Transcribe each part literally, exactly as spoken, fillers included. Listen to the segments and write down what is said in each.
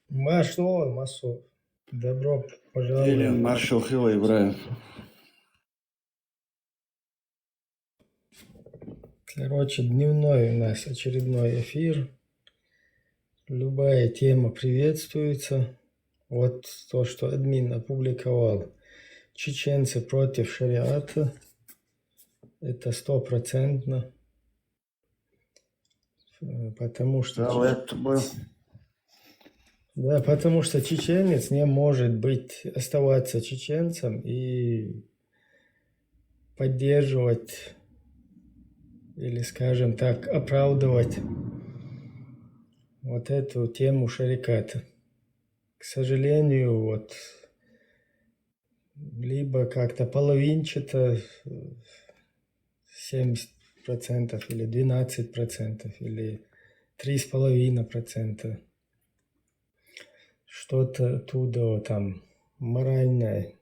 Маршал, Масу. Добро пожаловать. Маршал хила, Ибраим. Короче, дневной у нас очередной эфир. Любая тема приветствуется. Вот то, что админ опубликовал. Чеченцы против шариата. Это стопроцентно. Э, потому что Да, чеч- это было. Да, потому что чеченец не может быть, оставаться чеченцем и поддерживать или, скажем так, оправдывать вот эту тему шариката. К сожалению, вот либо как-то половинчато, э, семьдесят процентов или двенадцать процентов или три с половиной процента. Что-то оттуда там моральное,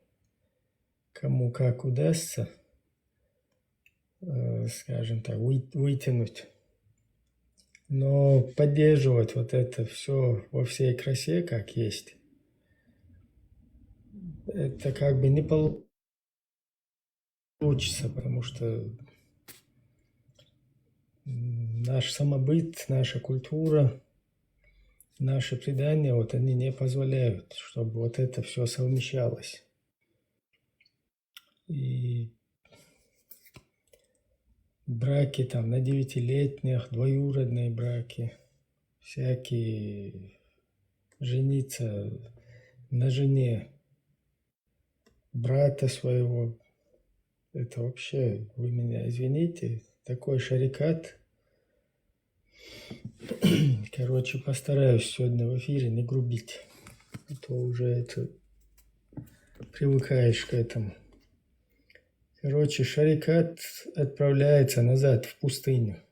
кому как удастся, э, скажем так, вы- вытянуть. Но поддерживать вот это все во всей красе, как есть, это как бы не получится, потому что м, наш самобыт, наша культура, наши предания, вот они не позволяют, чтобы вот это все совмещалось. И браки там на девятилетних, двоюродные браки, всякие, жениться на жене брата своего. Это вообще, вы меня извините, такой шарикат. Короче, постараюсь сегодня в эфире не грубить. А то уже это привыкаешь к этому. Короче, шарикат отправляется назад в пустыню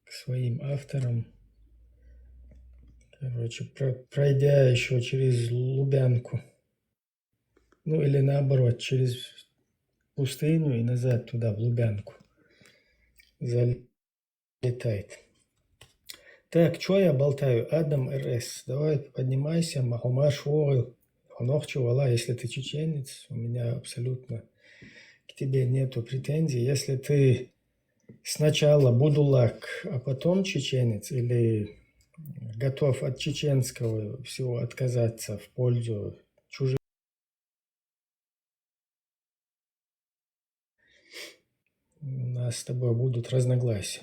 к своим авторам. Короче, про- пройдя еще через Лубянку. Ну, или наоборот, через пустыню и назад туда, в Лубянку. Залетает. Так, что я болтаю? Адам РС, давай поднимайся, Махумаш Вогил. Хонохчу, вала, если ты чеченец, у меня абсолютно к тебе нету претензий. Если ты сначала будулак, а потом чеченец, или готов от чеченского всего отказаться в пользу чужих, у нас с тобой будут разногласия.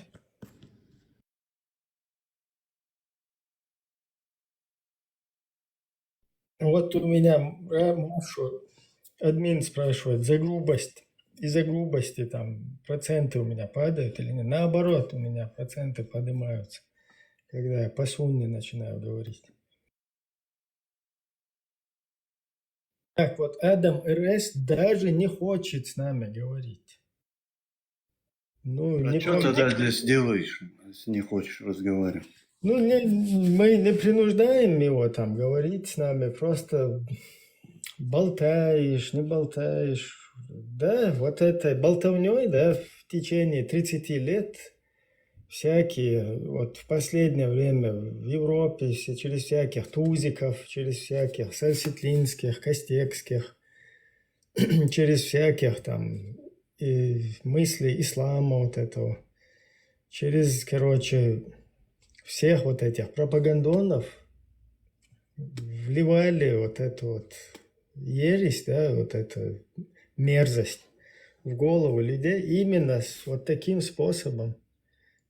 Вот у меня, э, Машу, админ спрашивает, за грубость, из-за грубости там проценты у меня падают или нет? Наоборот, у меня проценты поднимаются, когда я по сунне начинаю говорить. Так вот, Адам РС даже не хочет с нами говорить. Ну, А не что ты тогда здесь делаешь, если не хочешь разговаривать? Ну, не, мы не принуждаем его там говорить с нами, просто болтаешь, не болтаешь. Да, вот этой болтовней, да, в течение тридцати лет всякие, вот в последнее время в Европе все, через всяких Тузиков, через всяких Сарсетлинских, Костекских, через всяких там и мысли ислама вот этого, через, короче, всех вот этих пропагандонов вливали вот эту вот ересь, да, вот эту мерзость в голову людей именно с вот таким способом,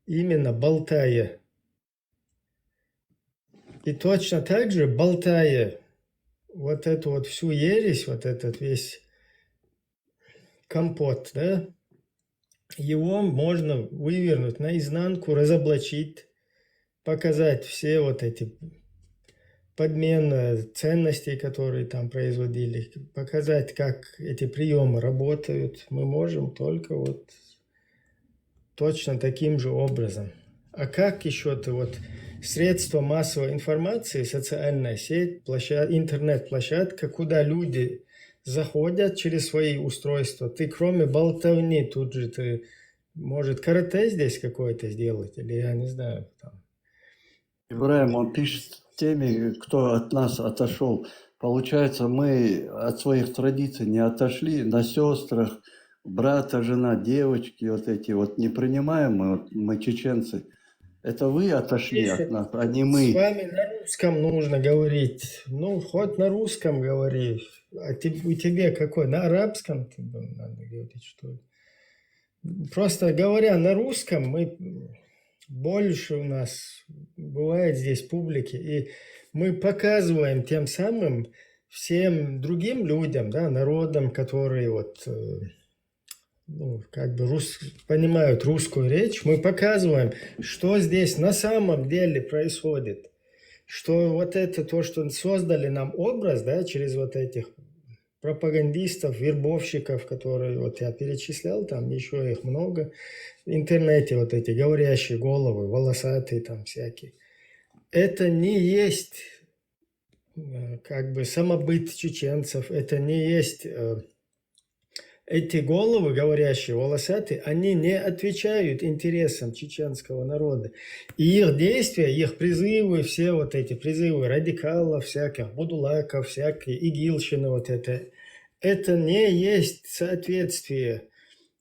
именно болтая. И точно так же, болтая вот эту вот всю ересь, вот этот весь компот, да, его можно вывернуть наизнанку, разоблачить, показать все вот эти подмена ценностей, которые там производили, показать, как эти приемы работают, мы можем только вот точно таким же образом. А как еще ты вот средства массовой информации, социальная сеть, площад... интернет-площадка, куда люди заходят через свои устройства, ты кроме болтовни тут же ты, может, каратэ здесь какое-то сделать, или я не знаю, там. Ибраим, он пишет теми, кто от нас отошел. Получается, мы от своих традиций не отошли, на сестрах, брата, жена, девочки вот эти вот не принимаем, мы, вот, мы чеченцы. Это вы отошли от Если нас, а не с мы. вами на русском нужно говорить, ну, хоть на русском говори. А те- у тебе какой? На арабском тебе надо говорить, что ли? Просто говоря на русском, мы больше у нас бывает здесь публики, и мы показываем тем самым всем другим людям, да, народам, которые вот э, ну, как бы рус... понимают русскую речь, мы показываем, что здесь на самом деле происходит. Что вот это то, что создали нам образ, да, через вот этих пропагандистов, вербовщиков, которые вот я перечислял, там еще их много в интернете, вот эти говорящие головы, волосатые там всякие. Это не есть э, как бы самобыт чеченцев, это не есть э, эти головы, говорящие волосатые, они не отвечают интересам чеченского народа. И их действия, их призывы, все вот эти призывы радикалов всяких, будулаков, всякие игилщины, вот это, это не есть соответствие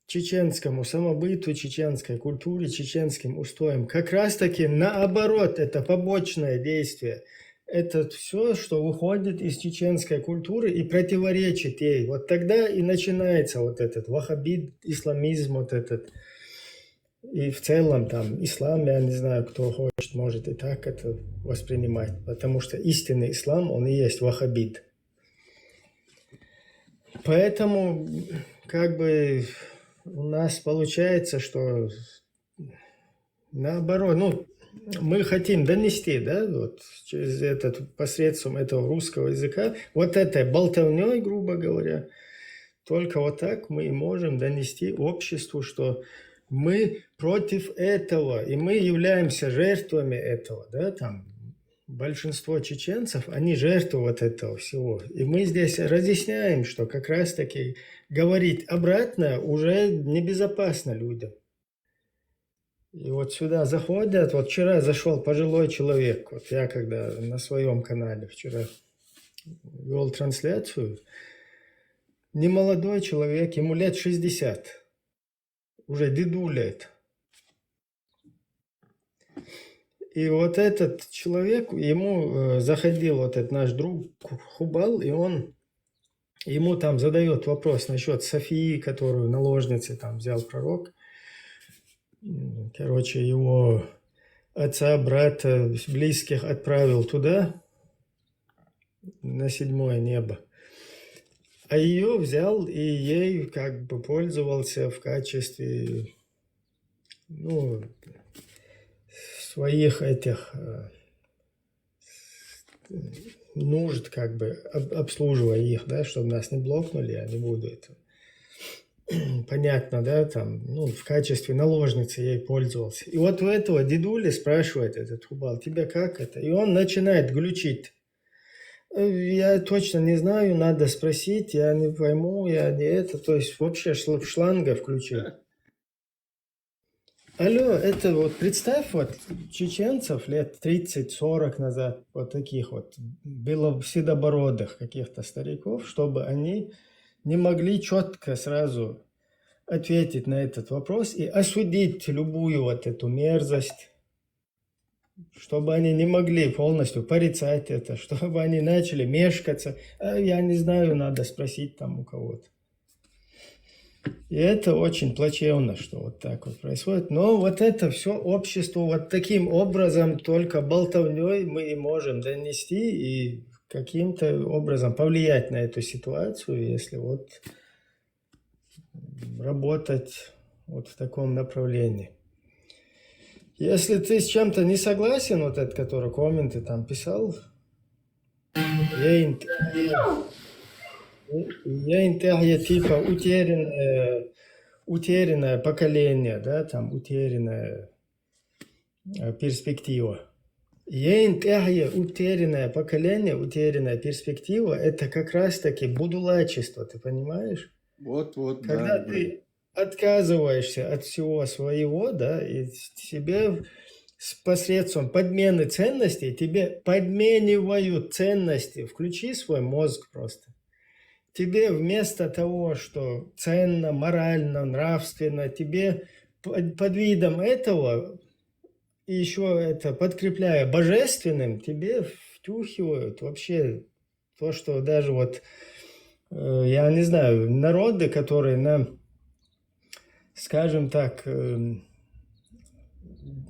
чеченскому самобыту, чеченской культуре, чеченским устоям. Как раз-таки наоборот, это побочное действие. Это все, что выходит из чеченской культуры и противоречит ей. Вот тогда и начинается вот этот ваххабит, исламизм, вот этот. И в целом там ислам, я не знаю, кто хочет, может и так это воспринимать, потому что истинный ислам, он и есть ваххабит. Поэтому как бы у нас получается, что наоборот, ну, мы хотим донести, да, вот через этот, посредством этого русского языка, вот этой болтовней, грубо говоря, только вот так мы и можем донести обществу, что мы против этого, и мы являемся жертвами этого, да, там большинство чеченцев, они жертвы вот этого всего. И мы здесь разъясняем, что как раз-таки говорить обратное уже небезопасно людям. И вот сюда заходят, вот вчера зашел пожилой человек, вот я когда на своем канале вчера вел трансляцию, немолодой человек, ему лет шестьдесят, уже дедуля это. И вот этот человек, ему э, заходил вот этот наш друг Хубал, и он ему там задает вопрос насчет Софии, которую наложницы там взял пророк. Короче, его отца, брата, близких отправил туда, на седьмое небо. А ее взял и ей как бы пользовался в качестве, ну, своих этих э, нужд, как бы обслуживая их, да, чтобы нас не блокнули, я не буду это понятно, да, там, ну, в качестве наложницы ей пользовался. И вот у этого дедули спрашивает этот Хубал: «Тебя как это?» И он начинает глючить. «Э, я точно не знаю, надо спросить, я не пойму, я не это». То есть вообще шланга включил. Алло, это вот представь, вот чеченцев лет тридцать-сорок назад, вот таких вот белоседобородых каких-то стариков, чтобы они не могли четко сразу ответить на этот вопрос и осудить любую вот эту мерзость, чтобы они не могли полностью порицать это, чтобы они начали мешкаться. А я не знаю, надо спросить там у кого-то. И это очень плачевно, что вот так вот происходит. Но вот это все обществу вот таким образом, только болтовней мы и можем донести и каким-то образом повлиять на эту ситуацию, если вот работать вот в таком направлении. Если ты с чем-то не согласен, вот этот, который комменты там писал, Йейнтӏехье, йейнтӏехье, типа утерянное, утерянное поколение, да, там утерянная э, перспектива. Йейнтӏехье, утерянное поколение, утерянная перспектива, это как раз-таки будулачество, ты понимаешь? Вот, вот, Когда да, да. Ты отказываешься от всего своего, да, и тебе с- посредством подмены ценностей, тебе подменивают ценности. Включи свой мозг просто. Тебе вместо того, что ценно, морально, нравственно, тебе под, под видом этого, и еще это подкрепляя божественным, тебе втюхивают вообще то, что даже вот, э, я не знаю, народы, которые на, скажем так, эм,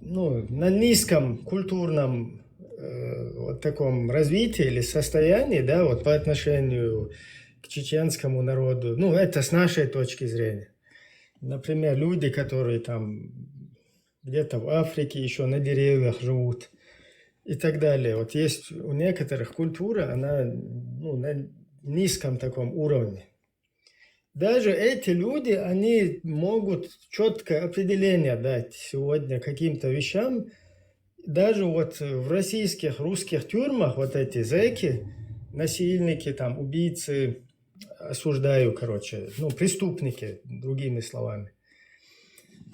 ну, на низком культурном э, вот таком развитии или состоянии, да, вот по отношению к чеченскому народу, ну, это с нашей точки зрения. Например, люди, которые там где-то в Африке еще на деревьях живут и так далее. Вот есть у некоторых культура, она, ну, на низком таком уровне. Даже эти люди, они могут четкое определение дать сегодня каким-то вещам. Даже вот в российских, русских тюрьмах вот эти зэки, насильники, там, убийцы, осуждаю, короче, ну, преступники, другими словами.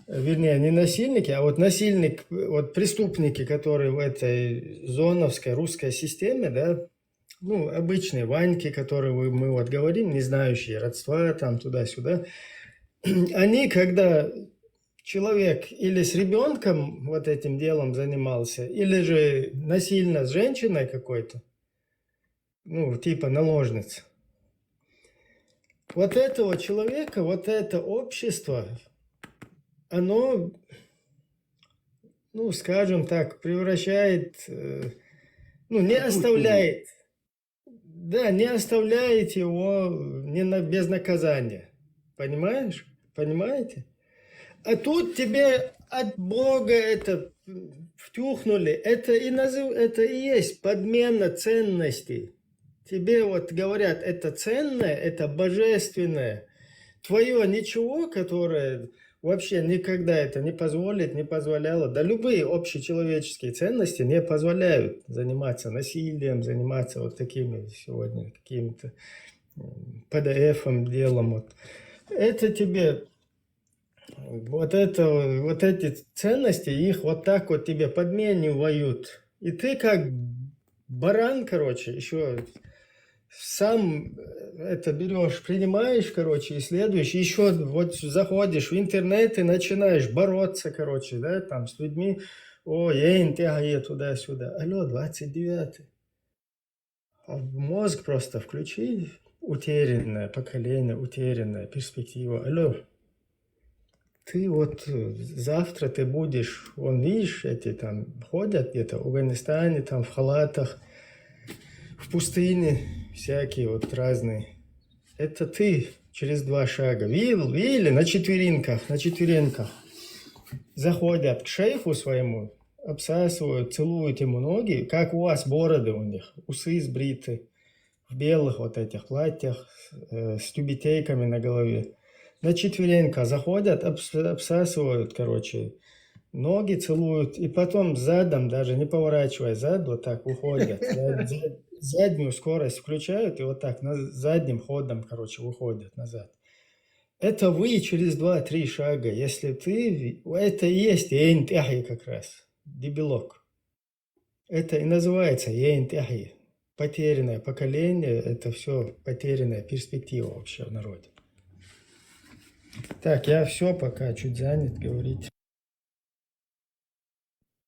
Вернее, не насильники, а вот насильник, вот преступники, которые в этой зоновской русской системе, да, ну, обычные ваньки, которые вы- мы вот говорим, не знающие родства, там, туда-сюда, они, когда человек или с ребенком вот этим делом занимался, или же насильно с женщиной какой-то, ну, типа наложница, вот этого человека, вот это общество, оно, ну, скажем так, превращает, э, ну, не оставляет, да, не оставляет его не на- без наказания. Понимаешь? Понимаете? А тут тебе от Бога это втюхнули. Это и назыв... это и есть подмена ценностей. Тебе вот говорят, это ценное, это божественное. Твое ничего, которое вообще никогда это не позволит, не позволяло. Да любые общечеловеческие ценности не позволяют заниматься насилием, заниматься вот такими сегодня какими-то ПДФ делом. Вот. Это тебе вот, это, вот эти ценности, их вот так вот тебе подменивают. И ты как баран, короче, еще сам это берешь, принимаешь, короче, и следуешь, еще вот заходишь в интернет и начинаешь бороться, короче, да, там с людьми, о, я туда-сюда. Алло, двадцать девятый. А мозг просто включи, утерянное поколение, утерянная перспектива. Алло, ты вот э, завтра ты будешь, вон, видишь, эти там ходят где-то в Афганистане, там в халатах, в пустыне, всякие вот разные. Это ты через два шага. Видел, видели, на четвереньках, на четвереньках. Заходят к шейху своему, обсасывают, целуют ему ноги, как у вас бороды у них, усы сбриты, в белых вот этих платьях, э, с тюбетейками на голове. На четвереньках заходят, обс- обсасывают, короче, ноги целуют, и потом задом, даже не поворачивая зад, вот так выходят. Зад- зад- Заднюю скорость включают и вот так на задним ходом, короче, выходят назад. Это вы через два-три шага, если ты... Это и есть эйнтехи как раз, дебилок. Это и называется эйнтехи. Потерянное поколение, это все потерянная перспектива вообще в народе. Так, я все, пока чуть занят говорить.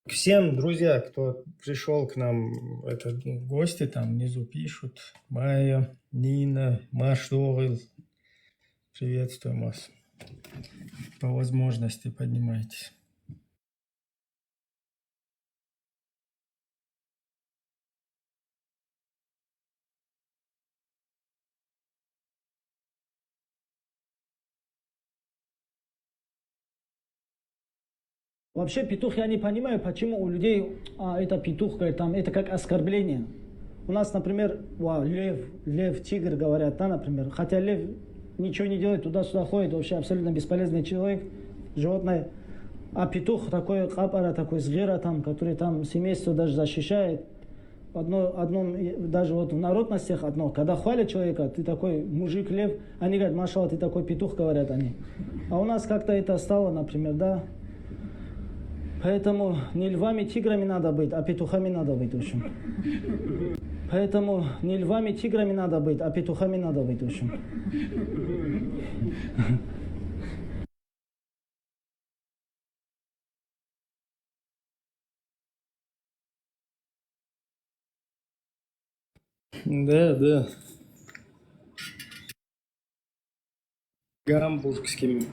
Всем, друзья, кто пришел к нам, это, ну, гости там внизу пишут. Майя, Нина, Машдогил. Приветствуем вас. По возможности поднимайтесь. Вообще петух, я не понимаю, почему у людей а, это петух, говорит, там, это как оскорбление. У нас, например, ва, лев, лев, тигр говорят, да, например. Хотя лев ничего не делает, туда-сюда ходит, вообще абсолютно бесполезный человек, животное. А петух такой, капара такой, згера там, который там семейство даже защищает. Одно, одно, даже вот в народностях одно, когда хвалят человека, ты такой мужик, лев, они говорят, машалла, ты такой петух, говорят они. А у нас как-то это стало, например, да. Поэтому не львами, тиграми надо быть, а петухами надо быть, в общем. Поэтому не львами, тиграми надо быть, а петухами надо быть, в общем. Да, да. Гамбургским.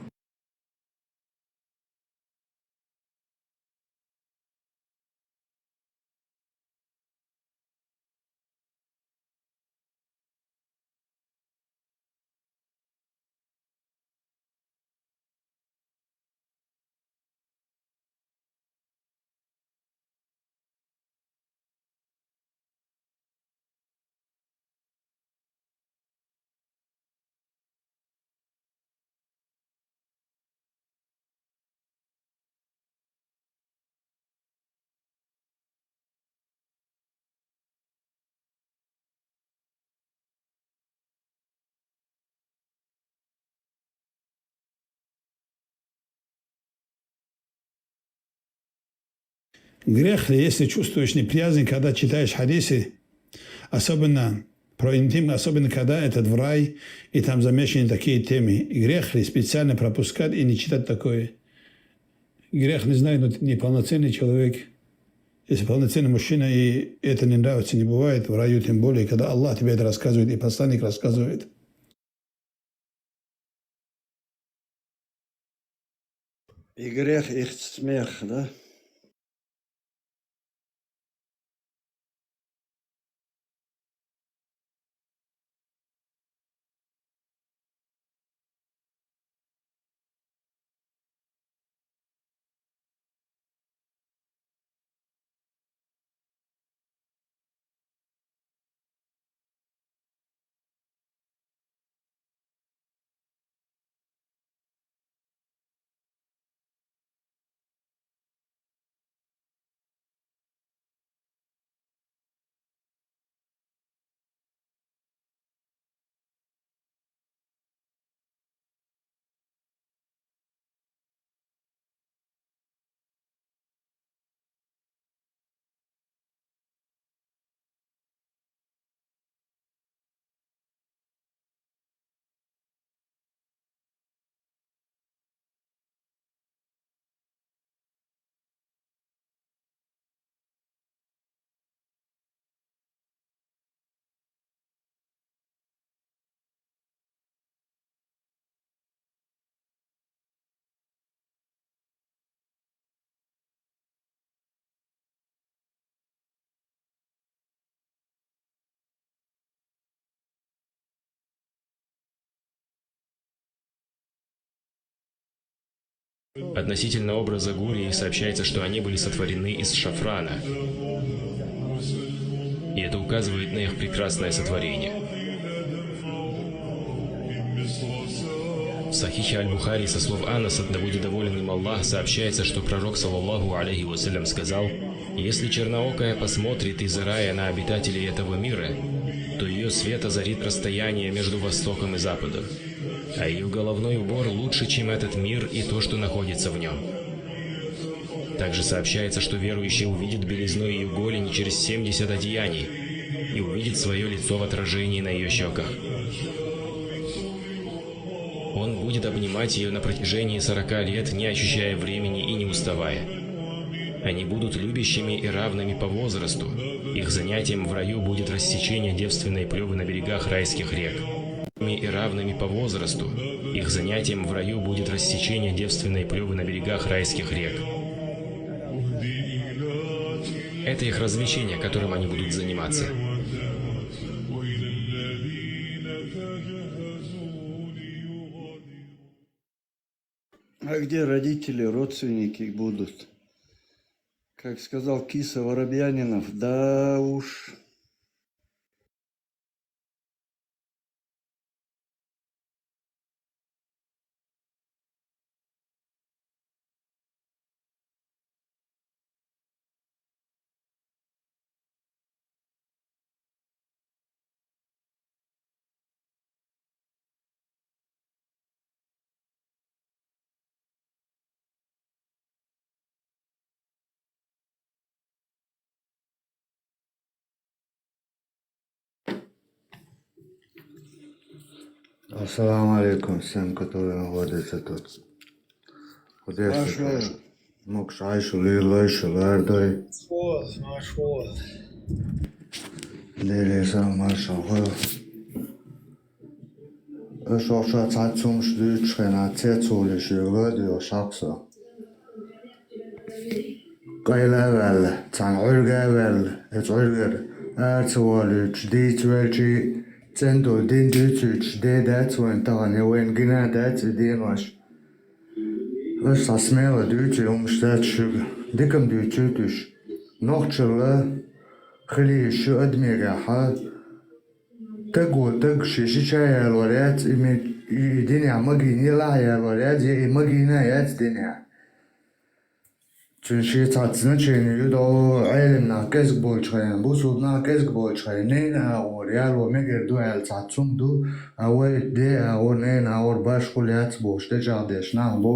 Грех ли, если чувствуешь неприязнь, когда читаешь хадисы, особенно про интим, особенно когда этот в рай, и там замешаны такие темы? Грех ли специально пропускать и не читать такое? Грех не знает, но ты неполноценный человек. Если полноценный мужчина, и это не нравится, не бывает, в раю тем более, когда Аллах тебе это рассказывает, и посланник рассказывает. И грех, и смех, да? Относительно образа Гурии сообщается, что они были сотворены из шафрана. И это указывает на их прекрасное сотворение. В Сахихе Аль-Бухари со слов Анаса, да будет доволен им Аллах, сообщается, что пророк, саллаллаху алейхи вассалям, сказал: «Если черноокая посмотрит из рая на обитателей этого мира, то ее свет озарит расстояние между востоком и западом, а ее головной убор лучше, чем этот мир и то, что находится в нем». Также сообщается, что верующий увидит белизну ее голени через семьдесят одеяний и увидит свое лицо в отражении на ее щеках. Он будет обнимать ее на протяжении сорока лет, не ощущая времени и не уставая. Они будут любящими и равными по возрасту. Их занятием в раю будет рассечение девственной плевы на берегах райских рек. И равными по возрасту. Их занятием в раю будет рассечение девственной плевы на берегах райских рек. Это их развлечение, которым они будут заниматься. А где родители, родственники будут? Как сказал киса Воробьянинов, да уж. Ассаламу алейкум всем, которые находятся тут. Одесса, Маршалла. Мукш Айшу, Лилла Айшу, Лардой. Маршалла, маршалла. Дели сам маршалла. Аш ошо цац сумш дучхена цецули шугла дио шахсо. Къайла ваьлла, цхьана Ӏуьрга ваьлла, эцу Ӏуьргара арца волуьйтуш дийца велчи, цӀендул дин дуьйцуьйтуш де дац вайн тахана, я вайн гина дац и денош. Аш цхьа смела дуьйцу хӀумаш дац шуьга, дикам дуьйцуьйтуш. Нохчалла хили шу адамегахьа, таг во таг ши ши ча ялор яц, и ме-, и динехь магийна елахь ялор яц, я и магийна яц динехь. Цуьнан шен цхьацца значение ю догӀу, Ӏелам нах кӀезиг болчхьана, бусулба нах кӀезиг болчхьана, нейна агӀор яло мегар ду аьлла цхьацца хӀума ду, а вай де агӀор, нейна агӀор башхула яц бохуш, тӀечӀагӀдеш нах бу.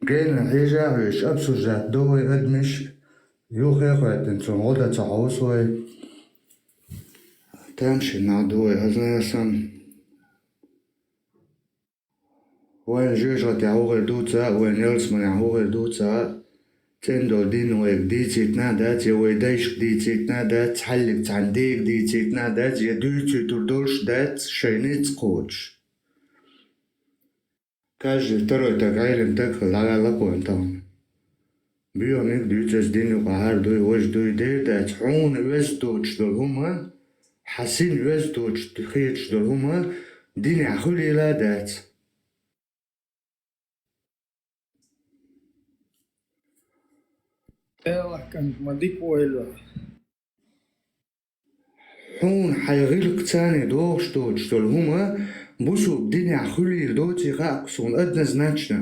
Гена хьежа а веш, обсуждать до вай адамаш, юххе а хоьттина, цунна гӀо дан ца хьовсу вай. Тамашийна нах ду вай, хӀазна сан. Вайн жоьжахатехь хӀун хир дуца а, вайн ялсаманехь хӀун хир дуца а, цӀендолу дин вайга дийцийтина а дац, я вай дайшка дийцийтина а дац, хьаллиг цхьаьна дега дийцийтина а дац, я дуьйцуьйтур долуш дац, шайн ницкъ кхочуш. Каждый второй таг Ӏелам таг хила дӀаваьлла кхуьнан тахана. Боьхамиг дуьйцу аса дин юкъахьара дуй, важа дуй, дер дац, хьуна оьзда доцуш долу хӀума, хьан син оьзда доцуш хеташ долу хӀума динехь хуьлийла а дац. Элахь кӀант ма дика войла. Хьуна хьайн гӀиллакхца догӀуш доцуш долу хӀума бусулба динехь хуьлийла доций хаьа-кх суна однозначно.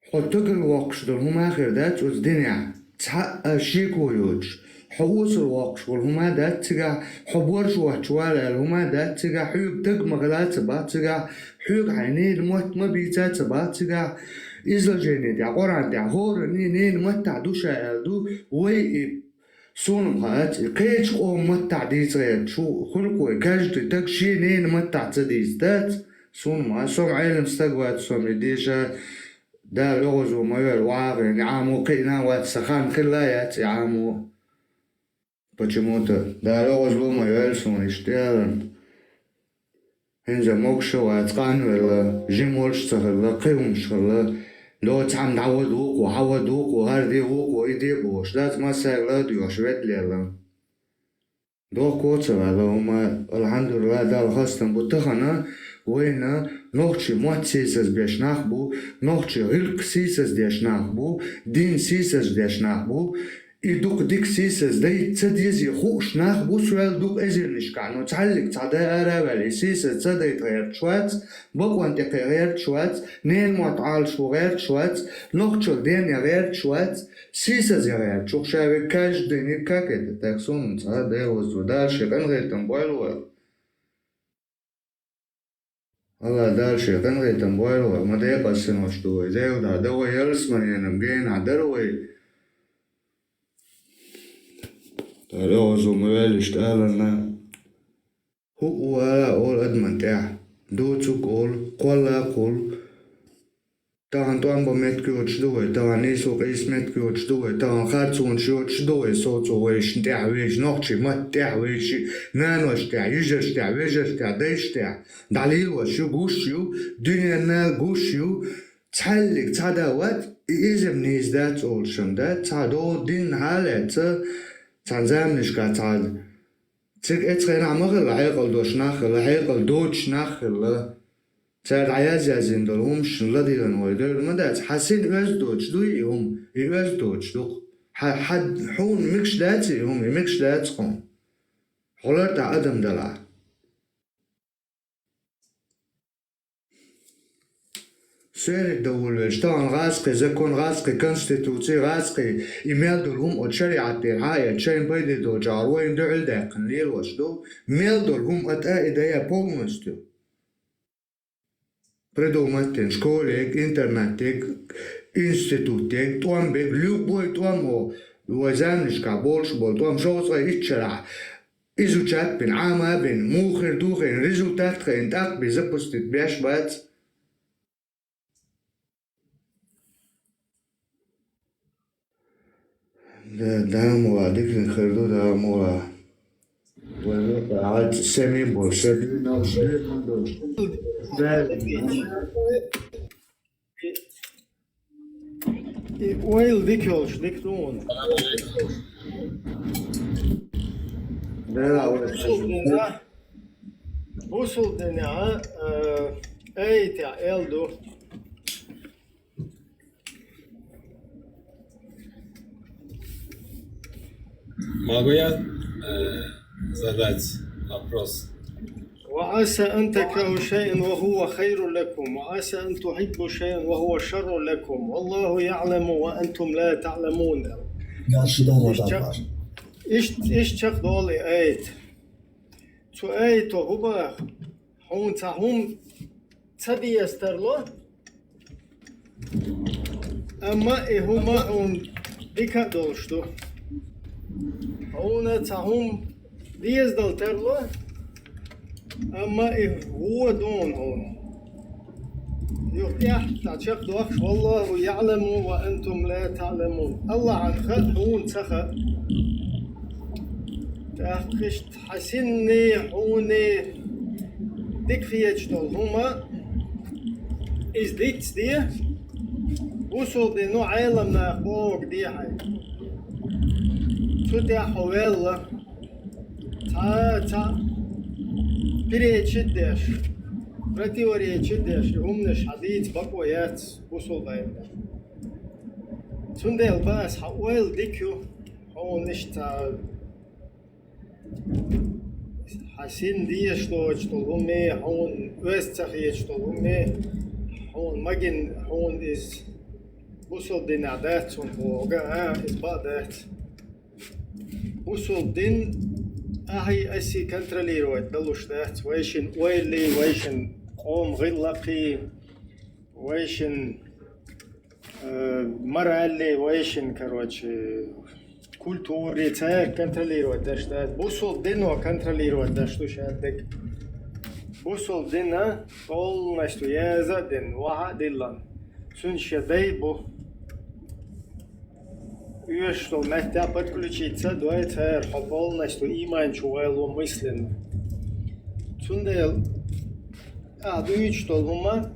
Хьо тагал воккхуш долу хӀума а хир дац оцу динехь, цхьа а шеко йоцуш. Хьо осал воккхуш волу хӀума а дац цигахь, хьо борш воцчу вала аьлла хӀума а дац цигахь, хьоьга таг ма хила ца бац цигахь, хьоьга хьайн ненан мотт ма бийца ца бац цигахь. Изложение тӀехь, Къуръан тӀехь хӀоранний ненан маттахь ду ша аьлла ду, вай и Суна-м хаьа, и кхечу къоман маттахь дийца гӀерташ ву, хуьлу-кх вай, каждый таг шен ненан маттахь ца дийца дац. Суна-м хаьа, со-м Ӏелам стаг вац, со-м и деша, Дала оьгӀазло ма йойла, вагӀийна, и Ӏамо кхиъна а вац, сан хан хилла а яц и Ӏамо. Почему-то Дала оьгӀазло ма йойла суна иштта ялан. ХӀинца могуш а вац, къанвелла, жима волуш а ца хилла, кхин хӀумаш хилла, доцу цхьамма дӀавада вукхо, хьавада вукхо, хӀара де вукхо, и де бохуш, дац массаьрга ла а доьхуш ведда лелла. Дохко а ца ваьлла хӀума, алхьамдулиллахӀ, Далла хастам бу, тахана вайна нохчийн мотт сийсаз беш нах бу, нохчийн гӀиллакх сийсаз деш нах бу, дин сийсаз деш нах бу. И дукха дика сийсаз дайта ца дезий хууш нах бу соьл дукха эзарнашкахь, но цхьаллиг цхьа да ара а ваьлла, и сийсаз ца дайта гӀерташ вац, бакъонан тӀе кхин гӀерташ вац, ненан мотт Ӏалашо гӀерташ вац, нохчалла ден ян гӀерташ вац, сийсаз ян гӀерташ ву ша век каждый день, как это, так суна цхьа а дегӀазло, Дала шен къинхетам бойла вайх. Алла Дала шен къинхетам бойла вайх, ма декъаза синош ду вай, Дела да, дан вай ялсаманенам генахь дара вай. Дала оьгӀазло ма йойла иштта аларна. ХӀуъу ала олу адаман тӀехь, доцург олу, кхолла а кхоллу. Тахана тӀом бан меттиг йоцуш ду вай, тахана нийсо къийса меттиг йоцуш ду вай, тахана харцонаш йоцуш ду вай, соцу вайшна тӀехь вешан, нохчийн матта тӀехь вешан, наношна тӀехь, йижаршна тӀехь, вежаршна тӀехь, дайшна тӀехь, дӀалелош ю, гуш ю, дуьненна гуш ю, цхьаллиг цхьа да вац, и иза-м нийса дац олуш-м дац, цхьа догӀу динна хьалаьцна, цхьана заманашкахь цхьа цига эцу хенахь ма хилла хьекъал дош нах хилла, хьекъал доцуш нах хилла. Цара дӀаязъяздина долу хӀумаш ладийгӀина вай девлла ма дац. Хьан син оьзда доцуш дуй и хӀума? И оьзда доцуш ду-кх. Хьан, хьан, хьуна мегаш дац и хӀума, и мегаш дац хьуна. Хьо лартӀехь адам далахь. Соьриг дан волавелча, тахана гӀазкхи закон, гӀазкхи конституци, гӀазкхи и мел долу хӀума оцу шариӀат тӀера хьаэца, шайна пайде долчу агӀор вайна дуьхьал даьккхина лелош ду, мел долу хӀума а тӀа и дая полностью. Придумать дина школе, интернате, институте, тӀом бе, любой тӀом о, вай заманашкахь болуш болу тӀом шовзткъе итт шарахь изучать бина, Ӏама а бина, муха хир ду хиъна, результат хиъна, тӀаккха бен запустить беш бац. Да, да, муха, диканиг хир ду, да, муха. Вай векъа хьаьца семи бо, семи нал, семи нал. Да. И ойла дика йолуш, дика ду вон. Да, ойла. Бусулба дина, бусулба дина, а, э, эйтя эл ду. Могу я, э, задать вопрос? وعسى أن تكرهوا شيئا وهو خير لكم، وعسى أن تحبوا شيئا وهو شر لكم، والله يعلم وأنتم لا تعلمون. Ишт-, ишт-, ишт чекхдолу и аят. Цу аято хӀун боху? Хьуна цхьа хӀума ца деза тарло, амма и хӀума хьуна дика а долуш ду. Хьуна цхьа хӀума дезадала тарло, амма и вон ду хьуна. Юха тӀехь цхьа чекхдоккхуш: والله يعلم وأنتم لا تعلمون. АллахӀана хаьа, хьуна ца хаьа. ТӀаккха иштта хьан синний, хьуний дика хеташ долу хӀума, иза дицде, бусулба дин ну Ӏеламнаха бохург де хьайна. Цу тӀехь хьо ваьлла, цхьа а, цхьа а перечить деш, противоречить деш, и хӀуманаш хьан дийца бакъо яц бусулба динна. Цундела боху ас, хьан ойла дика ю, хьуна иштта хьан син дезаш доцуш долу хӀума, хьуна оьзда ца хеташ долу хӀума, хьуна магина, хьуна иза бусулба динехь дац хьуна бохург, а, иза бакъ дац. Бусулба дин ахьий, асий контролировать далуш дац, вайшин ойла, вайшин къоман гӀиллакхий, вайшин э, моралли, вайшин, короче, культури, цаьрга контролировать деш дац. Бусулба дино контролировать деш ду шадерг. Бусулба дина полностью яза а дина, ваха а диллина. Цуьнан шен дай бу. Оьшуш долу меттехь подключиться а дой цара, хьо полностью ийман чу вайл ву мысленно. Цундела ахь дуьйцуш долу хӀума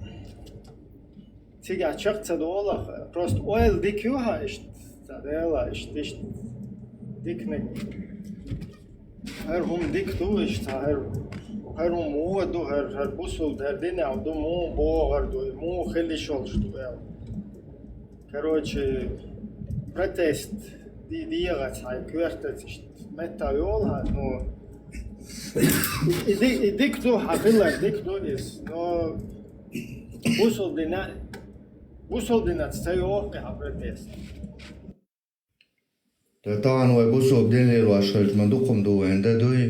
цигахь чекх ца долахь, просто ойла дика ю хьан иштта, цхьа Дела иштта, иштта диканиг. ХӀара хӀума дика ду иштта, хӀара, хӀара хӀума вон ду, хӀара, хӀара бусулба, хӀара динехь ду, муха богӀар ду, муха хила йиш йолуш ду аьлла. Короче, протест де-, дегӀаца хьайн коьртаца иштта. Меттахь йолу хьан, ну, и, и ди-, и дика ду, хьан хилар дика ду иза, но бусулба дина, бусулба динаца ца йоху и хьан протест. Ткъа тахана вай бусулба дин лелош хилча, ма дукха хӀума ду вайна дан дуй?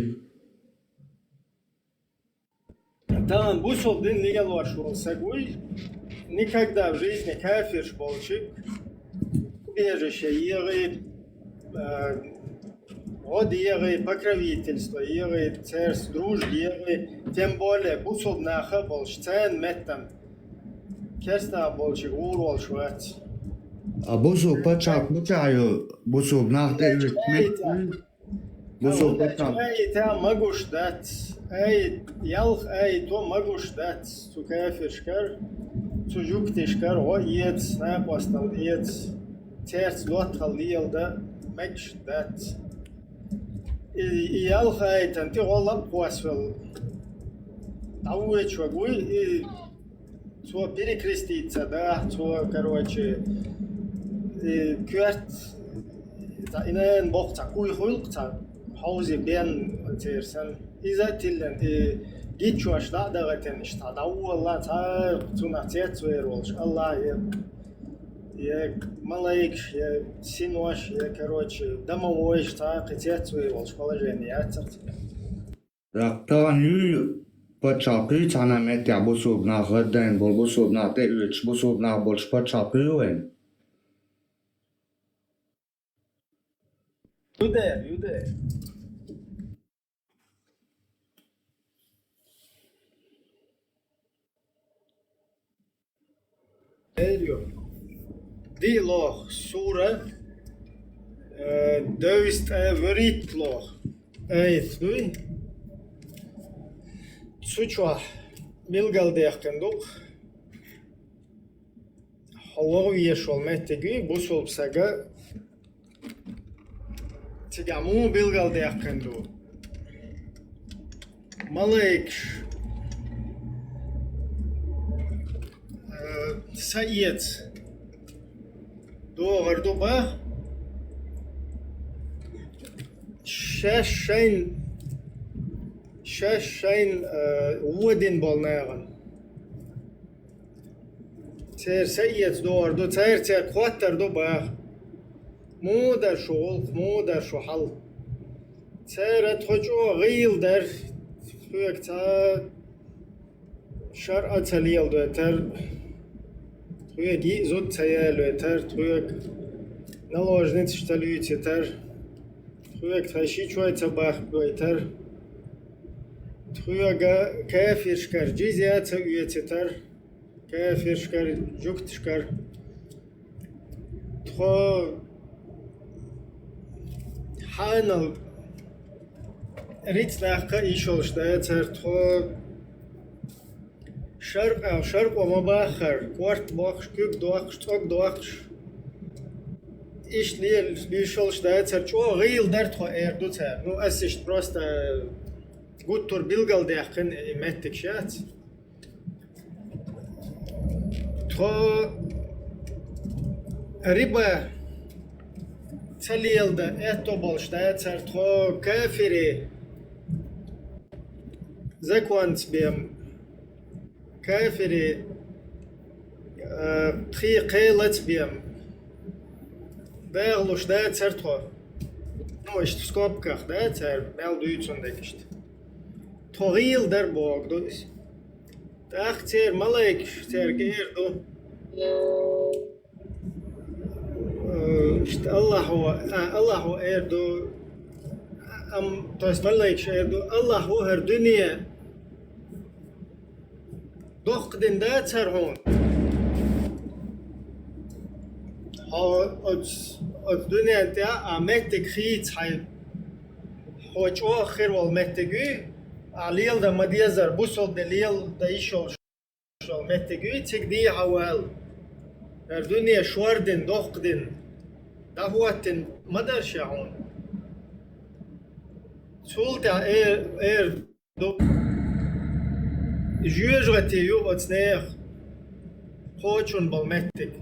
Тахана бусулба дин лелош волу саг вуй, никогда в жизни кафирш болчиг убежище егӀий, а, гӀо дегӀий, покровительство егӀий, церс дружба егӀий, тем более бусулба наха а болуш, царна меттан керста болчиг гӀур волуш вац. А бусулба пачхьалкх мичахь ю, бусулба нах тӀе а вуьту меттиг? Бусулба пачхьалкх. Ай, та магуш дац. Ай, ялх ай, то магуш дац. Цу кафиршкара, цу жуьгтишкара гӀо эца, накъостал эца. Церца доттагӀал леладан мегаш дац. И, и ялх айтан тӀе гӀо лап кхоссавелла дӀавоьдуш ваг вуй, и цо перекреститься дахь, цо, короче, и коьрта, цхьа и нана боккха цхьа куй хуьлу-кх цхьа хьовзе бен церан санна. Иза а тиллина, и гиччош дӀа а дагӀатина, иштта дӀаволла, цхьа цунах цецвер волуш, АллахӀ я, я малайкаш, я синош, я, короче, домовойш, цхьа кхин цецвер волуш положение яцара цигахь. ТӀаккха тахана юй пачхьалкх, юй цхьана меттехь бусулба нах, гӀаддайна болу бусулба нах тӀе а оьцуш, бусулба нах болуш пачхьалкх юй вайна? Юде, юде. Эр ю. Диъ лоха сура, э, девзткъе вуьрхӀитта лоха аят дуй. Цу чохь билгалдаьккхина ду хьо логӀа везаш волу меттиг, бусулба сага цигахь муха билгалдаьккхина ду? Малайкаш, э, са эца догӀур ду бах, шаьш шайн, шаьш шайн, э, вон дина болу нахана. Церан са эца догӀур ду, цара цаьрга хоттур ду бах. Муха дара шу гӀуллакх, муха дара шу хьал? Цара тхо чӀогӀа гӀийла дара, тхоьга цхьа шарӀа а ца леладойтар, тхоьга йиъ зуда ца ялойтар, тхоьга наложницаш ца луьйцуьйтар, тхоьга тхайн ши чой ца бахкадойтар, тхоьга кафиршкара джизья ца оьцуьйтар, кафиршкара, жуьгташкара. Тхо хьанал рицкъ даккха йиш йолуш дацара, тхо шаркъа, шаркъо ма баххара, корта боккхуш, куьг доккхуш, цӀог доккхуш. Иштта лела йиш йолуш дацара, чӀогӀа гӀийла дара тхо, эр ду цара. Ну, ас иштта просто гуттар билгалдаьккхина и меттигаш яц. Тхо риба ца леладан аьтто болуш дацара, тхо кафирийн законца бен, кафирийн, э, кхин кхелаца бен дагӀалуш дацара тхо. Ну, иштта в скобках, да, цара мел дуьйцу хӀума дерг иштта. Тхо гӀийла дара бохург ду иза. ТӀаккха церан малайкаш цаьрга эр ду, э, иштта Аллахьо, а, Аллахьо эр ду, ам, то есть малайкаш эр ду: Аллахь ву хӀара дуьне доккха дина дацара хьуна. Хьо оцу, оцу дуьнен тӀехь а меттиг хийца хьайн, хьо чӀогӀа хир волу меттиг юй, ахь леладан ма дезара, бусалба де леладан йиш йолуш йолу меттиг юй, цига дехьа вала. ХӀара дуьне шор дина, доккха дина, дӀахӀоттина ма дара ша хьуна. Цул тӀаьхьа э-, эр ду. Жоьжахати ю оцу нехан кхочун болу меттиг.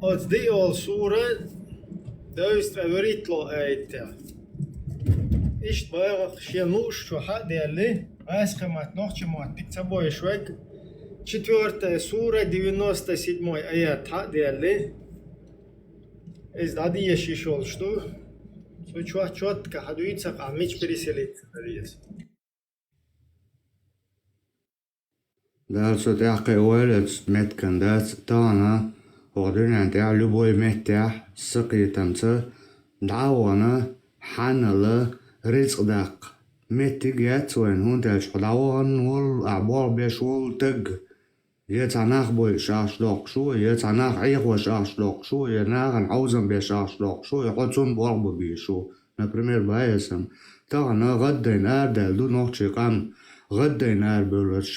Оцу диъ йолу сура девзткъе вуьрхӀитталгӀа аят тӀехь. Иштта бахьа шен лууш чу хьа а даьлли, гӀазкхийн мотт, нохчийн мотт дика ца бойуш верг, четвёртая сура, девяносто седьмой аят хьа а даьлли, иза дӀадеша йиш йолуш ду. Цу чохь чоттаго хьан дуьйцу, ахь мича переселиться дан веза. Дала цу тӀаьхьа кхиавойла оцу меттиган дац, тахана хӀокху дуьнен тӀехь любой меттехь сакхетамца дӀа а вахана, хьанала рицкъ даккха меттиг яц вайна, хӀунда аьлча хьо дӀавахана волу, ахь болх беш волу стаг. Я цхьа нах бойуш ахча доккхуш ву, я цхьа нах Ӏехош ахча доккхуш ву, я нахана хьовзам беш ахча доккхуш ву, я хьо цунна болх бан безаш ву. Например, баьсам, тахана гӀаддайна арадаьлла ду нохчийн къам, гӀаддайна арабевлларш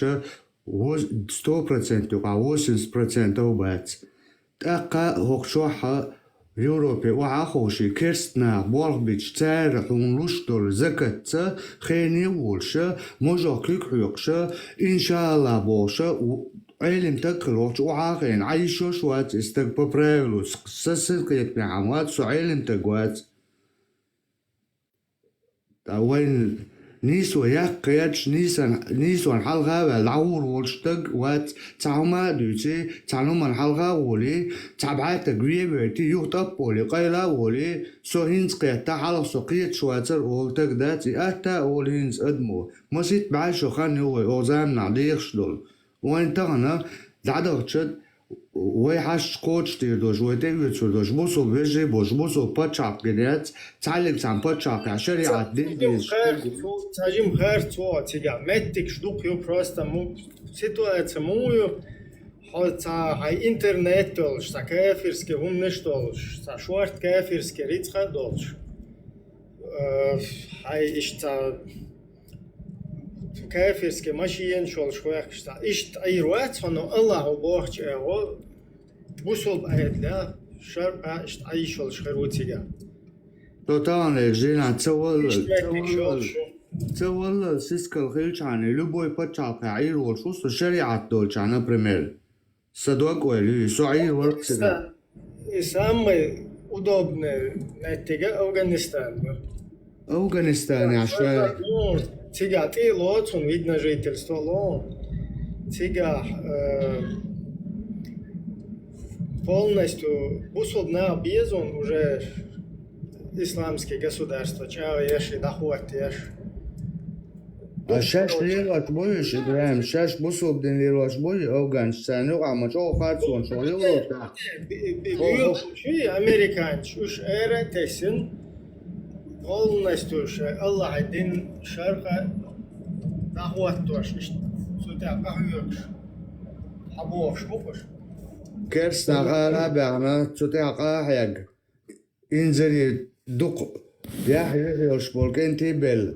воз-, сто процентов юкъахь восемьдесят процентов бац. ТӀаккха хӀокху чохь Европе охьа а ховший, керста наха болх бича, цара хьуна луш долу закатца хене а волуша, можох куьг хьоькхуша, иншааллахӀ бохуша, у-, Ӏелим стаг хилла вахча охьа а хиъна, Ӏа йиш йолуш вац и стаг по правилу, с-, сан синкъетамехь вац, со Ӏелим стаг вац. Ткъа вайн нийсо яккха кхеташ, нийсан, нийсонна хьалха а ваьлла, дӀагӀур волуш стаг вац, цхьа хӀума а дуьйций, цхьана хӀуманна хьалха а гӀолий, цхьа бӀе стаг вен а вайтий, юха тӀап а волий, къайла а волий, со хӀинца кхетта, хьалха со кхеташ вацара олу стаг дац, и атта а олу хӀинца адамо. Масийтта бӀе шо хан ю вай оха заманахь дехаш долу. Вайн тахана дӀадахча, Вай хьашт кхочушдийр долуш, вай тӀеоьцур долуш, бусулба вежарий болуш, бусулба пачхьалкх гина яц, цхьаьллиг цхьана пачхьалкхехь шариӀат дин дезаш. Харц, цу, цхьа жима харц цо цигахь. Меттигаш дукха ю, просто му-, ситуация муха ю, хьо цхьа хьайн интернет долуш, цхьа кафирский хӀуманаш долуш, цхьа шорта кафирский рицкъа а долуш. Э, хьайн иштта цхьа кафирский машенаш йолуш вехкаш цхьа. Иштта Ӏийр вац хьуна, Аллахьо бохучу агӀо, бусулба Ӏедалехь, шаркъа иштта Ӏийш йолуш хир ву цигахь. Со тахана жина ца валла, Иштта ца меттиг валла, шолшу. Ца валла, сискал хилчхьана, любой пачхьалкхехь Ӏийр волуш ву со шариӀат долчохь, например. Сан дог ойла ю, со Ӏийр вара цигахь. И самый удобный меттиг Афганистан бу. Афганистанехь шо. Ну, цигахь тӀе а лоцу, видно, жительство ло. Цигахь, э, полностью бусулба нах беза уже исламский государство чӀагӀъеш и дӀахӀоттош. А шаьш лелош бу уьш, ИбрахӀим, шаьш бусулба дин лелош бу и афганчаш, царна юкъахь ма чӀогӀа харцонаш йолуш ю? Бе-, бе-, бе-, американцаш уьш ара а тесна, полностью шайн Аллахьан дин шаркъа дӀахӀоттош, иштта цу тӀехь къахьоьгуш, хьан бохуш бу уьш. Керстанах ара а баьхна, цу тӀехь къа а хьегна. Инзаре дукха яхь юьхь йолуш болу кӀентий а белла,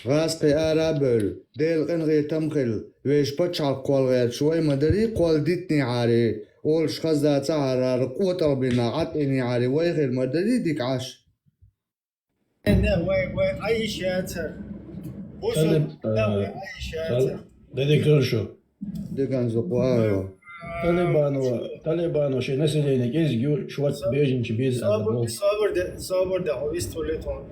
гӀазкхий ара а бевлла, Делан къинхетам а хилла, вешан пачхьалкх кхолла гӀерташ вай ма дарий, кхолла дитинехьарий, олуш хаза дацахьара, къотӀалбина Ӏад Ӏинехьарий вай хир ма дарий дика Ӏаш. Не, вай, вай Ӏайша яцара. Бусул, Талиб-, да, вай э, Ӏайша Тал-, яцара. Да, дика шу. Диканца кхоалла. Талибанова, Талибанова шен население кӀезиг ю, шуьца беженцы беза аьлла боху. Собар де, собар де, хьо вистхуьлуьйту.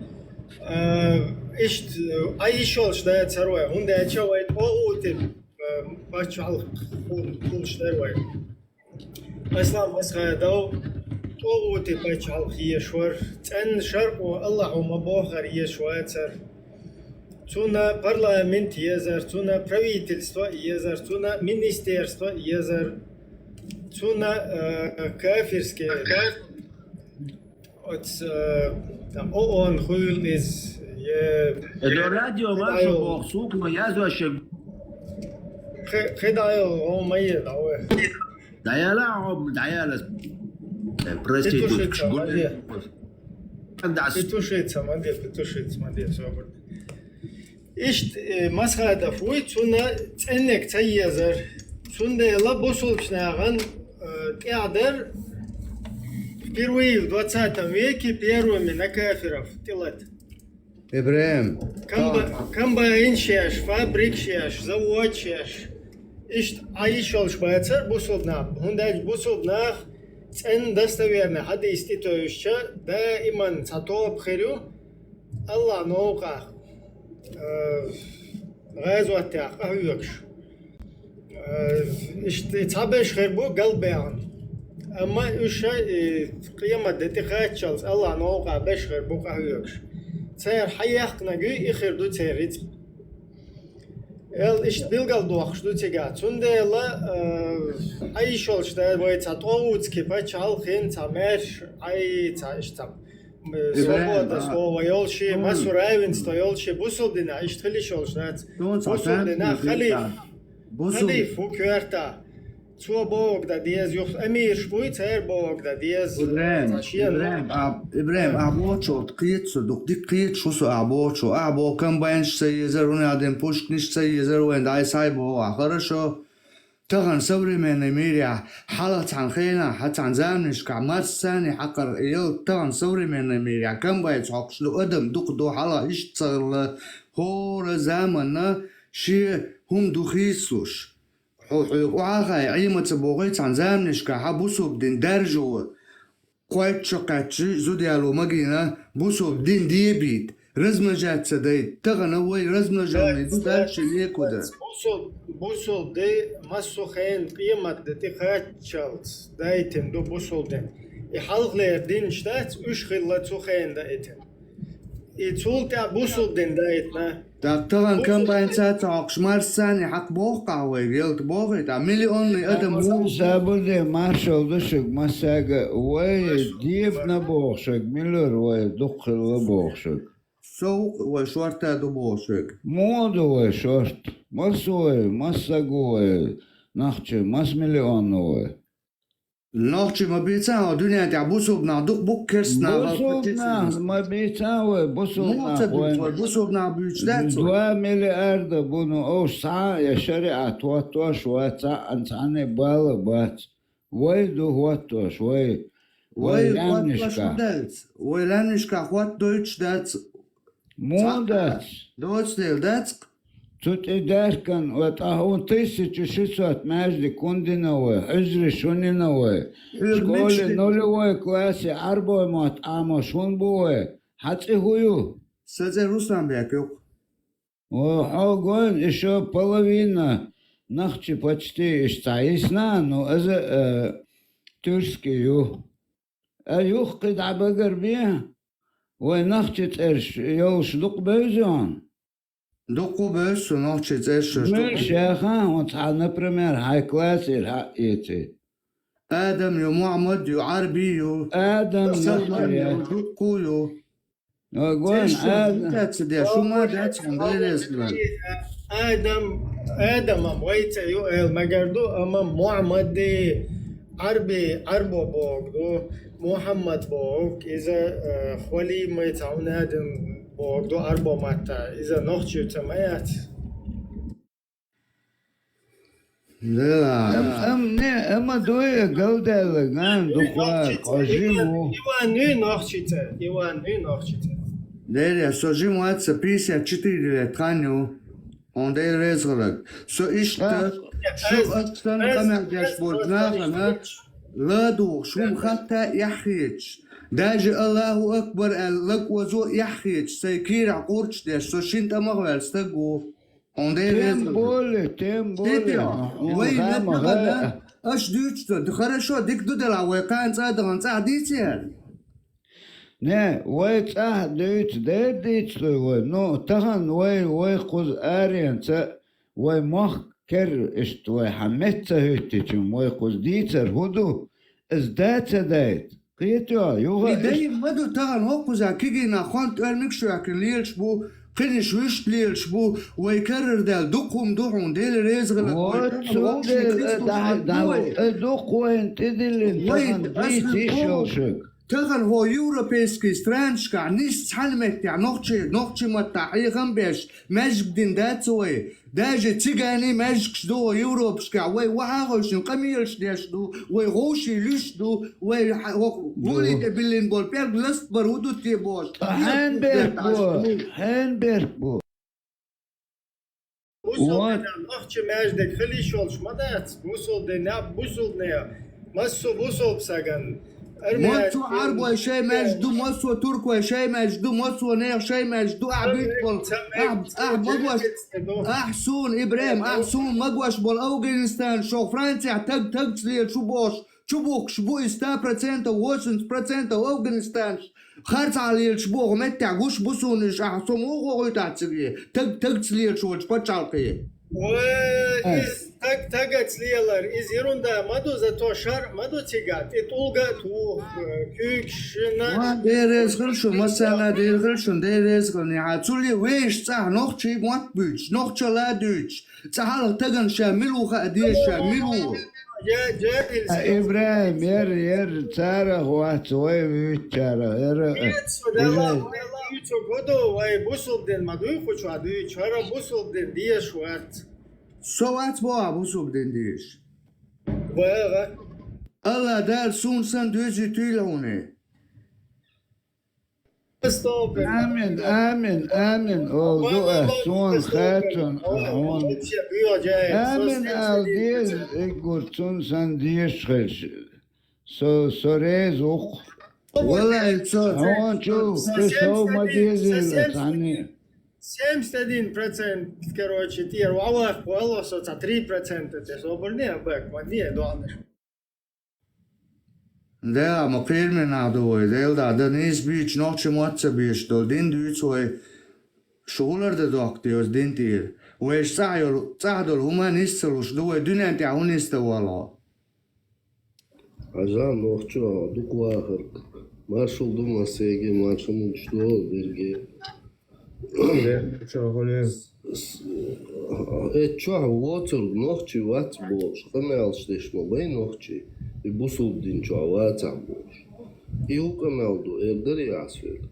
Э, иштта, э, Ӏайш йолуш дацара вай, хӀунда аьлча вай тӀогӀути, э, пачхьалкх хул-, хуьлуш дара вай. Аслан Масхадов тӀогӀути пачхьалкх езаш вара, цӀенна шаркъо Аллахьо ма боххара езаш вацара. Цунна парламент езар, цунна правительство езар, цунна министерство езар, цунна, э, кафирский, оц, э, там, ООН хуьлу иза, е-, Эдо радио ма Кхидайо. Шо боху, сука, но язо шен. Кхи-, Кхидайо, о, ма е, да, ой. ДӀаяла, хьо дӀаяла. Э, проститутка, Петушица, молодец. Андас. Петушица, молодец, Петушица, молодец, собар. Иштта, э, Масхадов вуй, цунна цӀеннег ца езар. Цундела бусулбачу нахана, э, тӀехь дар впервые в двадцатом веке первыми на кафиров тӀелата. ИбрахӀим. Комба-, комбайнаш еш, фабрикаш еш, заводаш еш. Иштта Ӏайш йолуш бацара бусулба нах. ХӀунда аьлча бусулба нах цӀенна достоверный хьадис тӀетевжича, даиман цхьа тоба хир ю, Аллахьан новкъахь, э, гӀазоттехь къахьоьгуш. Э, иштта цхьаберш хир бу галбаьхна. Амма уьш, э, къемат де тӀекхаччалц Аллахьан новкъахь берш хир бу къахьоьгуш. Церан хьан яьккхинарг ю, и хир ду церан рицкъ. Эл иштта билгалдоккхуш ду цигахь. Цундела, э, Ӏайш йолуш дара вай цхьа тӀогӀутский пачхьалкх хин, цхьа маьрша Ӏай, цхьа иштта, э, свобода слова йолуш, массу равенство йолуш, бусулба динехь иштта хила йиш йолуш дац. Бусулба динехь халиф, халиф ву коьрта. Цо бохург дан деза, юха амираш буй, церан бохург дан деза. ИбрахӀим, цхьа шена ИбрахӀим, ахь, ИбрахӀим, ахь бохучух кхета со, дукха дика кхеташ ву со ахь бохучух. Ахь боху комбайнаш ца езар, хӀунда аьлча пушканаш ца езар, вайн дӀай схьай боху ахь, хорошо. Тахана современный мирехь, хьалха цхьана хенахь, хьан цхьана заманашкахь, массарний хьакхар яла, тахана современный мирехь комбайнца хьокхуш ду, адам дукха ду, хьалха иштта ца хилла, хӀора заманна шен хӀума ду хийцалуш. Хьо хьоьга охьа а хаий, Ӏема ца бохий, цхьана заманашкахь хьан бусулба дин даржо, кхойтта шо кхаьчча, зуда яло магийна, бусулба дин дебийта, размножаться дайта. Тахана вай размноженный ду, дальше некуда. Бусул-, бусулба дин массо а хенахь къемат де тӀекхаччалц дайтина ду бусулба дин. И хьалхалера динаш дац, уьш хилла цу хенахь даийтина. И цул тӀаьхьа бусулба дин дайтина. ТӀаккха тахана комбайн ца цхьокхуш марсанне хьакха боху-кх ахь вайга, ялта бохуьйту ахь, миллионный адам ву. Сабур де, маршалла ду шуьга, массаьрга, вай дебана боху шуьга, миллиор вай дукха хилла боху шуьга. Со ву-кх вай шорта ду боху шуьга. Муха ду вай шорта? Маса ву вай, маса саг ву вай, нохчий, маса миллион ву вай? Нохчий ма бийцахь хьо, дуьнен тӀехь бусулба нах дукха бу-кх керста нах. Бусулба нах ма бийцахь вай, бусулба нах вай. Муха ца буьйцу вай, бусулба нах буьйцуш дац вай? Два миллиарда бу, ну, уьш цхьа а я шариӀат хӀоттош вац, цхьаъ а цхьанне бала бац. Вай ду хӀоттош, вай, вай, вай лаьмнашка хӀоттош ма дац, вай лаьмнашка хӀоттадойтуш дац. Муха дац? Доцу дела дац-кх. Цу тӀе даьхкина, вай тӀаккха хӀун тысяча шестьсот маьждиг хӀунда дина вай, хьуьжарш хӀунда йина вай, школе нулевой классе Ӏарбой мотт Ӏамош хӀунда бу вай, хьан цӀе хӀун ю? Сан цӀе Русланбек ю-кх. О, хьо гойна, ишо половина нохчий почти иштта йисна, ну, иза, э, тюркский ю. А юха кхин дӀа багар бен, вай нохчий цӀераш йолуш дукха бевза хьуна? Дукха бевза со нохчий цӀераш йолуш. Муьлш яха хьуна цхьа, например, хьайн классера хьаэций? Адам ю, Мухьаммад ю, Ӏарби ю, Адам, Салман ю, дуккха ю. Ой, гой, цӀераш Адам. Дац де, шу ма дац хьуна, Дела реза хиларг. Адам, Адам-м вай цӀе ю аьлла мегар ду, амма Мухьаммади, Ӏарби, Ӏарбо бохург ду, Мухьаммад бохург, иза, э, хвали ма ца хьуна Адам бохург ду Ӏарбо матта, иза нохчий ца ма яц. Да. Ам, ам, не, ам дуй галдаьлла, ган дукха, кхо жима ву. Иван нуй нохчий цӀе, Иван нуй нохчий цӀе. Дера, со жима вац, сан пятьдесят четыре лет хан ю. Хьуна Дела реза хиларг. Со иштта, шу ас санна къамел деш болчу нахана ладугӀуш хӀума хатта а эхь хеташ. Даже Аллаху Акбар аьлла лаг озо а эхь хеташ, сайн кийрахь къурдаш деш, со шина тӀамах ваьлла стаг ву. Хьуна Дела реза хиларг. Тем более, тем более. Вай наб ма гӀайа. Аша дуьйцуш ду, хорошо, дика ду делахь, вай кхана цӀа а дахана цӀахь дийци хӀара? Не, вай цӀахь дуьйцу, дера дийцалуй вай. Ну, тахана вай, вай кхуза аренца, вай мохк керра иштта вай хьан метта ца хӀуьттича, вай кхуза дийцар хӀун ду? Иза да ца дайта? Кхетий хьо, юха и дай ма ду тахана хӀокхузахь кегий нах хонтӀа оьрмигаш а хӀоьттина лелаш бу, кхинаш вуьшта лелаш бу, вай карара даьлла дукха хӀума ду хьуна, Дела реза хиларг. Вот, цундела, э, дӀа-, дӀа-, э, дукха вайна тӀедиллина тахана дийца йиш йолуш верг. Тахана хӀо европейский странашкахь нисса цхьана меттехь нохчий, нохчий маттахь хьехам беш, маьждиг дина дац вай. Даже цигани маьждигаш ду хӀо Европашкахь, вай вахьа а гӀевшина къамелаш деш ду, вай гӀовший луьйш ду, вай хьа-, хӀокху гули тӀе биллина болу пӀелг ластбар хӀун ду те бохуш. Хьенан берг бу? Хьенан берг бу? Бусулбанан нохчий маьждиг хила йиш йолуш ма дац, бусулбанан, бусулбанан. Массо а бусулба сагана. Массо а Ӏарбой шайн маьждиг ду, массо а туркой шайн маьждиг ду, массо а нехан шайн маьждиг ду, ахь буьйцу болу. Ахь, ахь магош, ахь суна, Ибрахим, ахь суна магош болу Афганистанаш, шо Францехь таг тагца лелаш ву бохуш, чубухкуш бу и сто процентов, восемьдесят процентов Афганистанаш. Харцахь лелаш боху меттехь гуш бу суна уьш, ахь со муха гӀовгӀуьйтахь цига, таг тагца лелаш волчу пачхьалкхе. Ой, иза таг-, тагца лелар, иза ерунда ма ду, зато шарӀ ма ду цигахь, тӀе тӀулга а туху, куьйгаш шина. Ва, Дела реза хила шуна, массарна а Дела хила шуна, Дела реза хила нехьа. Цуле вешан цӀахь нохчий мотт буьйцуш, нохчалла а дуьйцуш, цӀа хьалха тагана ша мила ву хаа деза, ша мила ву. Я, я, а, Ибрахим, яра, яра, царах вац, вай вуьйцучарах, яра, а, Нет, со уже Далла, Далла вуьйцург хӀун ду, вай бусулба дин ма дуй кху чохь дуьйцуш, хӀара бусулба дин дезаш вац. Со вац боху бусулба дин дезаш. Ва, ва. Алла Дала суна санна доьзуьйтийла хьуна. Амин, амин, амин, олу ду ас, суна хаьттина хьуна. Амин ала деза, Иггур, цунна санна дезаш хилча. Со, со реза ву-кх. Валлай, со, хьуна чу, со, со, со сов ма дезийла цхьанне. Семьдесят один процент, короче, тӀера вовшах вало со, цхьа три процента тӀе собарне а бак, ма де, доӀанаш. Дела, ма кхераме нах ду вай, Дела да, да нийса бийча нохчий мотт ца безаш дола дин дуьйцу вай, шу хӀун лардан дохку те оцу дин тӀера? Вайша цӀахь йолу, цӀахь долу хӀума нисса ца луш ду вай, дуьнен тӀехь хӀун нисдан волу хьо? Хьажа, нохчо, дукха вахарг. Маршалла ду массаьрга, маршалла луш ду берриге. Чохале. С-, с-, э, чохь воцург нохчий вац бохуш, къамелаш деш ма бай нохчий, и бусулба дин чохь вацахь бохуш. И хӀун къамел ду, эр дарий ахь соьга?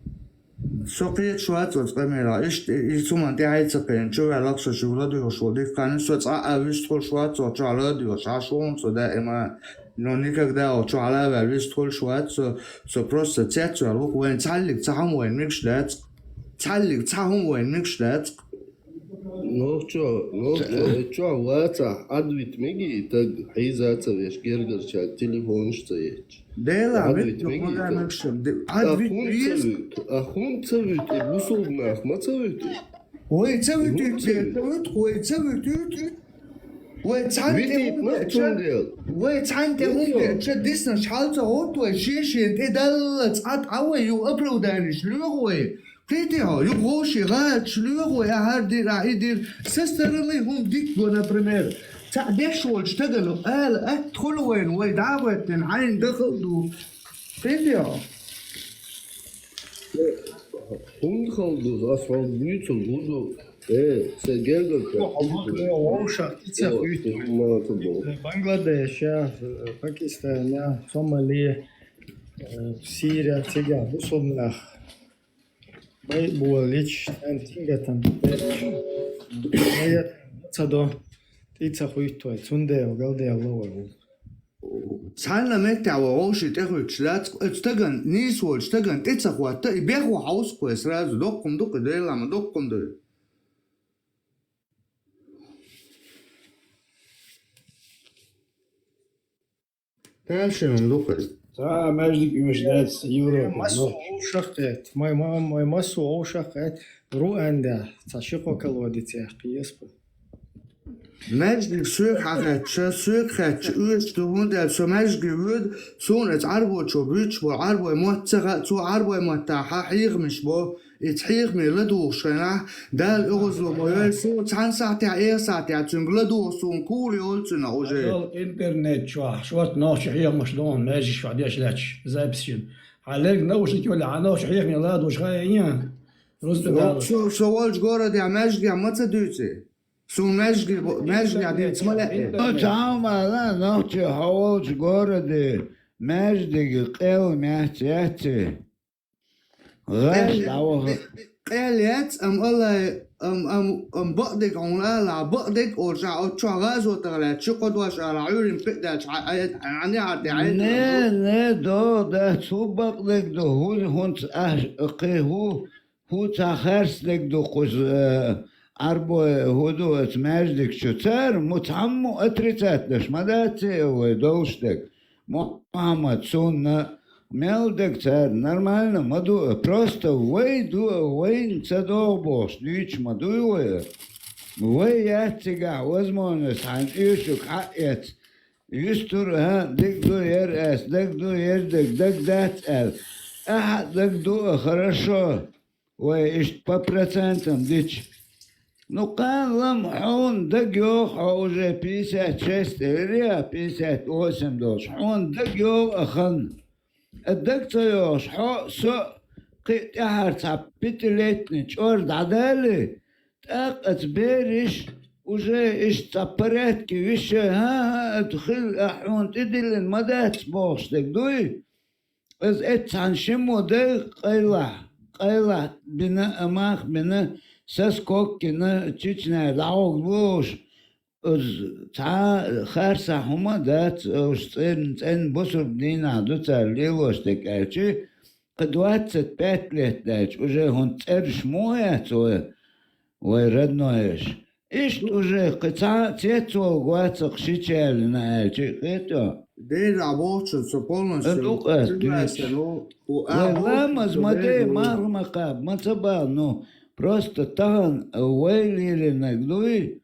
Со кхеташ вац оцу къамелах. Иштта, и цуман тӀаьхьа ца кхиъна, чу ваьлла со шуьга ладуьйгӀуш волу дика хан, со цкъа а вистхуьлуш вац, со чохь ладуьйгӀуш, Ӏаш ву хьуна со даима. Но никогда оцу чохь ла а ваьлла вистхуьлуш вац, со, со просто цецваьлла ву-кх, вайн цхьаьллиг ца хӀума вайн мегаш дац-кх. Цхьаьллиг ца хӀума вайн мегаш дац-кх. Нохчо, нохчо, э, чохь вацахь, Ӏадвита мегий и таг, хьийза а ца веш, гергарчаьрга телефонаш а ца етташ. Дела, Ӏадвита мегий и таг. Ӏадвита хӀунда ца вуьту? А хӀунда ца вуьту? И бусулба нах ма ца вуьту? Вай ца вуьтуьйту, ца вуьту, вай ца вуьтуьйту. Вай цхьаьна тӀе хӀума деча, вай цхьаьна тӀе хӀума деча, диснарш хьал ца гӀотту вай, шен-шен тӀе даллалц Ӏад Ӏа вай, юха оправданиеш лоьху вай. Кхетий хьо, юха вовшийн гӀазоташ лоьху вай, ахьар дира, ахь и дира. Со стороны хӀума дика го, например, цхьаъ беш волчу стагана ала атта хуьлу вайна, вай дӀа а гӀоьттина, хьайна даха а ду. Кхетий хьо? ХӀунда хала ду, ас хьо дуьйцург хӀун ду? Э, сан гергара хӀо, хьо, хӀо, вовшах тӀе ца хуьйту. Бангладеш, Пакистан, Сомали, э, Сирия, цигахь бусулба нах байболалича, царна тингатам ца до, тӀе ца хуьйту вай, цундела галдаьлла вай ву. Цхьанна меттехь вай вовшийн тӀе хуьттуш дац, оцу стагана, нийса волчу стагана тӀе ца хӀотта, и бехо хьовсу-кх вай сразу, доккхум ду-кх и, Дела, ма доккхум ду. Тешам ду-кх иза. Цхьа а маьждиг оьшуш дац Европе. Массо а вовшах кхетта. Май, ма-, май массо а вовшах кхетта. Руанда, цхьа ши-кхо колодец яьккхи, яспа. Маьждиг соьга хьахаьттича, соьга хаьттича оьшуш ду, хӀунда аьлча со маьждиге воьду, суна оцу Ӏарбочо буьйцуш болу Ӏарбой мотт ца хаьа, цо Ӏарбой маттахь хьехамаш бо, и цхьа хьехаме ладугӀуш хенахь, Дала оьгӀазло ма йойла, суна цхьана сахьтехь, эха сахьтехь цуьнга ладугӀуш, суна кула йолу цуьнан уже. Хьажал интернет чохь, шорта нохчийн хьехамаш ду хьуна, маьждигаш чохь деш лаьтташ, записьна. Хьан лерг наушник йолий, хьан нохчийн хьехаме ладугӀуш хаьий? Рузбан Дала. Со, со волчу городехь маьждигехь ма ца дуьйцу. Суна маьждиге, маьждигехь дийца ма лаьа. Ну, цхьа хӀума ала, нохчий, хьо волчу городе маьждиг къел меца яц и? ГӀаш дӀаваха. Къел яц, амма Аллай, ам, ам, ам бакъдерг хьуна ала, бакъдерг олуш, ахь оцу чохь гӀазотах лаьцна, ши-кхо дош ала, Ӏуьйранна пхиъ даьлча, хьан, хьан, хьан, хьан, хьан, Не, не, догӀу дац, хӀун бакъдерг ду, хӀун, хӀунца ахь кхин хӀун, хӀун цхьа харцдерг ду кхуза, э, Ӏарбой, хӀун ду оцу маьждиг чу? Цара мо цхьаммо отрицать деш ма дац и вай долуш дерг. Мухьаммад, сунна, мел дерг цара нормально ма ду, просто вай ду, вайна ца догӀу бохуш дуьйцуш ма дуй вай. Вай яц цигахь возможность хьайна оьшург хьаэца. Юьстур, хӀа, дерг ду яра ас, дерг ду яра дерг, дерг дац аьлла. Ахьа дерг ду а, хорошо. Вай иштта по процентам дича. Ну, кхана лам хьуна дага йогӀу, хьо уже пятьдесят шесть эр я, пятьдесят восемь долуш. Хьуна дага йогӀу а хан. А дага ца йогӀуш, хьо а, со а кхин а тӀаьхьара цхьа пятилетний чӀор дӀадали, тӀаккха оцу бераш уже иштта цхьа порядке виша, хӀан-хӀа, ата хила, ахь хьуна тӀедиллина ма дац бохуш дерг дуй? Иза эццахьана шиммо дай къайлахь, къайлахь бина, амах бина, соскок йина, Чечняе дӀагӀорг луш, иза цхьа а харцахь хӀума а дац, уьш цӀен-, цӀена бусург дийнахь ду цара лелош дерг аьлчи, кхин двадцать пять лет даьлча, уже хӀунда цӀераш муха яц вай, вай родноеш? Иштта уже кхин цхьа а цецволу вацахь шича яьллина аьлча, кхетӀо. Дера а бохучун со полностью согласен ву. Вай ламаз ма де, марха ма кхаба, ма ца бала, ну, просто тахана вай лелийнарг дуй,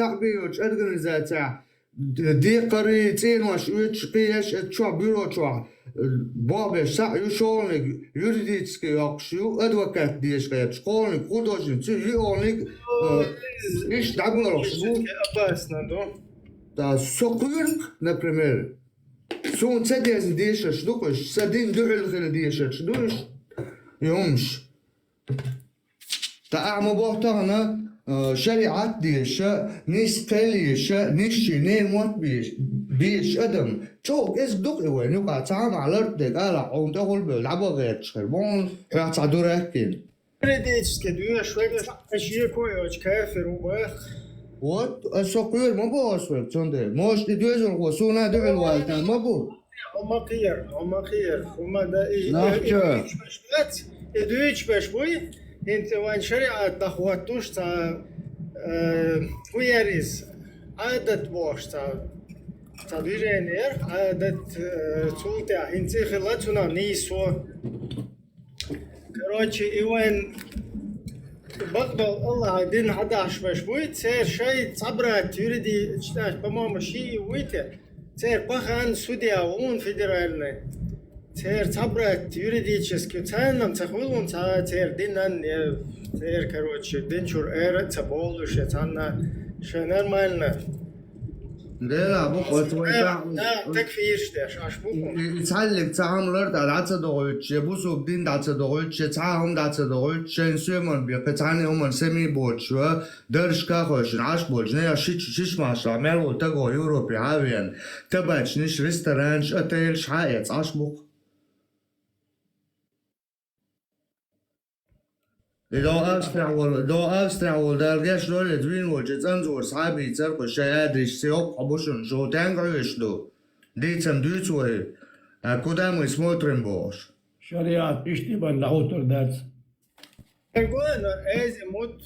цхьаъ бе йолчу организацехь декхарий, цӀенош оьцуш кхин еш, оцу чохь бюро чохь, э, болх беш цхьаъ ю, шолгӀаниг юридически йоккхуш ю, адвокат дезаш гӀерташ, кхоьлгӀаниг художник, цуьнан йоьалгӀаниг, э, иштта дӀабоьлхуш бу. Опасно ду. Да, со кхоьру-кх, например, суна ца дезна дешарш ду-кх уьш, сан динна дуьхьал хила дешарш ду уьш, и хӀумаш. Ткъа ахьа ма боху тахана, а, шариӀат дезаш, нийса кхел езаш, нийсачу ненан мотт безаш, безаш адам. ЧӀогӀа кӀезиг ду-кх и вайна юкъахь, цхьа а ма лартде, кӀалахь хьуна тӀехула бевлла, дӀабаха гӀерташ хир бу хьуна, хьоьх цхьа дуьра аьлла. Юридически доьшуш верг, аса шеко йоцу кафир ву боху. Вот, аса со кхоьру ма боху аса верг, цундела. Может, и доьзалхо суна дуьхьал валийтина ма бу. Хьо ма кхера, хьо ма кхера, хӀума дан и, нах и, и чу дуьйцуш беш бац, и дуьйцуш беш буй, хӀинца вайн шариӀат дӀахӀоттуш цхьа, э, хӀун яра иза, Ӏадат бохуш цхьа, цхьа движение яра, Ӏадат, э, цул тӀаьхьа хӀинца и хилла цунах нийсо. Короче, и вайн бакъдолу Аллахьан дин хьадахьаш беш буй, церан шайн цхьа брат юриди-, читаьш, по-моему, шиъ вуй те, церан пахан судья ву федеральный. Церан цхьа брат юридически, царна ца хуьлун цхьа церан динан, я церан, короче, дин чуьра эра а ца болуш, я царна Шо нормально. Дела бу, оцу вай Да, тахьа да, так фирш деш, аш бу. И, и, и цхьаллиг цхьа хӀума лар тӀа дӀа ца догӀуьйтуш, я бусулба дин дӀа ца догӀуьйтуш, я цхьа хӀума дӀа ца догӀуьйтуш, шайн соьман бе, кхин цхьанна хӀуман семи боцуш, ва даржка а хойшина, Ӏаш болчу, не, я шич-, шиш машла, мел волу таго Европе хьавеана, табачниш, ресторанаш, отелаш хьаэца Ӏаш бу-кх. И до Австрия волу, до Австрия волу Дала геш лоллица вийна волчу цӀанзорца хьабийцара кху шайн адрес, се йоккха бу шуна, шу тенга хьоьжуш ду? Дийцам дуьйцу вай, а куда мы смотрим бохуш? Шариат иштта бан дӀахӀуттур дац. Эрго, но эзи мут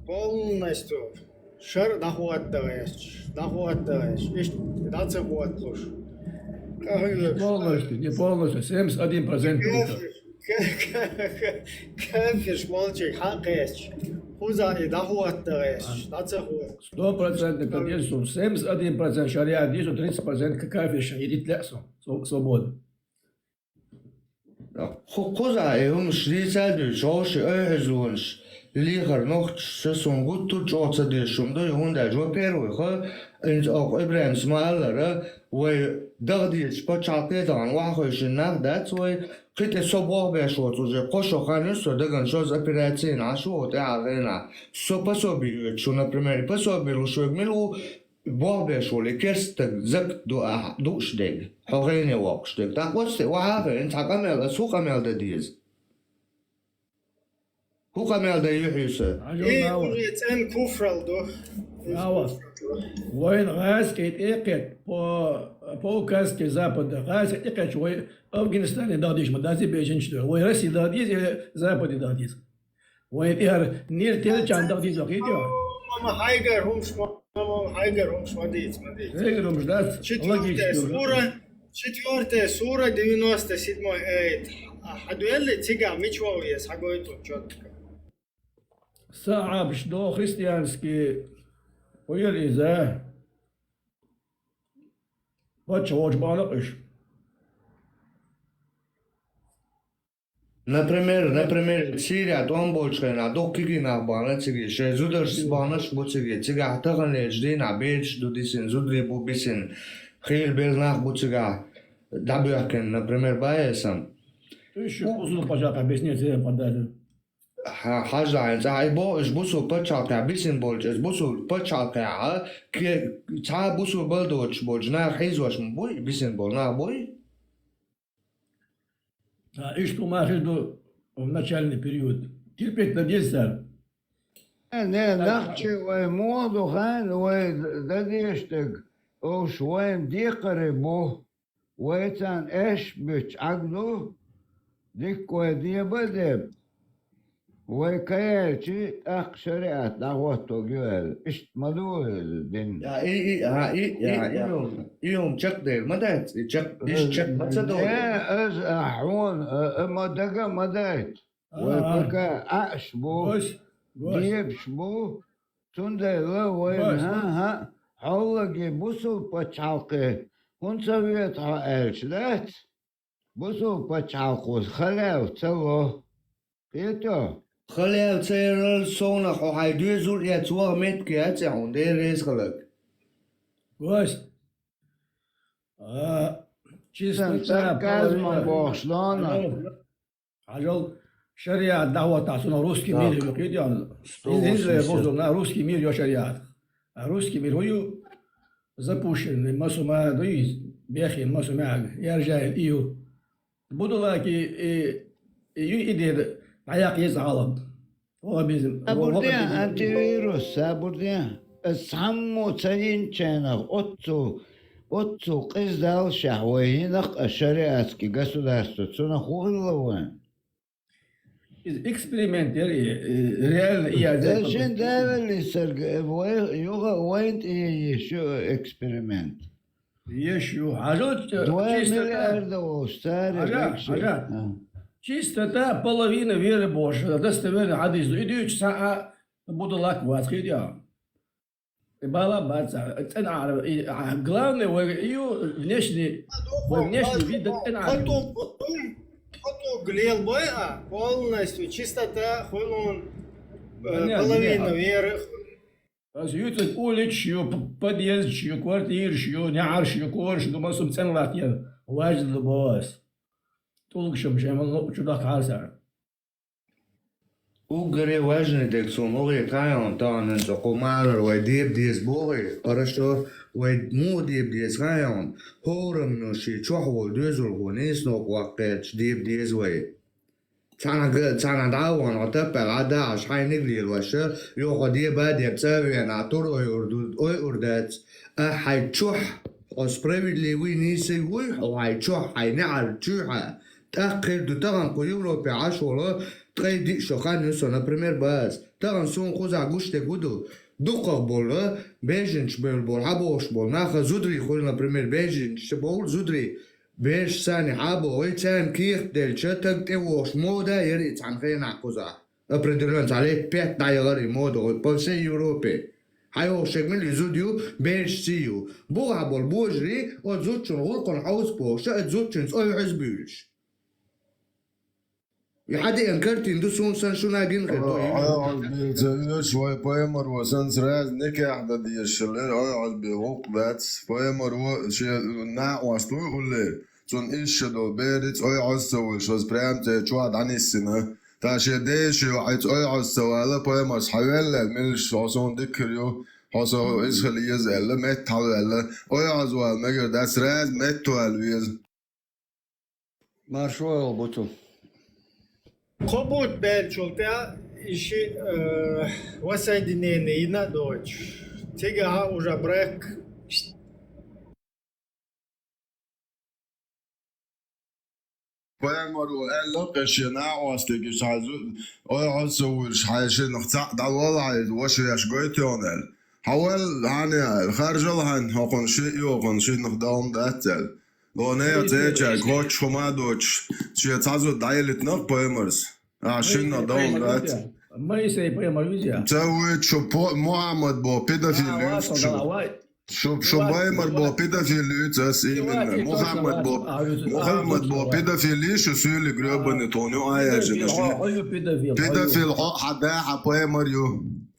полностью шар дӀахӀотта гӀерташ, дӀахӀотта гӀерташ, иштта дӀа ца хӀотталуш. Кахуьйлуш. Не полностью, не полностью, семьдесят один процент только. Кафир. Ка-, ка-, ка-, кафирш болчиг хьакхаьчча, кхуза и дӀахӀотта гӀерташ, дӀа ца хӀотта. Сто процентов, конечно, семьдесят один процент шариат дийцу, тридцать процент кафирш, и дитла со-, свобода. Кху-, кхуза и хӀумаш дийца а дуьйцу, хӀорш и ойхьазонаш, лехар нохчаша суна гуттар а чӀогӀа ца дезаш хӀума ду, и хӀунда аьлча, во-первых, хӀинца оха ИбрахӀимс ма-аллара, вай даха дезачу пачхьалкхе а дахана охьахевшина нах дац вай, кхин тӀе со болх беш воцу уже кхо шо хан ю, со дагана шозза операцина Ӏаш ву тӀаьхьа хенахь. Со пособи оьцу шу, например, и пособи луш верг мила ву, болх беш волу и керста стаг закат ду ахьа дууш дерг, хьо гӀене воккхуш дерг. ТӀаккха оцу тӀе охьа а хиъна, цхьа къамел, аса хӀун къамел дан деза? ХӀун къамел дан ю хьуьса? Хьажал, Э, Дауд. Уже цӀена куфрал ду. Дауд. Вайна гӀазкхий тӀе а кхетта, по, по указке Запада, гӀазкхий тӀе кхетча, вай Афганистане даха дезаш ма дац, беженчу дуьхьа. Вай России даха деза или Западе даха деза? Вайн тӀера нир телчан даха деза хӀокху тӀехь? Мама хьайгара хӀумаш, мама хьайгара хӀумаш ма дийца, ма дийца. Хьайгара хӀумаш дац, четвёртая логично. Сура, четвёртая сура, девяносто седьмой аят. Хьан дуьллий цигахь мича вовъе, схьагойту чётко. Сахьабаш до христианский, хӀун яра иза? Паччахь волчу бахьана уьш. Например, например, Сирия тӀом болчу хенахь дукха кегий нах бахана цига, шайн зударшца баханарш бу цига, цигахь таханлерчу дийнахь бедаш ду дисина, зударий бу бисина, хийла-белла нах бу цигахь дӀабоьхкина, например, баьсам. Уьш шу бусулба пачхьалкхехь бисинарг церан къа даьлла. Хьа-, хьажа хьайна цӀахь, и боху, уьш бусулба пачхьалкхехь бисина болчу, иза бусулба пачхьалкхехь, ке-, цхьа а бусулба доцуш болчу наха хьийзош ма буй, бисина болу нах буй? А, иштта хӀума хир ду в начальный период. Терпеть дан деза цара. Не, не, нахчи вай муха ду хаьа, вай дан дезаш дерг, уьш вайн декхаре бу. Вай царна эш буьтуш Ӏаг ду, дикка вай деба а деба. Вай кхаьччи, тӀаккха шариат дӀахӀоттург ю аьлла, иштта ма ду иза дин. Я, и, и, а, и, и, я, и, я. И хӀума, и хӀума чекхдер ма дац, и чек-, иштта чек ма ца до. Не, иза а хьуна, а, а, ма дага а ма дайта. Вай А-а. Пока Ӏаш бу, Гос, гос. Дебаш бу, цундела вайна, Гос. ХӀан-хӀа, хьоллаге бусулба пачхьалкхе хӀунда ца вета хьо аьлча дац? Бусулба пачхьалкхо халаьв ца ло. Кхето? Халаьв ца ярал совнах хьо хьайн доьзал а эцна ваха меттиг яц хьуна, Дела реза хиларг. Гость. А, чисто Сан цӀа казман половина. Бохуш дона. Хьажал, шариат дӀахӀоттахь цунах русский мир ю кхийдеана. Сто восемьдесят. Иза, иза бузуна русский мир йо шариат. А русский мир хӀун ю? Запущенный, массо мара ду иза, бехин массо мара, яржаин и ю. Будулаки и, и ю и деда, дӀаяккха еза гӀалам. Ваххабизм. Сабур де, антивирус, сабур де. Ас цхьаммо ца йинчайнах оццул, оццул къиза даллашехь вай йинах а шариатский государство, цунах хӀун хилла вайн? Иза эксперимент яра и, и реально и яза. Шен даваллиссарг, э, вай, юха вайн тӀе йиш ю эксперимент. Еш ю. Хьажа, два чистота. Миллиарда волуш цара. Хьажа, векши. Хьажа. А. Чистота, половина веры бохуш, достоверный хьадис ду. И дуьйцу цхьа а будулак вац хир я. И бала бац, цӀена ара, и, а, главное, вай, и ю, внешний, вай внешний вид, цӀена ара. Хатуг, хатуг лел бой, а, полностью чистота, хуйлун, э, понятно, половина веры. Аса юьцӀаг уличаш ю, п-, подъездаш ю, квартираш ю, неӀарш ю, кораш ду, масум цӀена латтаяр. Важа ду боху аса. ТӀулгашам шайн луъу чу дахкахьара цара. Уггаре важный дерг суна лохе кхайолна тахана хӀинца кху марара вай деба деза бохий, хорошо, вай муха деба деза кхайолна, хӀораммо шен чохь волу доьзалхо нийсонох ваккхаьчча деба деза вай. Цхьана га-, цхьана дӀа а вахана, хьо таппаьлла Ӏа дахьаш, хьайниг лелош, йо, хьо деба а деба, цӀа а веана, тур ойур ду, ойур дац. Ахьа хьайн чохь, хьо справедливый нийсий вуй, хьо хьайн чохь, хьайн неӀар чуьйхьа. ТӀаккха хир ду тахана кху Европе Ӏаш волу, ткъе диъ шо хан ю со, например, бац. Тахана суна кхузахь гуш дерг хӀун ду? Дукхах болу, беженцаш бевлла болу, хьабохуш болу, наха зударий хуьлу, например, беженцаш бовлу зударий. Бераш царна хьабохуй, царна кехат делча, таг тӀевогӀуш мода яра и цхьана хенахь кхузахь. Определённо цхьа лет пять дӀаялара и мода по всей Европе. ХьайогӀуш шегмил и зуда ю, бераш ций ю. Бухахь болу божарий, оцу зудчун гӀуллакхана хьовса бохуш, оцу зудчуьнца ойхьаза буьйлуш. И хьан деана картина ду, суна сан шуна гина хир ду. Ой, ой, ой, ца оьшу вай пайхамаро сан сразу никехь дан дезаш хилла, ой, ой, бе, гӀуллакх дац. Пайхамаро шен накъост ву хӀуллера. Цунна иштта долу берица ойхьаза ца вуьйлуш, аса прям цӀе чохь дӀаниссина. Та шен деши йохьица ойхьаза ца вала, пайхамарс хьан велла, милаш хьо суна диккхир ю, хьо со иза хила еза аьлла, метта хьан велла, ойхьаза вала мегар дац, сразу метта вала веза. Маршо йолу бу цу. Кхо бутт баьллачул тӀаьхьа и ши, э, воссоединение йина а доцуш. Цигахь уже брак. Пайхамаро аьлла, кхе шен накъостиге цхьа зу-, ойхьаза ца вуьйлуш, хьайн шиннах цхьаъ дӀавала хьайза, ваша еш гойту хьуна аьлла. Хьан вал, хьан яа, харжал хьан, хьо кхунна шиъ йохана шиннах далун дац аьлла. Лонея цӀечаьрга хоттуш хӀума а доцуш, шен цхьа зуда дӀаелитинарх пайхамарс. А, шиннах далун дац. Моисей пайхамар виза. Ца вуьйцу шу по-, Мухьаммад бо педофил юьйцу шу. Шу, шу баймар бо педофил юьйцу ас именно. Мухаммад бо, Мухаммад бо педофил ю шу суьйлиг грёбаный тхуна ю а яжина шу. Педофил хьо, хьан да, хьан паймар ю.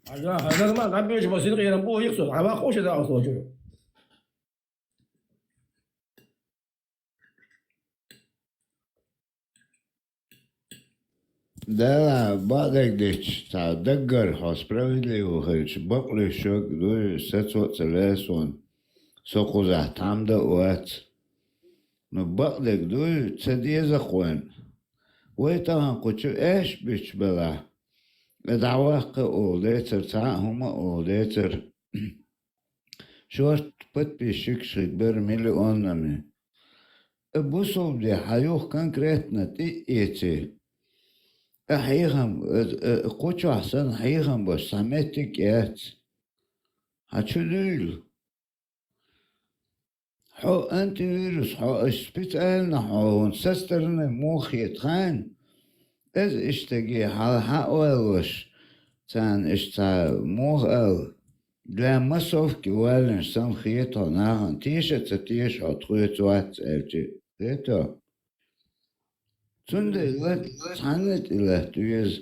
Хьажа, хьажа, ма, габбеш бо син гӀерам бо йихсо, хьан вакхо ше да осло чу. Дала бакъдерг дича, цхьа даггара хьо справедливо хилча, бакълуьйш шаг дуй, сацо а ца лаьа суна, со кхузахь тхьамда а вац. Ну, бакъдерг дуй, ца деза-кх вайна. Вай тахана кху чу аьшпаш буьтуш белахь, и дӀаваккха а олу децара, цхьа а хӀума а олу децара. Шорта подписчикаш хиг бара миллионами. Э, бусулба де хьан юха конкретно тӀе а эций. Э, хьехам, э, э, кху чохь санна хьехам беш цхьа меттиг а яц. Хьан чу дуьйла? Хьо антивирус, хьо аш специально хьо хӀун со стороны муха хета хьайна? Иза иштаге хьал хьан ойлош, царна иштта цхьа муха аьлла, для массовки валлинаш санна хета хьо нахана, теша а ца теша хьо тхоьца вац аьлча, хета хьо? Цундела цхьанна а тӀе латта веза.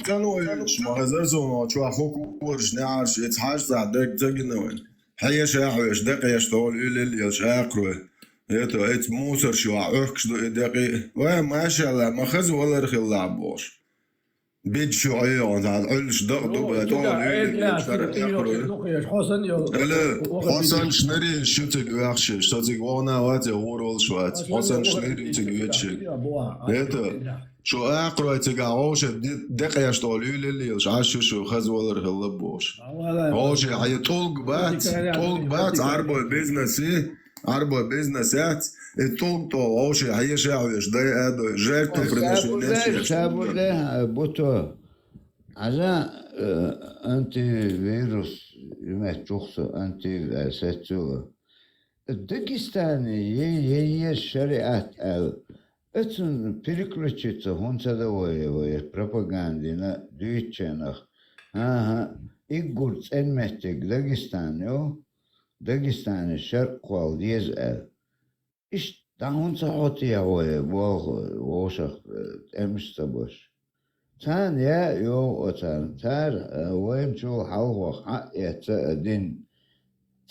Канойш, ма хазар суна чохь хӀокху кораш неӀарш, и цхьаьжцахь дерг ца гина вайн. Хьеша а хьоьжуш, декъеш долу уьлил елш акхарой. Это, эца мусорш йохь Ӏохкуш ду и декъий. Вай, машалла, ма хаза валар хилла бохуш. Бидаш ю Ӏехьо, цхьана Ӏуьллуш дакъа ду бай, тӀо уьлил елш акхарой. Эла, хьо санна шнарий шу цига оьхуш, со цига вогӀна вац, я гӀур волуш вац. Хьо санна шнарий цига оьцуш. Это, Шу акхарой цигахь вовшийн де-, декъеш долу уьйлаллелаш, Ӏаш шу хаза валар хилла бохуш. Вовшийн хьайн тӀулг бац, тӀулг бац, Ӏарбой бизнес и, Ӏарбой бизнес яц, и тӀулг тӀо вовшийн хьеша а хьоьжуш, дай а дой, жертву приношение. Сабур де, сабур де, а, буто. Хьажа, э, антивирус, юмет чухсу, анти, э, сеццула. Дагестане е-, е-, еза шариат аьлла, оцунна переключиться хӀунда ца до вай, вай пропагандина дуьйцучарах? ХӀан-хӀа, уггар цӀена меттиг Дагестан ю, Дагестане шарӀ кхолла деза аьлла. Иштта дӀа хӀунда ца хьотта вай, боху вовшах, э, тӀемаш ца беш? Царна яа йогӀу оцарна, цара, э, вайначул хьалхо хьа а эца а дин.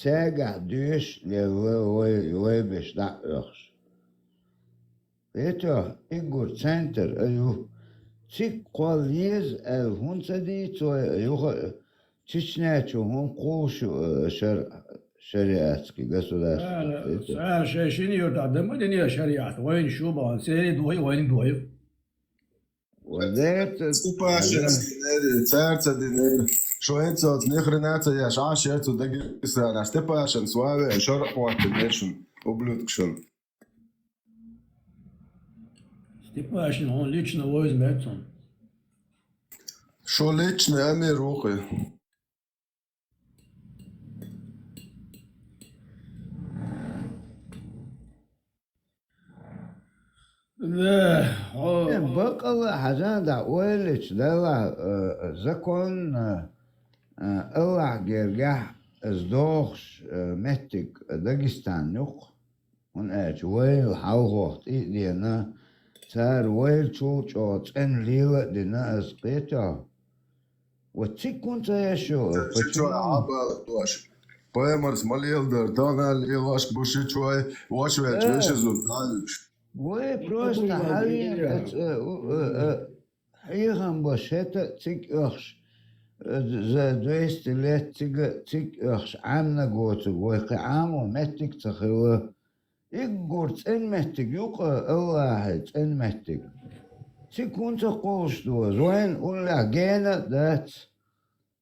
Цаьргахь доьшуш лелла вай, вай беш дӀа а оьхуш. Итох, иггур центр а ю. Цига кхолла еза аьлла хӀунда ца дийца вай а юха а? Чечня чу хӀунда кхуллуш ю, э, шар-, шариатский государство? Цара, цара шайн шина юртахь дан ма динера шариат, вайна шу бахьана, церан дохий, вайна дохий. Степашинский нери, цара ца динера. Шо хӀинцалц ни хрена ца еш, Ӏаш яр цу Дагестанахь. Степашинс ван веана шарӀ хӀоттийнера шуна, ублюдкашна. Степашин, хьуна лично вовза меца хьуна. Шу лично амир ву кхин. Да, хьо- Э, бакъалла а хьажа дӀа ойла йича, Далла, э, законно, э, Аллахь гергахь из дохуш, э, меттиг Дагестан ю-кх. ХӀунда аьлча вайла хьалхох тӀе а дена, цара вайла чул чӀогӀа цӀена лела а дина, ас кхетахь. Вот цига хӀунда ца еш ю? Ши чой хьабала дош. Паймарс ма леладара, тахана лелош бу ши чой, ваш веч, э, веши зуд дӀалуьйш. Вай просто хьалин, э, э, э, э, хьехам беш хӀета а цига оьхуш, э, за двести лет цига, цига оьхуш Ӏаьмнаг воцург вай кхин Ӏамо меттиг ца хилла. Иггур цӀена меттиг ю-кх Аллахье цӀена меттиг. Цига хӀунда ца кхуллуш ду? Вайна уллехь гена а дац.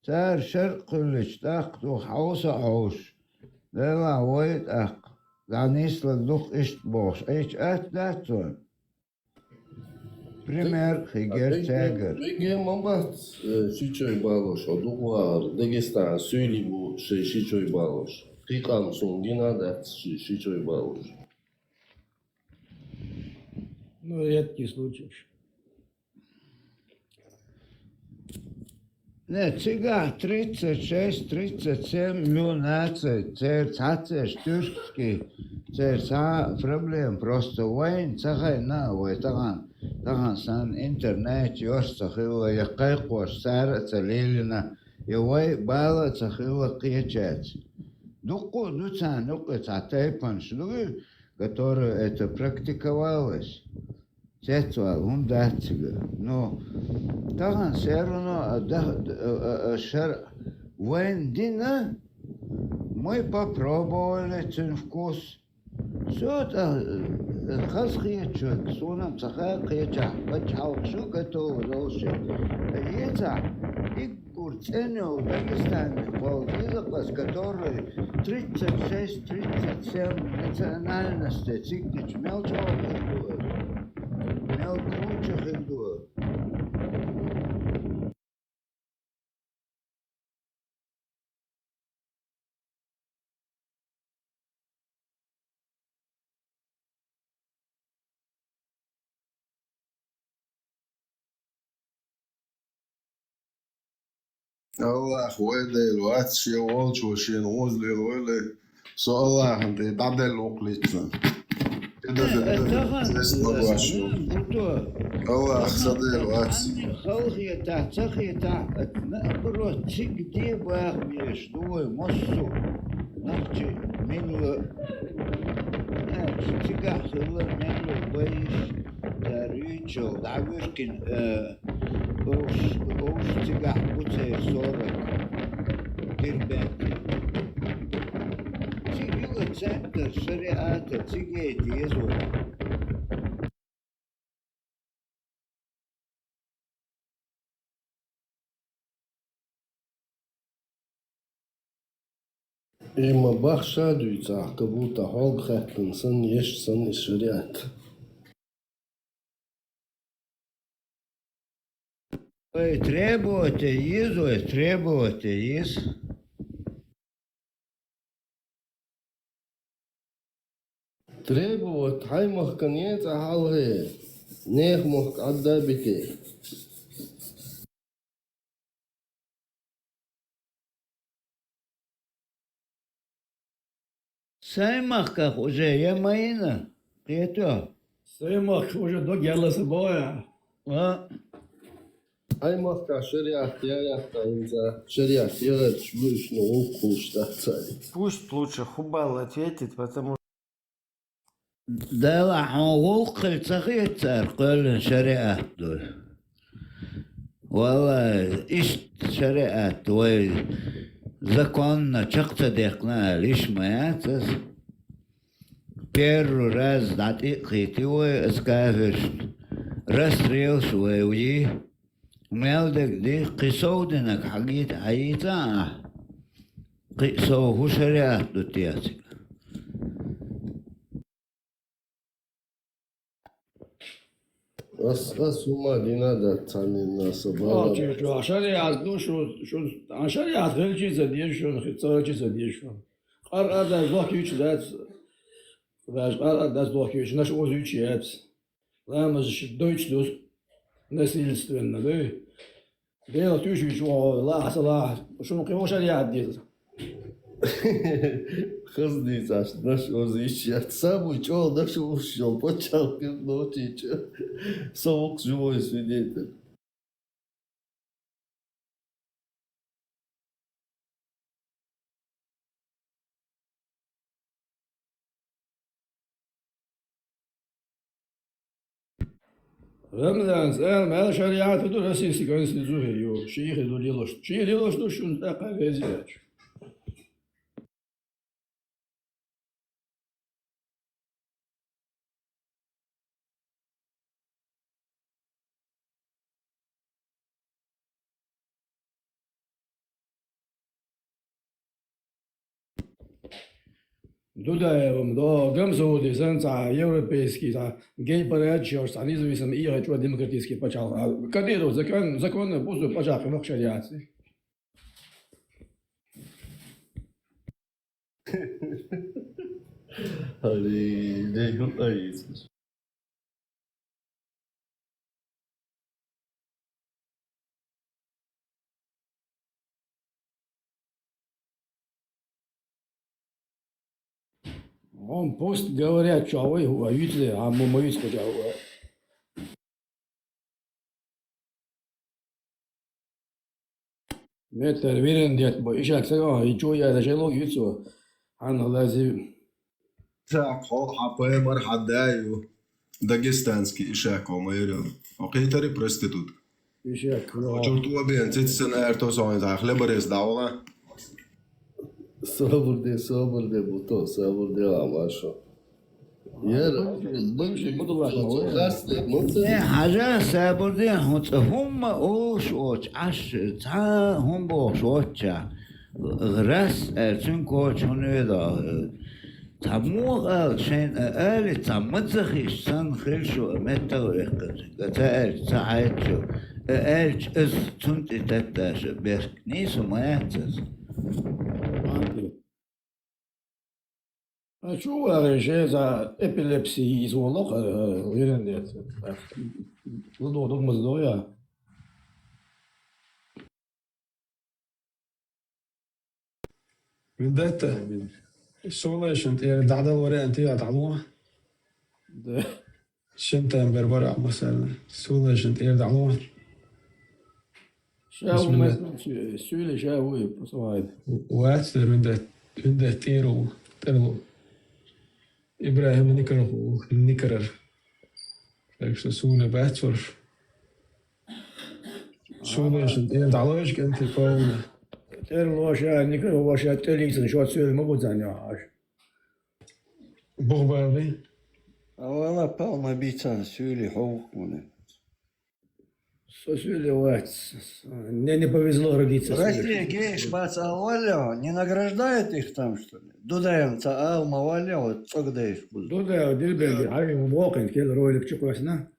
Цара шарӀ кхуьллича тӀаккха ду хьовса а хьовсуш. Делахь вай тӀаккха дӀанислаг ду-кх иштта бохуш, Ӏийча атта дац вайна? Пример хигера цаьргара. Вегге ма бац, э, ши чой балош, хьо дукха вахар, Дагестан суьйли бу шайн ши чой балош. Кхин къам суна гина а дац ши, ши чой балош. Ну, редкий случай. Не, цигахь тридцать шесть, тридцать семь ю наций, церан цхьацца тюркский, церан цхьа а проблема. Просто вайна ца хайна, вай тахана, тахана санна интернет йош ца хилла, я кхайкхош цара а ца лелийна, я вай бала а ца хилла кхечаьрца. Дуккха а ду царна юккъе цхьа тайпанаш дуй, которые это практиковалось. Цецвала хӀума дац цига. Но тахана всё равно, а, да, а, а, а, шар вайн дина, мы попробовали цуьнан вкус. Всё, тӀа, э, хазахетачуьнга, суна-м ца хаьа кхечахь, пачхьалкхаш ю готовы долуш. Эцахь, и Кура цӀена йолу Дагестане кхолла деза-кх ас, который тридцать шесть, тридцать семь национальностей цига дича мел чӀогӀа хир ду, мел круче хир ду. Аллах вай Дела вац, шен волчо шена вовза лелавойла, со Аллахьан тӀе дӀаделла ву-кх лично. Э, тахана, э, Аллах сан Дела вац. Халахетахь, ца хетахь, наоборот, цига де баха безаш ду вай массо а нохчий, милла. Э, цигахь хилла мелла вай йиш, цара юьйцучул дӀавуьркина, э, Уьш, уьш цигахь бу церан сорок Дербенте. Цига ю центр шариата, цига деза вай. Эмма бахша дуьйцахь, как будто хьолга хаьттина санна, еш санна и шариат. Ой, требовать еза, ой, требовать еза. Требовать хьайн махкана ен цӀа хьалхе, нехан мохк Ӏадда а бите. Сайн махках уже я майна, кхетахь? Сайн махках уже дог яьлла сан боху ахь? А? Хьай махкахь шариат яц, хӀинца шариат яц, вуьшна гӀуллакх хуьлуш дац цаьрца. Пусть лучше Хубал ответит, потому что Дела хьуна гӀуллакх хила ца хета цара кхоьллина шариат ду. Валлай, иштта шариат вай законна чекх ца деккхина аьлла, иштта ма яц аса. Первый раз дӀатӀекхийти вай аса кафиршна. Расстрелаш вай вий. Мел дерг ди, кхин сов динарг хьагийта хьаийца ахь. Кхин сов хӀун шариат ду те цига? Ас, ас хӀума дина дац цхьаннена аса бала. Чу, чу, шариат ду шу, шу, а шариат хилчи ца деза шуна, хи-, ца хилчи ца деза шуна. Къар-къар дац лохкуьйтуш дац. Даже къар-къар дац лохкуьйтуш, наша озуьйтуш яц. Ламаз ши дойтуш ду насильственно, ду? Делах туьйсуьйтуш ву, лахьа, ца лахьа, шуна кхин ву шариат деза. Хаза дийцаш, наша озуьйтуш яц. Самый чӀогӀа наша уьш йолу паччахь хир ночийча. Со вукху живой свидетель. Рамзанца ала мел шариат ду российский конституция ю, шийхи ду лелош. Шийхи лелош ду шуна тӀаккха везачу. Дудаевым, до Гамсаудис, цхьа европейский, цхьа гей-парад йолуш, цхьа независимый, ийгӀачо демократический пачхьалкх. Кадыров закон, законно бузу пачхьалкх вахчар яц. Али, де хӀун айс? Он пусть говорят, что вы, вы видели, а мы, мы видели, что вы. Меттара вирин детта бо, ишак ца гахь, и чу яра шелуг ю цо. Хьанна лази. Ишак хьо хьан паймар хьан да ю. Дагестанский ишак хьо майрал. Хьо кхетари проститутка. Ишак, ну. Чур тӀо бен, цица сан аьрто со хьуна, хьан хлеборез дӀавала. Собар де, собар де, буто, собар де, амашо. Яра. Бывший, бывший буду ваш, Э, хьажа, сабур де, хӀун цӀа хӀумма олуш оч, Ӏаш, цхьа хӀун бохуш оч, рас, э, цуьнан коча хӀун вела, э, цхьа муха ала, шайн, э, али, цхьа маза хиш санна хила шу, меттах а вехкача, ца аьлча, ца хьаьчча, э, аьлча, аса цунна тӀе татташа, бехк, нийса ма яц аса. А чу варий, шен цхьа эпилепсия иза волу кхара, виран дец. Лудо дугмаз догӀа. Виндетта, сулайшан тӀера дӀадала вариант я дӀало. Да. Сентябрь бара, масала, сулайшан тӀера дӀало. Ша Бисмилла. Умматна су-, суьйле ша вуй, посылает. Вац дер винда, винда тӀера ву, тӀера ву. Ибрахим Никаров ву, Никарар. Так что суна бац варш. Сулайшан тӀера дӀалош кӀанти полна. ТӀера лоша, Никаров лоша, тӀелийцан шо суьйле ма бу царна яхаш. Бухбалви? Авала палма бийцан суьйли хьовкхуна. Со суьйли вац. Мне не повезло родиться. Россия суьйли. Гейш бац алваллио, не награждает их там, что ли? Дудаевна ца ал ма валлио, цӀогдайш буз. Дудаев, Дилбенди, хьавин вокхин кел ролик чу кхоьсна.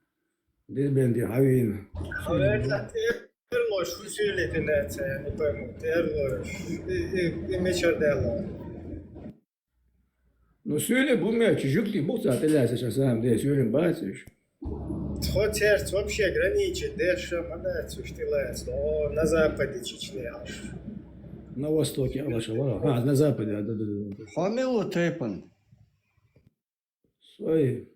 Дилбенди, хьавин. Терлош, фу суьйли тина ца, не пойму. Терлош. И, и, и мечар дело. Ну, суьйле бу мега, чу жуьгти бу ца тӀелаьцна ша сам, де, суьйле бац уьш. Тхо церц вообще граничит, деш ма дац уьш тӀелаьцна. О, на западе Чечни аш. На востоке алаша вара. А, на западе, а, да, да, да, да. Хьо мила ву тайпан? Сой.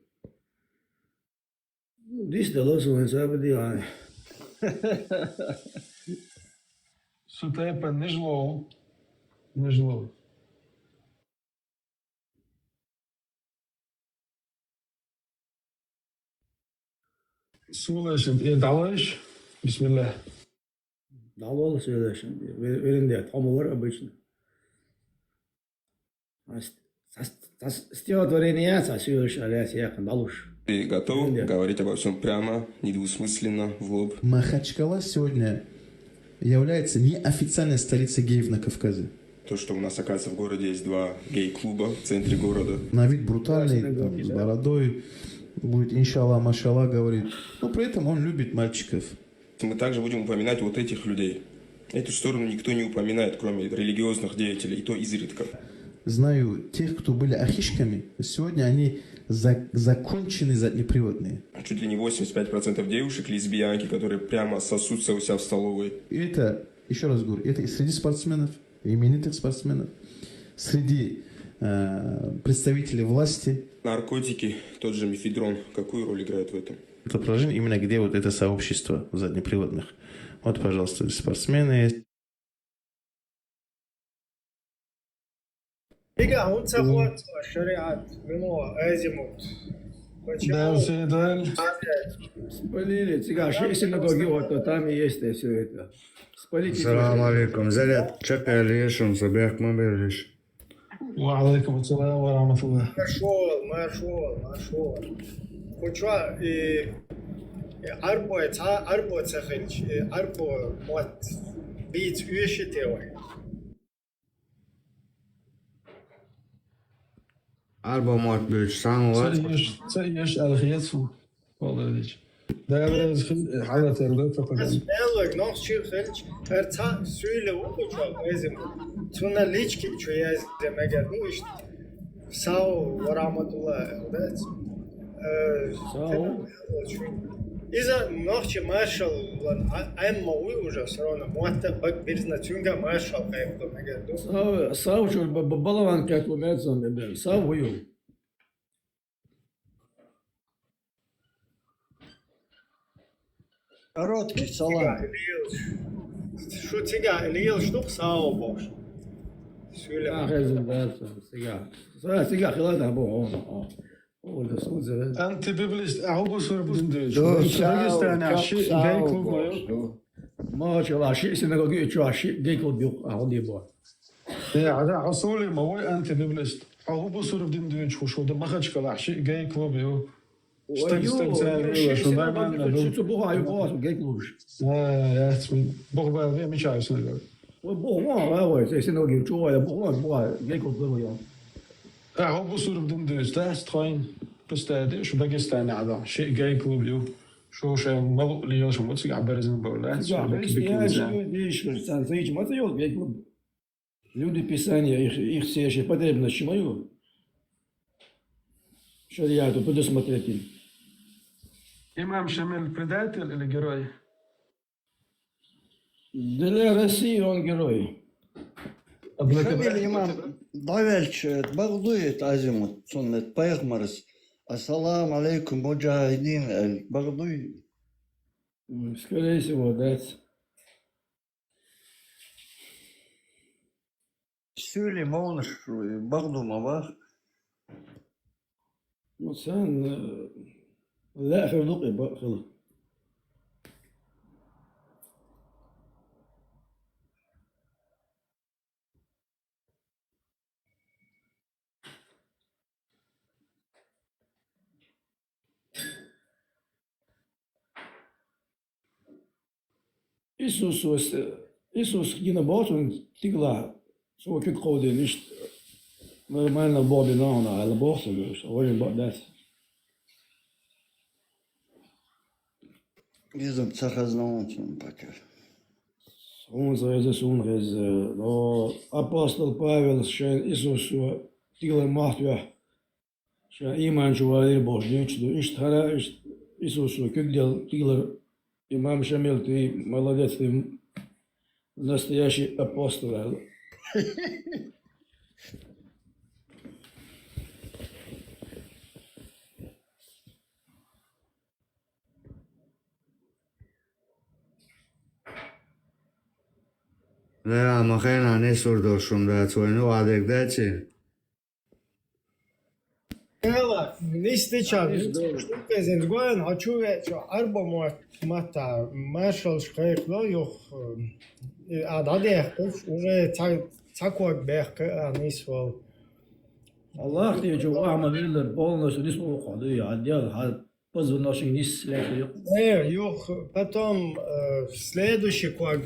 Дис дала суна сабаде, а. Цу тайпара нижло. Нижло. Сулашин, э, давай. Бисмилла. Давай, сулашин. Верендет, хомолар обычно. Стихотворение, а сулаш, аляс, я, далуш. Ты готов говорить обо всем прямо, недвусмысленно, в лоб? Махачкала сегодня является неофициальной столицей геев на Кавказе. То, что у нас, оказывается, в городе есть два гей-клуба в центре города. На вид брутальный, там, с бородой, будет иншалла, машалла говорить. Но при этом он любит мальчиков. Мы также будем упоминать вот этих людей. Эту сторону никто не упоминает, кроме религиозных деятелей, и то изредка. Знаю тех, кто были ахишками, сегодня они за- законченные заднеприводные. Чуть ли не восемьдесят пять процентов девушек лесбиянки, которые прямо сосутся у себя в столовой. И это, еще раз говорю, это и среди спортсменов, именитых спортсменов, среди э, представителей власти. Наркотики, тот же мефедрон, какую роль играет в этом? Это положение именно где вот это сообщество заднеприводных. Вот, пожалуйста, спортсмены есть. Ига, хӀунца хӀотта шариат, вино, азимут. Почему? Да, все, да. Спалили, цигар, ши синагоги, вот там и есть, и всё это. Спалите. Салам алейкум. Заряд, чакали, ешун, забяк, мабелиш. Ва алейкум ассалам ва рахматуллах. Маршал, маршал, маршал. Куча, и, и арбо, ца, арбо цахилч, и арбо мот биц уйши тевай. Арба мот бирч сан ва. Ца еш, ца еш алхият фу. Валлахи. Давраз хил халатар да факадан. Эллаг нохчи хилч, эр ца суйле у куча эзим. Цуна лички чу язде мегер, ну, ишт. Сау ва рахматуллах, да? Э, сау. Иза нохчи маршал ван, а, эмма уй уже всё равно. Муатта бак бирзна цунга маршал кайф то мегер ду. Сау, сау чур ба-, ба-, балаван кайф то мегер сан бебе. Сау уй. Короткий салам. Шу цига лил штук сау бош. Сюле. А, хезин да, цига. Са, цига хила да бо, о, о. О, да су зеве. Антибиблист, а хубу сур будин дыш. Дагестан, а ши гей клуб мою. Ма чала ши синагоги чу а ши гей клуб юк, а худи бо. Э, ада асули ма вой антибиблист. А хубу сур будин дыш, хушу да Махачкала ши гей клуб ю. Ой, стак, ё, стак, ё, зали, ши шо синагоги нормально, чу, ну. Чу, чу, буха, ю, буха, гей клуб. А, я, бух ба, ве мечаю синагоги. Ой, бух, ва, ва, ва, синагоги чу, ва, бух, ва, буха, гей клуб, ва, я. А, хо бусур дин дюс, да, стхайн, представьте, шо Дагестане ада ши гей клуб ю, шо ше малу лиёл, шо муцик аберзин бола, шо беки беки. Я, шо диш, шо сан сич, мата ё гей клуб. Люди Писания, их, их все ещё потребность чему? Шариату предусмотреть им. Имам Шамиль предатель или герой? Для России он герой. А для Шамиль тебя? Имам Давельч, э, Багдует Азимут, сон, э, Пайхмарс. Ассаламу алейкум, муджахидин, э, Багдуй. М, скорее всего, да. Сюли молнаш, э, Багду ма бах. Ну, сан, э, لا خير دقي بخل. Иисус, Иисус гина бохун тигла, со кик кодин ишт нормально боби на она, ала бохун, говорит, что вроде бо-, дас. Изам цахаз на он пока. Он за, за, он за, но апостол Павел, шен Иисус, тигла махтва. Ша иман чу варир бохуш динчу ду. Иштта хӀара, иштта Иисусо куьг делла тигалара, имам Шамил, ты молодец, ты настоящий апостол аьлла. Да, ма хенахь нисвар долуш хӀума дац, вайна юкъахь дерг дац и? Эла, нисдича, нисдича, кезинчу гоьн, хьо чу веача, Ӏарбо мотт-, матта, маршаллаш кхайкхадо юха, э, а дӀадехкаш, уже ца, ца ког бехка а нисвала. Аллах тӀечу вахьа ма виллар, полностью нисвала кхо дуй, хьан дел, хьан Позвоночник нисса лаьттар юкъа. Э, юха, потом, э, следующий ког.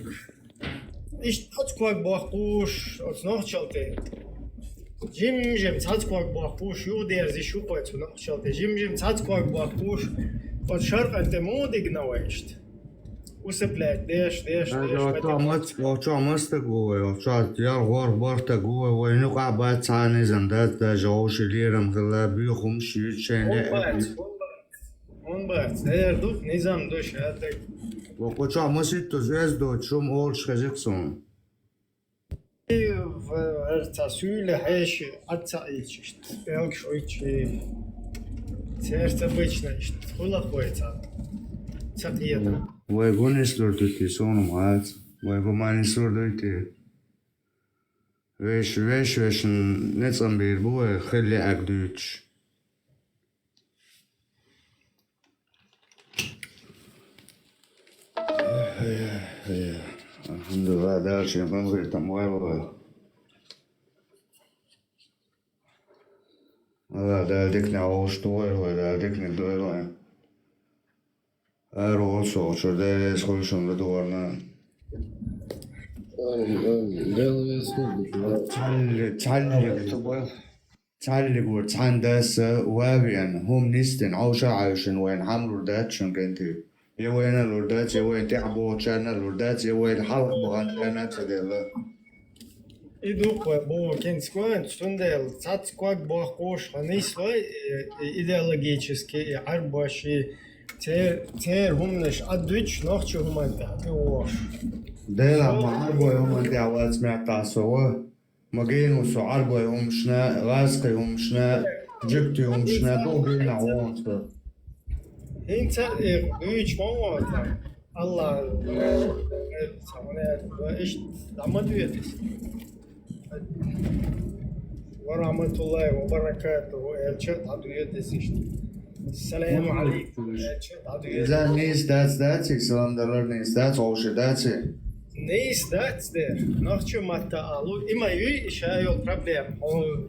Иштта цхьацца ког боккхуш, оцу нохчалла тӀе. Жим-жим цхьацца ког боккхуш, юхадерза йиш ю-кх оцу нохчалла тӀе. Жим-жим цхьацца ког боккхуш, оцу шаркъан тӀе муха дигна вай иштта? Усыплять деш, деш, деш, потихоньку. Оцу чохь маса стаг ву вай, оцу чохь ялх-ворхӀ бархӀ стаг ву вай, вайна юкъахь бац цхьа а низам дац, даже вовшийн лерам хилла, боьха хӀумаш юьйцу шайна лаьа. ХӀун бац, хӀун бац, хӀун бац, дера ду-кх, низам ду ша дерг. Ва кху чохь маситтаза оьзда доцуш хӀума олуш хезира-кх суна. И ва-, хӀара цхьа суьйле хьеший Ӏад ца Ӏийча иштта, пӀелгаш Ӏуьйчий, церца обычно иштта хуьлу-кх вай цхьа ца кхета. Вай гу нислур ду те, суна-м хаьа, вай гу ма нислур дуй те? Веш, веш, вешан нецӀан бийр бу вай, хила лаьа дуьйцуш. Алхьамдулиллах, Дала шен къинхетам вай вай. Аллах Дала диканехь вовшахтохийла вай, Дала диканиг дойла вайн. Ара гӀо сохучуьра Дела реза хуьлда шуна дорна. Амин, амин. Дела реза хуьлда шуна. Цхьалли-, цхьаллиг, цхьаллиг вара цхьана дас а ван а веана, хӀума нисдина, хьовша а хьаьвшина вайна хьан лур дац шуна кӀентий? Я вайна а лур дац, я вайна тӀаьхьа бохучарна а лур дац, я вайна хьалха баханчарна а ца делла. И ду-кх вай боху кӀентий, цундела цхьацца ког боккхуш хьо нислой, и, и идеологически, и Ӏарбош, и цер-, церан хӀуманаш Ӏад дуьтуш, нохчийн хӀуманна тӀехь тӀе вогӀуш. Делахь ма Ӏарбойн хӀуманна тӀехь вац меттахь со ва. Ма гена ву со Ӏарбойн хӀуманашна, гӀазкхийн хӀуманашна, жуьгтийн хӀуманашна, дукха генахь вогӀу со. ХӀинца а и дуьйцуш ма вогӀу. Аллах, э, ца хьуна, э, иштта дӀа ма доьду иза. Ва рахьматуллахӀи ва баракатухӀу, аьлча, дӀадоьду иза иштта. Салам Ва алейкум, алейкум. Аьлча, дӀадоьду. Иза нийса дац, дац и, салам далар нийса дац, вовшийн дац и? Нийса дац дера. Нохчийн матта алу, и ма юй, и ша йолу проблема. Хьо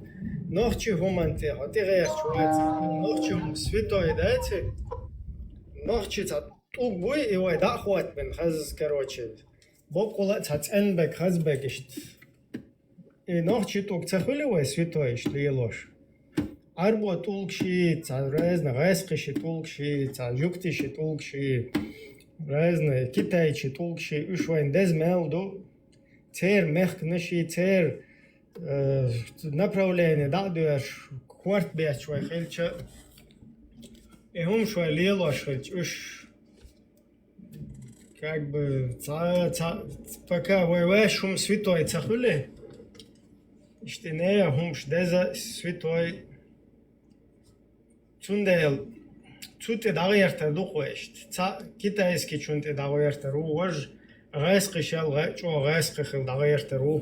нохчийн хӀуманна тӀе, хьо тӀегӀерташ вац. Нохчийн хӀума святой дац и? Нохчийн цхьа тӀулг буй, и вай дӀа а хӀоттабина хаза, короче, боккъала а цхьа цӀенберг, хазберг иштта. И нохчийн тӀулг ца хуьлу вай святой иштта лелош? Ӏарбойн тӀулгаш, цхьа разный гӀазкхийн тӀулгаш, цхьа жуьгтийн тӀулгаш, разный китайцийн тӀулгаш, уьш вайна деза мел ду. Церан мехканаш, церан, э, направление дӀа а доьрзуш, корта бетташ вай хилча, и хӀумаш вай лелош хилча, уьш как бы, цхьа, цхьа, пока вай ваьш хӀума святой ца хуьлу, иштта и нехан хӀумаш деза святой. Цундела цу тӀе дӀагӀертар ду-кх вай иштта. Цхьаъ китайскийчун тӀе дӀагӀертар ву, важа гӀазкхашел гӀа-, чӀогӀа гӀазкхи хила дӀагӀертар ву,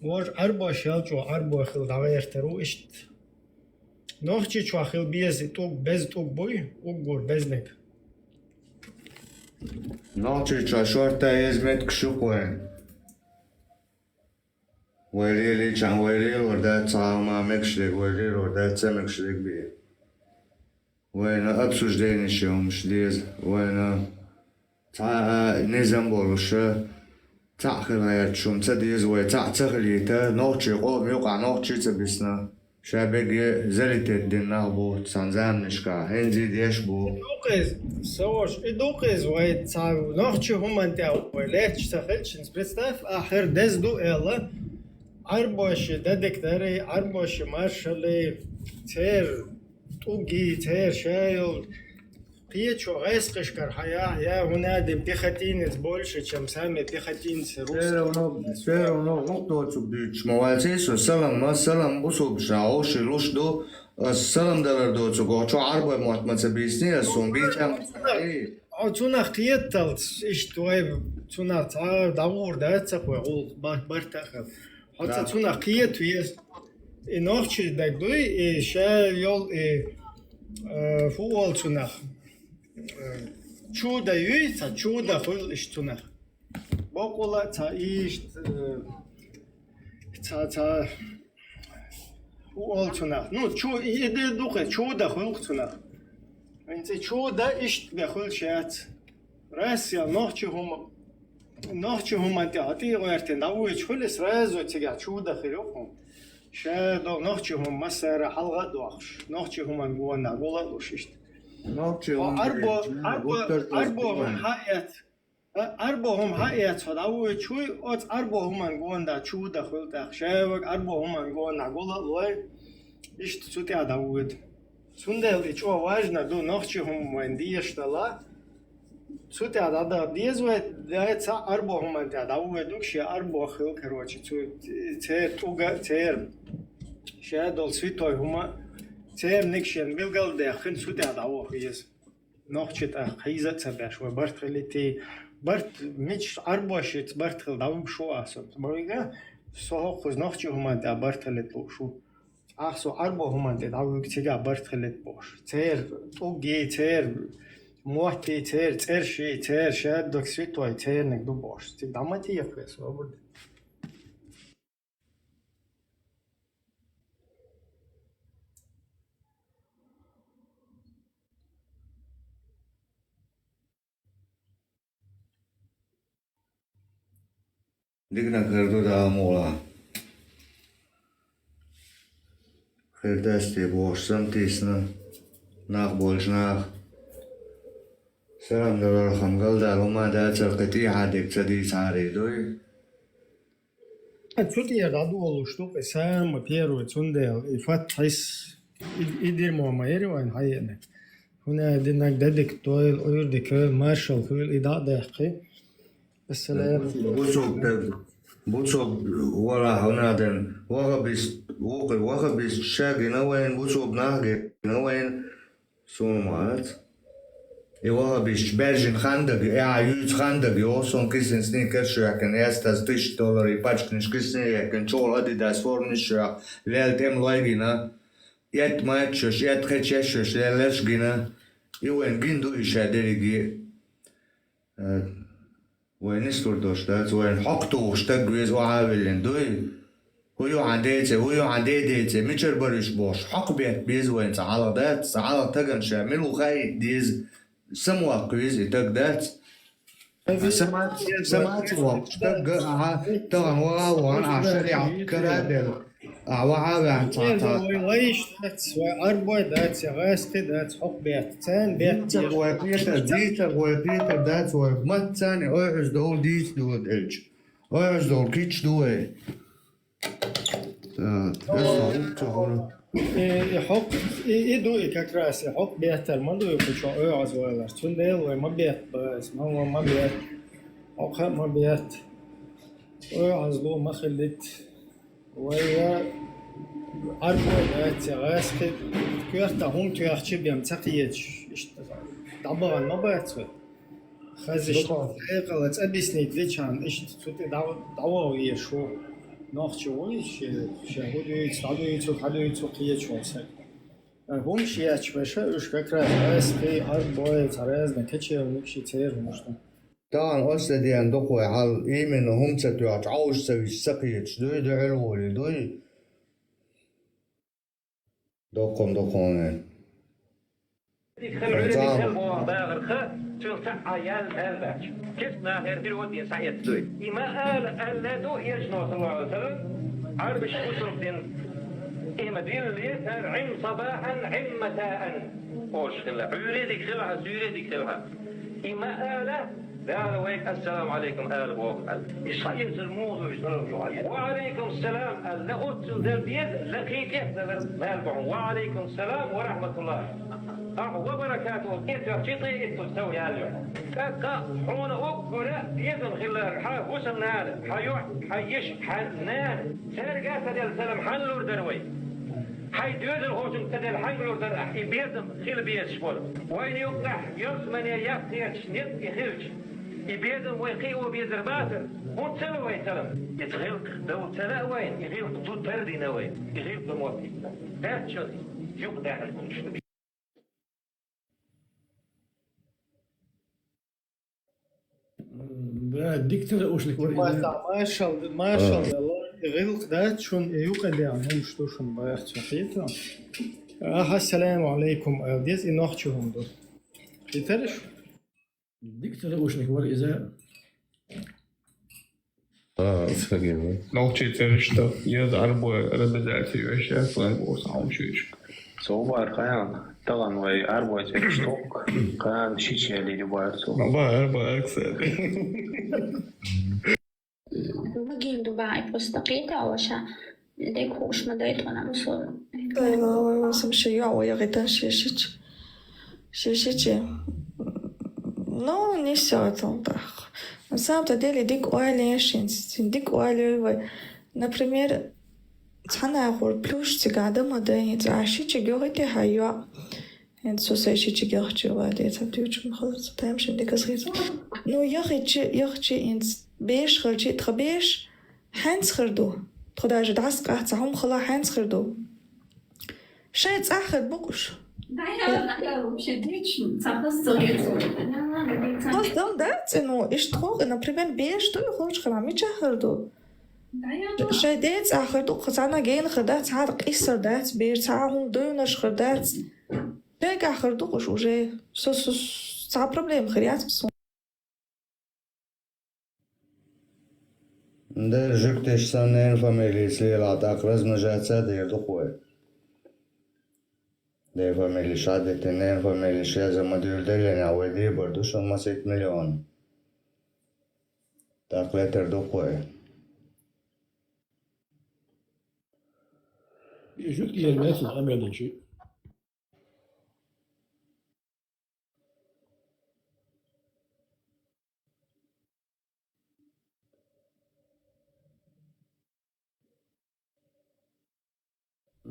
важа Ӏарбошел чӀогӀа Ӏарбой хила дӀагӀертар ву иштта. Нохчийчохь хила беза тӀулг, беза тӀулг буй, уггар безниг? Нохчийчохь шортта еза меттигаш ю-кх вайн. Вай лелийчахьана вай лелор дац цхьа хӀума мегаш дерг, вай лелор дац ца мегаш дерг бен. Вайна обсужденеш йолуш деза, вайна цхьа а низам болуша, цхьаъ хила гӀерташ хӀума ца деза, вай цхьаъ ца хилийта, нохчийн къоман юкъахь нохчий ца бисна, ша бегге залететь дина нах бу цхьана заманашкахь, хӀинца а деш бу. И ду-кх иза, Савош, и ду-кх иза, вай цхьа нохчийн хӀуманна тӀехь вай лаьтташ ца хилча, представь, ахь хӀара деза ду аьлла, Ӏарбоши дадик дари, Ӏарбоши маршалли, церан тӀуги, церан шайолу, кхечо гӀайскхишкара хьаяхь, я хӀунадин пехотинец больше, чем сами пехотинцы русские. Все равно, все равно гӀуллакх доцург дуьйцуш ма ваций со, салам ма, салам бусулбашна хьовший луш ду, ас салам далар доцург, оха чохь Ӏарбой мотт ма ца бийцний ас, суна бийца ма ца хаьий. Хьо цунах кхеталц, иштта вай цунах цхьа дӀагӀур дац ца кхой, гӀуллакх бар-, барт а хила. Хьо ца Да. цунах кхета веза. И нохчий даг дуй, и ша йол, и, э, фу ол цунах. Э, чуда юй, ца чуда хуьл иш цунах. Бокъула ца иштта, э, ца, ца, фу ол цунах. Ну, чу-, и, и де дукха, чуда хуьлу цунах. ХӀинца чуда иштта бе хуьлу шац. Россия нохчи хӀума, нохчи хӀуман тӀе хьо тӀе гӀертина дӀавуьйчу хуьлу, сразу цигахь чуда хир ю хьуна. Ша долу нохчи хӀума массара хьалха а дохуш, нохчи хӀуман гонах гула а луш иштта. Нохчи Хьо хӀума арбо, бечу, арбо, гуттар а арбо хӀума хьаэц. А, арбо хӀума хьаэц хьо дӀавуьйчуй, оцу арбо хӀуман гонда чу дахуьлу тӀаккха. Шаьваг арбо хӀуман гонахь гула а лой, иштта цу тӀехь дӀавоьду. Цундела и чӀогӀа важна ду, нохчи хӀума вайн дезаш дала, цу тӀехь дӀадаха деза вай, дай цхьаъ арбо хӀуман тӀехь дӀавоьду, шен арбо хила, короче, цу церан тӀуга, церан шадолу святой хӀума, церан ниг шен билгал а даьккхина, цу тӀехь дӀаваха веза. Нохчи тӀаккха хьийза а ца беш, вай барт хилийти, барт мича Ӏарбошица барт хила дӀавуьгуш ву аса. Ма вига, со хӀокхуза нохчи хӀуманна тӀехь барт хилийта лууш ву. Ахьа со Ӏарбо хӀуманна тӀе дӀавуьгу, цигахь барт хилийта бохуш. Церан тӀуггий, церан моттий, церан цӀерший, церан шаддаг святой, церниг ду бохуш. Цига дӀа ма теха вес, вабург. Диканиг хир ду Дала мукъалахь. Хир дац те бохуш, самтийсина нах болчу наха. Салам далархьама галдала хӀума дацара, кхин тӀехьа дерг ца дийцахьара дуй. Цу тӀера дӀадолуш ду, кхин сама первый, цундела и фатхьис, и, и дирмо ма яри вайн хьаеънарг. ХӀунда динарг дедик дойла, Ӏуьйрдик хила, маршалла хуьйла, и дӀа а даьккхи. Ассалам. Бусулба даг, бусулба вара хьуна дан, вахабист, вукху вахабист ша гина вайн, бусулба нах гина вайн, Суна ма аца. И вахабисташ баьржина хан дага, и Ӏа юьйцу хан дага йоху суна, кисина сникерс а яьккхина, эстаза тысяча долларийн пачканаш кисина а яьккхина, чохула Адидас форманаш а йоху, лелла тӀема лой гина, этта маччаш, этта кхечешаш лелларш а гина. И вайн гина ду и ша дерриге. Э, Вай нислур долуш дац, вайна хьокху тухуш стаг веза охьа а виллина дуй? ХӀун ю хьан деце, хӀун ю хьан дедеце, мичара бара уьш бохуш, хьокху бетта беза вайна цхьа хьалха дац, цхьа хьалха тагана ша мила ву хаийта деза, самаваккха веза и таг дац. Самац-, самац воккхуш стаг а, ахьа тахана ваха а вахана, ахьа шариӀат кара а делла. Ахьа ваха а ваьхьна цхьа Иза ца- вай лайш дац, вай Ӏарбой дац, я гӀаьскхи дац, хӀокху бетта, царна бетта Дийцар деш. Вай кхетар, дийцар вай кхетар дац, вай маттаца а ойхьуз долу дийца ду вай делча. Ойхьуз долу кийча ду вай. Так, тесна хӀума ца хуьлу. И, и хӀокху, и, и ду и как раз, и хӀокху беттара ма ду и кху чохь оьгӀазвалар. Цундела вай ма бетта база, ма, ма, ма бетта. Хьокха а ма бетта. ОьгӀазло ма хилийта. Вай я Ӏарбой дац, я гӀаьскхи, коьртахь хӀума тоьхча бен ца кхеташ, иштта дӀабахана ма бац вай. Хаза иштта Дукха. Хьекъала цӀа биснийта дичахьана, иштта цу тӀе дӀа-, дӀаваха везаш ву. Нохчо вуй, ше, ше хӀун дуьйцу, дӀадуьйцу, хьадуьйцу кхеташ волу саг. ХӀумаш ечбаша уьш как раз гӀаьскхи, Ӏарбой, цхьа разный кочевникаш, церан хӀумаш ду. Тахана оцу тӀе деана дукха вай хьал, именно хӀума ца тоьхча, Ӏовжа ца висча ца кхеташ дуй, дуьхьал волий дуй? Доккхун, доккхун. Дика хила, Ӏуьйре дика хила боху бахарх, цуьнан цхьа а ял, мел дац. Кест нахера дира вон ден схьаэцна дуй. И ма ала, аьлла ду Элчано, саллаллаху алейхи ва саллям, Ӏарбаш бусалба дин. И ма дилли, цара Ӏим сабахьан, Ӏим масаан олуш хилла. Ӏуьйре дика хила хьан, суьйре дика хила хьан. И ма ала, Дала вайга «Ассаламу алейкум» ала боху аьлла. И схьаэцар муха ду иза, салам ду хьан? «Ва алейкум салам» аьлла, оццул дара деза, лакхий тӀехь далар мел бу хьуна. «Ва алейкум салам ва рахматуллах». Ахьа «ва баракатуху» тӀе тоьхча, тӀе иттаза сов яьлла ю. ТӀаккха хьуна уггара безам хилар, хьан хӀусамнана, хьан юьхь, хьан йиша, хьан нана. Цаьрга а ца делла салам хьанна лур дара вай? Хьайн доьзалхочун ца делла, хьангалур дара ахь, и безам хила безаш болу. Вайна юкъахь ялсамане яккхеташ некъ и хилча, и безам вай кхио безар бацара, хӀунда ца ло вай салам? Иза гӀиллакх дов ца лаьа вайна, и гӀиллакх зуда тардина вай, и гӀиллакх ду моттийна. Даьччалц юкъадаьхьаш гуш ду. Да, диктор ушник вар. Машалла, машалла, гӀиллакх дац шун, юкъа дел хӀумаш ду шун бахча хету. Аха, ассаламу алейкум, дез и нохчи хӀум ду. Хитарш? Диктор ушник вар иза. А, сагина. Нохчий цераш тӀа еза Ӏарбой рамизаци йоша, флаг бос хьалчуьйчу. Собар кхаян, таган вай Ӏарбой цераш ток, кхаян шичели дубар цо. Ба, Ӏарбой аксади. Магин дубай просто кхета ваша. Дек хуш ма дайтона мусул. Ой, ой, ой, сам ши я, ой, я гитан ши шич. Ши шичи. Ну, не всё это так. На самом-то деле, дик ойли шин, дик ойли вы. Например, цхьана агӀор плюс цига дама да, а шичи гёгити хьайо. ХӀинца со сайн шичи гехчи ва де, ца дивчун хала, ца тайм шин дика схиз. Ну, яхичи, яхичи инц беш хилчи, тха беш хьанц хир ду. Тха даже дас къац, ца хьум хала хьанц хир ду. Шай цӀа хир букъуш. Да, я, да, я вообще дичь, ца хас ца хас дам да, цину, иш тхо, например, беш ду, и хоч хала, мича хир ду. Да, я, да. Шай де цӀа хир ду, хазана ген хир да, ца къисар да, беш ца хьум дуйнаш хир да. Пегахь хир ду уж уже. Со, со, цхьа проблема хир яц суна. Дер жуьгтиш сан нен фамилияс лела, тӀаккха размножаться дер ду кхой. Ден фамилия шадетта, нен фамилия шеза ма дуьйла деллина, вай дебар ду шун масит миллион. ТӀаккха летар ду кхой. Жуьгти яр мецна Ӏамелинчи.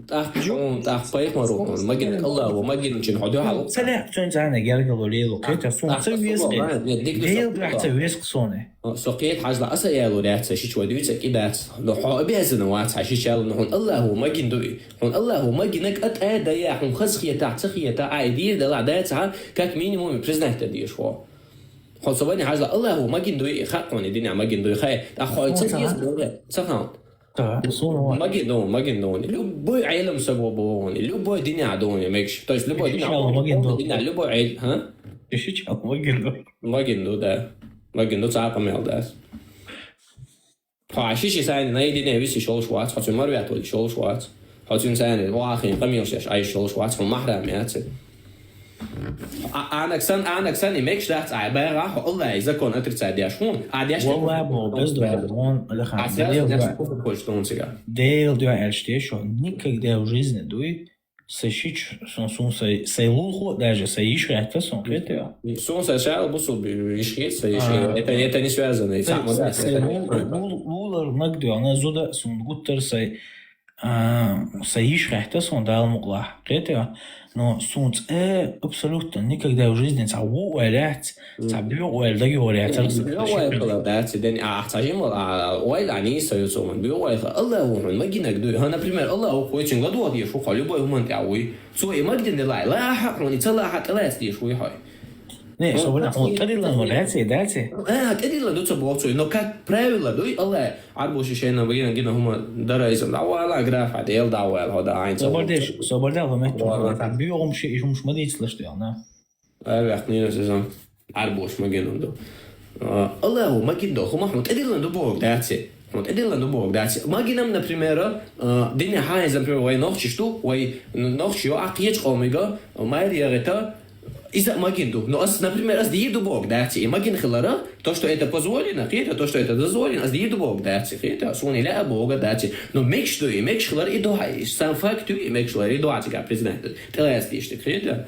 ТӀаккха хьуна, тӀаккха пайхамар ву хьуна, магина Аллах ву, магина чин хьо дуьхьал ву. Ца лаьа, цуьнца цхьана гергало лело, кхета, суна ца веза. Дел дуьхьа ца веза суна. Со кхета хьажла, аса ялу ряца шича вай дуьйца кӀи дац. Но хьо обязана вац хьа шича ялу, но хьуна Аллах ву, магин ду и. Хьуна Аллах ву, магинаг а тӀа дая, хьуна хаза хета, ца хета, а и дийр дала дац хьа, как минимум признать дан деза хьо. Хьо со вани хьажла, Аллах ву, магин ду и, хакъ хьуна и динехь магин ду и, хай, а хьо ца веза, ца хан. Да, суна ван. Магин ду, магин ду. Любой Ӏелам саг ва бохуни, любой динехь дуни мегаш. То есть любой динехь, Шишичал магин ду. Динехь, любой Ӏел-, а? Шишичал магин ду. Магин ду, да. Магин ду, цхьа а къамел дац. Хьо шиши сайна най дине виси шолуш вац, хьо цуьнан марвет валли шолуш вац. Хьо цуьнан сайна вахин къамел шеш айш шолуш вац, хьо махрам яц. А-, анаг сан, анаг сан и мегаш дац, ай, байгӀа, хьо Аллахьи закон отрицать деш хьуна. А деш Валлахьи, бо, без дуьхьа, вон, Аллахан, а связь Дел деш дуьхьа. Куфр кочу тунцига. Дел дуьхьа аьлча деш, никогда в жизни дуй, са шич, сон, сон, сай, сай лулхо даже, сай йиш гӀетта сон, хетта? Сон сай шал бусул би-, йиш хет, сай йиш. А. Это, это не связано, и сам, сай, да, сай это лул-, лул-, лулар наг дуй, ана зуда, сон гуттар сай, А, сан йиш гӀехта сон Дала мукълахь, кхетий? Но суна цӀе абсолютно никогда в жизни цхьа ву ойла яц, цхьа боьгӀу ойла дагайогӀар яц. БоьгӀу ойла хила дац, ден, а, цхьа жимал, а, ойла а нийса ю цунна. БоьгӀу ойла хила, Аллах ву хьуна, магинаг дуй. Ха, например, Аллах ву хьуна, цуьнга ладогӀа деш ву хьо, любой хӀуманна тӀехь вуй. Цо и магдина делахь, лахьа хьуна, и ца лахьа, тӀелаца деш вуй хьо. Не, ну, собар, хьуна тӀедиллина вац, дац? А, тӀедиллина ду ца боху цо, но как правило дуй, Аллах, Ӏарбоша шайна вайна гина хӀума дара иза, дӀавала, графа, Дела дӀавала, хьо да, айна ца. Собар деш, собар дал, хӀума метту. Вала. БоьгӀум ши, и хӀумаш ма дийцалаш ду, на. Ай, ваьхна, нина сезон. Ӏарбоша ма гина ду. А, Аллах ву ма гина ду, хӀума хьуна тӀедиллина ду боху дац. Хьуна тӀедиллина ду боху дац. Ма гинам, например, а, динехь хьайза, например, вай нохчаш ду, вай н-, нохчаш йо, а кхечу къомига, майра ягӀита, иза а магин ду. Но ас, например, ас дийр ду боху дац, и магин хилара, то, что это позволено, кхета, то, что это дозволено, ас дийр ду боху дац, кхета, суна и лаьа боху дац. Но мегаш ду, и мегаш хилара и дуьхьа, и сам факт ю, и мегаш хилара и дуьхьа цига признать ду. ТӀелаца дийш ду, кхета.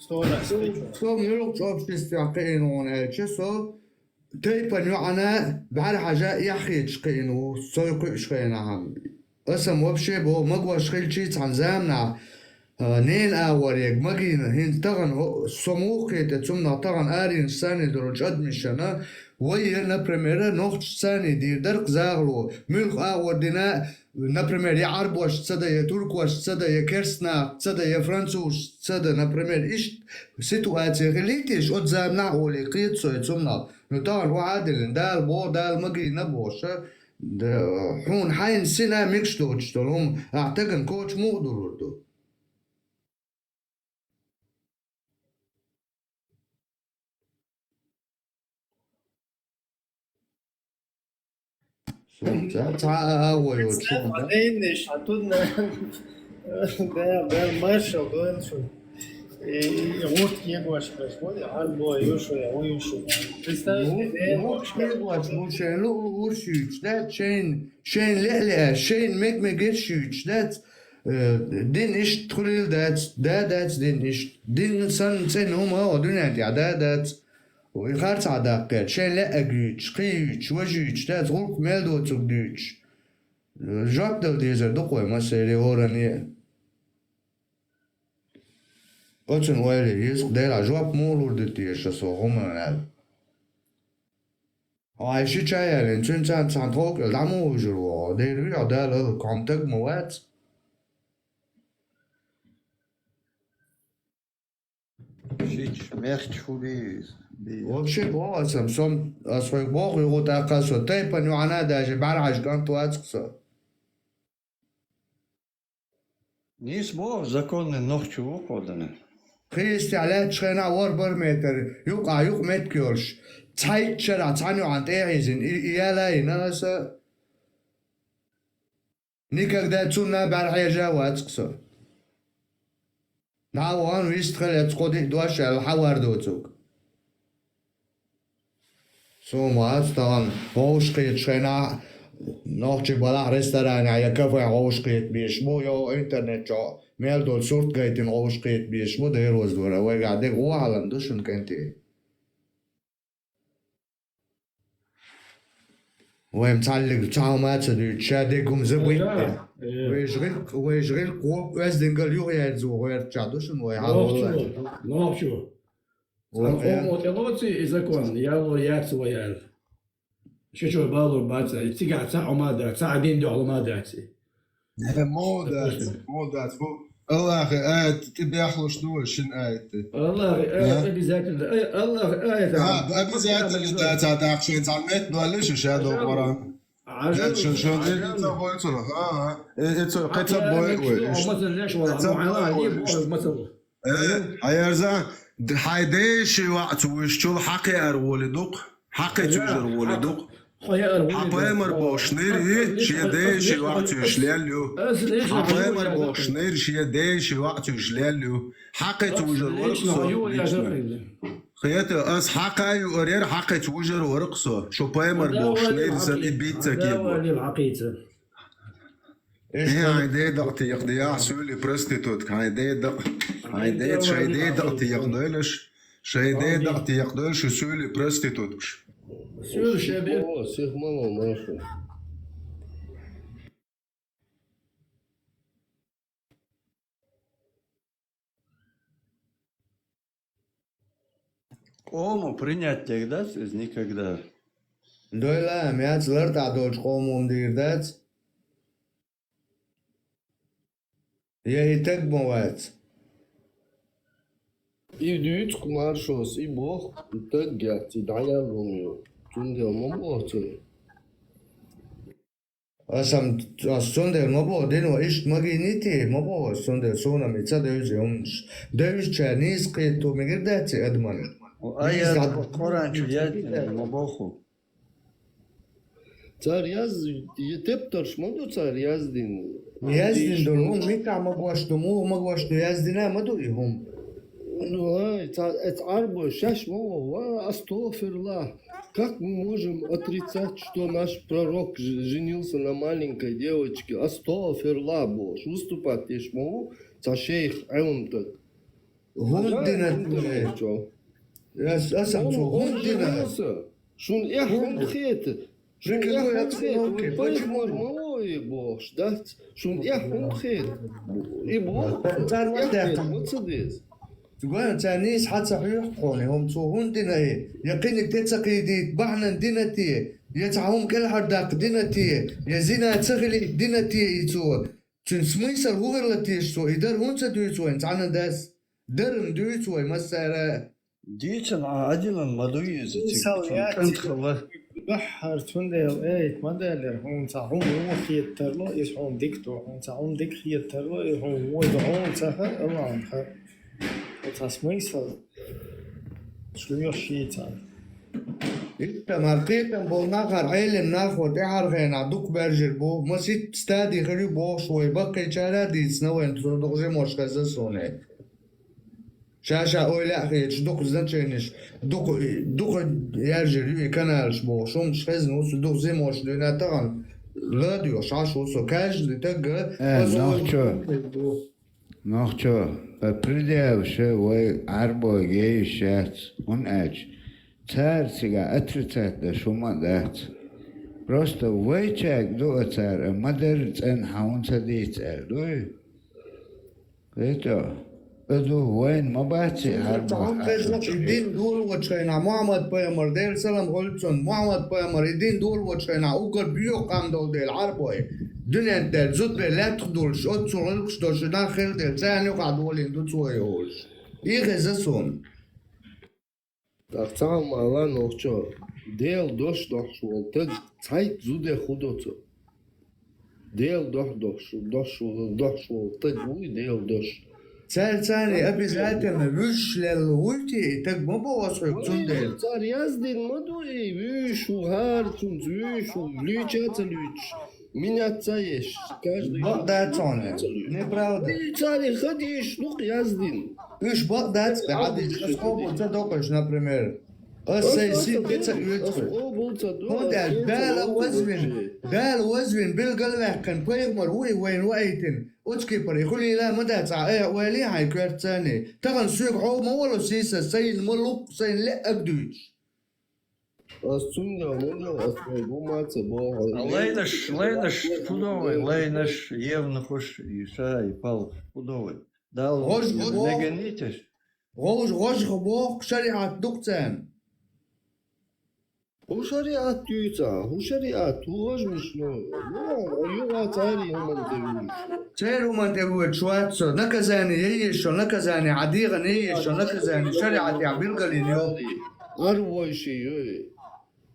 сторас. Со муьлххачу обществехь кхиъна ву аьлча, со тайпана йоӀана бӀаьрхьажа эхь хеташ кхиъна ву, со кхуьуш хенахь. Аса-м вообще боху, магош хилчий цхьана заманахь, а, ненан агӀор ерг магийна, хӀинца тахана хӀо-, со муха кхета, цунах тахана аренаш санна долу чӀадмишана, вай, например, нохчашца санна дийр дара-кх захало, муьлхха агӀор дина, например, я Ӏарбошца ца дан, я туркошца ца дан, я керстанашца ца дан, я французашца ца дан, например, иштта ситуация хилийта, оцу заманахь олий кхета со и цунах. Ну, тахана охьа а диллина, Дала боху, Дала магийна бохуш, а, да, хьуна хьайна сина мегаш доцуш долу хӀума, ахь тагана коча муха дуьллур ду? Цхьа а агӀо йоцуш хӀума, да? Дала, Дала маршалла дойла шуна. И гӀурт кегош берш бу, и хьан бо ю шу, я ву ю шу. Представь себе, гӀурт кегош бу, шайн луъу-луъурш юьйцуш дац, шайн, шайн леа-леа, шайн мег-мегаш юьйцуш дац, э, дин иштта хуьлийла дац, да дац дин иштта. Дин санна цӀена хӀума оха дуьнен тӀехь да дац. И харцахь даккхийта, шайн лаьаг юьйцуш, кхин юьйцуш, важа юьйцуш дац, гӀуллакх мел доцург дуьйцуш. Жоп дала дезар ду-кх вай массеран а, хӀоранна а. Оцунна ойла е еза-кх, Делахь, жоп муха лур ду теша со хӀуманна аьлла. Хьо хьайн ши чай аьллина, цуьнца цхьаьна тхов кӀел дӀа муха вуьжур ву хьо? Дера вуьйхьа Дала хӀаллакьхьама, таг ма вац. Шича, мехкача хӀун бийр иза? Вообще, боху аса-м, со-м, аса хьоьга боху, юха тӀаккха со тайпана йоӀана даже бӀаьрхьажа кӀант вац-кх со. Нийса боху, законный нохчо ву-кх хьо, Данил. Кхин йистехь лаьтташ хенахь ворхӀ-бархӀ метр юкъахь юкъаметтиг йолуш, цхьайтта шарахь цхьана йоӀана тӀе а хьийзина, и, и яла а йина аса. Никогда цунна бӀаьрхьежа а вац-кх со. ДӀа а вахана, вистхила эцу кхо-диъ дош аьлла, хьан вар доцург? Суна ма хац, тахана вовшахкхеташ хенахь, нохчий балахь ресторанехь я кафе вовшахкхета безаш бу, я интернет чохь мел долу сурт гайтина вовшахкхета безаш бу, Дела ваздора. Вайгахь дерг гӀо хьалан ду шуна, кӀентий. Вай-м цхьаллиг цхьа хӀума а ца дуьйцуш, ша дерг хӀума забыть. Да. Э. Вайша гӀиллакх, вайша гӀиллакх ву, оьздангалла юхаерзо гӀертачохь ду шуна вай хьал. Нохчо, нохчо. Цхьана къомо тӀелоций и закон, яло яц вай аьлла. Шичой балур бац, и цигахь цхьа а хӀума а дац, цхьа а дин дуьхьал хӀума а дац и. Э, муха дац, муха дац. Бу Аллахьан аят тӀе бехлуш ду вай шина аят тӀе. Аллахьан аят обязательно. Ай, Аллахьан аят. А, обязательно дац, а тӀаккха шайн цхьа метта доллий шу ша докъоран? Э, шу, шу, э, э, ца хойцура. А, а. Э, э, ца, кхин ца бой вай. Кхин ца бой вай. Э, хьаярза, д-, хьайн ден шен йоӀ ца вуьжучул хьакхеар волий ду-кх, хьакхечу вуьжар волий ду-кх. Хьан пайхамар бохуш нери шен ден шен йоӀ ца вуьжуш лелла ю. Хьан пайхамар бохуш нери шен ден шен йоӀ ца вуьжуш лелла ю. Хьакхечу вуьжар вара-кх со лично. Хета, ас хьакха а юурера, хьакхечу вуьжар вара-кх со. Шу пайхамар бохуш нери сан и бицца кегор. Э, хьайн ден дакъа текъа дехьа, суьли проститутка, хьайн ден дакъа. Хьайн ден, шайн ден дакъа текъа дойлаш, шайн ден дакъа текъа дойлаш, суьли проституткаш. Суьли шайн ден. О, сих мало, Маша. Къомо принять дерг дац иза никогда. Дойла, мягӀца лартӀа долчу къомам дийр дац. Я и таг ма вац. И дуьйцу-кх маршос, и боху, и таг яц, и дӀаял хӀума ю. Цундела ма боху цуьнан. Аса-м, аса цундела ма боху, дино иштта ма гиний те, ма боху аса цундела, суна-м и ца девза хӀуманаш. Девзачара нийса кхетто мегар дац и адаман. Нийса Къуръан чу яздина ма боху. Цара яз-, и тептарш ма ду цара яздина. Яздина долу хӀума муьлхха ма гуш ду, муха ма гуш ду, яздина ма ду и хӀума. Ну, ай, ца-, эца Ӏарбой шаьш ма ву, ва, астагӀфируллахӀ. Как мы можем отрицать, что наш пророк ж-, женился на маленькой девочке? АстагӀфируллахӀ бохуш, выступать деш ма ву цхьа шейх, Ӏеламтаг. ХӀунда дина? Ас, аса цо хӀунда дина? Шуна эхь хӀунда хета? Шуна эхь хӀунда хета? Вай пайхамар ма ву и бохуш, дац? Шуна эхь хӀунда хета? И боху, цара ма ца деза. Гой, цара нийса хьан ца хьоьху тхуна, хӀума цо хӀунда дина и? Я кхиниг тӀе ца кхийдийта бахьана дина те? Я цхьа хӀума кӀелхьардаккха дина те? Я зина ца хилийта дина те и цо? Цуьнан смысл хӀун хилла теша цо? И дар хӀунда ца дуьйцу вайна цхьанна дас? Дарна дуьйцу вай массара а. Дийцина Ӏа Ӏадилан ма ду иза, цига цунна кӀант хилла. Дуьххьара цундела, эй, ма даллера, хьуна цхьа хӀума вон хетар ло, иза хьуна дика ду, хьуна цхьа хӀума дика хетар ло, иза хьуна вон ду, хьуна ца хаьа, Аллахьна хаьа. Оцу смысл шлоьхуш йийцан. Иштта мара кхетам болу нахара Ӏелам нахо тӀаьхьара хенахь дукха баьржира бу, масийтта стади хир ю бохуш вай баккхийчара а дийцина вайна цунах дукха жимош хезна суна. Ша-ша ойла а хеташ, дукха значенеш, дукха, дукха яржир ю и каналаш бохуш, хӀумаш хезна ву со, дукха зимош дуьйна тахана, ладоьгӀуш Ӏаш ву со, каждый тагга. Э, нохчо, нохчо, э, предъяваш вай Ӏарбойга ейш яц, хӀунда аьлча цара цигахь отрицать деш хӀума а дац. Просто вайчаьрга ду а цара, а ма-дарра цӀена хьан хӀун ца дийца аьлла, дуй? Кхетий? А ду, вайна ма бац и Ӏарбой. И дин долавочу хенахь Мухьаммад-пайхамар, Делан салам хуьлда цунна, Мухьаммад-пайхамар, и дин долавочу хенахь уггар боьха къам долу дела Ӏарбой, дуьнен тӀера зудбе лаьттах долуш, оццул гӀиллакхаш долуш нах хилла дела, царна юкъахь долийна ду цо и олуш. И хеза суна. ТӀаккха цхьа хӀума ала нохчо, Делан дош дохьуш волу таг цхьайтта зудех хӀун до цо? Делан дош дохьуш, дош, дохьуш волу таг вуй Делан дош. Цаьрца царна обязательно вуьйш лелла вуй те, и таг ма боху аса хьоьга цундела. Цара яздина ма ду и, вуьйш ву, хӀара цунца вуьйш ву, луьйча а ца луьйчуш. Менять ца еш, каждый... Бакъ дац хьуна. Неправда. Царна хан дийшаш ду-кх яздина. Уьш бакъ дац, Ӏадийша, ас къобал ца доккхуш, например. Ас сайн сий тӀе ца оьцуш. ХӀунда аьлча Дала вазвина, Дала вазвина, билгалваьккхина пайхамар ву и вайна ваийтина. Оцу кепара и хуьлийла ма дац, ахьа айхьа ойла е хьайн коьртацаний. Тахана соьга хьо ма вало сийсаз, сайна ма лукх, сайна леъаг дуьйцуш. Ас цундела, мундела ас вай бу ма ца боху. А лайнаш, лайнаш, хӀун до вай, лайнаш, евнухаш, и ша, и палхаш, хӀун до вай? Дала гӀожа боху, меганиташ. ГӀожа, гӀожа боху шариӀат ду-кх царна. ХӀун шариӀат дуьйцу ахьа? ХӀун шариӀат? ХӀун гӀожмаш ю? Юха, юха церан хӀуманна тӀе вуьйш. Церан хӀуманна тӀе воьдуш вац со. Наказание яйеш шо, наказание, хьан дегӀан яйеш шо, наказание шариӀатехь билгалйина йолу. Ар войший ю и.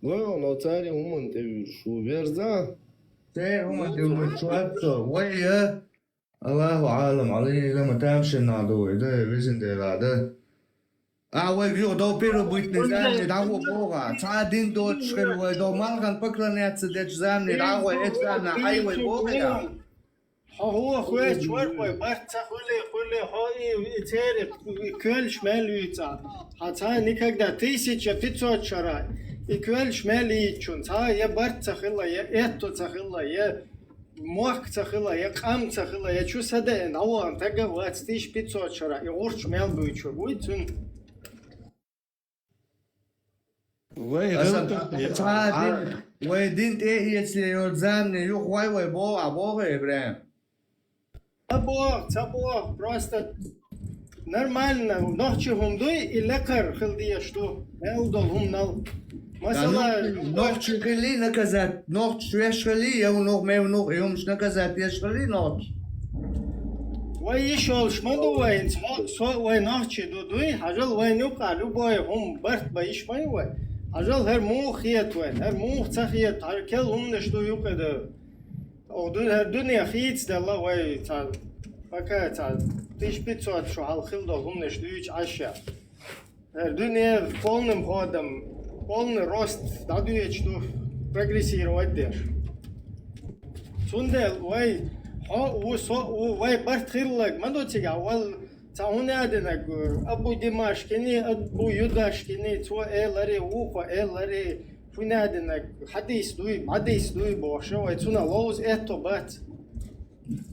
Гой хьуна, церан хӀуманна тӀе вуьйш ву, верза? Церан хӀуманна тӀе воьдуш вац со. Вай, а? Аллаху Ӏалам, Ӏалийла ма тамашийна ду вай, да, везан Дела, да. Ахьа вайга юха дов первобытный заманчу дӀагӀо боху ахьа. Цхьа а дин доцуш хилла вай, дов малхан поклоняться дечу заманчу дӀагӀо, эцу заманахь хьай вай боху ахьа. Хьо хӀун хеташ вара вай, барт ца хуьлий, хуьлий, хьо и, и церан, и коьллаш мел юьйцу ахьа. Хьан цхьа никогда тысяча пятьсот шарахь и коьллаш мел йийцучунна цхьа я барт ца хилла, я аьтто ца хилла, я мохк ца хила, я къам ца хила, я чу са деана, дӀавахана тага а вац, тысяча пятьсот шера, и гӀурч мел буьйчур вуй цуьнан. Вай, Аса гӀевта, цхьа а дин, вай дин тӀе а эцале йолу замане юха вай, вай боху, а боху, ИбрахӀим? Ца боху, ца боху, просто нормально, нохчи хӀума дуй, и лекхар хила дезаш ду, мел долу хӀуманал. Масала, Нохчи хилли наказать, нохчи веш хилли, я ву нух, мев нух, и хӀумаш наказать еш хилли нохчи. Вай йиш йолуш ма ду вай, хӀинца хьо, со а вай нохчи ду, дуй, хьажал вайн юкъа любой хӀума барт бан йиш ма ю вай. Хьажал хӀара муха хета вайн, хӀара муха ца хета, хӀара кел хӀуманаш ду юкъа ду. Оха ду, хӀара дуьне хийцаделла вай, цхьа, пока цхьа тысяча пятьсот шо хьалха хила долу хӀуманаш дуьйцу Ӏаш ша. ХӀара дуьне полным ходом, полный рост дӀадоьдуш ду, прогрессировать деш. Цундела вай, хьо а ву, со а ву, вай барт хилларг ма ду цигахь, вал цхьа хӀун а динарг, Абу Димашкини, Абу Юдашкини, цо элари, вукхо элари, хӀун а динарг, хьадис дуй, хьадис дуй бохуш, вай цунах ловза этто бац.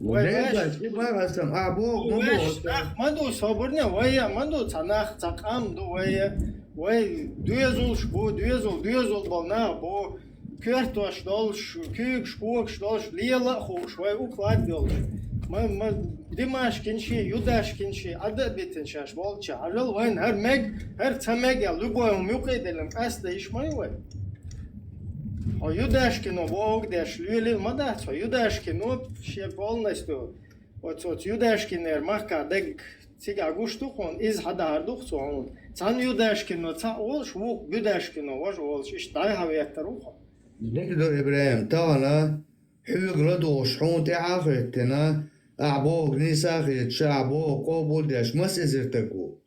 Вай Дегаш, ваьш, и бара сан, а, боху, ма ваьш боху. Нах ма ду, собарна, вай а ма ду, цхьа нах, цхьа къам ду вай а. Вай доьзалш бу, доьзал, доьзал болу нах бу, коьртош долуш, куьйгаш, когаш долуш, лела а хууш, вай уклад йолуш. Ма, ма, Димашкин ши, Юдашкин ши, Ӏада а битина шаьш болча. Хьажал вайн хӀара мег, хӀара ца мег аьлла, любой хӀума юкъа а деллина, къаьстина йиш ма ю вай. Хьо Юдашкино бохург деш лелийла ма дац, хьо Юдашкино шен полностью, оцу, оцу Юдашкинера махкахь дерг цигахь гуш ду хьуна, иза хьадахьар ду-кх цо хьуна. Цхьана Юдашкино цхьаъ волуш, вукху Гуьдашкино важа волуш, иштта дӀай-хьа веттар ву хьо. Дика ду, ИбрахӀим, тахана хьоьга ладугӀуш хьуна тӀаьхьа а хӀоьттина, ахь бохург нийса а хеташ, ахь бохург къобал а деш, маса эзар стаг ву?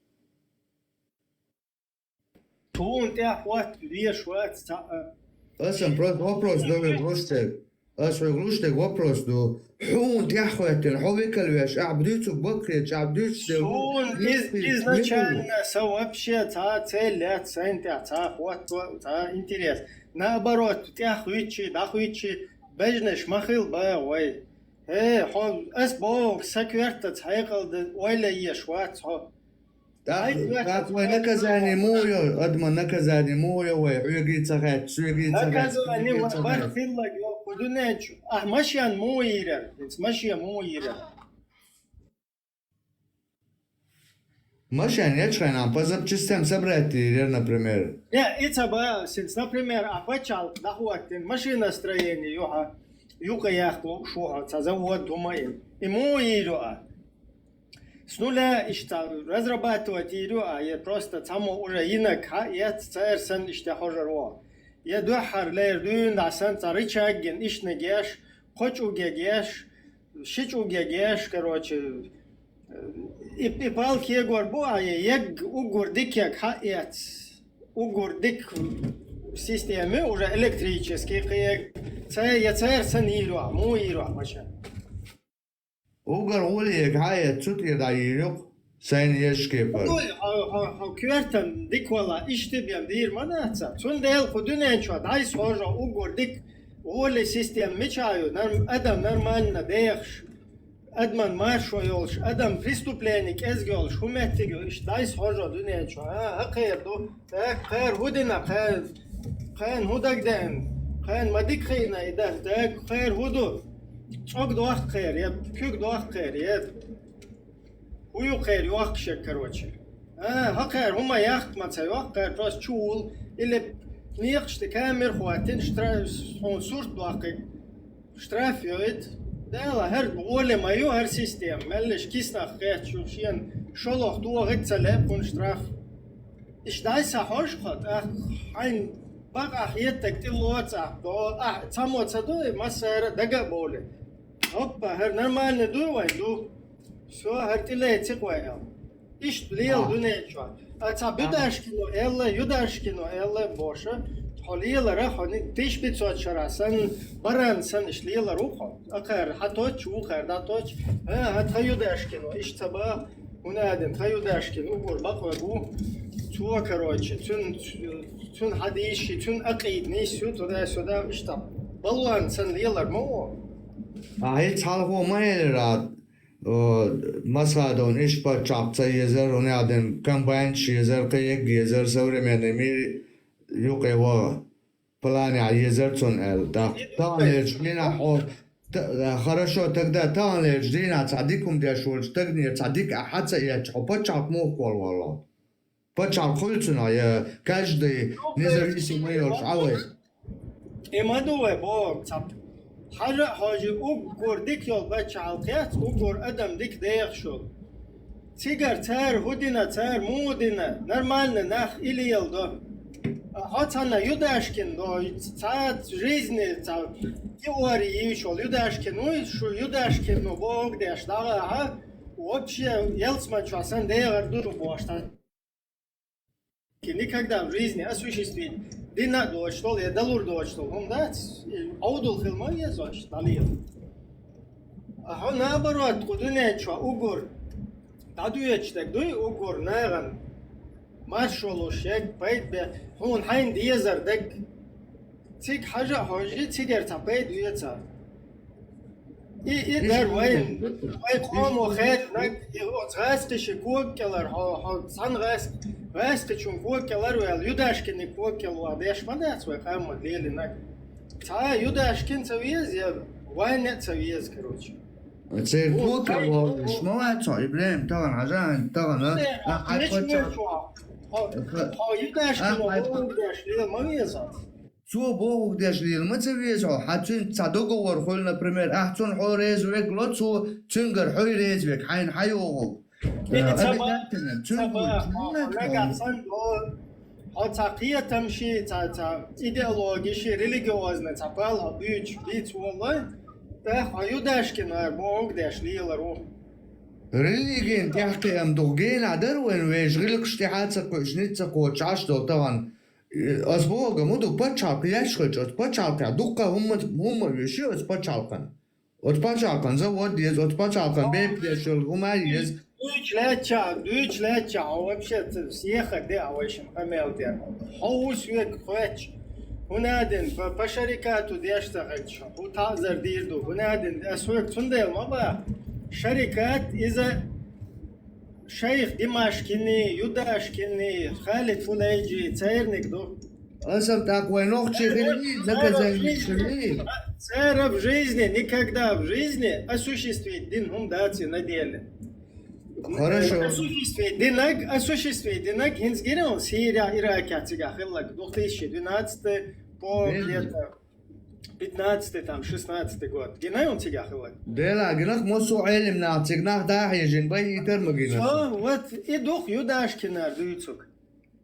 Тхуна тӀехь хӀотта веш вац цхьа а. Аса просто вопрос ду хьоьга луш дерг. Аса хьоьга луш дерг вопрос ду. Хьуна тӀехь хӀоьттина, хьо векал веш, ахь дуьйцург баккхеташ, ахь дуьйцуш дерг. Суна из-, изначально сан вообще цхьа а цель яц, сайна тӀехь цхьа а хӀотто, цхьа а интерес. Наоборот, тӀехь хӀуьттучий, дӀахӀуьттучий, бежнаш ма хила баха вай. Э, хьо, ас бохург, сан коьртаца хьекъал дан ойла еш вац хьо. ТӀаккха, тӀаккха вай наказание муха йо, адаман наказание муха йо вай, хьоьгий ца хаьттича, соьгий ца хаьттича, Наказание соьгий ца вай барт хаьттича. Хилларг йо, кху дуьнен чу. Ахь машен муха йийрар? ХӀинца машен муха йийрар? Машен ечу хенахь по запчастям собрать йийр яра, например. Не, и ца ба, синц, например, а пачхьалкх дӀахӀоттина машиностроение юхьа, юкъа яхка лууш ву хьо, цхьа завод хӀума а йина. И муха йийр ю а? С нуля иштта разрабатывать йийр ю а, я просто цхьаммо уже йинарг хьаэц, цара санна иштта хьожур ву. Я дуьххьара лер дуьйна дӀа санна цхьа рычаг гина, иштаниг еш, кхо чӀуг еш, ши чӀуг еш, короче, и, и палка егор бу а, я егг уггар дика егг хьаэц, уггар дика система уже электрический кхе егг, ца, я цара санна йийр ю а, муха йийр ю а машен? Уггар гӀоле егг хьаэц, цу тӀера дӀайийр ю-кх, сайна езачу кепара. Ой, хьо, хьо, хьо коьртан дика вала, иштта бен дийр ма дац цхьа. Цундела кху дуьнен чохь дӀайса хьожо уггар дика гӀоле система мичахь ю, норм-, адам нормально дехаш, адаман маршо йолуш, адам преступление кӀезиг йолуш, хӀун меттиг ю, иштта дӀайса хьожо дуьнен чохь, а, хӀокхеран ду. Так, кхара хӀун дина, кхара, кхарна хӀун дагадеана, кхарна ма дика хиъна и дан, так, кхара хӀун ду? ЦӀог дохку кхера, я куьг дохку кхера, я хӀун ю кхера йохкуш ерг, короче. А, хӀокхара хӀума яхка ма ца йохку, кхара просто чу вуьлу, или некъаш тӀе камера хӀоттийна, штра-, хьуна сурт доккхуьйту. Штраф йойту. Дала, хӀара гӀоле ма ю хӀара система. Меллаша киснах кхетча, шена шолгӀа дохийта ца лаьа кхунна штраф. Иштта дӀай схьахьожу хьо, тӀаккха хьайна бакъахь хетарг тӀе лоцу ахь, до, ахь цхьаммо ца ду, и массара а дага а бовлий. Оппа, хӀара нормально дуй вайн? Ду. Всё, хӀара тӀелаьцна-кх вай аьлла. Иштта лела дуьнен чохь. А цхьа Будашкино аьлла, Юдашкино аьлла бохуш, хьо лелара, хьо ни-, тысяча пятьсот шарахь санна, баран санна иштта лелар ву хьо. Акхара хьан точ, вукхара дӀаточ. А, хьан тхан Юдашкино, иштта ца баха, хӀунда аьлла тхан Юдашкино уггар бакъван ву. Цо, короче, цуьнан, цуьнан хьадийсаш, цуьнан акъида нийса ю, туда-сюда, иштта балван санна лелар ма ву. А хӀинца хьалхо ма элира, о, Масхадовна иштта паччахьалкх ца езар, хӀунда аьлча комбайнаш езар, кхы егг езар, современный мир юкъе ваха плане езар цунна аьлла. ТӀаккха таханлерчу дийнахь хьо, та-, хорошо, тогда таханлерчу дийнахь цхьа дика хӀума деш волчу стагера цхьа дика ахь хьа ца эцча, хьо паччахьалкх муха кхолла воллу? Пачхьалкх хуьлу цунах, я каждый независимый йолуш Ӏа вай? И ма ду вай боху цхьа. Хьажа а хьожа, уггар дика йолу пачхьалкх яц, уггар адам дика дехаш йолу. Цигара цара хӀун дина, цара муха дина, нормальный нах и леладо. Хьо цхьанна Юдашкин до, цхьа жизни, цхьа теория йийш йолу Юдашкин вуй, шу Юдашкин бохург деш дӀагӀахьа, вообще ялсманчохь санна дехар ду шу бохуш. Никогда в жизни осуществить дина а доцуш долу, я далур доцуш долу хӀума дац, и Ӏовдал хила ма везаш, дӀалела. А хьо наоборот, кху дуьнен чохь уггар дӀадоьдуш дерг дуй, уггар нахана маршо луш ерг, пайда бе, хьуна хьайна дезар дерг. Цига хьажа а хьожий, цигара цхьа пайда веца. И, и дар вайн, вайн къомо хезнаг, и оцу гӀаскхиши кога кӀелара, хьо, хьо цхьана гӀаск-, гӀаскхичун кога кӀелара ваьлла, Юдашкиниг кога кӀелван деш ма дац вай къамма лелинаг. Цхьа Юдашкин ца веза, я вайна а ца веза, короче. Церан кога кӀелван деш ма вац хьо, Ибрахим, тахана, хьажа, тахана, а, хьайн паччахь. Хьо, хьо Юдашкино кога деш лела ма веза. Цо бохург деш лела ма ца веза хьо, хьан цуьнца цхьа договор хуьлу, например, ахь цунна хьо реза верг ло, цо цуьнгара хьо реза верг, хьайна хьан йогӀург. Обязательно, цуьнга хьо нагахь санна до, хьо цхьа кхетамаши, цхьа, цхьа идеологиши, религиозный цхьа пал хьо буьйцуш дийца воллой, тӀаккха хьо Юдашкинара бохург деш лелар ву. Религин тӀаьхкхиам дукха генахь дара вайн вешан гӀиллакхаш тӀаьхьа ца кхуьуш, ницкъ ца кхочуш Ӏаш долу тахана. Ас бохург ма ду, пачхьалкх еш хилча, оцу пачхьалкхехь дуккха хӀумма, хӀумма а вуьйш ю оцу пачхьалкхана. Оцу пачхьалкхана завод еза, оцу пачхьалкхана бепиг деш йолу хӀума еза. Дуьйцуш лаьттача, дуьйцуш лаьттача, хьо вообще ца сехар де а вайшин къамел тӀе. Хьо ву соьга хоьттуш. ХӀунда аьлла, по, по шарикату деш ца хилча, хӀун таӀзар дийр ду, хӀунда аьлла, ас хьоьга цундела ма баха. Шарикат иза Шайх Димашкини, Юдашкини, Халид Фулейджи, церниг ду. Аса тӀаккха вай нохчий хилий, наказание хилий? Цара в жизни, никогда в жизни осуществить дин хӀума дац и на деле. Хорошо. Осуществить динаг, осуществить динаг, хӀинца гирал Сирия, Иракехь цигахь хиллаг, две тысячи двенадцатый по где-то пятнадцатый, там, шестнадцатый год. Гинай хьуна цигахь хилла? Дела, гинах массо а Ӏелим нах цига нах дахьежина, бай итар ма гина. Со, вот, и дух Юдашкинара дуьйцуг.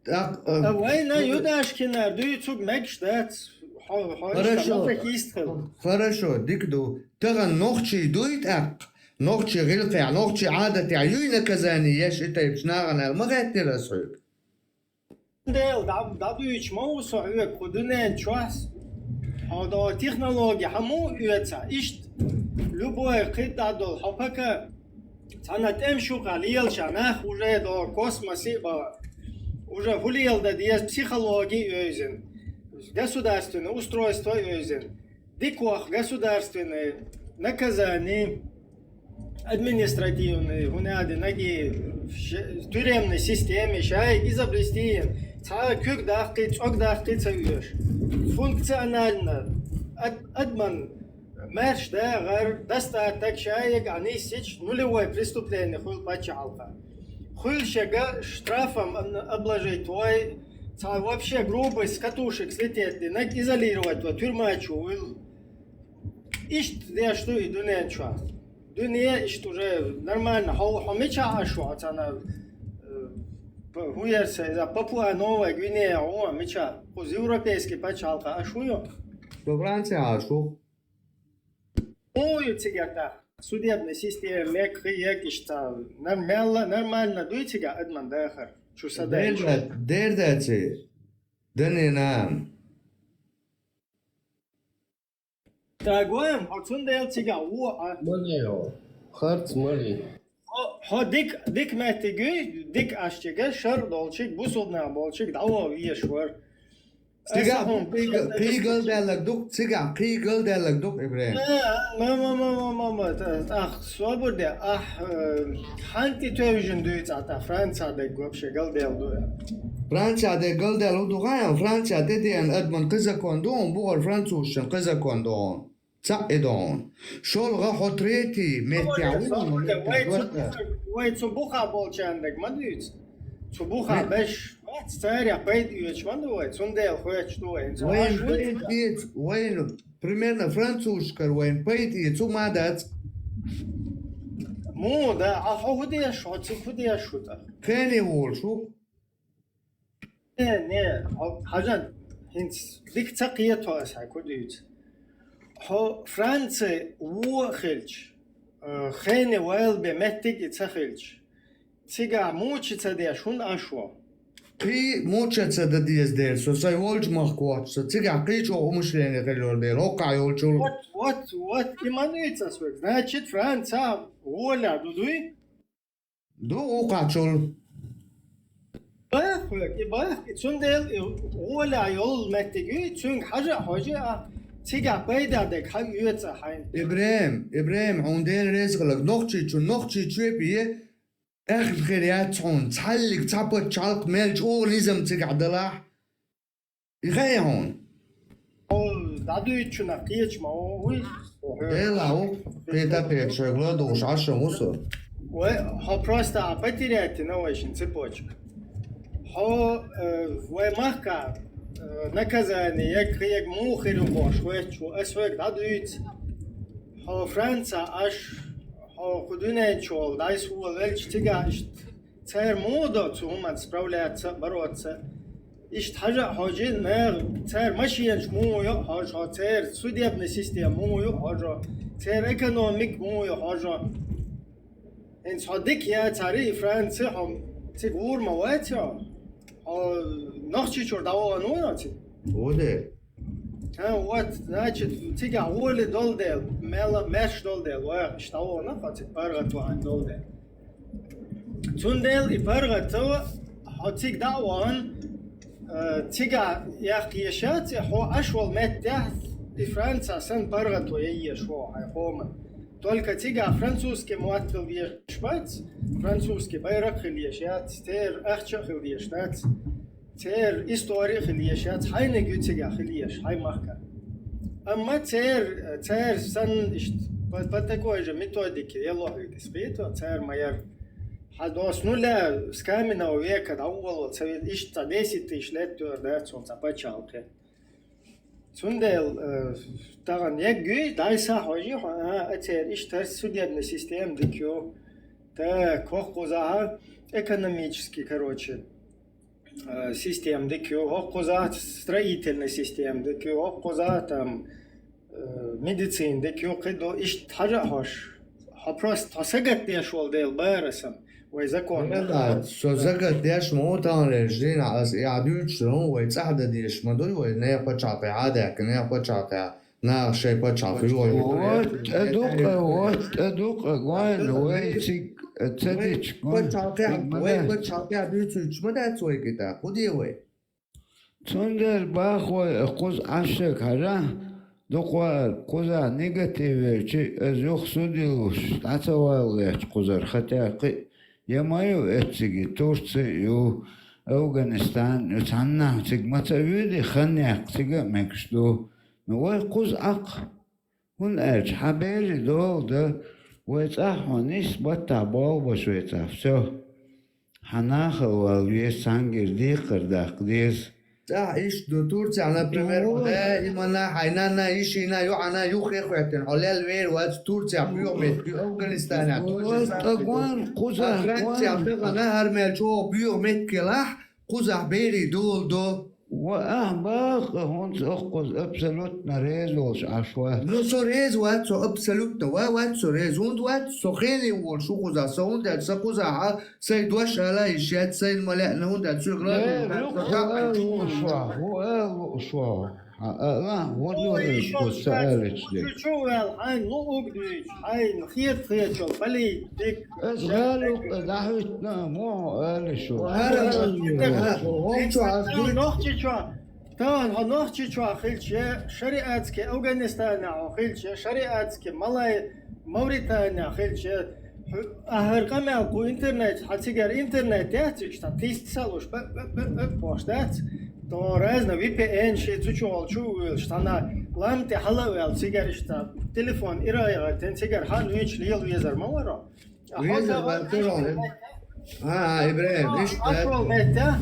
Так, э, а вайна Юдашкинара дуьйцуг мегаш дац. Хо-, хо-, хорошо. Иштта хила. Хорошо, дика ду. Тахана нохчий дуй тӀаккха? Нохчий гӀилкхехь, нохчий Ӏадатехь юй наказание еш и тайпаш нахана аьлла, ма гӀеттира ас хьоьга. Дела, дӀа-, дӀадуьйцуш ма ву со хьоьга кху дуьнен чохь. Хьо до технологи хьан муха оьцу? Иштта, любой кхидӀа долу хьо пока цхьана тӀемаш юкъахь лелаш нах уже до космосе а бахана. Уже хӀун леладан деза психологи а оьзина, государственное устройство а оьзина. Дикох государственный наказание, административный, хӀунда аьлла, наги ш-, тюремный системе шайга изобрести йина, цхьа куьг даккхий, цӀог даккхий ца оьшу. Функционально, ад-, адаман маьрша дагӀар, достаток шайга а ниссича, нулевой преступление хуьлу паччахьалкхехь. Хуьлуш ерг штрафом обложить вой, цхьа вообще грубый с катушек слететь динарг изолировать вой, тюрьма чу вуьллу. Иштта деш ду и дуьнен чохь. Дуьне иштта уже нормально. Хьо, хьо мичахь Ӏаш ву, хьо цхьана, э, п-, хӀун яра сан, иза Папуа Новая Гвинея ву, мичахь? Кхуза европейский пачхьалкхехь Ӏаш ву ю? Со Францехь Ӏаш ву. Хьо ю цигара тӀаккха? Судебная система мега хи ек иштта. Нар-, мелла нормально дуй цигахь адаман дахар? Чу са дайчу. Дер да-, дер дац и. Дани нан. Тагоем, хьо цундела цигахь ву а. Мали йо. Харц мали. Хьо, хьо дик, дик меттиг юй, дик Ӏаш чигаш, шар долчиг, бусулба нах болчиг дӀаваха везаш вара. Цигахь хӀун кхийгал даьллаг ду-кх, цигахь кхийгал даьллаг ду-кх, Ибрахим. Ма, ма, ма, ма, ма, ма, та-, ах, собар де, ахь, э, хьан тӀе тевжина дуьйцу ахь, Франци дерг вообще галдаьлла ду? Франци дерг галдаьлла ду хьан, Франци тӀе деана адаман кхы закон ду хьуна, бухара французашна кхы закон ду хьуна. Цхьаъ и ду хьуна. ШолгӀа хьо третий меттехь ву хьуна, вай цу, вай цу буха болчарна дерг ма дуьйцу. Цу буха беш, царех пайда оьцуш ма ду вай, цундела хоьттуш ду вай. Вайна пайда эца, вайна, примерно, французашкара вайна пайда эца, цу ма дац. Муха да, а хьо хӀун деш, хьо цига хӀун деш ву тӀаккха? Кхене волуш ву. Не, не, хьо, хьажа, хӀинца дика ца кхето аса хьайга хӀун дуьйцу. Хьо Франци вон а хилча, э, хене вайл бен меттиг а и ца хилча, цигахь мучи ца деш хӀунда Ӏаш ву? Кхин муча ца дан деза дела, со сайн волчу махка воцуш, со цигахь кхин чӀогӀа умышление хилла йолу дела, хӀокхахь йолчул. Вот, вот, вот, и ма дуьйцу аса вайга. Значит, Франци гӀолехь ду дуй? Ду укхачул. Бах, и бах, и цундела и гӀолехь йолу меттиг ю, цуьнга хьажа а хьожий а, цигахь пайда дерг хьан оьцу хьайна. Ибрахим, Ибрахим, хьуна Дела реза хиларг, Нохчийчу, Нохчийчоь бен, эхна хир яц хьуна, цхьаллиг цхьа пачхьалкх мел чӀогӀа низам цигахь далахь. И хаьа хьуна? Хьо дӀадуьйцучунах кхеча ма ву, вуй? Делахь ву, кхета а кхеташ, шайга ло а духуш Ӏаш а ву со. Вай, хьо просто а потерять дина вайшин цепочка. Хьо, э, вай махка, э, наказание, яг, яг муха хир ю бохуш хоьттуш ву, ас вайга дӀадуьйцу. Хьо Франца Ӏаш, хьо кху дуьнен чу волу, дӀайса волавелча цигахь иштта. Цара муха до цу хӀуманца справляться а, бороться а? Иштта хьажа а хьожий, наха, цара машенаш муха йо а хьожий, церан судебная система муха ю а хьожий, церан экономика муха ю а хьожий. ХӀинца хьо дика яцара и Франци, хьо цига вур ма вац хьо? Хьо Нохчийчуьра дӀавахана ву хьо цига? Ву де. ХӀа, вот, значит, цигахь гӀоле долу дела, мел, маьрша долу дела, ваха иштта дӀавахана хьо цига паргӀат вахана долу дела. Цундела и паргӀато хьо цига дӀа а вахана, э, цигахь яккха езаш яц, и хьо Ӏаш волу меттехь и Франца санна паргӀато ян езаш ву хьайн къоман. Только цигахь французский мотт хила дезаш бац, французский байракх а хила езаш яц, церан ахча а хила дезаш дац. Церан истори а хила езаш яц, хьайниг ю цигахь хила езаш, хьайн махка. Амма церан, церан санна иштта по, по такой же методике яло хьуьйту, ас кхету, церан ма яра. Хьан дос, ну, ля, с каменного века дӀаволавала ца вина, иштта цхьа десять тысяч лет дора дац хьуна цхьа пачхьалкхе. Цундела, э, тахана яггуьй, дӀайса а хьожий хьо, а, а церан иштта хӀара судебная система дика ю, та, кхоккхузахь экономический, короче, э, система дика ю, хӀоккхузахь строительная система дика ю, хӀоккхузахь там, э, медицина дика ю, кхидо, иштта хьажа а хьожий. Хьо просто, хьо сагатдеш волу дела бара сан, вай закон. Со сагатдеш ма ву, таханлерчу дийнахь аса и ахь дуьйцуш долу хӀума вай цӀахь дан дезаш ма дуй, вай нехан пачхьалкхе хьадаьхкина, нехан пачхьалкхе наха шайн пачхьалкх йохуьйту. Вот тӀедукъа, вот тӀедукъа, гойна, вай цига ца дича, пачхьалкхе, вай пачхьалкхе дуьйцуьйтуш ма дац вай кхидӀа, хӀун де вай? Цундела бахой кхуза Ӏаш шайга хьажа, дукха вара кхузахь негатив верчий, аса юха судилуш дӀа ца вала гӀерташ кхузара, хотя кхин а я ма ю эцциге, Турци а ю, Афганистан а ю, цхьаннахьа цига ма ца воьдий, хан яккха цига а мегаш ду. Ну, вай кхуза Ӏаккха. ХӀунда аьлча хьан берийн дола дан, вай цӀахь хьо нийса баттахь болх беш вецахь, всё. Хьан нахала вала веза, цхьаьнгара декхар даккха деза. ЦӀахь иштта ду, Турцехь, например, хьо даимана, хьайн нанна, йишина, йоӀана юххе а хӀоьттина, хьо лелла вер вац, Турцехь боьха меттиг ю, Афганистанехь тоже самое. Францехь тахана хӀара мел чӀогӀа боьха меттиг елахь, кхузахь берийн дола до. Ва ахь бакъ, хӀунда аса кхуза абсолютно реза волуш Ӏаш вац? Ну, со реза вац, со абсолютно ва-, вац со реза. ХӀунда вац? Со хене волуш ву кхузахь, со хӀунда аьлча сан кхузахь а сайн дош ала йиш яц, сайна ма лаьа, хӀунда аьлча соьга луш ву, хӀун ала лууш ву? Хьан ала, хӀун ду аьлча кхуза ца алича де? Чу ваьлла, хьайн луъург дуьйцу, хьайна хета-хетачул политик. Аса гӀала юкъа дӀахӀуьттина а, муха ала шу? ХӀара, хӀара, хӀара, хӀара, хӀара, хӀара, Нохчийчохь Тахана хьо Нохчийчохь хилча, шариатский Афганистанехь хьо хилча, шариатский малай Мавританехь хилча, хьо ахьар къамел кху интернет, хьан цигара интернет яц, иштта тист салуш, б-, б-, б-, б-, бохуш дац. То разно V P N ши цу чу волчу вуьйлуш, цхьана лам тӀе хьала а ваьлла, цигара иштта телефон ира а яхийтина, цигара хьан вича лела везар ма вара. Везар вара, Ӏа, Ӏа, ИбрахӀим, иштта Ӏаш волу меттехь,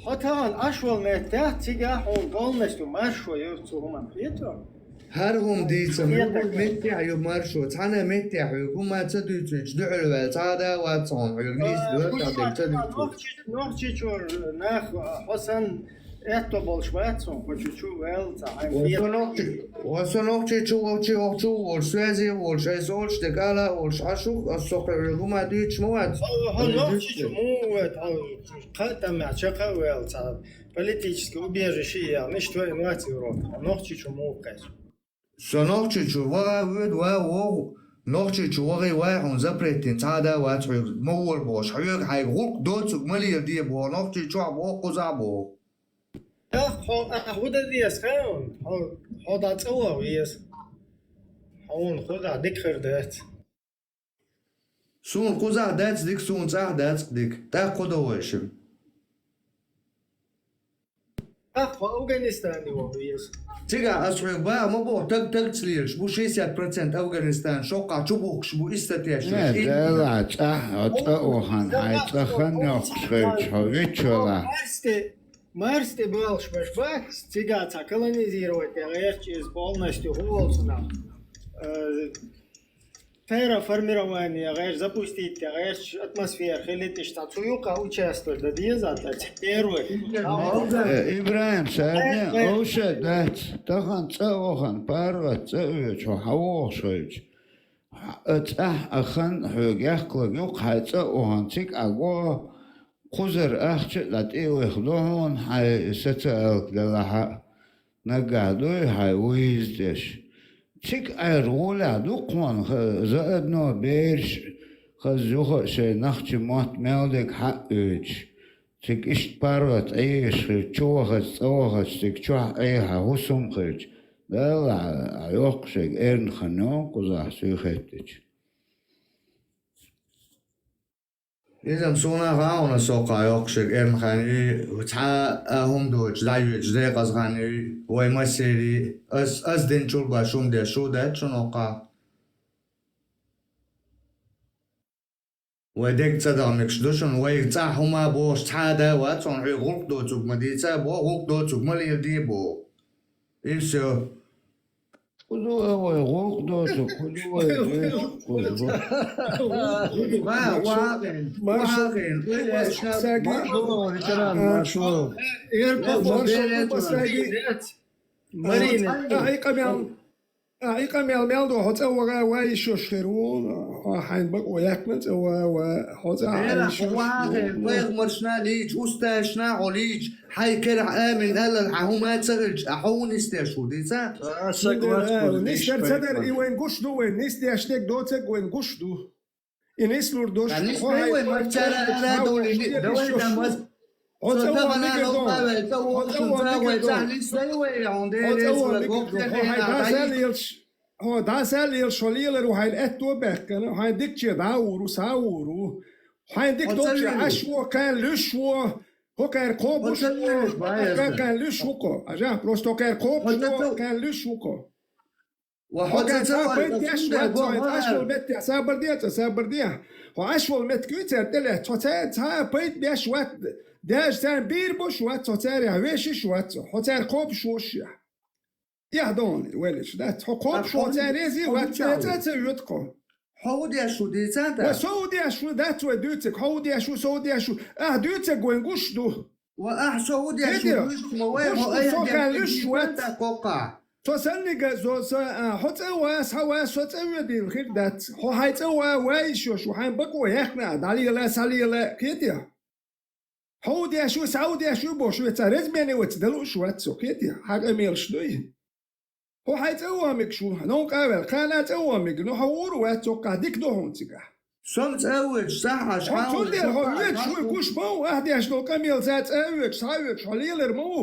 хьо тахана Ӏаш волу меттехь, цигахь хьуна полностью маршо ю цу хӀуманна, хетарг? ХӀара хӀума дийца, меттехь ю маршо, цхьана меттехь хьоьга хӀума ца дуьйцуьйтуш, дуьхьал ваьлла, цхьа а да вац хьуна хьоьга, нийса доьртахь дерг ца дуьйцуьйтуш. Нохчийчуьра нах хьо санна, аьтто болуш бац хьуна, кху чу чу ваьлла ца хьайн. Ва со нохчи-, ва со нохчийчу волчу, волчу волуш, связи волуш, айса олуш дерг ала а олуш, Ӏаш ву-кх ас со кхуьуьйтуш хӀума дуьйцуш ма вац. Хьо, хьо нохчийчу муха ву, хьо кхаа тӀамехь чекх а ваьлла, цхьа политический убежище а яьлла, иштта вайна вац Европа, хьо нохчийчу муха кхаьчна. Со нохчийчу ваха а воьду, ван а вогӀу, нохчийчу вахий вай хьуна запрет дина цхьа а да вац хьоьга, ма вора бохуш, хьоьга хьайга гӀуллакх доцург ма леладе боху, нохчийчохь боху, кхузахь боху. Ах, хьо, ахьа хӀун дан деза хаьий хьуна? Хьо, хьо дӀа цӀа ваха веза. Хьуна кхузахь дика хир дац. Суна кхузахь дац дика, суна цӀахь дац дика. ТӀаккха хӀун до вайшимма? Ах, хьо Афганистане ваха веза. Цигахь ас хьоьга баха ма боху, таг тагца лелаш бу, шестьдесят процент Афганистан шоккхахь чубухкуш бу, иштта тешнаш. Э, Дела, цӀахь, хьо цӀа а вахана, хьайн цӀа хан йоккхуш хилча, хьо виччалахь. Марсте, Марсте боьлхуш беш бац, цигахь цхьа колонизировать ян гӀерташ иза полностью хӀун волу цунах. Э, Терраформирование гӀерташ, запустить ян гӀерташ, атмосфера хилийта иштта, цу юкъа участвовать дан деза, цхьа первый. Э, ИбрахӀим, садне, овша дац, тахана цӀа а вахана, паргӀат цӀа а воьдуш, хьо хьан вогӀуш хилча. Хьан цӀахь а хан хьоьга яхкалаг юккъе, хьайн цӀа а вахана, цига Ӏа го, кхузара ахча а дӀа тӀе а вехадо хьуна, хьайн социалка делахь а, наггахь дуй хьайн виза деш. Цига Ӏер гӀолехь ду-кх хьуна, ха-, заодно бераш, хаза юха а шайн нохчийн мотт мел дерг хьаъ оьцуш. Цига иштта паргӀат Ӏийш хилча, чу вахача, цӀа вахача, цига чохь Ӏийхьа хӀусам хилча, Дала Ӏа йоккхуш ерг эрна хан йогӀу кхузахь суьйхеттича. Иза-м суна а хаьа хьуна, со кхузахь йоккхуш ерг эрна хан юй, цхьа а хӀума доцуш дӀайоьдуш декъаза хан юй, вай массеран, ас, ас динчул баш хӀума деш шу дац шуна кхузахь. Вай дерг цӀа даха мегаш ду шуна, вайга цӀахь хӀума бохуш цхьа а да вац хьуна, хьоьга гӀуллакх доцург ма дийца а боху, гӀуллакх доцург ма леладе а боху. И всё. ХӀун ду вай гӀуллакх доцург, хӀун ду вай доьшург, хӀун ду? Ва, ва, Маршо, ва, Маршо, Маршо, Маршо, Маршо, Маршо, Маршо, Маршо, Маршо, Маршо, Марина. А, и къамел, а, и къамел мел ду, хьо цӀа ваха вай йиш йолуш хир ву, хьо хьайн бакъо яьккхина цӀа ваха вай, хьо цӀа Дела, хьо ваха хир, пайхамаршна лийча, устазашна хьо лийча, хьайн карахь амин аллал хьан хӀума ца хилча, а хьо хӀун нисдеш ву, дийца? Нисдеш ца дара, и вайн гуш ду, вайн нисдеш дерг доцург вайн гуш ду. И нислур долуш, хьо хьайн, хьо цӀа ваха мегар ду. Хьо цӀа ваха мегар ду. Хьо хьайн дӀаса а лелаш, хьо дӀаса а лелаш, хьо лелар ву хьайна аьтто а баьккхина, хьайн дикаче дӀа а вур ву, схьа а вур ву. Хьайн дика долче Ӏаш ву, кхаьлла луьш ву, хӀокхара кхобуш ву, кхаьлла луьш ву-кх. Ажахь, просто хӀокхара кхобуш ву, кхаьлла луьш ву-кх. Ва хьо ца, хьо ца цхьа а пайда беш вац, хьо Ӏаш волу меттехь сабар де, цкъа сабар де. Хьо Ӏаш волу меттиг ю цара тӀелаьцна, хьо цара цхьа а пайда беш вац, даьша царна бийр болуш вац, хьо царех вешаш вац, хьо цара кхобуш волуш яхь. Эхь дона, вай леш дац, хьо кхобуш, хьо цара реза вац, цкъа а ца оьцу-кх. Хьо хӀун деш ву, дийца тӀаккха? Ва со хӀун деш ву, дац вай дуьйцург, хьо хӀун деш ву, со хӀун деш ву, ахь дуьйцург вайн гуш ду. Ва ахь со хӀун деш ву, вуьйцу ма вай, хьо айхьа деш ву, дийца тӀаккха кхоккхахь. Со санниг а, со, со, а, хьо цӀа ваха, схьаваха, со цӀа воьдийла хир дац. Хьо хьайн цӀа ваха, вай йиш йолуш ву, хьайн бакъо яьккхина, дӀалела, схьалела, кхетий? Хьо хӀун деш ву, схьа хӀун деш ву бохуш вай цхьа реза бен вац, дала лууш вац со, кхетий? Хьан къамелаш дуй? Хьо хьайн цӀа ваха мегаш ву, новкъа а ваьлла, кхана а цӀа ваха мегар, ну хьо вур а вац, цоккхахь дика ду хьуна цигахь. Со-м цӀа а воьдуш, схьа Ӏаш, хьо хьан цундела хьо воьдуш ву, гуш ма ву, ахь деш долу къамел цӀа а воьдуш, схьа а воьдуш, хьо лелар ма ву.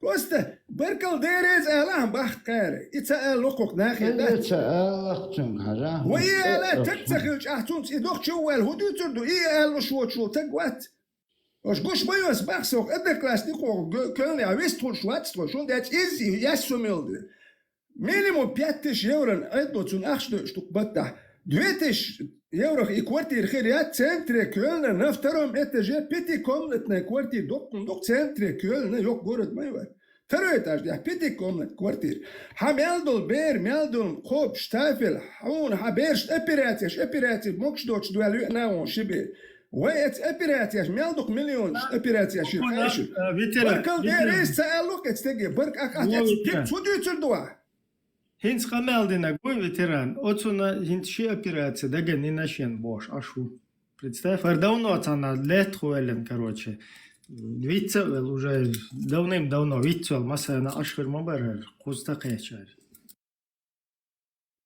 Просто баркал дереза ала хьан бахкара. И ца ала локхух нахе Ай, дац. Ца ала лакхчунг хьажа. Ва и ала таг ца хилча ахь цунца и дохчу ваьлла хӀу дуьйцур ду? И ала луш воцуш вол таг вац. Ош гуш ма йос бах сох, одноклассник вох, г-, көлне, а вист хуш вац тхо, шун дец из, яс сумел ду. Минимум пять тысяч евро айдо цун ахш дойш тук баттахь. Две тысячи евро и квартира хир яц центре Кёльна, на втором этаже пятикомнатная квартира, доккхун дук центре Кёльна, йок город ма ю вай. Второй этаж, я пятикомнат квартира. Хьа мел дол бер, мел дол кхоп, штафель, хьуна хьа берш операцияш, операция мокш доч дуэл ю на вон шибе. Вай эц операцияш, мел дук миллион операцияш ю, Вуна, хайшу. Э, ветеран, Баркал ветеран. Дерес ца аллук эц теге, барк ах Во, ветеран. Пик цу дюцур дуа. ХӀинца къамел динаг вуй ветеран. Оцуна хӀинца ши операция даган нина шен бош, аш ву. Представь, ар давно цана лет хуэлен, короче. Вицца вел уже давным-давно вицца вел, масана аш хир ма барар, кхузта кхечар.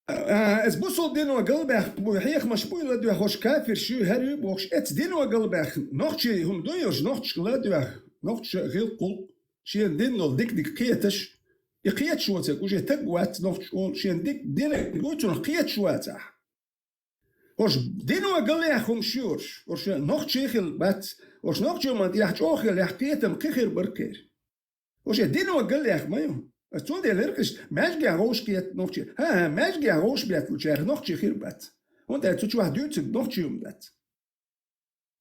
А, эс бусул дино галбах бу, хьехмаш буй ладуя хош кафир шу, хар ю бохш, эц дино галбах, нохчи хум дуй, уж нохч ладуя, нохч гил кул, шен дин нол дик-дик кхеташ, и кхеташ воцек, уже таг вац нохч ол, шен дик дин, гуцун кхеташ вацах. Ош дино галех хум шурш, ош нохчи хил бац, ош нохчи ман тӀехь чӀохил яхь кхетам кхихир баркер. Ош дино галех ма ю. Ас цундел иркъиш, маьжге гӀовш кхет нохчи. Ха-ха, маьжге гӀовш бет лучер нохчи хир бац. ХӀунда цу чу ваха дуьйцуг нохчи юм дац.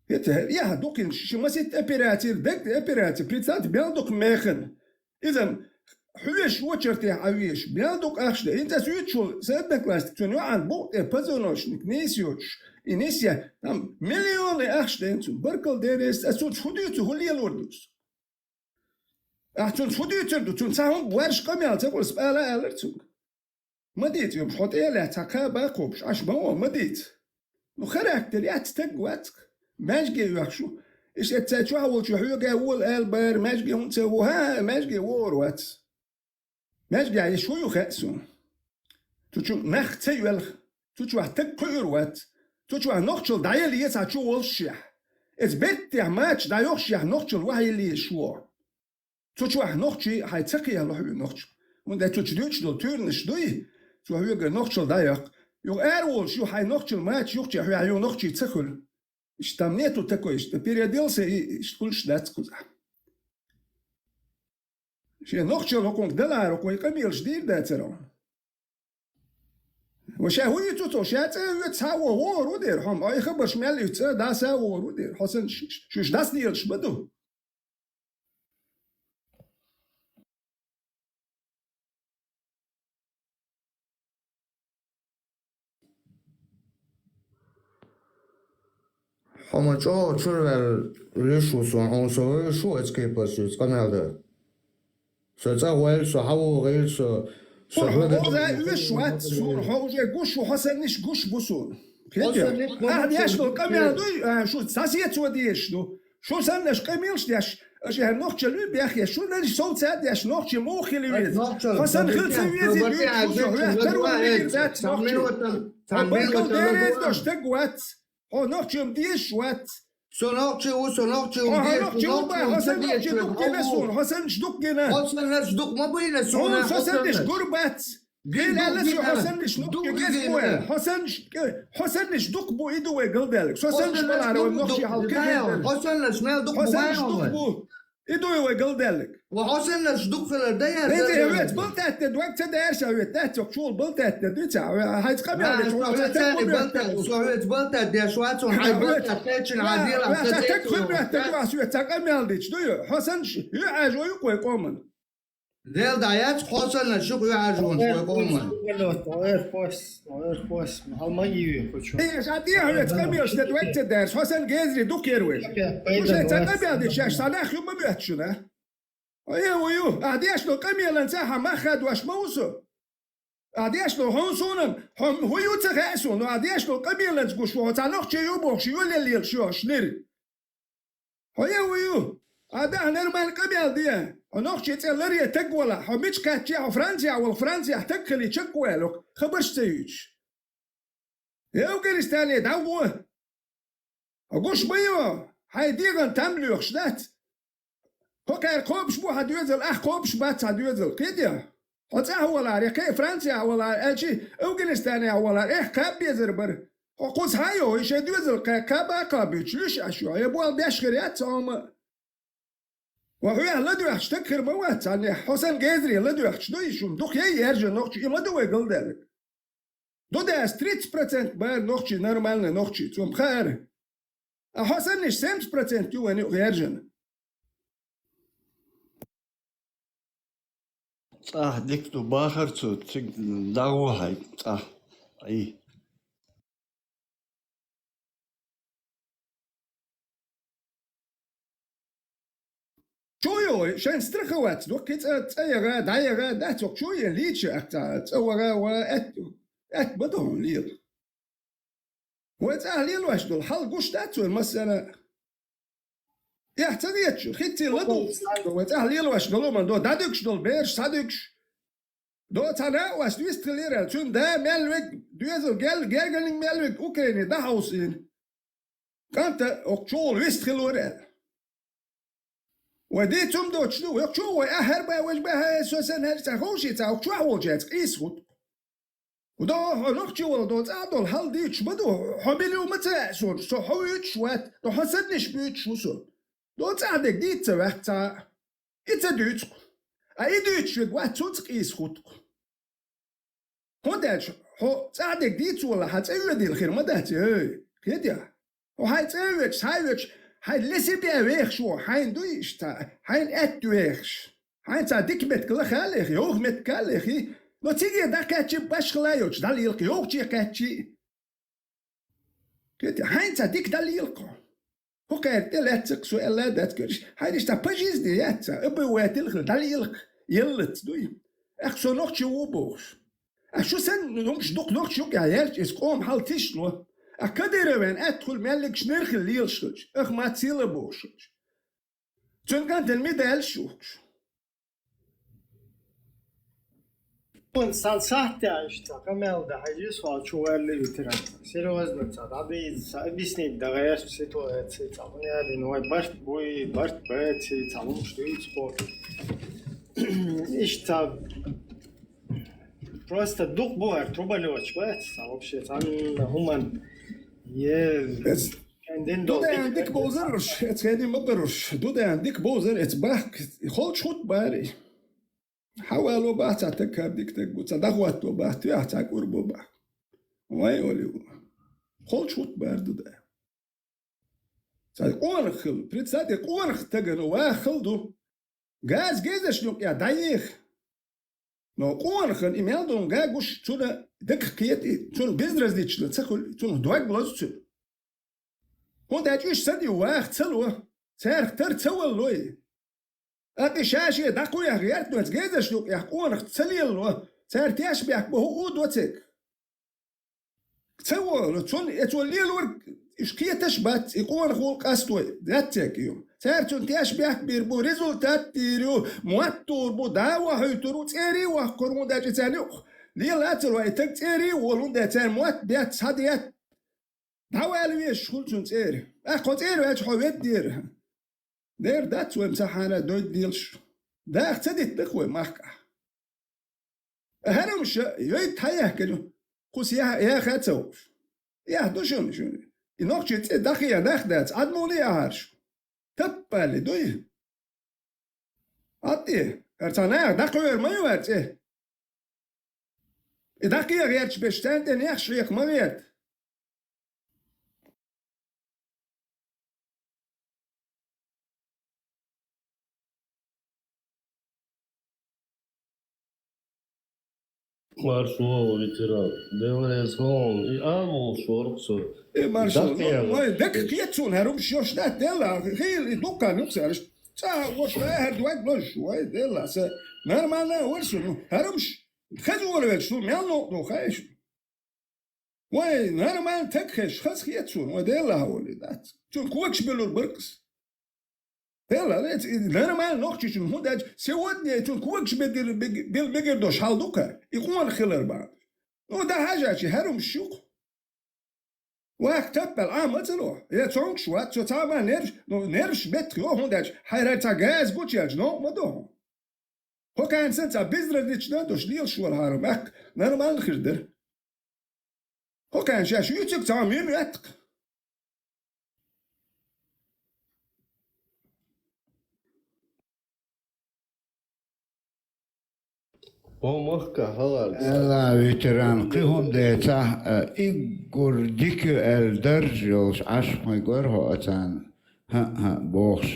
ХӀета, яха дукхин ши масит операцир, даг операци, прицат бел дук механ. Иза хьуьш очертехь Ӏавеш, мел дукха ахча дан. ХӀинца ас уьйцучул, сан одноклассник, цуьнан йоӀан букъ тӀе позвоночник нийса йоцуш, и нисъя, там миллионы ахча дан цунна. Баркал деррес, ас цунца хӀу дуьйцу, хӀу лелор ду со? Ахь цунца хӀу дуьйцур ду? Цунна цхьа хӀума боьрша къамел ца хуьлу, ас ала аьлларг цуьнга. Ма дийца, йобуш, хьо тӀе а лаьцна, цхьа кхаба а кхобуш, Ӏаш ма вон, ма дийца. Ну, характер яц, таг вацк. Маьжге оьхуш ву. Иштта цай чохь волчу хьоьга а вола аьлла бара, маьжге хӀунда ца ву? ХӀа, маьжге вогӀур вац. Маьжге йиш ву ю хаьа суна. Цу чу нах ца йоьлху. Цу чохь таг кхуьур вац. Цу чохь нохчал дӀаелла еза хьан чу волушшехь. Эца беттехь мача дӀайохшехь нохчал вахьа елла езаш вогӀу. Цу чохь нохчий хьайн ца кхехьа лохьуьйту нохча. ХӀунда аьлча цу чу дуьйцуш долу туьйранаш дуй, цо хьоьгара нохчал дӀайоккху. Юха араволуш ю хьайн нохчал мача юхчехь хьоьгахь юха нохчий ца хуьлу. Иштта там нету такой, иштта переоделся и иштта хуьлуш дац кхузахь. Шен нохчал хӀокхунга далара хӀокху вай къамелаш дийр дацара хьуна. Ва ша хӀун йицу цо, ша цӀа а вуьйцу, цхьа а вон вогӀур ву дера, хьо ма ой хабарш мел йуьйцу цӀа, дӀа са а вогӀур ву дера. Хьо санна ш-, ш-, шуьш дӀасаделаш ма ду. Хьо ма чӀогӀа чуьра ваьлла луьш ву суна, хьуна со вевзаш ву оцу кепара соьца къамел дан. Со цӀа гӀойла, со хьан вогӀийла, со, со Хьо, хьо хьо гӀо за уьш вац, суна хьо уже гуш ву, хьо санниш гуш бу суна. Хьо санниш гуш бу. Ахьа деш долу къамел дуй, а, шу сасецо дезаш ду. Шу саннаш къамелаш деш, аша хӀара нохчалла вуй бехъеш, шу нанаш совца а деш, нохчи муха хила веза? Хьо санна хила ца везий дуьйцу, шу со хьоьттар ву вигира дац нохчи. Хьо баркал дереза дош таг вац. Хьо нохчам дезаш вац. Со нохчи ву, со нохчи ву, Хьо, хьо деза, нохчи ву, нохчи бай, хьо сан нохчи дуккхина суна, хьо саннаш дуккхина. Хьо саннаш дуккха ма буйна суна, Хьуна со саннаш гур бац. Хила аьлла со, хьо саннаш нохчи геза бу. Хьо саннаш, хьо саннаш дукха бу, и ду вай галдаьллиг. Со саннаш балара вай нохчи хьал кхин. Хьо саннаш мел дукха бу. Хьо саннаш дукха бу. И дуй вай галдаьллиг. Ва хьо саннаш дукха хилар дан яц. Вецбалтатте дог ца дерша вет, дац, чул балтатте дуьйца, хьайца къамел деш, хьо ца тагу балтат, со вецбалтат деш вац, хьай балтат кхечун хьан дела, ца тагу хӀуьттатте ду, ас вет ца къамел дич, дуй, хьо саннаш, ю Ӏажо ю кхой къоман. Дел да яц, хьо саннаш шу ю Ӏажо вай къоман. Эр пос, эр пос, хьал ма йиви, кучу. Э, ша дехьа вец къамелаш де дог ца дерш, хьо сан гезри дукха ер вай. Шу шай ца къамел дич, шаш санах ю ма бет шуна. Ой, ой, ю, а деш долу къамелан ца хьан мах хадош ма ву со. А деш долу хьун суна, хьун хӀун ю ца хаьа суна, а деш долу къамеланца гуш ву, хьо ца нохчи ю бохуш, ю леллел шоьш нир. Хьо я ву ю, а дахьа нормально къамел де, хьо нохчи цӀе ларе таг вала, хьо мича кхаьччи, хьо Францияхь вала, Францияхь таг хили чаккхаваьлла, хабарш ца юьйцуш. Я Афганистане дӀа гӀо. Хьо гуш ма йо, хьайн дегӀан там лоьхуш дац. Хьо кхаьра кхобуш бу хьан доьзал, ахь кхобуш бац хьан доьзал. Кхетий? Хьо цӀахь валахь, я кхин Францехь валахь, аьлчи Афганистанехь валахь, эхь кхаба безар бара. Хьо кхуза хьан йо, и шайн доьзал кхаба а кхаба, буьйцуш луьш Ӏаш ю, я болх беш хир яц хьо хӀума. Ва хьоьх ладоьгӀча стаг хир ма вац цхьаннех, хьо санна гезаре ладоьгӀча ду и шуна, дукха яй яьржина нохчий, и ма ду вай галдаьлларг. Ду дац тридцать процент бара нохчий, нормальный нохчий, цунна хаара. А хьо саннаш семьдесят процент ю вайна юкъа яьржина. ЦӀахь дика ду бахар цо, цига дӀагӀо хьайга цӀахь. Ай. Чу йой, шайн страха вац, дуккхи цӀа, цӀа яга, дӀаяга, дац ок чу е лийча, ах цӀа, цӀа вага, ва, эт, эт ба дохун лела. Вай цӀа лелош долу, хьал гуш дац вай массара. Эхь ца дечу, хитций ладугӀуш, вай цӀа лелош долу, ма до, дӀадуьгуш долу, бераш схьадуьгуш. До цхьа накъост вистхилира, цуьнан да мел вег, доьзал гел, гергарниг мел вег Украине дӀахьовсийна. КӀанта окху чугӀула вист хилора аьлла. Вай дийцум доцуш ду, вай чу вай ахьар бан, вай бан, хьай, со сан хьаьрца ховший ца, окху чохь волчаьрца къийса хӀутту. До хьо нохчи вала, до цӀа долу хьал дийцуш ма ду, хьо мила ю ма ца аьа суна, со хьо вуьйцуш вац, до хьо санниш буьйцуш ву со. До цӀа дерг дийца ца ваьхка цхьа а. И ца дуьйцу-кх. А и дуьйцуш верг вац, цунца къийса хӀутту-кх. ХӀунда аьлча хьо цӀа дерг дийца вала, хьан цӀа воьдийла хир ма дац, эй, кхетий? Хьо хьайн цӀа а воьдуш, схьа а воьдуш, хьайн лесибе вехаш ву, хьайна дуй иштта, хьайна аьтта вехаш. Хьайна цхьа дика меттиг лаха а лехи, йовха меттиг а лехи, но циге дӀакхаьччи башхала йолчу дӀалелакх, йовхаче кхаьччи. Кхетий, хьайна цхьа дика дӀалелакх хьо. ХӀокхаьрга тӀе лаьццакх со аьлла дац гуьрш, хьайна иштта по жизни яц цхьа, аба ватилхила дӀалелакх, еллац дуй. Ахь со нохчи ву бохуш. Ахь шу санна хӀумаш дукха нохчи юкъехь яьлча иза къоман хьал тишно. Ахь Кадырован аьтта хуьлу меллигаш нерхила лелаш хилча, ахь ма цийла бохуш хилча. Цуьнан кӀантана медаль шухкуш. Вон сан сахьтехь иштта къамел дахьа йиш хьо чу ваьлла ветеран. Серьёзно ца дӀадийца, ца объяснить дан гӀерташ ситуаци ца хьуна яьллина вай барт буй, барт баций, ца хӀумаш дуьйцу хьо. Иштта просто дукха бу хӀара трубалёч бац, ца вообще цхьанна хӀуманна. Е, Эц Кхин дин ду долу даьхна дика дика бовзар уьш, эц хенийн ма бара уьш. Ду даьхна дика бовзар эц бахка, холчу хӀутту барий. Хьан вало бахьа цхьа таг хӀара дика таг бу, цхьа дӀахӀотто бахьа, тоьхна цхьа кӀур бу бахьа. Вай олий ву. Холчу хӀутту бара ду даьхна. Цхьа къонах хила, представьте, къонах тагана вахал ду. Газ гезаш юкъа дӀаеха. Но къонахана и мел долу га гуш, цунна дагах кхета и, цунна безразлично ца хуьлу, цунах дог лозу цуьнан. ХӀунда аьлча уьш ца дийу ваха ца ло, царах тар ца валло и. ТӀаккха и ша-шен дӀакхуьйхьа гӀертанойца гезаш юкъехь къонах ца лелало, цара тешбехк бан хӀуъу а до цег. Ца волу, цунна, э, цо лелорг, уьш кхеташ а бац, и къонах волу къастой, дац цег и ю. Цара цунна тешбехк бийр бу, результат дийр ю, мотт тур бу, да вахуьйтур ву, цӀерий а вахкхур ву, хӀунда аьлча царна юкъ лела а ца ло, и таг цӀерий а волу, хӀунда аьлча цара мотт бетта, схьадетта. ДӀавала везаш хуьлу цунна цӀера. ТӀаккха хьо цӀера ваьлча хьо веддера. Дера дац вай цхьа хьанна дойд лелаш. Даха ца диттах вай махкахь. ХӀара хӀумаш йойт хьан яхкина? Кхуса яха, яха а ца хууш. Яха ду шуна, шуна. И нохчий цӀе дӀахийа нах дац, Ӏад муха лиъахьара шу? Таппали дуй? Ӏад тӀе, хӀара цхьа наха дӀакхоьру ма ю хӀара цӀе. И дӀакхеха гӀерташ берш царна тӀе нехаш хьеха ма гӀерта. Маршо, ветеран. Делаэс вон, и амул шорксо. Э, маршо, дакъе ну, ой, дак кхет суна, хӀара хӀумаш йош дац, делла, хил, и дуккха нуксараш. Ца, вош, э, хӀара дуаг лош, ой, делла, са, нормально, вар суна, ну, хӀара хӀумаш, хаза вара вер, шу, мел ну, ну, хайш. Вай, нормально таг хезаш, хаза хета суна, вай Делла хьаволе дац. Цунна когаш белур баркас. Делла, вай, и нормально нохчичун хӀун даьлча, сегодня цунна когаш бегир, бег-, бел бегир дош хьал ду-кха, и къона хилар бахьана. Ну, да хьажачи, хӀара хӀумаш ю-кх. Ваха таппал Ӏа ма ца ло. Е цонкаш вац, цо цхьа ма нервш, ну, нервш беттах йо хӀун даьлча, хьайрар цхьа газ гучаьлча, но ма до хьо. Хьо кхаьнна санна цхьа безразлична дош лелаш валахьара, мехка нормально хир дара. Хьо кхаьнна шаьш юьйцург цхьа мим веттакх. О, махка, халар. Алла, ветеран, кхы хӀума децахь, а, иггур дика аьлла дарж йолуш Ӏаш ма гор хьо ацарна. ХӀаъ-хӀаъ, бохуш.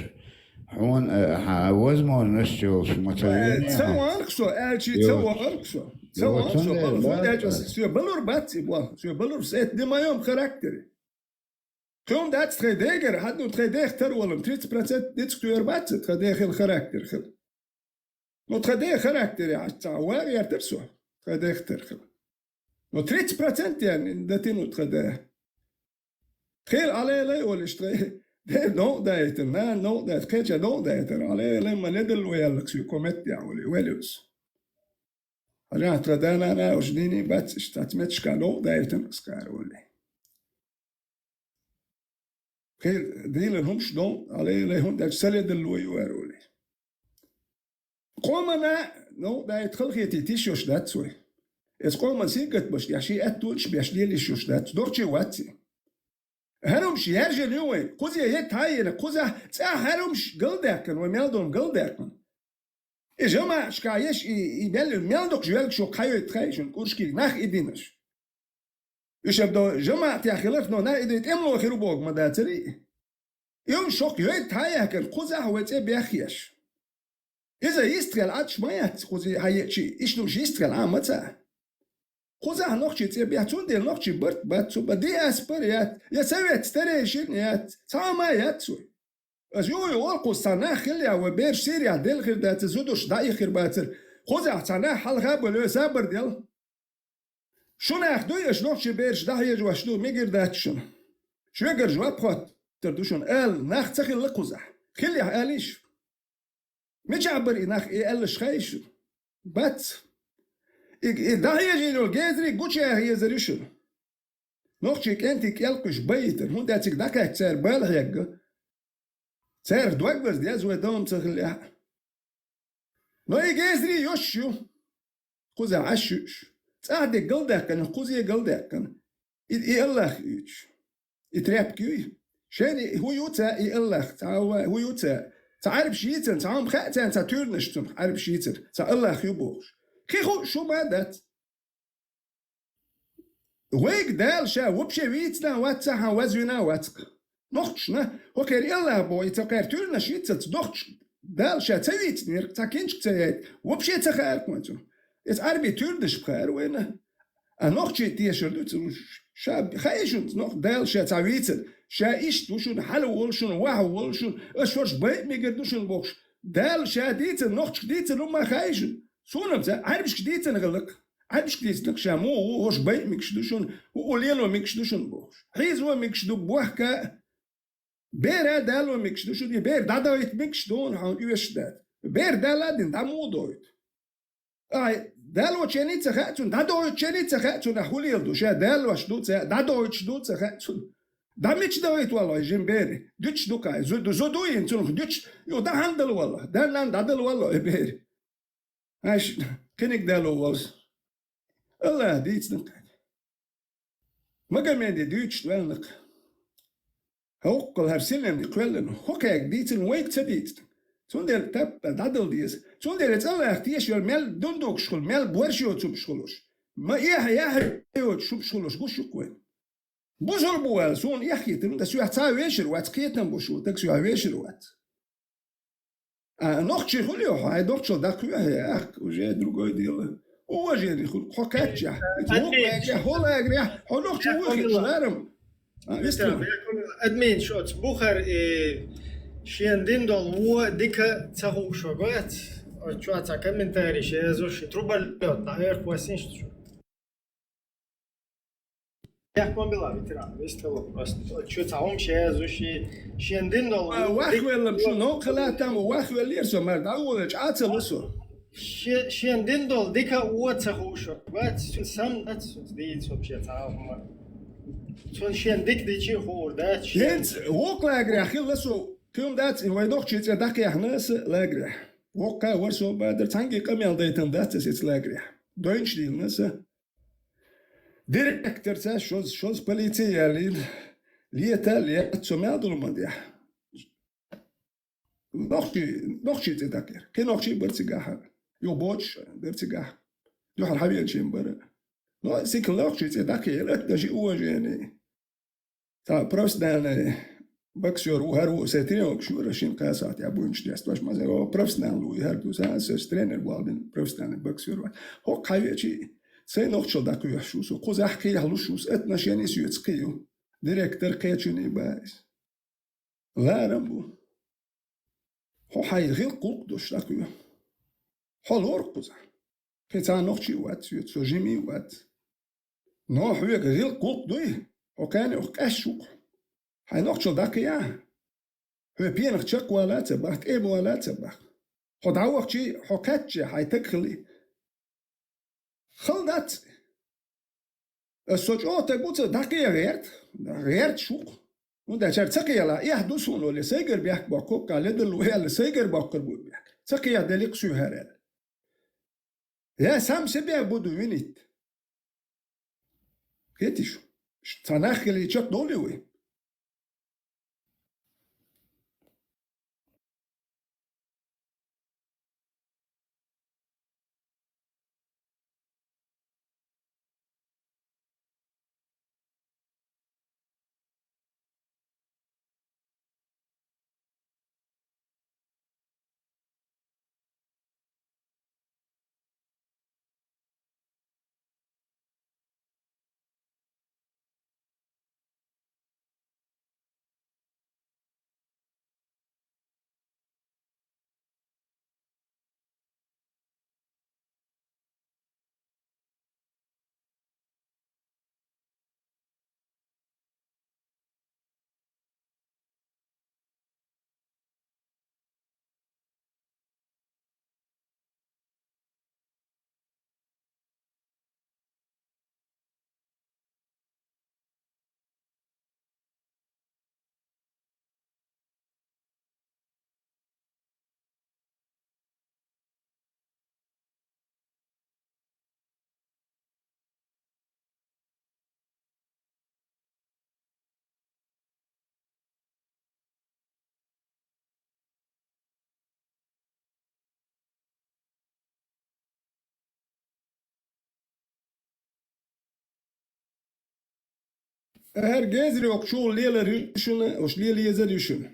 Хьуна, а, хьан возможность йолуш ма ца веана. Ца ванах со, аьлчи ца ванах со. Ца ванах со, балур. Соьга балур бац и боху. Соьга балур, это не в моём характере. Кхин дац тхайн дегара, хьан ду тхайн дех тара валан, тридцать процент дицк туьйр бац, тхайн дехил характер хила. Ну, тхайн дех характере хьаьж цхьа вар яр тара со, тхайн дех тара хила. Ну, тридцать процент ян, дати ну тхайн дех. Тхел алелай олиш тхай, де новкъа дайтар, на новкъа дайтар, кхеча новкъа дайтар, алелай ма недалло яллакс ю комет я оли, велюс. Хьажахь тха да-нана уьш дийний бац, иштта цац метташка новкъа дайтар, скар оли. Кхел дийла хӀумаш дон, алелай хӀун даьлча саледалло ю ароли. Къомана, ну, дай халхетий тиш йош дац вай. Эс къоман сигат баш, я ши эттулш беш лелиш йош дац, дохчи ваци. ХӀарумш яржа ю вай, кхузе е тайена, кхуза цӀа хӀарумш галдаккан, вай мел дон галдаккан. И жамаӀашка еш, и, и мел, мел докх жвелг шо кхайойт хай шун, куршкиг нах и динаш. Уьш ам до жамаӀатех хиларх, но нах и дай тӀемло хир бог ма дацари. И ум шок йойт хьаяхкан, кхузахь вай цӀе бехъеш. Иза йистхел Ӏадаш ма яц, кхузи хьаечи, иш луш йистхел Ӏа ма ца. Кхузахь нохчи цӀе бех, цундела нохчи барт бац цу ба, ди ас пар яц, я совет старейшин яц, цхьа ма яц вай. Ас ю ю олкхус цхьа нах хил я, вай берш сирях дел хир дац, зудуш даихир бацар. Кхузахь цхьа нах хьалха бо лоьса бар дел. Шунах дуй аша нохчи бераш дӀахьежа ваш ду, мегар дац шуна. Шоьгара жоп хоттар ду шуна, ала нах ца хилла кхузахь. Хиллехь алийша. Мичахь бара и нах, и аьллаш хай шуна? Бац. И, и дӀахьежийна йолу гезарий гучаяха езар ю шуна. Нохчий кӀентий кӀелкхуьш байитар, хӀунда аьлча цига дӀакхаьчча цара бала хьегга. Царах дог ваза деза вай дом ца хиллехь а. Но и гезарий йош ю. Кхуза Ӏаш юьш. ЦӀахь де галдаьккхина, кхузе галдаьккхина. И, и Аллах юьйцуш. И тряпка юй. Шен и хӀу ю ца, и Аллах, цхьа а вай, хӀу ю ца. Цхьа Ӏарбаш йийцан, цхьа хӀума хаьа царна, цхьа туьрнаш цунах Ӏарбаш йийцар. Цхьа Аллах ю бохуш. Кхин хӀу шу ма дац. Вайга Дала ша вообще вийцина а вац, цхьа хьан вазвина а вац. Нохчашна, хӀокхеран Аллах боху, и ца кхаьра туьрнаш йиццалц, нохчаш Дала ша ца вийцинера, цхьа кинчка ца яйта, вообще ца хаьара кхунца. Иза Ӏарби туьрнаш пхара вайна. А нохчий тешар ду ца уьш. Ша хаьа шуна, нох-, Дала ша цхьа вийцар. Ша иштта ву шуна, хьала волу шуна, ваха волу шуна, аша хӀорш байа мегар ду шуна бохуш. Дала ша дийцар, нохчашка дийцар, ну ма хаьа шуна. Суна-м ца, Ӏарбашка дийцина хилла-кх. Ӏарбашка дийцинарг ша муха ву, хӀорш байа мегаш ду шуна, хӀу лело мегаш ду шуна бохуш. Хьийзо мегаш ду бохка, бера дало мегаш ду шуна, и бер дӀадойту мегаш ду хьуна оьшуш дац. Бер дала а дина, дӀа муха дойту? Ай, дало чений ца хаьа цунна, дӀадойту чений ца хаьа цунна, хӀу лела ду, ша далош ду ца, дӀадойтуш ду ца хаьа цунна. ДӀа мича дойту валлахӀи жин бери? Дуьтуш ду кхай, зу, зу ду йина цунах дуьтуш, ю дӀа хьан дала валлахӀи, дан-нан дӀадала валлахӀи бери. Аш кхиниг дало валлахӀи. Аллах дийцина кхай. Магомеде дуьйцуш ваьлла-кх. Хьо хӀоккхул хӀара синан кхоьллина, хӀокхаьга дийцина, вайга ца дийцина. Цундела таппа дӀадала деза. Цундела цӀа лаьхна теша йолу мел дундукаш хуьлу, мел борш йоцурш хуьлуш. Ма эхьа, яхьа йоцуш хӀумаш хуьлуш гуш ю-кх вайна. Бусалба ву аьлла, суна эхь хетар, дан соьх цхьа вешар вац, кхетам бу шу, таг соьх вешар вац. А, нохчий хуьлу хьо, хьайн нохчалла дӀакхоьхье, ахка, уже другое дело. Уважение хуьлу, хьо кхаччехь, Админ. Хьо лагерехь, хьо нохчо вуй хила ларам. А, вистхила. Админ, шоц бухар, и шен дин долу вон дика ца хууш вац. Оцу чохь цхьа комментарий ше езуш, трубалёт на эрх восемьдесят. Яхь бомбила ветеран, весь того просто. Чё цаун шея зуши, шен дин дол. А, вахвеллам шу, но калатам вахвеллер со, мар да улач ацалу со. Ше-, шен дин дол дика уо ца хуша. Вац, сам, вац, дийц вообще цаун. Цунна шен дика дичи хуур дац шен. ХӀинца вокх лагерехь хилла со, кхин дац, и вай нохчий цӀе дӀакхехьна аса лагерехь. Воккха вара со бадар, цхьаьнгге къамел дайтан дац аса эца лагерехь. Дойнаш дийна аса. Директорца шозза, шозза полици ялийна. Лета, лета, цо мел долу ма дехьа. Нохчий, нохчий цӀе даккхира. Кхин нохчий бара цигахь. Юха боцуш дара цигахь. Дуьхьал хьавеначийн бара. Но сика нохчий цӀе даккхира, это же уважение. Цхьа профессиональный боксёр ву, хӀара ву, сайн тренировкаш юра, шина кхаа сахьтехь буйнаш дестош, ма сайн, о, профессионал ву, хӀара ду, сан, сан тренер валдина, профессиональный боксёр ву. ХӀокху хьавеачий, сайн нохчалла дӀакхоьхьуш ву со, кхузахь кхехьалуш ву, отношение соьца кхин ю. Директор кхечуьний баьрис. Ларам бу. Хьо хьайн гӀиллакх-гӀуллакх долуш дӀакхоьхьу. Хьо лору кхузахь. Кхин цхьа нохчий а вац, соьца, со жимий а вац. Но хьоьга гӀиллакх-гӀуллакх дуй, хьо кхаьннех къаьсташ ву-кх. Хьайн нохчалла дӀакхехьа. Хьоьга пенах чекхвала а ца боху, тӀе а вала а ца боху. Хьо дӀавахчий, хьо кхаьчча, хьайн таг хилий. Хала дац. Аса со чӀогӀа таг ву ца дӀакхехьа гӀерта, гӀерташ ву-кх. ХӀунда аьлча ца кхелахь, эхь ду суна олий, сайгара бехк боккху, кхале далла ву аьлла, сайгара боккхур бу бехк. Ца кхехьа деликъ суьйхьара аьлла. Я сам себя буду винить. Кхетий шу? Цхьа нах хилийча чекхдовлий вай? ХӀара гезри окху чугӀа лелар ю шуна, уьш лела езар ю шуна.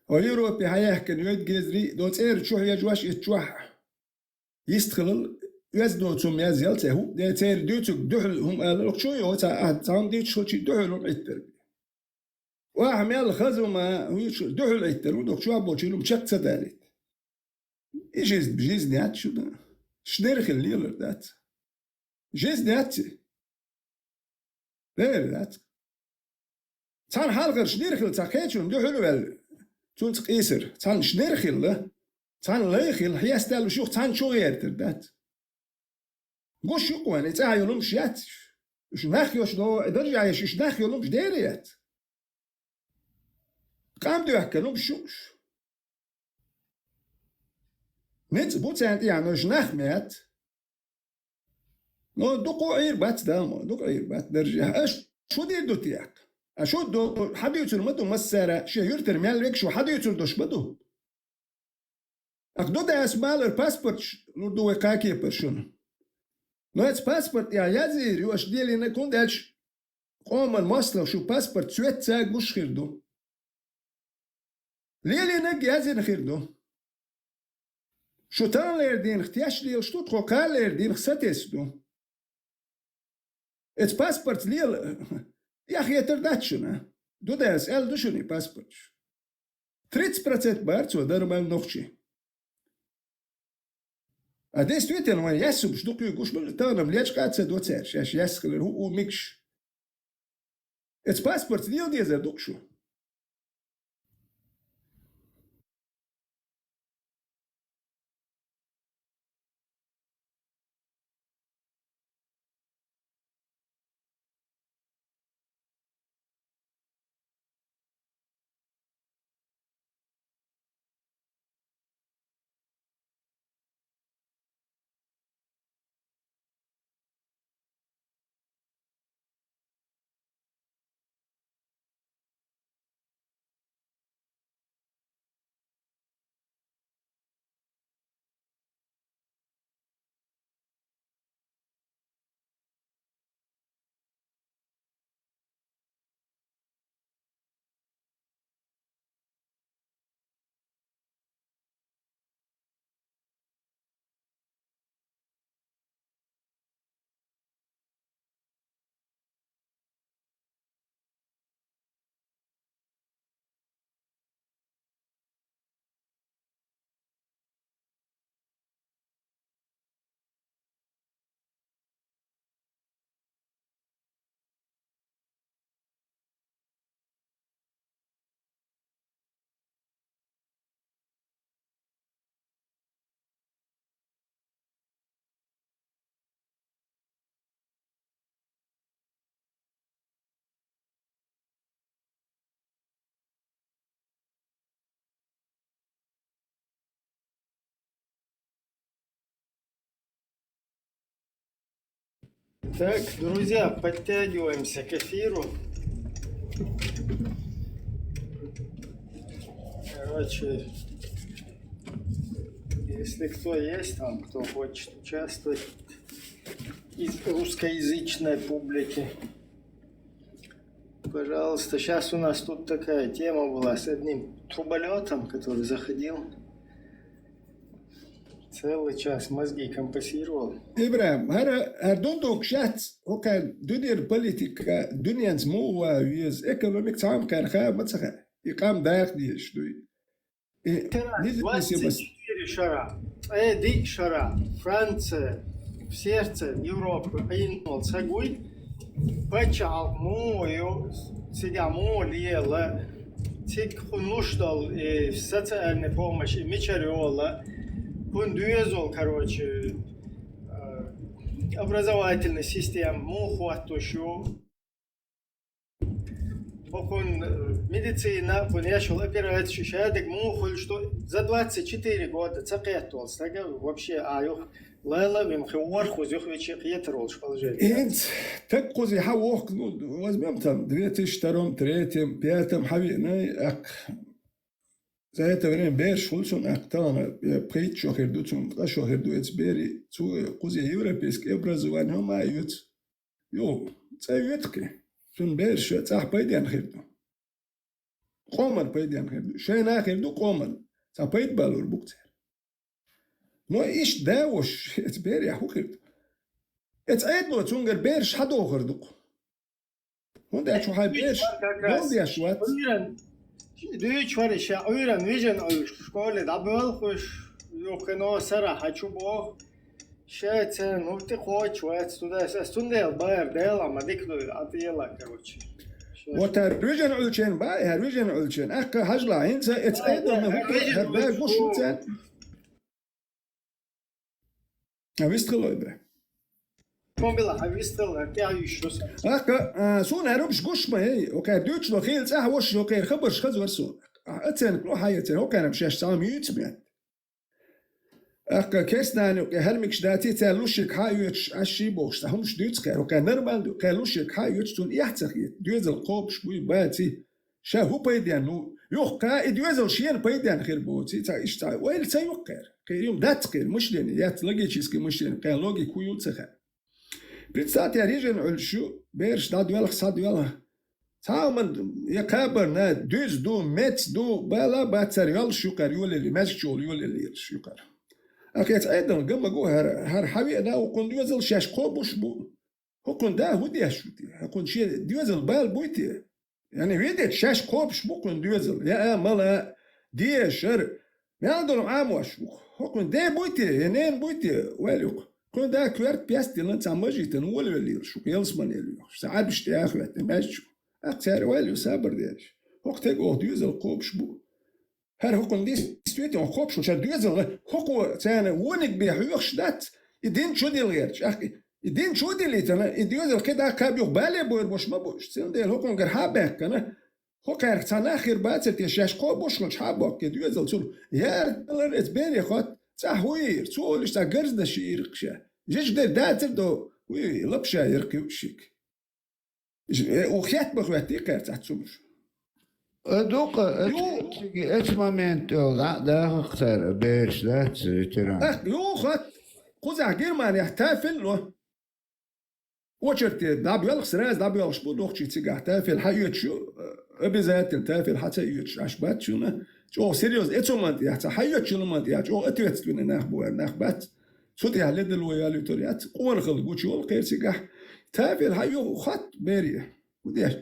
Хьо Европе хьаяьхкина йойту гезри, до цӀера чу хьежош, и чохь йистхилал, оьзда доцу хӀума язъял цӀе хӀуъ, де церан дуьйцург дуьхьал хӀума алар, окху чу йо, ца ахь цхьамма дийцуш хилчий дуьхьал хӀума Ӏиттар. Охьа мел хаза хӀума, хӀуьйцуш дуьхьал Ӏиттар, хӀунда окху чохь болчийн хӀума чекх ца далийта. И жизнь, жизнь яц шуна. Шнерхила лелар дац. Жизнь яц и. Лелар дац. Цхьана хьалхара шнир хила цхьа кхечунна дуьхьал а ваьлла, цунца къийсар. Цхьана шнир хила, цхьана лай хила, хьестаьлла шух цхьана чу гӀертар дац. Гуш ю-кх вайн, и цӀахь йолу хӀумаш яц. Уьш нах йолуш до, и даржехь еш, уьш нах йолу хӀумаш дера яц. Къам доьхкина хӀумаш ю уьш. Ницкъ бу царна тӀехь, но уьш нах ма яц. Но дукха Ӏийр бац, да, мо, дукха Ӏийр бац даржехь. Аша шу дийр ду техьа? А шу ду, хьадуьйцур ма ду массара, шен юьртара мел вегаш шу хьадуьйцур долуш ма ду. Ах ду дас малар паспорташ лур ду вай кхаа кепара шуна. Но эца паспорт тӀехь язйийр ю аша лелийнарг, хӀунда аьлча къоман мостагӀа шу паспорт цоьцца гуш хир ду. Лелийнарг язйина хир ду. Шу таханлера дийнах теш лелаш ду, тхо кхаллера дийнах сатесна ду. Эца паспортца лела, эхь хетар дац шуна. Дудайс аьлла ду шуна и паспорташ. Тридцать процент бара цо дарман нохчий. А действительно, вайн яьссумаш дукха гуш бара, тахана-м лечкъа а ца до цаьрша, шаьш яьсса хилар хӀуъу мегаш. Эца паспортца лела дезар ду-кх шу. Так, друзья, подтягиваемся к эфиру. Короче, если кто есть там, кто хочет участвовать из русскоязычной публики, пожалуйста. Сейчас у нас тут такая тема была с одним труболетом, который заходил целый час, мозги компасировал. ИбрахӀим, хӀара, хӀара дундук шац, хӀокхар дуьнера политика, дуьненца муха веза, экономика цхьа ма кхаьрха, ма ца хаьа. И къам даха дезаш дуй. И независимость. Двадцать четыре шера, ткъе диъ шера, Франция, в сердце Европы, Ӏийна волу ца гуй, паччахьалкх муха ю, цига муха лела, цига хӀун луш долу, и социальная помощь, и мичара йола, хӀун доьзал, короче, э, образовательная система муха хӀоттуш ю. ХӀокхунна, э, медицина, кхунна еш йолу операций, шадерг муха хуьлуш ду, за двадцать четыре года ца кхетта волу стага вообще а юха лала а вина хи ворхӀ кхуза юха вичи кхетар волуш положение. ХӀинца так кхуза хьан вохку, ну, возьмём там две тысячи втором, третьем, пятом хьан виъна, аккха. За это время бераш хуьлу цунна, аккха, тахана, я, пхийтта шо хир ду цунна, ткъа шо хир ду эца бери, цу кхуза европейский образование хӀума а оьцу. Йо, цӀа йоьту кхин. Цуьнан бераш цӀахь пайденна хир ду. Къоман пайденна хир ду. Шайна а хир ду къоман. Цхьа пайда балур бу-кх церан. Но иштта да ваша, эца берех хӀун хир ду? Эца Ӏедало цуьнгара бераш хьадохур ду-кх. ХӀунда аьлча хьайн бераш долдеш вац. Дуьйцу вара ша Ӏуьйранна вижина Ӏуьйш школе дӀабоьлхуш, юххино сара хьан чу боху. Ша царна хӀума тӀе кхочуш вац, тудас ас цундела бара Дела ма дика дуй, а тӀела, короче. Вот хӀара вижина Ӏуьллучеран бан, хӀара вижина Ӏуьллучеран. Аккха хьажала, хӀинца эца Ӏедална хӀума хӀара бан гуш ву царна. А вистхилой бе. Хьо мила, хьан вистхила, тӀаьхьа йиш ю сан. ТӀаккха, а, суна хӀара хӀумаш гуш ма яй, окхара дуьйцуш ма хила цӀахь ваша, окхара хабарш хаза вара суна. А, оценка ло хьан яцара, окхара-м шаьш цхьа хӀума юьйцу ма яц. ТӀаккха керстанан юкъе хӀара мегаш даций, цара лушиг хьан а оьцуш, Ӏаш ший бохуш, цхьа хӀумаш дуьйцу кхара, окхара нормально ду, кхара лушиг хьан а оьцуш, цунна эхь ца хета, доьзал кхобуш буй, баций. Ша хӀун пайденна ву? Юха кхин и доьзал шена пайденна хир боций, цхьа иштта цхьа ойла ца ю-кх кхера. Кхин и-м дац кхера, мышление яц, логическое мышление, кхин логика хӀун ю ца хаьа. Представьте, хӀара йижина Ӏуьллуш ю, бераш дӀадоьлху, схьадоьлху. Цхьа а ма я кхабарна, дуьззина ду, меца ду, бала а бац, цара йолуш ю кхара йолалле, маьждиг чу йолалле йолуш ю кхара. Аккха эца Ӏедална ган ма гу хӀара, хӀара хьан веана, хӀокхунна доьзал шаьш кхобуш бу. ХӀокхунна да хӀун деш ву те? ХӀокхунна шен доьзал бала буй те? Яъни, видите, шаьш кхобуш бу кхуьнан доьзал. Я а, мала а, дешар, мел долу Ӏамош ву. ХӀокхуьнан де буй те, я нена буй те, ваьлла юкъа. Кхуьнан да коьрта пест диллина цхьа мажитана волавелла йолуш ву, ялсамане йолуш. Цхьа Ӏарбаш тӀе а хӀоьттина, маьждиг чу. ТӀаккха цара ваьлла ю сабар деш. ХӀокху тега оха доьзал кхобуш бу. ХӀара хӀокхунна дис-, действительно, кхобуш ву шара доьзал, хӀокхо царна вониг бен хьоьхуш дац, и дин чу дилла гӀерташ. ТӀаккха и дин чу диллийтина, и доьзал кхидӀа кхаба юха бале бойр бош ма бу уьш. Цундела хӀокхунгара хьан а баьккхина, хӀокхаьрга цхьа нах хир бацара те, шаьш кхобуш хилча хьан а боккху и доьзал цунна. Яра далар эца бере хотта, цӀахь хӀун йийр, цо олуш цхьа гарзанаш йийр-кх ша. Жижиг дерг дацар до, хӀун йий, лапша яр кхуьуш шига. Э, у хетта ма хӀоьттий кхаьрца цу хӀумаш. А дукха, а ю- цига эцу момент йолу дӀа а даха кхара, бераш дац, ветеран. Ах, юха, кхузахь Германехь тафель ло. Очередь дӀабоьлху, сразу дӀабоьлхуш бу нохчий цигахь. Тафель хьан оьцуш ю, обязательно тафель хьан ца оьцуш, Ӏаш бац шуна. ЧӀогӀа серьёзно, эцу момент яхь ца, хьан оьцуш йолу момент яхь, чӀогӀа ответственный нах бу, нах бац. Цу тӀехь ледарло йолуьйтур яц, къонахалла гучу йолу кхерчигахь. Тафель хьан ю хатта бере. ХӀун деш?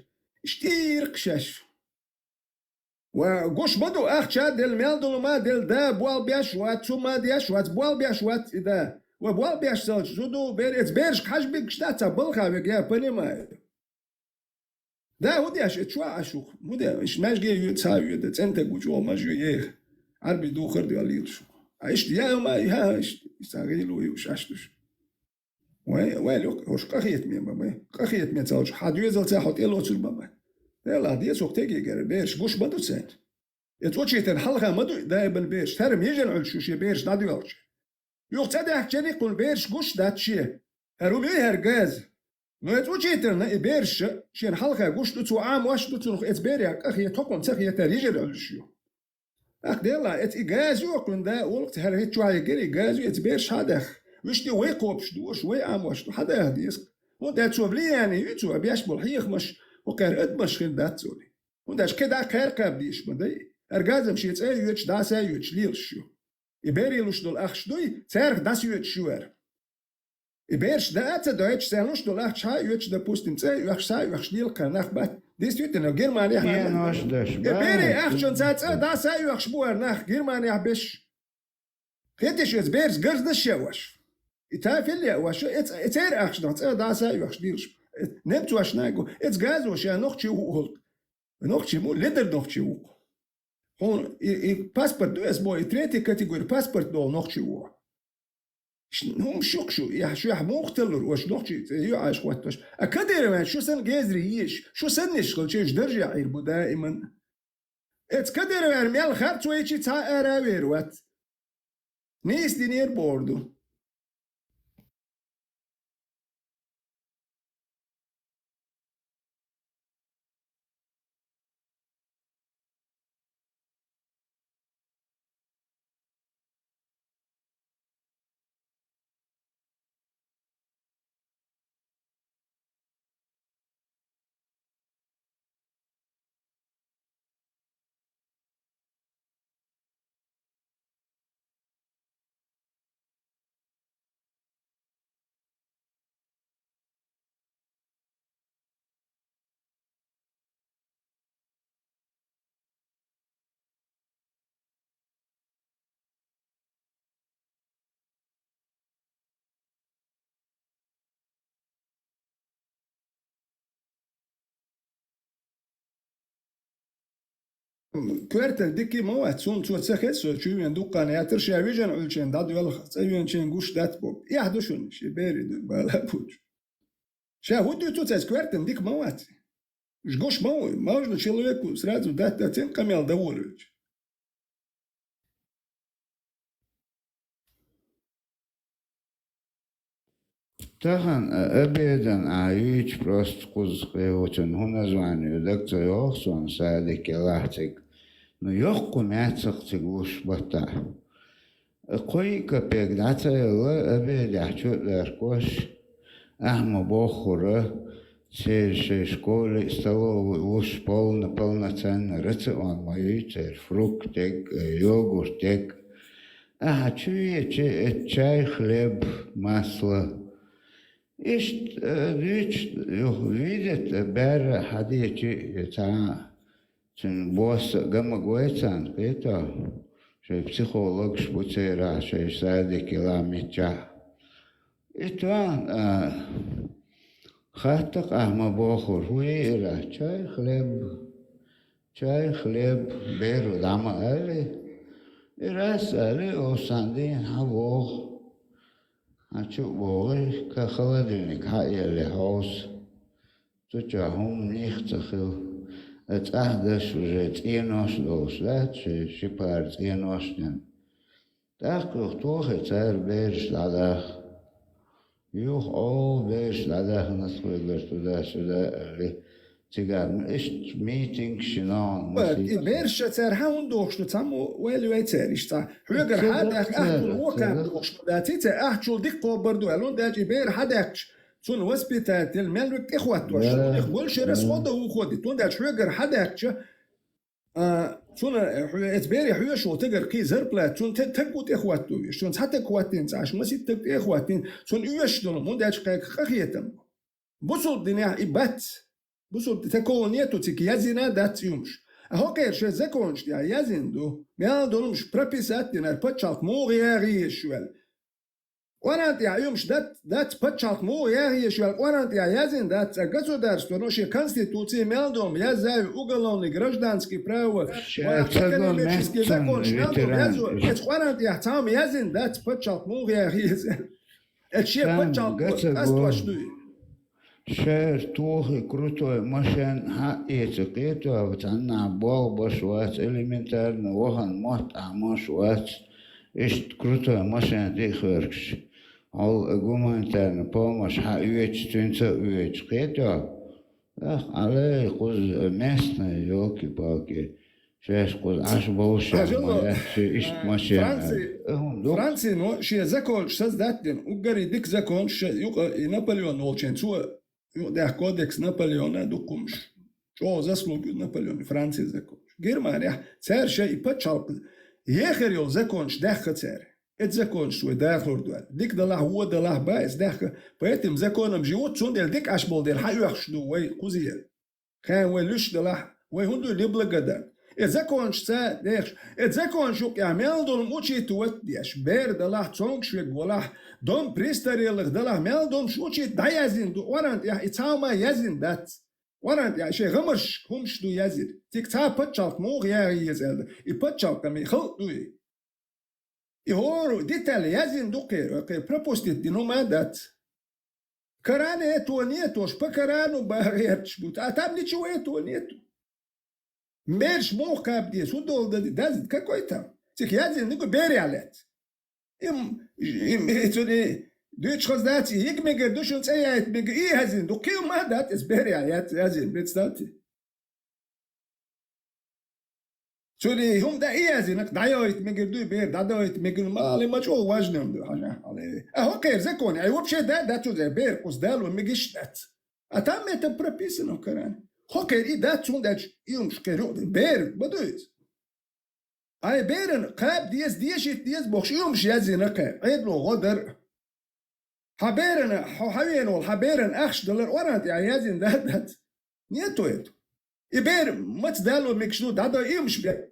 Иштта йийр-кх шаьш. Ва гуш ма ду, ахча а делла, мел долу ма а делла, да, болх беш вац, цу ма а деш вац, болх беш вац и да. Ва болх беш ца хилча, зуда, бер-, эца берашка хьажа биггаш дац, цхьа балха вега, я понимаю. Да, хӀун деш, и чу а шух, хӀун де, иштта маьжге а йоьду, цхьа а йоьду, цӀентаг ву чӀогӀа маж ю еха. Ӏарби духар а доьллийла шух. А иштта яа ма, я, иштта, иштта гӀийла ю шаьш душ. Вай, вай, лук, хӀорш къахетаме ма бай. Къахетаме ца хилча, хьан доьзалца хьо тӀелоцур ма бай. Делахь, децо тегигара, бераш гуш ма ду церан. Эца учитель хьалха ма ду, даиман бераш. ХӀара ма йижина Ӏуьллуш ю шен бераш дӀадоьлхучу. Юха ца даьхкича, кхунна бераш гуш дац шен. ХӀара хӀума ю хӀара газа. Но эцу учительна и бераш шена хьалха гуш ду, цо Ӏамош ду, цунах эца берех къахе, тхокхунна ца хетар йижар Ӏуьллуш ю. Ах, Делла, эца и газа ю, кхуьнда, уллакх ца хӀара хӀетта чохь егира, и газа ю, эца бераш хьадаха. Вуьшта вай кхобуш ду, уьш вай Ӏамош ду, хьадаха деза. ХӀунда аьлча цо влияние ю, цо беш болу хьехамаш, хӀокхара адамаш хир дац цо. ХӀунда аьлча кхидӀа кхаьркхаба дезаш ма дай. ХӀара газам шен цӀа а йоьдуш, дӀаса а йоьдуш лелаш ю. И берийн луш долу ахча дуй, царах дӀасоьдуш ю вара. И бераш даа а ца дойтуш, царна луш долу ахча схьа а оьцуш, допустим, цӀа а оьхуш, схьа а оьхуш лела кхара нах бац. Действительно, Германехь а Пенош деш, и берийн бац. Ахчанца цӀа дӀаса а оьхуш бу хӀара нах Германехь беш. Хеташ, эца бераш гарзнаш а оьхуш. И тафел а оьхуш, эца, эца церан ахчанах цӀа дӀаса а оьхуш лелаш. Э, немцошна а го, эца газо ша нохчи ву хӀаллак. Нохчи ма ву, ледара нохчи ву. Хьуна и, и паспорт ду эца боху, и третий категори паспорт долу нохчи ву. Ш-, хӀума шух шу, я шуьх муха теллур, ош нохчи цӀе ю Ӏаш хӀоттош. А Кадырован шу санна гезри еш, шу саннаш хилча, уьш даржехь Ӏийр бу даиман. Эца Кадырован мел харцо йичи цхьа а ара а вер вац. Нийса динера бохур ду. Коьртан дика ма вац, цунна цо ца хеза, со чу вен дуккха а яцара, ша вижина Ӏуьллучийн дӀадоьлху, цӀа веначийн гуш дац боху. Эхь ду шуна, шен берийн ду бала а буьйцу. Ша хӀун дуьйцу цаьрца, коьртан дика ма вац. Уьш гуш ма ву, можно человеку сразу дать, дать, цуьнан къамел довольно. Тахана, а, обедана а юьйцу просто кхузткъе ву цуьнан, хӀун название ю, дага ца йогӀу суна, садике лахьа цига. Ну, йоккха мецах цига луш баттахь. Кхо-кхоъ капек дӀа ца елла, обедехь чу а доьркош, ахьа ма боххура, церан шайн школе а, столовой луш полно, полноценный рацион ма юй церан, фруктег а, йогуртег а. Ахьа чу ечи, эцу чай, хлеб, масло. Иштта, э, дуьйцу, юха видит, э, баьрра хьадечи, э, цхьа а. Цуьнан босса а гамаг вай царна кхета, шайн психологаш бу церан, шайн садике лахьа миччахь. И тоьхна, а, хатта-кх ахьа ма бохура, хӀун йиира, чай, хлеб, чай, хлеб, беро дӀа ма аллий. И раз аллий, оцу цхьана дийна хьан вогӀу. Хьан чу а вогӀий, ка холодильник хьан а елли хьовса. Цу чохь хӀумма нах ца хилла. Ткъа цӀахь даш уже цӀенош а долуш дац, ши, ши пара цӀенош а дина. ТӀаккха юха тохий цара бераш дӀадаха. Юха Ӏо бераш дӀадаьхна тхоьгара туда-сюда аьлла. Цигахь иштта митинг шина хьуна. И бераш цара хьан хӀунда дохуш ду, цхьаммо вайл вай цара иштта. Хьоьгара хьан даьхна, ахчул вокан дохуш ма дац, и цара ахчул дика кхобар ду аьлла, хӀунда аьлча и бер хьан даьхкаш, цунна воспитатель мел век тӀехӀоттош, цунах больше расходов уходит, хӀунда аьлча хьоьгара хьан даьхкача, а, цунна, э, хьо-, эца бере хьоьжуш волу тагара кхин зарплата, цунна те-, таг ву тӀехӀоттавеш, цунна цхьа таг хӀоттийна ца Ӏаш, масийтта таг тӀехӀоттийна, цунна оьшуш долу, хӀунда аьлча кхайкха къахетам. Бусулба динехь и бац. Бусулба, такого нету, цига язйина дац и хӀумаш. А хӀокхеран шайн законаш тӀехь язйина ду, мел долу хӀумаш прописать дина, пачхьалкх муха яха езаш ю аьлла. Къуръан тӀехь и хӀумаш дац, дац, пачхьалкх муха яха езаш ю аьлла, Къуръан тӀехь язйина дац, цкъа государствано шен конституци мел долу хӀума язъяй, уголовный, гражданский право, экономический законаш мел долу хӀума язъяй, эца Къуръан тӀехь цхьа хӀума язйина дац, пачхьалкх муха яха еза аьлла. Эцу шен пачхьалкх къастош дуй? Шера тохий крутой машен хьаэца кхета, цхьаннахь болх беш вац, элементарно вахана мотт Ӏамош вац, иштта крутой машен тӀе а хӀоьргаш. Хьал гуманитарный помощь хьаоьцуш, цуьнца а оьцуш кхетӀо. Эх, алай, кхуза местный, ёлки-палки. Шаьш кхуза Ӏаш болуш ма яц, ши иштта машен. Франци, Франци, ну, шен законаш создать дина. Уггаре дика законаш шен юкъа и Наполеон волчун. Цо юкъа даьхна кодекс Наполеона, дукха хӀумаш. ЧӀогӀа заслуга ю Наполеона, Францин законаш. Германехь цара шайн и пачхьалкх ехар йолу законаш даьхна цара. Эцу законашца вай дахар ду аьлла. Дика далахь, вон далахь, бан эцу даьхна. Поэтому законам живут, цундела дика Ӏаш болу дела, хьан оьхуш ду вай кхузера? Хен вай луьш далахь, вай хӀун ду неблагодарный? Эцу законашца дехаш, эцу законаш юкъехь мел долу учить ват деш, бер далахь, цомгуш верг валахь, дом престарелых далахь, мел долуш учить дӀаяздина ду, оран тӀехь и цхьа а ма яздина дац. Оран тӀехь шайн гӀамарш хӀумаш ду яздина. Цига цхьа а пачхьалкх муха яха еза аьлла, и пачхьалкхаме халкъ ду и. И хӀора деталь яздина ду кхеран, кхеран пропустить дина хӀума дац. Коране этого нету, аш по Корану бан гӀерташ бу, а там ничего этого нету. Бераш муха кхаба деза, хӀун долу дан де, даза какой там? Цига яздина ду берех лаьцна. Им, им, и цуьнан дуьйцуш хаза дац, и йига мегар ду шуна, цӀе яйта мегар, и яздина ду, кхин ма дац, иза берех яц, яздина, представьте. Цуьнан хӀума дан и яздина, дӀайойта мегар дуй, бер дӀадойта мегар, ма али ма чӀогӀа важный хӀума ду, хьажа, хьале. А хӀокхеран закон, ай вообще да, дац цуьнан, бер кхуза дало мегаш дац. А там это прописано в Коране. ХӀокхеран и дац, хӀунда аьлча и хӀумаш кхеран юкъа, бер ма ду иза. Ай берана кхаба деза, дешийта деза бохуш, и хӀумаш яздина кхеран, Ӏедало гӀо дар. Хьан берана, хьо хьан вена волу, хьан берана ахча далар оран тӀехь яздина дац, дац? Нету это. И бер маца дало мегаш ду, дӀадо и хӀумаш бер.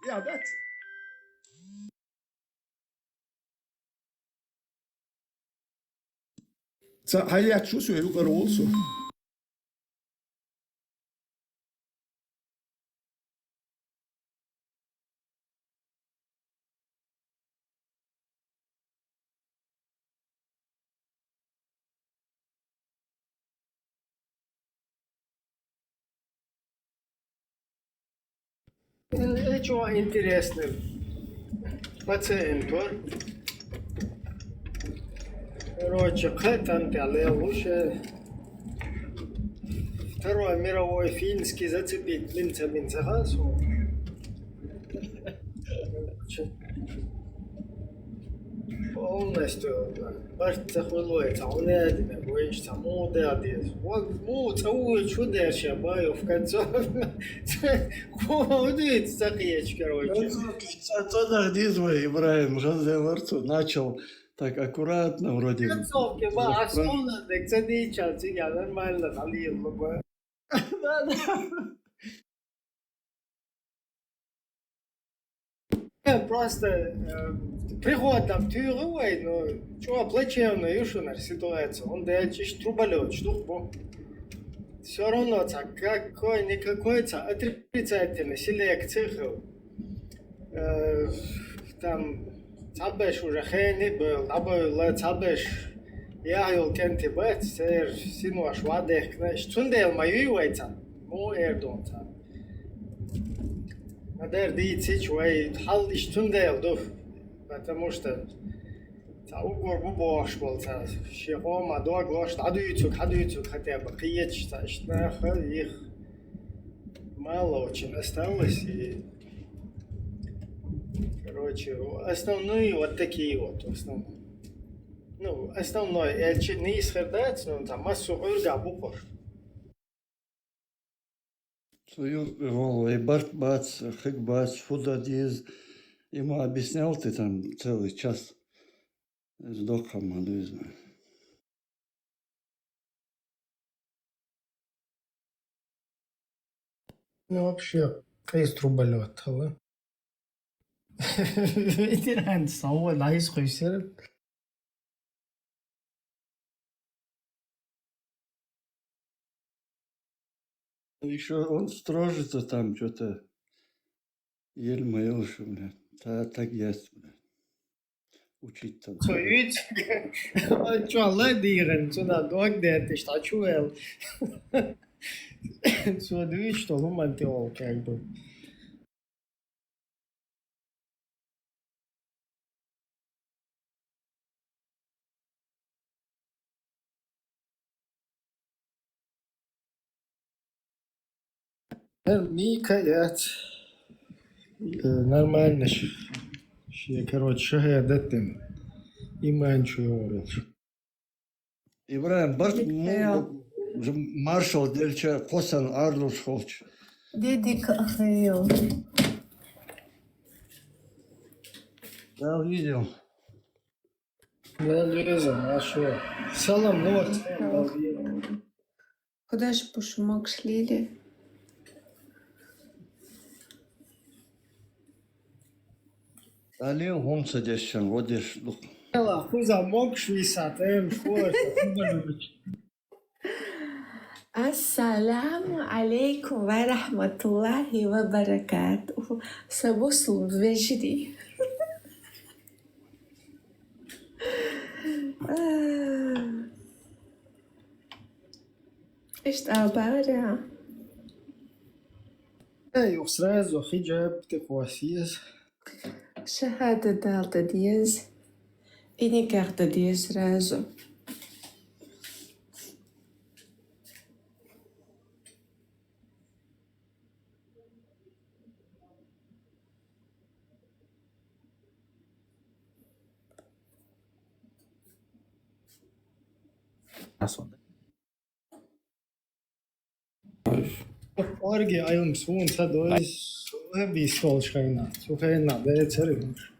Я, дац. Ца хьан етташ ву со, юкъара волу со. Э, чё интересно? Пациент вар. Короче, кхетан тя лелуш, э, Второй мировой финский зацепить линца, линца хасу. Полностью, да. Барт ца хуьлу вай, ца хьуна яздина, вайша ца муха дела деза. Вот, муха ца вуьйцу, шу дерша, баю, в конце. Кхо вуьйцу ца кхеча, короче. Ца, ца дах деза вай, Ибрахим, хаза вар цо, начал так аккуратно вроде. Концовки, ба, а сон дек ца дийча, цига нормально, халил, ба. Да, да. Просто, э, приходом туьйху вай, ну, чё, плачевная ю шунара ситуация. Он дальше труболёт, штук бу. Всё равно ца какой-никакой ца отрицательный селекция хил. Э, там, цхьаберш уже хени был, абой ла цхьаберш яхьол кенти бац, цер синош вадехкна. Цундел ма юй вай ца, му эрдон ца. Ма дер дийцич вай, хьал иш цундел ду, потому что ца угур бу бохуш бол ца, ши хома дог лош, дӀадуьйцуг, хьадуьйцуг, хотя бы кхечаш ца, ишт наха, их мало очень осталось, и, короче, основные вот такие вот, в основном. Ну, основной, э, чи-, нийсхар дац, ну, там, массо Ӏуьрга бу кхуш. Цу ю-, валлахӀи, барт бац, хиг бац, фу дан деза. Ему объяснял ты там целый час. Иза доккха ма ду иза. Ну, вообще, къийса труболёт хила. Ветеран совгӀа дӀайса кхуьйсира. Ещё он строжится там, чё-то еле-маёле, что, блядь. Та-, так есть, блядь. Учить там. Цо юьйцу. Чо ладийгӀан, цунах дог детташ, тӀа чу вел. Цо дуьйцу, что хӀуманна тӀе волу, как бы. Ника яц. Э, нормально ш-, ше, короче, шахӀадат дина. Иман чу йогӀуралш. ИбрагӀим, барт му-, маршал делча, кхосан арлуш холч. Дедик ахил. Да, видел. Да, видел, а шо? Салам, вот. Куда ж пуш могаш лили? Али гьум ца дешшан, водеш дух. Ала, хуза могаш висат, эм, школа, Ассаламу алейкум ва рахматуллахи ва баракатуху. Сабуслу вежри. Иштта бара. Эй, ух, сразу хиджаб тӀе кхосс еза. ШахӀадат дала деза. И никах дала деза сразу. Асонда. Орги айлам сун ца дойз, э, бис толш хайна. Су хайна, бе царгуш.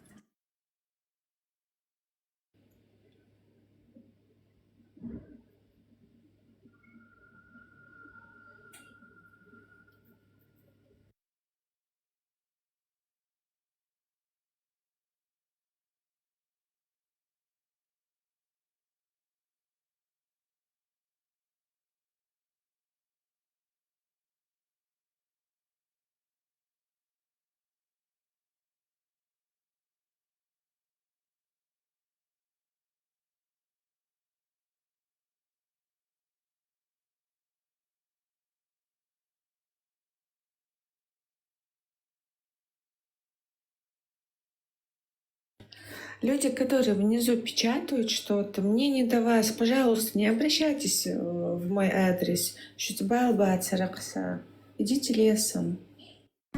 Люди, которые внизу печатают что-то, мне не до вас. Пожалуйста, не обращайтесь, э, в мой адрес. Шуца бала бацара кхаса. Идите лесом.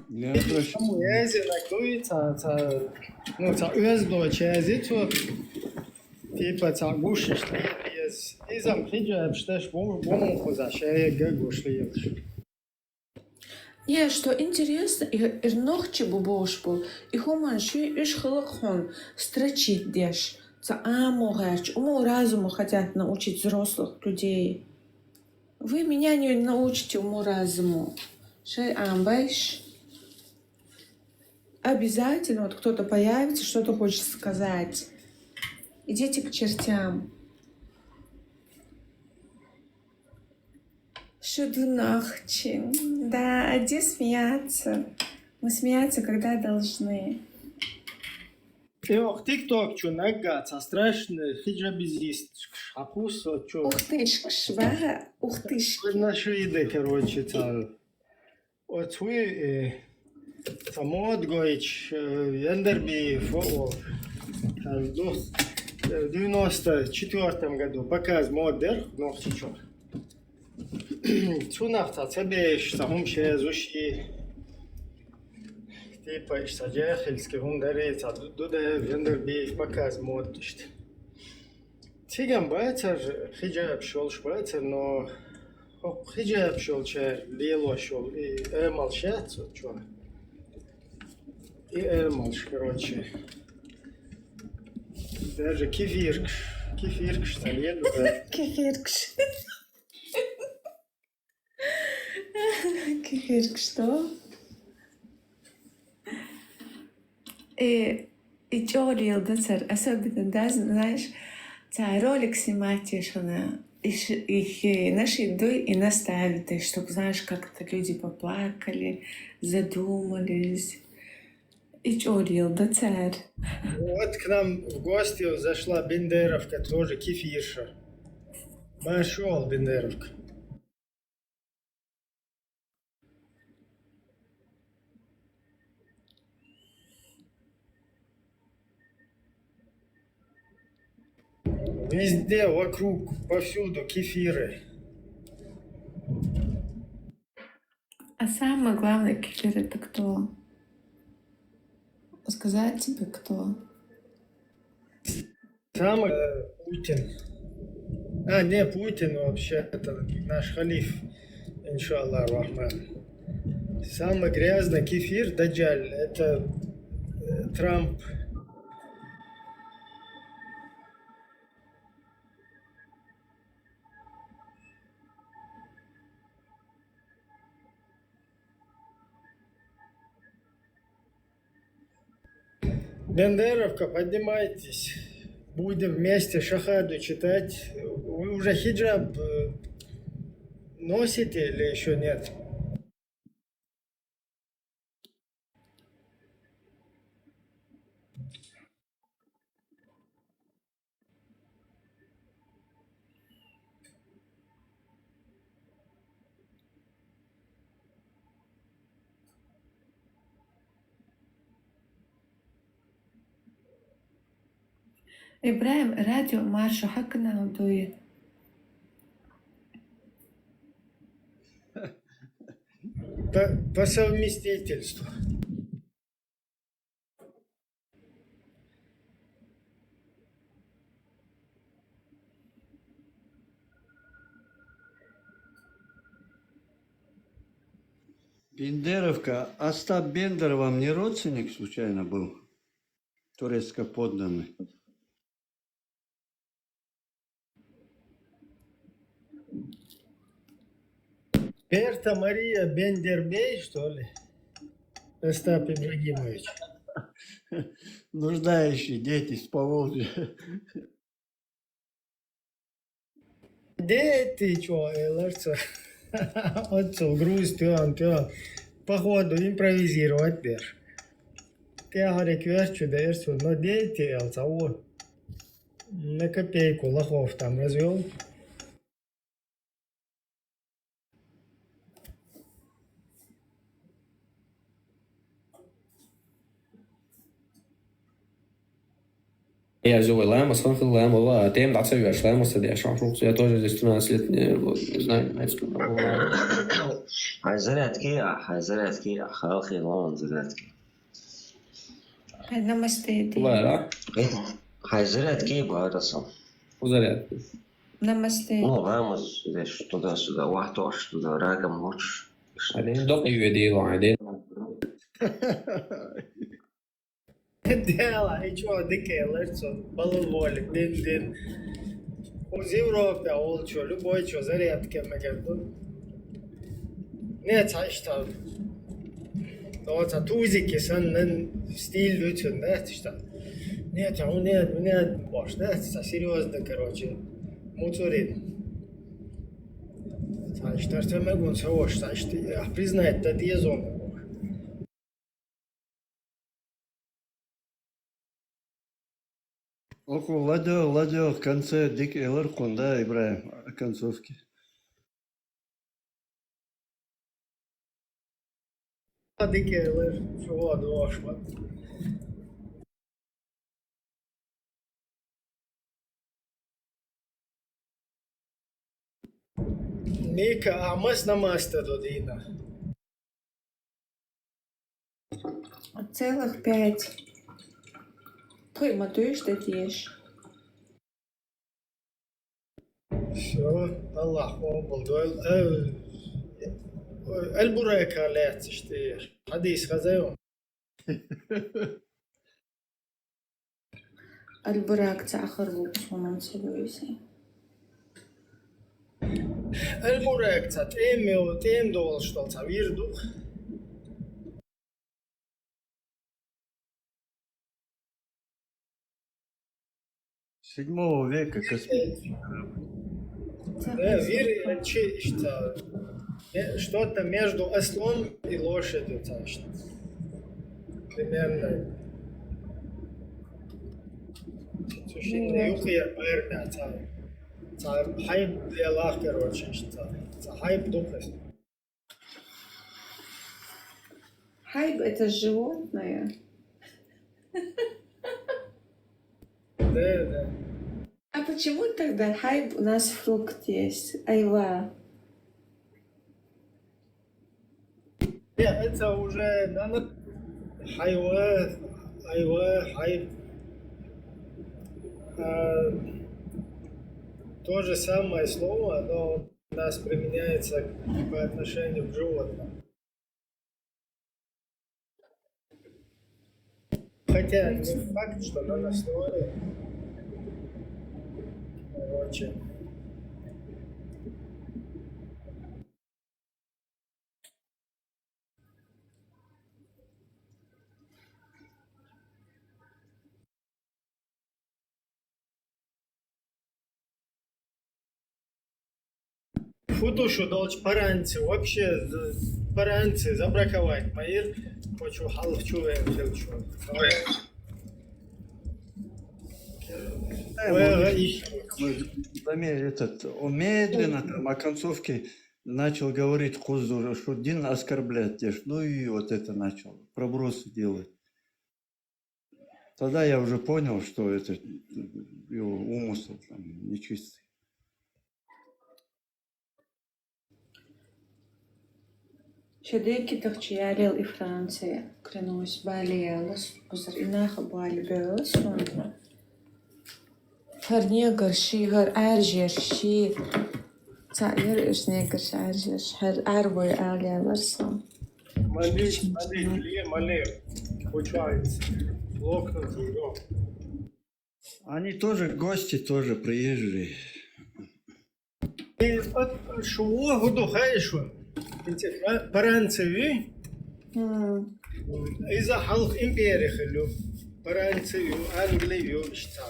Не обращайтесь. Язина куй ца, ца, ну, ца уездоча язицу, типа, ца гушиш лиез. Изам хиджаб шташ бу-, буму хуза шега гуш лиез. Не, что интересно, и, и нохчи бу бош бу, и хуман ши иш хылык хун строчить деш. Ца аму герч, уму разуму хотят научить взрослых людей. Вы меня не научите уму-разуму. Шей амбайш. Обязательно вот кто-то появится, что-то хочет сказать. Идите к чертям. Шуду нахчи. Да, а где смеяться? Мы смеяться, когда должны. Э, ох, тикток чу нагга, ца страшный, хиджабизист, хапус, вот чё. Ухтышкш, ва, ухтышкш. Нашу еды, короче, ца. Вот вы, э, ца мод гоич, э, Яндарби, фо, о, там, ну, э, в девяносто четвёртом году показ мод дер, ну, ты чё. Цунах ца цебеш, ца хум ше зуши. Типа, иш ца джехельски хум дари, ца ду-, дуда, Яндарби, показ мод, ишт. Циган бацар, хиджаб шолш бацар, но хо-, хиджаб шолчар, лело шол, и эмал шац, вот чё. И эмалш, короче. Даже кефиркш, кефиркш там еду, да. Кефиркш. Кефиркш, что? И, и чё лил, да, цар, особенно, да, знаешь, ца ролик снимать ещё на, и ш-, их, э, наши дуй и наставит, и чтоб, знаешь, как-то люди поплакали, задумались. И чё лил, да, цар. Вот к нам в гости зашла бендеровка, тоже кефирша. Нашёл бендеровка. Везде, вокруг, повсюду кефиры. Самый главный кефир — это кто? Сказать тебе, кто? Самый, э, Путин. А, не Путин вообще, это наш халиф, иншаллах рахман. Самый грязный кефир, даджаль, это, э, Трамп. Бендеровка, поднимайтесь. Будем вместе шахаду читать. Вы уже хиджаб, э, носите или еще нет? Ибрагьим, радио маршо гьакӀ налдуй. По, по совместительству. Бендеровка, Остап Бендер вам не родственник случайно был? Турецко-подданный. Берта Мария Бендербей, что ли? Остап Ибрагимович. Нуждающие дети с Поволжья. Дети, чё, э, ларца. Отцу груз, тён, тён. Походу, импровизировать дер. Тяхаре кверчу дерсу, но дети, элца, о. На копейку лохов там развёл. Я взял ламас, хан хил лама, ва, тем да цавьяш ламас, да, шан шух, я тоже здесь тринадцать лет, не, вот, не знаю, немецкого. Хай зарядки, а, хай зарядки, а, халхи лон зарядки. Намасте. Бувай, а? Хай зарядки, барасал. Зарядки. Намасте. Ну, ламас, здесь туда-сюда, вахтош туда, рагом хочешь. А ден док и веди лон, а ден. Дела, и чё, дикая ларца, балалволи, дин, дин. Уз Европе, ол чё, любой чё, зарядка, мегер, ду. Не, ца ишта. Но ца тузики сан нен стиль лютун, да, ишта. Не, ца, не, не, бош, да, ца серьёзно, короче. Муцурин. Ца ишта, ца мегун, ца ош, ца ишта, я признать, да, дезон. Оку ладё, ладё, конце дик элэр кунда, Ибрагьим, концовки. Дик элэр, чего дошма. Мика, а мы с намаста до дина. Целых пять. Пуй матуеш да диеш. Всё, Аллах, о, болду. Э, Аль-Бурайка лецишти. Хадис хазайо. Аль-Бурайк ца ахыр болуп сонун себебиси. Аль-Бурайк ца тем, тем дол, что ца вирдух. Седьмого века космический корабль. Ца Э, вир, чи, ишта, э, что-то между ослом и лошадью, ца, ишта. Примерно. Слушай, ну, юхуя, наверное, ца, ца хайп для лах, короче, ишта, ца хайп духас. Хайп — это животное. Да, да. А почему тогда хайп у нас фрукт есть? Айва. Это уже надо. Хайва, хайва, хай. А, то же самое слово, но у нас применяется по отношению к животным. Хотя не факт, что на основе. Короче. Фу ду шу долчу паранцы, вообще, з-, паранцы забраковать ма йира, кхо чу хьалха чу вен хила чу. Э, Ой, вот, ой, мы заметили, этот, он медленно там оконцовки начал говорить кхузза, что дин оскорблять, деш, ну и вот это начал, пробросы делать. Тогда я уже понял, что это его умысел там нечистый. Шадекитахчи ялел и Франция, клянусь, бале ялас, узар инаха бали белас, он. Хар негр ши, хар аржер ши. Ца ер иш негр ши аржер ши, хар арвой алялар сон. Малей, малей, малей, малей. Получается. Локнуть её. Они тоже гости, тоже приезжие. И вот шу ху ду хай шу. Инте фра-, Франция ви? М. Иза халх империя хилю. Франция ю, Англия ю, иштта.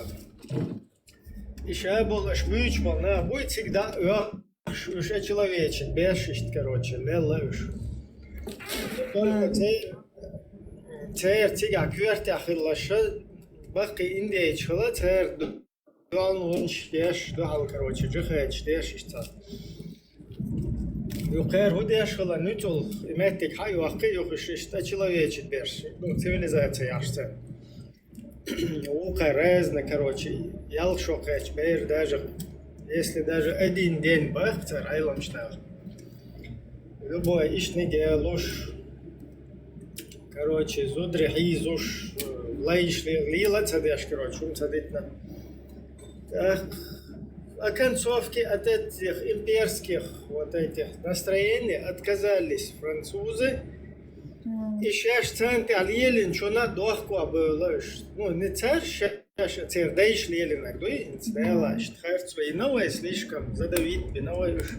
И ша бол аш муьйч мал на, буй цига да, ё, ш-, уж а человечен, бешишт, короче, лелла уж. Только цей, цер цига кверт я хилла ша, баккхи индейч хила, цер ду-, дон вунш деш, духал, короче, джихач деш, иштта. Ю кхер ху деш хила, нуцул, и меттиг хай ваккхи, ю хуш, иштта человечен беш, ну, цивилизация яшца. Вукхар разный, короче, ялх шо кхаьчча бер даже, если даже один день бахцар Ӏеламчу наха. Любой ишт неделя луш, короче, зударий хьийзуш, лайш ле-, лела ца деш, короче, хӀума ца дитина. Так, оконцовки от этих имперских вот этих настроений отказались французы. М. И шаьш царна тӀехь лелина чунна дохко бевлла уьш. Ну, не цар шаьш, а церан дайша лелинарг дуй, хӀинца М. Дела, иштта харцо йина вай, слишком задавить бина вай уьш.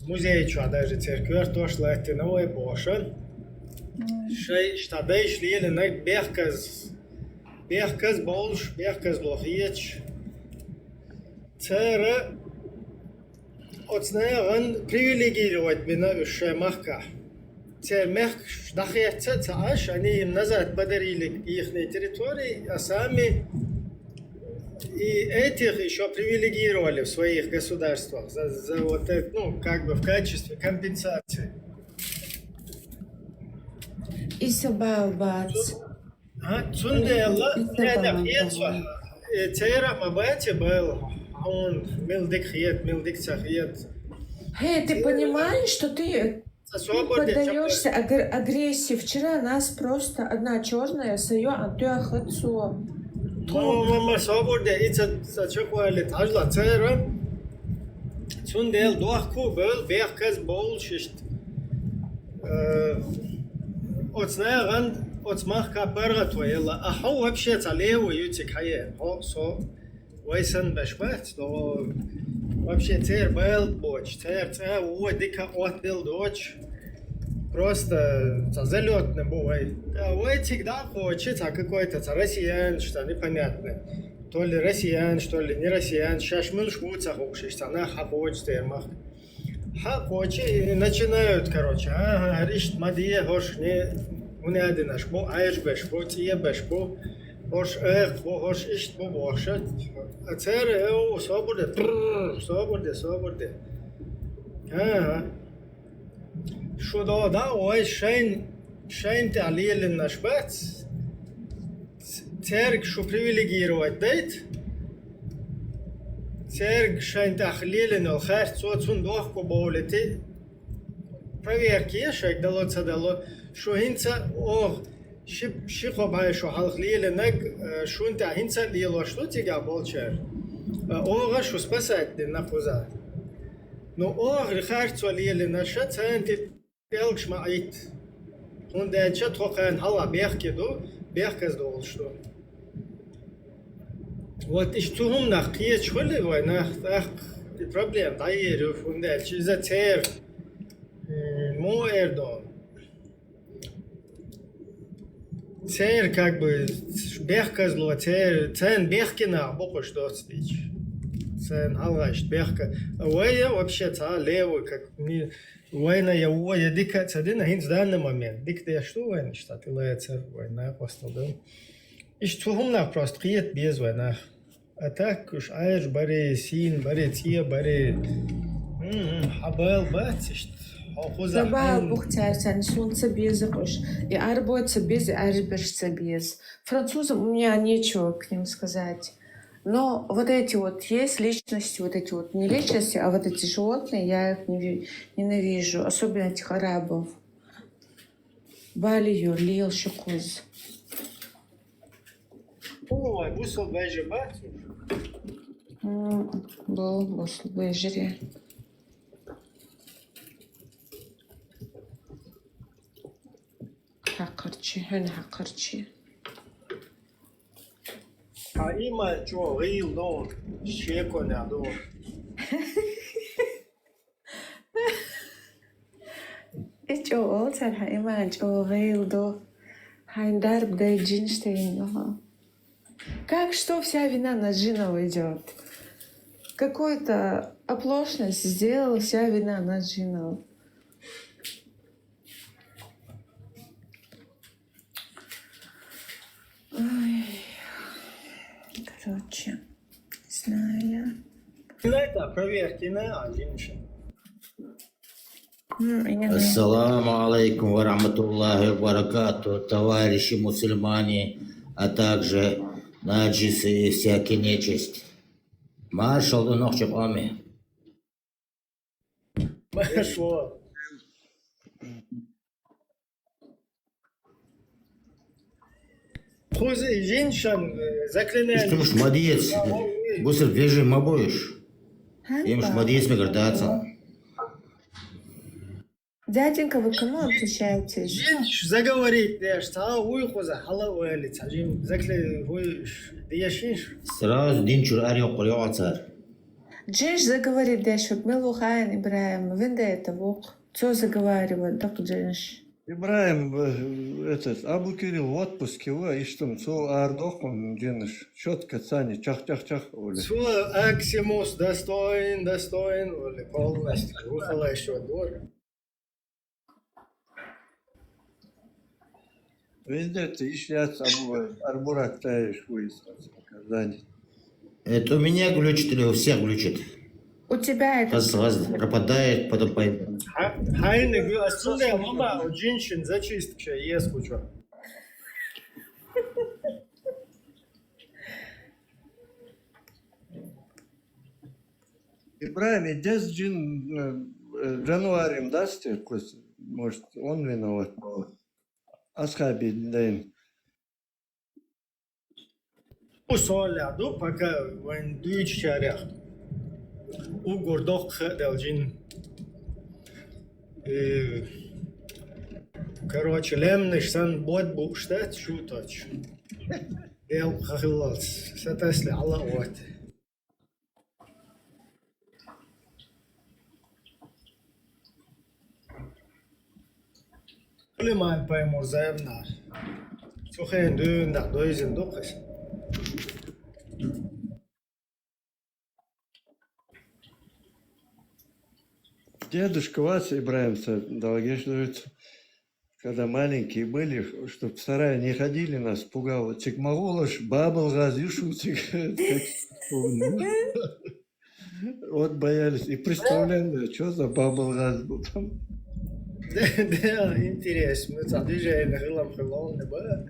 Музей чохь даже церан коьртош латтина вай бохуш. М. Шайн иштта дайша лелинарг бехказа, бехказа болуш, бехказло хеташ. Цара оцу нахана привилегировать бина уьш шайн махкахь. Церан мехкаш дӀахецна а ца Ӏаш, они им назад подарили ихние территории, а сами и этих ещё привилегировали в своих государствах за, за вот это, ну, как бы в качестве компенсации. Иса бал бац. А, цундела, Ой, ненах итт хеташ, э, церан ма бац и бала, хьуна мила дика хета, мила дика ца хета. Хей, ты понимаешь, что ты, ца ты собар де поддаёшься агр-, агрессии? Вчера нас просто одна чёрная с её антёхацо. Ма, ма, ма, собар де, и ца, ца чекхвалит, хьажла церан. Цундела дохко бевлла, бехказа болуш иштта. Э, оцу нахана, оцу махка паргӀато елла. А хьо вообще цхьа левый ю цига хьае. Хьо со вай санна беш бац, но вообще церан бала боцуш, церан цӀа вон дика оттаделла доцуш. Просто цхьа залётный бу вай. Ткъа вай цига дӀа а кхочуш, цхьа какой-то цхьа россиянаш, цхьа непонятный. То ли россиянаш, то ли не россиянаш. Шаьш муьлш бу ца хууш, иштта цхьа нах хьакхочуш церан махка. Хьакхочуш и начинают, короче, ага, хӀара иштта ма де, хӀорш не, хӀун аьлла динарш бу, Ӏаьржа беш бу, цӀе беш бу, хӀорш экха бу, хӀорш иштта бу бохуш. А церан, э, собар де, прррр, собар де, собар де. Ага. Шу догӀу дӀа а вай шайн, шайн тӀехь лелинарш бац. Цаьрга шу привилегировать дайта, цаьрга шайн тӀехь лелина йолу харцо, цунна дохко бовлийта, Проверка е шайга дало, ца дало. Шу хӀинца оха ши, ши-кхо бӀаь шу хьалха лелинарг, э, шун тӀехь хӀинца а лелош ду цигахь болчара. Э, оха шу спасать дина кхуза. Ну, оха харцо лелинарш, царна тӀе пӀелгаш ма Ӏитта. ХӀунда аьлча тхо кхарна хьалха бехке ду, бехказа долуш ду. Вот иштта цу хӀуманах кхеташ хуьлий вай нах, тӀаккха и проблема дӀаер ю, хӀунда аьлча иза церан, м, муха эр ду, церан, как бы, бехказло, церан, царна бехке нах бу-кх уьш доцца дийцча. Царна хьалха иштта бехке. А вай я вообще цхьа левый, как, ми-, вайна я во, я дика а ца дина, хӀинца данный момент дика деш ду вайна, иштта тӀелаьцар вай накъостал дан. Иштта цу хӀуманах просто кхета беза вай нах. А так уьш Ӏаьржа барий, сийна барий, цӀе барий. М-м, хьан бала бац иштта. Хьо кхузахь Ца бала Ӏаьржа. Бух цаьрца, суна ца беза-кх уьш. И Ӏарбой ца беза, и Ӏаьржа берш ца беза. Французам, у меня нечего к ним сказать. Но вот эти вот есть личности, вот эти вот не личности, а вот эти животные, я их не ви-, ненавижу, особенно этих арабов. Бали юр лел ши кхуза. Ой, бусалба вежарий бац уж? М, бу, бусалба вежарий. Хьакхарчий, хьуна хьакхарчий. Хьан иман чӀогӀа гӀийла ду, шеконехь ду. И чӀогӀа олу цара, хьан иман чӀогӀа гӀийла ду. Хьайн дарба дай джинаш тайна ду хьо. Как, что вся вина на джинов идёт? Какую-то оплошность сделал, вся вина на джинов. Ой, короче, не знаю я. Знаете, проверьте на один. М, я не Ассаламу алейкум ва рахматуллахи ва баракату, товарищи мусульмане, а также наджисы и всякая нечисть. Маршалла ду нохчийн къоме. Маршалла. Кхуза жинашна, э, заклинание. Иштта уьш ма деза. Бусалба вежарий ма бу уьш. Хьан Уьш ма деза мегар дац. Дяденька, вы к кому обращаетесь? Жинаш заговорить деш, цхьа вуй кхуза, хьала а вали, цхьа жин закли-, вуй ш-, дешиш. Сразу дин чуьра ара йоккхур йоӀ цара. Джинаш заговорить деш, вот мила ву хаийна ИбрахӀим, виндетта ву-кх. Цо заговаривает, доккха джинаш. ИбрахӀим, э, этот, Абу Кирилл в отпуске ву, иштта цо арадоккху джинаш. Чётко царна чах-чах-чах олий. Цо Аксимус достоин, достоин олий, полностью. Ву хала ещё дора. Везде ты ищ яц Абу-, Арбурак таешь выяснить, занят. Это у меня глючит или у всех глючит? У тебя это Раз, раз пропадает, потом пойму. Хьа-, хьайна гу-, а сунде мама, у джиншин зачистка еш куча. ИбрахӀим, и деза джин, э, э, джанварим дац те кхуьз? Может, он виноват? Асхьабий дайн. У солехь ду, пока вайн дуьйцучарех. Уггар доккха хаа дел джин. Э, короче, лемнаш санна бод бууш дац шу точ. Дел хахиллалц. Сатасли Алла вот. Сулейман-пайхамар заявна. Цу хенахь дуьйна дӀа дойзина ду-кх иза. Дедушка вац ИбрахӀим, ца далгеш дойцу. Когда маленькие были, чтоб в сарай не ходили, нас пугало. Цига ма гӀолаш, бабал гӀаз ю шу цига. Вот боялись. И представляю, да, чё за бабал гӀаз был там. Да, да, интересно. Мы там движение хилам хилом, да.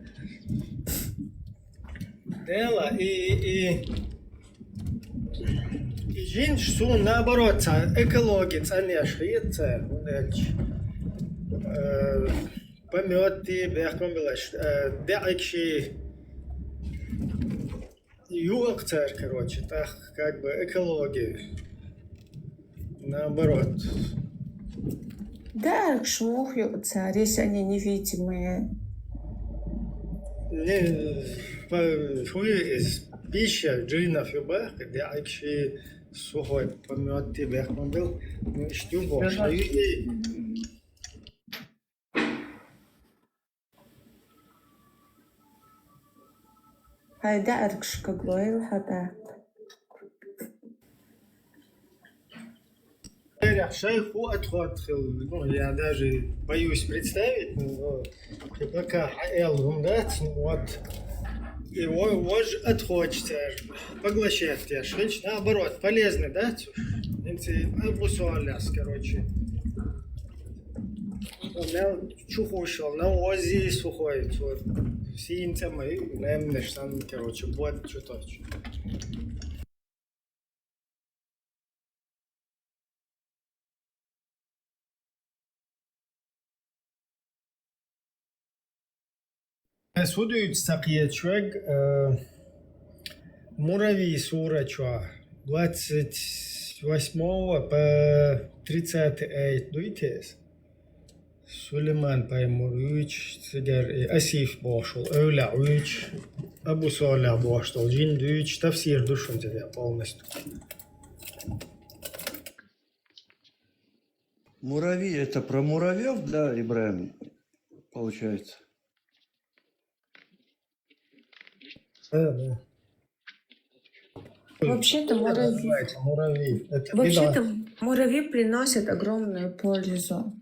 Дела, и, и, и жинаш суна, наоборот, цхьа экологи цӀанъеш хета цара, хӀунда аьлча Э, Помётти бехкам белаш, э, даьӀигаши юха цар, короче, тӀаккха как бы экология, наоборот. ДаьӀигаш муха юкъу цар, если они невидимые? Не, по, фу из, пища джинов ю бах, даьӀигаши сухой, помётти бехкам бел, ну, иштта ю бохуш. Хьай даьӀигашка гойла хьатӀа. Эрх шайх хӀу отход хил, ну, я даже боюсь представить, но пока хьаэл хӀума дац, ну, вот. И во-, вож отходча цар поглощать еш хилча, наоборот, полезный дац. Хинца абу солес, короче. Мел чухушал, навози сухой, вот. Син цӀа ма ю, лемнеш сан, короче, вот что-то. Ас хӀу дуьйцу ца кхеташ верг, э, Муравий сура чохь, двадцать восьмого по тридцатый аят дуй те аса? Сулейман пайхамар вуьйцуш, цигара и Асиф бохуш волу эвлаъ вуьйцуш, Абу Солих бохуш долу жин дуьйцуш, тафсир ду шуна цигара полностью. Муравьи, это про муравьёв, да, Ибраим, получается? Да, да. Вообще-то муравьи, Называется муравьи. Это вообще-то муравьи приносят огромную пользу.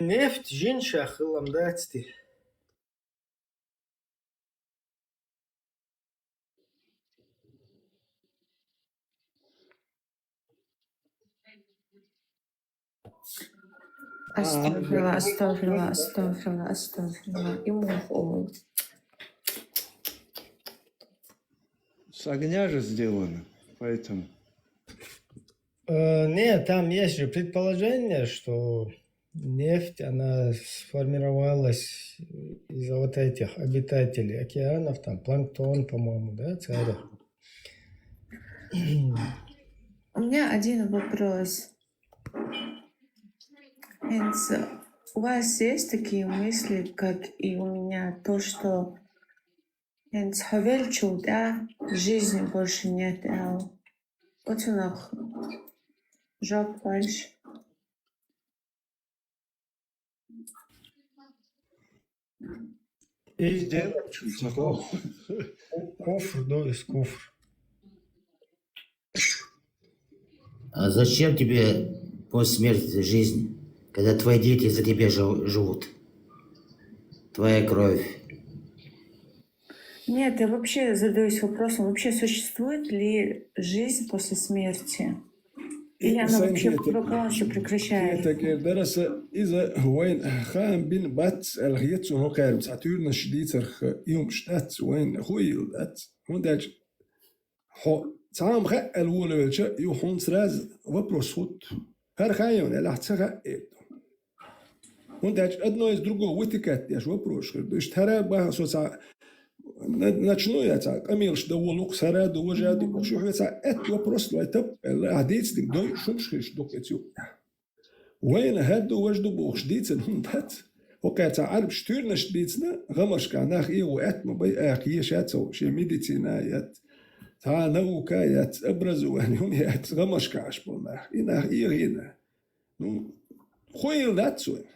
Нефть жинашах хилла-м дац те? Астагфирулла, астагфирулла, астагфирулла, астагфирулла. И муха олу. С огня же сделано, поэтому. Э, нет, там есть же предположение, что нефть, она сформировалась из-за вот этих обитателей океанов, там планктон, по-моему, да, царя. У меня один вопрос. Хенц, у вас есть такие мысли, как и у меня, то, что хенц хьо веллачул тӀаьхьа жизни больше нет аьлла? Оцунах жоп хьош. И сделать что-то. Куфр, да, из куфр. А зачем тебе после смерти жизнь, когда твои дети за тебя жи- живут? Твоя кровь. Нет, я вообще задаюсь вопросом, вообще существует ли жизнь после смерти? Или она вообще полностью прекращается? Кхетарг эр дара аса, иза вайна хаам бина бац аьлла хета суна хӀокхаьрга, цхьа туьйранаш дийцарх и хӀумаш дац, вайна хӀу а йилла дац. ХӀунда аьлча хьо цхьа хӀума хаьа аьлла волавелча, юха хьуна сразу вопрос хӀутту. ХӀара хаьа хьуна аьлла, ахь ца хаьа эр ду. ХӀунда аьлча одно из другого вытекать деш вопросаш хир ду. Иштта хӀара баха со цхьа на-, начну я цхьа къамелаш дан волу-кх, хӀара ду, важа ду бохуш, юха цхьа аьтта вопрос лой тап аьлла, ахь дийца динг дойуш хӀумаш хиш ду-кх эца юкъа. Вайна хӀара ду, важа ду бохуш дийцина хӀума дац. ХӀокхаьрца Ӏарбаш туьрнаш дийцина, гӀамашка нах эгӀо аьтта ма бай, аьхка еша ца, шен медицина яц, цхьа наука яц, образование хӀума яц, гӀамашка Ӏаш болу нах. И нах эгӀийна. Ну, хӀун хилла дац вай?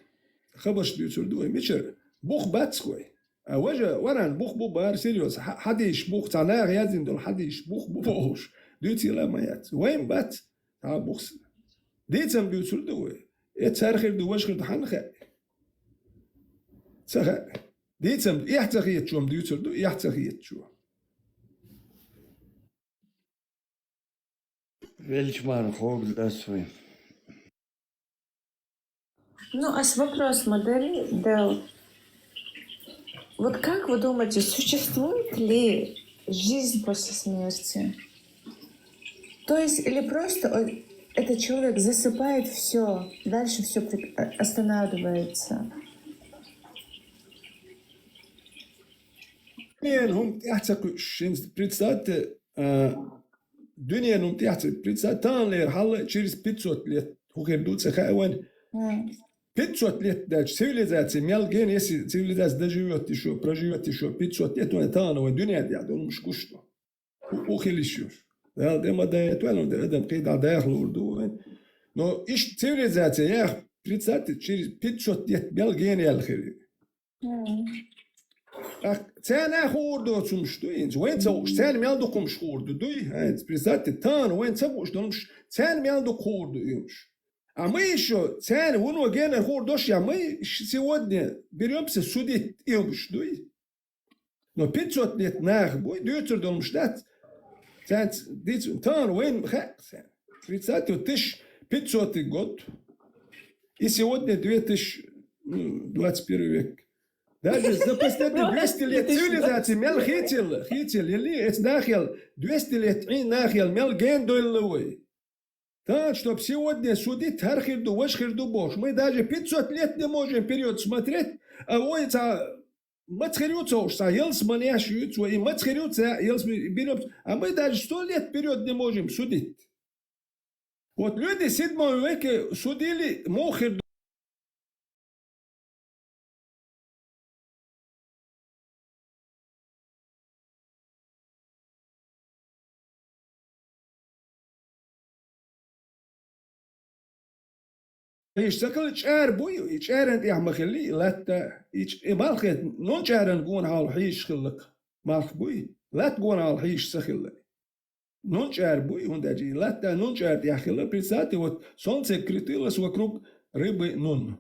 Хабарш дуьйцур ду вай. Мичара? Бух бац вай. А важа варан бух бу бара серьёз. Хьа-, хьадийш бух, цхьа наха яздина долу хьадийш бух бу бохуш. Дуьйцийла ма яц. Вайн бац. Цхьа бухс. Дийцам дуьйцур ду вай. Э, цара хир ду, важа хир ду, хьанна хаьа? Ца хаьа. Дийцам, эхь ца хетачо-м дуьйцур ду, эхь ца хетачо. Велчман хог дас вай. Ну, а с вопрос модели, да. Вот как вы думаете, существует ли жизнь после смерти? То есть, или просто он- этот человек засыпает все, дальше все останавливается? Дуьнен хӀума тӀехь ца кхуьуш, шин представьте, а, дуьнен хӀума тӀехь ца представьте, таханлера хьалла через пятьсот лет хӀун хир ду ца хаьа вайн. Мгм. Пятьсот лет даьлча цивилизация мел гена, если цивилизация доживёт ещё, проживёт ещё пятьсот лет, вайн тахана вайн дуьнен тӀехь долу хӀумаш гуш ду. У, у хила йиш ю. Дала тӀе ма дайта вайн, адам кхидӀа даха луур ду вайн. Но иштта цивилизация яха, представьте, через пятьсот лет мел гена яьлла хир ю. Мгм. Ах, царна хуур доцу хӀумаш ду хӀинца. Вайн ца хууш, царна мел дукха хӀумаш хуур ду, дуй? ХӀинца, представьте, тахана вайн ца хууш долу хӀумаш, царна мел дукха хуур ду и хӀумаш. А мы ещё, царна вуно генара хуур дош я, мы ещё сегодня берёмся судить и хӀумаш, дуй? Но пятьсот лет нах буй, дуьйцур долу хӀумаш дац. Царна ц-, дийцу, тахана вайн хаьа царна. Тридцатый, тысяча пятьсотый год. И сегодня две тысячи, ну, двадцать первый век. Даже за последние двести лет цивилизации мел хийцелла, хийцелла, или эц нахел, двести лет и нахел мел ген дойлла вай. Так, чтоб сегодня судить, хӀара хир ду, важа хир ду бохуш. Мы даже пятьсот лет не можем вперёд смотреть, а вай ца маца хир ю ца хууш, ца ялсамане еш ю ца вай, и маца хир ю ца ялсамане берёмся, а мы даже сто лет вперёд не можем судить. Вот люди в седьмом веке судили, муха хир ду. Хьийша ца хилла чӀара буй, и чӀаран тӀехь ма хилли, и латта, и ч-, и малхе, нун чӀаран гонахьал хьийша хилла-кх малх буй, латта гонахьал хьийша ца хилла. Нун чӀара буй, хӀунда аьлча и латта нун чӀара тӀехь хилла, представьте, вот солнце крутилось вокруг рыбы Нун.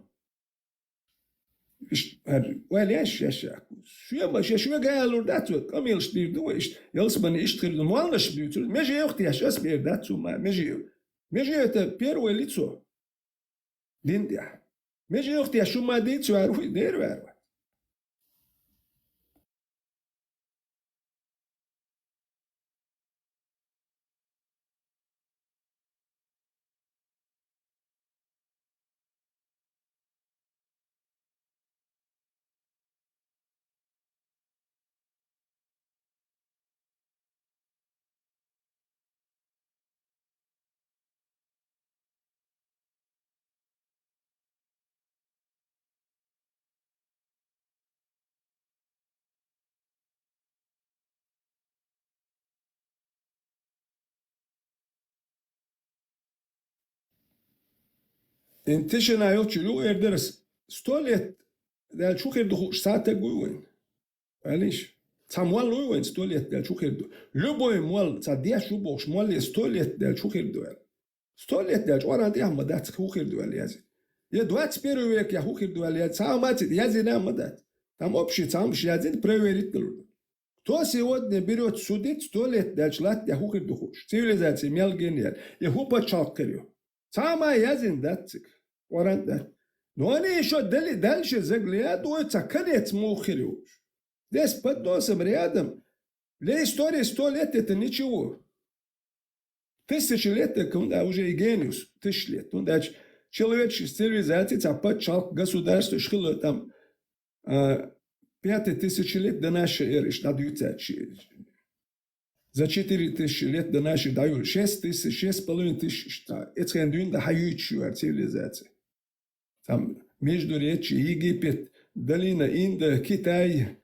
Иштта, хӀара, вай леш, шаьш, шоьга, шоьга алур дац вай, къамелаш дийр ду вай, иштта, ялсамане иштта хир ду, моллаша дуьйцур, меже йохтеш, ас бер дац хӀума, меже. Меже это первое лицо. Дин тӀехь. Меже йохтеш хӀума дийца вер вуй, дер вер вац. Ин тишина йолчу юкъера дара ас, сто лет даьлча хӀун хир ду хууш цхьа стаг вуй вайн? Алиш, цхьа молла вуй вайн сто лет даьлча хӀун хир ду? Любой молла, цхьа деш ву бохуш, молле сто лет даьлча хӀун хир ду аьлла? Сто лет даьлча Къуръан тӀехь ма дац, хӀун хир ду аьлла язйина. Я двадцать первый век я хӀун хир ду аьлла язйина, цхьа а ма ца язйина а ма дац. Там общий, цхьа а ма яздина, проверить далур ду. Кто сегодня берёт судить сто лет даьлча латта тӀехь хӀун хир ду хууш? Цивилизация мел гена яьлла. Я хӀун пачхьалкх хир ю? Цхьа а ма яздина дац цига. Къуръан тӀехь. Но они ещё дали-, дальше заглядывают, цхьа конец муха хир ю. Здесь под носом рядом. Для истории сто лет это ничего. Тысяча лет, так, хӀунда уже и гениус, тысяча лет. ХӀунда аьлча человеческий цивилизация, цхьа пачхьалкх, государство, иштта хилла там, а, пятое тысячелетие до нашей эры, иштта дӀадуьйцуш. За четыре тысячи лет до нашей эры дӀаюьйцу, шесть тысяч, шесть с половиной тысяч, иштта, эцхен дуьйна дӀа хьаюьйцуш ю хӀара цивилизация. Там Междуречье, Египет, долина Инда, Китай,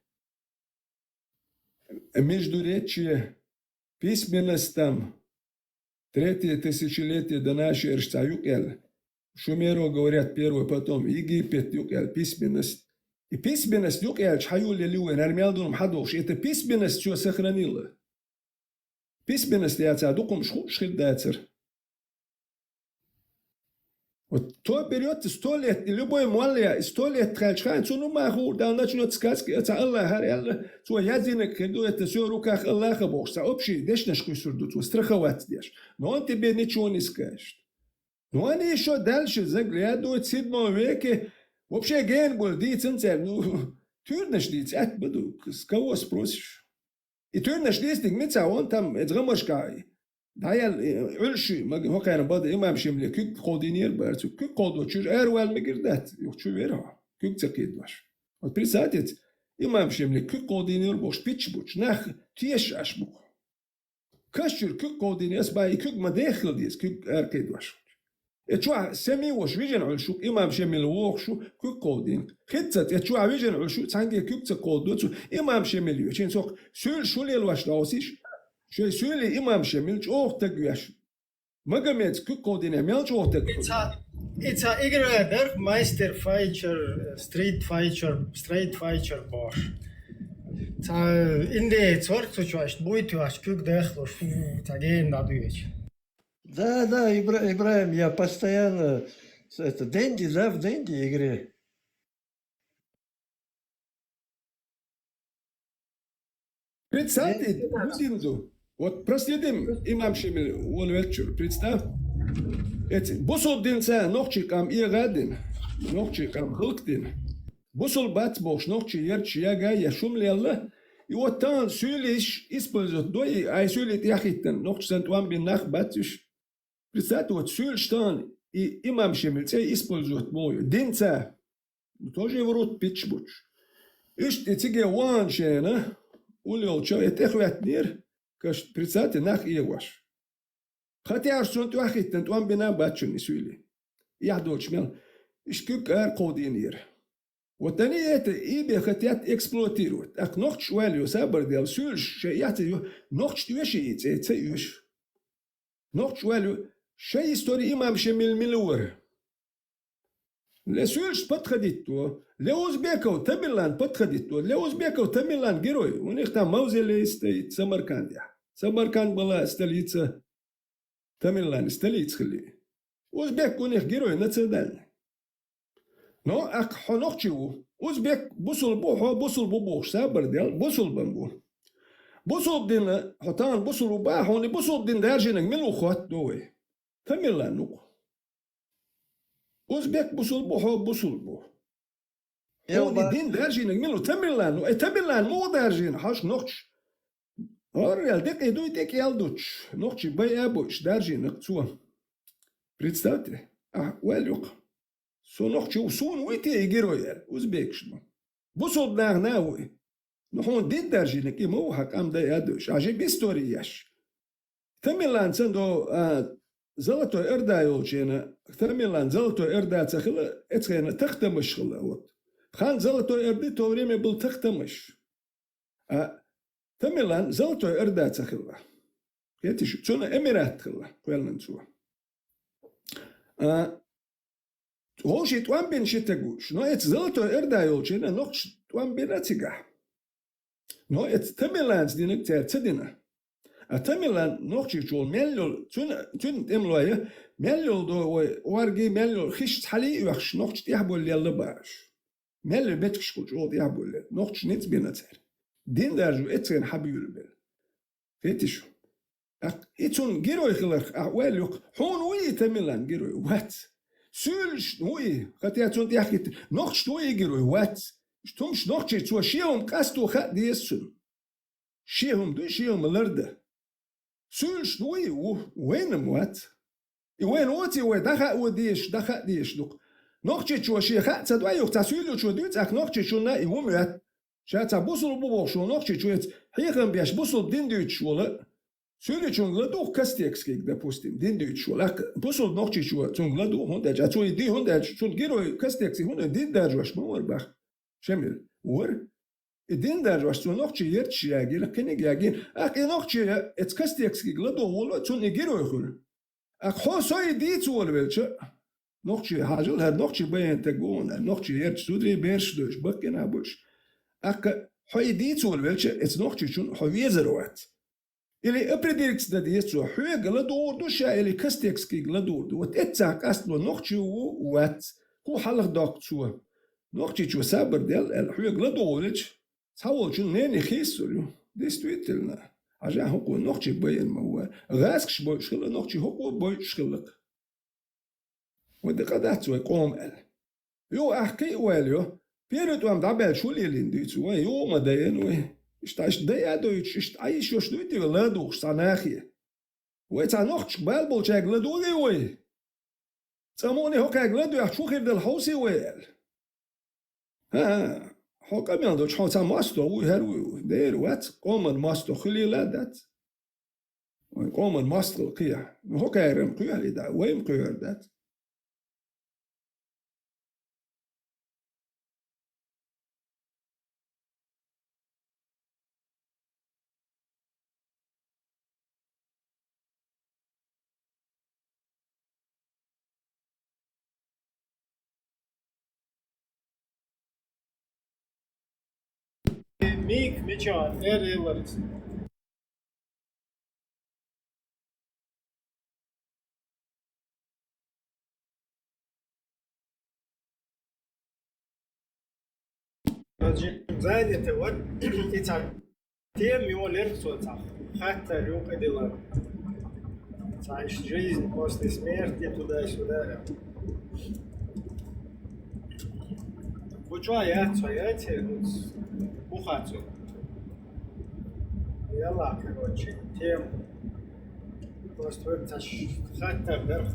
междуречье, письменность там, третье тысячелетие до нашей эры цхьа юкъаьлла. Шумеро говорят первый, потом Египет юкъаьлла, письменность. И письменность юкъаьлча хьан юлле ливен, хӀара мел ду-м хьадохуш, это письменность цо сохранила. Письменность яцара дукхумаш хууш хир дацара. Вот то берёт и сто лет, и любой молла, и сто лет тхаьлча хаьн, цунна ма хуур, да начнёт сказки, цхьа Аллахьара аьлла, цо яздинарг хир ду, это всё в руках Аллаха бохуш, цхьа общий дешнаш кхуьссур ду, цо страховать деш. Но он тебе ничего не скажет. Ну, они ещё дальше заглядывают, в седьмом веке, вообще гена болу дийцина цара, ну, туьрнаш дийца, атта ма ду, с кого спросишь? И туьрнаш дийцинарг мичахь вон там, эца гӀамашкахь дӀаяьлла, э, Ӏуьллуш ю, мага хӀокхарна бада имам Шемале куьг кховдийнера бара цо. Куьг кховдочуьра аравала мегар дац, юха чу вера хьо, куьг ца кхийдош. Вот представьте, имам Шемале куьг кховдийнера бохуш, пичча буч, нах тешаш бу-кх. Каш чуьра куьг кховдийна, ас бан и куьг ма деххала деза, куьг ара кхийдош. Э чохь семи вош вижина Ӏуьллуш ву, имам Шемал вохуш ву, куьг кховдийна. Хица, э чохь вижина Ӏуьллуш ву, цхьаьнгге куьг ца кховдо цо, имам Шемал йоьчу. Цох суьйлаш хӀун лелош долу ас иша? Шайн суьйлий имам Шемал чӀогӀа таг веш. Магомедаца куьг кховдийна мел чӀогӀа таг. И ца, и ца игра дара, мастер файтер, стрит файтер, стрит файтер бохуш. Ца Индеец вара цу чохь, иштта буй тоьхча куьг дехлуш, фу, ца гена дӀадоьдуш. Да, да, Ибра-, Ибраим, я постоянно с-, это, деньги, да, в деньги игре. Представьте, Динду. Вот проследим имам Шемал волу веллачуьра. Представь. Эци бусулба динца нохчий къам эгӀа а дина, нохчий къам хӀаллакдина. Бусулба бац бохуш, нохчий ярташ яга а еш, хӀума лелла. И вот тахана суьйлиш использовать дой, ай суьйлий тӀехӀиттина, нохчашна тӀом бина нах бац уьш. Представьте, вот суьйлаш тахана и имам Шемал цӀе использовать бой. Динца, ну, тоже врут пичча буч. Иштта и циге вахана шена, уллохула чо и тӀехӀоьттинера, каш, представьте, нах эгӀош. Хатяш цунна тӀехӀиттина, тӀом бина а бац цунна и суьйлий. Эхь долчу мел. Иштта куьг ара кховдийнера. Вот они это и бе хотят эксплуатировать. ТӀаккха нохчаша ойла йо, сабар дел, суьйлаш шайн эхь ца йо, нохчашна оьшу и цӀе, ца оьшу. Нохчаша ойла йо, шайн истори имам Шемал мила вара. Ле суьйлаш подходить до, ле Узбеков Тамерлан подходить до, ле Узбеков Тамерлан герой. У них там мавзолей стоит в Самарканде. Самарканд была столица Тамерлан, столица хилли. Узбек у них герой национальный. Но ахь хьо нохчи ву. Узбек бусулба бу, хьо бусулба бу бохуш сабар дел, бусулбан бу. Бусулба дина, хьо тахана бусулба бу, хьуна бусулба дина даржийнарг мила ву хоттадо вай. Тамерлан ву-кх. Узбек бусулба бу, хьо бусулба бу. Хьуна и дин даржийнарг мила ву? Тамерлан ву. Ай, Тамерлан муха даржийна хьош нохчаш? ХӀоррал декъий дуй тӀекӀел дуч, нохчий байа а бойуш, даржийнарг цо. Представьте, ахь ойла йо-кх. Со нохчи ву, суна вуй те и герой аьлла, узбекашна. Бусулба нахана а вуй. Ну, хьуна дин даржийнарг и ма ву, хьан къам дайа а дойуш, ахь жима истори еш. Тамерлан ца до, а, Золотой Орда йолчу хенахь, Тамерлан Золотой Орда ца хилла, эцу хенахь тахтамаш хилла, вот. Хан Золотой Орды то время был тахтамаш. А Тамерлан Золотой Орда ца хилла. Кхетий шу, цунна Эмират хилла, кхоьллина цо. А, вовшийн тӀом бина ши таг ву уьш. Но эцу Золотой Орда йолчу хенахь нохчаша тӀом бина цигахь. Но эцу Тамерланца динарг цара ца дина. А Тамерлан Нохчийчу волу мел йолу, цуьнан, цуьнан тӀемалой, мел йолу до вай, оргий мел йолу хиш цхьалий а оьхуш, нохчаша тӀехбовла лелла бахьаш. Мел йолу меттигаш кху чӀогӀа тӀехбовла лелла. Нохчаша ницкъ бина цара. Дин даржо эццена хьан буьйлабелла. Кхетий шу? ТӀаккха и цунна герой хиларх ахь ойла йо-кх, хьуна вуй и Тамерлан герой? Вац. Суьйлашна вуй и, хӀаьта цунна тӀехкхийтта, нохчашна вуй и герой? Вац. Иштта хӀумаш нохчий цо шен хӀума къасто хаа деза цунна. Шен хӀума дуй, шен хӀума ларда. Суьйлашна вуй и? Ву, вайна-м вац. И вайна воций вай дӀахаа ву дезаш, дӀахаа дезаш ду-кх. Нохчичо шен хаа ца дой юха цхьа суьйлачо дуьйцу ахь нохчичунна и хӀума моьтту. Ша цхьа бусулба ву бохуш волу нохчичо эцу хьехам беш бусулба дин дуьйцуш волу. Суьйлачунга ладугӀу Костекскийга, допустим, дин дуьйцуш волу. Ахь бусулба нохчичо цунга ладугӀу, хӀунда аьлча, а цо и дуьй, хӀунда аьлча, цуьнан герой Костекский хӀунда дин даржош ма вара бах. Шемил, вара. И дин даржош цо нохчий ярчаш ягийна, кхиниг ягийна. ТӀаккха и нохчий, эца Костецкийга ладувгӀа волу, цунна и герой хуьлу. ТӀаккха хьо со и дийца волавелча, нохчий хьажал, хӀара нохчий байина стаг ву хьуна, нохчий ярчаш зударий бераш а девзаш, баккхий нах а бу уьш. ТӀаккха хьо и дийца волавелча, эца нохчичунна хьо везар вац. Или определиться дан деза цо, хьоьга ладугӀур ду ша, или Костецкийга ладугӀур ду. Вот эццахь къастало нохчи ву, вац. ХӀун хьалха доккху цо? Нохчичо сабар дел аьлла, хьоьга ладугӀур волча, цхьаволчун нене хийцалур ю. Действительно. Хьажахь, хӀокхо нохчий байина ма вара. ГӀаскхий бойуш хилла нохчий, хӀокхо бойуш хилла-кх. Вай дакъа дац вай къоман аьлла. Юха ахь кхин а ойла йо. Первый тӀом дӀабаьлча хӀун лелийна дуьйцу вай? Юха ма дайина вай. Иштта, иштта дайа а дойтуш, иштта Ӏайш йолуш дуй те вай ладугӀуш цхьа нахе? Вай цхьа нохчашка бала болчаьрга ладугӀий вай? ЦӀа мукъане хӀокхаьрга ладоьгӀча хӀун хир дала хьовсий вай аьлла? ХӀан-хӀа, хьо къамел долчу хьо цхьа мостагӀа вуй, хӀара вуй, дера вац, къоман мостагӀа хуьлийла а дац. Вайн къоман мостагӀалла кхехьа. Ну, хӀокхара-м кхоьхьур дац, вай-м кхоьхьур дац. Мик, мича, эр, эр, ларис. Значит, занято, вот, и цхьа тема йолаелира цо цхьа. Хаттар юкъа дила. Цхьа иштта жизнь после смерти, туда-сюда. Кху чохь яц хьо, яц хьо, ну, кху хацо. Яла, короче, тема. Просто вайн цхьа ш-, хаттар дара.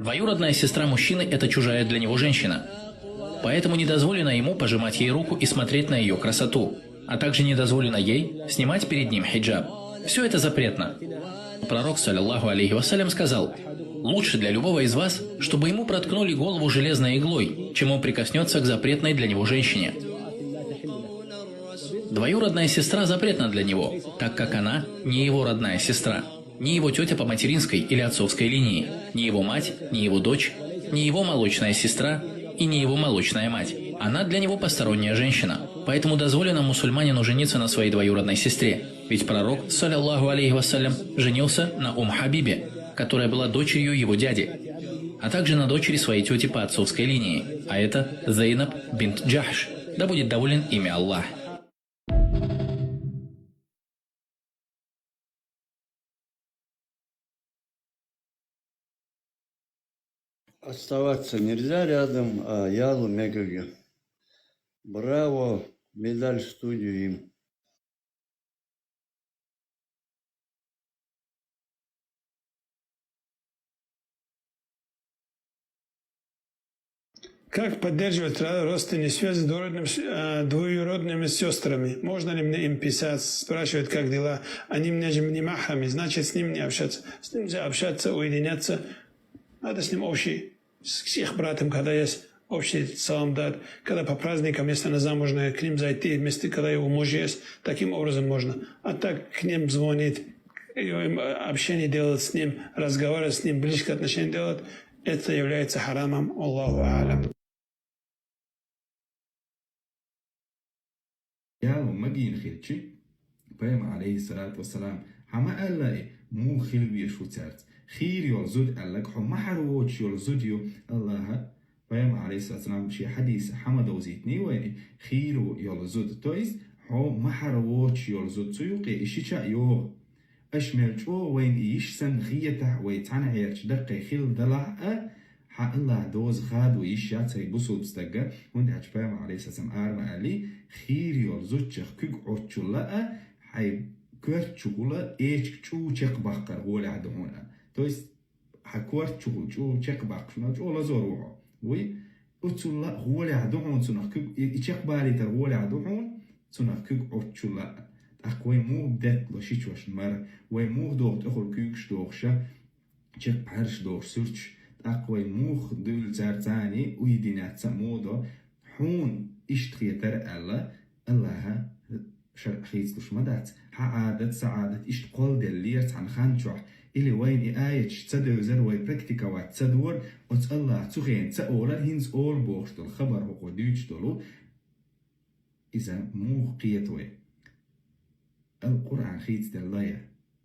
Двоюродная сестра мужчины — это чужая для него женщина. Поэтому не дозволено ему пожимать ей руку и смотреть на ее красоту, а также не дозволено ей снимать перед ним хиджаб. Все это запретно. Пророк, саллаллаху алейхи вассалям, сказал: «Лучше для любого из вас, чтобы ему проткнули голову железной иглой, чем он прикоснется к запретной для него женщине». Двоюродная сестра запретна для него, так как она не его родная сестра, не его тетя по материнской или отцовской линии, не его мать, не его дочь, не его молочная сестра и не его молочная мать. Она для него посторонняя женщина. Поэтому дозволено мусульманину жениться на своей двоюродной сестре. Ведь пророк, саллаллаху алейхи вассалям, женился на Ум Хабибе, которая была дочерью его дяди, а также на дочери своей тети по отцовской линии, а это Зейнаб бинт Джахш. Да будет доволен ими Аллах. Оставаться нельзя рядом, а ялу мегага. Браво, медаль в студию им. Как поддерживать ра- родственные связи с двоюродными с- э, двоюродными сестрами? Можно ли мне им писать, спрашивать, как дела? Они мне же не махрами, значит, с ним не общаться. С ним же общаться, уединяться. Надо с ним общий, с, с их братом, когда есть общий салам дать, когда по праздникам, если она замужняя, к ним зайти, вместе, когда его муж есть, таким образом можно. А так к ним звонить, и, э, общение делать с ним, разговаривать с ним, близкие отношения делать, это является харамом. Аллаху алям. Ялу магийна хилчи, Пайхамар, алейхиссалату вассалам, хӀама аьлла и, муха хила везаш ву цаьрца. Хийра йола зуда аьлларг, хьо махьар воцуш йола зуда ю, Аллаха, Пайхамар, алейхиссалату вассалам, шен хьадиса хӀама довзийтиний вайна, хийра йола зуда. То есть, хьо махьар воцуш йола зуда цу юкъе, и шича а йогӀу. Аша мел чӀогӀа вайна и йиш санна хетахь, вай цхьаьнахьерчу даккхий хила далахь а, хьан Аллаха доза хадо йиш яц хӀай бусулба стагга, хӀунда аьлча Пайхамар, алейхиссалам, ара ма аьллий, хийра йолу зудчех куьг Ӏоттачул а, хьайн коьртачугула эчиг чӀу чекхбаккхар гӀолехь ду хьуна. То есть, хьан коьртачугула чӀу чекхбаккхаш, ну, чӀу лазор ву хьо. Вуй, оцул а гӀолехь ду хьуна цунах куьг, и, и чекхбалийтар гӀолехь ду хьуна цунах куьг Ӏоттачул а. ТӀаккха вай муха деттало шичошна мара, вай муха доху тӀехула куьйгаш дохуша, чекхбаьржаш дохуш суьрташ, тӀаккха вай муха дуьллу цаьрца а, уйдинеца а муха до, хьуна иштта хетара аьлла, Аллаха шарӀ хийцалуш ма дац, хьан Ӏадат, сан Ӏадат иштта кхолладеллера цхьана хан чохь, или вайна и аяташ ца девзара, вай практиковать ца дора, оцу Аллаха цу хенахь ца олара, хӀинца олу бохуш долу хабар хӀокхо дуьйцуш долу, иза муха кхета вай? Ал Къуръан хийцаделла я,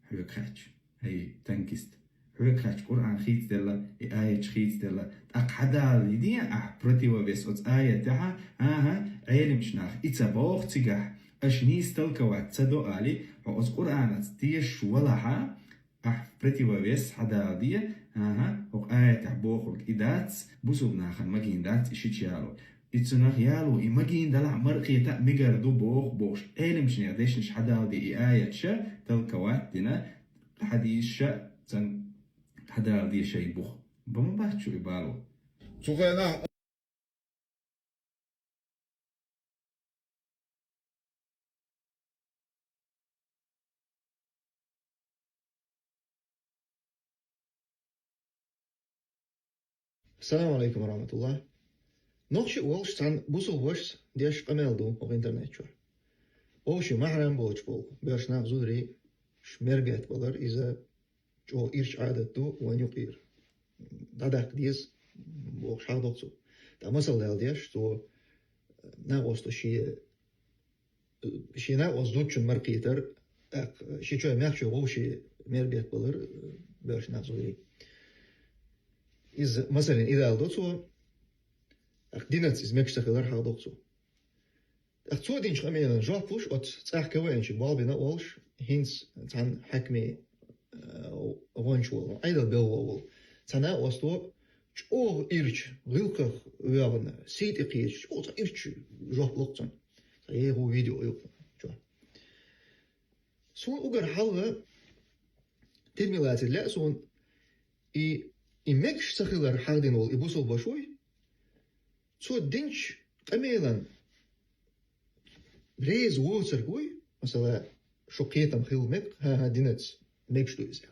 хьоьга хаьттича, хӀай танкист. Хьоьга хаьттича Къуръан хийцаделла, и аяташ хийцаделла, тӀаккха хьан дала йидийа ахь противовес оцу аятехьа, аха, Ӏелимчу нах и ца боху цигахь, аша нийса толковать ца до али, хьо оцу Къуръанаца тешаш валахьа, ахь противовес хьан дала де, аха, хӀокху аятехь бохург и дац, бусулба нахана магийна дац и шича яло. И цунах яло, и магийна далахь а, мара кхета а мегар ду боху, бохуш, Ӏелимчу нехан дешнаш хьан дала де и аяташа толковать дина, хьадисаша цан хьан дала де шайн бух. Ба ма бац шу и бало. Цу хенахь Ассаламу алейкум ва рахматуллах. Нохчи волуш цхьана бусулба вашас деш къамел ду оха интернет чохь. Вовши махьрам боцуш болу боьрша нах, зударий, ш-, мер бетта балар, иза чӀогӀа ирча Ӏадат ду вайн юкъера. ДӀадаккха деза, бохуш хьахдо цо. ТӀаккха масал дала деш, цо накъосто шен, шен накъост зудчун мара кхетар, тӀаккха ши чой мехчой вовши мер бетта балар, боьрша нах, зударий. Иза, масалан, и дала до цо, тӀаккха динаца иза мегаш ца хилар хьахдо цо. ТӀаккха цо динчу къамелан жоп луш, оцу цӀахь КВН-чу болх бина а волуш, хӀинца цхьана хьаькамийн, э, гӀонча волу, Ӏедал бевлла волу цхьа накъосто чӀогӀа ирча, гӀиллакхах воьгӀна, сий тӀе кхеча, чӀогӀа цхьа ирча жоп ло цунна. Цхьа еха видео ю кху чохь. Суна уггар хьалха тидаме лацийта лаьа суна и и мегаш ца хилар хьахдина волу и бусалба ваша вуй, цо динчу къамелан реза воцург вуй, масала, шу кхетам хила мега, хӀан-хӀа, динаца мегаш ду иза.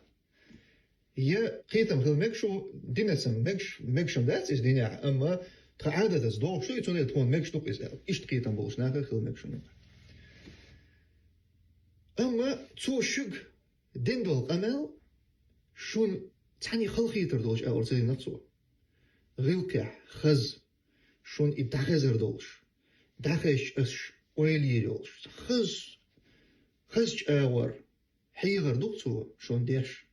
Я кхетам хила мега шу, динаца мегаш, мегаш-м дац иза динехь, амма тхан Ӏадатаца догӀуш ду и, цундела тхуна мегаш ду-кх иза аьлла. Иштта кхетам болчу наха хила мега шуна. Амма цо шуьга дина долу къамел шуна цхьаьна халахетар долуш аьлла ца дина цо. ГӀиллакхехь, хаза, шуна и дӀахезар долуш, дӀахезча аш ойла йийр йолуш. Хаза, хаза чӀагӀор хьехар ду-кх цо шуна деш.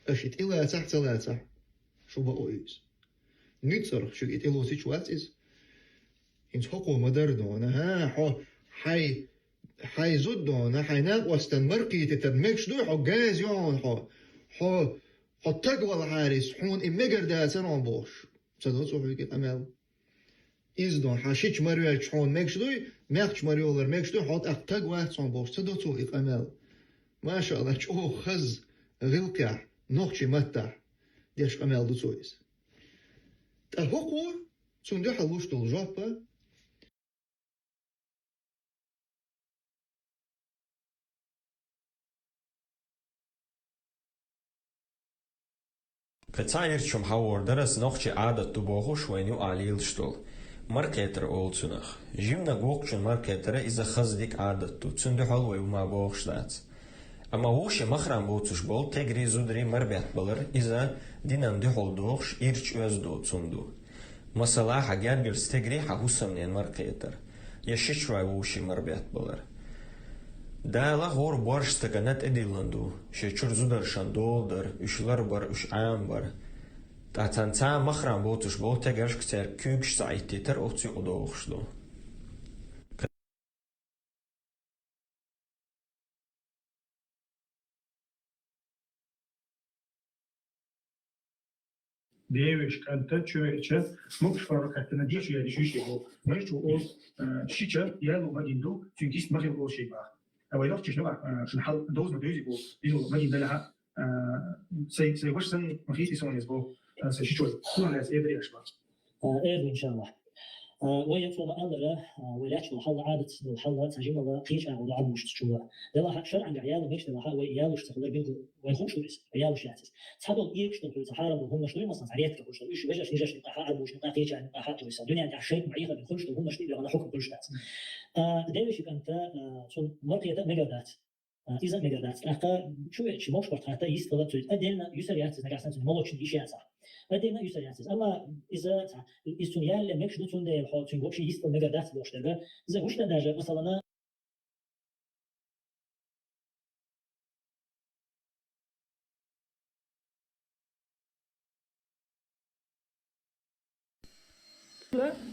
Аша и тӀелацахь а, ца лацахь а, шу бакъо ю иза. Ницкъарх шуьга и тӀелоцуьйтуш вац иза. ХӀинца хӀокхо ма-дарра дона, хӀан, хьо, хьайн, хьайн зуда дона, хьайн накъостан мара кхетийтар мегаш дуй, хьо газа ю хьуна хьо, хьо, хьо таг валахьара иза, хьуна и мегар дацара хьуна бохуш. Ца до цо хьоьга и къамел? Иза дон, хьан шича мара йоьлча хьуна мегаш дуй, маьхча мара йолар мегаш дуй, хьо тӀаккха таг вац хьуна бохуш, ца до цо и къамел? Маша Аллах, чӀогӀа хаза, гӀиллакхехь, нохчийн маттахь деш къамел ду цо иза. ТӀаккха хӀокхо цунна дуьхьал луш долу жоп а, Кхин цхьа ирча хӀума хьахор дара аса, нохчийн Ӏадат ду бохуш вайна юкъахь лелаш долу. Мара кхетар олу цунах. Жиманиг воккхачун мара кхетар а иза хаза дика Ӏадат ду, цуьнан дуьхьал вай хӀума бохуш дац. Амма вовшийн махрам боцуш болу тегарий, зударий мара беттабалар, иза динан дуьхьал догӀуш, ирча оьзда доцу хӀума ду. Масала, хьан гергарчу стегарий хьан хӀусамненан мара кхетар, я шичой вовшийн мара беттабалар. Дала хӀора боьрша стагана тӀедиллина ду, шен чуьра зударшна дола дар, уьш ларбар, уьш Ӏамабар. Ткъа царна цхьа а махрам боцуш болу тегаршка цаьрга куьйгаш ца Ӏиттийтар оцу юкъа догӀуш ду. Девешан кӀанта чу веача, могуш паргӀат хаттана дешаш яьлла йиш ю шега. Маьрша ву олу, а, шича ял ма гина ду, цуьнан кист ма хила олу шега баха. А вай нохчашна, а, шуна хьал доза ма девза бу, иза ма гина далахьа, а, сай, сай ваша санна ма хийци суна иза бу, а, сай шичой. Суна лаьцна эбар еш баха. А, эр ду, иншаллах. А, вай яц вала аллара, а, вай лаьтташ долу хьал, Ӏадатца долу хьал, цхьа жимала кхечу агӀор ду Ӏамош цу чула. Делахьа шарӀангахь яла мегаш делахьа, вай ялуш ца хилар билггал вай хууш ду иза, вай ялуш яц иза. Цхьадолу экаш долу хьуьца хьарам долу хӀуманаш дуй, масалан, цхьа редко хуьлуш долу, уьш вежаршна, йижаршна юкъахь а, Ӏарбошна юкъахь а, кхечарна юкъахь а туьйса. Дуьнен тӀехь шайтӀан бӀехабина хуьлуш долу хӀуманаш дуй, вайна хьукам хуьлуш дац. А, девешан кӀанта, а, цунна мара кхета мегар дац. А, иза мегар дац. ТӀаккха чу веача могуш паргӀат хатта йистхила цуьнца. Отдельно юьсар яц иза, нагахь санна цуьнан молочный йиш яцахь. Отдельно юьсар яц иза. Амма иза, ца, иза цунна ялале мегаш ду, цундела хьо цуьнга вообще йистхила мегар дац бохуш дерг. Иза гучудан даже, масалана,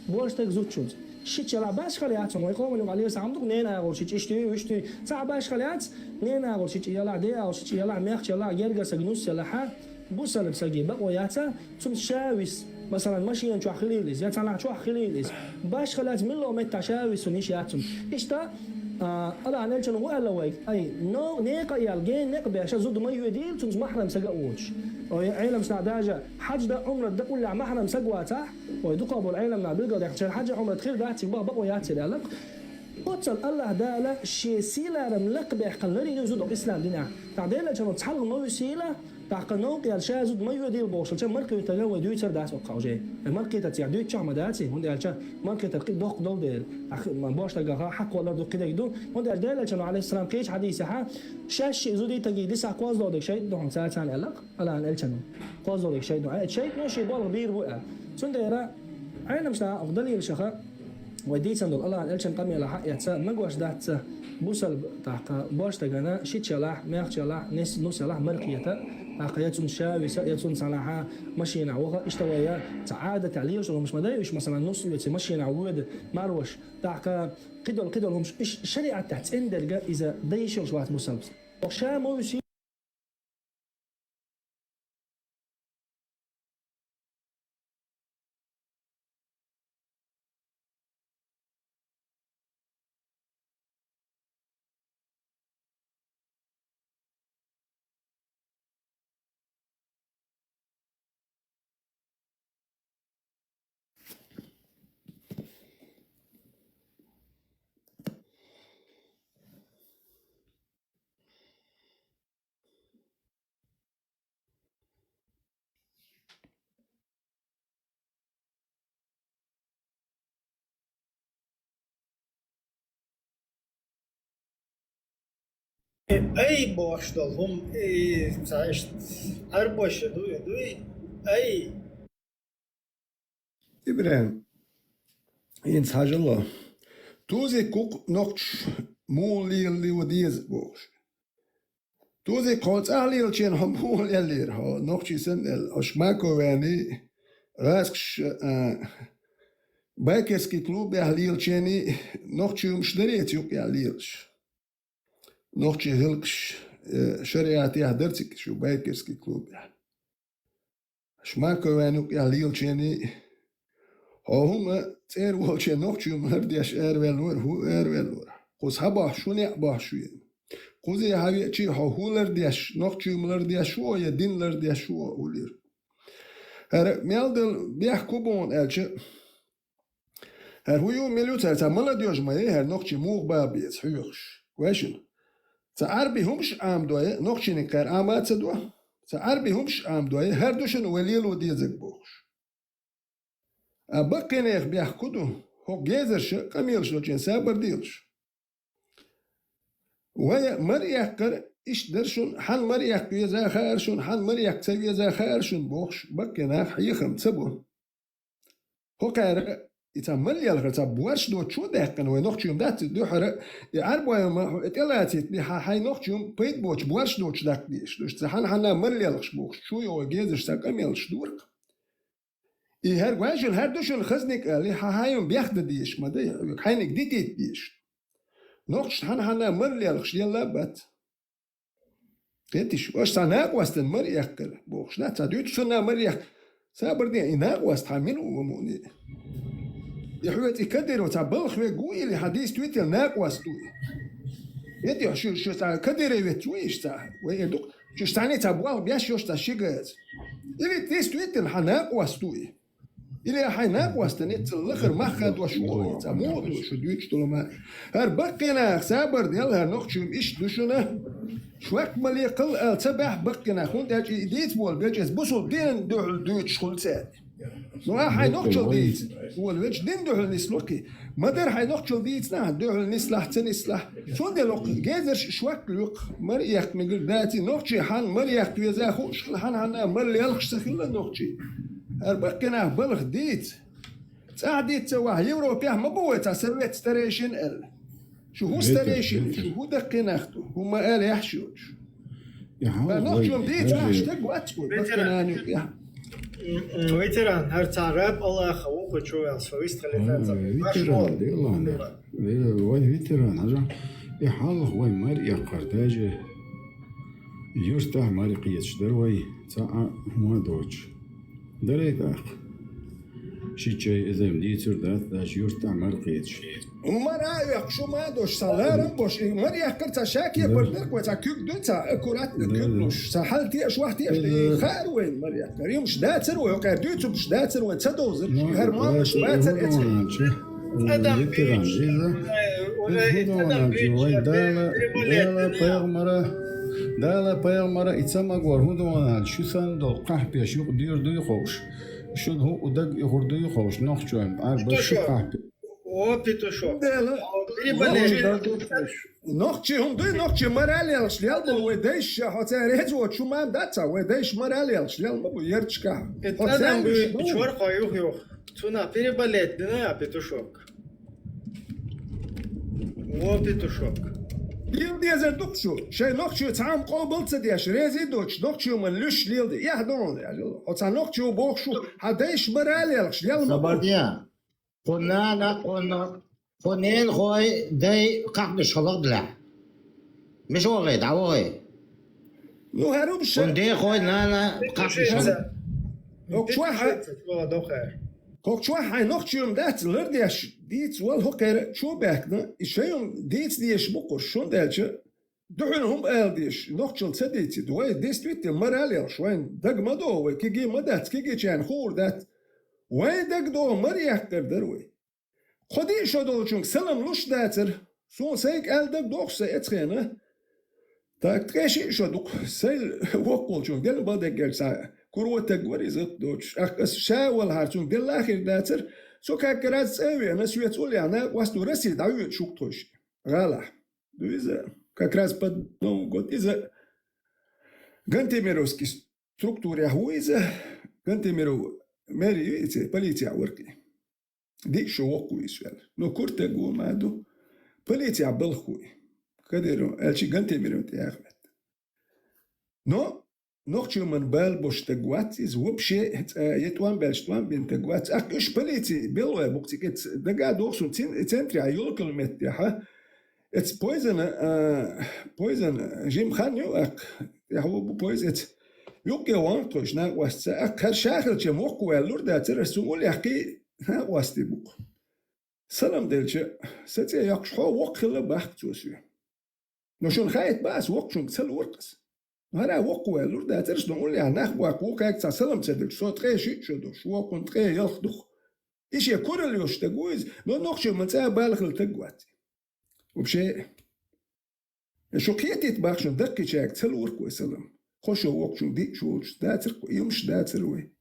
Божа стаг зудчуьнца. Шича ялахь башхала яц, вай къоман юкъахь лелаш хӀума ду-кх, ненан агӀор шича иштта юй, иштта юй. Цхьа а башхала яц, ненан агӀор шича ялахь, ден агӀор шича ялахь, маьхча ялахь, гергарчу стаг нус ялахь, бусалба стаге бакъо яц, цунца ша виса. Масалан, машина чохь хилийла иза, я цхьанхьа чохь хилийла иза. Башхала яц, милла меттахь ша виса, цунна йиш яц цунна. Иштта, а, Аллахьан элчано хӀун аьлла вайга? Ай, но-, некъа а яьлла, гена некъ беш, зуда ма йоьдийла, цунца махьрам стаг а воцуш. Ой, Ӏеламнаха даже хьаьж дан, Ӏумрат дан уллехь махьрам стаг вацахь, ой, дукха болу Ӏеламнаха билгалдаьккхина, шайн хьаьж а, Ӏумрат хир дац, цига бакъо яц аьлла. Оццул Аллахь Дала шен сийларам лакхабаьккхина ларйина зуда ислам динехь. ТӀаккха Делан элчано цхьалла ма висийла, тӀаккха новкъа яьлла ша зуда ма йоьдийла бохуш, мара кхетарг вай дуьйцур дац оцу хьокъехь. Мара кхетарца дуьйцуш ма дац, хӀунда аьлча мара кхетар кхин доккха долу дела. ТӀаккха божаршкахь хьакхоллар ду кхидерг ду. ХӀунда аьлча Делан элчано, Ӏалайхиссалам, кхечу хьадисехь, шаьш шиъ зудий, стагий дисахь, кхозлагӀа дерг шайтӀа ду хьуна царна аьлла-кх Аллахьан элчано. КхозлагӀа дерг шайтӀа ду. Э, шайтӀано шен болх бийр бу аьлла. Цундела Ӏеламнаха оцу далилашкахь вай дийцина долу Аллахьан элчан къамелах хьаэцна, магош дац бусалба, тӀаккха божаршна шича ялахь, маьхча ялахь, нес-, нус ялахь мара кхета, тӀаккха я цунна ша виса, я цунна цхьанхьа машинахь ваха, иштта вай я цхьа Ӏадатехь лелаш долу хӀумаш ма дай уьш, масалан, нус оьций машинахь воьду, марваш, тӀаккха кхидолу, кхидолу хӀумаш, уьш шариӀатехь цӀена дерг иза дан йиш йолуш вац бусалба. Ша ма висийла Ай бохуш долу хӀума, и, ца иштта, Ӏарбоша дуй, дуй, ай. ИбрахӀим, хӀинца хьажало. Тузик ву-кх нохчаша муха лело деза бохуш. Тузик, хьо цӀахь лелачу хенахь хьо муха лелийра, хьо нохчий санна аьлла, хьо Шмаковани, гӀазкхаша, а, байкерский клубехь лелачу хенахь нохчий хӀумаш дарий цу юкъехь лелаш? Нохчийн гӀиллакхаш, э, шариӀатехь дара цига шу байкерский клубехь? Шмакован юкъехь лелачу хенахь хьо хӀума цӀера волчу нохчий хӀума лардеш араваьлла вара, хӀун араваьлла вара? Кхуза хьан бохьуш ву, некъ бохьуш ву? Кхуза хьан веачий хьо хӀун лардеш, нохчий хӀума лардеш ву, я дин лардеш ву, хӀун лира? ХӀара мел дала бехк хӀун бу аьлча, хӀара хӀун ю, мила ю цара, цхьа молодёжь ма яй хӀара нохчий муха баха беза хьоьхуш. Вай шуна. Цхьа Ӏарби хӀумаш а Ӏамадой, нохчийниг кхара Ӏама а ца до. Цхьа Ӏарби хӀумаш а Ӏамадой, хӀара ду шуна вай лело дезарг бохуш. А баккхийнех бехк хӀун ду, хӀокху гезарша къамелаш долчийн сабар делаш. Вай мара эккхар иштта дара шуна, хьан мара эккха веза хаьара шуна, хьан мара эккха ца веза хаьара шуна бохуш, баккхийнах хьехам ца бо. ХӀокхара и цхьа мала лелхар, цхьа борш доцучо а даьккхина, вай нохчий хӀума дац и дуьххьара, и Ӏарбой хӀума хьо и тӀелацийтабе, хьан хьайн нохчий хӀума пайда боцуш борш доцуш даккха дезаш ду, цхьа хьан-хьанна мала лелхаш бохуш, чу йогӀу гезарш цхьа къамелаш дора-кх. И хӀара гой шуна, хӀара ду шуна хазаниг ала, хьан хьайн хӀума бехк дан дезаш ма дай, хьайниг дитийта дезаш. Нохчашна хьан-хьанна мала лелхаш лелла а бац. Кхетий шу, аша цхьа накъостана мара эккхар бохуш, да, цхьа дуьйцу шуна мара эккха. Сабар де, и накъост хьан мила ву, ва муъни? И хьоьца и Кадыров цхьа балха верг ву или хьан действительно накъост ву и? Кхетий шу, шу цхьа Кадыровец ву иштта цхьа, вай эр ду-кх, шу цхьаьна цхьа болх беш йолуш цхьа ши газа. Или действительно хьан накъост ву и? Или хьайн накъостана цул лахара мах хадош ву хьо, цхьа муха ду шу дуьйцуш долу ма? ХӀара баккхийнах сабар делла, хӀара нохчий хӀума иштта ду шуна. Шок ма лекхал ала ца баьхьа баккхийнах, хӀунда аьлча и дийца болу бечу эс бусул динан дуьхьал дуьйцуш хуьлу цаьрга. Ну, ахьа хьайн нохчалла дийца, ола велча дин дуьхьал нисло-кх и. Ма-дарра хьайн нохчалла дийцина ахьа, дуьхьал нислахь, ца нислахь. Цундела хӀокху гезарш шок лоькху, мара эккха мегар даций, нохчий хьан мара эккха веза хууш хила, хьан-хьанна мара лелхаш ца хилла нохчий. ХӀара баккхийнах балха дийца. ЦӀахь дийца ца вахь, Европехь ма бу вай цхьа совет старейшин аьлла. Шу хӀун старейшин, шу хӀун даккхийнах ду, хӀун ма ала яхьаш йоцуш. Ткъа нохчалла дийца ахьа стаг вац вай, баккхийнах юкъехь. М, м, ветеран, хӀара цхьа раб Аллаха ву, кху чу ваьлла, со вистхилийтарца. А, ветеран, делана. Ве-, вай ветеран, хьажа. И хьалха вай мара эккхар даже. Юьртахь мара кхеташ дара вай, цхьа а хӀума а доцуш. Дарий тӀаккха? Ши чай эзар дийцур дац, даже юьртахь мара кхеташ. Мара а эккхаш, шу ма а дош, цхьа ларам а бош, и мара эккхар цхьа ша кепара дара-кх вай, цхьа куьг дуй, цхьа аккуратно куьг луш, цхьа хьал теаш, вахь теаш, и хаар вайна мара эккхар. Юмаш дацар вай, хӀокхара дуьйцурш дацар вай, ца довзар, хӀара мамаш бацар эцхьа. Адам ветеран, вижа. Вай Дала, Дала пайхамара, Дала пайхамара и ца магор хӀун ду аьлла, шу санна долу кхахьпеш юкъа дийр дуй ховш? Шуна хӀуъу даг ихур дуй ховш, нохчойн Ӏарбаш шу кхахьпе? О, петушок. Дела. Нохчий хӀума дуй, нохчий мара лелхаш лел болу вай дайша, хьо цара реза воцу шу ма дац, вай дайша мара лелхаш лел ма бу ярчкахь. Хьо цара реза ма бу. Чорхо юх-юх. Цунах переболеть дина а, петушок. Во, петушок. Дила дезар ду-кх шу, шайн нохчо цхьа а къобал ца деш, реза а доцуш, нохчо ма луьш лела де. Эхь ду хьуна, хьо цхьа нохчо бохуш ву, хьан дайша мара лелхаш лел ма бу. Сабарде. Кху нана, кху но-, кху ненахой, дай кхахьнаш хала делахь. Миша вогӀий, дӀавогӀий. Ну, хӀара хӀума ша- Кху дехой, нана кхахьнаш хала. ХӀокху чохь хьайн нохчий хӀума дац, лардеш дийца вала хӀокхара чу баьхкина, и шайн хӀума дийца дезаш бу-кх уьш, хӀунда аьлча дуьхьал хӀума ала дезаш, нохчалла ца дийцийта. Вай действительно мара лелхаш, вайн дага ма догӀу вай, кегий ма дац, кегийчарна хуур дац. Вайн дага догӀу мара эккхар дара вай. Кхо-диъ шо долчуьнга салам луш дацара. Суна сайга аьлла дага догӀуш сан эцхена. Так, ткъе шиъ шо ду-кх, сайл воккхалчуьнга, делла бала деггерг цхьа куро таг вара иза гӀатта доцуш. ТӀаккха аса ша валахьара цуьнга делла а хир дацара. Со каггара аз цӀа а веана, соьца уллехь накъост ду, Россия дӀавоьдуш ву-кх тхойша гӀалахь. Ду иза? Как раз под Новый год иза Гантемировский структурехь ву иза, Гантемиров мэр ю иза, полицехь вара кхин. Диъ шо воккха ву иза ваьлла. Ну, кура стаг ву ма ду. Полицехь балха ву и. Кадыров, аьлча Гантемиров тӀе яха метта. Но нохчийн бала бош стаг вац иза, вообще, цкъа я тӀом баьлча тӀом бина стаг вац. Ахь уьш полици белой бу-кх цига, дага а доху суна, цин-, центрехь йолкал меттехьа. Эца Пойзана, а, Пойзана жима хан ю, аккха, тӀехь ву бу Пойза эца. Юккъе ван тхойш накъостца, аккха хӀара ша хилча воккха ваьлла лур дацара, ас цу уллехь кхин накъостий бу-кх. Салам делча, сан цӀе йоккхуш, хьо воккха хилла бах-кх цо соьга. Но шуна хаийта бах ас, воккхачуьнга ца лур-кх ас. Но хӀара воккха ваьлла лур дацара, ас но уллехь нах бохку ву кхаьг цхьа салам ца делча, со ткъе шиъ шо долуш, воккхунна ткъе ялх ду-кх. И шен куралла йолуш стаг ву иза, но нохчийн ма цкъа бала хилла стаг вац. Вообще, шу кхетийта бах шуна, даккхийчаьрга ца лур-кх вай салам. Хо шо воккхачуьнга диъ шо волчу дацара-кх, и хӀумаш дацара вай.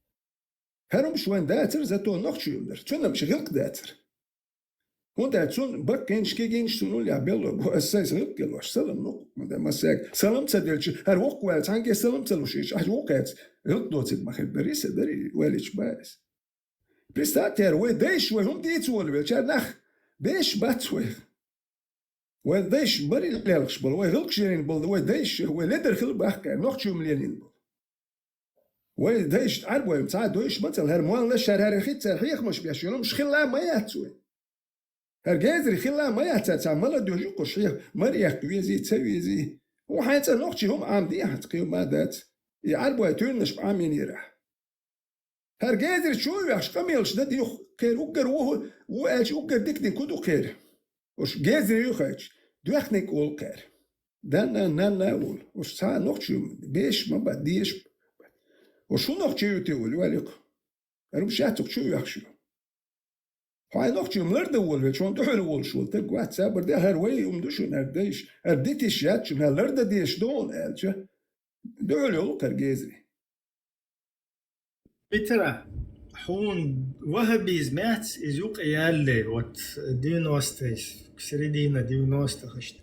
ХӀара хӀумаш вайн дацара, зато нохчийн хӀума дара. Цуьнан-м ши гӀиллакх дацара. ХӀунда аьлча цунна баккхийнаш, кегийнаш цунна уллехь белло бу, ас сайца гӀиллакх гелош, салам ло-кх, ма дан массаьрга. Салам ца делча, хӀара воккха ваьлла цхьаьнгге салам ца луш, иштта ахь вукхаьца гӀиллакх доцург ма хир дарий, сан дарий, ваьллачу баьс. Представьте, хӀара вай дайша вай хӀума дийца волавелча, хӀара нах беш бац вайх. Вайн дайша барий лелхаш болу, вай гӀиллакхаш лелийна болу, вай дайша, вай ледара хила бахкара, нохчийн хӀума лелийна болу. Вай дайша Ӏарбой цхьа а дойша ма ца, хӀара моллаш, хӀара, хӀара хи цара хьехамаш беш йолу хӀумаш хилла ма яц вай. ХӀара гезари хилла ма яц цара, цхьа мала дожу кхуш хьеха, мара эккха везий, ца везий. ХӀун хьайн цӀа нохчийн хӀума Ӏамадехьа, кхин ма дац. И Ӏарбой туьйранаш Ӏамийнера ахь. ХӀара гезари чу а вехаш, къамелаш дан диху кхера, уггар ву, ву аьлча, уггар дика дика ду кхера. Уьш гезари ю хьайча, доьхниг олу кхера. Данна, нанна а олу. Уьш цхьа а нохчийн хӀума, беш ма бац, дезаш ма бац. Уьш хӀун нохчий ю те олу, валикх? ХӀара хӀума шаьццах чу а вехаш ю. Хьайн нохчийн хӀума лардан волавелча, хьуна дуьхьал волуш волу стаг вац, сабар де, хӀара вай хӀума ду шуна, хӀара дайша, хӀара дитиш яц шуна, хӀара лардан дезаш ду хьуна аьлча, дуьхьал йолу кхара гезари. Питера, хьуна ваххабизм яц иза юкъа ялале, вот девяностые, середина девяностых иштта.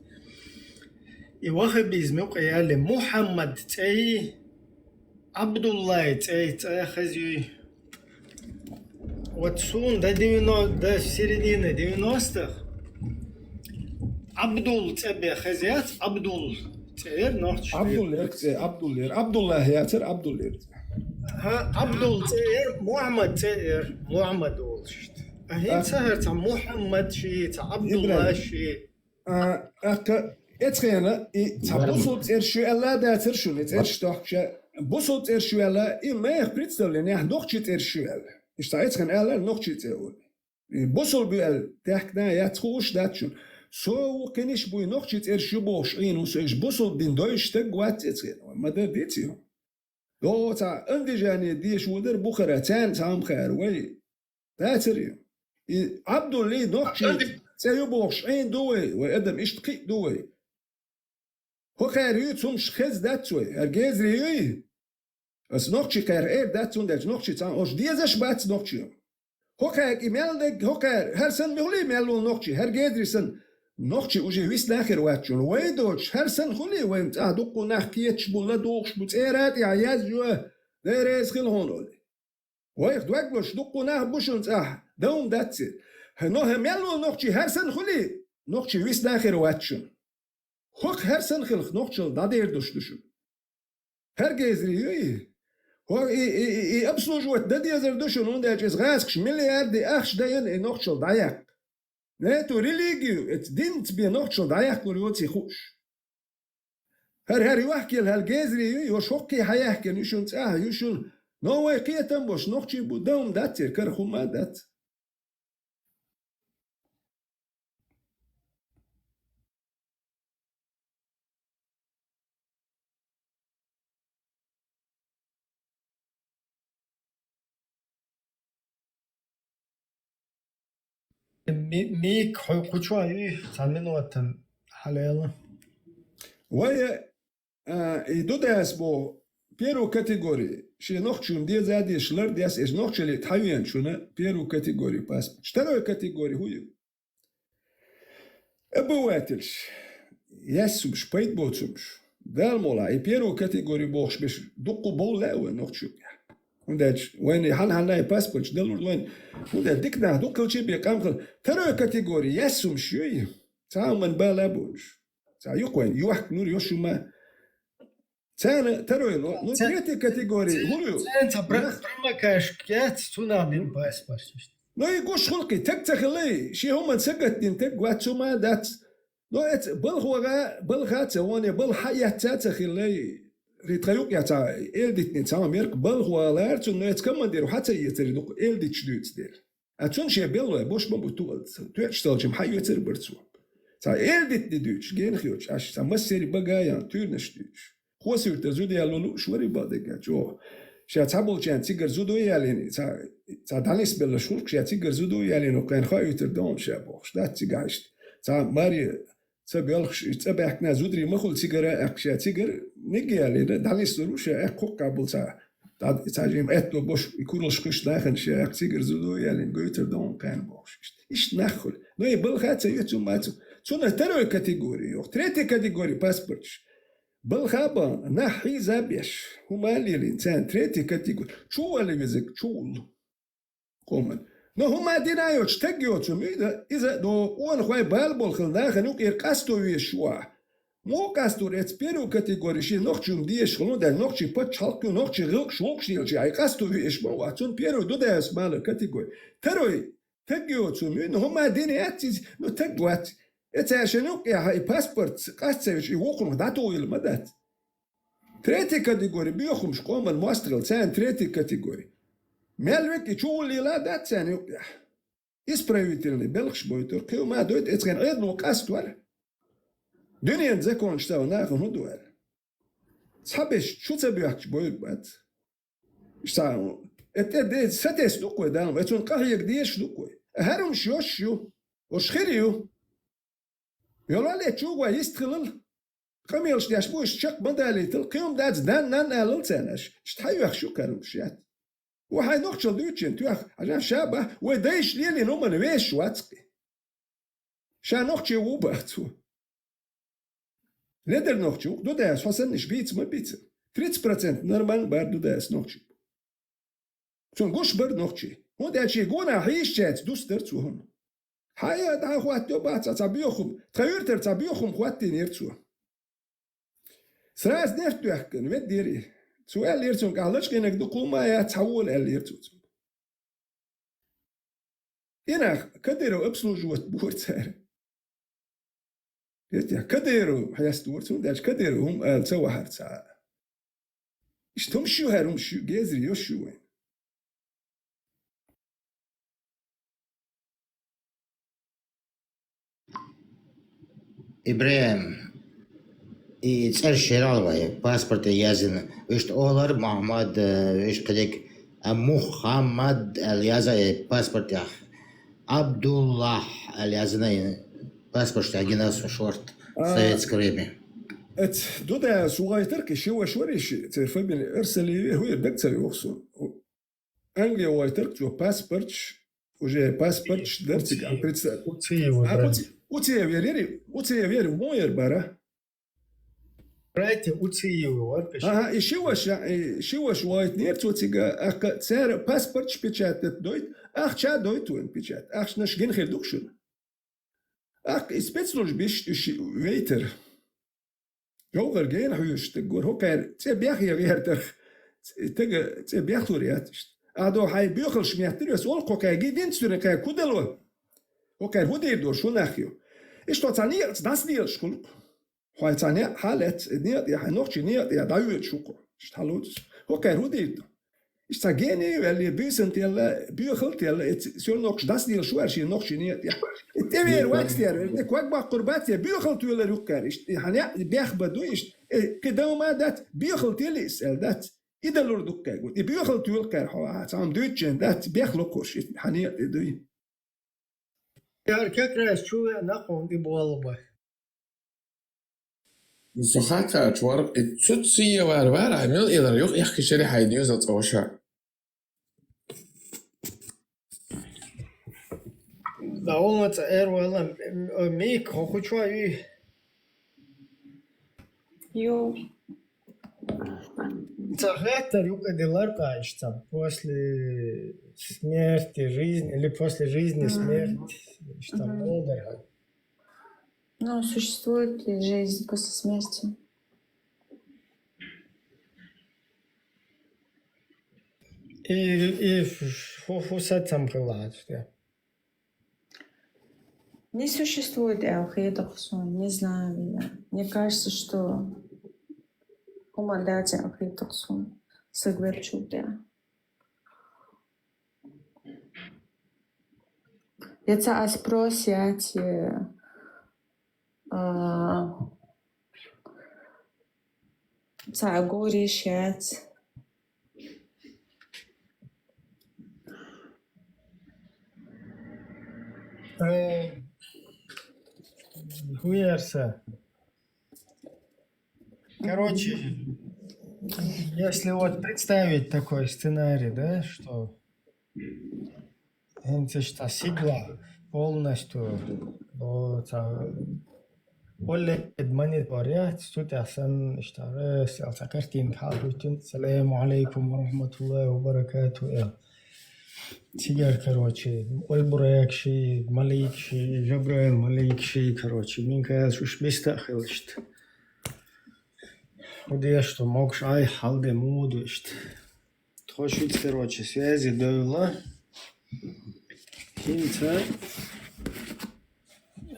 И ваххабизм юкъа ялале, Мухьаммад цӀе йий, Ӏабдуллай цӀе, цӀе хаза юй. Вот суна до девяно-, до середины девяностых Ӏабдул цӀе бен хеза яц, Ӏабдул цӀе яра нохчаша. Ӏабдул яра цӀе, Ӏабдул яра. Ӏабдуллахь яцара, Ӏабдул яра цӀе. ХӀа, Ӏабдул цӀе яра, Мухьаммад цӀе яра, Мухьаммад волуш. А хӀинца хӀара цхьа Мухьаммад ший, цхьа Ӏабдулла ший. А, аккха, эцхена, и цхьа бусулба цӀераш ю аьлла а дацара шуна, и цӀераш тохкуша. Бусулба цӀераш ю аьлла, и майх представленехь нохчийн цӀераш ю аьлла. Иштта цхьа эцхена аьлла, нохчийн цӀе олу. И бусулба ю аьлла, тахкана яц хууш дац шуна. Со ву кхиниш буй нохчийн цӀераш ю бохуш Ӏийна ву со, иштта бусулба дин дойуш стаг вац эцхена. Ма дар диций хьуна? До цхьа андижане деша ву дара Бухара, царна цхьа амхара вай. Дацара ю. И Ӏабдуллий нохчийн цӀе ю бохуш Ӏийна ду вай, вай адам иштта кхиъ ду вай. ХӀокхара юй цунаш хеза дац вай, хӀара гезари юй. Ас нохчийн кхара эр дац, цундела нохчийн цхьа ош дезаш бац нохчийн. ХӀокхаьрга и мел дерг, хӀокхара, хӀара санна хуьлий мел волу нохчий, хӀара гезари санна, нохчий уже виснахир вац шуна. Вай доцуш, хӀара санна хуьлий вайн цӀахь дуккха нах кхеташ бу, ладугӀуш бу, цӀера тӀехь язйо, Дела реза хила хьуна олий. Вайх доьгӀлуш дуккха нах бу шуна цӀахь, дан хӀума дац и. Но хӀара мел волу нохчий, хӀара санна хуьлий, нохчий виснахир вац шуна. ХӀокху хӀара санна хилах нохчалла дӀадер долуш ду шуна. ХӀара гезари ю и? ХӀо и, и, и, и обслуживать дан дезар ду шуна, хӀунда аьлча иза гӀазкхаша миллиард ахча дайина и нохчалла дӀаяккха. Нету религию, эца динца бен нохчалла дӀаяккхалур йоций хууш. ХӀара, хӀара юьхкийла хӀара гезари ю, йо шоккхий хьаяьккхина ю шуна цӀахь, ю шуна. Но вай кхетам бош нохчий бу, дан хӀума дац церан, кара хӀума а дац. Ми-, Мик, хьо кхучу а юй, цхьа минотан хьалаелла. Вай, а, и ду дас боху, первую категорию, шен нохчун деза а деш, лар дес, эш нохчалли тхьавен шуна первую категорию паспорт. Второй категория хӀу ю? Обывательш. яьссумаш, пайда боцумаш. Дала мукъ лахь, и первую категорию бохуш берш дуккха болх лаьа вайн нохчашна юкъахь. ХӀунда аьлча вайна хьан-хьанна и паспорташ далур вайна. ХӀунда аьлча дика нах дуккхалчий бен къам хила. Второй категория яьссумаш юй. Цхьа а хӀуманна бала а болуш. Цхьа юкъа вайна йохканур йо шу ма. Царна второй ло. Ну, третья категория хӀун ю? Царна ца пра-, промокашка яц, цунах дина паспорташ. Ну, и гуш хӀулкхи, таг ца хилай, шен хӀуманна сагатдина таг вац, цу ма дац. Но эца балха вагӀа, балха ца воне, балха хьаэцца ца хилай. Ри тха юкъа яца, элдитни цхьа мерк балха вагӀалара цунна, но эца командир хьа ца эцари дукха элдиташ дуьйцу дела. А цунна шен беллой, бош ма бу туалца. Тоьаш цалчим хьа оьцар бар цо. Цхьа элдитни дуьйцуш, генах йоцуш, аш цхьа массери багаян, туьрнаш дуьйцуш. Хосуьртара зуда ял луш вари бадага чӀогӀа. Ша цхьаболчарна цигара зудо ялийна, цхьа, цхьа дӀанисбеллаш хӀуллакх, ша цигара зудо ялийна, кхайна хаийтар догӀун ша бохуш. Дац цигахь иштта. Цхьа маре ца боьлхуш, цӀа баьхкина зударий ма хуьлу цигара аьккха ша цигара, мегга ялийна, дӀанислур ву ша аьккха хӀокху кхаббал цхьа. Цхьа жима аьтто бош, и куралш кхуьш нахана ша аьккха цигара зудо ялийна, гойтар догӀун кхайна бохуш. Иштта, иштта нах хуьлу. Но и балха ца ю, цу ма цу. Цунах второй категория йоху. Третья категория паспорташ. Балха а бан, нах хьийза а беш, хӀума а лелийна, царна третья категория. Чу валла везарг чу вуллу. Къоман. Но хӀума а дина а йоцуш, таг йоцу муьйда, иза а до, къонахой бала болу хила нахана юкъера къасто везаш ву ахь. Муха къастор эца первую категорию, шен нохчо дезаш хилла, даьлла нохчий пачхьалкх ю, нохчий гӀиллакхаш воккхуш елча, хьайн къасто везаш ма ву ахь. Цунна первую ду даьлла мала категория. Второй, таг йоцу муьйда, хӀума а дина яц иза, но таг вац. Эца шен юкъехь и паспорт къастсавича, и вокхунах дӀатугӀийла ма дац. Третья категория, боьхамаш къоман мостагӀалла, царна третья категория. Мел веккъа чу уллийла а дац царна юкъехь. Исправительный белхаш бойтур, кхин ма дойту, эцхен Ӏедало къастор. Дуьненан законаш цхьа нахана хӀун ду аьлла. Цхьаберш чу ца боьхкуш бойр бац. Ша, э, тӀе де, сатесна ду-кх вай, Дала, вай цунна къахьега дезаш ду-кх вай. ХӀара хӀумаш йош ю, уьш хир ю. Йолале чугӀа йистхилал, къамелаш деш бу, уьш чекх ма далийтал, кхин хӀума дац, дан-нан алал царна аш. Иштта хьайоьхуш ю кхара хӀумаш яц. Ву хьайн нохчалла дуьйцучийн тоьхна, хьажа ша бахь, вай дайша лелийна хӀуманна вешаш вац-кх. Ша нохчи ву бац ву. Ледар нохчи ву, Дудаевс хьо санна иша бийца ма бийца. Тридцать процент нормально бар Дудаевс нохчи. Цунна гуш бар нохчи. ХӀунда аьлча шен гонах хьийзачаьрца дустар цо хӀума. Хьан а дӀа хӀоттайо бац цхьа боьхам, тхан юьртара цхьа боьхам хӀоттийнера цо. Сразу нерт доьхкина, веддера. Цо аьллера цунга, ахь лачкъийнарг дукха хӀума а яц, хьан вола аьллера цо цунга. И нах Кадыров обслуживать бора цара. Хетий, Кадыров хьестора цунна, даьлча Кадыров хӀума ала ца вахьара цхьа а. Иштта хӀумаш ю хӀара, хӀумаш ю, гезар йош ю вайн. ИбрахӀим, и цӀераш шерал вай, паспорте яздина. Иштта Олар Мухьаммад, э, иштта кхидерг, а, Мухаммад аьлла яза и паспортехь. Абдуллахь аьлла язна и паспортехь гина со шорта А, советское время. Эц Дудаевс вахийтар-кх, ши ваша вара и ши, церан фамили Арсалиев, хӀун яра даг ца йоху со. Англи вахийтар-кх цо паспорташ, уже паспорташ дар цига, представь. Уциев, А, да. Уци-, Уциев яра, яра, Уциев яра, вон яра бара. Братья Уциевы, вот почему. Ага, и ши ваша, и ши ваша вахийтинера цо цига, ахка цара паспорташ печатать дойту, ахча дойту вайн печатать. Ахчанаш гина хир ду-кх шуна. Ахка и спецслужбаш уьш вейтар. Жовхар гена хьоьжуш стаг вара, хӀокхара цӀе бехъе гӀертарх, стага цӀе бехлур яц иштта. Ахьа до хьайн боьхалш меттара, ас олу кхо кхаьга динца туьра кхаьга хӀун дало? ХӀокхара хӀун дийр ду, шун нах ю? Иштта хьо цхьа некъаца дӀасадоьлуш хуьлу-кх. Хьо цхьа некъ хьалаьцна, и некъа тӀехь, нохчийн некъа тӀехь дӀавоьдуш ву-кх. Иштта хьалоцуш. ХӀокхара хӀун дийр ду? Иштта цхьа гений ваьлла, буьйсанна телла, боьхалла телла, и ц-, сел нохчий дӀасадоьлуш вара шен нохчийн некъа тӀехь. И тӀевер вац тера, и кхо баккхур бац, я боьхалла тоьлар ю-кх кхара. Иштта и хьан некъ бех бан ду иштта. Э, кхин дан ма дац, боьхалла тели иза аьлла дац. И далур ду-кх кхаьга. И боьхалла тоьлу кхара хьо, а, цхьа хӀума дуьйцучийн дац, бехло-кх уьш, иштта хьан некъа тӀе дуй. Яр как раз чу веана хьуна и болу бан. Со хаттарчу вара, и цу циевар вара, мел элар юха эхкичари хьайн доьзал цӀа ваша. Да, он ца эр вала, м-, м-, Мик, хо хучва и. Ю. Ца хаттар юкъа делар къа иштта: после смерти жизнь или после жизни смерть, иштта мудар. Ну, существует ли жизнь после смерти? И, и фу, фу сацам хилац, да. Не существует аьлла хеташ сона, не знаю я. Мне кажется, что хӀума дац аьлла хеташ сона, саг велчул тӀехьа. Я ца а спрос яц, э, а, ца а гуриш яц. Э, хуярса. Короче, если вот представить такой сценарий, да, что хӀинца иштта сигала полностью, о, ца, оллед монитор яц, цу тӀехь санна иштта, э, сел ца картинка хьалхӀуьттина: «Саламу алейкум ва рахматуллахи ва баракату», э. Цигара, короче, Ойбурекши, Маликши, Жабраил Маликши, короче, Минкаил, уьш биста а хилла иштта. ХӀун деш ду, могуш Ӏай хьал де муха ду иштта. Тхо шуьца, короче, связи девлла. ХӀинца,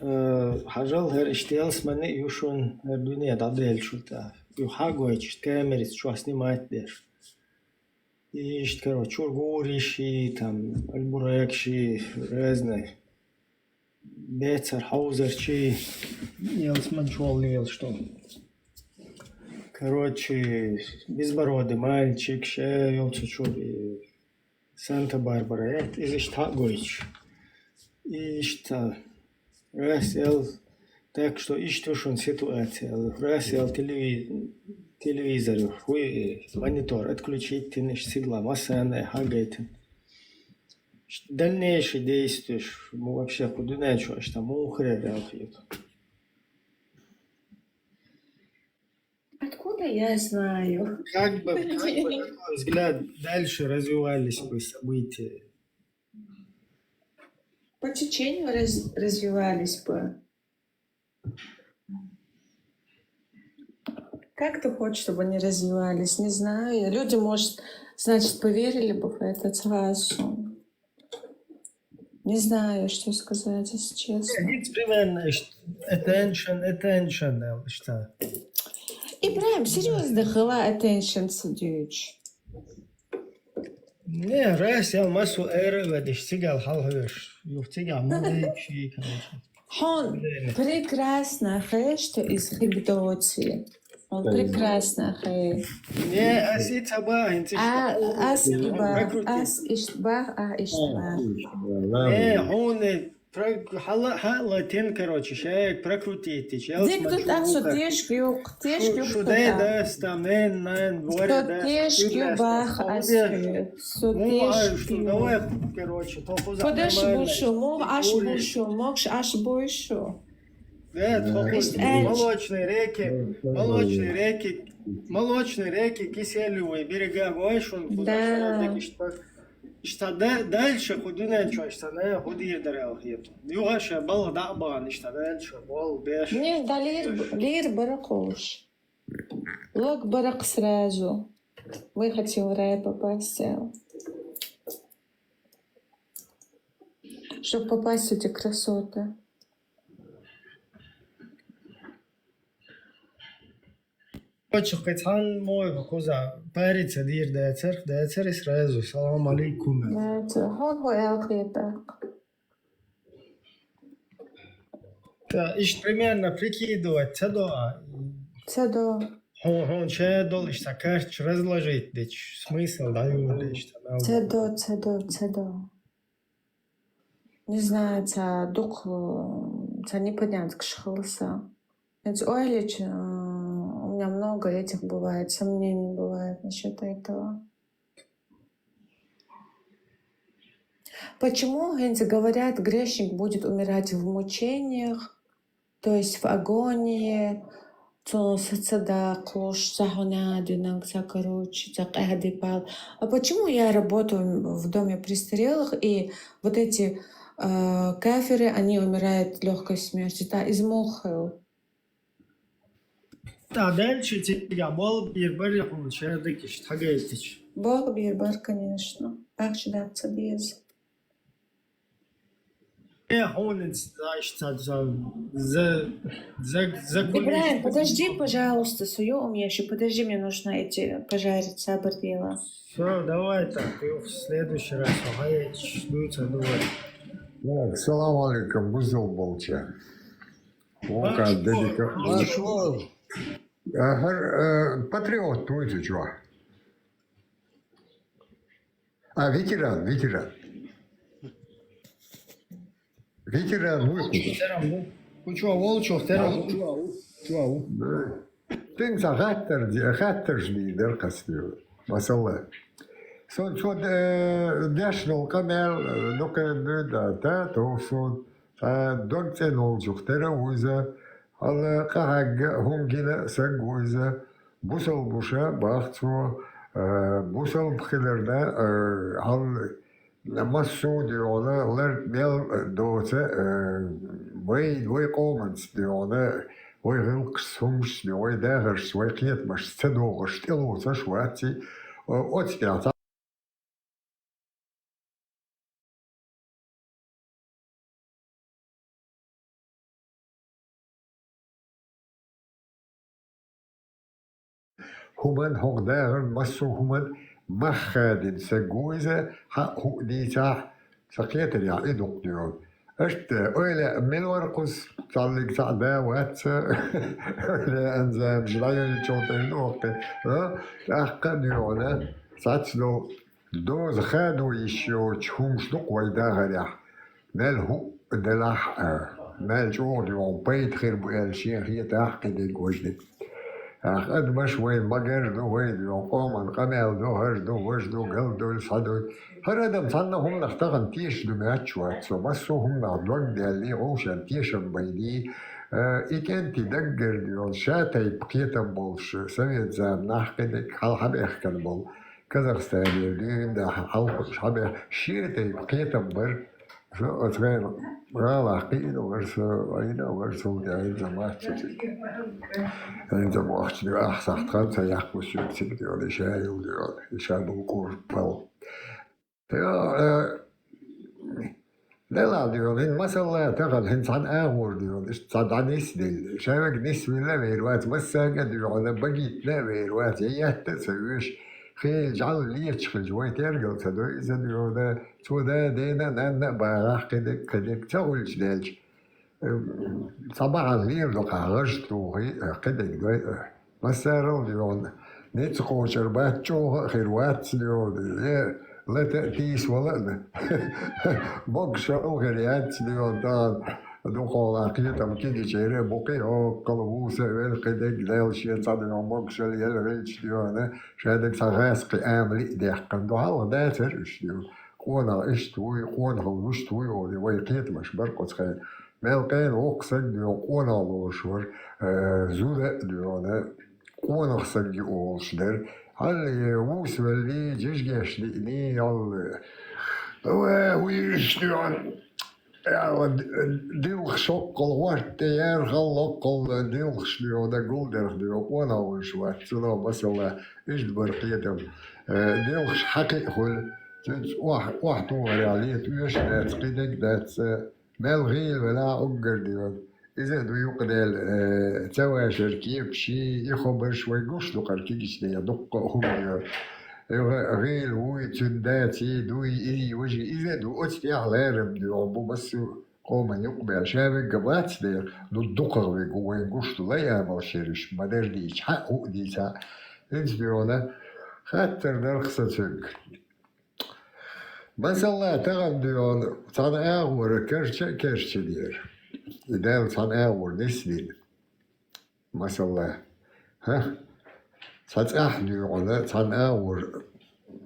э, хьажал, хӀара иштта ялсамани ю шуна, хӀара дуьне дӀаделлачул тӀехьа. Ю хьагойтуш, камерица чохь снимать деш. И иштта, короче, чуьра гуриш и, там, Ойбурекши, разные. Бецар хьовзарчий, ялсамани чохь лелаш ду. Короче, безбородый мальчик, ше йолчу чуьра и Санта-Барбара яц, иза иштта хьагойтуш. И иштта, раз эл, так что иштта ю шуна ситуация, раз эл телеви-, телевизор, хуй, монитор отключить дина, иштта сигала массарна а хьагайтина. Дальнейшие действия, ш-, м, вообще кху дуьнен чу аша там муха хир аьлла хета? Откуда я знаю? Как бы, как бы, на твой взгляд, дальше развивались бы события? По течению раз-, развивались бы. Как ты хочешь, чтобы они развивались? Не знаю. Люди, может, значит, поверили бы в это сразу. Не знаю, что сказать, если честно. It's примерно, ш-, attention, attention, да, что. Ибрахим, серьёзно, хила attention ца дуьйцуш? Не, раз я массо эра ведеш, цигал хьалхьоьш. Юх цигал ма вейкши, короче. Хьуна прекрасно хезаш, что иза хи бдоций. Хьуна прекрасно хезаш. Не, ас и ца бахьин, ца А, ас и бах, ас ишт бах, а ишт бах. Не, хьуна про-, хьала-, хьала тен, короче, шег прокрутить, чел. Дик тут ас со тешк юк, тешк юк. Шу дай да, стам, нен, нен, воре да. Тешк ю бах, ас. Со Ну, а тешк что, ю. Давай, короче, то хуза. Подаш буршу, мог, аш буршу, могш, аш буршу. Да, то Ишт хуза. эль. Молочные реки, молочные реки, молочные реки, киселевые берега, ой, шун, куда Да. шарат, ишта, ишта да-, дальше худунен чо, ишта, не, худир дарал хет. Югаша бал да бан, ишта дальше, бал беш. Не, да лир, лир баракуш. Лаг барак сразу. Мы хотим в рай попасть, э, чтоб попасть в эти красоты. Почему кайцан мой хуза париться дир да царх, да царх сразу: «Салам алейкум». Да, это, хо, хо, эл хетак. Да, ишт примерно прикидывать, ца до, а, Ца до. хо, хо, че дол, ишта карч разложить, деч, смысл, да, ю, деч, там, Ца до, ца до, ца до. Не знаю, ца дух, э, ца непонятка шхылса. Ведь, ой, лично, э, у меня много этих бывает, сомнений бывает насчёт этого. Почему, говорят, грешник будет умирать в мучениях, то есть в агонии, Цо са ца даккхалуш, ца хьунадинаг, ца, короче, ца къаьхьа дипал. А почему я работаю в доме престарелых, и вот эти э, каферы, они умирают легкой смертью? Та из муха хул? Та дальше тебя болбир барихун шадыкиш тхагайтич. Болбир бар, конечно. Ахча дац ца деза. Э, хонец, знаешь, ца, ца, за, за, за Ибраим, подожди, пожалуйста, свою умеешь. Подожди, мне нужно эти пожарить, сабр дела. Все, давай так, и в следующий раз, ага, я жду тебя, давай. Так, салам алейкум, бузул болча. Вока, Башвор, дедика. Башвор. Ага, э, патриот, ну ты чё? А, ветеран, ветеран. Ветеран, ну, Волчев, терам, ну. Ну чё, Волчев, терам, ну. Чё, чё? Да. Тин са хаттар, хаттар жни дар касни. Масала. Сон чё, э, дашнул камел, э, ну, ка, ну, да, да, то сон. Ца дог цӀен волчух тера вуйза, хьала къахьегга хӀума гина саг вуйза, бусалба вуша бах цо, э, бусалба хиларна, э, хьал массо а доьгӀна лард мел доца, э, вай, вай къоманца доьгӀна, вай гӀилкхашца, хӀумашца, вай дахаршца, вай кхетамашца ца догӀаш, тӀелоцаш вац и, э, оцу тӀехь ца ХӀуман хӀокху дахарна массо а хӀуман мах хадина саг ву иза, хьаъ хӀуъа дийцахь, сан кхетарехь и дукха доьгӀу. Аша ойла мила вара кхуза, цхьаллиг цхьаъ да вац, ойла анзамаш дӀайолчул тӀаьхьа дохкхи, а? ТӀаккха а доьгӀна, цхьацца долу доза хадо йиш йоцучу хӀумаш ду-кх вай дахарехь. Мел хӀуъа делахь а, мел чӀогӀа доьгӀна пайда хир бу аьлла шен хетахь а кхидерг важа дерг. Ах, адамаш вай магар ду, вай доьгӀна къоман къамел ду, хӀара ду, важа ду, гал ду, схьа ду. ХӀара адам цхьанна хӀуманах тахана тешаш ду моьттуш вац со. Массо а хӀуманах дог даьллий, гӀовшан тешам байний, э, и кӀентий даггара доьгӀна ша тайпа кхетам болуш, совет заманахь кхидерг хьалха бехкана болу. Казахстанера дуьйна да хьалхуш хьабе, шен тайпа кхетам бар. Со оцу гӀалахь кхиъна вара со, вайна вара со, я хӀинца ма ца цига. ХӀинца ма ахча дуьйна, ахьа сахьт хан ца яккхуш ю цига дуьйна, и ша йолу дуьйна, и ша болу кхуза пал. Йо, э, Делахь доьгӀна, хӀинца масалла тахана, хӀинца цхьана агӀор доьгӀна, иштта цхьа дӀанисделла. Ша верг нисвелла а вер вац, массаьрга а доьгӀна, багитна а вер вац, я етта а ца веш, хи жӀал леташ хилча, вай тергал ца до иза доьгӀна, цо да, дена а, нанна а багӀахь кхидерг, кхидерг ца хуьлуш даьлча. Цхьа бахьана лела доккхахь гӀаж тухий, кхидерг дой, массарал а доьгӀна, ницкъ кхочур бац, чӀогӀа а хир вац доьгӀна, е лата а тийсавала а, могушалла хир яц доьгӀна, тахана дукхахьолахь кхетам кегийчеран а бу кхин а, хӀоккхул а вуса а велла, кхидерг Дала шен цхьа доьгӀна могушалла елла хилча доьгӀна, ша дерг цхьа гӀазкхи амали а даьккхина ду, хьалха дацара уьш доьгӀна. Къонах иштта вуй, къонахалла вуьшта вуй олий, вай кхетамаш бара оцу хенахь. Мел къена воккха саг доьгӀна къонах лоруш вара, э, зуда а доьгӀна, къонах саг ю олуш дара. Хьалла вусавеллий, жижигаш диъний, хьалла, ва, вуй иштта доьгӀна. Ва, дилхаш хӀоккхул, хӀорта тӀе ярхалла хӀоккхул, дилхаш доьгӀна, гулдерх доьгӀна, къонах волуш вац, цунах масала, иштта бара кхетам. Э, дилхаш хьакхиъ хуьлу. Цуьнца охь-, охьатохарехь лета оьшуш дац, кхидерг дац, э, мел гӀийла велахь уггар доьгӀна. Иза а ду юкъадаьлла, э, ца вашар кепаш, и хабарш вай гуш ду кхара кегийчу дийнахь дуккха а хӀума доьгӀна. Юха гӀийла вуй, цуьнан даций, дуй, изий, важий, иза а ду, оцу тӀехь ларам доьгӀна бу массо а къоман юкъабаьлла. Ша вегга бац дера, ну дукхах вегга ву, вайн гуш ду, лай амал шераш, ма-дарра дийча, хьаъ хӀуъа дийцахь. ХӀинца доьгӀна, хаттар дарх сан цуьнга. Масала, тахана доьгӀна, цхьана агӀора керча а керчинера. И Дала цхьана агӀора нисдина. Масала, хӀа? Цхьа цӀахь доьгӀна, цхьана агӀора,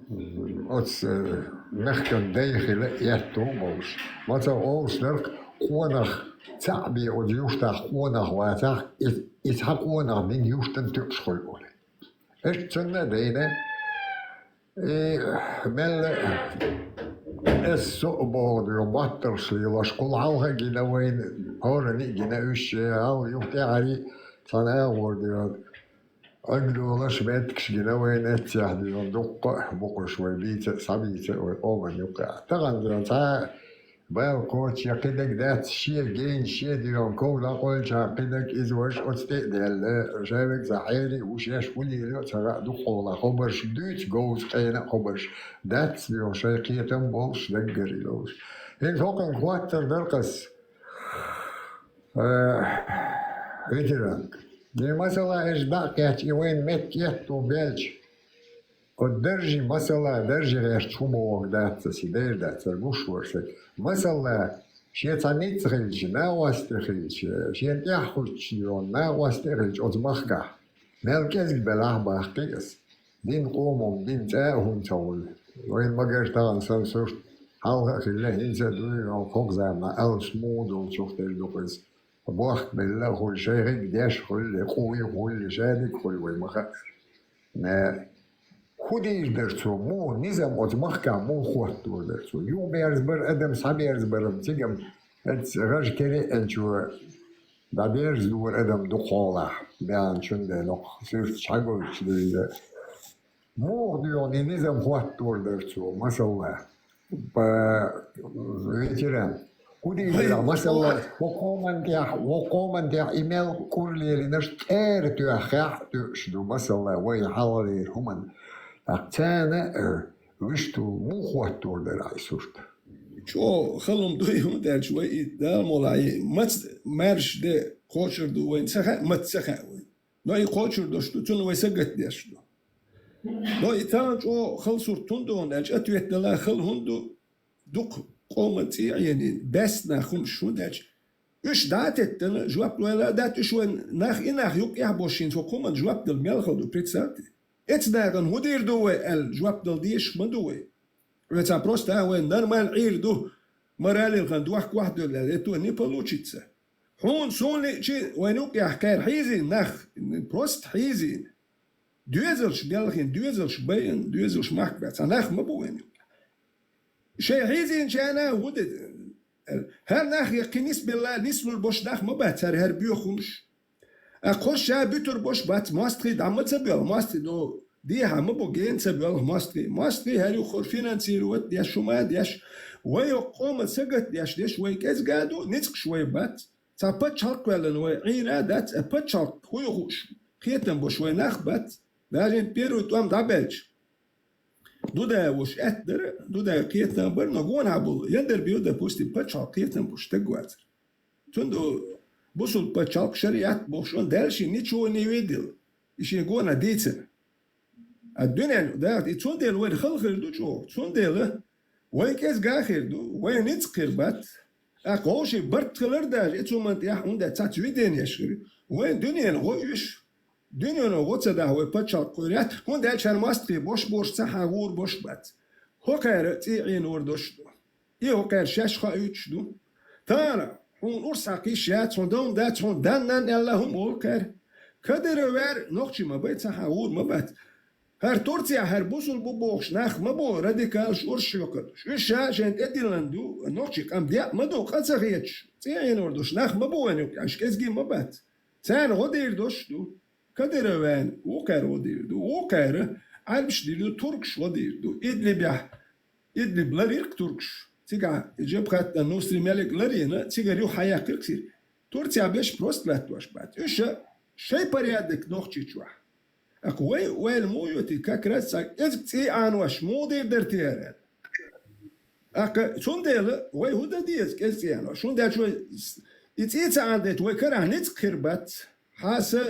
м, оцу, э, мехкан дай хила а, етта а болуш. Ма ца олуш дара-кх, къонах Цаӏ бе оцу юьртахь къонах вацахь, и, и цхьа къонах дина юьртан тоьуш хуьлу олий. Иштта цунна а дайна, и мелла а, ас со а боху дуьйхьа, батталш лелош, кхул хьалха а гина вайна, хӀоранна а гина уьш, шен хьал юха тӀаьхьарий цхьана агӀор дуьйхьа. Аг долаш меттигаш гина вайна эццехь дуьйхьа, дуккха а букъуш вай бийца а, схьабийца а вай къоман юккъехь. Тахана дуьйхьа цхьа а бала кхочуш я кхидерг дац, шен гейна, шен дуьйхьа ков дӀакъойлчахь кхидерг иза важа оцу тӀе а даьлла, ша вегза хьерий а ву, шаьш хӀун лелайо а ца хаьа, дукха хьолахь хабарш дуьйцу, говза къена а хабарш дац дуьйхьа, шайн кхетам болуш, даггара йолуш. ХӀинца хӀокхуьнга хӀоттар дара-кх ас. Э, ветеранка. Де масала, эш дӀа а кхетча, и вайн меттиг этто баьлча, оцу даржи масала, даржи гӀерташ хӀун бохург дац аса, и дер дац, аса гуш вара сан. Масала, шен цхьа ницкъ хилча, накъост тӀе хилча, шен тӀаьхьа хуьттуш йолу накъост тӀе хилча оцу махкахь, мел кӀезиг белахь а баккхий аса. Дин къоман, дин цӀа а хӀума ца хуьлу. Вайн магар тахана санна сурт хьалха а хилла, хӀинца а дуй, хӀокху заманахь алсам муха долчух тера ду-кх иза. Бохк белла а хуьлу, шайхиг деш а хуьлу, къуй а хуьлу, шадиг а хуьлу, вай ма хаьара. Э, хӀун дийр дара цо, муха низам оцу махкахь муха хӀоттор дара цо? Юхаберзабар адам, схьаберзабар-м цигам, эцца гӀажа кере а энчо дӀаберзадора адам дукха хьолахь, баьхначун ден нокхах суьрташ хьагойтуш дийза. Муха дуьйхьа и низам хӀоттор дара цо, масала, ба-, ветеран. ХӀун дийр дара, масала, вай хӀокху къоман тӀехь, хӀокху къоман тӀехь и мел кӀур лелийнарш тӀера тоьххехь а тоьуш ду, масала, вай хьалхалера хӀуманна. ТӀаккха царна а, э, вуьшта муха хӀоттор дара ахь и сурт? ЧӀогӀа хала хӀума ду и, хӀунда аьлча вай и Дала мукъалахь и маца маьрша де кхочур ду вайна ца хаьа, маца ца хаьа вайна. Но и кхочур долуш ду, цунна вай сагатдеш ду. Но и тахана чӀогӀа хала сурт хӀунда ду аьлча, ответ дала хала хӀунда ду, дукха къоман цӀий а Ӏенийна, баьсса нах хӀумаш, хӀунда аьлча уьш дӀа а теттина, жоп лойла а дац уьш вайн нах, и нах юккъехь а бохуш, хӀинца хӀокху хӀуманна жоп дала мел хала ду, представьте. Эцу нахана хӀун дийр ду вай аьлла, жоп дала дезаш ма ду вай. Вай цхьа просто а вайн нормально Ӏийр ду, моралил хан дохка вахь дуьллал, это не получится. Хьуна суна лиъчи вайн юккъехь кхара хьийзийна нах, просто хьийзийна. Доьзалш белхийна, доьзалш байина, доьзалш махка баьхна, цхьа нах ма бу вайн юккъехь. Шайн хьийзийначарна а хӀун де, хӀара нах я кхин нисбелла, нислур бош нах ма бац, хӀара, хӀара боьха хӀумаш. Аккха хӀорш ша буьтур бош бац, мостагӀий дӀа ма ца боьлху, мостагӀий, ну, дехьа ма бу, гена ца боьлху мостагӀий. МостагӀий хӀара юххур финансировать деш, хӀума а деш, вай хӀокху къоман сагатдеш деш, вай кӀезга а ду, ницкъаш вай бац. Цхьа пачхьалкх кхоьллина вай Ӏийна а дац, а пачхьалкх хӀун ю хууш, кхетам бош вай нах бац. Даже первый тӀом дӀабаьлча. Дудаевс аьтта дара, Дудаев кхетам бара, но гонахь болу Яндарбиев, допустим, пачхьалкх кхетам бош стаг вацара. Цундела бусулба пачхьалкх, шариат бохуш, он дальше ничего не видел. И шен гонах дийцина. А дуьнен даха, и цундела вайна хала хир ду чӀогӀа. Цундела вай кӀезга а хир ду, вай ницкъ хир бац. ТӀаккха вовшийн барт хилар даже, и цу ман тӀехь хӀунда цац виденеш хир. Вайн дуьненан гӀо уьш. Дуьнено гӀо ца дахь вай пачхьалкх кхуьйрет, хӀунда аьлча хӀара мостагӀий бош бош цхьа хьан гӀур бош бац. ХӀокхара цӀий Ӏенор дош ду. И хӀокхара шаьш хоуьйтуш ду. Тахана хьуна урс хьакхиш яц, хьуна дан дац, хьуна дан-нан аьлла хӀума олу кхара. Кадыров ваьр нохчий ма бай, цхьа хьан гӀур ма бац. ХӀара Турцехь хӀара бусул бу бохуш нах ма бу радикалаш, урс шоькхуш. Уьш ша шайн тӀедиллина ду, нохчий къам деа ма ду, къа ца хеташ. ЦӀий Ӏенор дош нах ма бу вайн юккъехь, уьш кӀезги ма бац. Царна гӀо дийр дош ду. Кадыров ваьрна вукхара гӀо дийр ду, вукхара Ӏарбаш дийр ду, туркаш гӀо дийр ду. Идлибехь, Идлиб ларйира-кх туркаш. Цигахь Джабхат ан-Нусри меллиг ларйина, цигара юха хьаяккхира-кх Сири. Турцехь берш просто латтош бац. Уьш шайн порядок нохчий чохь. ТӀаккха вай, вайна муха йоьтий, как раз цхьа кӀезиг цӀий Ӏанош муха дийр дара те хӀара? ТӀаккха цундела вай хӀун дан деза кӀезиг цӀий Ӏанош? ХӀунда аьлча вай с-, и цӀий ца Ӏанадайта вай карахь ницкъ хир бац. Хьан са,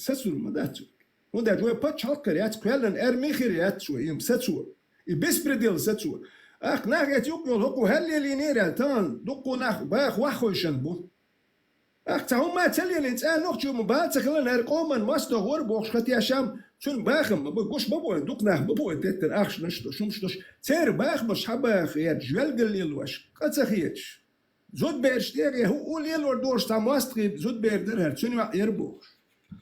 сацур ма дац вай. ХӀунда аьлча вай пачхьалкх хир яц, кхоьллина арми хир яц вай, и сацо. И беспредел сацо. ТӀаккха нах эца юкъа йолу хӀокхо хӀаллелийнера аьлла, тахана дуккха нах баха ваххойшан бу. ТӀаккха цхьа хӀумма ца лелийна, цӀа нохчо ма бала ца хиларна, хӀара къоман мостагӀа вара бохуш ха тешам, цуьнан бахам ма бу, гуш ма бу вайн, дукха нах ма бу вайн теттина ахчанаш а долуш, хӀумаш а долуш. Церан бахамаш хьабаха гӀерташ, жоьлгал лелош, къа ца хеташ. Зудбераш тӀера, хӀу, хӀу лелор долуш цхьа мостагӀий зудбер дара хӀара, цуьнан йоӀ яра бохуш.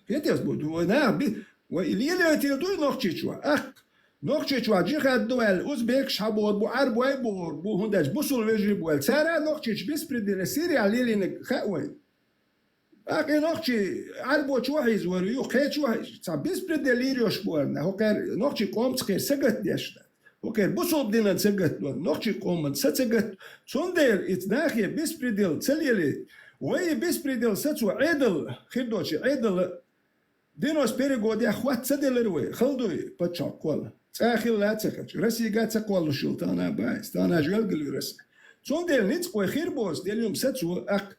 Хетес бу, вай наха би, вай и лелойтийла дуй Нохчийчохь? Аккха, Нохчийчохь джихад ду аьлла, узбекаш хьабор бу, Ӏарбой бор бу, хӀунда аьлча бусул вежарий бу аьлла. Цара Нохчийчу беспредел Сирехь лелийнарг хаьа вайна. ТӀаккха и нохчий Ӏарбочохь иза вара, юха кхечохь иза, цхьа беспредел йийр йолуш бу аьлла, хӀокхара нохчий къомца кхера сагатдеш дац. ХӀокхара бусулба динан сагатдо, нохчий къоман са ца гатдо. Цундела иза нахе беспредел ца лелийта. Вай и беспредел сацо Ӏедал хир доций, Ӏедал динос перегодехь хӀотта ца делира вай, хала дуй паччахьо кхолла. ЦӀа хилла а ца хилча, Россига а ца кхоллуш йолу тахана бац, тахана жоьлгала ю Россия. Цундела ницкъ вай хир боцу делла юм сацо, аккха,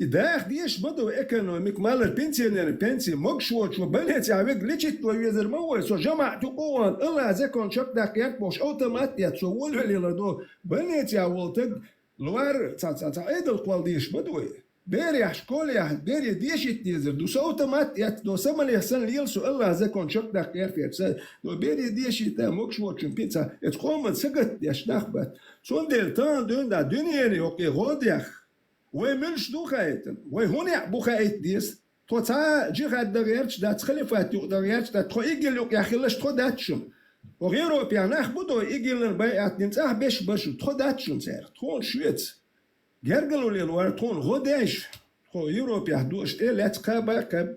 и даха дезаш ма ду экономика, малар пенсионеран пенсия, могуш воцучо больницехь верг лечить вай везар ма вай, со жамаӀат юкъа вахана, Аллах закон чекхдаккха гӀерта бохуш автомат а эцна, со волавелла до больницехь волу таг лор ца, ца, ца Ӏедал кхолла дезаш ма ду вай. Берех школехь, бере дешийта дезар ду. Со автомат эцна, до самалех санна лела со Аллах закон чекхдаккха гӀерта, со, до бере дешийта, могуш воцучун пенсия, эцу къоман сагатдеш нах бац. Цундела тахана дуьйна дуьнене йоккхе гӀо дех. Вай муьлш ду хаийтина? Вай хӀун некъ бу хаийта деза? Тхо цхьа а джихад дан гӀерташ дац, халифат юкъа дан гӀерташ дац, тхо ИГИЛ юкъахь хилалаш тхо дац шуна. ХӀокху Европехь нах бу до ИГИЛ-ан байат дина, цӀахь беш бара шу, тхо дац шуна цаьрга, тхуна шуьца. Гергарло лелор тхуна гӀо деш, тхо Европехь дош тӀе лаьцна кхаба а кхаьб.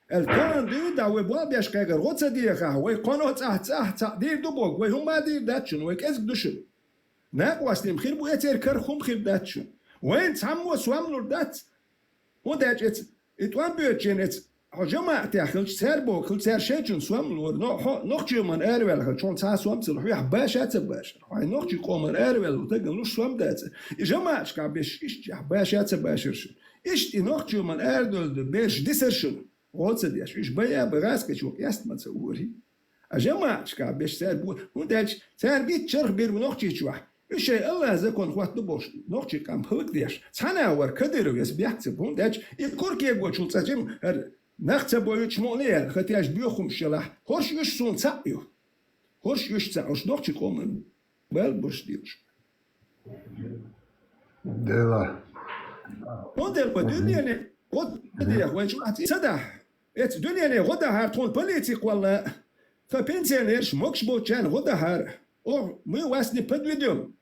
Аьлла, тахана дуьйна вай болх беш кхайкхар гӀо ца дехахь, вай кхоно цӀахь цӀахь цхьаъ дийр ду боху, вай хӀумма а дийр дац шуна, вай кӀезиг ду шуна. Накъостий-м хир бу, эцеран карах хӀума хир дац шуна. Вайна цхьаммо сом лур дац. ХӀунда аьлча эца, и тӀом боьдучу хенахь эца, хьо жамаӀатехь хилча, цара бохург хилча, цара шайчунна сом лора. Но хьо нохчийн къоман араваьлла хилча, хьуна цхьа а сом ца ло, хьоьх баша а ца башара. Хьо нохчийн къоман араваьлла волу стагана луш сом дац. И жамаӀаташкахь беш иштта баша а ца башара шуна. Иштта и нохчийн къоман арадовла берш дисара шуна. ГӀо ца деш, уьш бай а бай, гӀазкхичо къеста ма ца вора. А жамаӀаташкахь беш цара бу, хӀунда аьлча цара битта чарх бийр бу Нохчийчохь. Уьш шайн Аллах закон хӀоттаду бохуш, нохчийн къам хӀаллакдеш. Цхьана а вара Кадыровс бехк ца бу, хӀунда аьлча и кура кегочул цӀа жима хӀара нах ца бойучу мукъане а, хӀара теш боьха хӀумаш ялахь, хӀорш уьш суна цхьаъ ю. ХӀорш уьш цхьаъ, уьш нохчийн къоман бал бош дийраш. Дела. ХӀунда аьлла вай дуьнене гӀо ца дехьа, вайн чохь ца дахьа. Эца дуьнене гӀо дахьара тхуна полици кхолла, тхан пенсионерш могуш боцучарна гӀо дахьара. Ох, мы вас не подведём.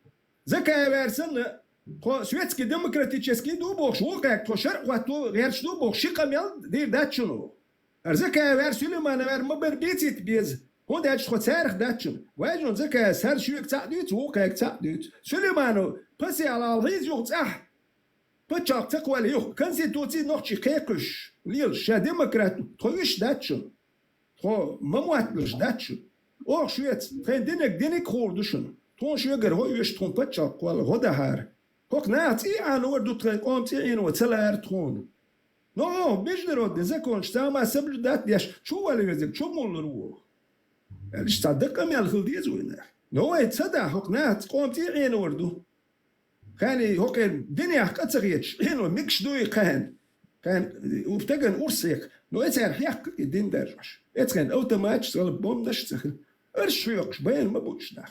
Закаев аьлла санна, тхо светский демократический ду бохуш, вукхаьрга тхо шарӀ хӀотто гӀерташ ду бохуш, ши къамел дийр дац шуна. ХӀара Закаев аьлла, Сулейманов аьлла ма бара бийцийта беза. ХӀунда аьлча тхо царах дац шуна. Вай жон Закаевс хӀара шуьга цхьаъ дуьйцу, вукхаьрга цхьаъ дуьйцу. Сулейманов пасиал хьийза юха цӀахь. Пачхьалкх ца кхолла юха, конституци нохчий кхайкхуьш лелаш, ша демократ, тхо уьш дац шуна. Тхо ма мотталуш дац шуна. Оха шуьца, тхайн динаг диниг хуур ду шуна. Тхуна шуьгара гӀо оьшу, тхуна пачхьалкх кхолла гӀо дахьара. ХӀокху наха цӀий Ӏано вара ду тхайн къоман цӀий Ӏийно ца лара тхуна. Но оха международный законаш цхьа ма соблюдать деш, чу вала везиг, чу муллур ву. Аьлла, иштта цхьа дакъа мел хила деза вайна. Но вай ца дахь, хӀокху наха къоман цӀий Ӏийно вара ду. Кхаьний хӀокхеран динех къа ца хеташ, Ӏийно мегаш дуй кхаьна. Кхаьна ур тагана урс хьекха, но эцара хьекха и дин даржош. Эцхен автоматаш ца хила, бомбанаш ца хила. Арш хьоькхуш, байна ма бууш нах.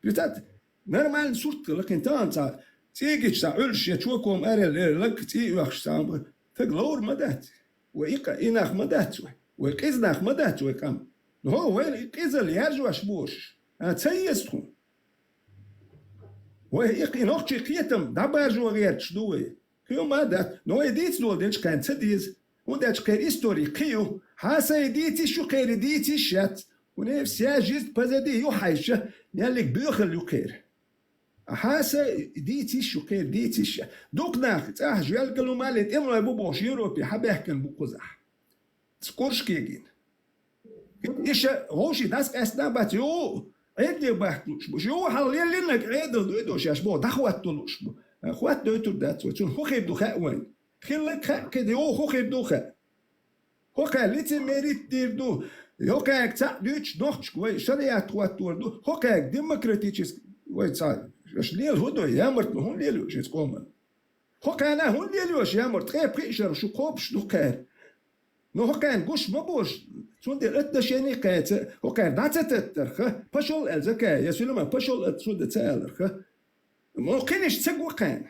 Представьте, нормальный сурт хила, кхин тахана цхьа цӀийгича цхьа Ӏуьллуш я чоком арел лаг цӀий оьхуш цхьа амма. Таг ловр ма дац. Вай и къа-, и нах ма дац вай. Вай къиза нах ма дац вай къам. Но хӀо, вай и къизалла яржош бу уьш. А, ца еза тхуна. Вай и кхи-, нохчий кхетам дӀабаржо гӀерташ ду вай. Кхин ма дац, но вай дийца дола делча кхаьна ца деза. ХӀунда аьлча кхеран истори кхин ю. Хьан сайн дийца йиш ю, кхеран дийца йиш яц. У них вся жизнь позади ю хьайша, меллиг боьхалла ю кхеран. А хьан сайн дийца йиш ю, кхеран дийца йиш яц. Дукха нах цӀахь жоьлгала хӀума а ле тӀемалой бу бохуш Европе хьабаьхкина бу кхузахь. Цкъурш кегийна. Иша вовший дӀасакъаьстина а бац, йо, Ӏедале бахка лууш бу. Йо, хьалха леллинарг Ӏедал дуй до шаьш боху, дӀахӀотто лууш бу. ХӀоттадойтур дац вай, цунна хӀун хир ду хаьа вайна. Хилларг хаьа, кхин йо, хӀун хир ду хаьа. ХӀокхаьрга лицемерить дийр ду. ХӀокхаьрга цхьаъ дуьйцуш нохчашка вай шариат хӀоттор ду. ХӀокхаьрга демократический вай цхьа, аша лела хӀун до, ямартло хӀун лелайо шайца къоман. ХӀокхаьрна хӀун лелайо аша ямарт, ткъе пхиъ шарах шу кхобуш ду кхаьра. Но хӀокхаьрна гуш ма бу аша, цундела отношение кхаьца, хӀокхаьрга дӀа ца таттарха, пошёл аьлла Закая, я Сулейман, пошёл аьлла цунна ца аларха. Но кхинаш ца го кхаьна.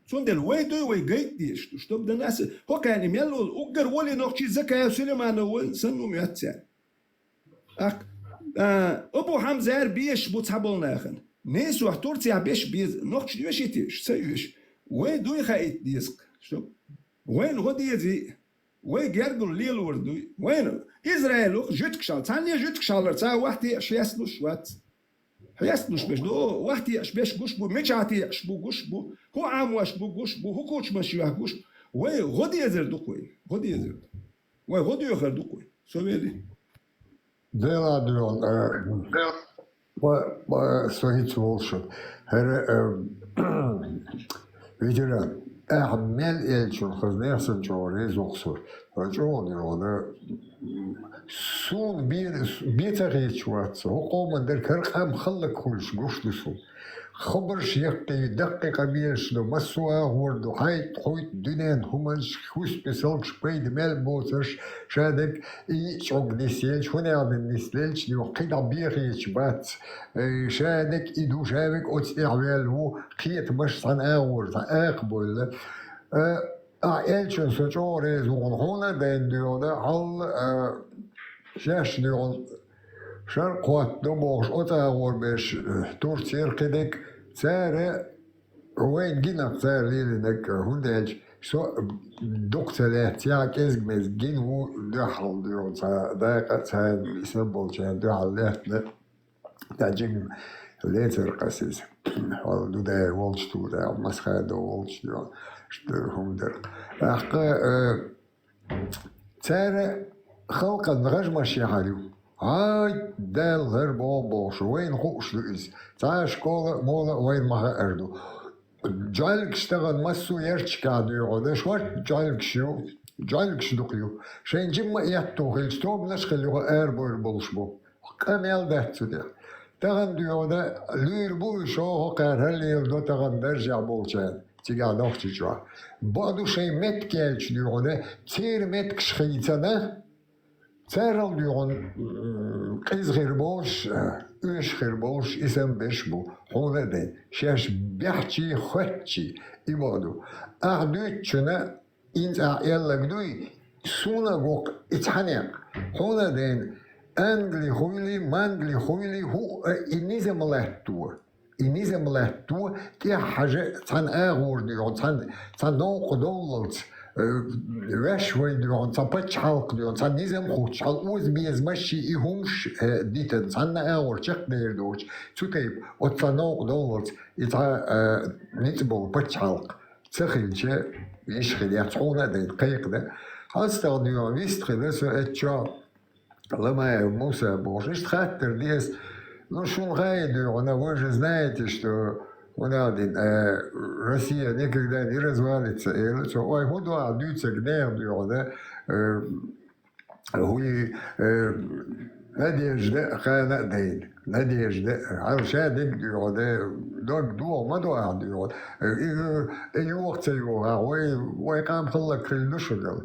Цундела вай дуй, вай гайта дезаш ду, чтоб до нас, хӀокхаьрна мел волу, уггар волий нохчий Закаев Сулейманов ван санна ма моьтту царна. Ак, а, Абу Хьамзара бешаш бу цхьаболу нахана. Несох Турцехь беш беза, нохчаш доьший те, ца оьшу. Вай дуй хаийта деза, чтоб вайна гӀо дезий, вай гергал лелор дуй. Вайна Израилох жуьтигаш хьал, цхьанне жуьтигаш хьалар, цхьа вахтеаш хьесталуш вац. Хьесталуш беш ду, вахтеаш беш гуш бу, мичахь теаш бу гуш бу, хӀун Ӏамош бу гуш бу, хӀун кучмаш йоьхна гуш. Вай гӀо дезар ду-кх вай, гӀо дезар ду. Вай гӀо доьхар ду-кх вай. Со вели. Дела дуьйгӀун, э, по, по, со хӀинца волуш. ХӀара, э, ветеран, ахьа мел элчун хаза нехан чӀогӀа реза ву-кх со. Ва чӀогӀа дуьйгӀун, э, суна бен, бен ца хеташ вац со. ХӀокху къоман дерг хӀара къам хӀаллакьхуьлуш гуш ду суна. Хабарш яккхий, даккхий къамелаш ду, массо а агӀор ду, хьайт-хьуьйту дуьненан хӀуманаш, хӀусамехь салгаш, пайда мел боцурш, ша дерг и чӀогӀа нисъелча, хӀун аьлла нислелча, юха кхидӀа бен хеташ бац. Э, ша дерг и ду, ша верг оцу тӀехь ваьлла ву, кхетамаш цхьана агӀор, цхьа акха бевлла. Э, Ахьа элчун со чӀогӀа реза ву хьуна, хьуна а дайна дуьйгӀуна, хьал, а, шаьш дуьйгӀуна, шаркхоттадо бохуш, оцу агӀор берш, а, Турцера кхидерг, цара вайна гинарг цара лелийнарг, а, хӀунда аьлча со дукха ца лаьцна, кӀезиг-мезиг гина ву дуьхьал дуьйгӀуна, цхьа дакъа а, цхьа а, сан болчарна дуьхьал лаьттина. Даьджин лецар къасиз. Хьол ду дай волчу ту дай, масхадо волчу ду, штур хӀума дара. ТӀаккха, э, цара халкъан гӀажмаш яхьар ю. Ай, Дала хӀара боху бохуш, вайна хууш ду иза. Цхьа школа а, мола а вайна ма хаьар ду. Джоьлгаш тахана массо а ярчикахь дуьйгӀу, даш варт джоьлгаш ю, джоьлгаш дукха ю. Шайн жимма а етту хилча, тобанаш а хила юха арабойр болуш бу. Къамел дац цу тӀехь. Тахана дуьйгӀуна луьйр бу уьш, хӀокхара хӀаллел до тахана даржехь болчарна, цигахь Нохчийчохь. Бакъду шайн меттиг яьлча дуьйгӀуна, церан меттигаш хийцана, царал дуьйгӀуна, м, къиза хир болуш, оьшуш хир болуш, и санна берш бу, хьуна а дайна, шаьш бехчий, хоьттучий, и бакъду. Ахьа дуьйцучунна, ХӀинца ахь аьлларг дуй, суна а гу-кх и цхьа некъ. Хьуна а дайна, англи хуйли, мангли хуйли, хӀуъа и низам латто. И низам латто, тӀехь хьажа цхьана агӀор дуьйгӀу, цхьана, цхьана новкъа довллалц, э, ваьш вай дуьйгӀу, цхьа пачхьалкх дуьйгӀу, цхьа низам хуттуш, хьал оза беза маши и хӀумаш, э, дитан, цхьанна агӀор чекхдер доцуш, цу тайпа, оцу цхьа новкъа довллалц, и цхьа, э, ницкъ болу пачхьалкх. Ца хилча, йиш хила яц, хьуна а дайна кхайкхина. ХьастагӀа дуьйгӀу вист хила со эцчо Ламаев Муса бохуш. Иштта хаттар деза, ну, шуна хаа дуьйгӀуна, вы же знаете, что у нас, э, Россия никогда не развалится, элира цо. Ой, хӀун ду ахь дуьйцург нехан дуьйгӀуна, э, ХӀуй, э, надежда хана а дайна. Надежда. Хьал ша дерг дуьйгӀу, де, дог догӀу ма до ахь дуьйгӀу. Э, э, юха ца юха, вай, вай къам хӀаллак хилла ду шуьгал.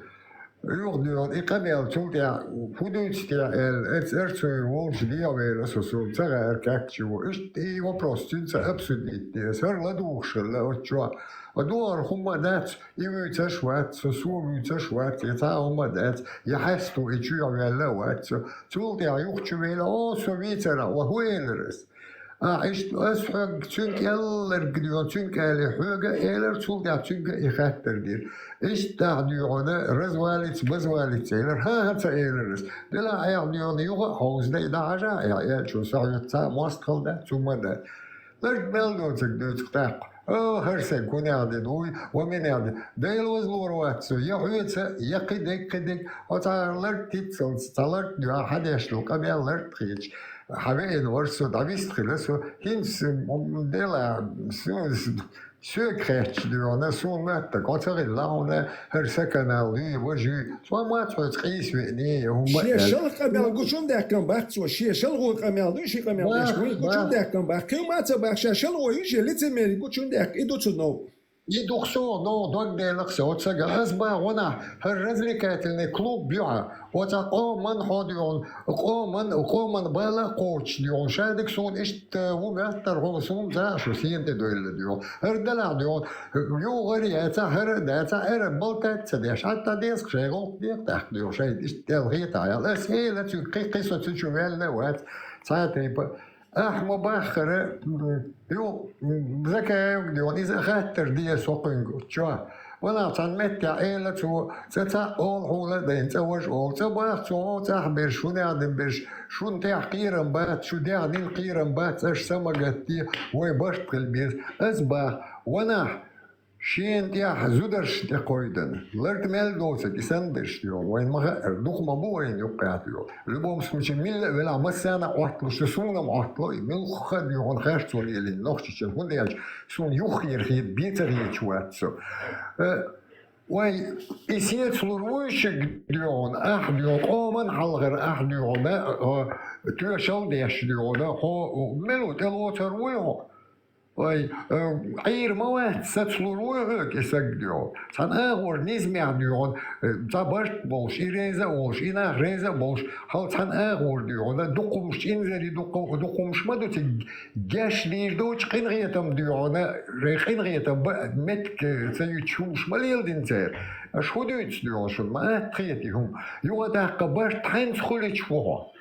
Юха дуьйгӀу, и къамел цул тӀаьхьа, хӀун дуьйцу те аьлла, эц эрцуй волчу дегӀ вела со, со ца гӀаьркаьччи ву. Иштта и вопрос цуьнца обсудить де. ХӀара ладугӀуш хилла оцу чохь. А догӀар хӀумма дац, И вуьйцуш вац, со, со вуьйцуш вац, я цхьа а хӀума дац, я хьаьсту и чуьйгӀ ваьлла а вац со. Цул тӀаьхьа юха чу вела, о, со вийцара, ва хӀун элира ас? А, иштта ас хьоьга цуьнга элларг дуьйгӀу, цуьнга аьлла, хьоьга а элира, цул тӀаьхьа цуьнга и хаттар дира. Иштта ахь дуьйгӀуна, развалится, базвалится элира, хӀан-хӀа ца элира ас. Делахь ахь дуьйгӀуна, юха а хьовза дай, дӀахьажа ахь, аьллачун со хьоьца цхьа а мостагӀал дац, хӀума дац. Лард мел доцург дуьйцу тӀаккха. О, хӀара сайн кунех дина вуй, ва минех дина. Дела вазлур вац со, я хьоьца, я кхидерг, кхидерг. Хьо цхьа лард тиццалц, цхьа лард дуьхьа хьан деш долу къамел лард хеташ. Хьан веана вара со, дӀавист хила со. ХӀинца, м, дела, с-, с-, соьга хетча дуьйгӀуна, суна моьттург, хьо ца хилла хьуна, хӀара сан канал юй, важа юй. Цо ма ца хьоьца къийса веъний, хӀумма а шен аьлла. Шалха къамел гучун даьккхина бац цо, шен шалхо къамел ду, ши къамел деш вуй, гучун даьккхина бац. Кхин ма ца бац, ша шалхо ю, шен лицемерие гучун даьккха, и ду цу новкъа. И дукха сох догӀу дог делакх со оцу сага. Ас баха гӀо нах, хӀара развлекательный клуб ю хьан. Оцу къоман хьо дуьйхьун, къоман, къоман бала кхочуш дуьйхьун. Шадиг суна иштта ву моьттар хьуна, суна за а шу сена тӀе дойла дуьйхьун. ХӀара далахь дуьйхьун, югӀари яцахь, хӀара а дацахь, ара болтать ца деш. Хьатта деза шайн гӀуллакх декъа тӀаккха дуьйхьун. Шайн иштта тӀел хетахь ял. Ас эла цуьнга кхин, кхин со цу чу ваьлла а вац. Цхьа а тайпа. Ахьа ма баххара, ю, Закаевга дуьйхьун, иза хаттар де со кхуьнга, чо. Ванах цхьана меттехь эла цо, цӀа цхьаъ олу хьуна а дайна, цӀа важа олу. ЦӀа баха цо, цӀахь берш, шунех дина берш, шун тӀехь кхерам бац, шу дегӀнил кхерам бац, аша са ма гатде, вай барт хила беза. Ас баха, ванах, шена тӀехь зударшна тӀе кхойдана. Ларт мел доцург и санна берш дуьйхьун. Вайна ма хаьара, дукха ма бу вайна юккъехь дуьйхьун. Любом случае, милла а велахь, массарна а Ӏотталуш ду, суна-м Ӏоттало и. Муьлхха а дуьйхьун харцо лелийна нохчичун. ХӀунда аьлча суна юххера хета, бен ца хеташ вац со. Э, вай, и сецалур вуй шуьга дуьйхьун, ахь дуьйхьун, къоман хьалхара ахь дуьйхьун, а, а, тоьшалла деш дуьйхьун, хьо, мила ву тӀелоцур вуй хьо? Вай, э, Ӏийр ма вац, сацалур вуй хьоьга и саг дуьйхьун. Цхьана агӀор низамехь дуьйхьун, э, цхьа барт болуш, и реза а волуш, и нах реза а болуш, хьал цхьана агӀор дуьйхьун, дукхумаш, инзаре дукха-, дукхумаш ма ду цига, геш дийр доцчу къинхетам дуьйхьун, рей къинхетам ба-, меттиг ца юьтуш хӀумаш ма леладина цара. Аша хӀун дуьйцу дуьйхьун шуна, ма атта хета и хӀума. Юха а тӀаккха барт хьаьнца хуьлуьйтуш ву хьо?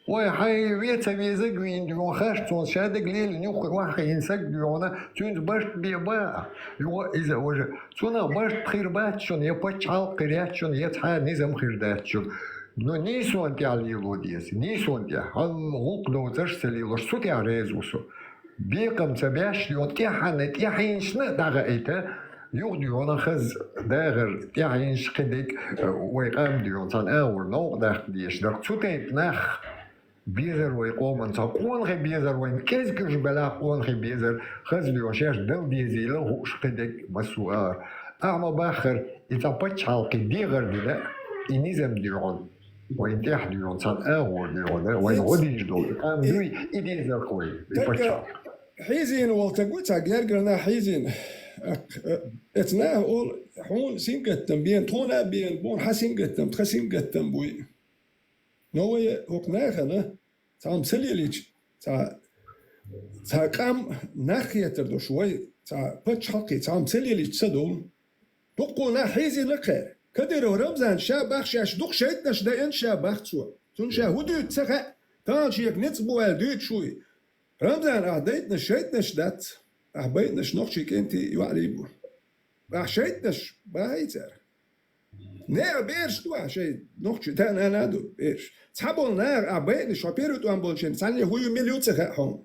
Вай, хьайн вен ца везаг вийна дуьйхьун, харцонца шадерг лелийна юххе охьахиъна саг дуьйхьуна, цуьнца барт бен баха. Юха иза важа. Цунах барт хир бац шуна, я пачхьалкх хир яц шуна, я цхьа а низам хир дац шуна. Но нийсонан тӀехь лело деза, нийсонан тӀехь. Хьал гӀуллакх доцурш а ца лелош, цу тӀехь реза ву со. Бекхам ца беш, йо, тӀаьхьенна, тӀаьхьенашна а дӀахаийта, юха дуьйхьуна хаза дагӀар, тӀаьхьенаш кхидерг, э, вай къам дуьйхьуна цхьана агӀор новкъа даккха дезаш дара. Цу тайпа нах безар вай къоман, цхьа къонахий безар вайна, кӀезиг уьш белахь къонахий безар, хаза дуьйхьуна шаьш дала дезийла хууш кхидерг массо а агӀор. Ахьа ма баххара, и цхьа пачхьалкхе дегӀар дина, и низам дуьйхьуна. Вайн тӀехь дуьйхьуна, цхьана агӀор дуьйхьуна, вайн гӀо дийр долу, и къам дуй, и дезарх вай, и паччахь. Хьийзийна волу стаг ву цхьа гергара нах хьийзийна. Эцу наха олу, хьуна сингаттам бен, тхуна а бен, боху хьан сингаттам, тхан сингаттам буй. Но вай хӀокху нахана цхьамма ца лелийча, цхьа, цхьа къам нах хетар долуш вай, цхьа пачхьалкхе цхьамма ца лелийча ца долу. Дуккхо нах хьийзийна кхара. Кадыров Рамзан ша бах шаьш дукха шайтӀанаш дайина ша бах цо. Цунна ша хӀун дуьйцу ца хаьа, тахана шега ницкъ бу аьлла дуьйцуш вуй. Рамзан, ахь дайтӀанаш шайтӀанаш дац. Ахь байтӀанаш нохчий кӀентий йоӀарий бу. Ахь шайтӀанаш бахьий цара. Неа бераш ду ахь шайн нохчий, да-нана ду бераш. Цхьаболу наха ахь байтӀанаш, хьо первый тӀом болчийн, цхьанне хӀун ю, мила ю ца хаьа хьуна.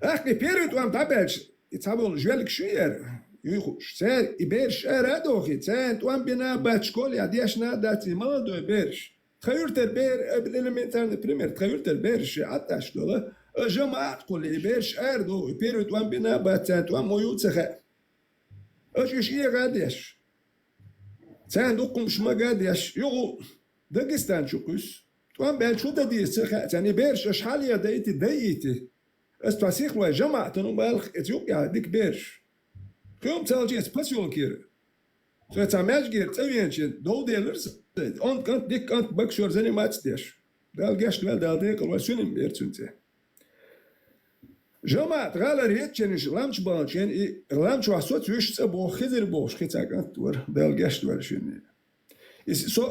Ахь и первый тӀом дӀабаьлча, и цхьаболу жвелгаш ю яра, юй хууш. Цара и бераш ара а дохий, царна тӀом бина а бац, школе дешна а дац, и молодой бераш. Тхан юьртара бер, элементарный пример, тхан юьртара бераш ши Ӏатташ дола, а жамаӀат кхулли, и бераш ара дохий, первый тӀом бина а бац, царна тӀом ма ю ца хаьа. Аша уьш эгӀа а деш. Царна дукхумаш ма ган деш, югӀу Дагестан чу кхуьссу. ТӀом баьлча хӀун дан деза ца хаьа царна, и бераш аша хьале дайти, дайти. Ас тхьа сихлой жамаӀатана балха эца юкъехь дика бераш. Кхин ца хилча эца посёлкера. Со цхьа маьжгера цӀа веначийн дов делира сан. Онда кӀант, дика кӀант, багашора заниматься деш. Дала гечдойла, Дала декъалвойла, Сулим бера цуьнан цӀе. ЖамаӀат гӀалара хӀетачерниш ламча баханчеран и ламчохь соцуьйтуш цӀа боху Хизир бохуш кхин цхьа кӀант вара, Дала гечдойла шинна. И со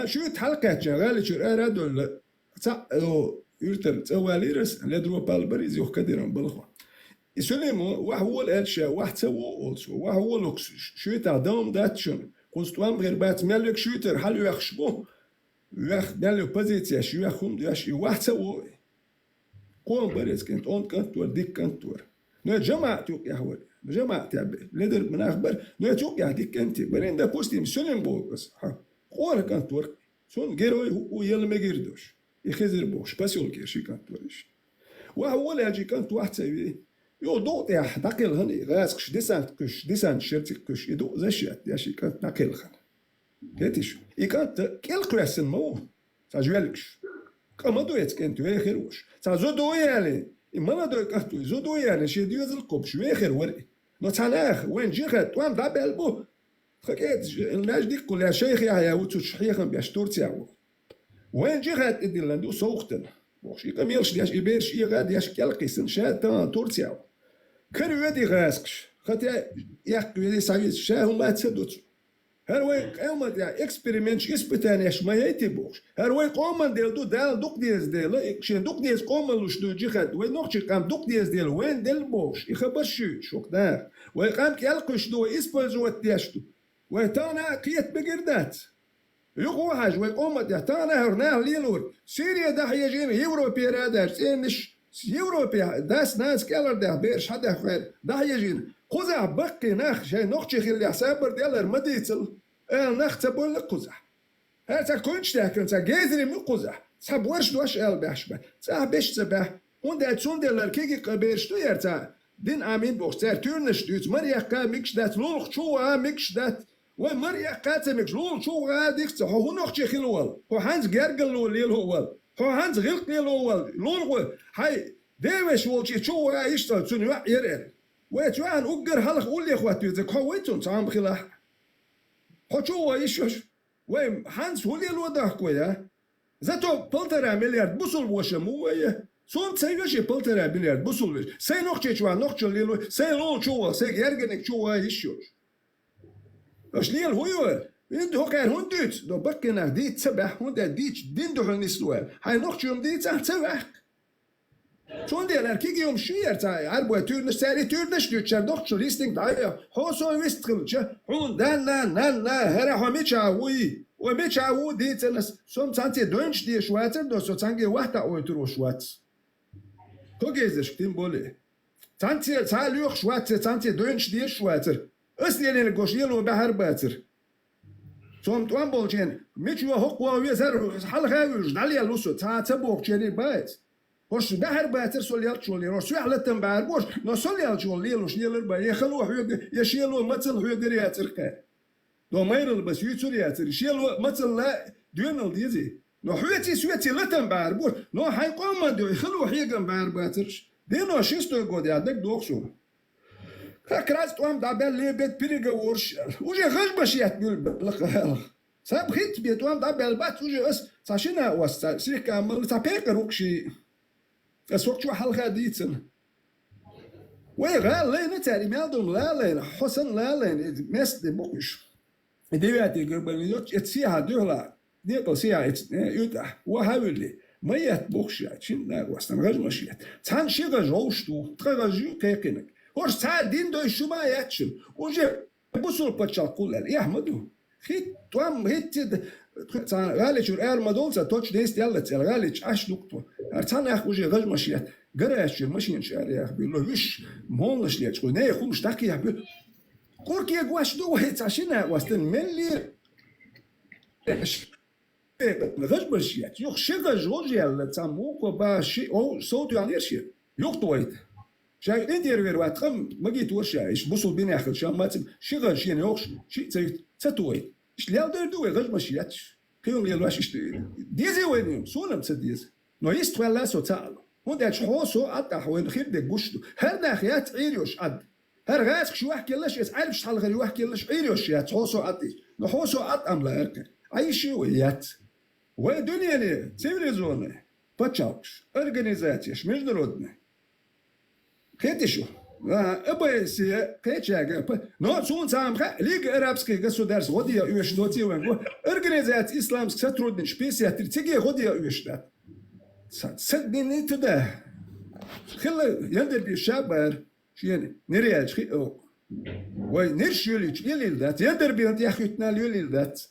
шуьйта хьалакхаьчча гӀали чуьра ара а довлла, цхьаъ, о, юьртара цӀа валийра ас, ледро пал бара иза юха Кадиран балхо. И Сулимо, вахь вола аьлла ша, вахь ца во олу цо, вахь волукс, шуьйтахь дан-м дац шуна, кхуза тӀом хир бац, мел век шуьйтара хьалавоьхуш бу, вех, мел ю позицеш, вех хӀума доьш, и вахь ца во и. Кхо-м бара эца кӀант, онда кӀант вара, дика кӀант вара. Но и жамаӀат юкъехь вара. ЖамаӀатехь бе-, ледар нах бара, но эца юкъехь дика кӀанти бара. Допустим, Сулим боху аса, хьа, къора кӀант вара. Цунна герой хӀу-, хӀу елла мегар долуш. И Хизир бохуш, посёлкера ши кӀант вара иштта. Ваха волаьлча и кӀант вахь ца вий. Юха дукъ тӀехь дӀакхелхина и гӀазкхаш, десант кхуьссуш, десант шерциг кхуьссуш, и дукъ защита деш и кӀант дӀакхелхина. Хетиш? И кӀант кӀел кхоьссина ма ву. Цхьа жвелгаш. Къа ма ду эца кӀант вехир вуш. Цхьа зуда ву яле, и молодой кӀант ву, зуда ву яле, шен доьзал кхобуш вехир вара и. Но цхьа наха, вайн джихад тӀом дӀабаьлла бу. Тха кӀеда, наж диккхула шайх Яхья ву цу чу хьехам беш Турцехь ву. Вайн джихад тӀедиллина ду совгӀатана. Бохуш, и къамелаш деш, и бераш эгӀа деш, кӀел кхийсина, ша тахана Турцехь ву. Кара воьду гӀазкхаш. Хатя эккха везий, схьавеза, ша хӀума ца ду цу. ХӀара вай къоман тӀехь эксперименташ, испытанеш ма яйтий бохуш. ХӀара вай къоман дела ду, Дала дукха деза дела, и шен дукха деза къоман луш ду джихад, вай нохчийн къам дукха деза дела, вайна делла бохуш, и хабарш шуьйцуш хӀокху наха. Вай къам кӀел кхуьйсуш ду, вай использовать деш ду. Вай тахана а кхета мегар дац. Юха ву хьажа, вай къоман тӀехь тахана а хӀара наха лелора. Сири дӀахьежийна, Европера а даьржа, цӀенаш, Европе дас-нанас кӀелхьардаьхна, бераш хьадаьхна, дӀахьежийна. Кхузахь баккхий нах шайн нохчий хиллехь сабар делар ма дийцал, ала нах ца бовлла кхузахь. ХӀара цхьа куьнчдаьккхина, цхьа гезрим ю кхузахь, цхьа борш дош ала баьхьаш бан, цхьа беш ца баьхьа. ХӀунда аьлча цундела кхиги къа бераш ду яра цхьа дин Ӏамийна бохуш, цара туьйранаш дуьйцу, мара яккха мегаш дац, лулахь чу ваха мегаш дац. Вай мара яккха ца мегаш, лулахь чу ваха дика ца, хьо хӀун нохчий хила вала? Хьо хьанца гергарло лело вала? Хьо хьанца гӀиллакх лело вала? Лулахь вай, хьайн девеш волчу чу ваха йиш ца, цунна йоӀ яра аьлла. Вай цу йоӀана уггар хьалха уллехь хӀотта везарг хьо вай цунна цхьа хӀума хилахь. Хьо чу ваха йиш йолуш? Вай хьанца хӀун лело дахка вай, а? Зато полтора миллиард бусулба ваша ма ву вай. Суна ца йоьшу полтора миллиард бусулба ваша. Сайн нохчийчу ван нохчалла лело, сайн лулахь чу ваха, сайн гергарниг чу ваха йиш йолуш. Аша лела хӀун ю? Вин хӀокхара хӀунда дуьйцу? Но баккхий нах дийца ца баьхьа, хӀунда аьлча дийцича дин дуьхьал нисло аьлла. Хьайн нохчо-м дийцахь ца ваьккха. Цундела аьлла кхиги хӀума ши яра цхьа Ӏарбой туьйранаш, цара и туьйранаш дуьйцучара нохчалла йистинг дӀа а йо. Хьо со вист хилча, хьуна данна, нанна, хӀара хьо мичахь вуй? Вай мичахь ву дийцина ас, со-м цхьаьнца дойнаш дезаш вацара, но со цхьаьнга вахта а ойтур волуш вац. Кху гезаршка тем более. Цхьаьнца цхьа а лоьхуш вац, цхьаьнца дойнаш дезаш вацара. Ас лелийнарг гош лело баьхьар бацара. Со-м тӀом болчу хенахь, мича ван хӀокху ван везара, хьалха а вуьйлуш, дӀалелла ву со, цхьа а ца бохучерий бац. ХӀорш баьхьар бацара со леллачул лело, хӀорш соьх латам баьхьар бу хӀорш, но со леллачул лелош лелар бан, я хало хьоьга, я шело мацалла хьоьгара яцара кхаьа. Но майралла баса юьйцур яцара, шело мацалла доьналла дезий. Но хьоьций соьций латам баьхьар бу, но хьайн къоман дуьхьа хало хьегам баьхьар бацарш. Девяносто шестой год яхь дагадогӀу суна. Как раз тӀом дӀабаьлла лебед переговорш аьлла. Уже гӀажмаш етта буьлла лакхахьалха. Сан хӀинца бен тӀом дӀабаьлла бац, уже ас цхьа шина а вац, цхьа сихка а малла, цхьа пекъар ву-кх ший. Ас хӀокху чохь хьалха дийцина. Вай гӀала лайна цара, и мел долу ла а лайна, хьо санна ла а лайна, и местный бу-кх уьш. И девятый гарбалин йоцу, эцу сехьа дуьхьала, декъала сехьа эцу, э, уьйтӀахь, ваха а вуьллий, ма етта бохуш яц, шина а вац, сан гӀажмаш етта. Цхьана ши гӀаж гӀовш ду, ткъа гӀаж ю кхайкхинарг. ХӀорш цхьа а дин дойш шу ма а яц шуна. Уже бусул пачхьалкх кхул аьлла, эхь ма ду. ХӀитта тӀом, хӀитта д-, тхо-, цхьана гӀали чуьра ара ма долу сан, точно йист яллац аьлла, гӀали чу Ӏаш ду-кх тхо. ХӀара цхьа нах уже гӀажмаш етта, гараж чуьра машинаш ара яха буьллу, вуьш моллаш лечкъо, нехан хӀумаш дӀакхехьа буьллу. Курке гуш ду вай цхьа шина а вастан, меллера. ГӀажмаш етта. Юха ши гӀаж гӀожъяьлла, цхьа муха бан ши, о, сов тоьхнера шен. Юхатойта. Ша интервьюер вац, къам магийта вара ша, иштта бусул бинехь хилла ша, маца ши гӀаж шена йохуш, шиъ ца юьту, ца тойта. Иштта лелдер ду вай гӀажмаш етташ. Кхин лелош иштта. Дезий вайна, суна-м ца деза. Но йист ваьлла со ца ала. ХӀунда аьлча хьо со Ӏад ахь вайна хир дерг гуш ду. ХӀара нах яц Ӏийр йолуш Ӏад. ХӀара гӀазкхаш йохкеллаш, иза Ӏаьрбаш хьалхара йохкеллаш Ӏийр йолуш яц, хьо со Ӏад иза. Но хьо со Ӏад амла гӀеркхи. Ӏайши вай яц. Вай дуьнене цивилизованный пачхьалкхаш, организацеш, международный. Кхетий шу? А, О Б С Е, кхечаьрга, п-, но суна цхьа ма хаьа, Лига арабских государств гӀо де оьшуш доций вайн гу, Организация исламских сотрудничеств пятьдесят три, циге гӀо де оьшуш дац. Са-, сагнини туда. Хилла Яндарбиев ша бара, шена нир яьлча хи-, о, вай нирш юьлийча лелийла дац, Яндарбиевна тӀеххуьттина лелийла дац.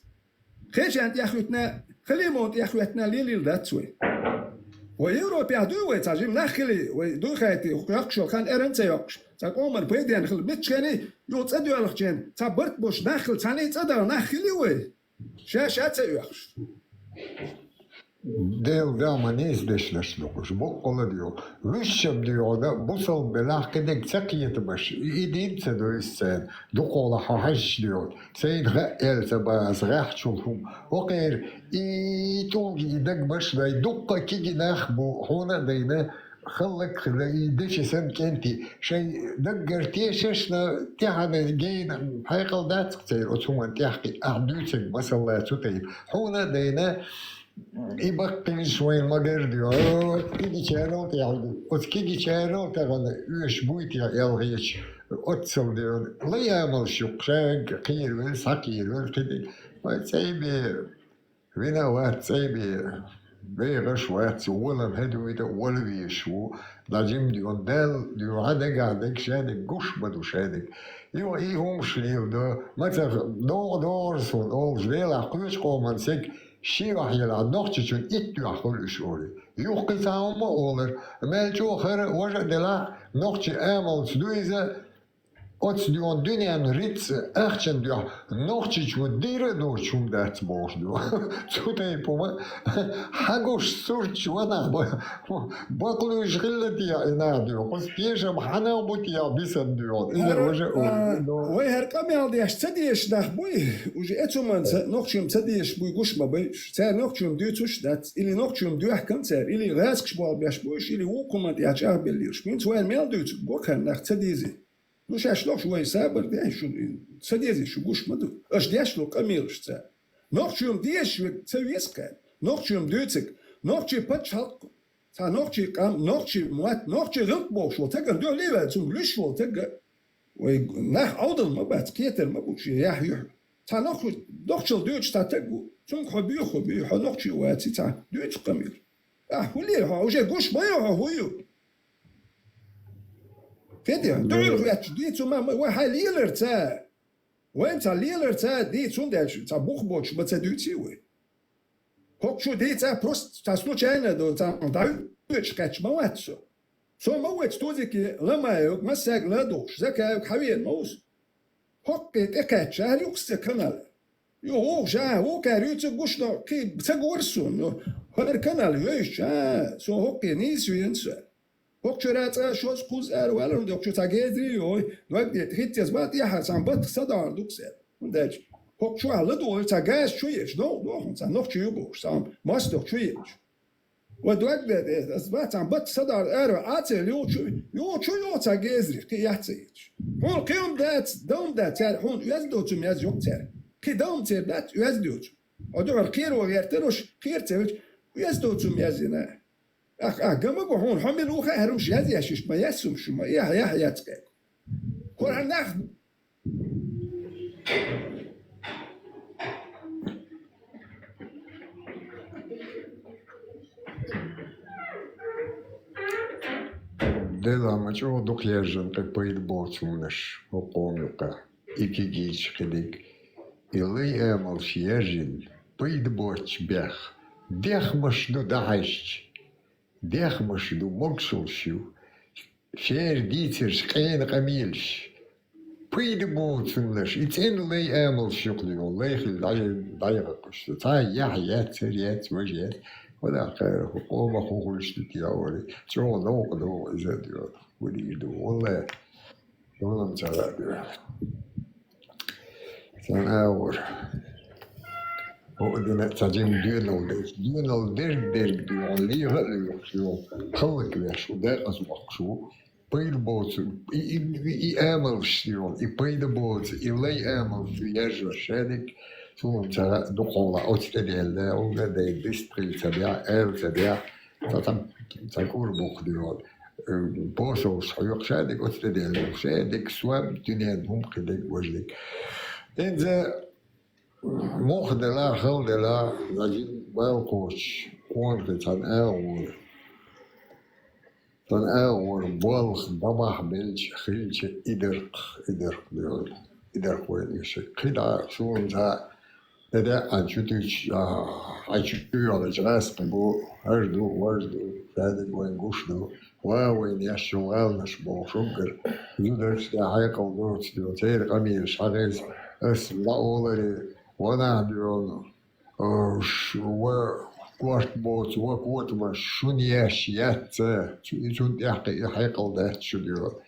Кхечарна тӀеххуьттина, Халимовна тӀеххуьттина лелийла дац вай. Вай Европехь дуй вай цхьа жима нах хили, вай дуй хати, йоккхуш йолу хан эран ца йоккхуш, цхьа къоман пайденна хила, миччахенний юха цӀа доьлхучеран, цхьа барт болуш нах хила, цхьаьний цӀа даха нах хили вай. Ша-ша ца оьхуш. Дела гама нийса дешнаш ду уьш, боккъала а доьгӀу. Вуьшшам доьгӀу, бусалба белахь кхидерг ца кхетамаш, и дин ца дойсу церан, дукхахула хьо хьаьжча доьгӀу. Сайна хаьа аьлла ца бан аса гӀеххьачул хӀума. ХӀокхеран и тӀулга и дагамаш дай, дуккха а кегий нах бу, хьуна а дайна, Халлак хила и дечи сан кӀентий, шайн даггара тешаш, но тӀехьа гейна хьекъал дац-кх церан оцу хӀуманна тӀехь кхин, ахь дуьйцург масала цу тайпа. Хьуна а дайна, и баккхийнаш вайна ма-гарра дуьйхьу. Оцу кегичарал тӀехь, оцу кегичарал тӀехь оьшуш буй те ялхечу оццал дуьйхьу. Лай амалш ю-кх, шаьш кхеравелла, схьакхеравелла, кхидерг. Вай цӀе бе вина а вац, цӀе бе бехаш а вац, волам хӀедуьйту а, вала везаш ву. ДӀа жима дуьйхьу, Далла дуьйхьу, дагахь дерг шадерг гуш ма ду шадерг. Юха и хӀумаш леладо, мацах догӀу догӀура суна олуш, Делахь кхечу къоман саг шен охьа елахь, нохчичун итт дуьхьа хуьлу уьш олий. Юха кхин цхьа хӀума а олура, мел чӀогӀа хӀара а, важа а делахь, нохчийн амалца ду иза, оцу дуьхьа дуьненна риц а, ахчанна дуьхьа, нохчичо дийр а доцуш хӀума дац бохуш ду. Цу тайпа хӀума хьан гуш сурташ ванах б-, бакълуьйш хилла те и нах дуьйхьу? Кхуза тешам хьанах бу те бисанна дуьйхьу? Иза хӀара, важа а а, ву. Вай хӀара къамел деш ца дезаш нах буй, уже эцу манца нохчийн ца дезаш буй гуш ма бай уьш. Цара нохчийн дуьйцуш а дац, или нохчийн дуьхкам цара, или гӀазкхаш болх беш бу уьш, или вукху хӀуманна тӀехь чӀагӀбелла лелаш. ХӀинца вайна мел дуьйцург боккха нах ца дезий? Ну, шаьш лохуш вай сабар де, шу ца дезий, шу гуш ма ду. Аша деш ло къамелаш ца. Нохчийн дезаш верг ца веза кхаьр. Нохчийн дуьйцург, нохчийн пачхьалкх, цхьа нохчийн къам, нохчийн мотт, нохчийн гӀиллакх бохуш волу тагана дуьхьал а ваьлла, цунга луьйш волу тагга. Вай нах Ӏовдал ма бац, кхетар ма бу шу яхь юьхь. Цхьа нохчо дохчал дуьйцуш цхьа таг ву, цунга хьо боьха, хьо боьха, хьо нохчо ваций цхьа, дуьйцу къамел. Ахь хӀун лела хьо? Уже гуш ма ю хьо, хӀун ю? Кхетий, дуьйла хӀоьтташ дийцу ма, ма, вай хьайн лелар ца. Вайн цхьа лелар ца дийцу, хӀунда аьлча цхьа бух боцуш ма ца дуьйций вай. ХӀокху шу дийца просто цхьа случайно ду, цхьа дӀавоьдуш кхаьчча ма вац со. Со ма вац тузике Ламаевг, массаьрга ладугӀуш, Закаевг хьавена ма ву со. ХӀокхе тӀекхаьчча, хӀара юкъа ца канал. Ю, ву, ша, ву, кхаьр, юьйцу гуш, но кхин ца гора суна, но хӀара канал йойча, а, со хӀокхе нийса веана со. ХӀокху чуьра цкъа шозза кхузза ара ваьлла, хӀунда аьлча цхьа гезри а йой, дог де, хӀинца еза ма тӀехьа цхьана баттах садоӀар ду-кх цара. ХӀунда аьлча хӀокху чохь ладугӀура цхьа газ чу еъча, новкъа доху, цхьа нохчий ю бохуш, цхьа мостагӀа чу еъча. Вай дог де, ас бац цхьана баттах садоӀар ара, Ӏа ца елла, юха чу, юха чу йо цхьа гезри, кхин яхь ца езаш. Хьуна кхин хӀума дац, дан хӀума дац цаьрга, хьуна оьзда доцу хӀума язйо-кх цаьрга. Кхин дан хӀума церан дац, оьзда йоцу. Хьо дуьхьал кхеро гӀертар уьш, кхера ца велча, оьзда доцу хӀума язйина. Ах, ах, ган ма го хьуна, хьо мила ву хаьа, хӀара уьш язъеш, ма яц хӀумаш шу, ма, яхь, яхь, яц кхаьрга. ХӀара нах Делахь ма чӀогӀа дукха яьржина кхин пайда боцу хӀуманаш хӀокху къоман юкъахь. И кегийча кхидерг, и лай амалш яьржина, пайда боццуш бех, дехамаш ду дӀахьаьжча, дехамаш ду, могушаллаш ю, шера дийцарш къена къамелаш. Пайда боцуннаш, и цӀена лай амалш юкъа лайхилла дӀа-, дӀайгӀархуш ду. Цхьа яхь яц, хӀара яц, важа яц. ХӀунда аьлча къомах хӀун хуьлуш ду те олий, чӀогӀа новкъа догӀу иза а доьху. Валийр ду, валлай. Хьуна-м ца хаьа дуьйхьал. Сан агӀор. ХӀокху дина а ца жима доьналла дерг. Доьналла дерг-дерг дуьйхьал, леха а лоьхуш ю, хӀаллаквеш ву, декъаза воккхуш ву. Пайда боцу, и, и, и, и амалш ю, и пайда боцу, и лай амалш ю, яьржо шадерг, суна ца хаьа дукхахьолахь оцу тӀе даьлла, уггар а дайна, дистхила ца бехь, аьлла ца бехь, ца, ца, ца кӀур буху дуьйхьал. Э, посалш хьоькху шадерг оцу тӀе даьлла, шадерг, сом, дуьненан хӀума кхидерг, важа дерг. ХӀинца муха делахь, хала делахь, жима бала кхочуш, къонахий цхьана агӀор. Цхьана агӀор болх дӀабахьа белча, хилча, и дарх, и дарх дуьйхьал, и дарх вайна уьш. КхидӀа суна цхьа тӀе даьӀа чу туьйцуш, а, хьайн чу йоьллачу гӀаскхи бу, хӀара ду, важа ду, шадерг вайна гуш ду, ва вайна еш йолу гӀаланаш бохуш уггар, зударшна тӀехь хьекъал доцу дуьйхьал, церан къамелаш хьагӀеза, ас ма оларе, ванах дуьйхьал, Ш-, ва корта боцу, ва котамаш, шуна еш яц ца, цу-, цунна тӀехь кхин и хьекъал дац шу дуьйхьал.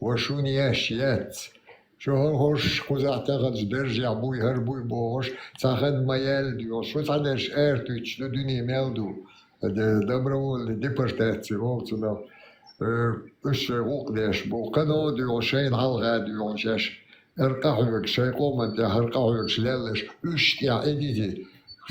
Ва шуна еш яц. Шу хӀорш кхузахь таханчу даржехь буй, хӀара буй бохуш, цхьа хан ма яьлла дуьйхьал. Шу цхьадерш ара туьйцуш ду, дуьне мел ду. Де-, добровольный депортация олу цунах. Э, уьш шайн гӀуллакх деш бу, кхано а дуьйхьа шайна хьалха а дуьйхьа шаьш. Эр къахьоьгуш, шайн къоман тӀехь эр къахьоьгуш леллаш, уьш тӀехь эгиди,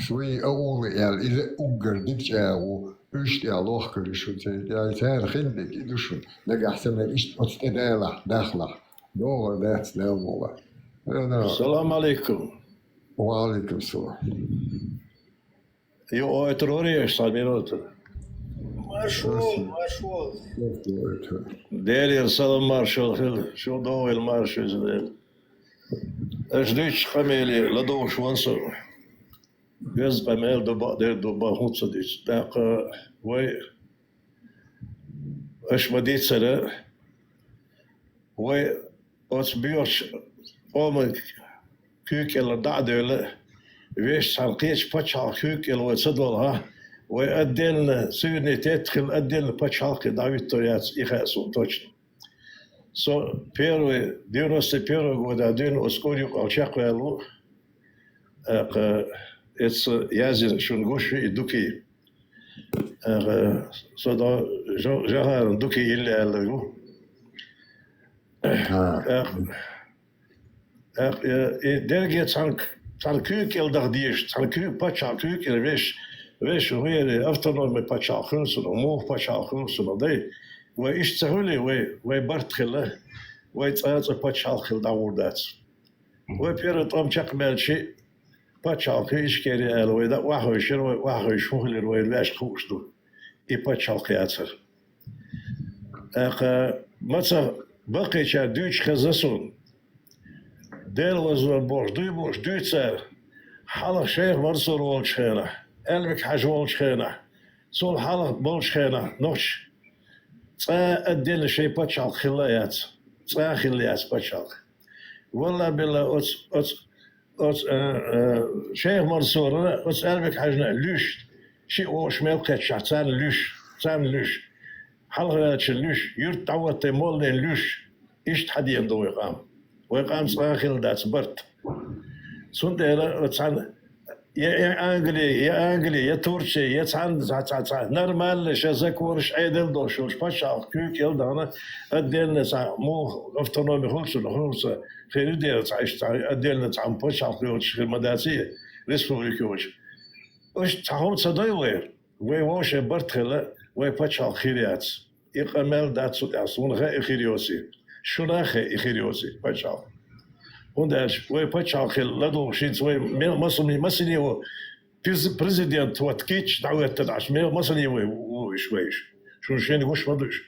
шуй а ула аьлла, иза уггар дика чӀагӀо, уьш тӀехь лохкарий шун церан тӀехь, царна хинниг и ду шун, нагахь санна иштта оцу тӀе далахь, дахлахь, догӀар дац Дала мукъ лахь. Салам алейкум. Ва алейкум салам. Ю, ой, трури, еш, цхьа минута. Маршо, маршо. Делера салам маршо хила, шу догӀийла маршо иза Дела. Аша дуьйцучу къамеле ладугӀуш ван со. Веза къамел ду бакъдерг ду бан хӀунда ца дуьйцу. ТӀаккха вай, аша ма дийцара, вай оцу боьхачу къоман куьйга кӀелара дӀа а девлла, вешан цхьана кхечу пачхьалкхан куьйга кӀел вай ца долхьа, вай отдельно суверенитет хилла отдельно пачхьалкхе дӀахӀитто яц, и хаьа суна точно. Со первый, девяносто первый года дуьйна оцу кӀур юкъахь чекхваьлла ву, тӀаккха эцца язйина шуна гуш ю и дукий. ТӀаккха со до Жа-, Жахаран дукий илли аьлларг ву. ТӀаккха, тӀаккха, э, и дерриге цхьана, цхьана куьйга кӀел даха дезаш, цхьана куьйга пачхьалкхан куьйга кӀел веш, веш вери автономи пачхьалкх хуьлу цунах, муха пачхьалкх хуьлу цунах, дай? Вай иштта ца хуьлий, вай, вай барт хилла, вай цкъа а цкъа пачхьалкх хилла дӀагӀур дац. Вай первый тӀом чекхбаьлча, пачхьалкх хи Ичкери аьлла, вай дӀа охьахевшира, вай охьахевшаш хӀун хилира вайна ваьшка хууш ду. И пачхьалкх яцара. ТӀаккха маца баккхийчара дуьйцуш хезна суна. Дела вазло бохуш, дуй бохуш, дуьйцу цара. Хьалха Шайх Мансур волчу хенахь, Аьлбик-Хьаьжа волчу хенахь, цул хьалха болчу хенахь, нохча цкъа а отдельно шайн пачхьалкх хилла а яц. Цкъа а хилла яц пачхьалкх. Валла-билла, оцу, оцу, оцу, э, э, Шайх Мансурана, оцу Аьлбик-Хьаьжана луьйш, шиъ вовшах мел кхетчахь, царна луьйш, царна луьйш, хьалхаваьллачун луьйш, юьртахь дӀахӀоттийна моллина луьйш, иштта хьадеана ду вай къам. Вай къам цкъа а хилла дац барт. Цундела оцу цхьана я, я Англи, я Англи, я Турци, я цхьана, цхьа, цхьа, цхьа нормально шайн законаш, Ӏедал долуш йолчу пачхьалкхан куьйга кӀел а дахана, отдельно цхьа муха автономи хуьлу цунах, хуьлу ца хир ю дера цхьа иштта цхьа отдельно цхьа пачхьалкх йоцуш хир ма дац и, республика йоцуш. Уьш цхьа хӀума ца дой вай, вай вовшийн барт хилла, вай пачхьалкх хир яц. И къамел дац цу тӀехь, суна хаьа и хир йоций, шуна а хаьа и хир йоций пачхьалкх. ХӀунда аьлча вай пачхьалкх хилла ладугӀуш хӀинца вай ме-, масане, масане ву, През-, президент вот кийча дӀахӀоьттина Ӏаш, ме-, масане вай ву уьш, вай уьш. Шуна шайна гуш ма ду уьш.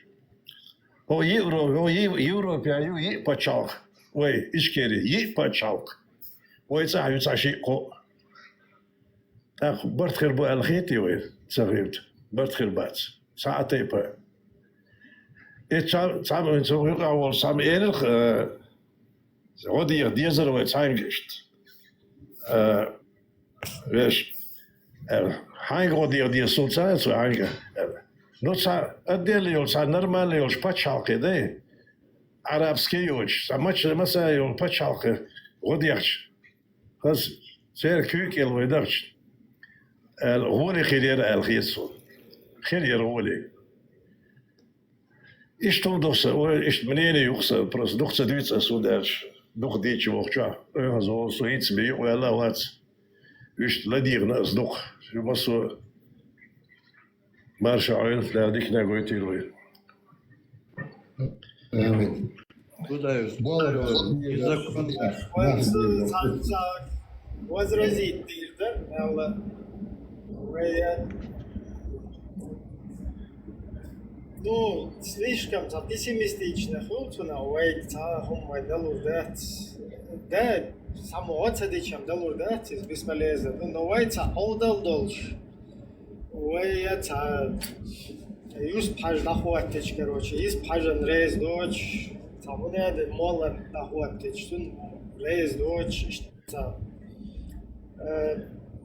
ХӀо Евро-, хӀо Ев-, Европехь ю йиъ пачхьалкх, вай Ичкери, йиъ пачхьалкх. Вай цӀахь ю цхьа шиъ кхоъ. ТӀаккха барт хир бу аьлла хетий вай? Ца хетта. Барт хир бац. Цхьа а тайпа. И цхьа-, цхьамма, цу юкъахь волу цхьамма элира, э, гӀо деха дезара вай цхьаьнга иштта. Э, веш, э, хьаьнга гӀо деха деза суна ца аьлла цо хьаьнга? Э, ну, цхьа отдельно йолу, цхьа нормально йолчу пачхьалкхе дай, арабский йоцуш, цхьа мач-, масса йолу пачхьалкхе гӀо дехча, хаза церан куьйга кӀел вай дахча, аьлла, гӀоле хир яра аьлла хета суна. Хир яра гӀоле. Иштта хӀума ду сан, ой, иштта мнение ю-кх сан, просто дукха ца дуьйцу ас, хӀунда аьлча дукха дийцича воккхачохь, ой, хаза волу со хӀинца бен юкъаваьлла а вац. Иштта ладийгӀина ас дукха. Шу массо а марша Ӏойла, Дала диканиг гойтийла вай. Амин. Куда из-, из-, из-, из-, возразить дийр дар, аьлла. Вай, э, ну, слишком цхьа пессимистично хуьлу цунах, вай цхьа хӀума вай далур дац. Да, цхьаммо ца дичам далур дац, иза бесполезно. Ну, но вай цхьа Ӏовдал долуш. Вай я цхьа юьсп хьажа дӀахӀоттича, короче, юьсп хьажан реза доцуш, цхьа хӀун даьлла моллан дӀахӀоттича, цунна реза доцуш, иштта цхьа, э,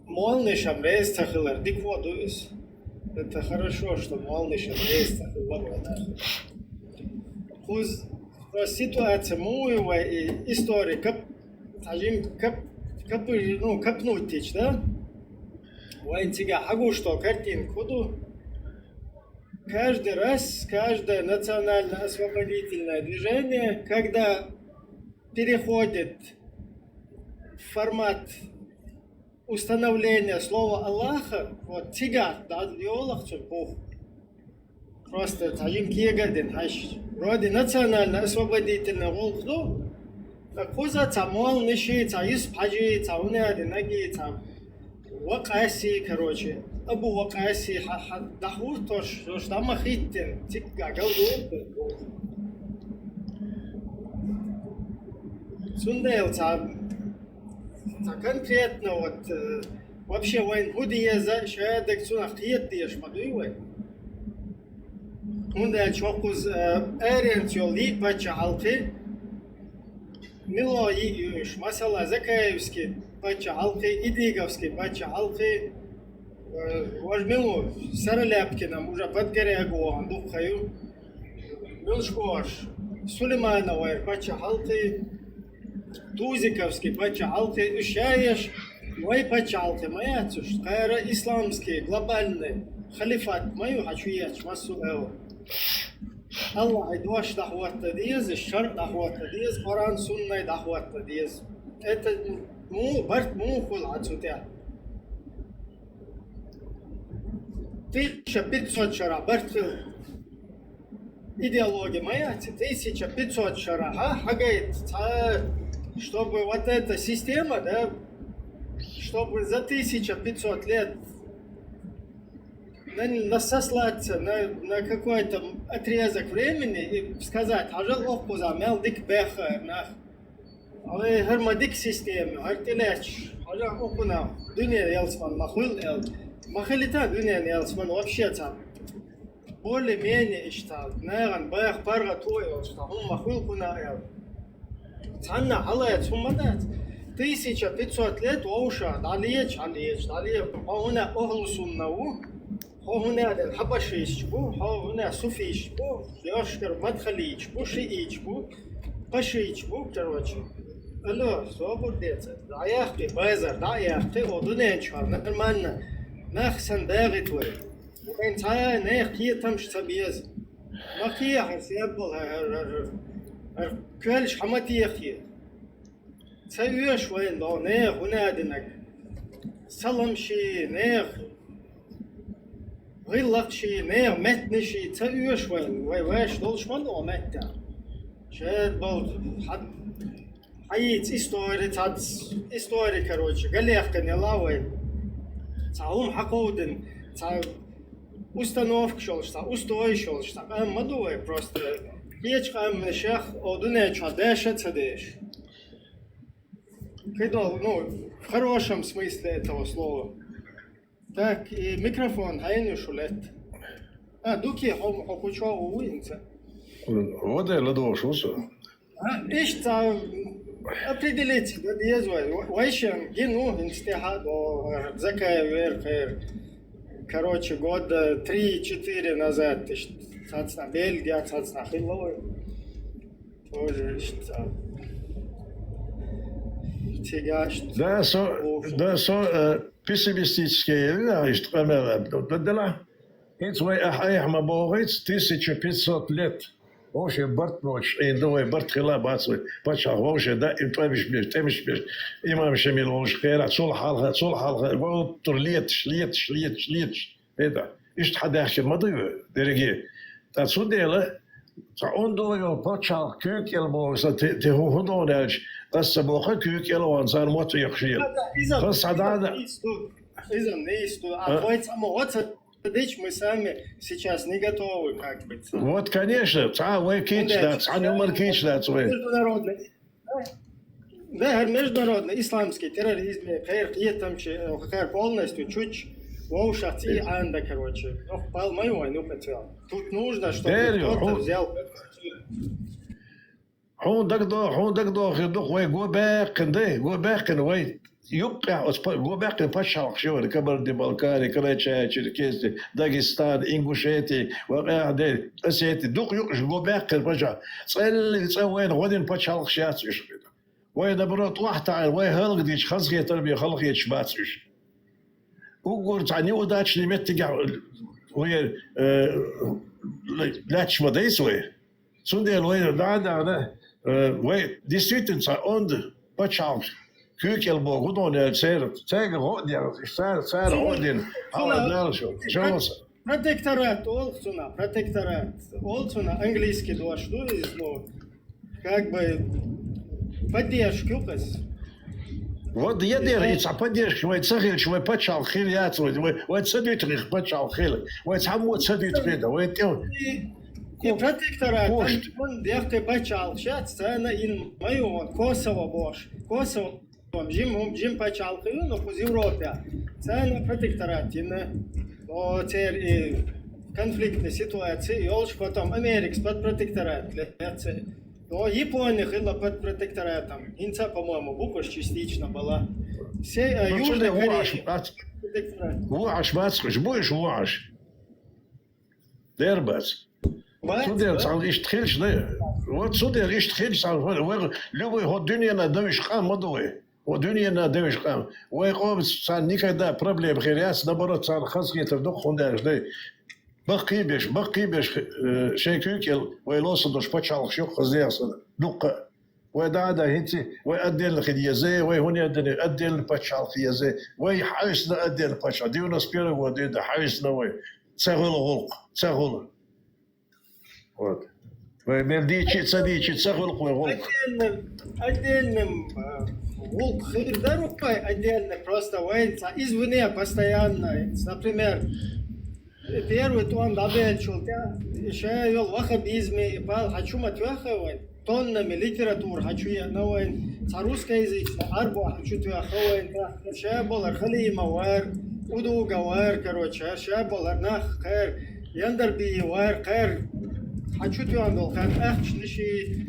молланашам реза ца хилар дика а ду иза. Это хорошо, что молланашам реза ца хилар вай нах. Кхуз-, просто ситуация муха ю вай и история кап-, цхьа жимма кап-, капы-, ну, капнуть дича, да? Вайн цигахь хьагуш долу картинка хӀун ду? Каждый раз, каждое национально-освободительное движение, когда переходит в формат установления слова Аллаха, вот, цигат, да, йолах цу бух. Просто цхьа жима кега а дина хьаьш. Вроде национально-освободительный гӀуллакх ду, так кхуза цхьа молниши, цхьа Юсуп-Хьажи, цхьа хӀунади наги, цхьа Вакъаси, короче, Абу Вакъаси хьа-, хьа-, дӀахьуртош, уж дӀа ма хӀиттина, цигга галдур. Цундела цхьа, цхьа конкретно вот, э, вообще вайн хӀу деза, шаьдаг цунах кхета дезаш ма дуй вай. ХӀунда аьлча хӀокхуза, э, аренца йолу йиъ паччахьалкхе, мила йиъ ю уьш, масала, Закаевский паччахьалкхе, Идиговский паччахьалкхе, э, важа мила ву, Сараляпкинам уже Подгорягу вахана дуккха ю. Милаш бохуш, Сулеймановер паччахьалкхе, Тузиковский паччахьалкхе, уьш ша еш, вай паччахьалкхе ма яц уьш, кхара исламский глобальный халифат ма ю хьан чу ечу массо а. Аллахьан дош дӀахӀотта деза, шарӀ дӀахӀотта деза, Къуръан, суннай дӀахӀотта деза. Это му-, барт муха хуьлу хьан цу тӀехь? Тысяча пятьсот шарахь барт хила идеология ма яц, тысяча пятьсот шарахь, а, хьагайта, цхьа, чтобы вот эта система, да, чтобы за тысяча пятьсот лет на, на сослаться на, на какой-то отрезок времени и сказать, хьажал, охьа кхуза мел дика беххара нах. Ой, хӀара ма дика система, хӀара тӀелаьцча, хьажал, охьа кхунах дуьненан ялсаман ма хуьлу аьлла. Ма хилийта дуьненан ялсаман вообще цхьа. Более-менее иштта, нахана баха паргӀато йолуш, цхьа хӀума ма хуьлу кхунах аьлла. Цхьанна хьалаца хӀума дац. Тысяча пятьсот лет вовшах дӀалеча, дӀалеча, дӀалеча. Хьо хӀуна ахлу сунна ву, хьо хӀуна ден хьабашисташ бу, хьо хӀуна суфисташ бу, йошкар мадхалиташ бу, шииташ бу, пашийташ бу, короче. Алло, собар де цара. ДӀаяккхий, базар дӀа а яккхий, о, дуьнен чохь нормально нах санна дагӀийта вай. Вайн цхьа а нехан кхетамаш ца беза. Ма кхехьа, себал хӀара, хӀара, хӀара, хӀара коьллаш хьан ма техье. Ца оьшу вайна догӀу нехан хӀуна а динарг. Саламаши, нехан гӀиллакхаши, нехан меттанаши ца оьшу вайна. Вай ваьш долуш ма ду меттехь. Шаьш болу хьан Хьаийца истори, цхьацца истори, короче, галехкъина ела вай. Цхьа хӀума хьакховдина, цхьа установкаш йолуш, цхьа устоеш йолуш, цхьа къам ма ду вай просто. Кхечу къаманашех о дуьнен чохь деш а ца деш. Кхидолу, ну, в хорошем смысле этого слова. Так, и микрофон хьайна шу летта. А, дукхе хьо, хьо кху чохь ву инца. Воде ладогӀуш ву со. А, иштта определиться дан деза вай. Вай шен гин ву, хӀинца тӀаьхьа а до, Закаев вер кхера. Короче, года три-четыре назад, иштта, цхьацца Бельгия, цхьацца хилла вай. Тоже иштта. Цигаш. Да, со, да, со, э, пессимистический, да, иштта къамел, да, да, да, ла. ХӀинца вай ахь айхьа ма бохуьйту, тысяча пятьсот лет. Вовше барт боцуш Ӏийна ду вай, барт хила а бац вай. Пачхьалкх вовше даим тӀемаш беш, тӀемаш беш. Имам Шамил волуш кхера, цул хьалха, цул хьалха, гӀоттур леташ, леташ, леташ, леташ. ХӀета, иштта хьан даьхкина ма дуй вай, дерриге. Ткъа цундела, цхьа ондо йолу пачхьалкх куьйга кӀел боху сан, те, те хӀун, хӀун догӀу аьлча, аса ца боху куьйга кӀел ван, царна мотт вехаш ера. Иза, Хан схьадада. Иза, иза, иза, А? Вай цхьа ма оцу Дича мы сами сейчас не готовы, как бы. Вот, конечно, цхьа вай кийча дац, цхьана юмар кийча дац вай. Международный, да, хӀара международный исламский терроризм, кхера кхетамчи, кхера полностью чучу вовшах цӀий Анда, короче. Ох, пал ма ю вайн юкъа цел. Тут нужно, чтобы Дер ю, кто-то хӀун- взял. Хьуна дагадо-, хьуна дагадохур ду-кх вай го баьккхина дай, го баьккхина вай. Юккъехь оцу па-, го баьккхина пачхьалкхаш ю вайн: Кабарди-Балкари, Карачаево-Черкеси, Дагестан, Ингушети, ва къаьхьа де, Осети. Дукха юкъаш го баьккхина пачхьалкх. ЦӀеллиг цӀа вайна гӀо дина пачхьалкхаш яц уьш хила. Вай, наоборот, охьатаӀийна, вай хӀаллакдича, хазахетар бен халахеташ бац уьш. Уггар цхьа неудачный меттигехь вай, э, лаьтташ ма дайца вай. Цундела вай дӀа а дахана, э, вай действительно цхьа онда пачхьалкх куьйкӀел боху, хӀун дона аьлча, церан, цаьрга гӀо а дина, цара, цара гӀо а дина, хьала Далла шу, жалоса. Протекторат олу цунах, протекторат олу цунах, английский дош ду иза, ну, как бы поддержка ю-кх иза. Вот я дера, и цхьа поддержка вай ца хилча, вай пачхьалкх хир яц вай, вай, вай ца дуьту хих пачхьалкх хила, вай цхьаммо ца дуьту хида, вай тӀе И, и протекторат, кошт. Вон дехкхе пачхьалкх шац, царна ин ма ю, вон Косово бохуш. Косово, вон жим хӀум, жим пачхьалкх ю, но кхуза Европе. Царна протекторат йина. О, церан и конфликтная ситуация йолуш, потом Америкас под протекторат леци. О, Япония хила под протекторатом. ХӀинца, по-моему, бу уьш частично бала. Се, э, Ну, Южная цундела Корея ву Ӏаш бац-, протекторат. Ву Ӏаш бац-кх уьш, бу уьш ву Ӏаш. Дера бац. Бац, цундела бац. Цхьана иштта хилча, да, вот цундела иштта хилча, цхьана вай, любой хӀо дуьненна девзаш къам ма ду вай. ХӀо дуьненна девзаш къам. Вай къомаца царна никогда проблема хир яц, наоборот, царна хазахетар ду-кх, хӀунда аьлча, дай. Баккхий а беш, баккхий а беш, э, шайн куьйкӀел вай ловса долуш пачхьалкхаш ю-кх хаза санна, дуккха а. Вай дӀа а дан хӀинца, вай отдельно хила еза, вай хӀун а дан, отдельно пачхьалкх еза. Вай хьаьвсина отдельно пачхьалкх. Девяносто первый год дан хьаьвсина вай. Ца хуьлу гӀуллакх, ца хуьлу. Вот. Вай мел дийча а, ца дийча а, ца хуьлу вай гӀуллакх. Отдельно, отдельно, а, гӀуллакх хир дара вай, отдельно, просто вайн цхьа извне постоянно, например, Первый тӀом дӀабеллачул тӀаьхьа ша йолу ваххабизме и бала хьан чу ма тоьхна вайн, тоннами литература хьан чу еана вайн, цхьа русскоязычный Ӏарбо хьан чу тоьхна вайн, ша болар Халима вара, Удуга вара, короче, ша болар нах кхара, Яндарбиев вара кхара, хьан чу тоьхна долу кхара ахчанаш и,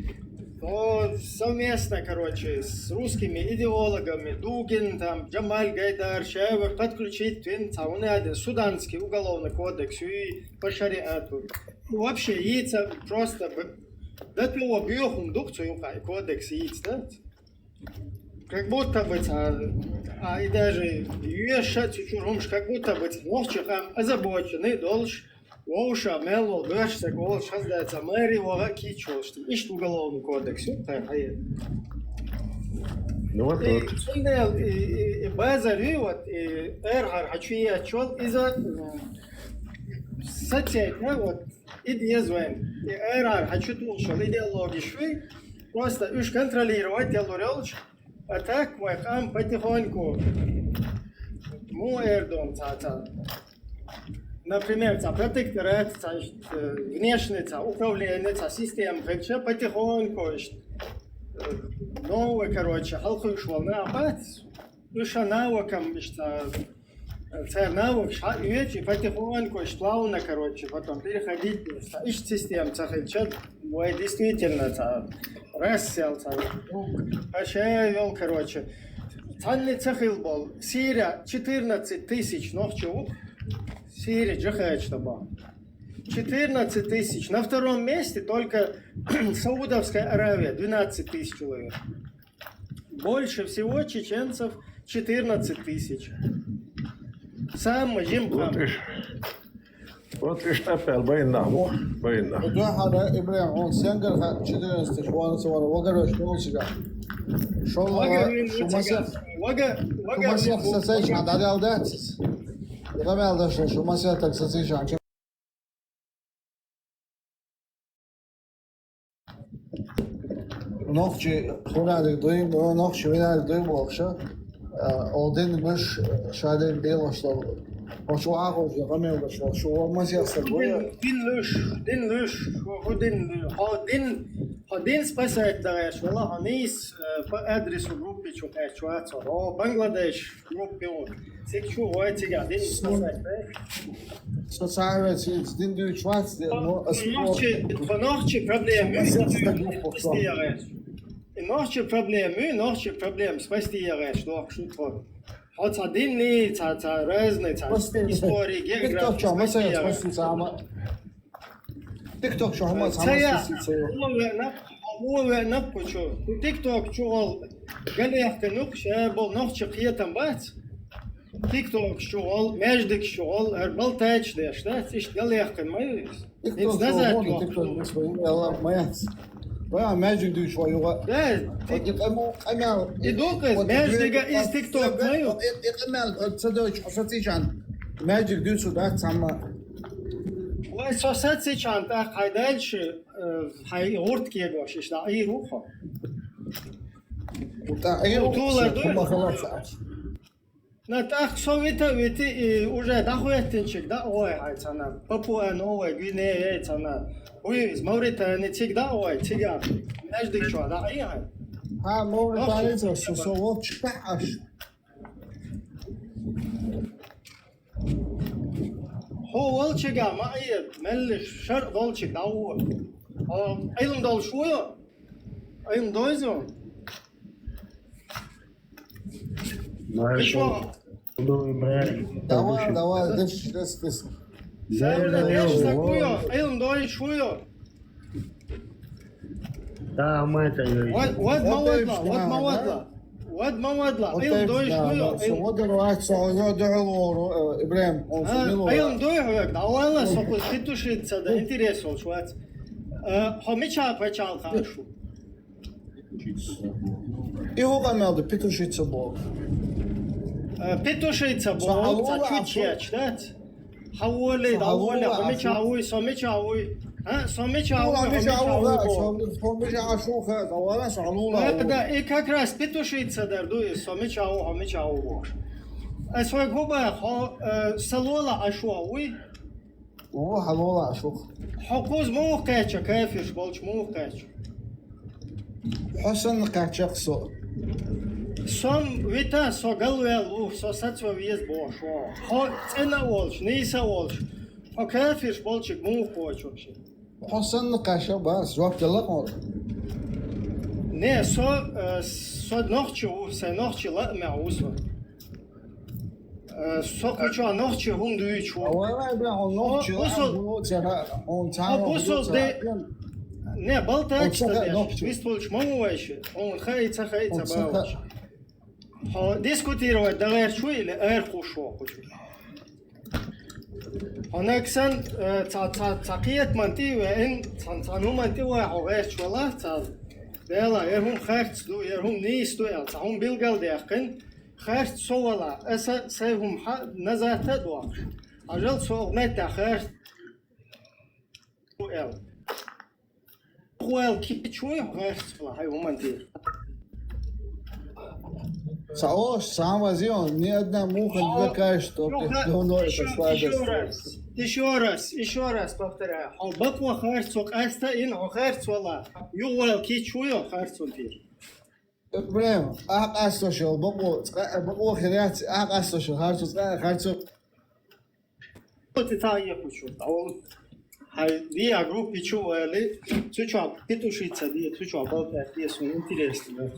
О, совместно, короче, с русскими идеологами, Дугин, там, Джамаль Гайдар, ша вара подключить вина цхьа хӀун а дан, Суданский уголовный кодекс, и по шариату. Ну, вообще, йийца просто б-, до того боьхам ду-кх цу юкъа и кодекс йийца, да? Как будто бы цхьа, а и даже йоьша цу чуьра хӀумаш, как будто бы цхьа нохчи къам озабоченный долуш, Вовша мел волу доьшург волуш хаза дац, а маре ваха а кийча волуш, иштта уголовный кодекс ю, тхан хьаен. Ну вот, и вот. Цундела и, и, и базар ю, вот, и эрхьар хьан чу етташ волу, иза, м, соцсеть, да, вот, и деза вайн. И эрхьар хьан чу тухуш волу идеологиш вуй, просто уьш контролировать ялур йолчу, А так вай къам потихоньку, муха эр ду цхьа, цхьа, например, цхьа протекторат, цхьа, э, внешний, цхьа управление, цхьа система хилча, потихоньку, э, новый, короче, хьалхуьйш волу нах бац. Уьш а навыкам, иштта, Цара навыкаш хьаоьцу, и потихоньку, иштта плавно, короче, потом переходить, иштта система ца хилча, вай действительно ца расцел, ца, ткъа ша йолу, короче, цхьанна ца хила болу. Сирия четырнадцать тысяч нохчо ву, Сирия джихадчу тӀе баху. Четырнадцать тысяч. На втором месте только Саудовская Аравия, двенадцать тысяч человек. Больше всего чеченцев четырнадцать тысяч. Самый жим Вот къам. Иш, вот иш тӀаппел байна нах бу, байна нах. Дуьххьара, Ибрахим, хьуна сенгара хаьа четырнадцать тысяч вон ца вара вагарвеш долу цигахь? ШолгӀа Вагарвин шу ву масех, цигахь. Вага-, шу вагарвин масех ву. Сацайчхьан дӀадаьлла дац иза? И къамел дашна шу масех таг сацийчхьан? Нохчи хӀунадиг дуй, нохчи винадиг дуй бохуша, а, оха дин гуш, ша дин белош долу. Оха шу Ӏахуш, къамел даш волу, шу ва масех стаг ву я? Дин луьш, дин луьш, хӀу дин, хьо дин, хьо дин спасать дагӀеш вала, хьо нийс, э, по адресу группе чу кхаьчча вац хьо. О, Бангладеш. Группе ву. Цига чу вай цигахь дин спасать, да? Со ца хьавеца, иза дин дуьйцуш вац, но ас Нохчи, тхо нохчи проблема, Масех стаг ву, спасти яхаш. И нохчи проблема, и нохчи проблема, спасти яхаш, дохуш ду тхо. Хьо ца динни, ца, ца разный, ца Спасти. Истории, географии, ТикТок чохь ма спасти сайца, яхаш. Спасти ца ма. ТикТок чохь ма ца Ца ма я, спасти ца ю. Хьо веана, хьо веана кху чу. Кху ТикТок чу гӀол галехкан юкъа ша бол нохчи кхетам бац. Тиктокаш чу гӀол, маьждигаш чу гӀол, хӀара балтача деш, да? Иштта галъяьккхина ма ю иза. Тикток ХӀинца чу назад гӀол, йохку. Тикток чу гӀол, ма яц. Ва, маьждиг дуьйцуш вай юха. Да, вот тик- и къамел, къамел. И дукха иза, вот маьждига и из тикток ма ю. И, и къамел, вот ца дойчу, хьо сацийчан, маьждиг дуьйцу дац цхьамма. Вай со сацийчан тӀаккха хьай дальше, э, хьай гӀурт кегош, иштта Ӏийр ву хьо. ТӀаккха Ӏийр ву, тулар ду? Хьо ма халац. На, тӀаккха со вита а вити, и уже дӀахӀоьттинчиг дӀа а гӀой хьай цана. Папуа-Новая Гвинея цана. Уй, из Мавритания цига дӀа а гӀой, цига. Маьждиг чу дӀа а гӀой хьай. Хьа, Мавритания ца, со, со волчу тӀехь Ӏаш. Хьо волчига ма Ӏе, меллиш шаръ долчиг дӀа а гӀо. Хьо Ӏилма долуш ву ю? Ӏилма дойзу? Маршо. Давай, давай, деш, деш, деш. Зайна, деш, сакуйо, Ӏилма дойш вуйо. Да, май та йой. Вад, вад ма вадла, вад ма вадла. Вад ма вадла, Ӏилма дойш вуйо. Вот давай, что, я догору, э, Ибрахим, он сумел. Ӏилма дой хьоьга, давай, со кхуз петушица да, интерес волуш вац. Э, хьо мича пачалкха шу? И хӀун къамел ду, петушица боху? Э, петушица боху, ца чуть чечу, да? Хьан волий, дӀаволий, хьо мича вуй, со мича вуй? А, со мича вуй, хьо мича вуй боху? Со мича шу ха, давай, со хьалула. Э, да, и как раз петушица дар ду иза, со мича ву, хьо мича ву бохуш. Ас вайга хӀун боху, хьо, э, сан лола Ӏаш ву хьо вуй? Ву, хьан лола Ӏаш ву. Хьо кхуза муха кхаьчна, кафирш болчу муха кхаьчна? Хьо санна кхаьчна со. Со вита, со галваьлла ву, со сацо веза бохуш ву. Хьо цӀена а волуш, нийса а волуш, хьо кафирш болчиг муха кхочура шен? Хьо санна кхаьчна бац, жоп делла хьуна. Не, со, э, со нохчи ву, сайн нохчи лаамехь ву со. Э, со кху чохь нохчи хӀума дуьйцуш ву. Валлай, бля, хьо нохчи, хьо бусул-, хьо цара, хьо цара хьо бусул-, де-, не, балтача ца деш, нохчи. Вистхуьлуш ма ву вайша, хьуна хаий, ца хаий, ца баваш. Хьо дискутировать дан гӀерташ ву или ара кхуш ву кху чу? Хьо нагсан, э, ца, ца, ца кхетаман тӀе а веана, цхьан, цхьан хӀуман тӀе вай хьо гӀерташ вала, ца, Дела, яра хӀума харц ду, яра хӀума нийса ду аьлла, цхьа хӀума билгал даьккхина, харц со вала, аса сайн хӀума хьа-, назарта а доккхуш. Хьажал, со оха меттехь харц ду аьлла. Вайл кичуй гӀерташ вала, хьай хӀуман тӀера. Ца ош, сам вазион, ни одна муха не такая, что ты давно это сладость. Ещё раз, ещё раз, ещё раз повторяю. Хьо бакъо харц ву, къаста ин хьо харц вала. Юха вайл кичуй харцун тӀера. Прям, ахьа къастош йолу бакъо, цкъа а бакъо хир яц, ахьа къастош йолу харцо, цкъа а харцо. Оцу цхьа а екхучу, а вон хьайн диа группи чу вали, цу чохь петушица де, цу чохь болтать де, суна интересно.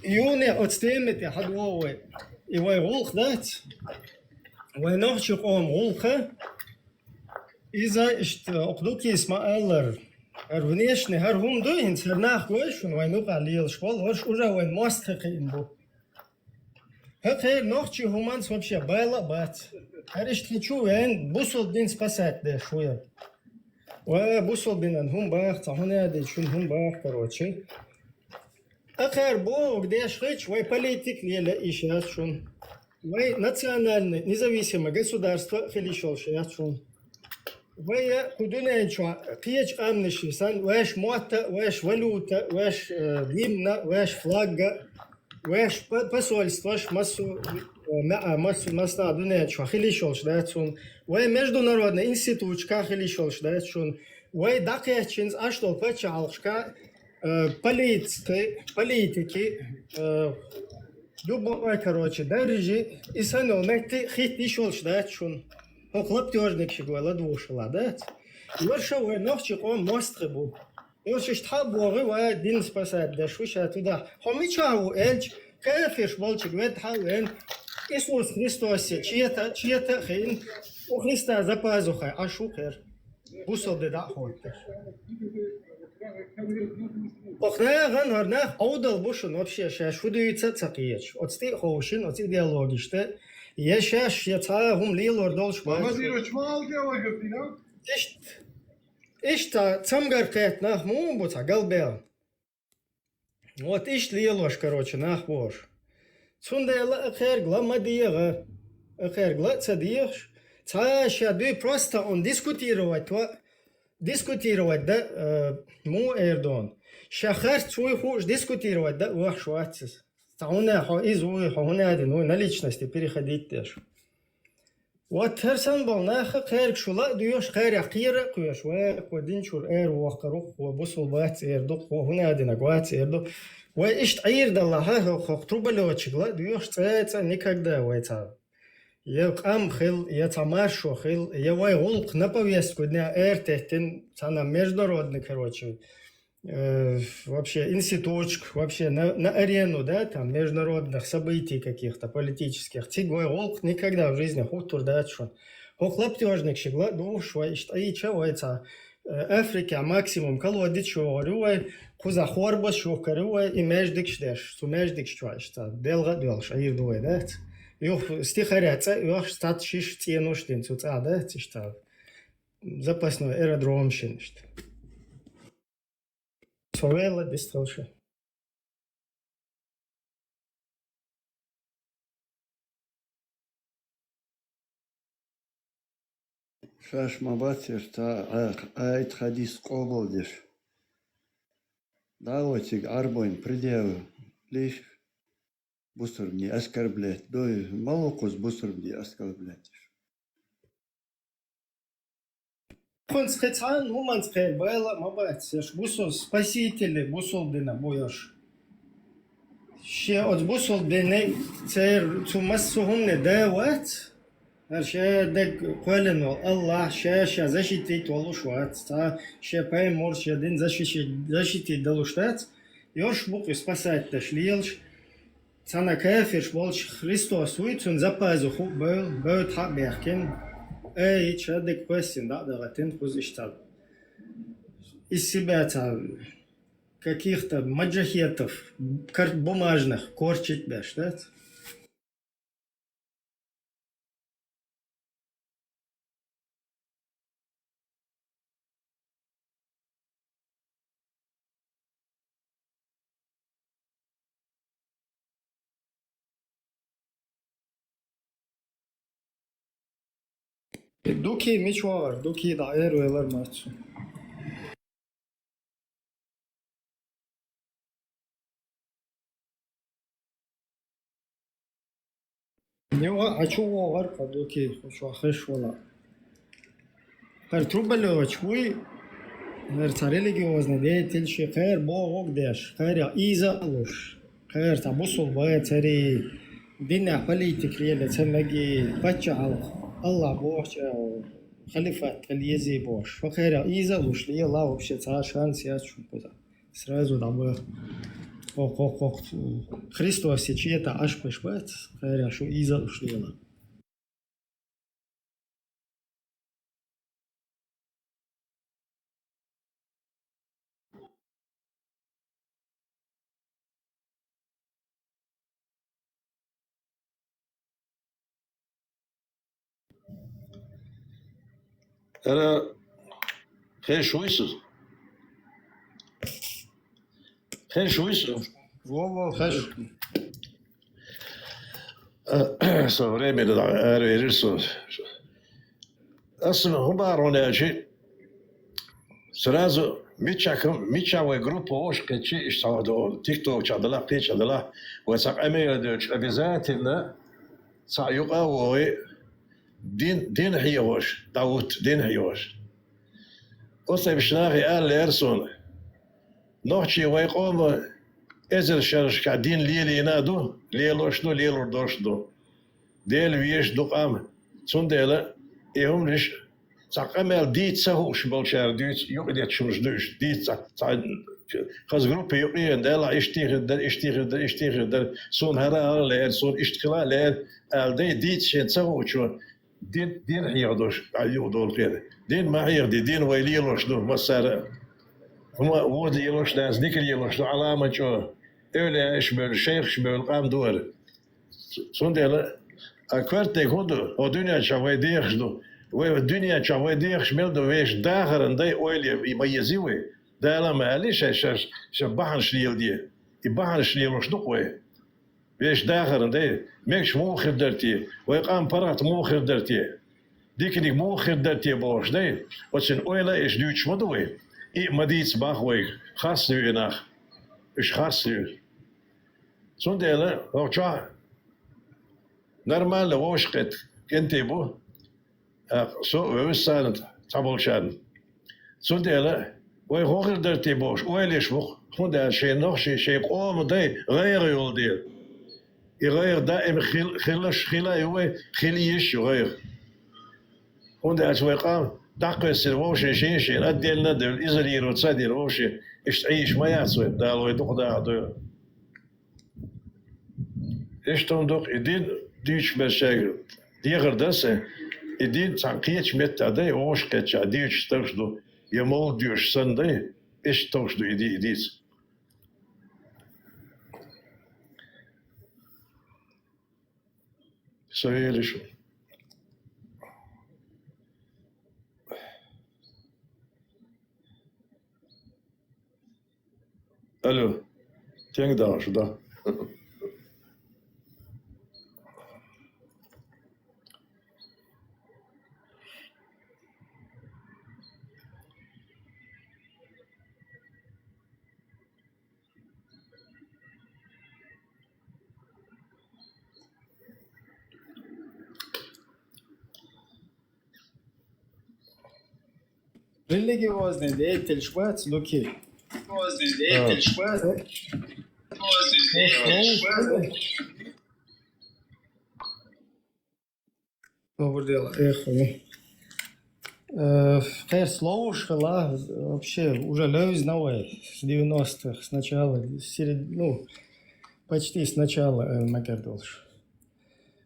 Юне оцу теме тӀе хьадогӀу вай. И вай гӀуллакх дац, вай нохчи къоман гӀуллакха, иза иштта, окху дукхис ма-аллара, хӀара внешне, хӀара хӀума дуй, хӀинца хӀара нах гой шуна, вайн юкъахь лелаш болу, уьш уже вайн мостагӀий кхиъна бу. ХӀокхеран нохчийн хӀуманца вообще байла а бац. ХӀара иштта хи чу вен, бусулба дин спасать деш ву яра. Ва бусулба динан хӀума баха, цхьа хӀун яди, шуна хӀума баха, короче. Акхар бохург деш хилча, вай политик лела йиш яц шуна. Вай национальный, независимое государство хила йиш йолуш яц шуна. Вай кху дуьнен чохь кхечу къаьмнашна санна, вайша мотт а, вайша валюта а, вайша, э, гимн а, вайша флаг а, вайша па-, посольстваш, массо, э, маьӀа, массо, массо а дуьнен чохь хила йиш йолуш дац шуна. Вай международный институташка хила йиш йолуш дац шуна. Вай дӀакхеччинца Ӏаш долу пачхьалкхашка, э, политики, политики, э, любой, короче, даржи, и санна йолу метте хӀитта йиш йолуш дац шуна. ХӀокху лаптёжникашка вай ладугӀуш хила дац. Йорша вай нохчи къоман мостагӀий бу. Йорша иштта хьа а богӀий, вай дин спасать деш ву ша тудахь. Хьо мичахь ву аьлча, кафирш болчиг ведда хьа а вен, Иисус Христос чета, чета а хиъна, у Христа за пазухой Ӏаш ву кхера. Бусалба де дӀа а хӀотташ. Оха нахана хӀара нах Ӏовдал бу шуна вообще, шаьш фу дуьйцу а ца кхеташ. Оцу тӀе а ховшина, оцу идеологишта, я шаьш, я цхьа а хӀума лелор долуш бац. Иштта, иштта цамгар кхетта нах муха бу цхьа галбаьлла? Вот иштта лелош, короче, нах бохуш. Цундела а кхерга ла ма дегӀа, а кхерга ла а ца дехаш, цхьа а ша дуй просто он дискутировать ва, дискутировать да, э, муха эр ду хьуна. Ша харц вуй хууш дискутировать да а вахаш вац иза. Цхьа хӀуна хьо иза вуй, хьо хӀуна а дина вуй, на личности переходить деш. Вот хӀара санна болу нах а кхаьрга шу ла а доьхуш, кхаьрах кхера а кхоьхьуш, вай, кхо динчуьра эр воккхур ву, кхо бусул бац эр ду, кхо хӀуна а дина вац эр ду. Вай иштта Ӏийр далахь, хӀокху Трубалёвичиг ла а доьхуш, цкъа а, цкъа а никогда вай цхьа я къам хила, я цхьа маршо хила, я вай гӀуллакх на повестку дня эр теттина, цхьана международный, короче, э, вообще институтчик, вообще на, на арену, да, там, международных событий каких-то политических. Цига вай гӀуллакх никогда в жизни хуттур дац шуна. ХӀокху лаптёжникшиг ла а духуш вай иштта Ӏийча вай цхьа, э, Африка максимум колодец йогӀур ю вай, кхуза хорбас юхкар ю вай, и маьждигаш деш, цу маьждигаш чохь иштта делгӀа а доьлхуш Ӏийр ду вай, дац? Юха стихаря цӀа а оьхуш, цхьацца шиш цӀенош дина цу цӀа, дац, иштта запасной аэродром шина иштта. Со вела дистхалша. Шаьш ма бац эр цхьа а, Ӏайта хадис къобалдеш. ДӀа а воцург Ӏарбойн предъявлийша, бусурбни оскорблять. Дой, ма ву кхуза бусурбни оскорблять еш. Кхунца кхин цхьана хӀуманца кхеран байла а ма бац, ерш бусул спасители, бусул дина бу ерш. Шен оцу бусул дина церан цу массо а хӀумане да вац, хӀара шен дерг кхоьллина волу АллахӀ, ша-ша защитить волуш вац, цхьа шен пайхамар, шен дин защищи-, защитить далуш дац, ерш бу кхин спасать деш лелаш. Цхьана кафирш болчу Христос вуй, цуьнан за пазуху а бевлла, бевдда хьа а баьхкина, ай, ша дерг кхоьссина дӀа а дахийтина, кхуза иштта из себя цхьа каких-то маджахетов, кар-, бумажных, корчить беш, дац? Дукий мича вахара, Дукий дӀа эр велар мац. Юха а чу вогӀар кху Дукий, кху чохь хиш вала. ХӀара Трубалёвич вуй, хӀара цхьа религиозный деятель ши, кхара бохург деш, кхара ийза а луш, кхара цхьа бусул бацари, динехь политика лела ца меги, паччахьалкх, АллахӀ бохучу халифат хила езий бохуш. Ва кхара ийза а луш лела вообще цхьа шанс яц шуна кхуза. Сразу дӀабаха. Хо-, хо-, хо-, Христос и чета Ӏаш беш бац, кхара шу ийза а луш лела. Ара, хеш вуй со? Хеш вуй со? Во, во, хеш. Со времени дӀа ара верира со. Аса хӀун бахьара аьлча, сразу мичахь, мичахь вай группа вовшахкхетчи, иштта тиктокчахь делахь, кхечахь делахь, вай цхьа къамел доьлча, обязательно цхьаъ юкъа а вогӀий, дин, дин хьехош, дӀахӀутту дин хьехош. Оцу тайпа нахе ала лаьара суна. Нохчий вай къоман эзар шерашкахь дин лелийна а ду, лелош а ду, лелор долуш а ду. Дела везаш а ду къам. Цундела и хӀуманаш цхьа къамел дийца ца хууш болчара дуьйцу, юкъадетташ хӀуманаш ду уьш. Дийца цхьа, цхьа хаза группа юкъа а еана, делахь иштта хир дара, иштта хир дара, иштта хир дара. Суна хӀара а ала лаьара, суна иштта хила а лаьара, ала дай дийца шена ца хуучо. Дин, дин хьехадеш, а, юкъадолу хир. Дин ма хьехаде, дин вай лелош ду, массара а. хӀума вода йолуш дац, дика йолуш ду, Ӏалама чӀо, эвлаяаш бевлла, шайхаш бевлла къам ду ара. Цундела, а коьртаниг хӀун ду? Хьо дуьнен чохь вай дехаш ду. Вай дуьнен чохь вай дехаш мел ду, вешан дахаран дай ойла е ма езий вай. Дала ма аьллий шайн, шайн, шайн бахьанаш леладе. И бахьанаш лелош ду-кх вай. Вешан дахаран дай, мегаш муха хир дара те, вай къам паргӀат муха хир дара те, диканиг муха хир дара те бохуш дай, оцун ойла а иш дуьйцуш ма ду вай. И а ма дийца боху вайга, харцлуьйр нах. Уьш харцлуьйр. Цундела хӀокху чохь нормально вовшахкхетта кӀентий бу, тӀаккха со а вевза царна, цхьаболчарна. Цундела вай хӀун хир дара те бохуш, ойла еш бу-кх, хӀунда аьлча шайн нохчий, шайн къоман дай гӀайгӀа йолу дела. И гӀайгӀа даим хил-, хилаш, хила а ю вай, хила йиш ю гӀайгӀа. ХӀунда аьлча вай къам дӀакхоьссина вовшийн шен-шен отдельно а девлла, изолироваться а дина вовшийн, иштта Ӏийша ма яц вай, Дала вай дукха даха дойла. Иштта хӀума ду-кх, и дин дуьйцуш берш шайга дехар дан сан, и дин цхьана кхечу меттехь дай, вовшахкхетчахь дуьйцуш стагаш ду, я мовлид доьшуш санна дай, иштта стагаш ду и ди-, и дийца. Со велаш ву. Алло, тенга дахьаш ду, да? Религиозный деятельш бац дукхий. Религиозный деятельш бац. Доброе дело. Эх, э, кхерца ловзуш хилла, вообще, уже левзина вай с девяностых, с начала, серед-, ну, почти с начала, э, ма гар долуш.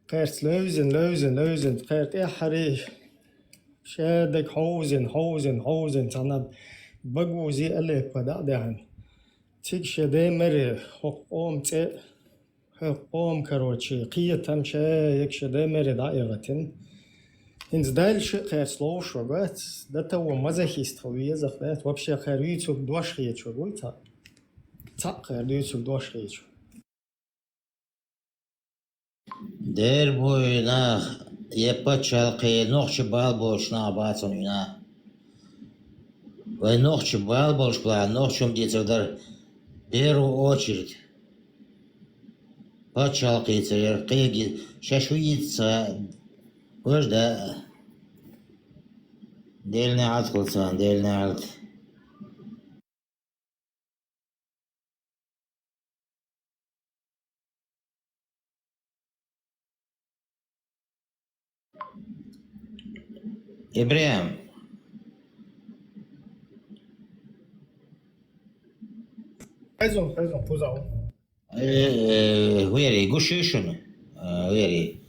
Кхерца левзина, левзина, левзина, кхеран тӀаьххьара шадерг хьовзина, хьовзина, хьовзина, цхьана Багузи Алеппо дӀа а даьхьна. Цига шен ден мери хӀокху къоман цӀе, хӀокху къоман, короче, кхетам шен, яга шен ден мери дӀа а яхийтина. ХӀинца дальше а кхерца ловзуш верг вац, до того мазохист хила везаш дац, вообще кхеран дуьйцург дош хеташ верг вуй цхьаъ. Цхьаъ кхеран дуьйцург дош хеташ. Дера бу и нах, я пачхьалкхе, нохчий бала болчу нах бац хьуна и нах. Вай нохчий бала болуш бахьана, нохчо дийцар дара в первую очередь. Пачхьалкхе ца яра, кхеги шаьш ву йиц ца, важа да. Делан неӀалт хуьлу царна, Делан неӀалт. Ибрахим. Хезон, хезон, кхузахь ву. Э, э, вери, гуш ю шуна? Э, вери.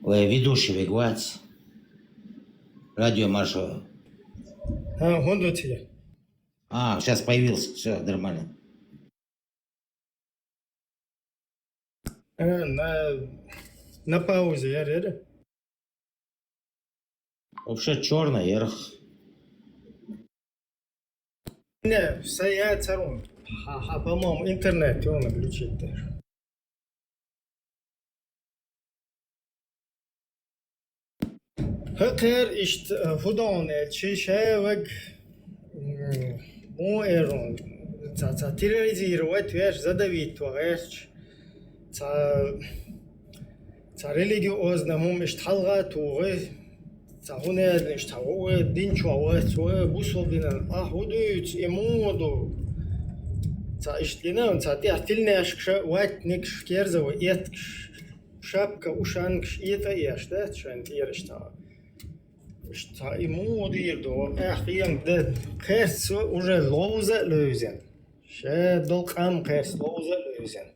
Вай ведущий вега вац. Радио Маршо. А, хӀунда цига? А, щас появился. Всё, нормально. Э, на, на паузе яра, яра? Вообще чёрная ярх. Не, всё, я царун. Ха, ха, по-моему, интернет, он включить даже. ХӀокхара иштта, э, хӀун ду аьлча, шаьш ваг, м, муха эр ву, ца, ца терроризировать веш, задавить ван гӀерташ, ца, ца религиозный хӀума иштта хьалха а тухий, ца хӀун аьлла иштта хьан ву вай дин чохь вац, вай бусалба динан, ахь хӀун дуьйцу, и муха ду? Ца иштта гина, ца тӀехь тилнешкаш а, ваттанигаш, керза вай эткаш, шапка, ушангаш этӀа а еш дац шайн тӀера иштта. Иштта и муха дийр ду, ахь хенга де, кхерца уже ловза а левзина. Ша долу къам кхерца ловза а левзина.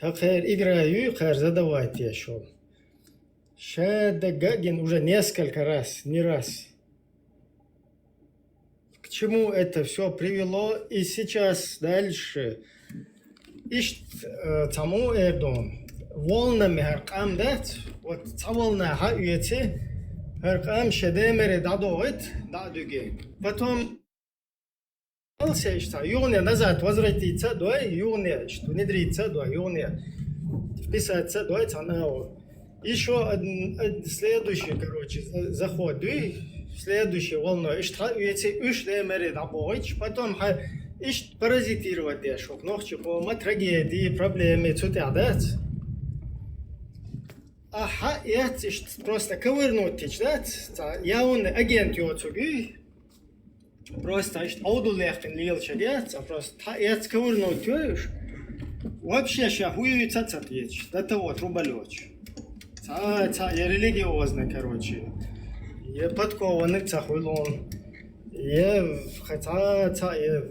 ХӀа кхеран игра юй, кхеран задавать еш йолу. Ша дагга а гина уже несколько раз, не раз. К чему это всё привело и сейчас дальше. Иштта, э, цхьа муха эр ду, волнами хӀара къам дац, вот цхьа волна хьаоьци, хӀара къам шен ден мере дӀадохийт, дӀа а дуьги. Потом алсеш цхьа юхане назад возвратиться а дой, юхане иштта внедриться а дой, юхане вписаться а дой цхьана агӀо. Ещё один, один следующий, короче, за-, заход дуй, следующий волной иштта хьаоьци, уьш ден мере дӀабохийт, потом хьа иштта паразитировать деш, хӀокху нохчи къоман трагедии, проблеми цу тӀехь дац. А хьаэц иштта просто ковырнуть дича дац, цхьа явный агент йоцург юй, просто иштта Ӏовдал яьккхина лелаш а дац, а просто хьаэц ковырнуть йой уьш. Вообще ша хӀун юй ца, ца кхеташ, до того труба лёташ. Цхьа, цхьа, я религиозный, короче, я подкованный ца хуьлу, я ха-, цхьа, цхьа, я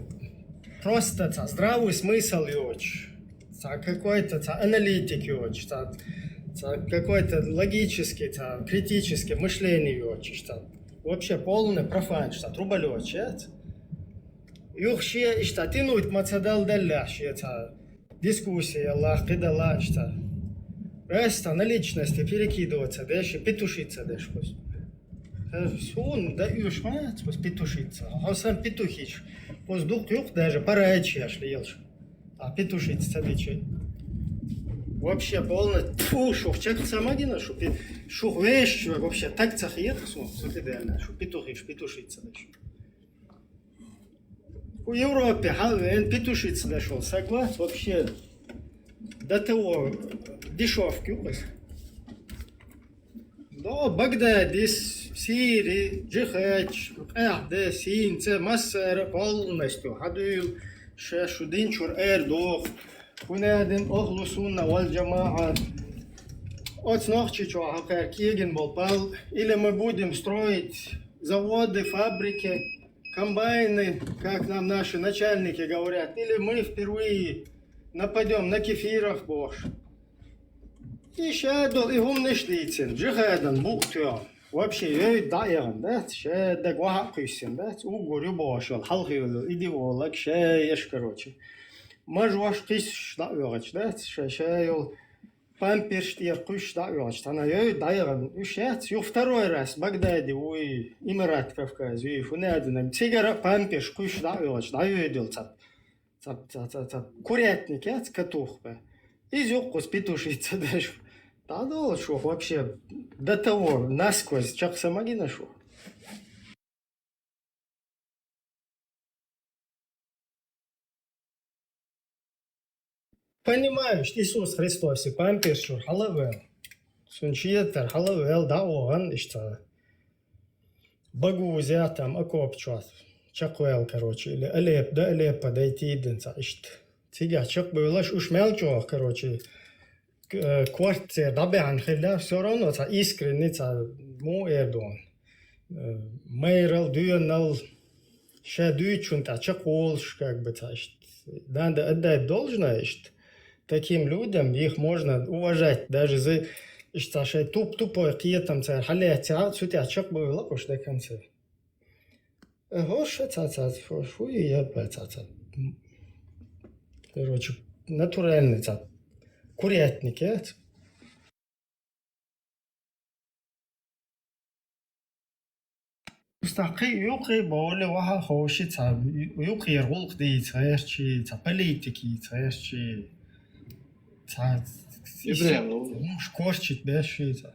просто цхьа здравый смысл йоцуш. Цхьа какой-то, цхьа аналитик йоцуш, цхьа, цхьа какой-то логический, цхьа критический мышление йоцуш, цхьа вообще полный профан, цхьа труба лёташ яц. Юха шен иштта тянуть ма ца дала деллехь, шен цхьа дискуссия яллахь, кхидӀа лаьа иштта. Раз цхьа на личности перекидываться деш, петушиться деш кхуза. Э, суна дан оьшуш ма яц кхуза петушиться. Хьо санна петухича, кхуза дукха юкъа даже параечеш лелаш. А петушиться ца дича. Вообще полностью, тьфу, шух чекх ца магина, шу пе-, шух вешаш вообще так ца хета суна, цу тӀе даьлла, шу петухиш, петушиться деш. ХӀу Европе хьал вен петушиться деш волу саг вац вообще, до того дешевка ю иза. До Багдадис, Сири, Джихадчу, Къаьхьа де, Сийна, ца массара полностью хьадуьйла, ша шу динчуьра эр доху. ХӀунда аьлла ахлу сунна вал джамаӀа. Оцу Нохчийчохь хӀокхара кегина болу пал, или мы будем строить заводы, фабрики, комбайны, как нам наши начальники говорят, или мы впервые нападём на кефиров бохуш. И ша долу и хӀуманаш а дийцина, джихадан букъ тоьхна. Вообще, йой дӀа а яхана дац, ша дага вахьа а кхуьссина дац, уггар ю бохуш йолу хьалха йолу идеолог, ша еш, короче. Мажош кхиссуш дӀа а оьгӀуш дац, ша, ша йолу памперш тӀера кхуьссуш дӀа а оьгӀуш, цхьана йой дӀа а яхана, уьш яц, юха второй раз Багдади вуй, Имарат Кавказ вуй, хӀунда аьлла, цигара а памперш кхуьссуш дӀа а оьгӀуш, дӀайоьду йолу цхьа. Ца, ца, ца, ца, курятник яц, катуха бен. Иза юккъуза петушица деш. ДӀадолу шух вообще до того, насквозь чекх ца магина шух. Понимаешь, Иисус Христос и памперс чуьра хьала а ваьлла. Цуьнан четар хьала а ваьлла, дӀа а вахана иштта. Багузя там окоп чохь чекхваьлла, короче, или Алеп, до Алеппо дойти дина цхьа иштта. Цигахь чекхбевллаш уьш мел чӀогӀа, короче, к-, э, корта церан дӀабаьхьна хилла, всё равно цхьа искренне, цхьа муха эр ду, э, майрал, доьналла, ша дуьйцучунна тӀехь чекхволуш, как бы, цхьа иштта. Надо отдать должное, иштта. Таким людям их можно уважать. Даже за, иштта шайн туп-тупой кхетам цара хьалаьццехь а, цу тӀехь чекхбевлла уьш до конца. Э, хӀорш а ца, ца, хӀорш ву и я, ца, ца. Короче, натуральный, ца, курятник яц. УстагӀ кхин а юккъе бовлий, ваха ховши цхьа, ю-, юккъера гӀуллакх дийца гӀертачий, цхьа политика йийца гӀертачий, цхьа ИбрахӀим, ну, корчить беш ши цхьа.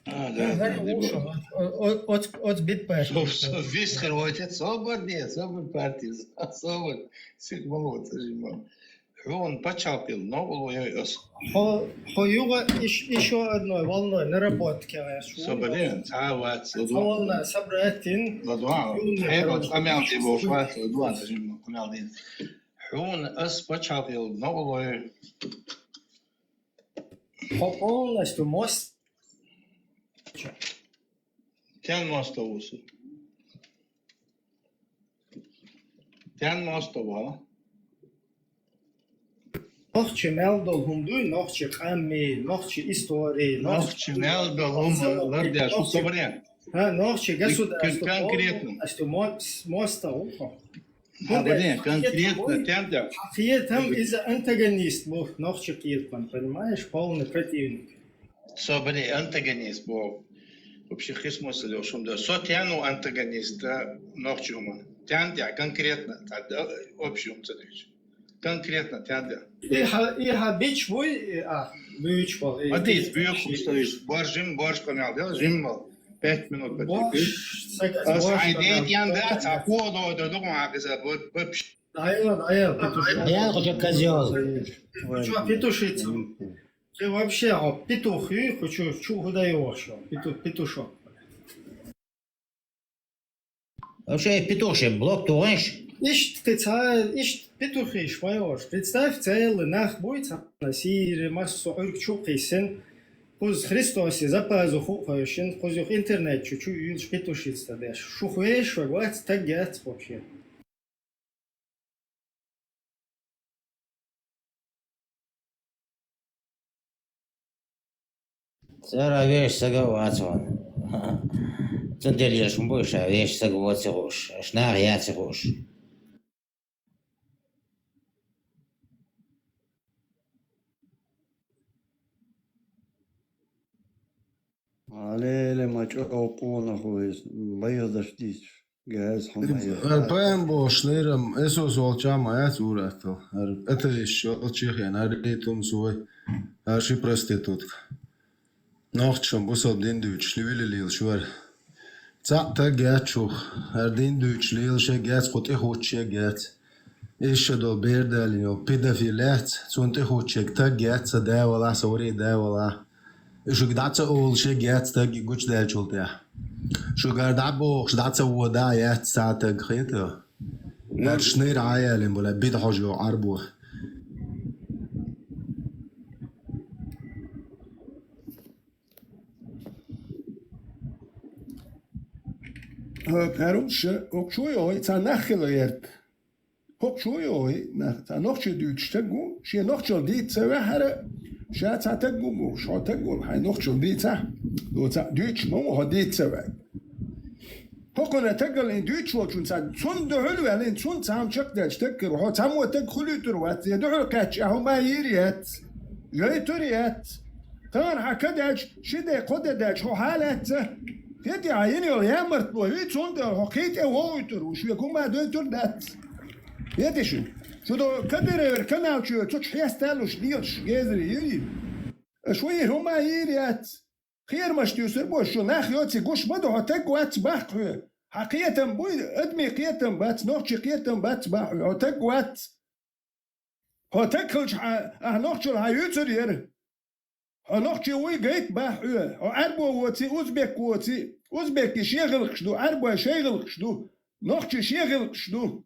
А, да, да, да, да. О-, о-, оц, оц бит партия. Со, со, вистхир войтет, собар де, собар партия, собар. Сих молодцы, жима. Хьуна пачхьалкхила новкъарло йой ас. Хьо, хьо юха иш-, ишо одной волной наработке гӀерташ ву. Со бале, цхьа а вац, ладо. Цхьа волна собрать йина. Ладо, хьерол къамел де бохуш вац, ладо, аса жимма къамел дийна. Хьуна ас пачхьалкхила новкъарло йой. Хьо полностью мос-, Тен мостагӀа ву со? Тен мостагӀа ву хьо? Нохчи мел долу хӀума дуй, нохчи къамми, нохчи истори, нохчи... Нохчи мел долу хӀума лардеш ву со, бале? Ха, нохчий государство кон-, конкретно. Полностью мо-, с-, моста ухо. А, блин, конкретно, тем да. Кхетам иза антагонист бу нохчий кхетам, понимаешь? Полный противник. Со, блин, антагонист бу. Вообще, хисмоса лёшум да. Со тяну антагониста нохчума. Тян тя конкретно, та, да, общем, цадыч. Конкретно тян тя. И ха, и ха бич буй, и, а, бич бол, и. А ты бич, бич, боржим, борж канал, да, жим бол. Пять минут. Борж, сакас, борж, айдет янда, цапо до, до, до, ма, кыза, бо, бо, пш. Аял, аял, петушок. Аял, хоть козёл. Хочу петушиться. Ты вообще, а, петух, и хочу, чу, куда его шо? Пету-, петушок. Вообще, петуший блок тугынш? Ишт, ты ца-, ишт петухиш, понимаешь? Представь, целый нах будет, а, на сире, массу, урк, чу, кисен. Куз Христос, за пазуху, хойшин, куз юх интернет, чу, чу, юлш петушица, да. Шухвеш, вагвац, так гяц вообще. Цара веш сага вацван. Центелеш мбой ша веш сага воци хуш. Шнах яци хуш. Алеле, ма чӀо къона хуйс, байгъдаш дич. Газ хьама я. Ар паям бошнерам, эсос волча ма яц уратал. Ар атаиш шо чехен, ар ритум суй, ар ши проститутка. Нохчам бусал дин дүүч, ливили лил швар. Цаъ та гяч шух, ар дин дүүч лил ше гяц, хутӀи хуч ше гяц. Иша до бердалин, педофил яц, цун тӀи хуч ше та гяц, са давала, са вари давала. Шуг даца ол ше гяц, та гуч далчул тя. Шугар да бохш, даца вода яц, са та гхита. Наршнир аялин була, бид хожо арбу. Парумша, окчуй, ой, ца нахила ерт. Хокчуй, ой, на, ца нохчи дүүч тагу, ши нохчал дит ца вахара, ша ца тагу бу, шо тагу, хай нохчал дит ца, до ца дүүч мо, хо дит ца вай. Хокона тагал ин дүүч волчун ца, цун духул валин, цун цам чак дач тагкар, хо цам ва таг хулютур ват, я духул кач, а хо ма йир яц, йойтур яц. Тан ха кадач, шиде коде дач, хо халаца. Хети айин йол ямарт бо, ви цун да, хо кит э войтур, уш ве кума дойтур дац. Хети шу. Шу до кадеревер канал чу, цуч хесталуш дилш, гезри, йири. Шу и хума йир яц. Хер маш тюсер бо, шу нах йоци гуш мадо, хо таг вац бах ху. Ха киетам буй, адми киетам бац, нохчи киетам бац бах ху, хо таг вац. Хо таг хилч ха, а нохчул ха юцур ер. Хо нохчи уй гайт бах ху. Хо арбо воци, узбек воци. Узбеки шегилкш ду, арбо шегилкш ду. Нохчи шегилкш ду.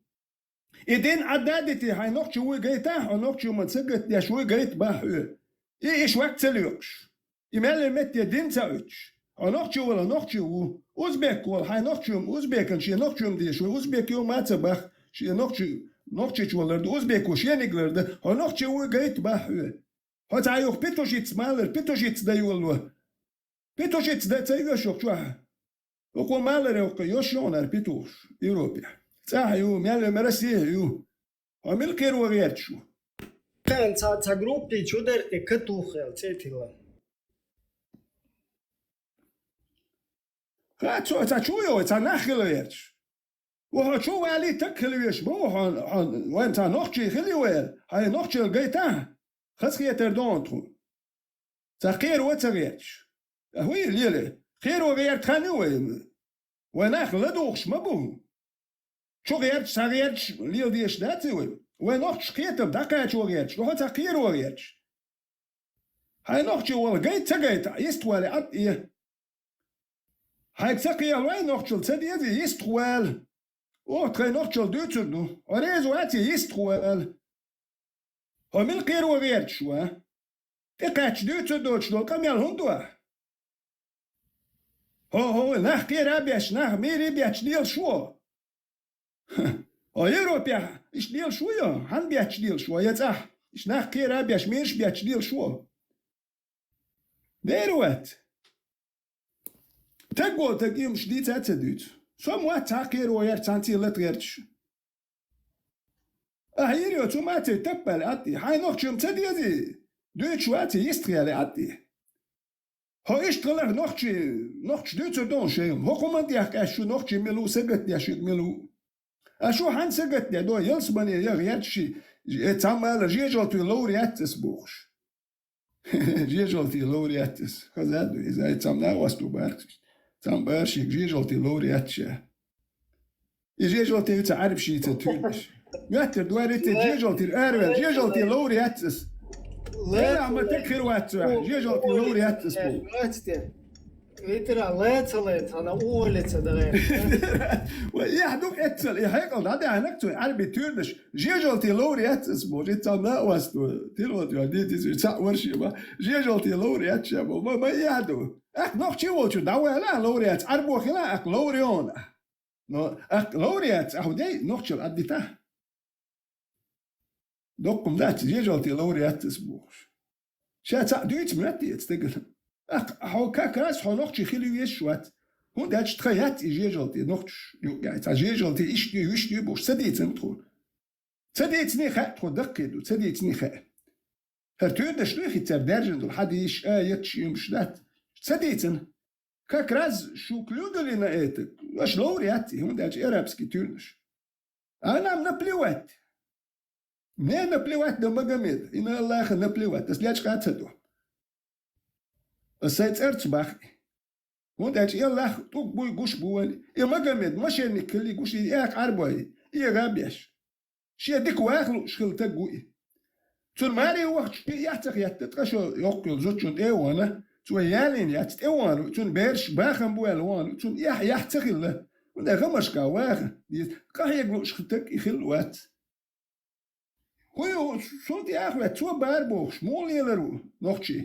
И дин ададити хай нохчи уй гайта, хо нохчи ман цагат деш уй гайт бах ху. И иш вак цалюкш. И мяле метте дин ца уч. Хо нохчи вала нохчи у. Узбек вал хай нохчи ум, узбекан ши нохчи ум деш уй. Узбек ю маца бах, ши нохчи, нохчи чвалар ду, узбек у шениглар ду. Хо нохчи уй гайт бах ху. Хо ца юх петушиц малар, петушиц да юлва. Петушиц да ца юшух чуа. Уку малар юх ёш ёнар петуш, Европе. Ца ю, мял ю, Россия ю. Хо мил кер вагерчу. Ца, ца группи чудер те катухел, цетила. Ха, цо, ца чу йо, ца нах хила верч. Ва хо чу вали так хила веш, бо хо, хо, ван ца нохчи хила вер, хай нохчи гайта. Хас хетер дон тху. Ца кер ва ца верч. А хуй леле, кер ва верт хани вай. Вай нах ладухш ма бу. Чу верч, ца верч, лел деш да ци вай. Вай нохч кетам, да кач ва верч, но ца кер ва верч. Хай нохчи вал гайт, ца гайт, ист вали ат и. Хай ца кел вай нохчул, ца дези ист вал. О, тхай нохчул дюцур ду. Орез ваци ист вал. Хо мил кер ва верч ва. Ти кач дюцур доч дол, камял хун дуа. Хо, хо, нах кер а беш, нах мир и беш дел шо. О, Европе, иш дел шо йо, хан беш дел шо, я цах. Иш нах кер а беш, мир иш беш дел шо. Дерват. Таг волу таг иймаш дийца а ца дуьйцу. Со ма вац цхьа кхеро яр цхьаьнций лата гӀерташ. Ахьа йира йо, цу маций таппал атти. Хьайн нохчий ма ца дезий? Дуьйцуш ваций, йистхъяли атти. Хьо иштта хиларх нохчий, нохчаш дуьйцур ду шайна. ХӀокху хӀуман тӀехь къаьсташ шу нохчий мила ву, сагатдеш верг мила ву. Аш ву хьан сагатдеш ду, ялсамане яха гӀерташ ши, э, цхьамма ала жежалтий ловр яц ас бохуш. Жежалтий ловр яц ас. Хаза ду, иза ай цхьамма накъост ву бахчаш. Цхьамма бара шега жежалтий ловр яц ша. И жежалтий ца Ӏарбаш йийца туьйраш. Моьттар дуьйцу жежалтий араваьлла, жежалтий ловр яц ас. Лера ма тек хир вац цу, жежалтий ловр яц ас бу. Витра леца леца, ана улица дагӀе. Ва, я ду эццал, и хьекъал дӀадахьанак цу Ӏарби туьйраш, жежалтий ловр яц ас бу, жи цхьамма накъост ву. Тилот вар дитис, цхьа варши ма, жежалтий ловр яц ша бу, ма, ма я ду. Ах, нохчий волчу дӀавала ловр яц, Ӏарбо хила, ах, ловр йона. Но, ах, ловр яц, ахьу дей, нохчал аддита. Доккхум дац, жежалтий ловр яц ас бохуш. Ша цхьаъ дуьйцу моьтту эца дагана. Ах, хьо как раз хьо нохчий хила везаш вац. ХӀунда аьлча тхан яц и жежалтий нохчаш юкъяй. Цхьа жежалтий иш дуй, виш дуй бохуш, ца дийцина тхо. Ца дийцина хаьа тхо даккхий ду, ца дийцина хаьа. ХӀара туьйраш дуй хи цара даьржина долу, хьадийш, а, етташ, иймаш дац. Ца дийцина. Как раз шу клюдали на это, аш ловр яц, и хӀунда аьлча арабский туьйраш. А нам наплевать. Мне наплевать на Магомеда, и на Аллаха наплевать. Ас лечкъа ца ду. Ас сайн цӀарца бах. ХӀунда аьлча и Аллах тӀулг буй гуш бу вайн. И Магомед мошенник хили гуш, и экъа Ӏарбой, и гӀабеш. Шен дика ваха лууш хила таг ву и. Цунна маре вахча, и эхь ца хетта, ткъа шо йоккха йолу зудчун тӀе а вахана, цо ялийна яц, тӀе а вахана, цунна бераш бахам бу аьлла вахана, цунна эхь, эхь ца хилла. ХӀунда гӀамашка ваха деза, къахьега лууш хила таг и хилла вац. ХӀун ю, сунтӀа яхве, цо бара бохуш, муха лелар ву нохчий?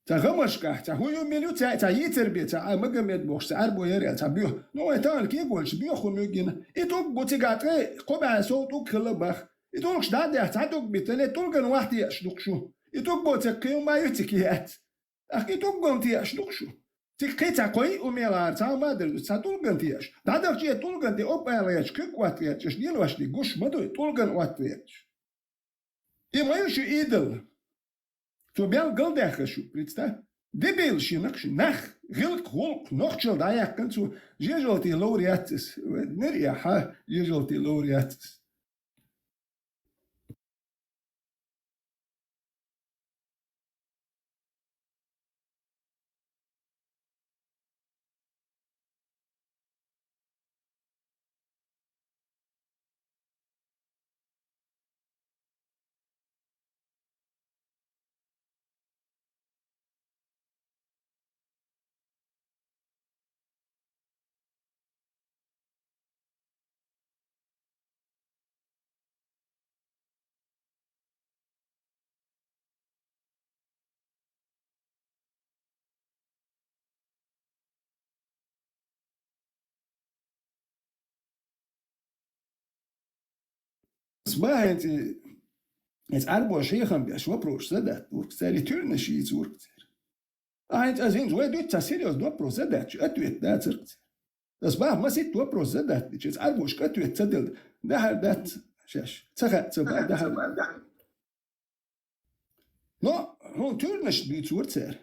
Цхьа гӀамашкахь, цхьа хӀун ю, мила ю, цхьа, цхьа йийцар бен, цхьа а Магомед бохуш, цхьа Ӏарбо яра, цхьа боьха. Ну, вай тахана кегойчу боьха хӀума ю гина. И тӀулг бу цигахь ткъе кхо бӀе сов тӀулг хилла бах. И тӀулгаш дӀа а даьхна, цхьа тӀулг битта, и тӀулган вахь теаш ду-кх шу. И тӀулго ца кхин ма ю цига яц. ТӀаккха и тӀулган теаш ду-кх шу. Цига кхин цхьа кхо йиъ умелахьара цхьа а ма дара, цхьа тӀулган теаш. ДӀадахча и тӀулган тӀе опа аьлла гӀерташ, куьг отта гӀерташ, аша дилош дерг гуш ма ду, тӀулган отта гӀерташ. И ма ю шу идол. Цо мел галдаьхна шу, представь. Дебилаш йина-кх шу, нах, гӀиллакх, гӀуллакх, нохчалла дӀаяьккхина цо, жежалтий ловр яц ас. Нир я хьа, жежалтий ловр яц ас. Ас бахьанца иза Ӏарбоша хьехам беш вопрос задать дург цара, и туьрнаш йийца вург цара. А хӀинца аз хӀинца вай дуьйцу цхьа серьёзный вопрос задать, ответ дацарг цара. Ас бахьа маситта вопрос задать дича, иза Ӏарбошка ответ ца делла, дахьар дац шаьш. Ца хаьа, ца баха, дахьар. Но хьуна туьрнаш дуьйцура цара.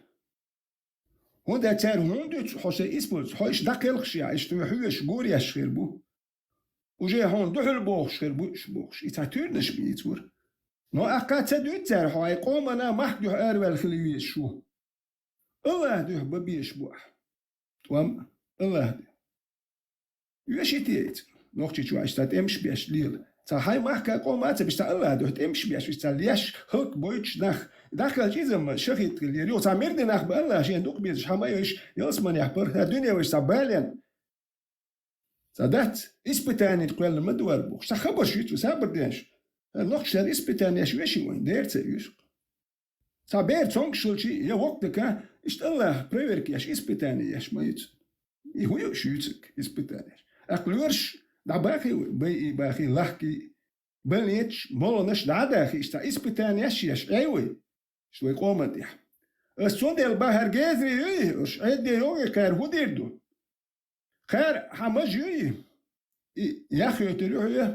ХӀунда аьлча цара хӀунда дуьйцу, хьо шайн используй, хьо иштта дӀакхелхаш яхь, иштта вай хьоьжуш гора еш хир бу. Уже хьуна дуьхьал бохуш хир бу уьш бохуш. И цхьа туьрнаш бийцура. Но ахкха ца дуьйцу цара, хьо хьайн къомана махка дуьхьа араваьлла хила везаш ву. АллахӀ дуьхьа бан безаш бу ахь. ТӀом АллахӀ дуьхьа. Оьший те иза? Нохчийчохь иштта тӀемаш беш лела. Цхьа хьайн махка къома а ца беш, цхьа АллахӀ дуьхьа тӀемаш беш, иштта леш, хӀаллакбойтуш нах. ДӀакхаьлча иза-м шахӀид хила еза. Йо, цхьа мирдинах бан АллахӀ шен дукха безаш хьан ма йойш, ялсаманехь бара, хӀара дуьне вайша цхьа бален. Цхьа дац, испытани кхоьллина ма ду вара бохуш. Цхьа хабарш ю цу сабар деш. ХӀара нохчашна испытани еш веший вайн, дера ца уьйсу. Цхьа бер цомгуш хилчий, я воккха дика, иштта АллахӀ проверка еш, испытани еш ма ю цу. И хӀун ю уьш юьйцург, испытани еш? ТӀаккха лоьраш дӀабахий вай, байи бахий, лахкий, больницаш, молланаш дӀа а дахий, иштта испытани еш еш, Ӏей вай? Иштта вай къоман тӀехь. Ас цундела бахьар гезри юй, уш Ӏедде йогӀи кхаьр хӀу дир ду? Кхаьр хьан маж юй? И яхъ йойтур ю хьоя.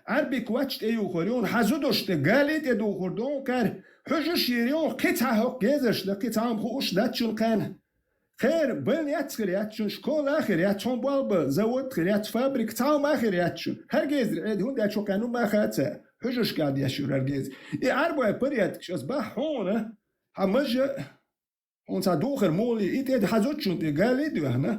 Ӏарбик вач тӀе юхур юн, хьан зудуш тӀе гали тӀе духур дон кхаьр. Хьужуш йир юн, кхи цхьа хӀокху гезарш да, кхи цхьа хӀума хууш дац шун кхаьна. Кхаьр бан яц хир яц шун, школа а хир яц, хьун болба завод хир яц, фабрика, цхьа хӀума а хир яц шун. ХӀара гезри Ӏеда хӀунда аьлча хӀокхаьна хӀума а хаца. Хьужушка деш юр хӀара геза. И Ӏарбой порядкаш ас бахь хьуна, хьан мажа, хьуна цхьа духар мугӀли, и тӀе хьан зудчун тӀе гали а доьхна,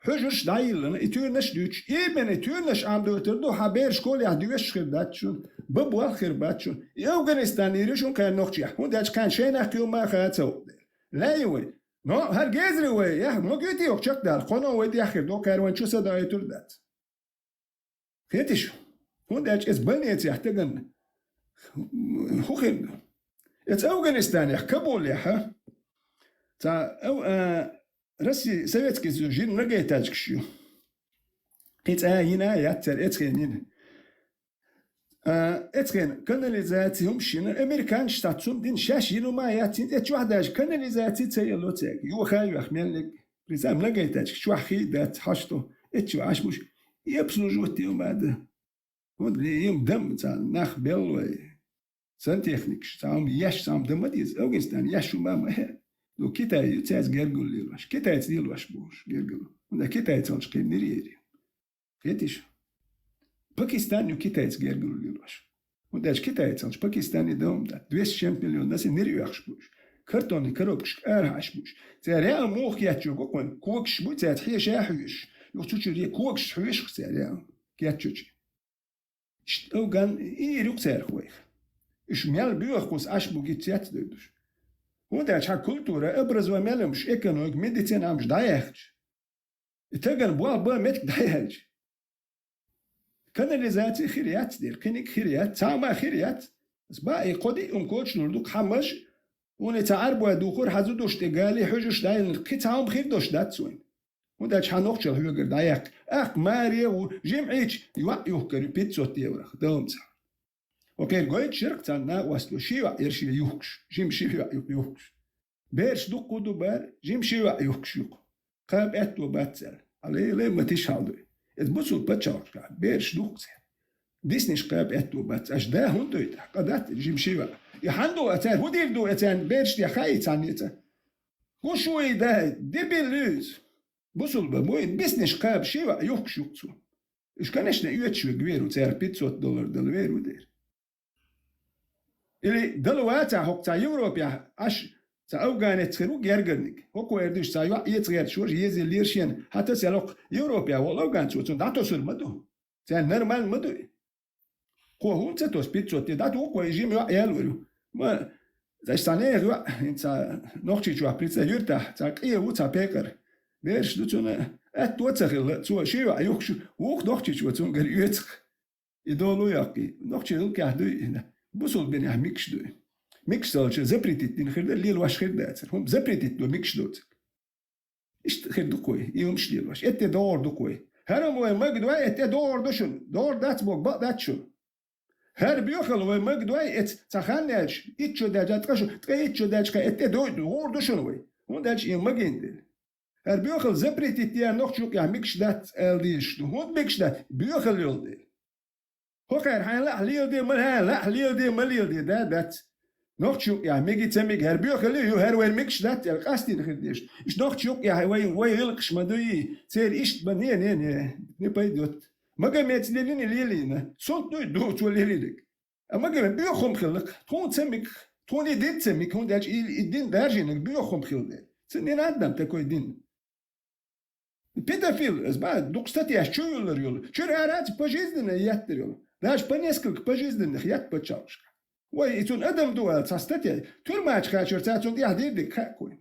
хьужуш дӀайиллина, и туьрнаш а дуьтуш, именно и туьрнаш Ӏамдойтур ду, хьан бер школехь доьшуш хир дац шун, бан болх хир бац шун. И Афганистан йир ю шун кхаьна нохчех, хӀунда аьлча кхаьна шайнах кхин хӀума а хаца хӀокху дела. Лай вай. Но хӀара гезри вай, яхь, ма гуьти йоккха чекхдала, кхоно вай деххир ду, кхаьр вайн чу са даийтур дац. Хетиш? ХӀунда аьлча эца больницех таган хӀу хир ду? Эца Афганистанех, Кабулехь, а? Цхьа, ав-, а, Россия, Советский Союз, жин многоэтажкаш ю. Кхин цӀа йина а яц цара эцхен йина. А, эцхен канализаци хӀумаш йина, американцаш цхьа цунна дина шаьш йина хӀума а яц, хӀинца эца чохь даже канализаци ца ело цаьрга. Йоха а йоьхна меллиг. Приза многоэтажка чохь хи а дац, хьашто, эцчо Ӏаш буш, и обслуживать йо ма ду. ХӀунда ле, им дам цхьа нах беллой, сантехникаш, цхьа хӀума еш, цхьа хӀума дан ма деза, Афганистан еш хӀума ма хӀе. Ну, Китай ю цаьрца гергал лелош, китайца лелош бохуш гергал. ХӀунда китайцалш кхин нир ери. Хетиш? Пакистан ю китайца гергал лелош. ХӀунда аьлча китайцалш Пакистане дан ма дац. Двести чем миллион население нир оьхуш бу уьш. Картонный коробкашка арахьаш бу уьш. Цара реально муха кечйо гу кхуьнан? Когаш бу цаьрца хьеша а хьоьшуш. Юха цу чуьра когаш хьоьшуш цара реально кечйочу. Иштта афган ир ю-кх цаьрах вайх. Уьш мел боьха кхуьнца Ӏаш бу гиц яц дойдуш. ХӀунда аьлча хьан культура, образование мел йомаш, экономика, медицина Ӏамаш дӀаяьхча. И тагана болх бан меттиг дӀаяьлча. Канализаци хир яц дера, кхиниг хир яц, цхьа хӀума хир яц. Ас баа и кхо-диъ хӀума кочалур ду, хьан маж, хӀуна и цхьа Ӏарбой духур, хьан зудуш тӀе гали, хьуьжуш дӀайиллина, кхин цхьа хӀума хир долуш дац вайн. ХӀунда аьлча хьан нохчалла хьоьгара дӀаяккха. Аккха маре а ву, жимма Ӏийча йоӀ юхкар ю пятьсот еврох, далам цхьа. Окхера гойтуш яра-кх царна накъосталла, ши йоӀ яра шен юхкуш, жимма ши йоӀ ю-, юхкуш. Бераш дуккха ду бара, жимма ши йоӀ юхкуш ю-кх. Кхаба аьтто бац цара. Хьалелай ма тиша хьал дуй. Иза бусул пачхьалкхашкахь бераш дуккха цара. Дисниш кхаба аьтто бац. Аша да хӀунда дуй тӀаккха? Къа дац жимма ши йоӀ. И хьан ду а цара? ХӀун дийр ду а царна бераш тӀе хаий цхьанне цӀа? ХӀун шу и дай? Дебил ю иза. Бусул ба, бу и дисниш кхаба ши йоӀ юхкуш ю-кх цо. Уьш, конечно, оьцуш верг вер ву, цара пятьсот доллар дала вер ву дера. Или дала вацахь хӀокху цхьа Европехь Ӏаш, цхьа афганец хир ву гергарниг. ХӀокхо эр дуьйш цхьа йоӀ эца гӀерташ вара, еза лера шена. Хьан тасаьлла хӀокху Европехь волу афганцо цунна дӀатосур ма ду. Царна нормально ма ду и. Кхо хӀунда ца тосу пятьсот тӀе? ДӀатуху-кх вай жима йоӀ яьлла вара ю. Ма, аша цхьа нехан йоӀ, хӀинца цхьа Нохчийчохь прица юьртахь, цхьа къе ву, цхьа пекъар. Бераш ду цунна, аьтто а ца хилла, цо ши йоӀ юхкуш ву-кх Нохчийчо цуьнгара оьцу-кх. И долу йоккхий. Нохчийн гӀиллакхехь дуй и. Бусулба динехь мегаш дуй. Мегаш ца хилча, запретить дина хир дара, лелош хир дацара. ХӀума запретить до мегаш доцург. Иштта хир ду-кх вай, и хӀумаш лелош. ЭттӀе догӀур ду-кх вай. ХӀара хӀума вай мага дой, эттӀе догӀур ду шуна. ДогӀур дац боху бакъ дац шуна. ХӀара боьхалла вай мага дой, эцца цхьа хан яьлча, итт шо даьлча, ткъа шо, ткъе итт шо даьлча, кхин эттӀе догӀур ду шуна вай. ХӀунда аьлча и магийна дела. ХӀара боьхалла запретить ян Нохчийн юкъехь мегаш дац аьлла дезаш ду. ХӀунда мегаш дац? Боьхалла йолу дела. ХӀокхара хьайна лаахь леладе, ма хьайна лаахь леладе, ма леладе, да, дац. Нохчийн юкъехь меги ца меги, хӀара боьхалла ю, хӀара вайна мегаш дац аьлла, къастийна хир дезаш. Иштта Нохчийн юкъехь вай, вай гӀиллакхаш ма дуй, церан иштта ма, не, не, не, не пойдёт. Магомеда лелийна, лелийна. Сунт дуй ду цо лелийнарг. А Магомеда боьха хӀума хилла-кх, тхуна ца мега, тхуна и дин ца мега, хӀунда аьлча и, и дин даржийнарг боьха хӀума хилла дела. Ца не надо нам такой дин. Педофил, ас бан, дукха статьяш чу юллар йолу. Чуьра араца пожизненно еттар йолу. Даже по несколько пожизненных етта пачхьалкхашкахь. Вай, и цунна адам ду аьлла цхьа статья. Тюрьмачу кхачор цара цунна тӀехь дийр дерг хаьа-кх вайна.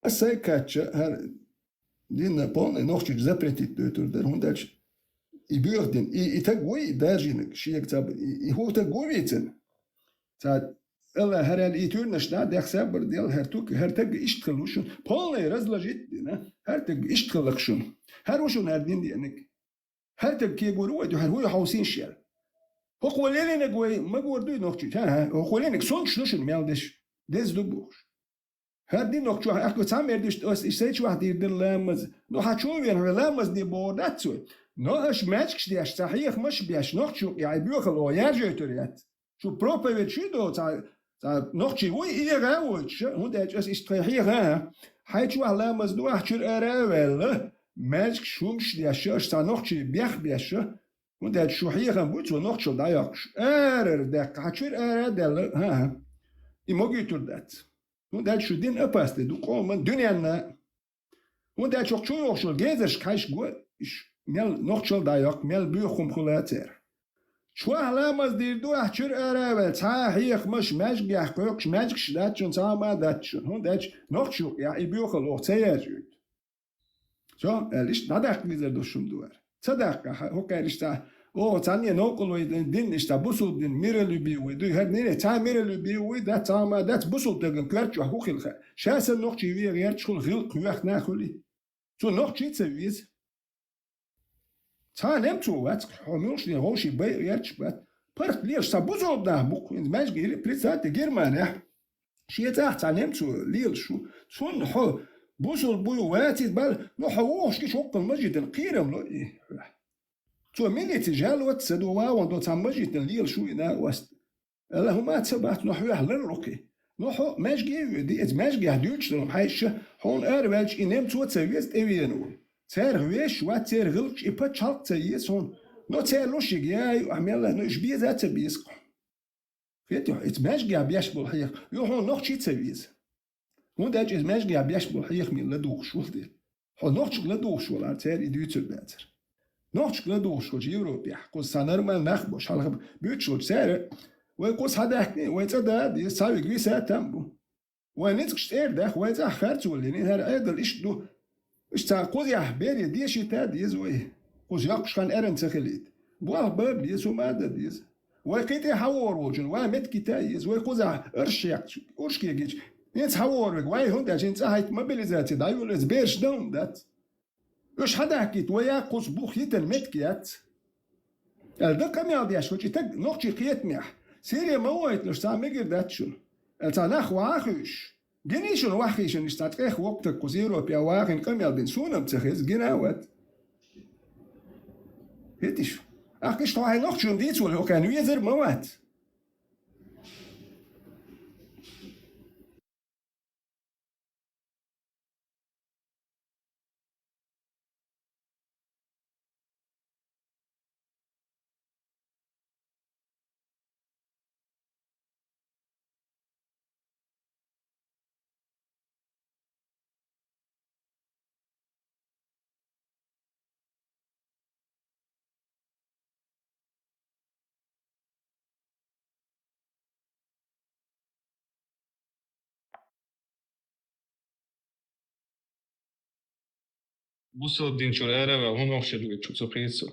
Аса кхаьчча, хӀара дин полный нохчийчу запретить дойтур дара, хӀунда аьлча и боьха дин, и, и таг вуй даржийнарг, шега ца ба-, и, и хӀун таг ву вийцина? Ца, Алла, хӀара аьлла, и туьйранаш дӀа а дехса а бар дел, хӀара туг, хӀара таг иштта хила ву шуна. Полный разложить дина, хӀара таг иштта хила шуна. ХӀара ву шуна хӀара дин деанарг. ХӀара таг кегор ву вай, хӀара хӀуй хьовсийша яра. ХӀокхо лелийнарг вай магор дуй нохчий? ХӀа-хӀа, хӀокхо лелийнарг сончаш ду шуна мел деш. Деза ду бохуш. ХӀара дин нохчохь аьхка цхьа мер диш, ас и сайчу вахь дийр дара ламаз. Ну, хьан чу вен хьо ламаз де бохур дац вай. Но аша маьжгаш деш, цхьа хьехамаш беш, нохчу юкъа яхьий боьхал о, яржойтур яц. Шу проповедь шу до, цхьа, цхьа нохчий вуй, эгӀа а войтуш, хӀунда аьлча ас иштта тхайн хьеха, хьайчу вахь ламаз ду, ахь чуьра ара а ваьлла, маьжгаш хӀумаш деш, аша цхьа нохчий бех беш, хӀунда аьлча шу хьехам буй, цо нохчалла дӀайоккхуш. Арара даьккха, хьан чуьра ара а даьлла, хӀа-хӀа. И могуьйтур дац. ХӀунда аьлча шу дин опасный ду къоман, дуьненна. ХӀунда аьлча хӀокху чу йохуш йолу гезаршка хьаьжча го, иш мел нохчалла дӀайоккху, мел боьха хӀума хуьлу церан. Чохь ламаз дийр ду ахь чуьра ара а ваьлла, цхьа а хьехамаш, маьжгех кхойкхуш, маьжгаш дац шуна, цхьа а ма дац шуна. ХӀунда аьлча нохчу юкъа яхь и боьхал оха ца яржуьйту. Цо аьлла, иштта дӀадаккха везар ду шуна дуара. Ца даккха, хӀокхара иштта, оха цхьанне новкъарло дин иштта, бусулба дин, миролюбивый дуй, хӀара нина цхьа миролюбивый дац, цхьа ма дац, бусулба даган коьрта чохь хӀун хила хаьа. Ша санна нохчий вегӀа гӀерташ хуьлу, гӀиллакх-хьоьху нах хуьлий? Цо нохчий а ца веза. Цхьа немцо вац, хьо муьлш дин вовший байа гӀерташ бац. ПаргӀат лелаш цхьа бусулба нах бу-кх, хӀинца маьжгий, представьте, Германехь. Шен цӀахь цхьа немцо лелаш ву. Цунна хьо бусулба буй, вацийта бала, ну хьо вохуш гича хӀоккхул мажитан кхерам ло и. Цо милици жалоц ца до, вагӀун до цхьа мажитан лелаш ву и накъост. Алла хӀума ца бац, но хьоьхьа ларло кхин. Но хьо маьжге а воьду, эца маьжгехь дуьйцуш долу хьаьжча, хьуна ара ваьлча и немцо а ца веза тӀевеана ву. Царах вешаш вац, церан гӀиллакхаш и пачхьалкх а ца еза хьуна. Но цара лушиг яй, ахь мелла, но уьш беза а ца беза-кх. Хетий хьо, эца маьжгехь беш болу хьеха, ю хьуна нохчий а ца веза. ХӀунда аьлча иза маьжгехь беш болу хьехамийн ладугӀуш ву-кх дела. Хьо нохчиг ладугӀуш валахь, цара и дуьйцур дацара. Нохчиг ладугӀуш волчу Европехь, кхуза цхьа нормальный нах болуш, хьалха буьйцуш волчу цара, вай кхуза схьадаьхкина, вай цӀа да а деза, цхьа виг виса а там бу. Вай ницкъаш цӀера даха, вай цӀахь харцо лелийна, хӀара Ӏедал иштта ду. Иштта цхьа кхузахь бере дешийта а деза вай. Кхуза йоккхуш хан аьран ца хилийта. Болх бан а беза, хӀума а дан деза. Вай кхин тӀе хьан вогӀур волчун, вай меткита а еза, вай кхузахь арш яккхачу, урш кегича, хӀинца хьан вогӀур вега, вай хӀунда аьлча хӀинца цӀа хьайта мобилизаци дӀайолла, иза бераш дан хӀума дац. Уьш хьан даьхкийта, вай яккха кхуза бух йитан метка яц. Аьлла, дан къамел деш вачу и таг нохчий кхетамехь. Сире ма вайталуш цхьа мегар дац шуна. Аьлла, цхьа нах вахьа а хуьйш. Гиний шуна ваххийшина иштта цӀех воккхатаг кхуза Европе вахийна къамел дина, суна-м ца хеза, гина а вац. ХӀетий шу? Ахь иштта хьо хьайн нохчо дийца волу хӀокхарна везар а ма вац. Бусалба дин чуьра араваьлла, хӀун нохчо дуьйцу, цо кхийсо.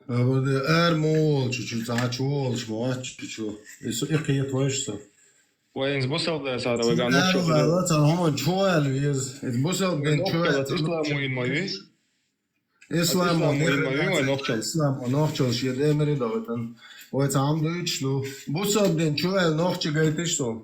Абаде, ара ма волчу, чу цхьа чу волчу, ма вац чу чу. И со и кхета вайша со. Вай хӀинца бусалба дацара, вай ган нохчо хила. Ара ваьлла, цхьа хӀуман чу ваьлла веза. И бусалба дин чу ваьлла. Исламо йина ма вуй? Исламо йина ма вуй вай нохчалла? Исламо нохчалла шен демари дагӀатан. Вай цхьа хӀума дуьйцуш ду. Бусалба дин чу ваьлла нохчи гайтиш со.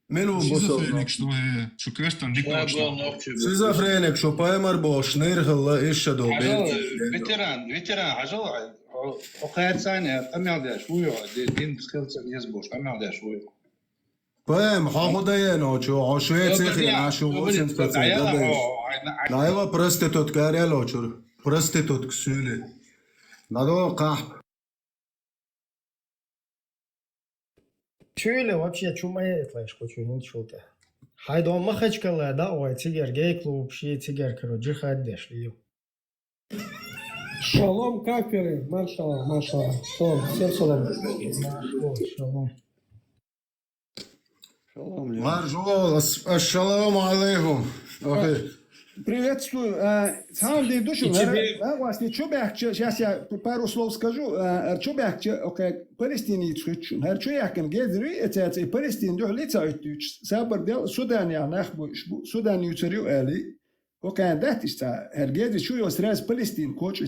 Мила ву бусалба? Шизофреник шу, э, шу коьртан дика лоцуш. Шизофреник шу, паймар бохуш, нейр хилла, иша ду. Хьажал, ветеран, ветеран, хьажал, хьо, хьо кхаьрца а къамел деш вуй хьо, де-, дин хилца еза бохуш, къамел деш вуй хьо. Пайм, хьо хӀун дайина оцу, хьо Швеце хиъна, шу восемьдесят процент дабайш. ДӀайла проститутка аьлла оцуьра. Проститутка суьйли. ДӀадо кхахьа. Чуьйла вообще чу ма яйтлайш кху чу хӀинца шул тӀе. Хьайн дон Махачкала дӀа а вай, цигара гей-клубаш йий, цигара, короче, джихад деш лийв. Шалом, каперы, маршалла, маршалла. Шалом, всем шалом. Шалом, шалом. Маржо, ас-, ассаламу алейкум. Окей. Приветствую. А, самом деле, душу, И тебе- да, вас не чубяк, сейчас я пару слов скажу. А, чубяк, окей, палестинец хочу. Гар чуякан гезри, это, это, и Палестин, дух лица, сабар дел, Судан, я нахбу, Судан, ю царю, али. Окей, да, ты что, гар гезри, чу, сразу Палестин, коч.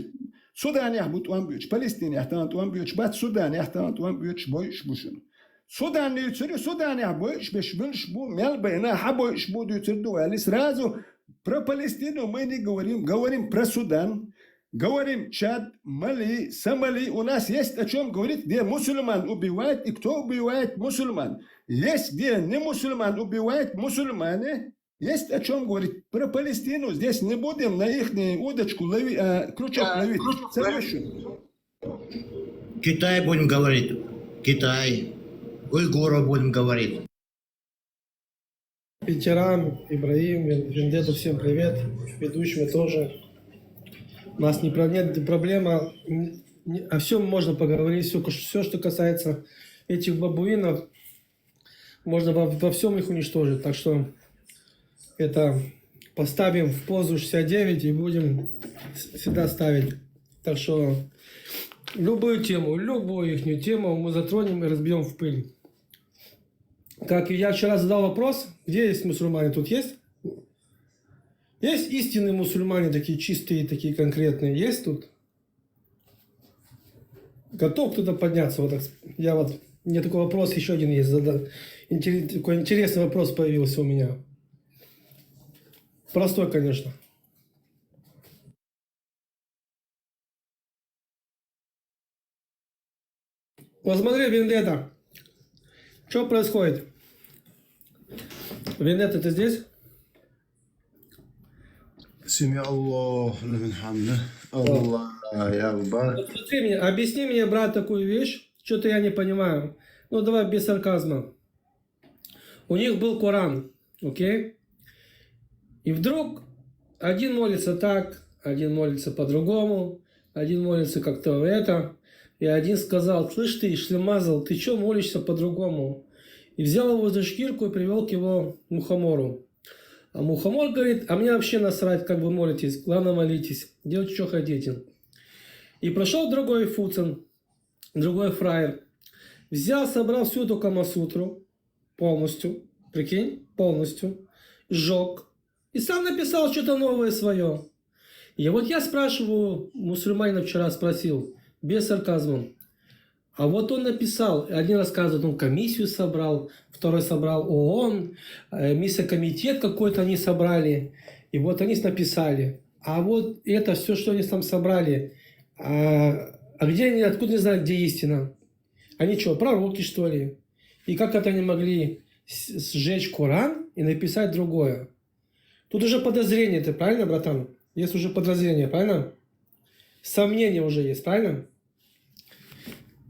Судан, я бут, он бьёч, Палестин, я тан, он бьёч, бат, Судан, я тан, он бьёч, бойш, бушин. Судан, ю царю, Судан, я бойш, беш, бунш, бу, мел, бе, на, ха, бойш, бу, ю царю, али, сразу про Палестину мы не говорим, говорим про Судан, говорим Чад, Мали, Сомали. У нас есть о чем говорить, где мусульман убивает и кто убивает мусульман. Есть, где не мусульман убивает мусульмане. Есть о чем говорить. Про Палестину здесь не будем на их удочку лови, а, крючок ловить. Согласен. Китай будем говорить. Китай. Уйгуров будем говорить. Ветеран, Ибраим, Вен- Вендетта, всем привет. Ведущим тоже. У нас не про- нет проблема. Н- не- О всем можно поговорить, все, все, что касается этих бабуинов, можно во, во всем их уничтожить. Так что это поставим в позу шестьдесят девять и будем с- всегда ставить. Так что любую тему, любую их тему мы затронем и разбьем в пыль. Как я вчера задал вопрос, где есть мусульмане? Тут есть? Есть истинные мусульмане, такие чистые, такие конкретные? Есть тут? Готов кто-то подняться? Вот так, с- я вот, мне такой вопрос еще один есть. Зада- интерес- такой интересный вопрос появился у меня. Простой, конечно. Посмотри, Вендетта. Что происходит? Вендетта, ты здесь? Сами Аллаху лиман хамда. Аллаху акбар. Смотри мне, объясни мне, брат, такую вещь. Что-то я не понимаю. Ну, давай без сарказма. У них был Коран, окей? И вдруг один молится так, один молится по-другому, один молится как-то это. И один сказал: «Слышь ты, Шлемазл, ты чё молишься по-другому?» И взял его за шкирку и привел к его Мухомору. А Мухомор говорит: «А мне вообще насрать, как вы молитесь, главное, молитесь, делайте, что хотите». И прошел другой Фуцин, другой фраер. Взял, собрал всю эту Камасутру полностью, прикинь, полностью, сжег. И сам написал что-то новое свое. И вот я спрашиваю, мусульманина вчера спросил, без сарказма. А вот он написал, один рассказывает, он комиссию собрал, второй собрал ООН, э, миссия-комитет какой-то они собрали. И вот они написали. А вот это все, что они там собрали, а, а где они, откуда они знают, где истина? Они что, пророки, что ли? И как это они могли с- сжечь Коран и написать другое? Тут уже подозрение, ты правильно, братан? Есть уже подозрение, правильно? Сомнение уже есть, правильно?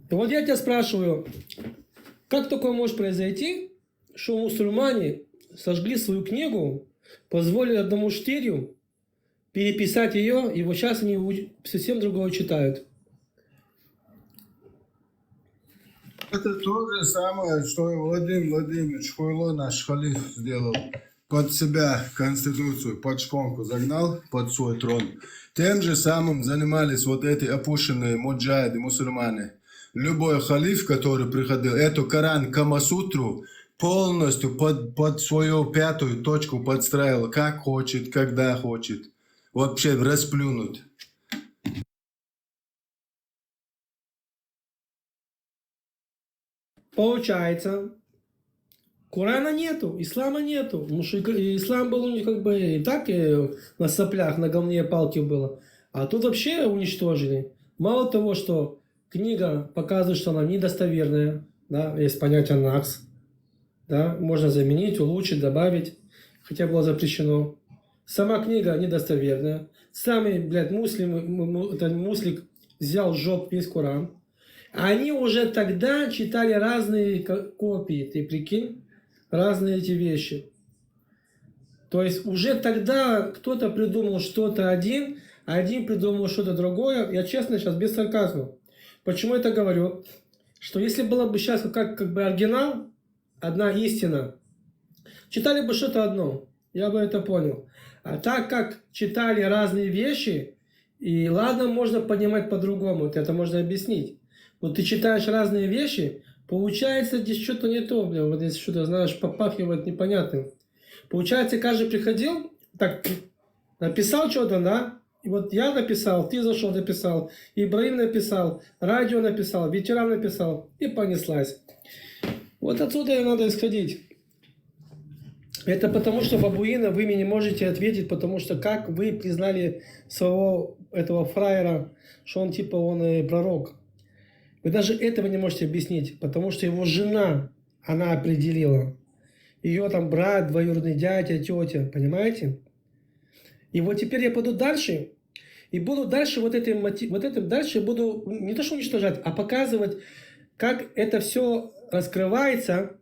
И вот я тебя спрашиваю, как такое может произойти, что мусульмане сожгли свою книгу, позволили одному штырю переписать ее, и вот сейчас они у- совсем другого читают. Это то же самое, что и Владимир Владимирович Хуйло, наш халиф, сделал. Под себя конституцию, под шпонку загнал, под свой трон. Тем же самым занимались вот эти опущенные муджахиды, мусульмане. Любой халиф, который приходил, эту Коран, Камасутру полностью под, под свою пятую точку подстраивал, как хочет, когда хочет. Вообще расплюнуть. Получается, Корана нету, ислама нету. Потому что ик- ислам был у них как бы и так э, на соплях, на говне палки было. А тут вообще уничтожили. Мало того, что книга показывает, что она недостоверная, да, есть понятие накс, да, можно заменить, улучшить, добавить, хотя было запрещено. Сама книга недостоверная. Самый, блядь, муслим, м- м- это муслик взял, сжёг весь Коран. Они уже тогда читали разные ко- копии, ты прикинь, разные эти вещи. То есть уже тогда кто-то придумал что-то один, а один придумал что-то другое. Я честно сейчас, без сарказма. Почему это говорю? Что если было бы сейчас как, как бы оригинал, одна истина, Читали бы что-то одно, я бы это понял. А так как читали разные вещи, и ладно, можно понимать по-другому, вот это можно объяснить. Вот ты читаешь разные вещи, получается, здесь что-то не то, бля, вот здесь что-то, знаешь, попахивает непонятным. Получается, каждый приходил, так, написал что-то, да? И вот я написал, ты зашел, написал, Ибраим написал, радио написал, ветеран написал, и понеслась. Вот отсюда и надо исходить. Это потому, что, бабуины, вы мне не можете ответить, потому что как вы признали своего этого фраера, что он типа он э, пророк? Вы даже этого не можете объяснить, потому что его жена, она определила. Ее там брат, двоюродный дядя, тетя, понимаете? И вот теперь я пойду дальше, и буду дальше вот этим, мотив, вот этим дальше буду не то что уничтожать, а показывать, как это все раскрывается,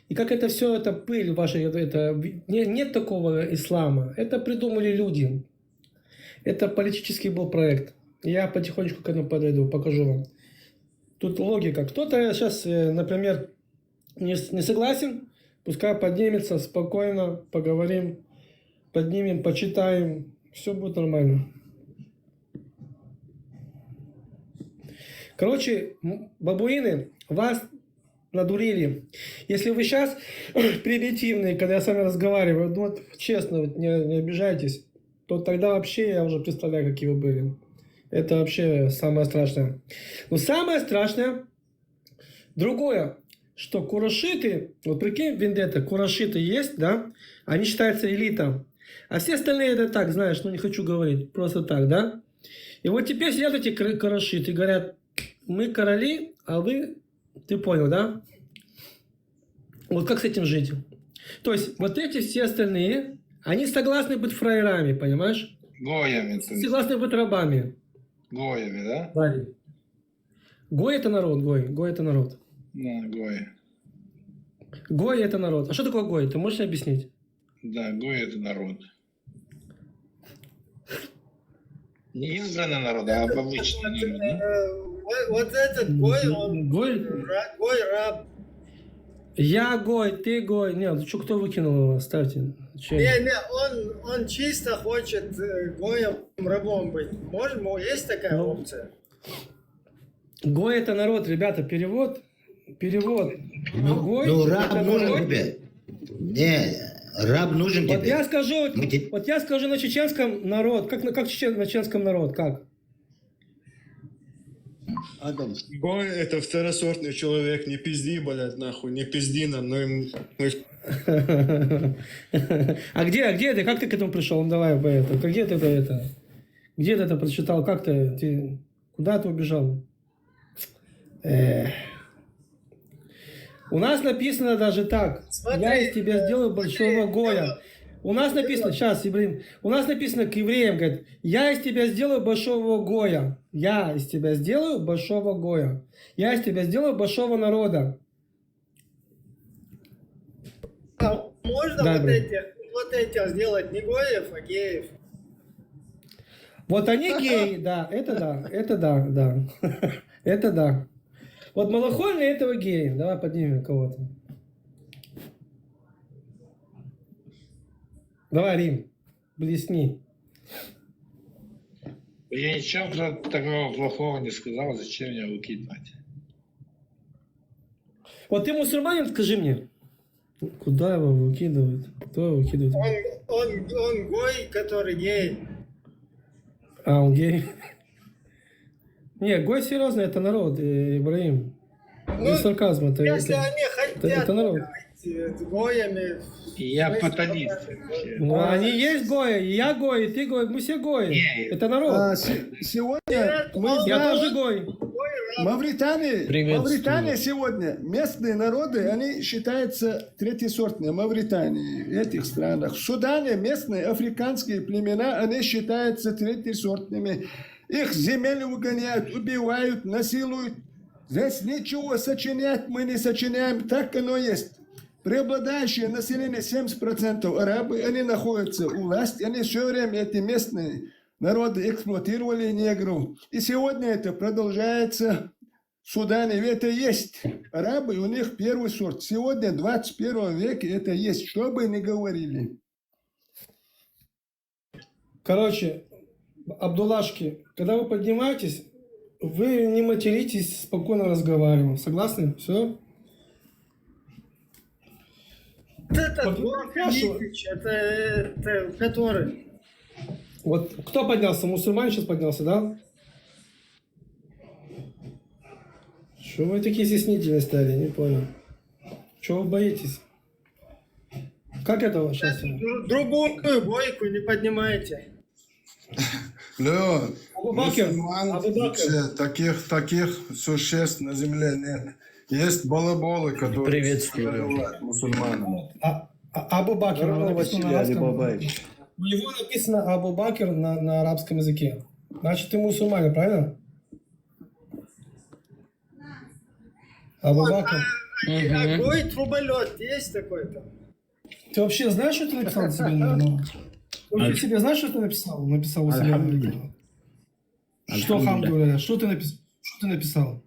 и как это все, это пыль ваша, это, это не, нет такого ислама. Это придумали люди. Это политический был проект. Я потихонечку к этому подойду, покажу вам. Тут логика. Кто-то сейчас, э, например, не, с- не согласен, пускай поднимется, спокойно поговорим, поднимем, почитаем, все будет нормально. Короче, м, бабуины, вас надурили. Если вы сейчас примитивные, когда я с вами разговариваю, ну вот честно, вот не, не обижайтесь, то тогда вообще я уже представляю, какие вы были. Это вообще самое страшное. Но самое страшное другое, что курайшиты, вот прикинь, вендетта, курайшиты есть, да, они считаются элита. А все остальные это так, знаешь, ну не хочу говорить, просто так, да. И вот теперь сидят эти курайшиты и говорят: мы короли, а вы, ты понял, да? Вот как с этим жить? То есть вот эти все остальные, они согласны быть фраерами, понимаешь? Гоями, то есть. Согласны быть рабами. Гоями, да? Ваня. Гой это народ, гой. Гой это народ. Да, гой. Гой это народ. А что такое гой? Ты можешь объяснить? Да, гой это народ. Не избранный народ, а обычный народ, да? Э, Вот, вот этот гой, он Гой? ра- гой раб. Я гой, ты гой. Нет, ну что, кто выкинул его? Оставьте. Че? Не, не, он, он чисто хочет э, гоем рабом быть. Можем, о, есть такая Ну. Опция. Гой это народ, ребята, перевод. Перевод. Ну, Гой, ну это раб нужен народ. тебе. Не, раб нужен Вот я тебе. скажу, Мы те- вот я скажу на чеченском народ, как, на- как чечен, на чеченском народ, как? Адам, Гой — это второсортный человек, не пизди, блядь, нахуй, не пизди нам, ну им, ну их А где, а где ты, как ты к этому пришел? Ну, давай по этому. Где ты это, это? Где ты это прочитал? Как ты, ты, куда ты убежал? Эх. У нас написано даже так. Смотри, Я из тебя сделаю большого смотри, гоя. У нас написано, сейчас, Ибрим, у нас написано к евреям, говорит, я из тебя сделаю большого гоя. Я из тебя сделаю большого гоя. Я из тебя сделаю большого народа. А можно Да, вот Брим. этих, вот этих сделать не гоев, а геев? Вот они геи, да, это да, это да, да. Это да. Вот малохольный этого гея. Давай поднимем кого-то. Давай, Рим, блесни. Я ничего про- такого плохого не сказал, зачем меня выкидывать? Вот ты мусульманин, скажи мне. Куда его выкидывают? Кто его выкидывает? Он, он, он гой, который гей. А, он гей. Не, гой серьезно, это народ, э, Ибраим. Ну, Без сарказма. Это, Если это- они хотят это народ. быть, э, гоями, И я то есть, паталист. Ну, они есть гои, и я гой, и ты гой, мы все гои. Не. Это народ. А, се- сегодня мы Я знаем, тоже гой. Мавритании, Приветствую. Мавритания сегодня, местные народы, они считаются третьесортные. Мавритании, в этих странах. В Судане местные африканские племена, они считаются третьесортными. Их с земель выгоняют, убивают, насилуют. Здесь ничего сочинять мы не сочиняем, так оно есть. Преобладающее население, семьдесят процентов арабы, они находятся у власти, они все время, эти местные народы, эксплуатировали негров. И сегодня это продолжается. Судане, ведь это есть. Арабы, у них первый сорт. Сегодня, в двадцать первом веке, это есть. Что бы ни говорили. Короче, Абдуллашки, когда вы поднимаетесь, вы не материтесь, спокойно разговариваем. Согласны? Все? Это Вот Борка хорошо. Никитич, это, это который? Вот кто поднялся? Мусульманин сейчас поднялся, да? Что вы такие стеснительные стали? Не понял. Чего вы боитесь? Как это сейчас? Дру- Другую бойку не поднимайте. Лео, Абу Бакр, мусульман Абу Бакр. вообще, таких, таких существ на земле нет. Есть балаболы, которые Приветствую. называют мусульманами. А, а- Абу Бакр, у него Здорово, написано на Василий арабском. Алибабаевич. У него написано Абу Бакр на, на арабском языке. Значит, ты мусульманин, правильно? Абу Бакр. А Гой труболет есть такой-то? Ты вообще знаешь, что ты написал себе? Ну, ну? Ты вообще себе знаешь, что ты написал? Написал у себя. Альхамдулилля. Что, Хамдулля? Что ты написал? Что ты написал?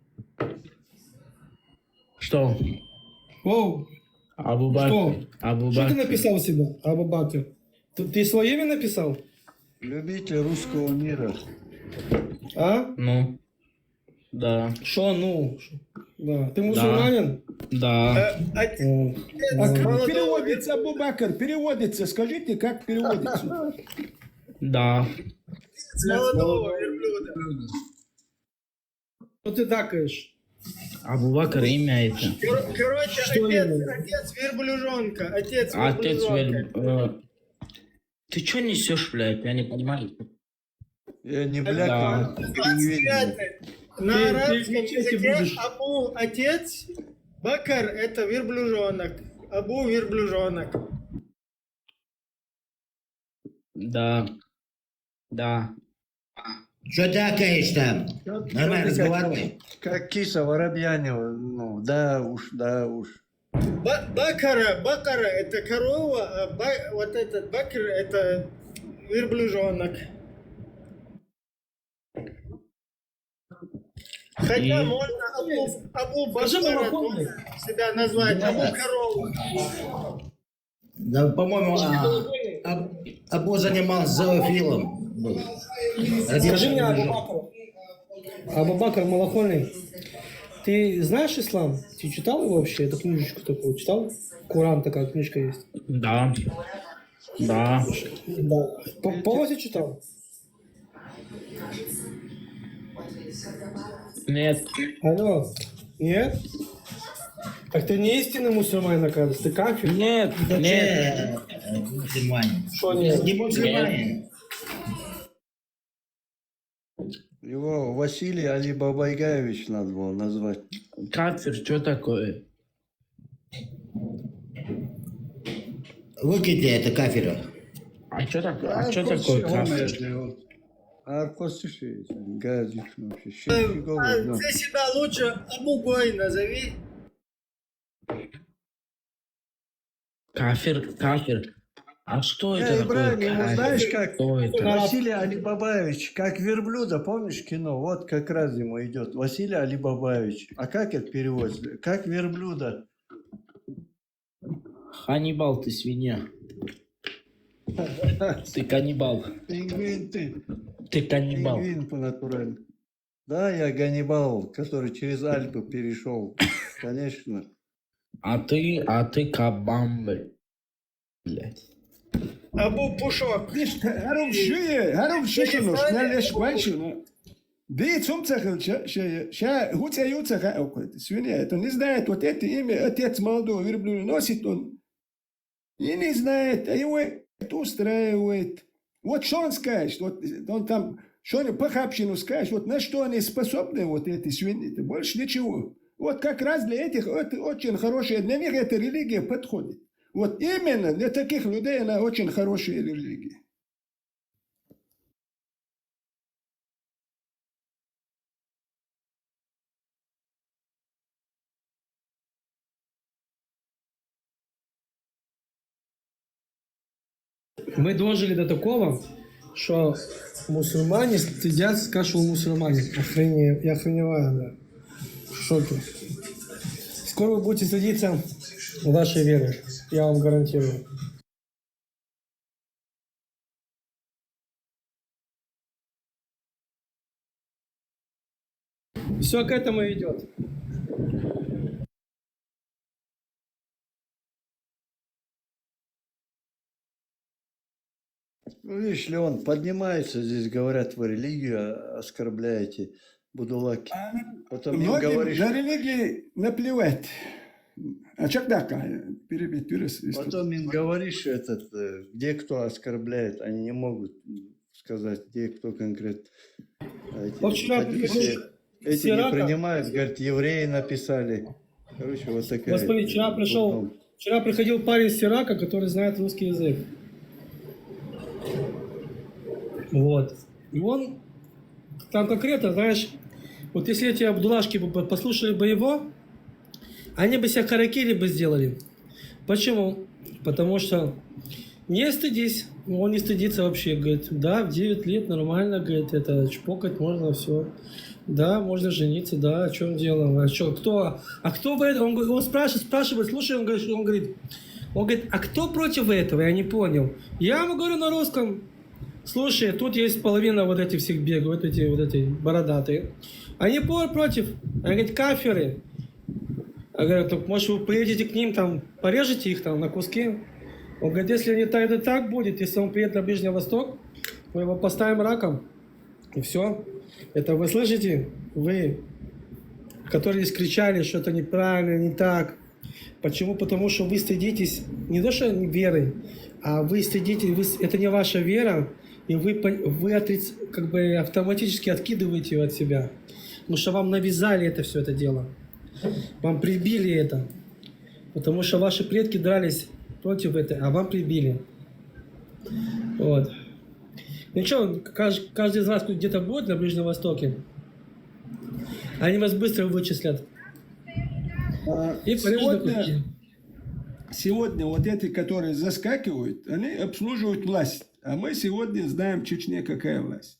Что? Оу, Абу что? Бакр. Абу Что ты Бакр. Написал себе, Абу Бакр? Ты, ты свое имя написал? Любитель русского мира. А? Ну. Да. Что, ну? Да. Ты мусульманин? Да. Э, отец О. А как молодого переводится Абу Бакр? Переводится, скажите, как переводится? Да. молодого верблюда. Что ты дакаешь? Абу Бакр имя это. Кор- Короче, Что отец, именно? Отец верблюжонка. Отец Отец верблюжонка. Вер- э, Ты что несешь, блядь? Я не понимаю. Я не Да. бляк, двадцать девятый. На Ты- ты арабском мучить языке будешь. Абу отец, Бакар это верблюжонок. Абу верблюжонок. Да. Да. Что дакаешь там? Нормально разговаривай. Как киса воробьянева. Ну, да уж, да уж. Ба- Бакара, Бакара это корова, а ба- вот этот Бакр это верблюжонок. Хотя И- можно Абу, Абу Скажи, Бакара Малаховый. тоже себя назвать, Абу Корова. Да, по-моему, а, Аб- Абу занимался зоофилом. Был. Скажи мне, Абу Родился Бакр. Абу Бакр Малахольный, ты знаешь ислам? Ты читал его вообще, эту книжечку такую? Читал? Коран, такая книжка есть. Да. Да. Да. По- Полностью читал? Нет. Алло. Нет? Так ты не истинный мусульманин, оказывается. Ты кафир. Нет. Да Нет. че, э, мусульманин. Что нет? Не мусульманин. Его Василий Алибабайгаевич надо было назвать. Кафир, что такое? Выкиньте это кафира. А что такое? А что такое кафир? Аркосиши, газишь вообще. А ты себя лучше Абугой назови. Кафир, кафир. А что Я это такое Ибрагим, его кафир? Знаешь как? Что это? Василий Алибабаевич, как верблюда, помнишь кино? Вот как раз ему идет. Василий Алибабаевич. А как это переводится? Как верблюда. Ханнибал, ты свинья. Ты каннибал. Пингвин ты. Ты каннибал. Пингвин по натуральному. Да, я Ганнибал, который через Альпы перешел. Конечно. А ты, а ты кабан, блядь. Абу Пушок. Иште, гьарун шуе, гьарун шушуну, шна леш гвайшуну. Ди цум цахил ша, ша, ша, гуця ю цаха окойт. Свинья, это не знает, вот это имя, отец молодого верблюда носит он. И не знает, а его это устраивает. Вот что он скажет, вот он там, что они похабщину скажет, вот на что они способны, вот эти свиньи, больше ничего. Вот как раз для этих это очень хорошая, для них эта религия подходит. Вот именно для таких людей она очень хорошая религия. Мы дожили до такого, что мусульмане сидят, скажут, что мусульмане. Охреневаю, я охреневаю, да. В шоке. Скоро вы будете стыдиться вашей веры, я вам гарантирую. Все к этому идет. Ну, видишь, Леон, поднимаются здесь, говорят, вы религию оскорбляете, будулаки. А, Потом им Многим говоришь, на религии наплевать. А чё так, а, перебить, перес- потом им говоришь, этот, э, где кто оскорбляет, они не могут м, сказать, где кто конкретно. А эти, Вот вчера эти приходил все- эти не Сирака. Принимают, говорят, евреи написали. Короче, вот такая. Господи, вчера вот пришел, там. Вчера приходил парень с Ирака, который знает русский язык. Вот. И он там конкретно, знаешь, вот если эти абдулашки бы по- послушали бы его, они бы себя харакири бы сделали. Почему? Потому что не стыдись. Он не стыдится вообще. Говорит, да, в девять лет нормально, говорит, это чпокать можно, все. Да, можно жениться, да, о чем дело? А что, кто? А кто в этом? Он, говорит- он спрашивает, спрашивает, слушай, он говорит, он говорит, он говорит, а кто против этого? Я не понял. Я ему говорю на русском, слушай, тут есть половина вот этих всех бегают, эти вот эти бородатые. Они по- против. Они говорят, каферы. Я говорю, так может вы поедете к ним, там, порежете их там на куски? Он говорит, если они так, это так будет, если он приедет на Ближний Восток, мы его поставим раком. И все. Это вы слышите? Вы, которые кричали, что это неправильно, не так. Почему? Потому что вы стыдитесь не то, что веры, а вы стыдитесь, вы, с- это не ваша вера, и вы, пон- вы отрец- как бы автоматически откидываете ее от себя. Потому что вам навязали это все это дело. Вам прибили это. Потому что ваши предки дрались против этого, а вам прибили. Вот. Ничего, каждый из вас где-то будет на Ближнем Востоке. Они вас быстро вычислят. А, И порежут на сегодня, куски. Сегодня вот эти, которые заскакивают, они обслуживают власть. А мы сегодня знаем в Чечне, какая власть.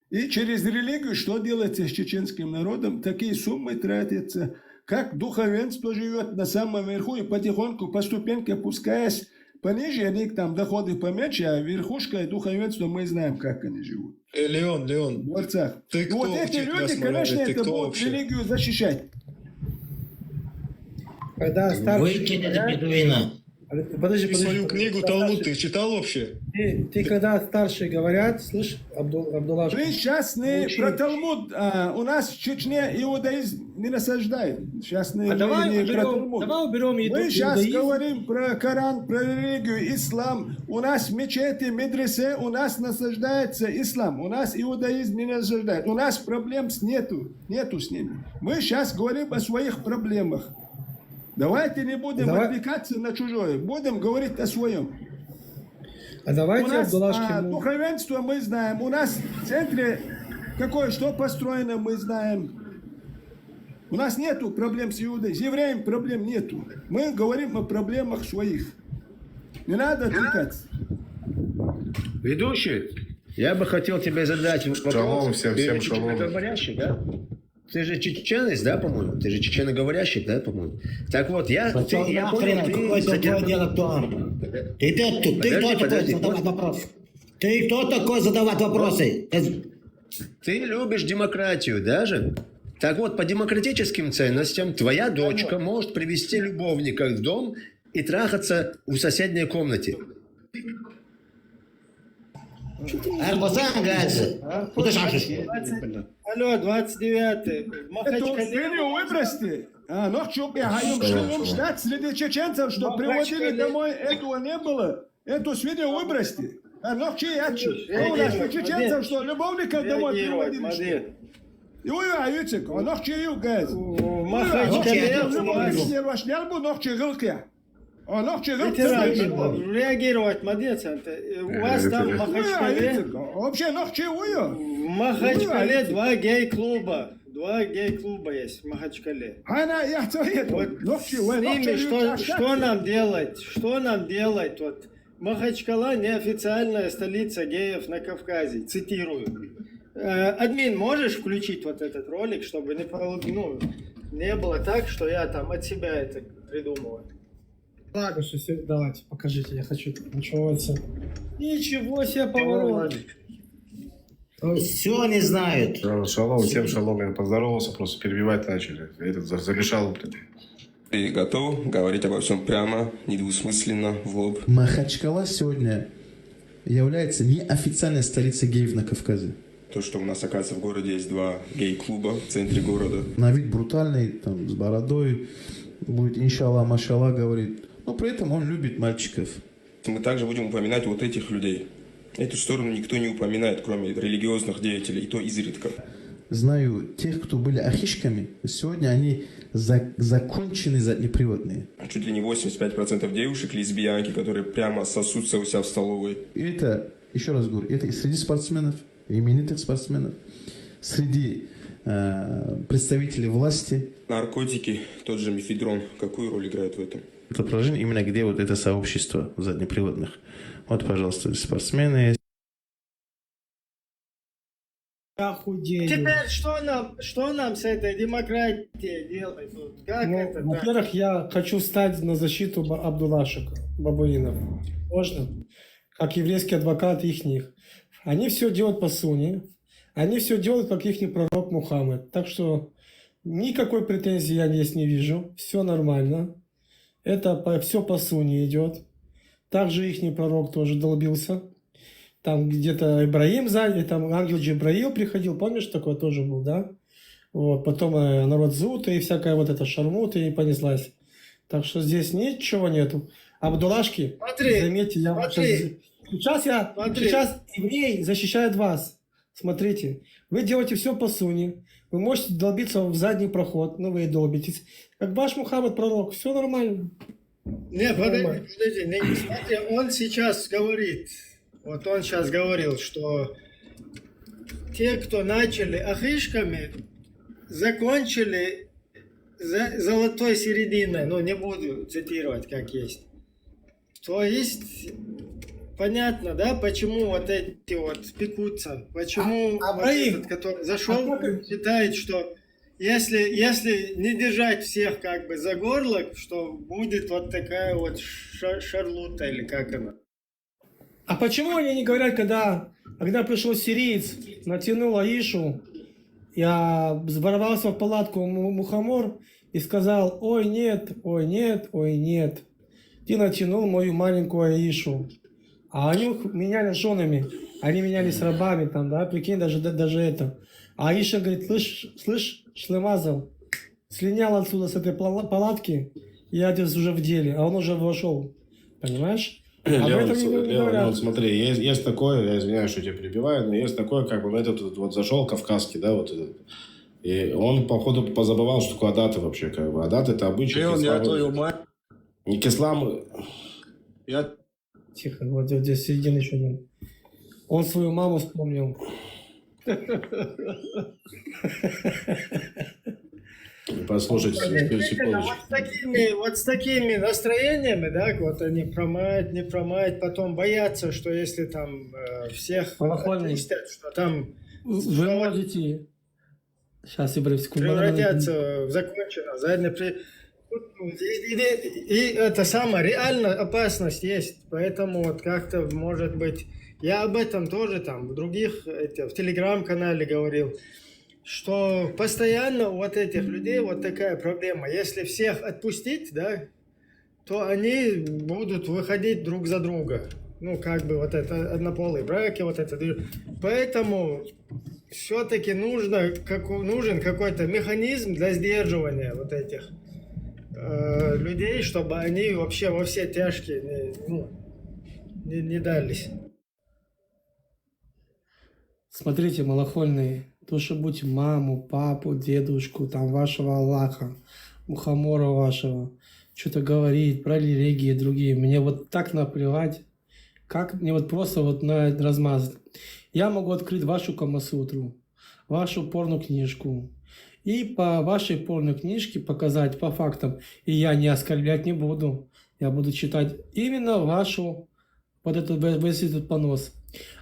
И через религию что делается с чеченским народом? Такие суммы тратятся. Как духовенство живет на самом верху и потихоньку, по ступеньке опускаясь пониже, они там доходы поменьше, а верхушка и духовенство, мы знаем, как они живут. Э, Леон, Леон, В дворцах. Ты И вот кто эти учить люди, нас, конечно, Марат? Ты это кто будут вообще? Религию защищать. Когда старшие Выкинь это говорят, бедуина. Подожди, Ты подожди, свою подожди. книгу Когда Талмуд старшие- ты читал вообще? Ты, ты когда старшие говорят, слышь, Абдул, Абдулаш, Мы сейчас не Учи. про Талмуд, а, у нас в Чечне иудаизм не насаждает. Сейчас не, а не- давай не про уберем, Талмуд. давай уберем иду- Мы сейчас иудаизм. Говорим про Коран, про религию, ислам. У нас в мечети, медресе, у нас насаждается ислам. У нас иудаизм не насаждает. У нас проблем с нету. Нету с ними. Мы сейчас говорим о своих проблемах. Давайте не будем Давай- отвлекаться на чужое. Будем говорить о своем. А давайте У нас Абдулашки а, мы- духовенство мы знаем. У нас в центре какое что построено, мы знаем. У нас нету проблем с иудой, с евреем проблем нету. Мы говорим о проблемах своих. Не надо отвлекаться. Ведущий, я бы хотел тебе задать вопрос. Шалом всем, Ты всем же шалом. чеченоговорящий, да? Ты же чеченец, да, по-моему? Ты же чеченоговорящий, да, по-моему? Так вот, я... Пошёл ты- я нахрен, понял, ты какое задел- твое дело, кто? Ты, ты, ты, ты Подожди, кто такой подожди, задавать можно- вопрос? Ты кто такой задавать вопросы? Ты любишь демократию, да же? Так вот, по демократическим ценностям твоя дочка может привести любовника в дом и трахаться в соседней комнате. Арбасан Гази. Куда шашешь? Алло, двадцать девятое. В Это Махачкале. Свинью выбросьте. А, ногчу я ходил, что вам ждать среди чеченцев, что приводили Махачкале. Домой этого не было. Эту свинью выбросьте. А ногчи я чу. Э, У нас э, чеченцев, э, что любовника домой Реагировать, приводили, что ли? Мадир. И вы, а, Юцик, а ногчи ю, газ. В Махачкале у вас Не ваш не был ногчи гылкия. А ногчи ветеран, гылкия. реагировать, Мадир, Санта. Э, У вас там в Вы, а, Махачкале. Юцик, вообще ногчи ю. В Махачкале два гей-клуба. Два гей-клуба есть в Махачкале. Она, я твои, Вот ногчи, с вы, ними ногчи ю, что, а что нам делать? Что нам делать? Вот Махачкала неофициальная столица геев на Кавказе, цитирую. Э, Админ, можешь включить вот этот ролик, чтобы не пол- ну, Не было так, что я там от себя это придумываю. Ладно, что все, давайте, покажите, я хочу это начинается. Ничего себе поворот. Все они знают. Шалом, всем шалом. Я поздоровался, просто перебивать начали. Этот за- замешал. Ты готов говорить обо всем прямо, недвусмысленно, в лоб? Махачкала сегодня является неофициальной столицей геев на Кавказе. То, что у нас, оказывается, в городе есть два гей-клуба в центре города. На вид брутальный, там, с бородой, будет иншалла, машалла говорит. Но при этом он любит мальчиков. Мы также будем упоминать вот этих людей. Эту сторону никто не упоминает, кроме религиозных деятелей, и то изредка. Знаю тех, кто были ахишками, сегодня они за- законченные заднеприводные. Чуть ли не восемьдесят пять процентов девушек лесбиянки, которые прямо сосутся у себя в столовой. И это, еще раз говорю, это и среди спортсменов, и именитых спортсменов, среди э, представителей власти. Наркотики, тот же мефедрон, какую роль играет в этом? Это положение именно где вот это сообщество заднеприводных. Вот, пожалуйста, спортсмены. Охуеть. Теперь что нам, что нам с этой демократией делать? Вот как Ну, это так? Во-первых, я хочу встать на защиту Ба- Абдулашика Бабуинов. Можно? Как еврейский адвокат ихних. Они все делают по сунне. Они все делают, как ихний пророк Мухаммед. Так что никакой претензии я здесь не вижу. Все нормально. Это все по сунне идет. Также ихний пророк тоже долбился. Там где-то Ибраим сзади, там ангел Джибраил приходил, помнишь, такой тоже был, да? Вот, потом э, народ Зута и всякая вот эта шармута и понеслась. Так что здесь ничего нету. Абдулашки, Смотри, заметьте, я смотри, сейчас, сейчас я, смотри. Сейчас евреи защищают вас. Смотрите, вы делаете все по сунне, вы можете долбиться в задний проход, но вы и долбитесь. Как ваш Мухаммад пророк, все нормально. Не, подожди, подожди, не, не, смотри, он сейчас говорит, вот он сейчас говорил, что те, кто начали ахишками, закончили за золотой серединой, ну, не буду цитировать, как есть. То есть, понятно, да, почему вот эти вот пекутся, почему А, вот Абраим, этот, который зашел, а как- считает, что если, если не держать всех как бы за горло, что будет вот такая вот ша- шарлута или как она. А почему они не говорят, когда, когда пришел сириец, натянул Аишу, я ворвался в палатку Му- Мухомор и сказал: «Ой, нет, ой, нет, ой, нет. Ты натянул мою маленькую Аишу». А они ух- менялись женами, они менялись рабами там, да, прикинь, даже, да- даже это. А Аиша говорит: «Слышь, слышь, Шлемазов, слинял отсюда с этой пала- палатки, я здесь уже в деле», а он уже вошел, понимаешь? Об Леон, этом не с- Леон, говорят. Леон, смотри, есть, есть такое, я извиняюсь, что тебя перебиваю, но есть такое, как бы, ну, этот вот, вот зашел кавказский, да, вот этот. И он, походу, позабывал, что такое адаты вообще, как бы. Адаты — это обычай. Леон, я ислама. Твою мать. Не к исламу. Я Тихо, вот здесь середина еще один. Он свою маму вспомнил. Послушайте, Действительно, секундочку. вот с такими, вот с такими настроениями, да, вот они промают, не промают, потом боятся, что если там э, всех Колокольный. отпустят, что там Вы можете... Сейчас, Ибрагим, секунду. превратятся в законченное, заднее при... И, и- и это самая реальная опасность есть, поэтому вот как-то, может быть, я об этом тоже там в других, это, в телеграм-канале говорил, что постоянно у вот этих людей вот такая проблема. Если всех отпустить, да, то они будут выходить друг за друга. Ну, как бы вот это однополые браки, вот это. Поэтому все-таки нужно, как, нужен какой-то механизм для сдерживания вот этих э, людей, чтобы они вообще во все тяжкие не, ну, не, не дались. Смотрите, малохольные, души будьте маму, папу, дедушку, там вашего Аллаха, Мухомора вашего, что-то говорить про религии другие. Мне вот так наплевать, как мне вот просто вот на размазать. Я могу открыть вашу Камасутру, вашу порнокнижку и по вашей порнокнижке показать по фактам. И я не оскорблять не буду. Я буду читать именно вашу, вот этот, весь этот понос.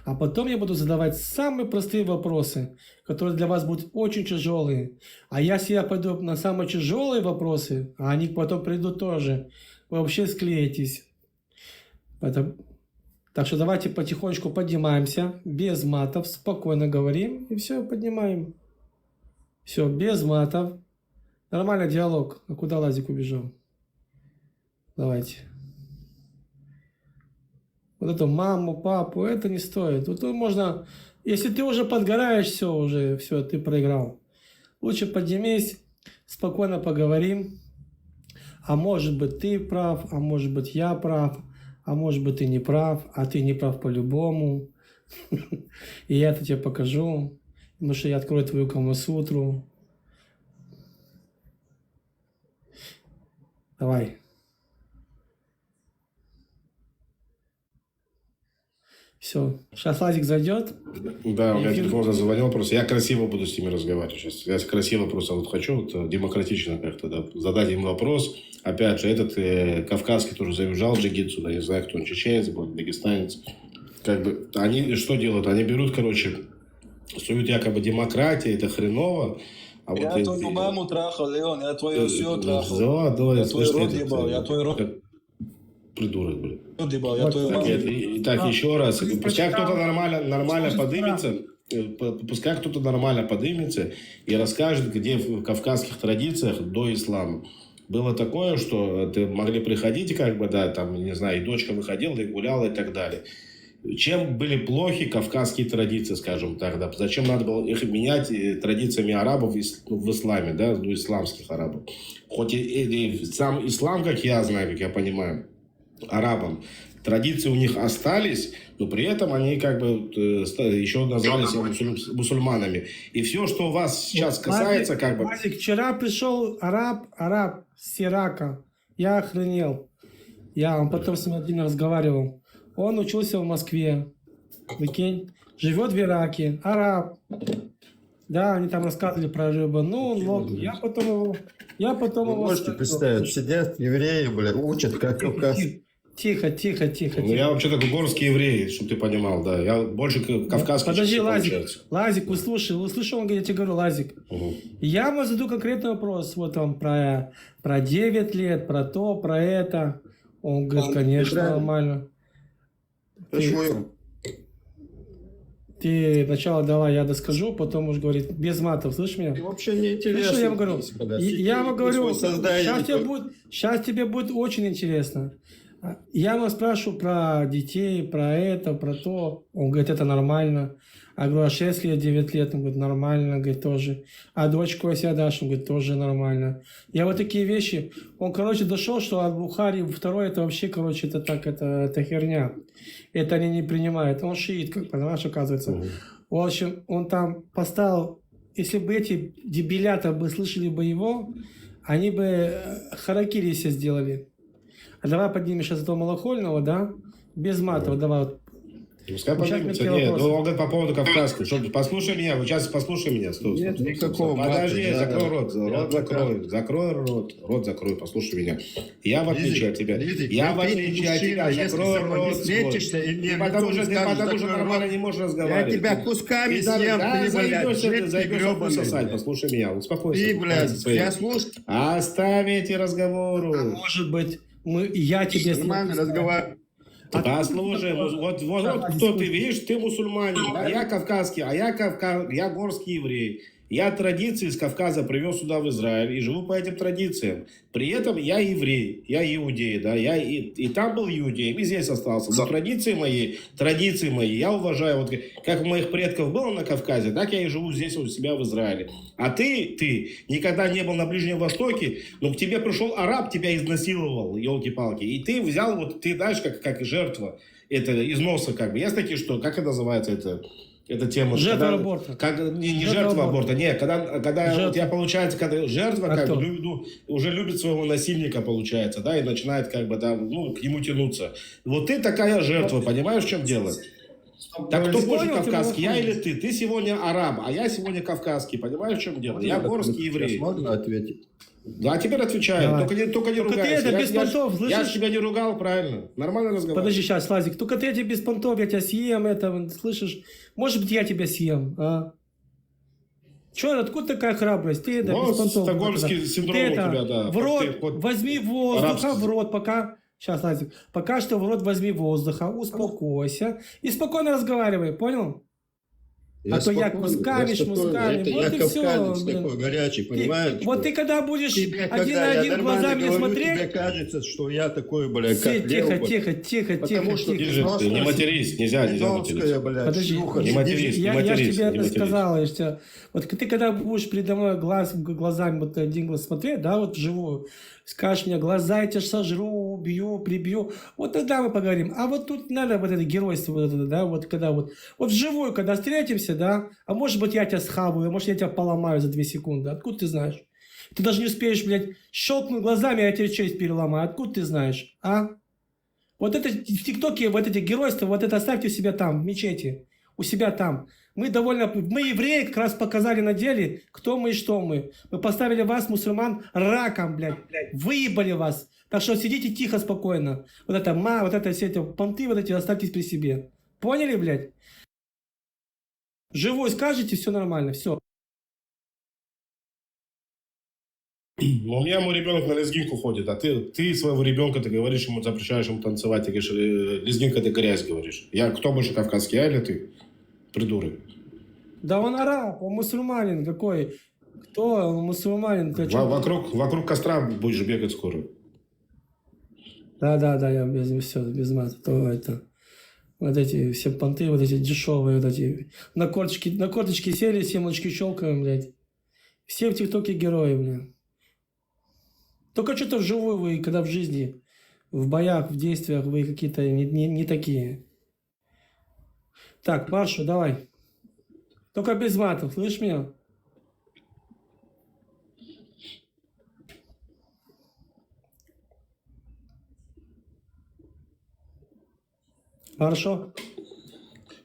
А потом я буду задавать самые простые вопросы, которые для вас будут очень тяжелые. А если я пойду на самые тяжелые вопросы, а они потом придут тоже, вы вообще склеитесь. Это... Так что давайте потихонечку поднимаемся, без матов, спокойно говорим, и все, поднимаем. Все, без матов. Нормальный диалог. А куда Лазик убежал? Давайте. Вот эту маму, папу, это не стоит. Вот тут можно, если ты уже подгораешь, все, уже, все, ты проиграл. Лучше поднимись, спокойно поговорим. А может быть, ты прав, а может быть, я прав, а может быть, ты не прав, а ты не прав по-любому. И я это тебе покажу, потому что я открою твою Камасутру. Давай. Все. Сейчас Лазик зайдет. Да, у меня Эфир- телефон зазвонил, просто я красиво буду с ними разговаривать сейчас. Я красиво просто вот хочу, вот, э, демократично как-то, да, задать им вопрос. Опять же, этот э, кавказский тоже завизжал, джигит сюда, не знаю, кто он, чеченец был, дагестанец. Как бы они что делают? Они берут, короче, суют якобы демократия, это хреново. А вот Я э, твою маму трахал, Леон, я твою всё трахал. Да, да, Я слышно, твой рот это, ебал, я э, твой рот. Как придурок, блин. Рот ебал, я Вот твою так Так, маму. это- и так, А, еще раз. ты Пускай прочитал? кто-то нормально, нормально Слушай, подымется, э, п- пускай кто-то нормально подымется и расскажет, где в кавказских традициях до ислама было такое, что ты могли приходить, как бы, да, там, не знаю, и дочка выходила, и гуляла, и так далее. Чем были плохи кавказские традиции, скажем так, да? Зачем надо было их менять э, традициями арабов ис- в исламе, да, ну, исламских арабов? Хоть и, и- и сам ислам, как я знаю, как я понимаю, арабам, традиции у них остались, но при этом они как бы еще назвали себя мусуль- мусульманами. И все, что у вас сейчас касается, как бы... Лазик, вчера пришел араб, араб с Ирака. Я охренел. Я, он потом с ним один разговаривал. Он учился в Москве. Прикинь, живет в Ираке, араб. Да, они там рассказывали про рыбу. Ну, лог, я потом его... Я потом Вы его можете оставил. Представить, сидят евреи, бля, учат, как кавказ. Тихо, тихо, тихо, тихо. Ну, я вообще такой горский еврей, чтобы ты понимал, да. Я больше к- кавказский, Подожди, чем Лазик, получается. Лазик, услышай, услышай, он говорит, я тебе говорю, Лазик. Мгм. Я вам задаю конкретный вопрос, вот там про, про девять лет, про то, про это. Он говорит, Он конечно, правильно. Нормально. Почему? Ты сначала давай я доскажу, потом уж говорит, без матов, слышишь меня? И вообще не интересно. Слышишь, я вам говорю, Когда и- я вам говорю, создание сейчас тебе никто- будет, сейчас тебе будет очень интересно. А, Я вас спрашиваю про детей, про это, про то. Он говорит, это нормально. Я говорю, а шесть лет, девять лет? Он говорит, нормально, говорит, тоже. А дочку, если отдашь? Он говорит, тоже нормально. Я вот такие вещи. Он, короче, дошел, что Аль-Бухари второй, это вообще, короче, это так, это, это херня. Это они не принимают. Он шиит, как понимаешь, оказывается. Мгм. В общем, он там поставил, если бы эти дебилята бы слышали бы его, они бы э, харакири все сделали. А давай поднимем сейчас этого малохольного, да? Без матов, давай. Вот. Пускай Сейчас поднимется. какие Нет, вопросы? ну, он говорит по поводу кавказского. Что, послушай меня, вот сейчас послушай меня. Стой, Нет стой, стой, никакого стой. Подожди, мата, закрой я- рот, я рот адвокат. закрой, закрой рот, рот закрой, послушай меня. Я, в отличие от тебя, Видите, я, ты в отличие от мужчина, тебя, если закрой со мной рот встретишься, свой. и мне Ну, потому никто что не ты, скажет, потому что «Закрой нормально рот», не можешь я разговаривать. тебя кусками И да, съем, да, ты, блядь, заебёшься ты, жидкий заебёшься ты грёбаный. сосать, послушай меня, успокойся. Ты, блядь, Успокойся. я слушаю. Оставь эти разговоры. Может быть, мы, я тебе... Нормально разговариваю. Послушай, вот, вот, вот, вот кто ты, видишь, ты мусульманин, а я кавказский, а я, кавка... я горский еврей. Я традиции из Кавказа привез сюда, в Израиль, и живу по этим традициям. При этом я еврей, я иудей, да, я и, и там был иудеем, и здесь остался. Но традиции мои, традиции мои, я уважаю, вот как у моих предков было на Кавказе, так я и живу здесь у себя в Израиле. А ты, ты никогда не был на Ближнем Востоке, но к тебе пришел араб, тебя изнасиловал, елки-палки, и ты взял, вот ты, знаешь, как, как жертва, это износа, как бы. Есть такие, что, как это называется, это, эта тема? Жертва Когда- аборта. Как, не, не Жертва жертва аборта. аборта, нет, когда, когда Жертва. у тебя получается, когда жертва А как кто? бы, ну, уже любит своего насильника, получается, да, и начинает как бы, да, ну, к нему тянуться. Вот ты такая жертва, понимаешь, в чем дело? Так кто больше кавказский, я или ты? Ты сегодня араб, а я сегодня кавказский. Понимаешь, в чем дело? Я горский еврей. Можно ответить? Да, теперь отвечаю. Только не, только не ругайся. Только ты это без понтов, слышишь? Я тебя не ругал, правильно? Нормально разговариваю. Подожди, сейчас, Лазик. Только ты это без понтов, я тебя съем, это, слышишь? Может быть, я тебя съем, а? Че, откуда такая храбрость? Ты это без понтов. Стокгольмский синдром у тебя, да. В рот, возьми воздуха, в рот пока. Сейчас, Лазик, пока что в рот возьми воздуха, успокойся и спокойно разговаривай, понял? Я а то я кусками, шмусками. Вот и все. Такой горячий, понимаешь? Вот ты когда будешь один на один глазами смотреть. Тебе кажется, что я такой, блядь, как Тихо, тихо, тихо, тихо, тихо. Не матерись, нельзя, нельзя материться. Подожди, не матерись, я, я же тебе это сказал, я же тебе... Вот ты когда будешь передо мной глаз, глазами вот один глаз смотреть, да, вот вживую, скажешь мне, глаза я тебе сожру, убью, прибью, вот тогда мы поговорим. А вот тут надо вот это геройство, вот это, да, вот когда вот, вот вживую, когда встретимся, да, а может быть я тебя схаваю, может я тебя поломаю за две секунды, откуда ты знаешь? Ты даже не успеешь, блядь, щелкнуть глазами, я тебе челюсть переломаю, откуда ты знаешь, а? Вот это в ТикТоке, вот эти геройства, вот это оставьте у себя там, в мечети, у себя там. Мы довольно, мы евреи как раз показали на деле, кто мы и что мы. Мы поставили вас, мусульман, раком, блядь, выебали вас. Так что сидите тихо, спокойно. Вот это ма, вот это все эти понты, вот эти оставьте при себе. Поняли, блядь? Живой скажете, все нормально, все. Ну, у меня мой ребенок на лезгинку ходит, а ты, ты своего ребенка, ты говоришь ему, запрещаешь ему танцевать, ты говоришь, э, лезгинка — это грязь, говоришь. Я кто больше кавказский, я или ты? Придурок. Да он араб, он мусульманин какой. Кто? Он мусульманин. Вокруг, вокруг костра будешь бегать скоро. Да, да, да, я без, все, без мата. То это, вот эти все понты, вот эти дешевые, вот эти. На корточки, на корточки сели, семечки щелкаем, блядь. Все в ТикТоке герои, блядь. Только что-то вживую вы, когда в жизни, в боях, в действиях вы какие-то не, не, не такие. Так, Маршу, давай. Только без матов, слышишь меня? Хорошо.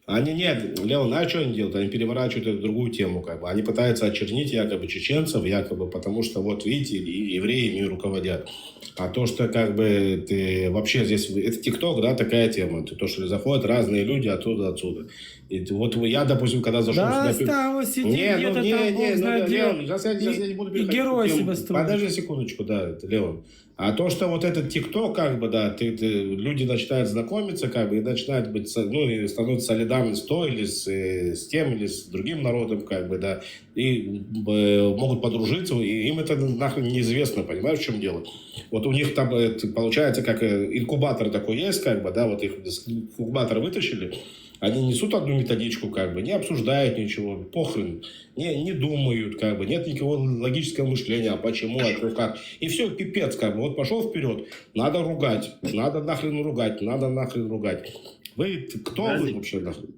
Они нет, Леон, знаешь, что они делают? Они переворачивают эту другую тему, как бы. Они пытаются очернить якобы чеченцев, якобы, потому что вот видите, евреи ими руководят. А то, что как бы ты вообще здесь, это ТикТок, да, такая тема. То, что заходят разные люди оттуда, отсюда. И вот я, допустим, когда зашел да, сюда... Да, там сидит где-то там, Бог знает где. Леон, сейчас я, сейчас я не буду переходить. И герой себя строит. Подожди секундочку, да, Леон. А то, что вот этот ТикТок, как бы, да, ты, ты, люди начинают знакомиться, как бы, и начинают быть, ну, и становятся солидарны с той или с, э, с тем, или с другим народом, как бы, да, и э, могут подружиться, и им это нахрен неизвестно, понимаешь, в чем дело? Вот у них там, это, получается, как э, инкубатор такой есть, как бы, да, вот их из инкубатора вытащили, они несут одну методичку, как бы, не обсуждают ничего, похрен, не, не думают, как бы, нет никакого логического мышления, а почему, а что, как. И все, пипец, как бы, вот пошел вперед, надо ругать, надо нахрен ругать, надо нахрен ругать. Вы кто вы вообще нахрен?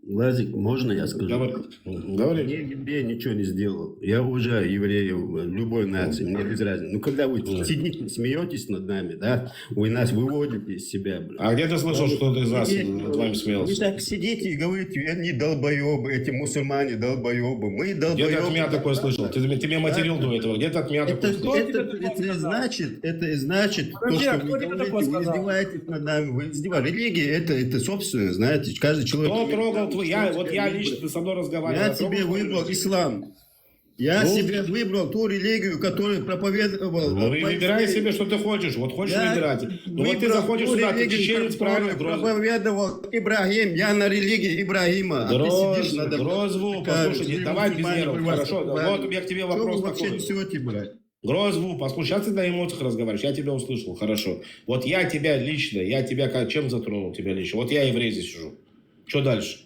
Лазик, можно я скажу? Говори. Говори. Мне еврей ничего не сделал. Я уважаю евреев любой нации, мне без разницы. Ну, когда вы сидите, смеетесь над нами, да, вы нас выводите из себя. Блин. А где ты слышал, что ты из нас над вами смеялся? Вы так сидите и говорите, они долбоебы, эти мусульмане долбоебы, мы долбоебы. Где ты от меня такое слышал? Ты, ты меня материл до этого. Где ты от меня такое слышал? Это, это, это значит, это значит, то, что вы говорите, вы издеваетесь над нами, вы издеваетесь. Религия это, это собственное, знаете, каждый человек... Кто трогал твой? Я, вот я лично, ты со мной разговаривал. Я тебе выбрал ислам. Я ну, себе выбрал ту религию, которую проповедовал. Ну и выбирай себе, что ты хочешь. Вот хочешь я выбирать. Ну вот ты заходишь сюда, ты чеченец, правильно, Грозный. Проповедовал Ибрагим, я на религии Ибрагима. Гроз, а ты сидишь на Грозву, послушай, давай без нервов. Хорошо, вот у меня к тебе вопрос такой. Вообще несете, блядь. Грозву, послушай, сейчас ты на эмоциях разговариваешь, я тебя услышал, хорошо. Вот я тебя лично, я тебя как, чем затронул тебя лично? Вот я еврей здесь сижу. Что дальше?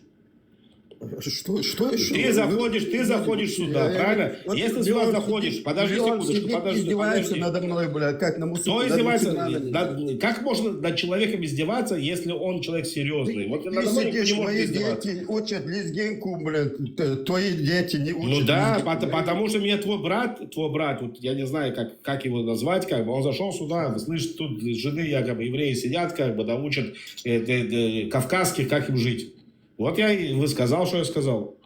Что, что еще? Ты заходишь, ты заходишь сюда, правильно? Если сюда заходишь, подожди секундочку, подожди. Издевается надо мной, блядь, как на мусульман. Кто издевается? Как можно над человеком издеваться, если он человек серьезный? Вот надо мной никто не может издеваться. Дети учат лезгинку, блядь, твои дети не учат. Ну да, потому что мне твой брат, твой брат, вот я не знаю, как, как его назвать, как бы, он зашел сюда, слышит, тут жены якобы евреи сидят, как бы, да, учат э, э, кавказских, как им жить. Вот я и вы сказал, что я сказал.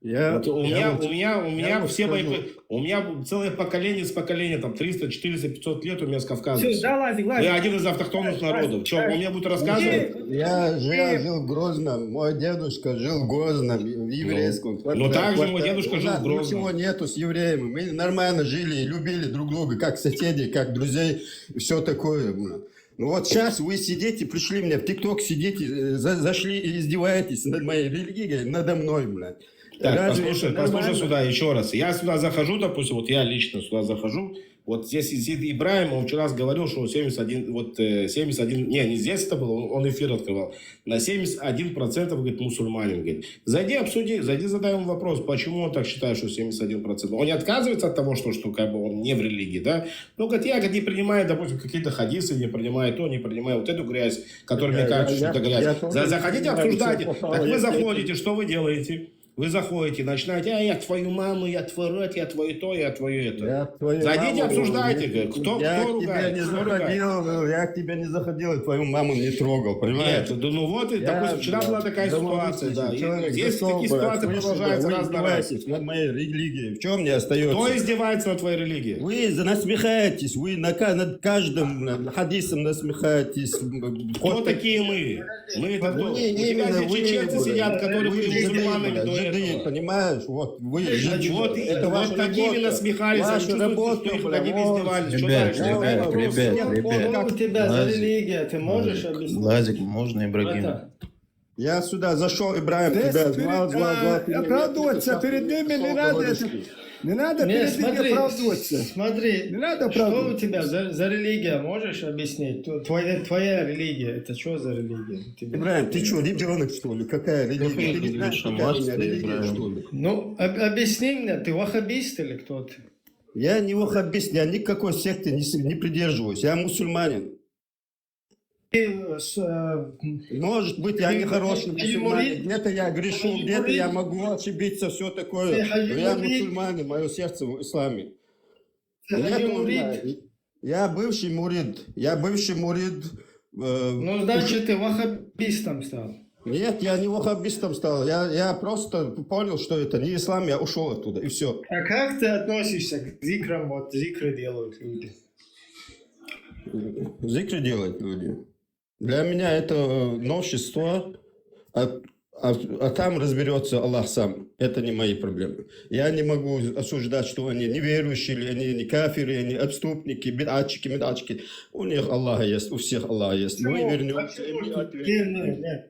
Я, Вот у я меня, вот- у меня, у я меня вот все мои, скажу. Пр- у меня целое поколение с поколения, там триста, четыреста, пятьсот лет у меня с Кавказа. Все, всё. да, Лазик, Вы Лазик. один из автохтонных народов. Что, он мне будет рассказывать? Я же я жил в Грозном, мой дедушка жил в Грозном, в еврейском Ну, квартале. так же мой Квартале. дедушка У жил нас в Грозном. Ничего нету с евреями. Мы нормально жили и любили друг друга, как соседей, как друзей, все такое. Бля. Ну вот сейчас вы сидите, пришли мне в ТикТок, сидите, э, за- зашли и издеваетесь над моей религией, надо мной, блядь. Так, Разве послушай, это послушай нормально? Сюда еще раз. Я сюда захожу, допустим, вот я лично сюда захожу. Вот здесь сидит Ибраим, он вчера говорил, что семьдесят один, вот э, семьдесят один, не, не здесь это было, он, он эфир открывал. На семьдесят один процент, говорит, мусульманин, говорит. Зайди, обсуди, зайди, задай ему вопрос, почему он так считает, что семьдесят один процент. Он не отказывается от того, что, что как бы он не в религии, да? Ну, говорит, я, говорит, не принимаю, допустим, какие-то хадисы, не принимаю то, не принимаю вот эту грязь, которая мне Я- кажется, я- что это я- грязь. я тоже За- не Заходите, принимаю обсуждайте. всё, Так вы я- заходите, что вы делаете? Вы заходите, начинаете, а я твою маму, я твой род, я твою то, я твою это. Я твою Зайдите, маму, обсуждайте, я- говорит, кто, я кто к тебе ругает, не кто ругает. Заходил, я к тебе не заходил и твою маму не трогал, понимаешь? Нет, да, ну вот, и, Я, допустим, вчера да, была такая да, ситуация, вот да. И человек здесь зашёл, такие брат, ситуации слышишь, продолжаются вы раз на раз. издеваетесь над моей религией. В чем мне остается? Кто издевается над твоей религией? Вы за- насмехаетесь, вы на ка- над каждым э, хадисом насмехаетесь. Кто такие мы? Мы это кто? Вы У тебя именно здесь вы, чеченцы блядь, сидят, которые вы были жиды, мусульманами блядь, до жиды, этого. понимаешь? Вот вы Блядь, жиды. вот, Это вот ваша над ними работа. насмехались, они Ваша чувствуют, работа, что их бля, над ними вот. издевались. Что Ребят, дальше? ребят, Задавай вопросы. ребят, Как ребят. он, как Что у тебя за Лазик, религия? Ты можешь Лазик, объяснить? Лазик, можно Ибрагим? Это- Я сюда зашел, Ибраим, Здесь тебя перед- звал, звал, звал, а, ты меня оправдываться не перед ними не слушал, надо. говоришь. Это, не надо Не, перед ними смотри, оправдываться. Смотри, Не надо что у оправдываться. тебя за, за религия, можешь объяснить? Тво- Твоя, твоя религия, это что за религия у тебя? Ибраим, ты что, ребенок, что ли? Какая религия? Ты не знаешь, какая у меня Шамахская, религия, Ибраим. Что ли? Ну, об- объясни мне, ты ваххабист или кто ты? Я не ваххабист, я никакой секты не, с- не придерживаюсь. Я мусульманин. Ты, э, с- э, Может быть, я Ты- не хороший ты мусульманин. мурид? Где-то я грешу, Ты где-то я мурид? Могу ошибиться, все такое. Ты Но я мурид? Мусульманин, мое сердце в исламе. Ты Нет, не он- мурид? Я бывший мурид. Я бывший мурид. Э, Ну, значит, ты ваххабистом стал. Нет, я не ваххабистом стал. Я, я просто понял, что это не ислам, я ушел оттуда, и все. А как ты относишься к зикрам? Вот зикры делают люди. Зикры делают люди. Для меня это э, новшество, а, а- а там разберется Аллах сам. Это не мои проблемы. Я не могу осуждать, что они неверующие, или они не кафиры, они отступники, бидатчики, бидатчики. У них Аллах есть, у всех Аллах есть. Мы Почему? вернемся, и Почему мы ты- ответим. Не, не, не.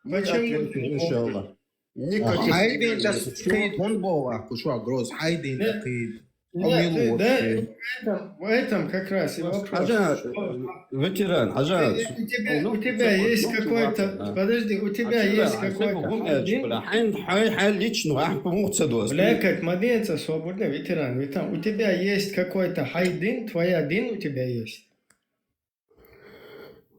Мы Почему ответим, ты иншаллах. Никаких Хайдин такид мун бола, кушуа гроз, хайдин Нет. такид. Нет, ты- Омилуот, да, э. в этом, в этом как раз и вопрос. Хажа, Что- ветеран, хажа. Ты- у тебя, у тебя есть какой-то, подожди, у тебя есть какой-то хайдин. Лично, а, помог цедос. Блякать, маденца свободно, ветеран, ветеран. У тебя есть какой-то хайдин, твоя дин у тебя есть.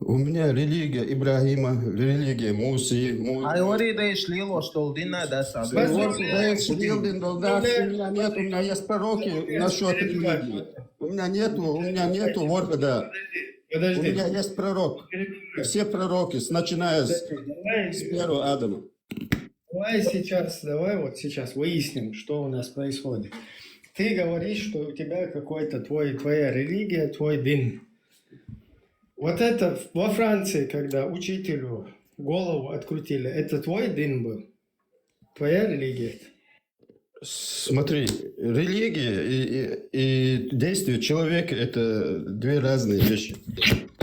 У меня религия Ибрагима, религия Мусы. Му- Ай, ори да иш лило штол дина да са. Вот, да, я сидел, блин, да, да, у меня нет, у меня есть пророки насчет религии. У меня нету, у меня нету, вот, да. У Подожди. Меня есть пророк. Все пророки, начиная с, Давай, с первого Адама. Давай сейчас, давай вот сейчас выясним, что у нас происходит. Ты говоришь, что у тебя какой-то твой, твоя религия, твой дин. Вот это во Франции, когда учителю голову открутили, это твой дин был? Твоя религия? Смотри, религия и, и, и действие человека — это две разные вещи.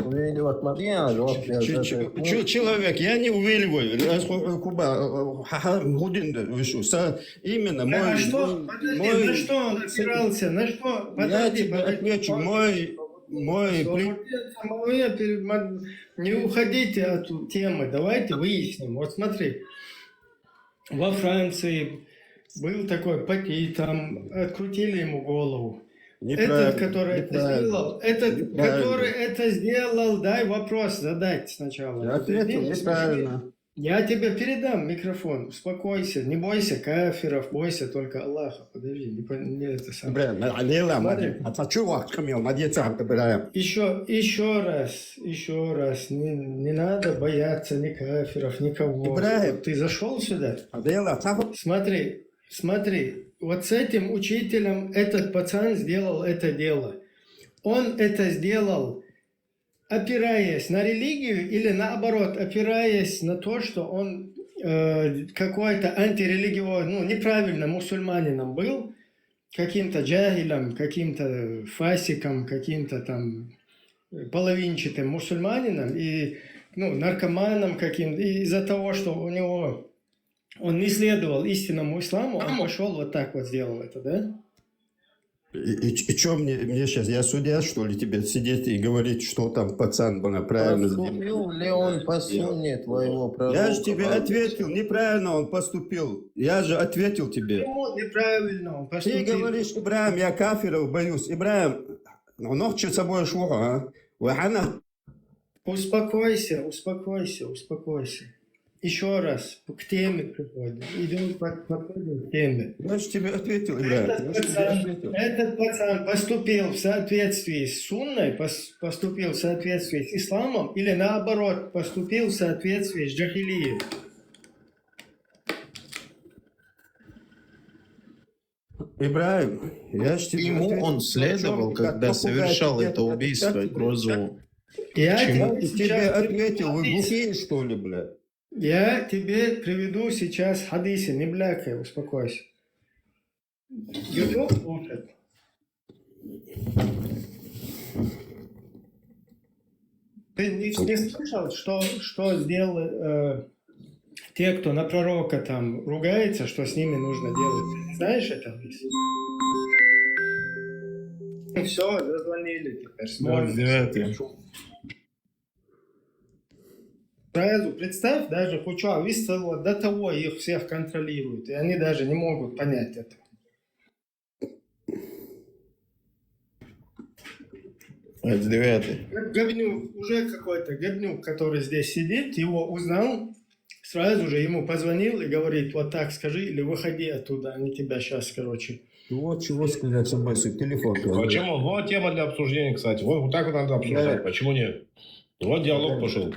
Увидел от Мария, вот, я Ч- ч- ч- Человек, я не увиливаю. Э, ху- Куба, э, ха- ха- Гудин, да, вы что, са- именно мой, А что, мой, подожди, мой- на что он опирался? На что? Я Подожди, тебе подожди. отвечу, мой, мой при- Самое перед- мон- Не уходите от темы, давайте выясним. Вот смотри, во Франции был такой Пати, там открутили ему голову. Неправильно, Этот, который это неправильно. Сделал, этот, Неправильно. Который это сделал, дай вопрос задать сначала. Я ответил Подожди, неправильно. Я тебе передам микрофон, успокойся, не бойся кафиров, бойся только Аллаха. Подожди, не, по- не это самое. Ибраим, алейла, Смотри. Мадин. А ты чё вахт камел, Мадин, сам, Ибраим? Еще, еще раз, еще раз, не, не надо бояться ни кафиров, никого. Ибраим. Вот ты зашел сюда, Алейла, сам. Смотри, смотри, вот с этим учителем этот пацан сделал это дело. Он это сделал, опираясь на религию или наоборот, опираясь на то, что он э, какой-то антирелигиозный, ну, неправильно мусульманином был, каким-то джахилем, каким-то фасиком, каким-то там э, половинчатым мусульманином и ну, наркоманом каким-то. И из-за того, что у него он не следовал истинному исламу, он пошел вот так вот сделал это, да? И, и, и что мне, мне сейчас, я судья, что ли, тебе сидеть и говорить, что там пацан бы правильно сделал? Поступил ли он по сунне твоего пророка? Я же тебе ответил, неправильно он поступил. Я же ответил тебе. Ему неправильно он Ты поступил. говоришь, Ибраим, я кафиров боюсь. Ибраим, ну, ногчи с собой шло, а? Вахана, Успокойся, успокойся, успокойся. Еще раз к теме приходим. Идем по- подходим к теме. я же тебе ответил, Ибраим. Я же тебе ответил. Этот пацан поступил в соответствии с сунной, пос- поступил в соответствии с исламом или наоборот, поступил в соответствии с джахилией. Ибраим, я же тебе Ему ответил. он следовал, Причём, как когда попугай, совершал тебе это убийство и отвечать, угрозу. Я Я тебе тебе сейчас ответил, вы хадис. Глухие, что ли, бля? Я тебе приведу сейчас хадисы, не блякай, успокойся. Ютуб слушать. Ты не, не слышал, что, что сделал э, те, кто на пророка там ругается, что с ними нужно делать? Ты не знаешь это? Все, зазвонили теперь. Смотришь. Девятый. Сразу представь, даже Хуча выставила до того, их всех контролируют, и они даже не могут понять это. Это девятый. Говнюк, уже какой-то говнюк, который здесь сидит, его узнал, сразу же ему позвонил и говорит: «Вот так скажи или выходи оттуда, они тебя сейчас, короче». Ну вот чего сказать, чтобы свой телефон. Почему? Вот тема для обсуждения, кстати. Вот, вот так вот надо обсуждать. Да. Почему нет? Вот диалог пошел.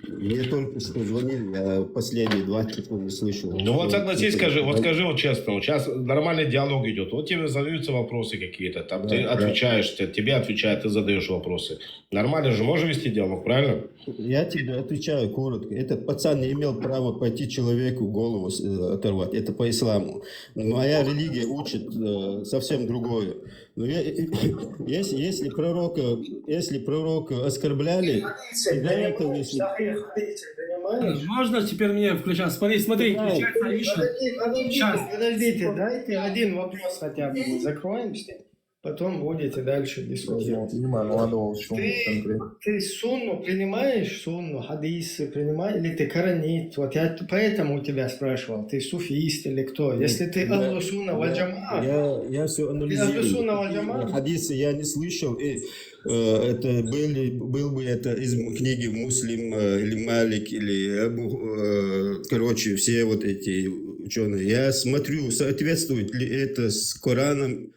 Мне только что звонили, я последние два часа не слышал. Ну вот согласись, скажи, вот скажи вот честно, вот сейчас нормальный диалог идет, вот тебе задаются вопросы какие-то, там Да, ты да. Отвечаешь, те- тебе отвечают, ты задаешь вопросы. Нормально же, можешь вести диалог, правильно? Я тебе отвечаю коротко. Этот пацан не имел права пойти человеку голову с- э, оторвать. Это по исламу. Моя религия учит э, совсем другое. Но я, если, если пророка, если пророка оскорбляли, из-за этого, если Сахих хадисы принимаешь? Можно теперь мне включать? Смотри, смотри, Да. включается Аиша. Подожди, подождите, Щас. подождите, дайте один вопрос хотя бы мы закроем с ним, потом будете дальше дискутировать. Има, надо уж Ты, конкретно. Ты сунну принимаешь, сунну, хадисы принимаешь, или ты каранит? Вот я т- поэтому у тебя спрашивал, ты суфист или кто? Если ты Я- ахлу сунна валь джамаа, Я, я все ты ахлу анализирую. сунна валь джамаа, Хадисы я не слышал. И, э, это были, был бы это из книги Муслим э, или Малик или Абу, э, короче, все вот эти ученые. Я смотрю, соответствует ли это с Кораном.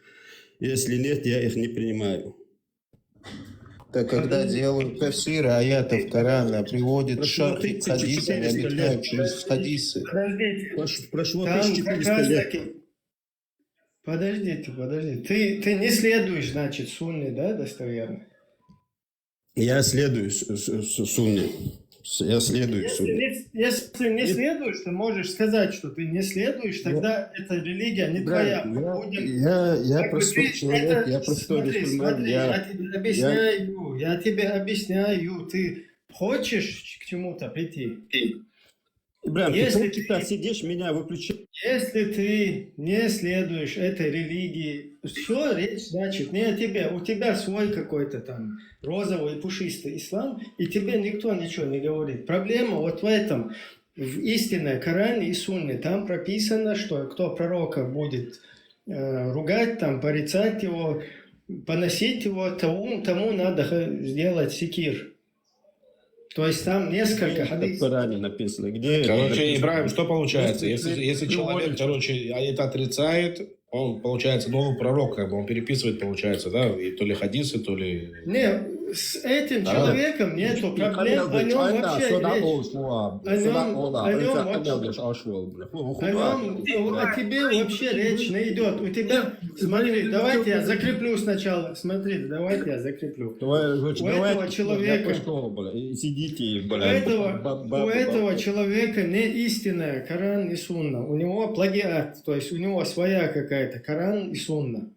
Если нет, я их не принимаю. Так когда делают тафсиры аятов Корана, приводят Прошло шархи к тысяча четыреста хадисам и объясняют лет. через хадисы. Подождите, Прош- Прошло там как тысяча четыреста раз лет. таки... Подождите, подождите. Ты, ты не следуешь, значит, сунне, да, достоверно? Я следую с- с- с- сунне. С- Я следую Если сунне. не, если не следуешь, ты можешь сказать, что ты не следуешь, тогда эта религия не Да, твоя. я, Будем- я, я Как бы простой ты человек, это- я простой смотри, мусульманин. смотри, Я, я тебе объясняю, я тебе объясняю, ты хочешь к чему-то прийти. Ибраим, ты Если полчаса ты- сидишь, меня выключаешь. Если ты не следуешь этой религии, все, речь, значит, не о тебе. У тебя свой какой-то там розовый пушистый ислам, и тебе никто ничего не говорит. Проблема вот в этом. В истинной Коране и Сунне там прописано, что кто пророка будет э, ругать, там, порицать его, поносить его, тому, тому надо х- сделать секир. То есть там несколько В хадис. Коране написано. Где это Короче, написано? Ибраим, что получается? Если Если, ты если человек, приводишь- короче, а это отрицает, он получается новый пророк, как бы он переписывает, получается, да, и то ли хадисы, то ли... Не, с этим Да. человеком нету проблем, о нем вообще речь. О нём, о нём вообще, о нём, о тебе вообще речь не идет. У тебя, смотри, давайте я закреплю сначала. Смотри, давайте я закреплю. Давай, У этого человека, Сидите, у этого, у этого человека не истинная Коран и Сунна. У него плагиат, то есть у него своя какая-то Коран и Сунна.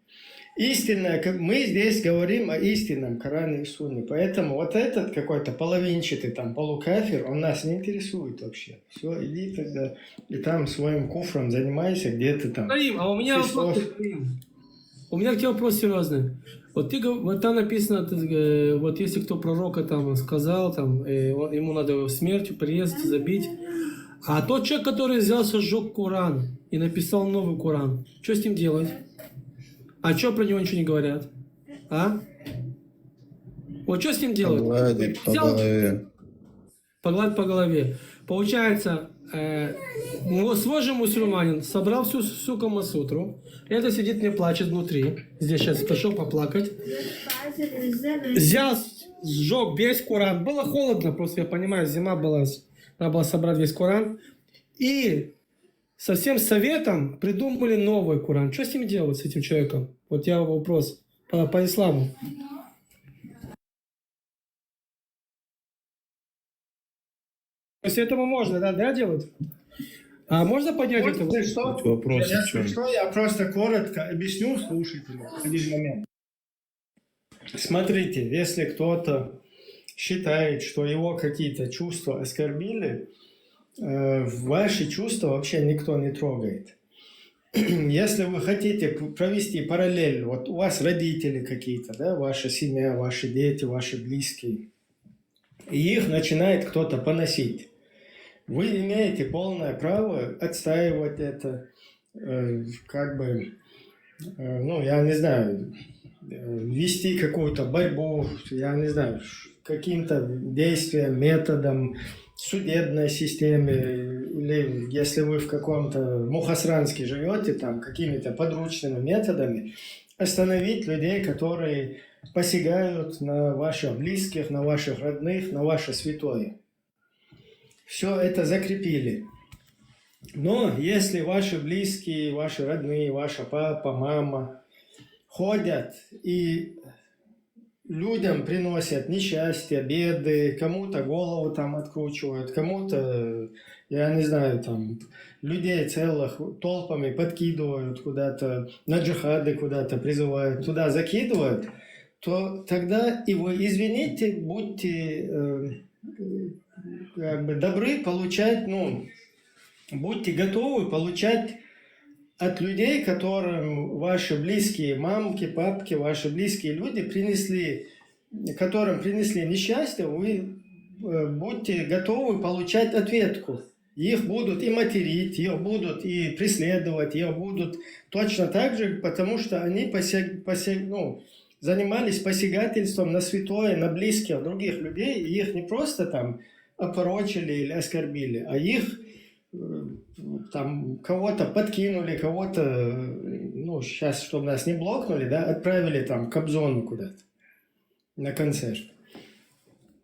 Истинная, как мы здесь говорим о истинном Коране и Сунне. Поэтому вот этот какой-то половинчатый там полукафир, он нас не интересует вообще. Все, иди тогда и там своим куфром занимайся, где ты там. Карим, а у меня Христос. Вопрос, Карим. У меня к тебе вопрос серьезный. Вот ты гов- вот там написано, ты, э, вот если кто пророка там сказал, там, э, он- ему надо его смертью порезать, забить. А тот человек, который взялся, сжег Коран и написал новый Коран, что с ним делать? А что про него ничего не говорят? А? Вот что с ним делать? Погладить по Взял- голове. Погладь по голове. Получается, э, ну, свой же мусульманин собрал всю, всю Камасутру. Это сидит, мне плачет внутри. Здесь сейчас пришел поплакать. Взял, сжег весь Коран. Было холодно, просто я понимаю, зима была. Надо было собрать весь Коран. И со всем советом придумали новый Коран. Что с ним делать, с этим человеком? Вот я вопрос по, по исламу. То есть этому можно, да, да, делать? А можно поднять это? Если что, Вопрос если в чём? что, я просто коротко объясню слушателю один момент. Смотрите, если кто-то считает, что его какие-то чувства оскорбили, э, ваши чувства вообще никто не трогает. Если вы хотите п- провести параллель, вот у вас родители какие-то, да, ваша семья, ваши дети, ваши близкие, и их начинает кто-то поносить. Вы имеете полное право отстаивать это, э, как бы, э, ну, я не знаю, э, вести какую-то борьбу, я не знаю, ш- каким-то действием, методом, судебной системе, или если вы в каком-то Мухасранске живете, там, какими-то подручными методами, остановить людей, которые посягают на ваших близких, на ваших родных, на ваше святое. Все это закрепили. Но если ваши близкие, ваши родные, ваша папа, мама ходят и людям приносят несчастья, беды, кому-то голову там откручивают, кому-то, я не знаю, там людей целых толпами подкидывают куда-то, на джихады куда-то призывают, туда закидывают, то тогда и вы, извините, будьте э, как бы добры получать, ну, будьте готовы получать от людей, которым ваши близкие, мамки, папки, ваши близкие люди принесли, которым принесли несчастье, вы э, будьте готовы получать ответку. Их будут и материть, их будут и преследовать, их будут точно так же, потому что они посег, посег, ну, занимались посягательством на святое, на близких других людей, и их не просто там опорочили или оскорбили, а их э, там кого-то подкинули, кого-то, э, ну, сейчас, чтобы нас не блокнули, да, отправили там в Кобзон куда-то на концерт.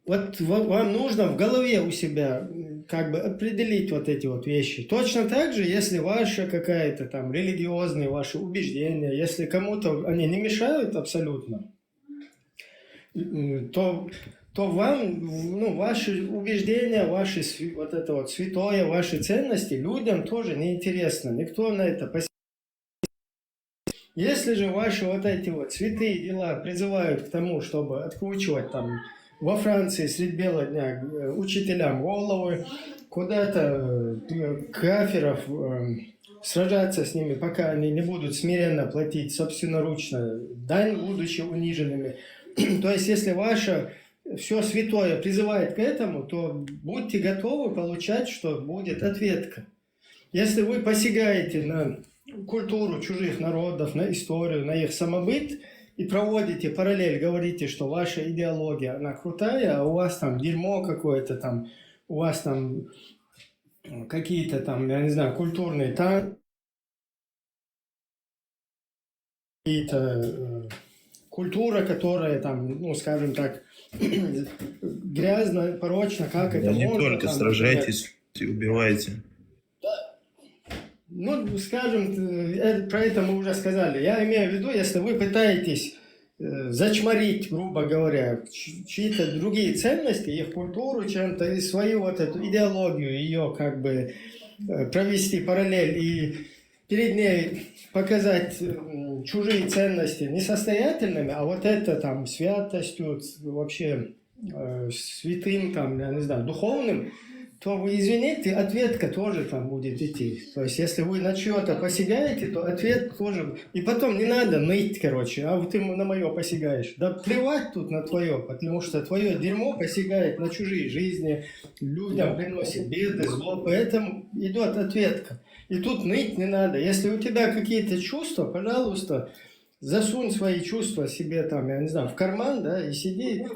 Вот ва- вам нужно в голове у себя м, как бы определить вот эти вот вещи. Точно так же, если ваши какие-то там религиозные ваши убеждения, если кому-то они не мешают абсолютно, м, то, то вам, ну, ваши убеждения, ваши сви- вот это вот святое, ваши ценности людям тоже неинтересно. Никто на это пос- Если же ваши вот эти вот святые дела призывают к тому, чтобы откручивать там во Франции средь бела дня э, учителям головы, куда-то э, кафиров э, сражаться с ними, пока они не будут смиренно платить собственноручно дань, будучи униженными. То есть, если ваше все святое призывает к этому, то будьте готовы получать, что будет ответка. Если вы посягаете на культуру чужих народов, на историю, на их самобыт, и проводите параллель, говорите, что ваша идеология, она крутая, а у вас там дерьмо какое-то там, у вас там какие-то там, я не знаю, культурные танцы, какие-то э, культура, которая там, ну, скажем так, грязно, порочно, как это Не можно. Только Там, сражайтесь, убивайте. Ну, скажем, э, про это мы уже сказали. Я имею в виду, если вы пытаетесь э, зачморить, грубо говоря, чьи-то другие ценности, их культуру чем-то, и свою вот эту идеологию, ее как бы э, провести параллель и перед ней показать чужие ценности несостоятельными, а вот это там святостью, вообще э, святым, там, я не знаю, духовным, то вы извините, ответка тоже там будет идти. То есть, если вы на чего-то посягаете, то ответ тоже... И потом не надо ныть, короче, а вот ты на мое посягаешь. Да плевать тут на твое, потому что твое дерьмо посягает на чужие жизни, людям приносит беды, зло, поэтому идет ответка. И тут ныть не надо. Если у тебя какие-то чувства, пожалуйста, засунь свои чувства себе там, я не знаю, в карман, да, и сиди.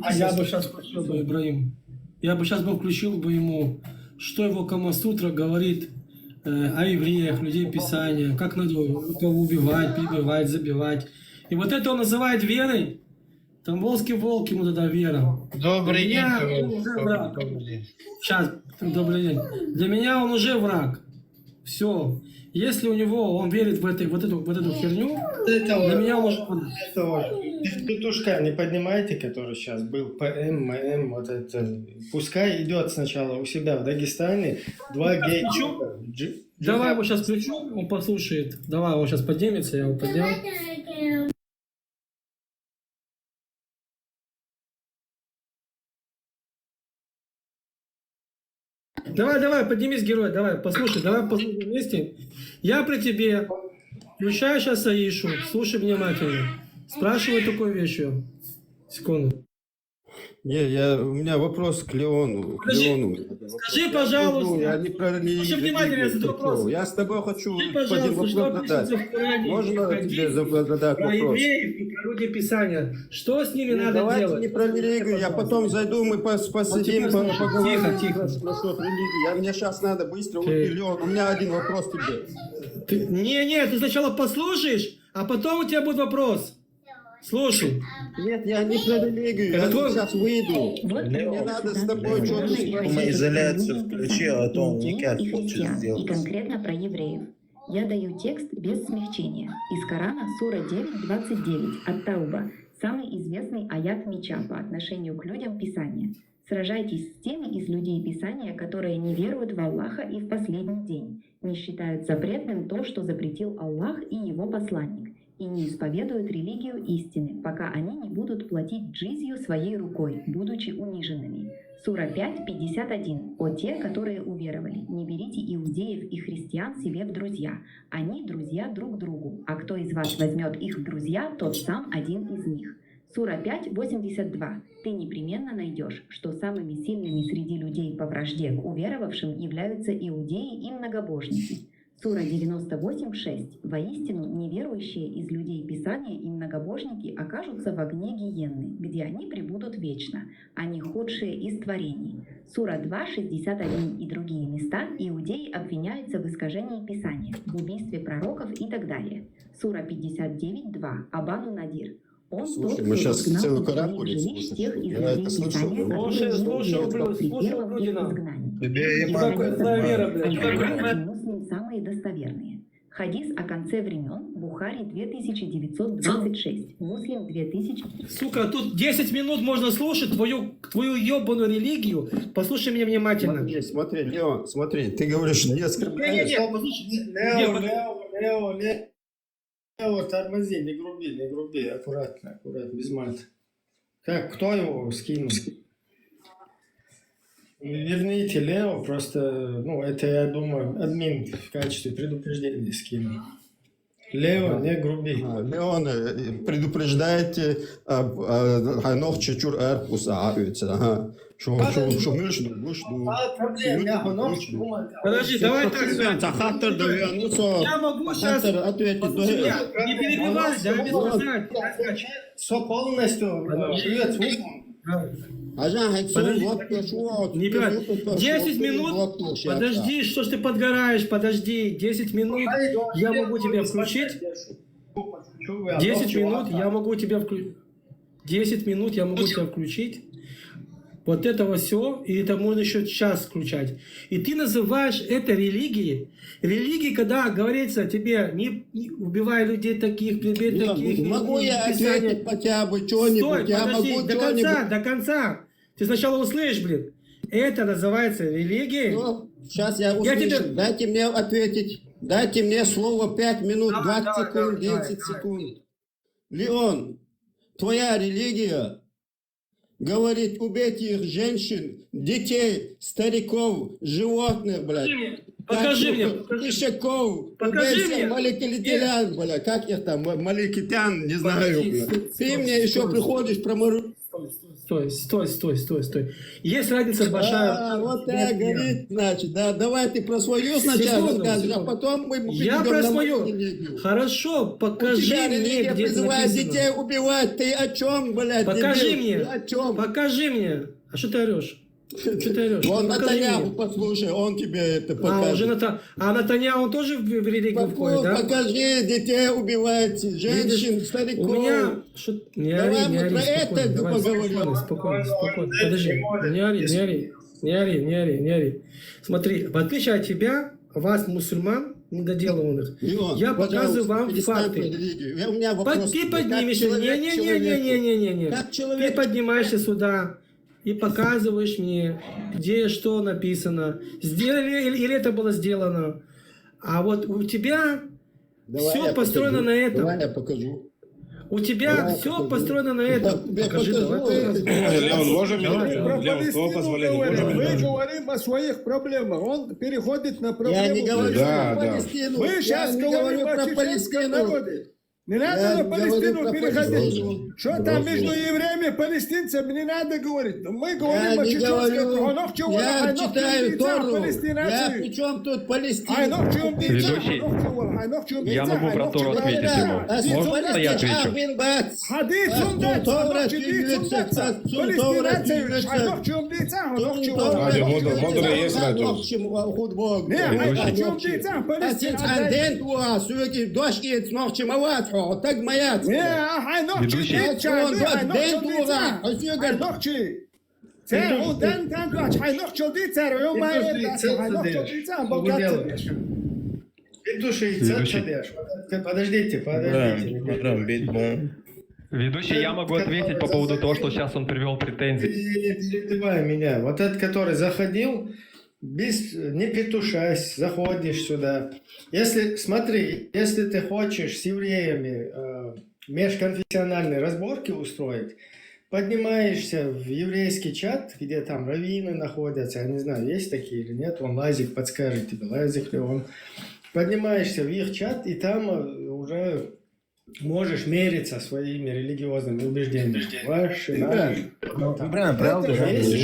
А я бы сейчас включил бы, Ибраим, я бы сейчас бы включил бы ему, что его Камасутра говорит э, о евреях, людей Писания, как надо кого убивать, прибивать, забивать. И вот это он называет верой? Тамбовский волк ему тогда вера. Добрый день, Я товарищ. уже враг. Добрый день. Сейчас, добрый день. Для меня он уже враг. Все. Если у него, он верит в, этой, вот, эту, вот эту херню, Это для вот, меня он уже враг. это вот петушка не поднимайте, который сейчас был П М, М М, вот это. Пускай идет сначала у себя в Дагестане, два гей. Включу? Давай его сейчас включу, он послушает. Давай, он сейчас поднимется, я его поднял. Давай, давай, поднимись, герой, давай, послушай, давай послушаем вместе. Я при тебе. Включаю сейчас Аишу, слушай внимательно. Спрашиваю такую вещь. Секунду. Не, я, у меня вопрос к Леону. К Подожди, Леону. скажи, Я пожалуйста. Ну, я не про религию Слушай внимательно, я задаю пришёл. вопрос. Я с тобой хочу Скажи, по пожалуйста, что вопросу задать. описывается в Коране, Можно в тебе хадисе, зап- задать про вопрос? Евреев и про людей Писания. Что с ними Не, надо давайте делать? не про религию, я потом зайду, мы пос- посидим, теперь по- слушай, поговорим тихо, тихо. насчет религии. Я, мне сейчас надо быстро, вот, Окей. Леон, у меня один вопрос тебе. Ты- не, не, ты сначала послушаешь, а потом у тебя будет вопрос. Слушай. Нет, я не про религию, я Это твой- сейчас выйду. Вот Лео, Мне надо с тобой Лео, что-то шумоизоляцию включи, а то он людей никак и хочет христиан, и сделать. Конкретно про евреев. Я даю текст без смягчения. Из Корана, сура девять двадцать девять, Ат-Тауба, самый известный аят меча по отношению к людям Писания. Сражайтесь с теми из людей Писания, которые не веруют в Аллаха и в последний день, не считают запретным то, что запретил Аллах и его посланник, и не исповедуют религию истины, пока они не будут платить джизью своей рукой, будучи униженными. Сура пять пятьдесят один. О те, которые уверовали, не берите иудеев и христиан себе в друзья. Они друзья друг другу, а кто из вас возьмет их в друзья, тот сам один из них. Сура пять восемьдесят два. Ты непременно найдешь, что самыми сильными среди людей по вражде к уверовавшим являются иудеи и многобожники. Сура девяносто восемь шесть. Воистину, неверующие из людей Писания и многобожники окажутся в огне гиенны, где они пребудут вечно. Они худшие из творений. Сура два шестьдесят один и другие места. Иудеи обвиняются в искажении Писания, в убийстве пророков и так далее. Сура пятьдесят девять два. Абану Надир. Он Слушай, тот, мы кто щас изгнал целую из своих карапулицу жилищ слушаем. тех из Я это людей слышал, Писания, да. которые Слушай, не слушай, верят блин, за слушай, пределом Грудина. их изгнаний. Тебе и Какая твоя вера, блядь? Евреи и муслим самые достоверные. Хадис о конце времен, Бухари две тысячи девятьсот двадцать шесть, Муслим две тысячи. Сука, тут десять минут можно слушать твою, твою ебаную религию. Послушай меня внимательно. Смотри, смотри, Леон, смотри, ты говоришь, не Не, не, оскорбляешь. не, послушай, не, Лео, не, Лео, Лео, Лео, Лео, тормози, не груби, не груби, аккуратно, аккуратно, без мата. Как, кто его скинул? Верните Лео, просто, ну, это, я думаю, админ в качестве предупреждения скинул. Леон, не груби. А, Леон, э, предупреждаете, а, а, а, нохчи чур аркус, а, а, а, а. Шо, шо, шо, муш ду, муш ду. А, проблем, я нохчи, думаю. Подожди, давай так, Леон. Та хаттар да, Леон, ну, со, я могу щас, хаттар ответить, подожди, да. Не перебивай, да, без сказать. Всё полностью, э, живёт смыслом. Подожди. Подожди. Не перебивай. Десять минут. Подожди, что ж ты подгораешь? Подожди, десять минут. Я могу тебя включить. Десять минут я могу тебя включить. Десять минут я могу тебя включить. Вот этого все, и это можно еще час включать. И ты называешь это религией. Религия, когда говорится тебе, не, не убивай людей таких, предметов таких, не, могу я ответить хотя бы что-нибудь? Стой, я подожди, могу до конца, что-нибудь? До конца. Ты сначала услышь, блин. Это называется религией. Ну, сейчас я услышу. Я тебе... Дайте мне ответить. Дайте мне слово пять минут, давай, двадцать секунд, давай, десять секунд. Леон, твоя религия говорит: убейте их, женщин, детей, стариков, животных, блядь. Покажи мне, покажи мне, покажи. Пешаков, убейте маликитян, блядь, как их там, ма-, маликитян, не знаю, блядь. Ты мне еще приходишь про мору- Стой, стой, стой, стой, стой, стой. Есть разница большая. А, вот так говорит, значит, да, давай ты про свою сначала расскажешь, а потом мы перейдём на мою религию. Хорошо, покажи мне, где это написано. У тебя религия призывает детей убивать, ты о чём, блядь, дебил? Покажи мне. Ты о чём? Покажи мне. А что ты орёшь? Что ты орёшь? Вон Натаньяху послушай, он тебе это покажет. А, уже Ната-, а Натаньяху тоже в, в религию входит, да? Покажи, детей убивает, женщин, стариков. Видишь, у меня... Давай мы про это поговорим. Спокойно, спокойно, спокойно. Подожди, не ори, не ори, не ори, не ори, не ори. Смотри, в отличие от тебя, вас, мусульман, недоделанных, я показываю вам факты. Ты поднимешься, не, не, не, не, не, не, не. Ты поднимаешься сюда и показываешь мне, где что написано, сделали или, или это было сделано. А вот у тебя все построено на этом. Давай я покажу. У тебя все построено на этом. Покажи, давай. Леон, можем минуту? Леон, с твоего позволения, можем минуту? Мы говорим о своих проблемах. Он переходит на проблему. Я не говорю про Палестину. Мы сейчас говорим о чеченском народе. Не надо на Палестину переходить. Что там между евреями и палестинцами, не надо говорить. Мы говорим о чеченском народе. Я не говорю. Я читаю Тору. Я при чём тут Палестина? Ведущий, я могу про Тору ответить ему. Можно я отвечу? Радио, модер-, модерация есть радио. Ведущий. Ведущий. Ведущий, цецадеш. Подождите, подождите. Ведущий, я могу ответить по поводу того, что сейчас он привёл претензии. Не перебивай меня. Вот этот, который заходил, без, не петушась, заходишь сюда. Если, смотри, если ты хочешь с евреями, э, межконфессиональные разборки устроить, поднимаешься в еврейский чат, где там раввины находятся, я не знаю, есть такие или нет, он Лазик подскажет тебе, Лазик ли он. Поднимаешься в их чат, и там, э, уже можешь мериться своими религиозными убеждениями. Ваши, наши. Ну, там. Правда. Есть.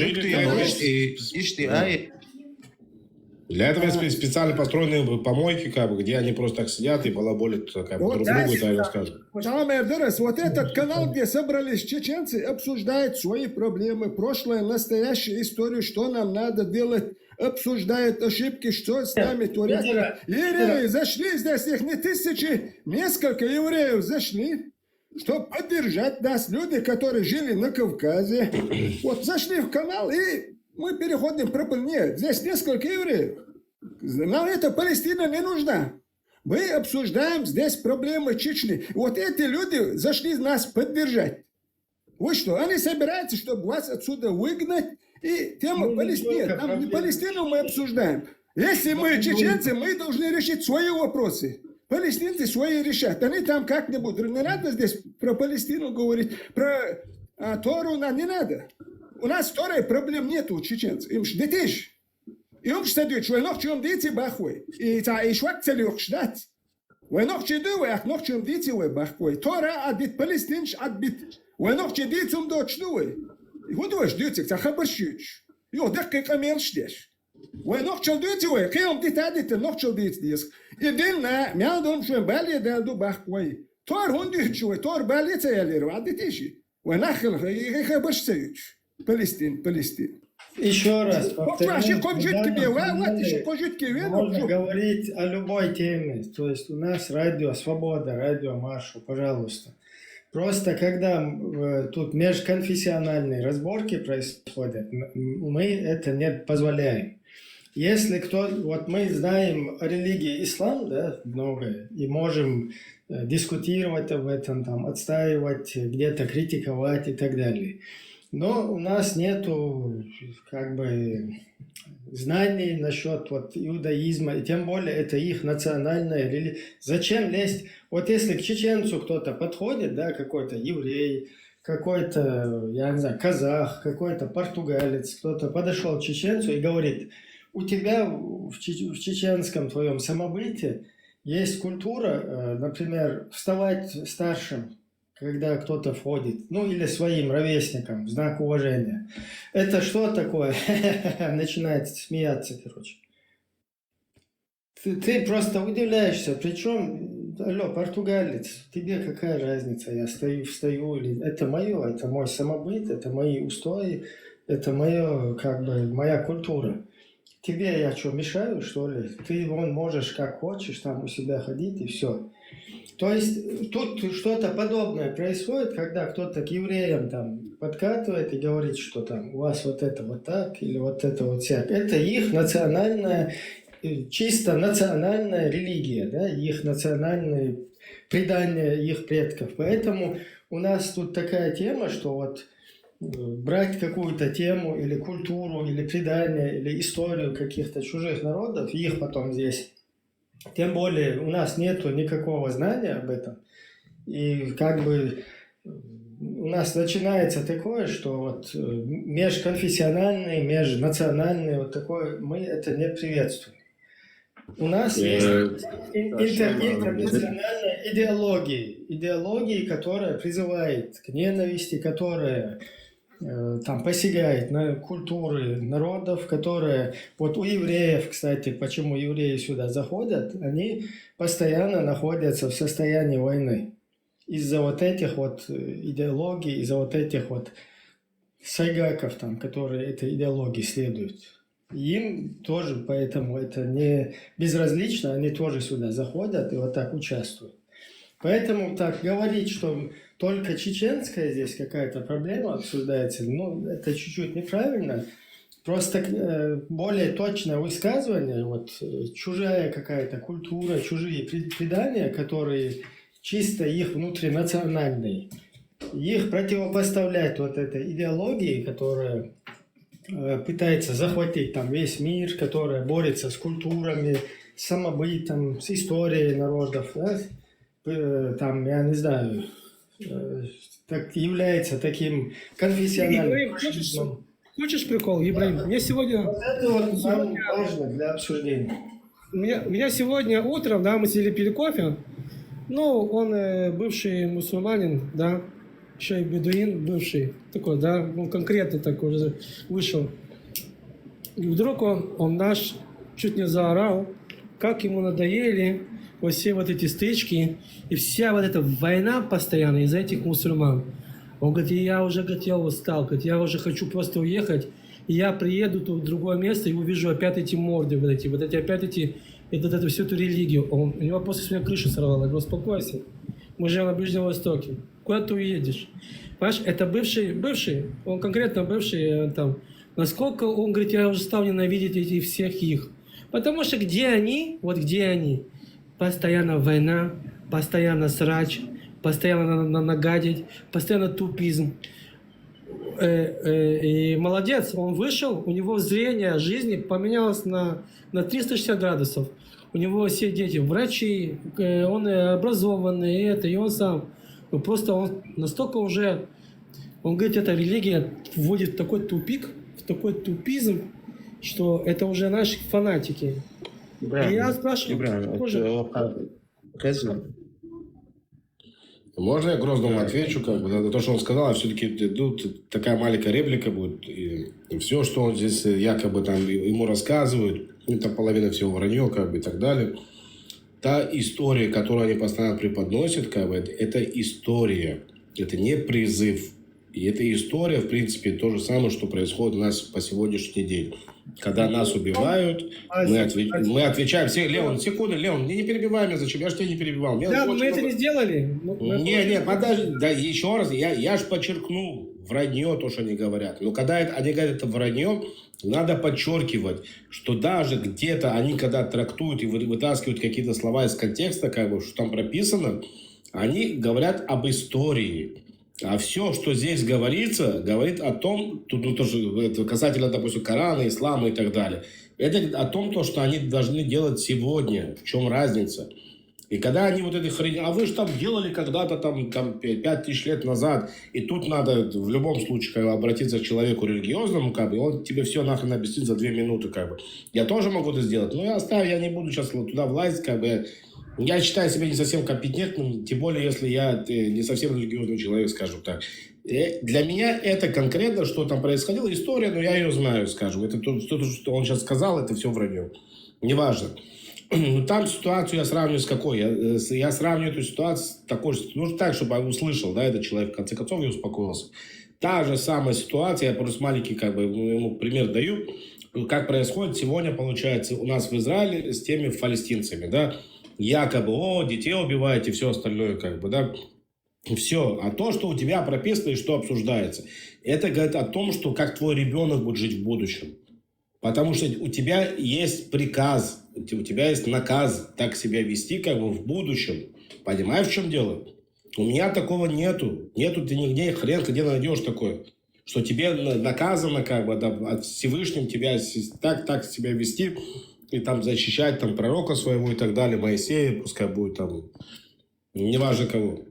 Для этого есть специально построенные помойки, как бы, где они просто так сидят и балаболят, как бы, друг другу это рассказывают. Вот этот канал, где собрались чеченцы, обсуждают свои проблемы, прошлое, настоящее, историю, что нам надо делать, обсуждают ошибки, что с нами творят. Евреи зашли здесь, их не тысячи, несколько евреев зашли, чтобы поддержать нас, люди, которые жили на Кавказе. Вот зашли в канал, и мы переходим пропагандировать. Нет, здесь несколько евреев. Нам эта Палестина не нужна. Мы обсуждаем здесь проблемы Чечни. Вот эти люди зашли нас поддержать. Вы что, они собираются, чтобы вас отсюда выгнать? И тема Палестины. Там не Палестину мы обсуждаем. Если мы чеченцы, мы должны решить свои вопросы. Палестинцы свои решат. Они там как-нибудь. Не надо здесь про Палестину говорить, про, а, Тору нам не надо. У нас Торы проблем нету у чеченцев. Им ж детиш. Им ж садит, что нох чем дети бахуй. И та, и швак целёк ждать. Вай нохчий ду вай, аьлча нохчалла дийций вай, боху вай. Тора Ӏадбита, палестинцаш Ӏадбита. Вай нохчий дийца хӀума доцуш ду вай. ХӀун ду аша дуьйцург, цхьа хабарш юьйцуш? Юха даккхий къамелаш деш. Вай нохчалла дуьйций вай, кхин хӀума дита а дитина, нохчалла дийца деза. И дин а, мел долуш вайн бала а даьлла ду, боху вай. Тора хӀунда дуьйцу вай? Тора бала а ца яьллера, Ӏадбитий ши? Вай нах хила, и, и хабарш ца юьйцуш. Палестин, Палестин. Еще раз повторяю, Кхо жуьгти бе, ва, вот, ещё кхо жуьгти ве, можно говорить о любой теме. То есть у нас радио Свобода, радио Маршал, пожалуйста. Просто когда э, тут межконфессиональные разборки происходят, м- мы это не позволяем. Если кто, вот мы знаем о религии ислам, да, многое, и можем э, дискутировать об этом, там, отстаивать, где-то критиковать и так далее. Но у нас нету, как бы, знаний насчет вот иудаизма, и тем более это их национальная религия. Зачем лезть? Вот если к чеченцу кто-то подходит, да, какой-то еврей, какой-то, я не знаю, казах, какой-то португалец, кто-то подошел к чеченцу и говорит: у тебя в, че- в чеченском твоем самобыте есть культура, э, например, вставать старшим, когда кто-то входит, ну или своим ровесникам, в знак уважения. Это что такое? Начинает смеяться, короче. Ты, ты просто удивляешься, причем, алло, португалец, тебе какая разница, я стою, встаю, или это мое, это мой самобыт, это мои устои, это мое, как бы, моя культура. Тебе я что, мешаю, что ли? Ты вон можешь как хочешь там у себя ходить и все. То есть тут что-то подобное происходит, когда кто-то к евреям там подкатывает и говорит, что там у вас вот это вот так или вот это вот сяк. Это их национальная, э, чисто национальная религия, да, их национальные предания их предков. Поэтому у нас тут такая тема, что вот э, брать какую-то тему или культуру, или предание, или историю каких-то чужих народов, и их потом здесь. Тем более у нас нету никакого знания об этом. И как бы э, у нас начинается такое, что вот э, межконфессиональные, межнациональные, вот такое, мы это не приветствуем. У нас есть Э, ин- интер- интернациональная идеология, идеология, которая призывает к ненависти, которая э, там посягает на культуры народов, которые, вот у евреев, кстати, почему евреи сюда заходят, они постоянно находятся в состоянии войны из-за вот этих вот э, идеологий, из-за вот этих вот сайгаков, там, которые этой идеологии следуют. Им тоже, поэтому это не безразлично, они тоже сюда заходят и вот так участвуют. Поэтому так говорить, что только чеченская здесь какая-то проблема обсуждается, ну, это чуть-чуть неправильно. Просто э, более точное высказывание, вот э, чужая какая-то культура, чужие пред- предания, которые чисто их внутринациональные, их противопоставлять вот этой идеологии, которая э, пытается захватить там весь мир, которая борется с культурами, с самобытом, с историей народов, да? Э, там, я не знаю, э, так является таким конфессиональным Ибраим, хочешь, фашизмом. Хочешь прикол, Ибраим? Мне сегодня, Вот это вот нам сегодня, важно для обсуждения. меня, меня сегодня утром, да, мы сидели пили кофе. Ну, он э, бывший мусульманин, да, еще и бедуин бывший, такой, да, он конкретно такой уже вышел. И вдруг он, он наш чуть не заорал, как ему надоели вот все вот эти стычки и вся вот эта война постоянно из-за этих мусульман. Он говорит, я уже, говорит, я устал, говорит, я уже хочу просто уехать, и я приеду тут в другое место и увижу опять эти морды, вот эти, вот эти опять эти, это, это всю эту религию. Он, у него просто сегодня крышу сорвало. Я говорю, успокойся, мы живем на Ближнем Востоке, куда ты уедешь? Понимаешь, это бывший, бывший, он конкретно бывший, э, там, насколько он говорит, я уже стал ненавидеть этих всех их. Потому что где они, вот где они, постоянно война, постоянно срач, постоянно на, на, нагадить, постоянно тупизм. Э, э, и молодец, он вышел, у него зрение жизни поменялось на, на триста шестьдесят градусов. У него все дети врачи, э, он э, образованный, и это, и он сам. Ну, просто он настолько уже, он говорит, эта религия вводит в такой тупик, в такой тупизм, что это уже наши фанатики. И я спрашиваю, Ибраим, тоже- это, Хезу. Можно я Грозному отвечу, как бы, на то, что он сказал, а все-таки тут такая маленькая реплика будет. И, и все, что он здесь э, якобы там ему рассказывают, это половина всего вранье, как бы, и так далее. Та история, которую они постоянно преподносят, как бы, это, это история, это не призыв. И эта история, в принципе, то же самое, что происходит у нас по сегодняшний день. Когда нас убивают, мы, отве- мы отвечаем. Все, Леон, секунду, Леон, не, не перебивай меня, зачем? Я же тебя не перебивал. Мне Да, но очень мы это много- не сделали. Мы- мы Не, просто- не, подожди, да еще раз, я, я же подчеркнул вранье, то, что они говорят. Но когда это- они говорят это вранье, надо подчеркивать, что даже где-то они, когда трактуют и вы- вытаскивают какие-то слова из контекста, как бы, что там прописано, они говорят об истории. А все, что здесь говорится, говорит о том, тут, ну, тоже это касательно, допустим, Корана, ислама и так далее, это о том, то, что они должны делать сегодня, в чем разница. И когда они вот эти хрени, а вы же там делали когда-то там, там пять тысяч лет назад, и тут надо в любом случае как бы, обратиться к человеку религиозному, как бы, и он тебе все нахрен объяснит за две минуты, как бы. Я тоже могу это сделать, но я оставлю, я не буду сейчас туда влазить, как бы. Я считаю себя не совсем компетентным, тем более, если я э, не совсем религиозный человек, скажем так. Э, Для меня это конкретно, что там происходило, история, но я ее знаю, скажем. Это то, то, что он сейчас сказал, это все вранье. Неважно. Но там ситуацию я сравниваю с какой? Я, э, с- я сравниваю эту ситуацию с такой, что- ну, так, чтобы услышал, да, этот человек, в конце концов, и успокоился. Та же самая ситуация, я просто маленький, как бы, ему пример даю, как происходит сегодня, получается, у нас в Израиле с теми палестинцами, да, якобы, о, детей убиваете, все остальное, как бы, да, все. А то, что у тебя прописано и что обсуждается, это говорит о том, что как твой ребенок будет жить в будущем. Потому что у тебя есть приказ, у те- у тебя есть наказ так себя вести, как бы в будущем. Понимаешь, в чем дело? У меня такого нету. Нету ты нигде, хрен ты где найдешь такое. Что тебе на- наказано, как бы, да, от Всевышним тебя с- так, так себя вести и там защищать там пророка своего и так далее, Моисея, пускай будет там, неважно кого.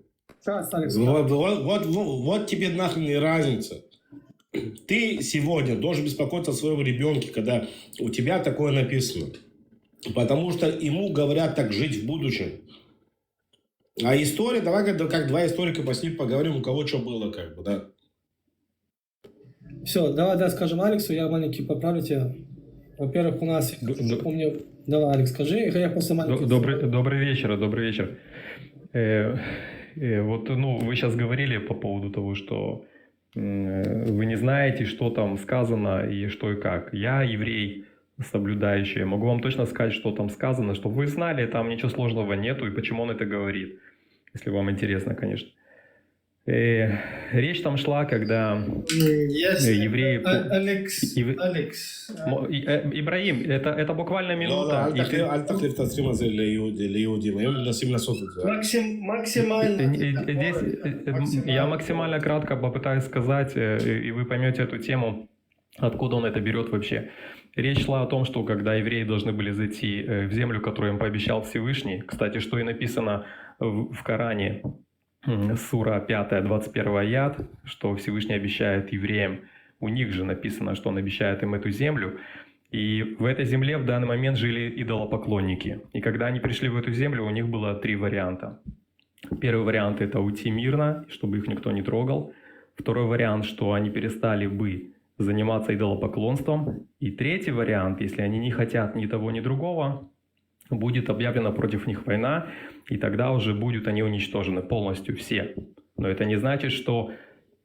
Сейчас, Алекс. Вот, вот, вот, вот, вот тебе нахрен и разница. Ты сегодня должен беспокоиться о своем ребенке, когда у тебя такое написано. Потому что ему говорят так жить в будущем. А история, давай как, как два историка посидим, поговорим, у кого что было, как бы, да. Все, давай, да, скажем Алексу, я маленький поправлю тебя. Во-первых, у нас, я Д- тоже д- помню, давай, Алекс, скажи, я просто Д- маленький. Добрый, добрый вечер, добрый вечер. Э, э, вот, ну, вы сейчас говорили по поводу того, что м, э, вы не знаете, что там сказано и что и как. Я еврей, соблюдающий, могу вам точно сказать, что там сказано, что вы знали, там ничего сложного нету, и почему он это говорит, если вам интересно, конечно. Э, речь там шла, когда Yes, э, евреи... А- Алекс, Евре- Алекс. Мо- и- э, Ибраим, это, это буквально לא, לא, минута. אל и תחליף- ты- אל תחליף את ה עשרים הזה ליהודים, הם מנסים לעשות את זה. Максим, максимально. Э, э, Здесь э, э, м, я максимально кратко попытаюсь сказать, э, и вы поймете эту тему, откуда он это берет вообще. Речь шла о том, что когда евреи должны были зайти э, в землю, которую им пообещал Всевышний, кстати, что и написано в в Коране, м, сура пятая, двадцать первый аят, что Всевышний обещает евреям, у них же написано, что он обещает им эту землю, и в этой земле в данный момент жили идолопоклонники. И когда они пришли в эту землю, у них было три варианта. Первый вариант — это уйти мирно, чтобы их никто не трогал. Второй вариант, что они перестали бы заниматься идолопоклонством. И третий вариант, если они не хотят ни того, ни другого, будет объявлена против них война, и тогда уже будут они уничтожены полностью все. Но это не значит, что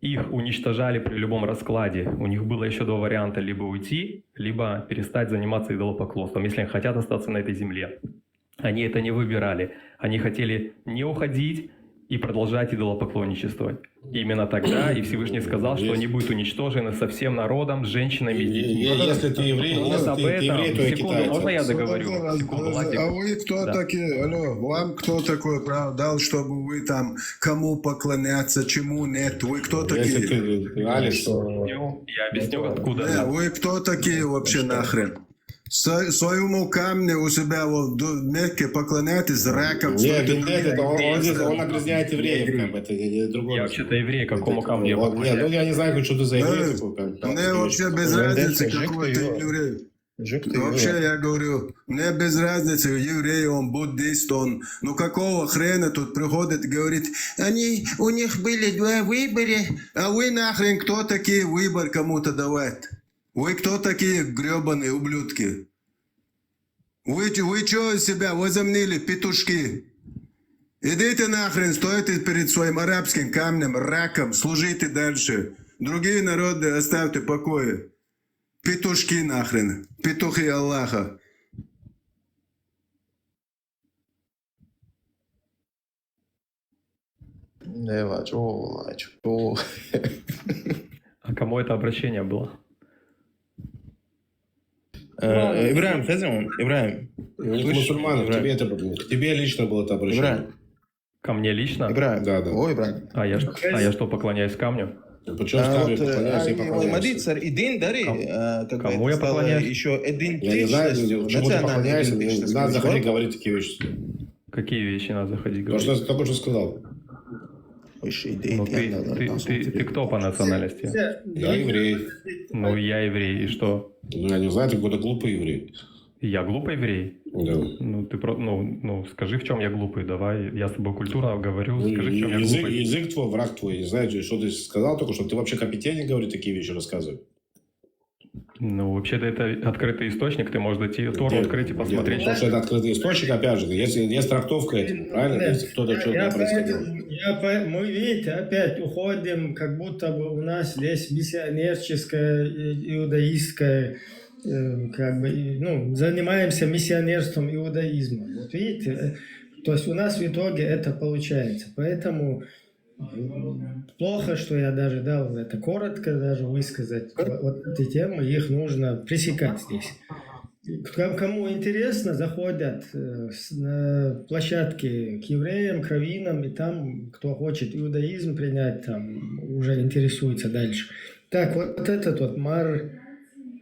их уничтожали при любом раскладе. У них было еще два варианта: либо уйти, либо перестать заниматься идолопоклонством, если они хотят остаться на этой земле. Они это не выбирали. Они хотели не уходить и продолжать идолопоклонничествовать. И именно тогда и Всевышний сказал, что они будут уничтожены со всем народом, с женщинами, с детьми. Если ты еврей, Вот если об ты ты еврей, этом. то и Секунду, китаец. можно я Что договорю? такое раз- Секунду, раз- Владик. А вы кто Да. такие? Алло, вам кто такой право дал, чтобы вы там кому поклоняться, чему нет? Вы кто Если такие? ты, Алекс, Я объясню, откуда. Э, вы кто такие вообще нахрен? Со- своему камню у себя вот в Мекке поклоняйтесь, раком, что нет, это нет, нет, это он, он здесь, он объясняет евреев, Евреи. Как бы, это не, не другое. Я вообще-то еврей, к какому Это- камню я Вот, нет, ну я не знаю, что ты за еврей Э, такой. Как, как Мне ты вообще говоришь. без Ну, разницы, скажи, какой кто ты его. еврей. Вообще, я говорю, мне без разницы, еврей он, буддист он. Ну какого хрена тут приходит и говорит, они, у них были два выбора, а вы нахрен кто такие выбор кому-то давать? Вы кто такие, гребаные ублюдки? Вы, вы что из себя возомнили, петушки? Идите нахрен, стойте перед своим арабским камнем, раком, служите дальше. Другие народы оставьте в покое. Петушки нахрен. Петухи Аллаха. Не, ва, чё, ва, чё? А кому это обращение было? Э, Ибраим, Хезимон, Ибраим. Не к мусульманам, к тебе это было. К тебе лично было это обращение. Ибраим. Ко мне лично? Ибраим. Да, да. О, Ибраим. А я, что, а я что, поклоняюсь камню? Причем камню поклоняюсь, не поклоняюсь. Мадицар и дин дари, Кому я поклоняюсь? Еще Я не знаю, чему ты поклоняешься, не надо заходить говорить такие вещи. Какие вещи надо заходить То, что говорить? Я только что сказал. Ну, ты, ты, ты, ты кто по национальности? Я еврей. Ну, я еврей, и что? Ну, я не знаю, ты какой-то глупый еврей. Я глупый еврей? Да. Ну, ты про, ну, ну, скажи, в чем я глупый, давай, я с тобой культурно говорю, скажи, в чем я Язык, глупый. Язык твой, враг твой, не знаю, что ты сказал только что, ты вообще компетентен говорить такие вещи рассказывать. Ну, вообще-то это открытый источник, ты можешь зайти, Тору Нет, открыть и нет, посмотреть. Потому что это открытый источник, опять же, если есть трактовка этому, правильно? Если кто-то что-то Я происходил. поэтому, я по- мы, видите, опять уходим, как будто бы у нас здесь миссионерческая, э, иудаистская, э, как бы, и, ну, занимаемся миссионерством иудаизма. Вот видите, э, то есть у нас в итоге это получается. Поэтому м, плохо, что я даже дал это коротко даже высказать. Вот, вот эти темы, их нужно пресекать здесь. И к- Кому интересно, заходят э, с- на площадки к евреям, к раввинам, и там, кто хочет иудаизм принять, там уже интересуется дальше. Так, вот, вот этот вот Мар,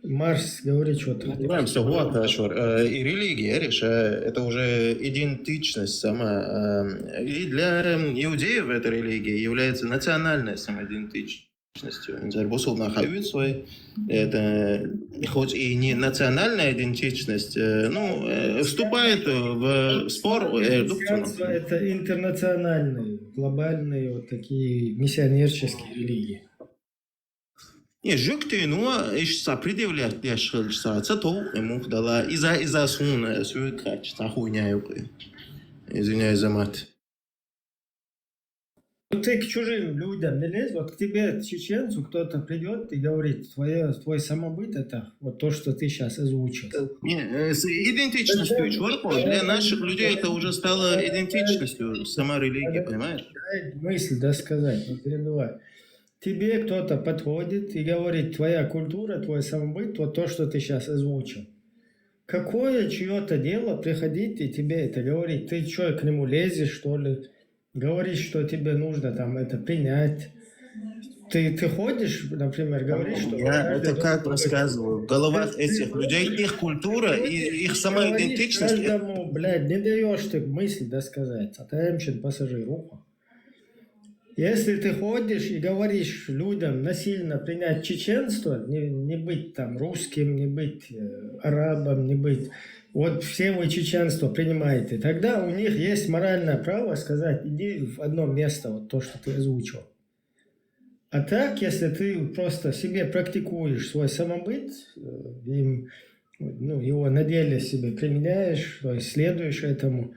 Марс говорит что-то. Ибраим, всё, вот, Ашур. Э, И религия, видишь, э, это уже идентичность сама. э, И для э, иудеев эта религия является национальной самоидентичностью. Инзар бусул на хавит свой. Это хоть и не национальная идентичность, э, ну, э, вступает в спор. э, Христианство — это интернациональные, глобальные вот такие миссионерческие религии. Не, жук ты, ну, иш са предъявлять для шхаль са, ца то, ему дала, и за, и за сун, э, сюй кач, ца хуйня юкы. Извиняюсь за мат. Ну, ты к чужим людям не лезь, вот к тебе, чеченцу, кто-то придет и говорит, твое, твой самобыт — это вот то, что ты сейчас озвучил. Не, э, с идентичностью чуваков, для наших людей это уже стало идентичностью сама религия, понимаешь? Дай мысль досказать, не перебивай. Тебе кто-то подходит и говорит, твоя культура, твой самобыт, вот то, что ты сейчас озвучил. Какое чье-то дело приходить и тебе это говорить? Ты что, к нему лезешь, что ли? Говоришь, что тебе нужно там это принять. Ты, ты ходишь, например, говоришь, что... Я это как рассказываю? В головах этих людей их культура и их самоидентичность. Каждому, блядь, не даешь ты мысль досказать. А ты пассажир ухо. Если ты ходишь и говоришь людям насильно принять чеченство, не, не быть там русским, не быть э, арабом, не быть... Вот все вы чеченство принимаете, тогда у них есть моральное право сказать, иди в одно место, вот то, что ты озвучил. А так, если ты просто себе практикуешь свой самобыт, э, им, ну, его на деле себе применяешь, то есть следуешь этому,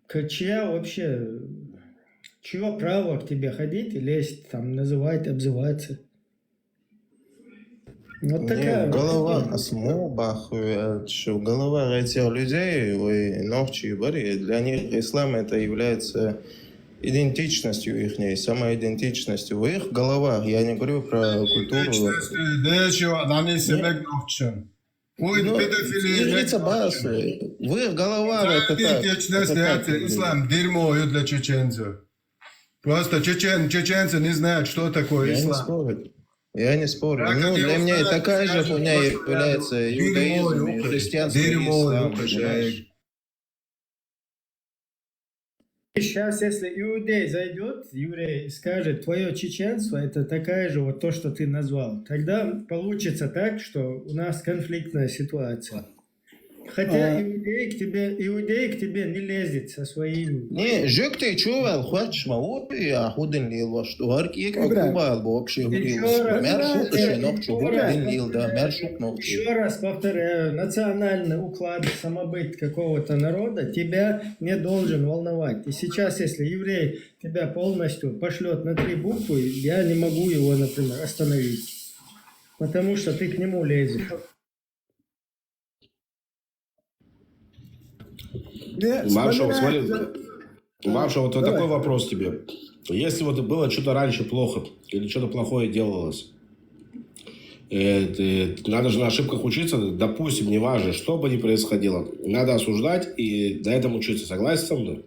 к- чья вообще, чье право к тебе ходить и лезть, там, называть, обзываться? Вот Не, такая вот голова тема. Асму Баху, э, чё, голова этих людей, ой, ногчи бери, для них ислам это является идентичностью их, самоидентичностью. В их головах, я не говорю про культуру. Идентичностью, да, чё, она не себе ногчем. Ой, Ну, педофилия. и- и цабасы. В их головах это так. Идентичность, Это так это ислам, дерьмо для чеченцев. Просто чечен, чеченцы не знают, что такое Я не ислам. спорю. Я не спорю. Как Ну, они для меня это узнают, такая же скажут, хуйня просто является дерьмо, иудаизм и юкари, христианство и дерьмо, ислам, юкари, понимаешь? Сейчас, если иудей зайдет, еврей, и скажет, твое чеченство — это такая же вот то, что ты назвал, тогда получится так, что у нас конфликтная ситуация. Хотя А. иудей к тебе, иудей к тебе не лезет со своим. Не, жук тей чувал, хочешь, ма, вот я худин лил ваш, что гар кик Ибрагим. Кубал, вообще Ещё говорил. раз, Мэр шук, ещё еще ног чугу, раз. дин лил, да, мэр шук ног чугу. Еще раз повторяю, национальный уклад, самобыт какого-то народа тебя не должен волновать. И сейчас, если еврей тебя полностью пошлет на три буквы, я не могу его, например, остановить. Потому что ты к нему лезешь. Не, Маршал, вспоминает, смотри, да. Маршал, вот Давай. такой вопрос тебе. Если вот было что-то раньше плохо, или что-то плохое делалось, э, ты- надо же на ошибках учиться, допустим, неважно, что бы ни происходило, надо осуждать и на этом учиться. Согласен со мной?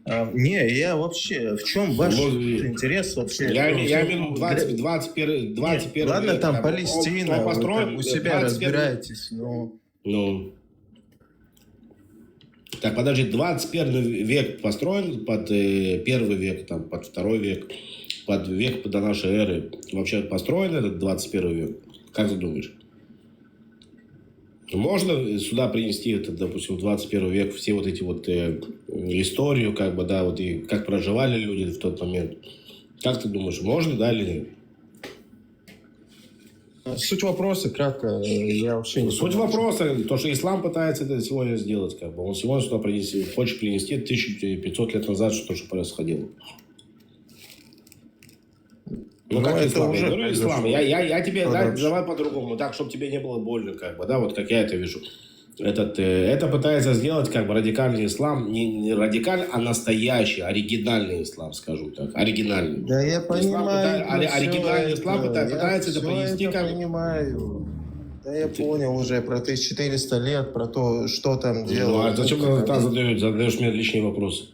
А, не, я вообще, в чем ваш Вот и- интерес вообще? Я, Ну, я всё, имею в виду ну, двадцать, гре- двадцать первый, двадцать первый Ладно, век, там как бы, он- Палестина, он вы построен, там у себя двадцать первый разбираетесь, но Ну. Так, подожди, двадцать первый век построен под э, первый век, там, под второй век, под век до нашей эры. Вообще построен этот двадцать первый век? Как ты думаешь? Можно сюда принести, это, допустим, в двадцать первый век все вот эти вот э, историю, как бы, да, вот и как проживали люди в тот момент? Как ты думаешь, можно, да, или нет? Суть вопроса, кратко, э, я вообще не Суть понял. Вопроса, то, что ислам пытается это сегодня сделать, как бы, он сегодня сюда принести, хочет принести тысяча пятьсот лет назад, что, что происходило. Ну, Ну, как это ислам? Я уже говорю ислам. произошло. Я, я, я тебе, да, Продолжим. Давай по-другому, так, чтобы тебе не было больно, как бы, да, вот как я это вижу. Этот, э, это пытается сделать как бы радикальный ислам, не, не радикальный, а настоящий, оригинальный ислам, скажу так, оригинальный. Да, я Ислам понимаю. пытается- ори- Всё оригинальный ислам это, пытается, я пытается это всё принести это как понимаю. Да, я понял уже про тысяча четыреста лет, про то, что там Ну, делают. а зачем ты задаешь, задаешь мне лишние вопросы?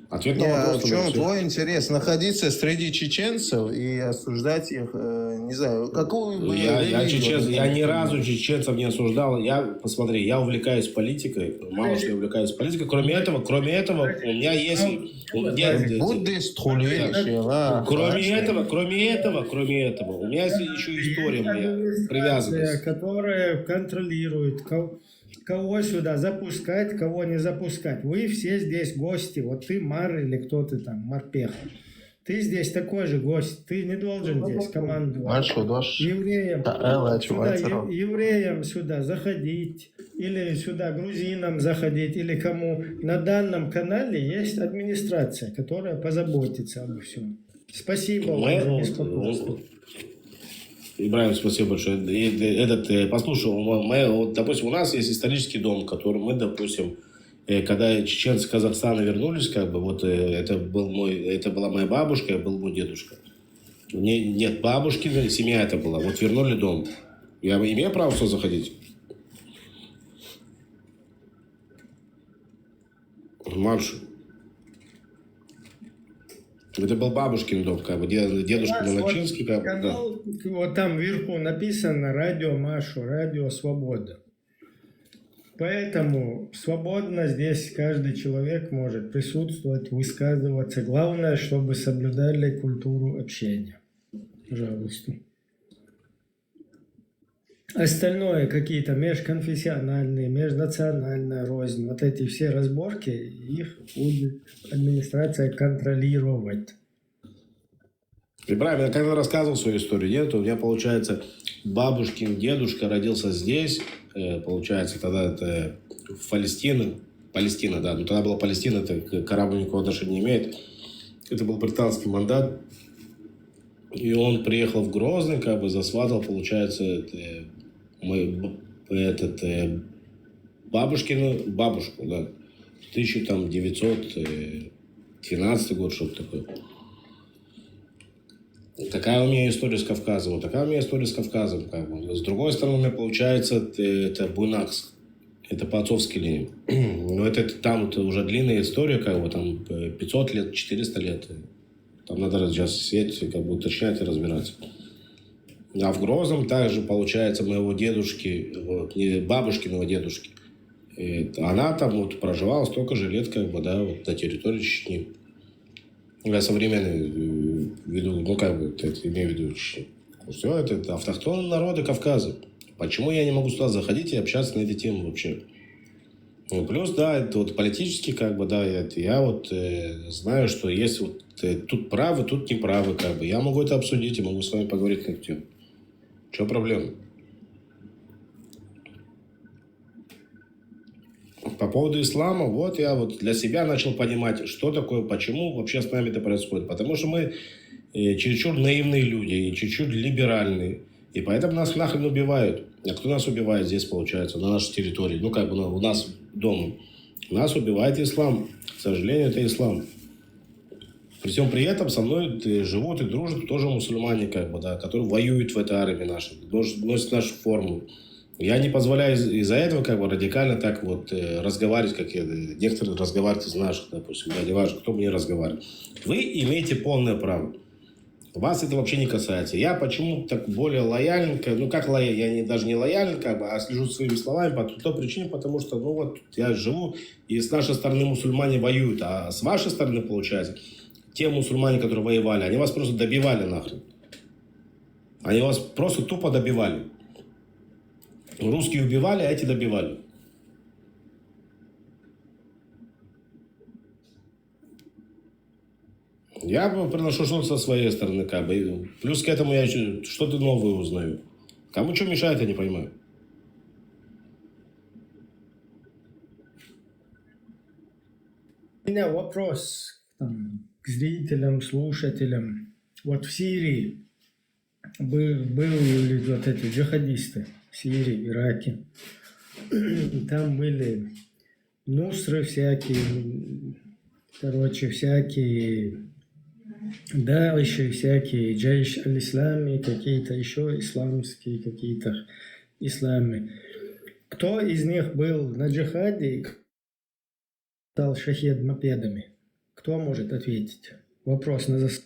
Ответ на Не, а вопрос. в чем твой интерес? Находиться среди чеченцев и осуждать их, э, не знаю, какую бы Я, я религию чеченцев, они я ни хотели. Разу чеченцев не осуждал. Я, посмотри, я увлекаюсь политикой. Мало что я увлекаюсь политикой. Кроме этого, кроме этого, у меня есть... у меня- Буддист хули, Так, чела, Кроме точно. Этого, кроме этого, кроме этого, у меня есть еще история моя, Администрация, привязанность. Которая контролирует, кого, кого сюда запускать, кого не запускать. Вы все здесь гости. Вот ты мэр или кто ты там, морпех. Ты здесь такой же гость. Ты не должен здесь командовать. Маршал, дош. Евреям Да, Элла, сюда, чувак, ев- евреям сюда заходить, или сюда грузинам заходить, или кому. На данном канале есть администрация, которая позаботится обо всем. Спасибо вам за беспокойство. Ибраим, спасибо большое. И, и этот, э, послушай, у мо- моя- вот, допустим, у нас есть исторический дом, который мы, допустим, э, когда чеченцы из Казахстана вернулись, как бы, вот э, это был мой, это была моя бабушка, был мой дедушка. Не- нет, бабушкина семья это была. Вот вернули дом. Я имею право сюда заходить? Маршу. Это был бабушкин дом, как бы, дед- дедушка У нас вот Молочинский, как бы, да. Канал, вот там вверху написано «Радио Машу», «Радио Свобода». Поэтому свободно здесь каждый человек может присутствовать, высказываться. Главное, чтобы соблюдали культуру общения. Пожалуйста. Остальное, какие-то межконфессиональные, межнациональная рознь, вот эти все разборки, их будет администрация контролировать. Ибраим, я когда рассказывал свою историю, нет, у меня, получается, бабушкин дедушка родился здесь, э, получается, тогда это в Палестине, Палестина, да, ну тогда была Палестина, это к к арабам никакого отношения не имеет. Это был британский мандат, и он приехал в Грозный, как бы засватал, получается, это, мой б- этот, э, бабушкину бабушку, да, тысяча там девятьсот двенадцатый год, что-то такое. Такая у меня история с Кавказом, вот такая у меня история с Кавказом. Как бы. С другой стороны, у меня получается, э, это Буйнакск, это по отцовской линии. Но это, это там вот уже длинная история, как бы там э, пятьсот лет, четыреста лет. Там надо раз- сейчас сидеть, как бы уточнять и разбираться. А в Грозном также, получается, моего дедушки, вот, не бабушкиного дедушки, И она там вот проживала столько же лет, как бы, да, вот на территории Чечни. Я современный э, веду, ну, как бы, это, имею в виду Чечню. Все это, это автохтонные народы Кавказа. Почему я не могу сюда заходить и общаться на эти темы вообще? Ну, плюс, да, это вот политически, как бы, да, я, я вот э, знаю, что есть вот э, тут правы, тут неправы, как бы. Я могу это обсудить, я могу с вами поговорить на эту тему. Что проблема? По поводу ислама, вот я вот для себя начал понимать, что такое, почему вообще с нами это происходит. Потому что мы э, чересчур наивные люди и чересчур либеральные. И поэтому нас нахрен убивают. А кто нас убивает здесь, получается, на нашей территории? Ну, как бы ну, у нас дома. Нас убивает ислам. К сожалению, это ислам. При всем при этом со мной э, живут и дружат тоже мусульмане, как бы, да, которые воюют в этой армии нашей, носят нашу форму. Я не позволяю из- из-за этого как бы радикально так вот э, разговаривать, как я, э, некоторые разговаривают из наших, допустим, да, неважно, кто мне разговаривает. Вы имеете полное право. Вас это вообще не касается. Я почему так более лоялен, как- ну как лоялен, я не, даже не лоялен, как бы, а слежу за своими словами по той причине, потому что, ну вот, я живу, и с нашей стороны мусульмане воюют, а с вашей стороны, получается, те мусульмане, которые воевали, они вас просто добивали нахрен. Они вас просто тупо добивали. Русские убивали, а эти добивали. Я бы приношу что-то со своей стороны, как бы. И плюс к этому я ещё что-то новое узнаю. Кому что мешает, я не понимаю. У меня вопрос там, к зрителям, слушателям. Вот в Сирии был, были вот эти джихадисты в Сирии, Ираке. Там были нусры всякие, короче, всякие Даиши, всякие Джейш аль-Ислами, какие-то еще исламские какие-то исламы. Кто из них был на джихаде и стал шахид мопедами? Кто может ответить? Вопрос на зас...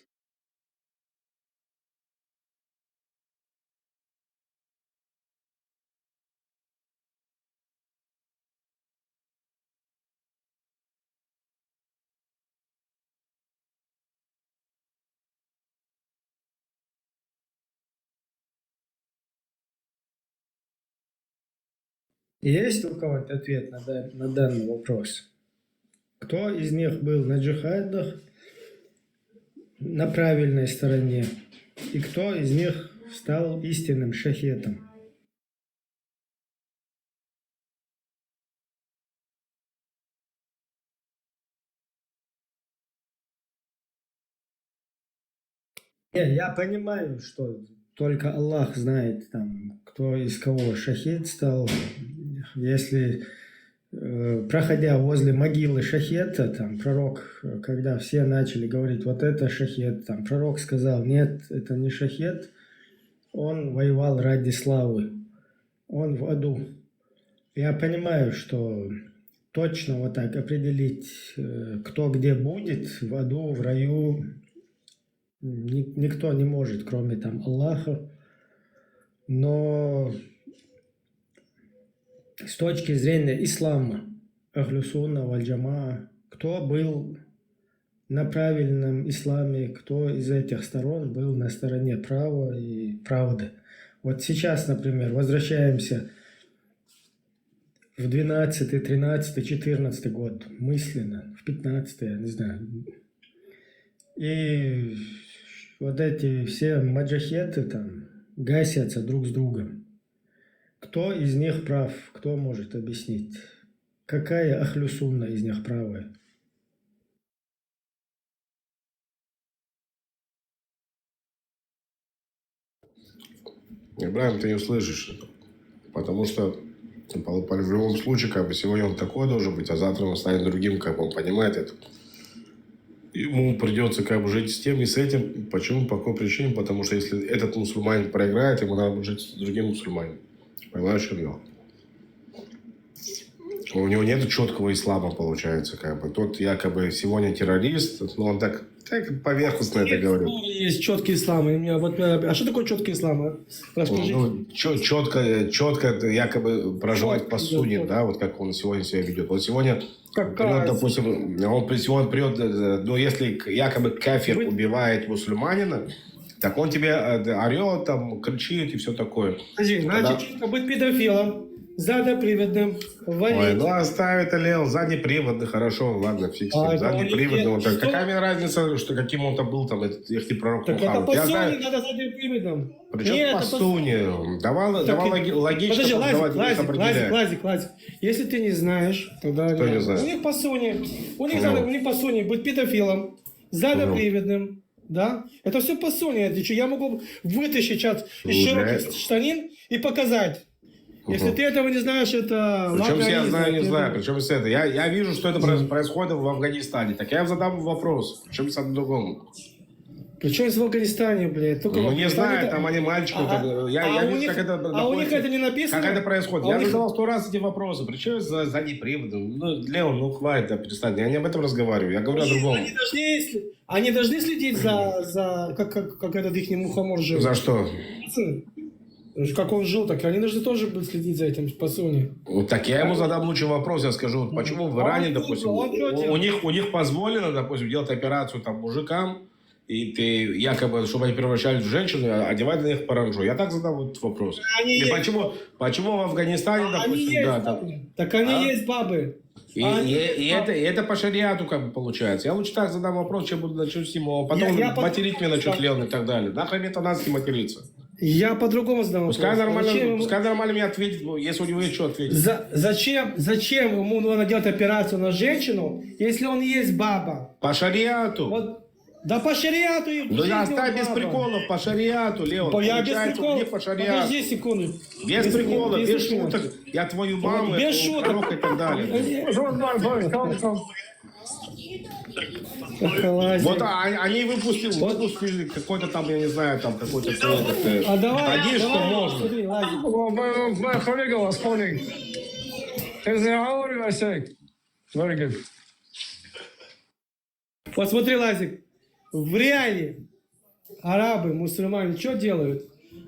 Есть у кого-то ответ на, дан- на данный вопрос? Кто из них был на джихадах на правильной стороне? И кто из них стал истинным шахетом? Не, я понимаю, что только Аллах знает, там, кто из кого шахид стал. Если э, проходя возле могилы шахеда, там, пророк, э, когда все начали говорить, вот это шахед, там, пророк сказал, нет, это не шахед, он воевал ради славы, он в аду. Я понимаю, что точно вот так определить, э, кто где будет, в аду, в раю, ни- никто не может, кроме там Аллаха. Но с точки зрения ислама, Ахлю Сунна валь Джамаа, кто был на правильном исламе, кто из этих сторон был на стороне права и правды. Вот сейчас, например, возвращаемся в двенадцатый, тринадцатый, четырнадцатый год, мысленно, в пятнадцатый, я не знаю. И вот эти все маджахеты там гасятся друг с другом. Кто из них прав, кто может объяснить? Какая Ахлю Сунна из них правая? Ибрагим, ты не услышишь. Потому что по, по- в любом случае, как бы сегодня он такой должен быть, а завтра он станет другим, как бы он понимает это. Ему придется как бы жить с тем и с этим. Почему? По какой причине? Потому что если этот мусульманин проиграет, ему надо будет жить с другим мусульманином. Понимаешь, что я? У него нет четкого ислама, получается, как бы. Тот якобы сегодня террорист, но он так, так поверхностно это Нет, говорит. Есть четкий ислам. И мне вот, э, а что такое четкий ислам? А? Расскажи. Ну, четко, четко якобы проживать по Чётко, сунне, да. Да, вот как он сегодня себя ведет. Вот сегодня, Как ну, раз. Допустим, он при- сегодня придет, э, ну, если к- якобы кафир Вы- убивает мусульманина, так он тебе э, орет, там, кричит и все такое. Подожди, значит, четко быть педофилом, задоприводным, Ой, валить. Ну оставь это, Лео, заднеприводный, хорошо, ладно, фиг с А, ним. это он Заднеприводный, не- он так, что? Какая мне разница, что каким он там был, там, этот их пророк Так это Мухаммад. по Я сунне знаю, надо задоприводным. Причём Нет, по это по- сунне. Давай, Так давай и- логи- логично. Подожди, Чтобы Лазик, давать Лазик, определять. Лазик, Лазик, Лазик. Если ты не знаешь, тогда Кто не нет. знает? У них по сунне. У них, Ну. надо, у них по сунне быть педофилом, задоприводным, да? Это все по сунне. Ты чё, я могу вытащить сейчас из Ну, широких да. штанин и показать. Если Мгм. ты этого не знаешь, это Причём ладно, я они знаю, не это- знаю. Причём с это. Я, я вижу, что это проис- происходит в Афганистане. Так я задам вопрос. Причём с другому. Причём в Афганистане, блядь? Только Ну, в не Афганистане знаю, это- там они мальчик, А, это, я, а я у вижу, них как это- это а у них находится. Это не написано? Как это происходит? А у Я них- задавал сто раз эти вопросы. Причём за, за неприводом? Ну, Леон, ну хватит, да, перестань. Я не об этом разговариваю. Я говорю о Они, другом. Они должны, если- они должны следить за, за как, как, как этот их мухомор жил. За что? Как он жил, так они должны тоже будут следить за этим по сунне. Вот так я ему задам лучший вопрос, я скажу, вот почему в А Иране, он чё допустим, делал? Он чё у, у делал? них, у них позволено, допустим, делать операцию там мужикам, и ты якобы, чтобы они превращались в женщину, одевать на них паранджу. Я так задам вот вопрос. Они И есть. Почему, почему в Афганистане, Они допустим, есть да, там, бабы. Так они А? Есть бабы. И, Они и- есть и бабы. это, и это по шариату как бы получается. Я лучше так задам вопрос, чем буду начну с ним, а потом Я- я под- материть меня начнёт Леон и так далее. Нахрен мне это надо с ним материться? Я по-другому задам Пускай вопрос. нормально, Зачем ему- пускай нормально мне ответит, ну, если у него есть что ответить. За- зачем, зачем ему надо делать операцию на женщину, если он есть баба? По шариату. Вот, да по шариату и в Ну я жизни оставь он без баба. Приколов, по шариату, Леон. По- я без Получается, приколов. не по шариату. Подожди секунду. Без приколов, без, приколов. шуток. Я твою Вот маму, без я шуток. Пророк и так далее. Подожди. Журнал, Вань, там, там. Как лазит. Вот а- они выпустили, выпустили какой-то там, я не знаю, там какой-то проект. А давай, Один, что давай, можно. Смотри, Лазик. Well, my, my colleague was phoning. Is there, how are you, I say? Very good. Вот смотри, Лазик, в реале арабы, мусульмане что делают?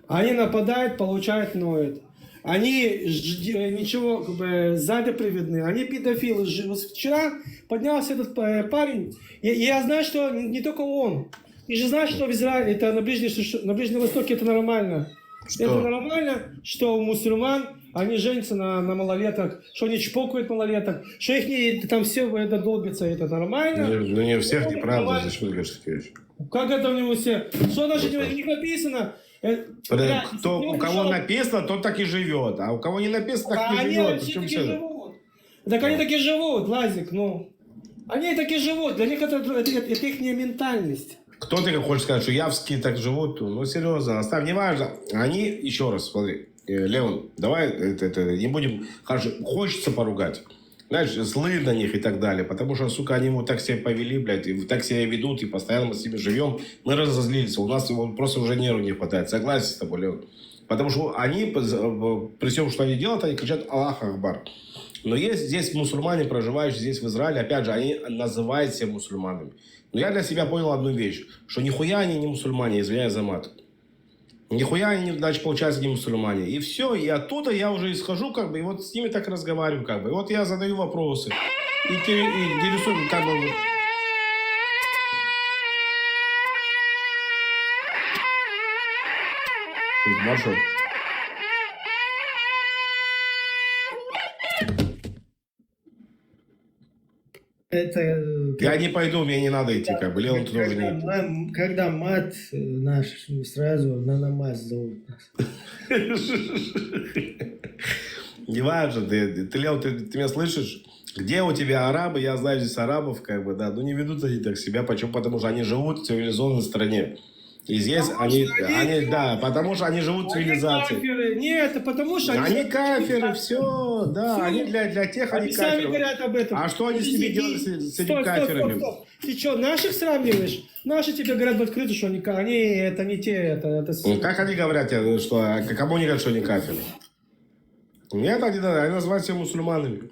Они нападают, получают, ноют. Они ж- э, ничего, как бы, задоприводные, они педофилы. Ж- вот Вчера поднялся этот э, парень. Я, я знаю, что не только он. Ты же знаешь, что в Израиле, это на Ближнем, Су- на Ближнем Востоке это нормально. Что? Это нормально, что у мусульман они женятся на, на малолетках, что они чпокают малолеток, что их не, там все это долбится, это нормально. Ну не всех, неправда, Нормально. Зачем ты говоришь такие вещи? Как это у него все? Что значит у них написано? Э, Подожди, блядь, кто, ну, у кого что? написано, тот так и живет, а у кого не написано, так А не они живет. все Причём таки всё? Живут. Так они так и живут, Лазик, ну. Они так и живут, для них это, это, это, это их ментальность. Кто ты хочешь сказать, что явские так живут? Ну, серьезно, оставь, неважно. Они, еще раз, смотри, э, Леон, давай это, это, не будем, хорошо, хочется поругать. Знаешь, злые на них и так далее, потому что, сука, они вот так себя повели, блядь, и так себя ведут, и постоянно мы с ними живем, мы разозлились, у нас его просто уже нервов не хватает. Согласен с тобой, Леон. Потому что они, п- з- в- при всем, что они делают, они кричат «Аллах Акбар». Но есть здесь мусульмане, проживающие здесь, в Израиле, опять же, они называют себя мусульманами. Но я для себя понял одну вещь, что нихуя они не мусульмане, извиняюсь за мат. Нихуя они, значит, получается, не мусульмане. И все, и оттуда я уже исхожу, как бы, и вот с ними так разговариваю, как бы. И вот я задаю вопросы. И, те- и интересую, как бы, вот. Маршрут. Это, э, Я не пойду, мне не надо идти, как бы, Леон тоже когда, нет. мам- когда мат э, наш сразу на намаз зовут нас. Не важно, ты, ты, Леон, ты, ты меня слышишь? Где у тебя арабы? Я знаю здесь арабов, как бы, да, но не ведут они так себя. Почему? Потому что они живут в цивилизованной стране. И здесь Потому они, что они они, да, потому что они живут в Они цивилизации. Кафиры. Нет, это потому что Они они... кафиры, все, да, Всё. они для, для тех, они Они сами кафиры. Говорят об этом. А что они с ними Подожди, делали с, с этими стой, стой, кафирами? Стой, стой. Ты что, наших сравниваешь? Наши тебе говорят в открытую, что они, ка- они это не те, это, это с- Ну, как они говорят, э, что, а к- кому они говорят, что они кафиры? Нет, они, да, они называют себя мусульманами.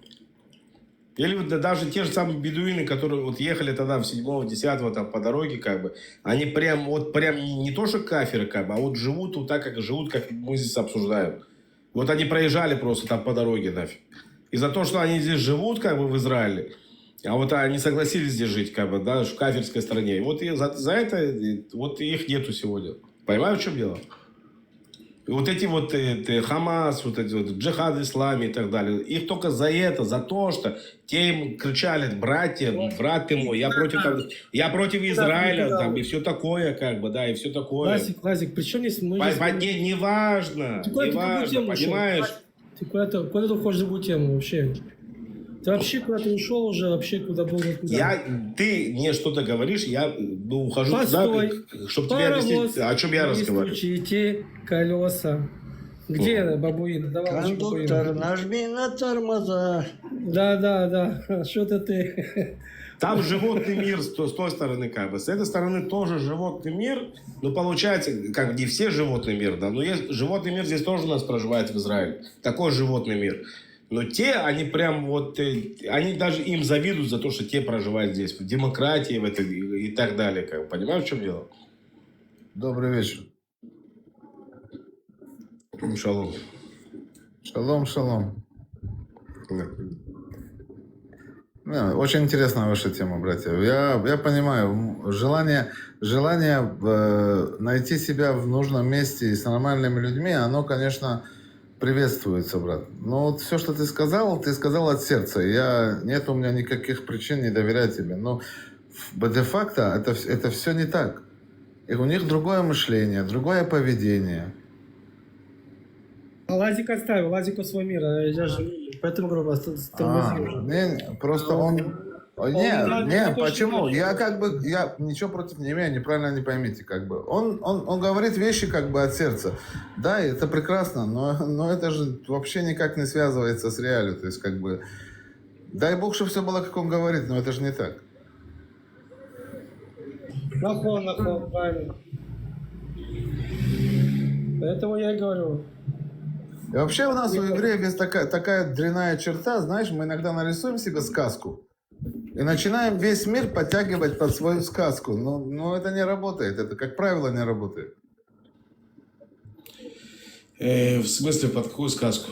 Или вот да- даже те же самые бедуины, которые вот ехали тогда в седьмого, десятого там по дороге, как бы, они прям, вот прям не, не то, что кафиры, как бы, а вот живут вот так, как живут, как мы здесь обсуждаем. Вот они проезжали просто там по дороге нафиг. И за то, что они здесь живут, как бы, в Израиле, а вот они согласились здесь жить, как бы, да, в кафирской стране. И вот и за, за это, и вот их нету сегодня. Понимаешь, в чем дело? И вот эти вот э, э, Хамас, вот эти вот джихад ислами и так далее, их только за это, за то, что те им кричали: «Братья, брат ты мой, я против, там, я против Израиля», там, и все такое, как бы, да, и все такое. Лазик, Лазик, при чем здесь мы... По- здесь- по- не, не важно, Ты куда- не ты куда важно, тему ушёл? понимаешь? Ты куда-то, куда ты уходишь в другую тему вообще? Ты вообще куда-то ушел уже, вообще куда был, никуда. Я, ты мне что-то говоришь, я ну, ухожу туда, Постой. чтобы тебе объяснить, о чем я Не разговариваю. Стучите колеса. Где бабуин? Давай лучше бабуина. Кондуктор, нажми на тормоза. Да, да, да. Что-то ты... Там животный мир с, то- с той стороны, как бы. С этой стороны тоже животный мир. Ну, получается, как бы не все животный мир, да. Но есть животный мир здесь тоже у нас проживает в Израиле. Такой животный мир. Но те, они прям вот, э, они даже им завидуют за то, что те проживают здесь, в демократии, в этой и так далее. Как бы. Понимаешь, в чем дело? Добрый вечер. Шалом. Шалом, шалом. Да. Не, очень интересная ваша тема, братья. Я, я понимаю, м, желание, желание э, найти себя в нужном месте и с нормальными людьми, оно, конечно, приветствуется, брат. Но вот все, что ты сказал, ты сказал от сердца. Я, нет у меня никаких причин не доверять тебе. Но в- де-факто это, вс- это все не так. И у них другое мышление, другое поведение. Лазик оставил, Лазику свой мир, а я же поэтому говорю, вас тут А, тормозил. не, не, просто он... О, Не, Он не, не хочет почему? вообще. Я как бы, я ничего против не имею, неправильно не поймите, как бы. Он, он, он говорит вещи как бы от сердца. Да, и это прекрасно, но, но это же вообще никак не связывается с реалией. То есть, как бы, дай бог, чтобы все было, как он говорит, но это же не так. Нахон, нахон, правильно. Поэтому я и говорю. И вообще у нас у евреев есть такая, такая дрянная черта, знаешь, мы иногда нарисуем себе сказку и начинаем весь мир подтягивать под свою сказку. Но, но это не работает, это, как правило, не работает. Э, в смысле, под какую сказку?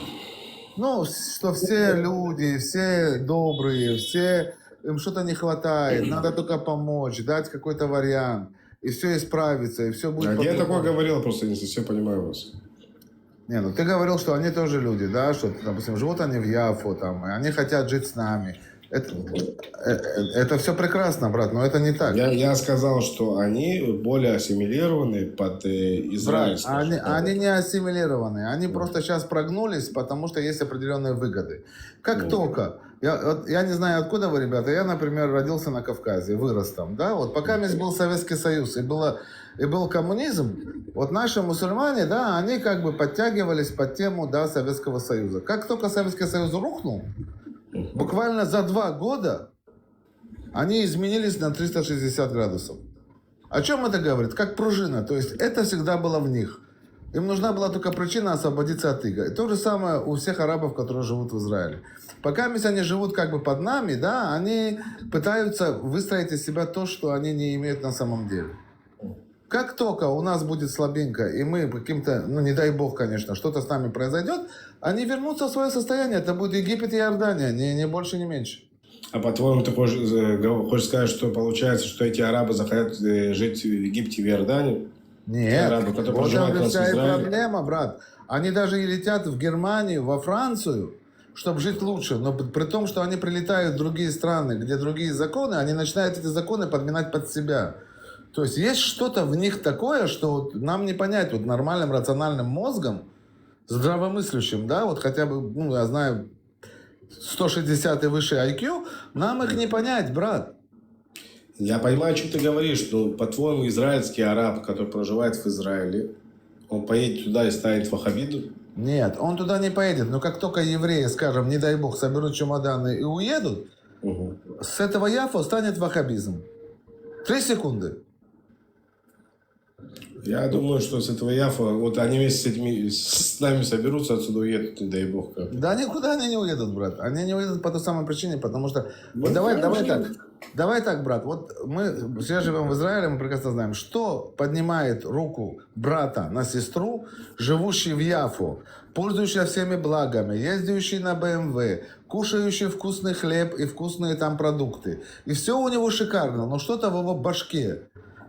Ну, что все люди, все добрые, все, им что-то не хватает, надо только помочь, дать какой-то вариант, и все исправится, и все будет А я по-другому. Такое говорил, просто не совсем понимаю вас. Не, ну ты говорил, что они тоже люди, да, что, допустим, живут они в Яфо, там, и они хотят жить с нами. Это, э, э, это все прекрасно, брат, но это не так. Я, я сказал, что они более ассимилированы под э, Брат, израильскую. они, они не ассимилированы, они просто сейчас прогнулись, потому что есть определенные выгоды. Как Ну. только, я, вот я не знаю, откуда вы, ребята, я, например, родился на Кавказе, вырос там, да, вот пока здесь был Советский Союз и, было, и был коммунизм, вот наши мусульмане, да, они как бы подтягивались под тему, да, Советского Союза. Как только Советский Союз рухнул, буквально за два года они изменились на триста шестьдесят градусов. О чем это говорит? Как пружина. То есть это всегда было в них. Им нужна была только причина освободиться от иго. И то же самое у всех арабов, которые живут в Израиле. Пока они живут как бы под нами, да, они пытаются выстроить из себя то, что они не имеют на самом деле. Как только у нас будет слабинка, и мы каким-то, ну не дай бог, конечно, что-то с нами произойдет, они вернутся в свое состояние. Это будет Египет и Иордания, не, не больше, не меньше. А по-твоему, ты хочешь, э, гов- хочешь сказать, что получается, что эти арабы захотят э, жить в Египте, в Иордании? Нет, Арабы, которые вот проживают это у нас в вся и Израиле. Проблема, брат. Они даже и летят в Германию, во Францию, чтобы жить лучше. Но п- при том, что они прилетают в другие страны, где другие законы, они начинают эти законы подминать под себя. То есть есть что-то в них такое, что вот нам не понять вот нормальным рациональным мозгом, здравомыслящим, да, вот хотя бы, ну, я знаю, сто шестьдесят и выше I Q, нам их не понять, брат. Я понимаю, о чем ты говоришь, но по-твоему, израильский араб, который проживает в Израиле, он поедет туда и станет ваххабитом? Нет, он туда не поедет. Но как только евреи, скажем, не дай бог, соберут чемоданы и уедут, с этого Яфо станет ваххабизм. Три секунды. Я думаю, что с этого Яфа, вот они вместе с этими, с нами соберутся, отсюда уедут, не дай бог как. Да никуда они не уедут, брат. Они не уедут по той самой причине, потому что... Вот давай, давай так. Давай так, брат. Вот мы все живем в Израиле, мы прекрасно знаем, что поднимает руку брата на сестру, живущий в Яфу, пользующийся всеми благами, ездящий на Б М В, кушающий вкусный хлеб и вкусные там продукты. И все у него шикарно, но что-то в его башке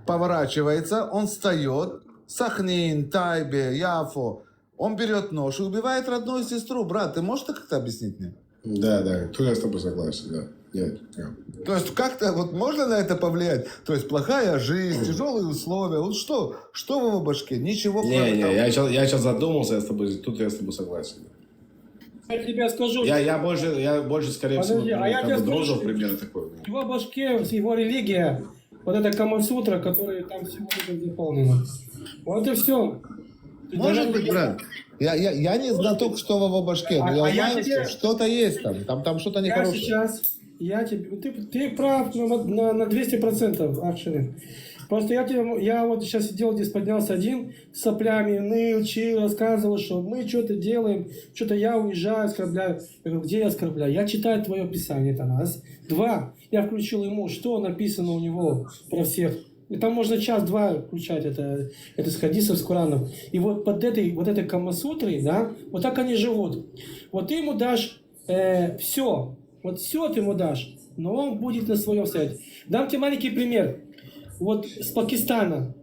поворачивается, он встает, Сахнин, Тайбе, Яфо, он берет нож и убивает родную сестру. Брат, ты можешь это как-то объяснить мне? Да, да, тут я с тобой согласен, да. Нет, нет. То есть как-то вот можно на это повлиять? То есть плохая жизнь, тяжелые условия. Вот что? Что в его башке? Ничего, Не, кроме не, того. я сейчас, я сейчас задумался, я с тобой, тут я с тобой согласен. Я тебе скажу, Я, я больше, я больше, скорее всего, Подожди, а ну, я как тебе бы скажу, дрожжи что примерно такой. в его башке, его религия, вот эта Камасутра, которая там всего это заполнена. Вот и все. Может быть, брат. Я, я, я не знаток, что в его башке, но А- я а я знаю, тебе- что что-то есть там. Там, там что-то Я нехорошее. Сейчас, я тебе, ты, ты прав на, на, на двести процентов, actually. Просто я тебе, я вот сейчас сидел здесь, поднялся один с соплями, ныл, чил, рассказывал, что мы что-то делаем, что-то я унижаю, оскорбляю. Я говорю, где я оскорбляю? Я читаю твое писание, это раз. Два, я включил ему, что написано у него про всех. И там можно час-два включать это, это с хадисов, с Коранов. И вот под этой, вот этой Камасутрой, да, вот так они живут. Вот ты ему дашь все, вот все ты ему дашь, но он будет на своем стоять. Дам тебе маленький пример. Вот с Пакистана,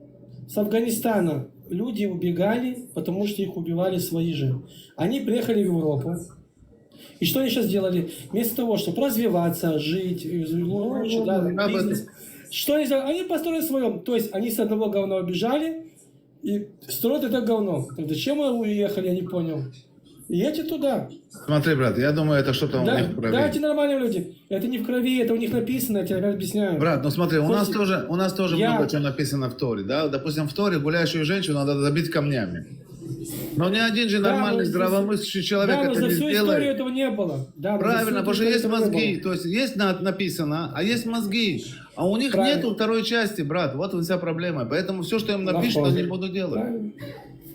с Афганистана люди убегали, потому что их убивали свои же. Они приехали в Европу. И что они сейчас делали? Вместо того, чтобы развиваться, жить, и лучше, да, об этом. Бизнес, что они сделали? Они построили своем. То есть они с одного говна убежали и строят это говно. Так зачем мы уехали, я не понял. И эти туда. Смотри, брат, я думаю, это что-то у Да, них в крови. Да, эти нормальные люди. Это не в крови, это у них написано, я тебе объясняю. Брат, ну смотри, у нас Слушай, тоже, у нас тоже я- много чего написано в Торе, да? Допустим, в Торе гуляющую женщину надо забить камнями. Но ни один же Да, нормальный, но- здравомыслящий человек Да, но это за не всю сделает. историю этого не было. Да, но за Правильно, всю потому что историю есть этого не мозги, было. То есть есть на- написано, а есть мозги, а у них Правильно. Нету второй части, брат. Вот вся проблема. Поэтому все, что им напишут, Нахуй. они будут делать. Правильно.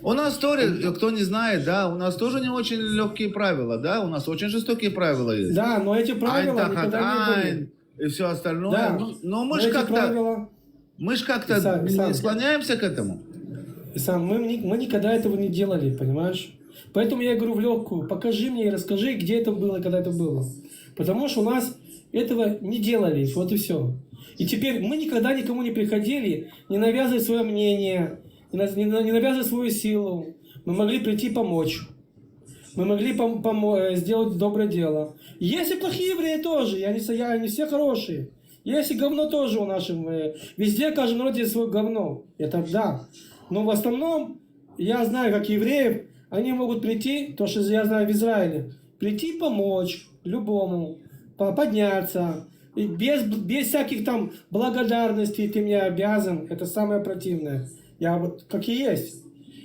У нас тоже, кто не знает, да, у нас тоже не очень легкие правила, да, у нас очень жестокие правила есть. Да, но эти правила Айн тахат никогда не были. айн и все остальное. Да. Ну, но мы Но же эти как-то, правила, мы же как-то Исаак, не Исаак. Склоняемся к этому. Исаак, мы, ни- мы никогда этого не делали, понимаешь? Поэтому я говорю в легкую, покажи мне и расскажи, где это было, когда это было. Потому что у нас этого не делали, вот и все. И теперь мы никогда никому не приходили, не навязывали свое мнение, не, на- не на- не навязывали свою силу. Мы могли прийти помочь. Мы могли пом- помо- э, сделать доброе дело. Есть и плохие евреи тоже, я не, со- я не все хорошие. Есть и говно тоже у наших. Э, везде, в каждом народе есть свое говно. Это да. Но в основном, я знаю, как евреев, они могут прийти, то, что я знаю в Израиле, прийти помочь любому, по- подняться. И без, без всяких там благодарностей ты мне обязан. Это самое противное. Я вот как и есть.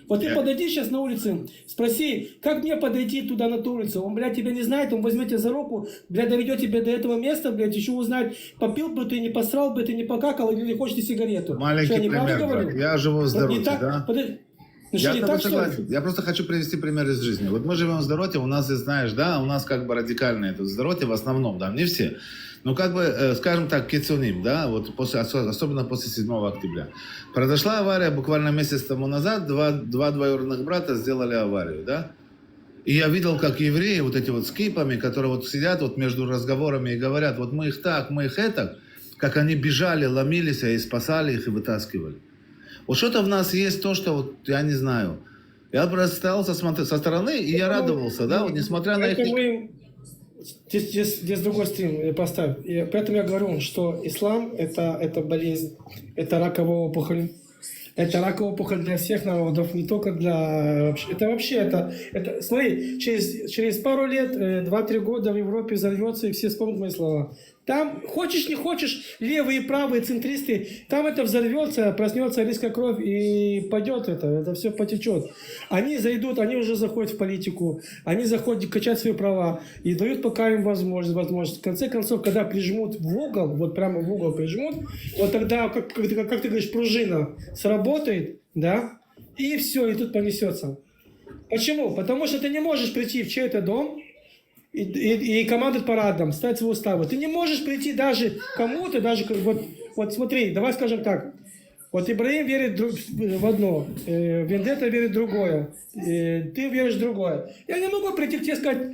Вот ты Я- подойди сейчас на улице, спроси, как мне подойти туда на ту улицу. Он, блядь, тебя не знает, он возьмет тебя за руку, блядь, доведет тебя до этого места, блядь, еще узнает, попил бы ты, не посрал бы ты, не покакал или хочешь ты сигарету. Маленький Что, я неправду пример, говорю? брат. Я живу в Вот не Сдероте, так, да? подожди. Ну Я что, с не тобой так, что ли? Согласен. Я просто хочу привести пример из жизни. Вот мы живем в Сдероте, у нас здесь, знаешь, да, у нас как бы радикальные тут в Сдероте в основном, да, не все. Ну, как бы, э, скажем так, кицуним, да, вот после, осо- особенно после седьмого октября. Произошла авария буквально месяц тому назад, два, два двоюродных брата сделали аварию, да. И я видел, как евреи, вот эти вот с кипами, которые вот сидят вот между разговорами и говорят, вот мы их так, мы их это, как они бежали, ломились и спасали их и вытаскивали. Вот что-то в нас есть то, что вот, я не знаю. Я просто старался смотреть со стороны, и я радовался, да, вот несмотря на их... Поэтому им- здесь, здесь, здесь другой стрим, э, поставь. И поэтому я говорю, что ислам это, это болезнь, это раковая опухоль. Это раковая опухоль для всех народов, не только для... э, вообще- Это вообще, это, это смотри, через, через пару лет, э, два-три года в Европе взорвется, и все вспомнят мои слова. Там, хочешь, не хочешь, левые и правые, центристы, там это взорвется, проснется арийская кровь и пойдет это, это все потечет. Они зайдут, они уже заходят в политику, они заходят качать свои права и дают пока им возможность, возможность. В конце концов, когда прижмут в угол, вот прямо в угол прижмут, вот тогда, как, как, ты- как ты говоришь, пружина сработает, да, и все, и тут понесется. Почему? Потому что ты не можешь прийти в чей-то дом и, и, и командовать парадом, стать своего уставу. Ты не можешь прийти даже кому-то, даже как вот, вот смотри, давай скажем так. Вот Ибраим верит друг- в одно, э, Вендетта верит в другое, э, ты веришь в другое. Я не могу прийти к тебе сказать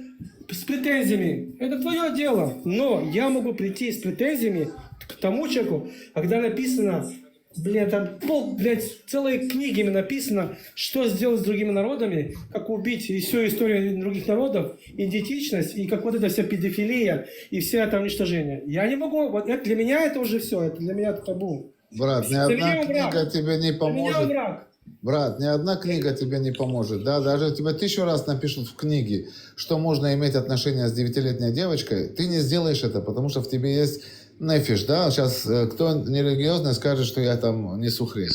с претензиями. Это твое дело. Но я могу прийти с претензиями к тому человеку, когда написано, блин, там пол, блядь, целые книги написано, что сделать с другими народами, как убить и всю историю других народов, идентичность, и как вот это вся педофилия, и все это уничтожение. Я не могу, вот это для меня это уже все, это для меня это табу. Брат, ни Для одна меня он книга враг. тебе не Для меня он поможет. Враг. Брат, ни одна книга тебе не поможет, да, даже тебе тысячу раз напишут в книге, что можно иметь отношения с девятилетней девочкой, ты не сделаешь это, потому что в тебе есть нефиш, да, сейчас кто нерелигиозный скажет, что я там не сухрей.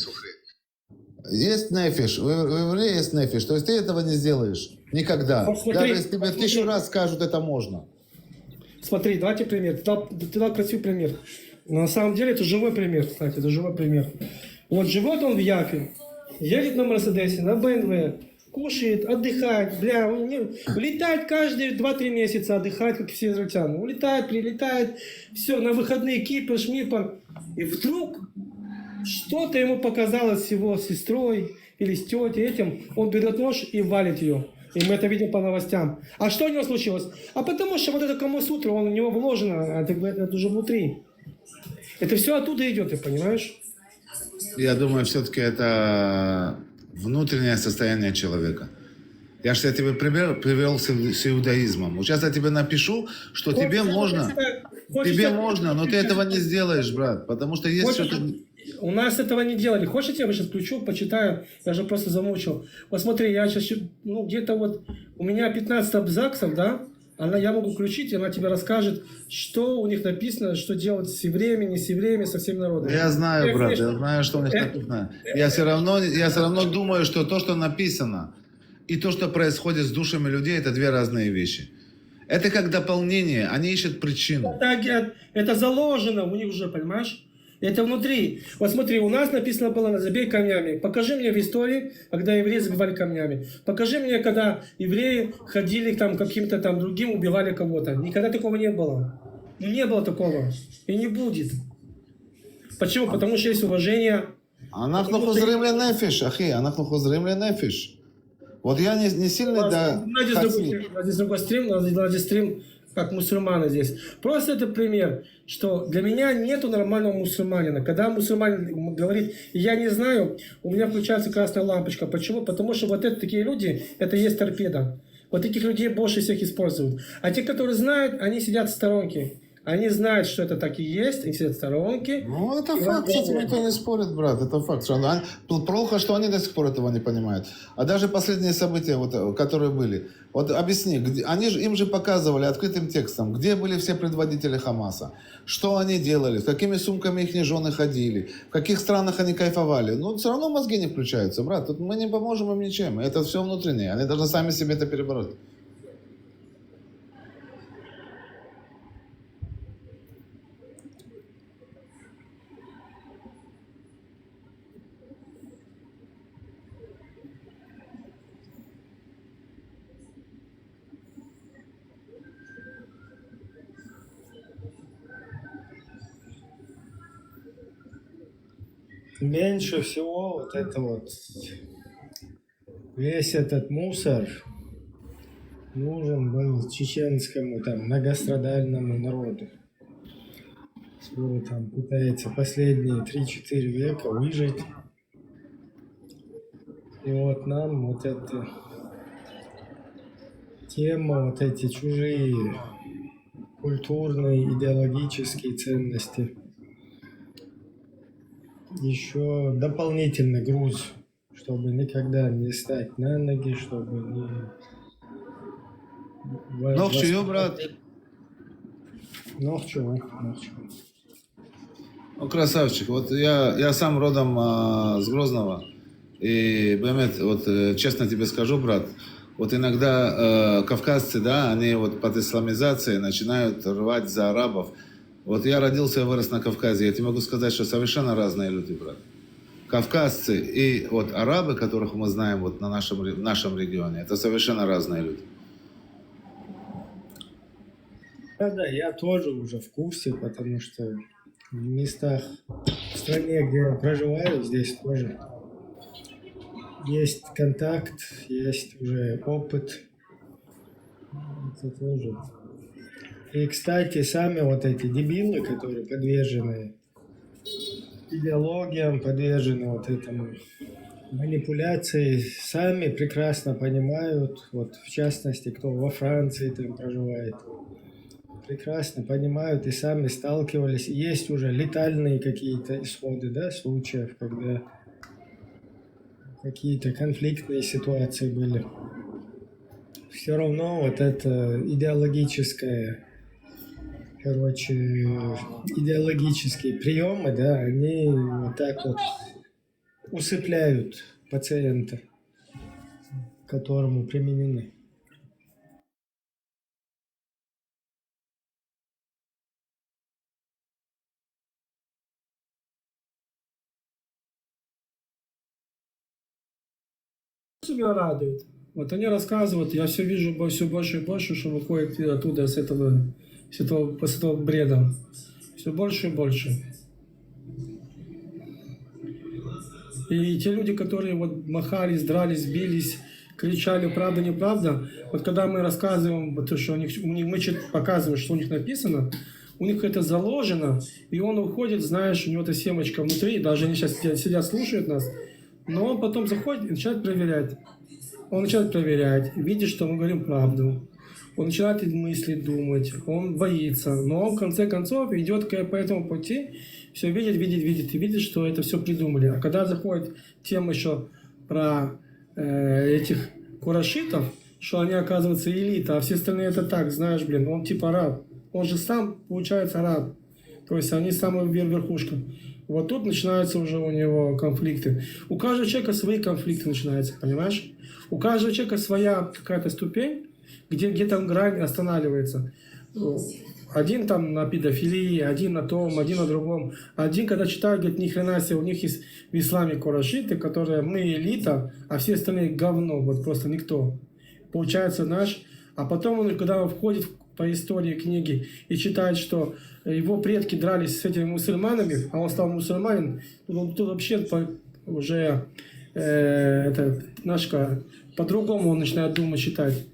Есть нефиш, в в еврея есть нефиш, то есть ты этого не сделаешь никогда, Вот смотри, даже если тебе вот смотри. Тысячу раз скажут, это можно. Смотри, давайте пример. Ты дал, ты дал красивый пример. Но на самом деле это живой пример, кстати, это живой пример. Вот живет он в Яфе, едет на Мерседесе, на Б М В, кушает, отдыхает, бля, он не- улетает каждые два-три месяца, отдыхает, как все израильтяне. Улетает, прилетает, все, на выходные Кипр, Шмипр. И вдруг что-то ему показалось с его сестрой или с тетей этим, он берет нож и валит ее. И мы это видим по новостям. А что у него случилось? А потому что вот это Камасутра, он у него вложено, это, это уже внутри. Это все оттуда идет, ты понимаешь? Я думаю, все-таки это внутреннее состояние человека. Я же тебе пример привел с, ив- с иудаизмом. Вот сейчас я тебе напишу, что тебе Хочешь, можно, хочешь, хочешь, тебе я- можно, но ты этого не сделаешь, брат, потому что есть Хочешь, что-то... У нас этого не делали. Хочешь, я сейчас включу, почитаю? Я же просто замучил. Вот смотри, я сейчас, ну, где-то вот у меня пятнадцать абзацев, да? Она, я могу включить, и она тебе расскажет, что у них написано, что делать с евреями, не с евреями, со всеми народами. Я знаю, Я, брат, я конечно, знаю, что у них я- написано. Я все равно, я все равно думаю, что то, что написано, и то, что происходит с душами людей, это две разные вещи. Это как дополнение, они ищут причину. Это, аг- это заложено у них уже, понимаешь? Это внутри. Вот смотри, у нас написано было: «Забей камнями». Покажи мне в истории, когда евреи забивали камнями. Покажи мне, когда евреи ходили там каким-то там другим, убивали кого-то. Никогда такого не было. Ну, не было такого. И не будет. Почему? Потому что есть уважение. אנחנו חוזרים לנפש, אחי, אנחנו חוזרים לנפש. Вот я не, не сильный, да, У нас здесь другой חצי. стрим, у нас здесь другой стрим, у нас здесь, у нас здесь стрим как мусульмане здесь. Просто это пример, что для меня нету нормального мусульманина. Когда мусульманин говорит: «Я не знаю», у меня включается красная лампочка. Почему? Потому что вот это такие люди, это есть торпеда. Вот таких людей больше всех используют. А те, которые знают, они сидят в сторонке. Они знают, что это так и есть, они сидят в сторонке. Ну, это И факт, с этим вот- никто не спорит, брат, это факт. Что они- плохо, что они до сих пор этого не понимают. А даже последние события, вот, э, которые были, вот объясни, где- они же, им же показывали открытым текстом, где были все предводители Хамаса, что они делали, с какими сумками их жены ходили, в каких странах они кайфовали. Ну, все равно мозги не включаются, брат. Тут мы не поможем им ничем. Это все внутреннее. Они должны сами себе это перебороть. Меньше всего вот это вот, весь этот мусор нужен был чеченскому там многострадальному народу, который там пытается последние три-четыре века выжить. И вот нам вот эта тема, вот эти чужие культурные, идеологические ценности, еще дополнительный груз, чтобы никогда не встать на ноги, чтобы не... Нохчу, брат. Нохчу, нохчу. Ну, красавчик. Вот я, я сам родом а, с Грозного. И, באמת, вот э, честно тебе скажу, брат, вот иногда э, кавказцы, да, они вот под исламизацией начинают рвать за арабов. Вот я родился и вырос на Кавказе. Я тебе могу сказать, что совершенно разные люди, брат. кавказцы и вот арабы, которых мы знаем вот на нашем, ре- в нашем регионе, это совершенно разные люди. Да, да, я тоже уже в курсе, потому что в местах, в стране, где я проживаю, здесь тоже есть контакт, есть уже опыт. Это тоже. И, кстати, сами вот эти дебилы, которые подвержены идеологиям, подвержены вот этому манипуляции, сами прекрасно понимают, вот в частности, кто во Франции там проживает, прекрасно понимают и сами сталкивались. И есть уже летальные какие-то исходы, да, случаев, когда какие-то конфликтные ситуации были. Все равно вот это идеологическое, короче, идеологические приемы, да, они вот так вот усыпляют пациента, которому применены. Себя радует. Вот они рассказывают, я все вижу все больше и больше, что выходит оттуда, с этого, с этого, с этого бреда. Все больше и больше. И те люди, которые вот махались, дрались, бились, кричали: «Правда, неправда», вот когда мы рассказываем, вот то, что у них, у них мы чит- показываем, что у них написано, у них это заложено, и он уходит, знаешь, у него эта семечка внутри, даже они сейчас сидят, сидят, слушают нас, но он потом заходит и начинает проверять. Он начинает проверять, видит, что мы говорим правду. Он начинает мысли думать, он боится, но он в конце концов идет к, по этому пути, все видит, видит, видит и видит, что это все придумали. А когда заходит тема еще про э, этих курайшитов, что они, оказывается, элита, а все остальные это так, знаешь, блин, он типа раб. Он же сам, получается, раб. То есть они самая вер- верхушка. Вот тут начинаются уже у него конфликты. У каждого человека свои конфликты начинаются, понимаешь? У каждого человека своя какая-то ступень, где где-то грань останавливается. Один там на педофилии, один на том, один на другом. Один, когда читает, говорит: «Ни хрена себе, у них есть в исламе курайшиты, которые мы элита, а все остальные говно, вот просто никто». Получается наш. А потом он, когда он входит в- по истории книги и читает, что его предки дрались с этими мусульманами, а он стал мусульманин, ну, тут вообще по- уже э, это, немножко по-другому он начинает думать, считать.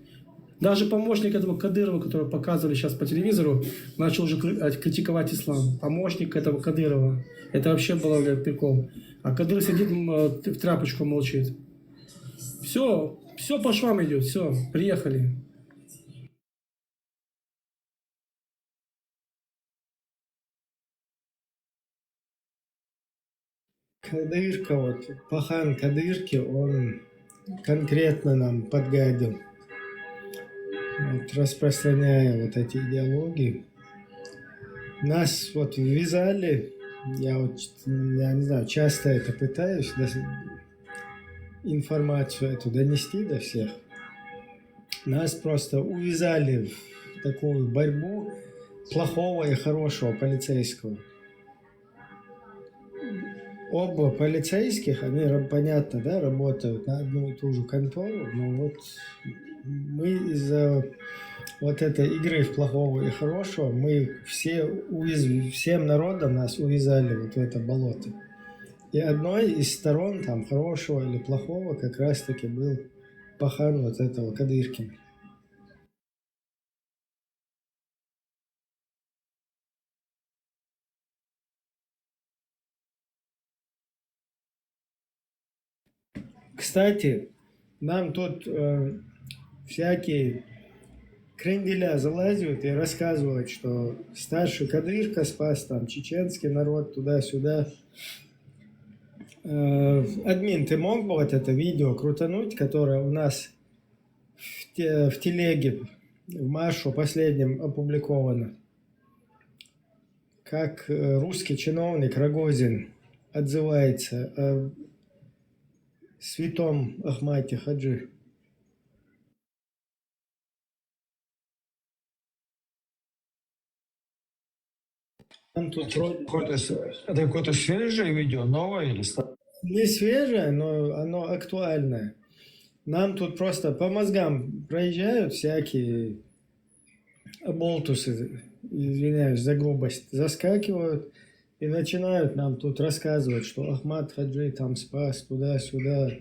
Даже помощник этого Кадырова, которого показывали сейчас по телевизору, начал уже кри- критиковать ислам. Помощник этого Кадырова. Это вообще было, блядь, прикол. А Кадыр сидит, м, э, в тряпочку молчит. Все, все по швам идет, все, приехали. Кадырка, вот пахан Кадырки, он конкретно нам подгадил, вот, распространяя вот эти идеологии. Нас вот ввязали, я вот, я не знаю, часто это пытаюсь дос- информацию эту донести до всех. Нас просто увязали в такую борьбу плохого и хорошего полицейского. Оба полицейских, они, раб- понятно, да, работают на одну и ту же контору, но вот мы из-за вот этой игры в плохого и хорошего, мы все увяз- всем народом нас увязали вот в это болото. И одной из сторон там хорошего или плохого как раз-таки был пахан вот этого Кадыркина. Кстати, нам тут э, всякие кренделя залазят и рассказывают, что старший Кадырка спас там чеченский народ туда-сюда. Э, Админ, ты мог бы вот это видео крутануть, которое у нас в, те- в телеге, в Маршу последнем опубликовано? Как э, русский чиновник Рогозин отзывается о святом Ахмате Хаджи? Там тут вроде Какое-то с- это какое-то свежее видео, новое или старое? Не свежее, но оно актуальное. Нам тут просто по мозгам проезжают всякие оболтусы, извиняюсь за грубость, заскакивают и начинают нам тут рассказывать, что Ахмат Хаджи там спас туда-сюда,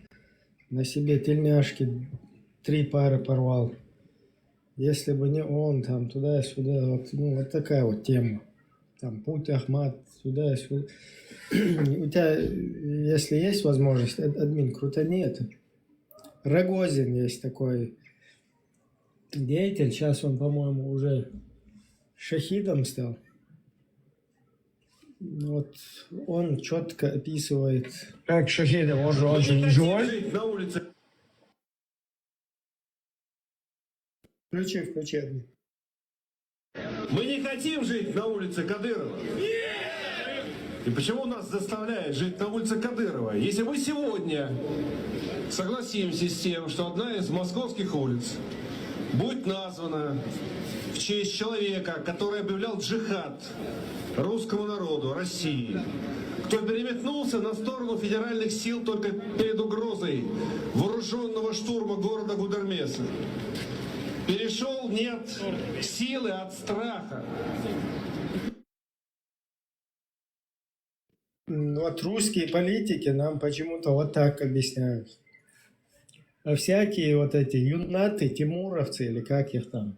на себе тельняшки три пары порвал. Если бы не он, там туда-сюда, вот, ну, вот такая вот тема. Там путь Ахмат, сюда-сюда. У тебя, если есть возможность, ад- админ, крутани это. Рогозин есть такой деятель, сейчас он, по-моему, уже шахидом стал. Вот он четко описывает. Как шахидом, он же, он же не живой? Жить на улице. Включи, включи, админ. Мы не хотим жить на улице Кадырова. И почему нас заставляют жить на улице Кадырова? Если мы сегодня согласимся с тем, что одна из московских улиц будет названа в честь человека, который объявлял джихад русскому народу, России, кто переметнулся на сторону федеральных сил только перед угрозой вооруженного штурма города Гудермеса, перешел не от силы, а от страха. Вот русские политики нам почему-то вот так объясняют. А всякие вот эти юннаты, тимуровцы или как их там,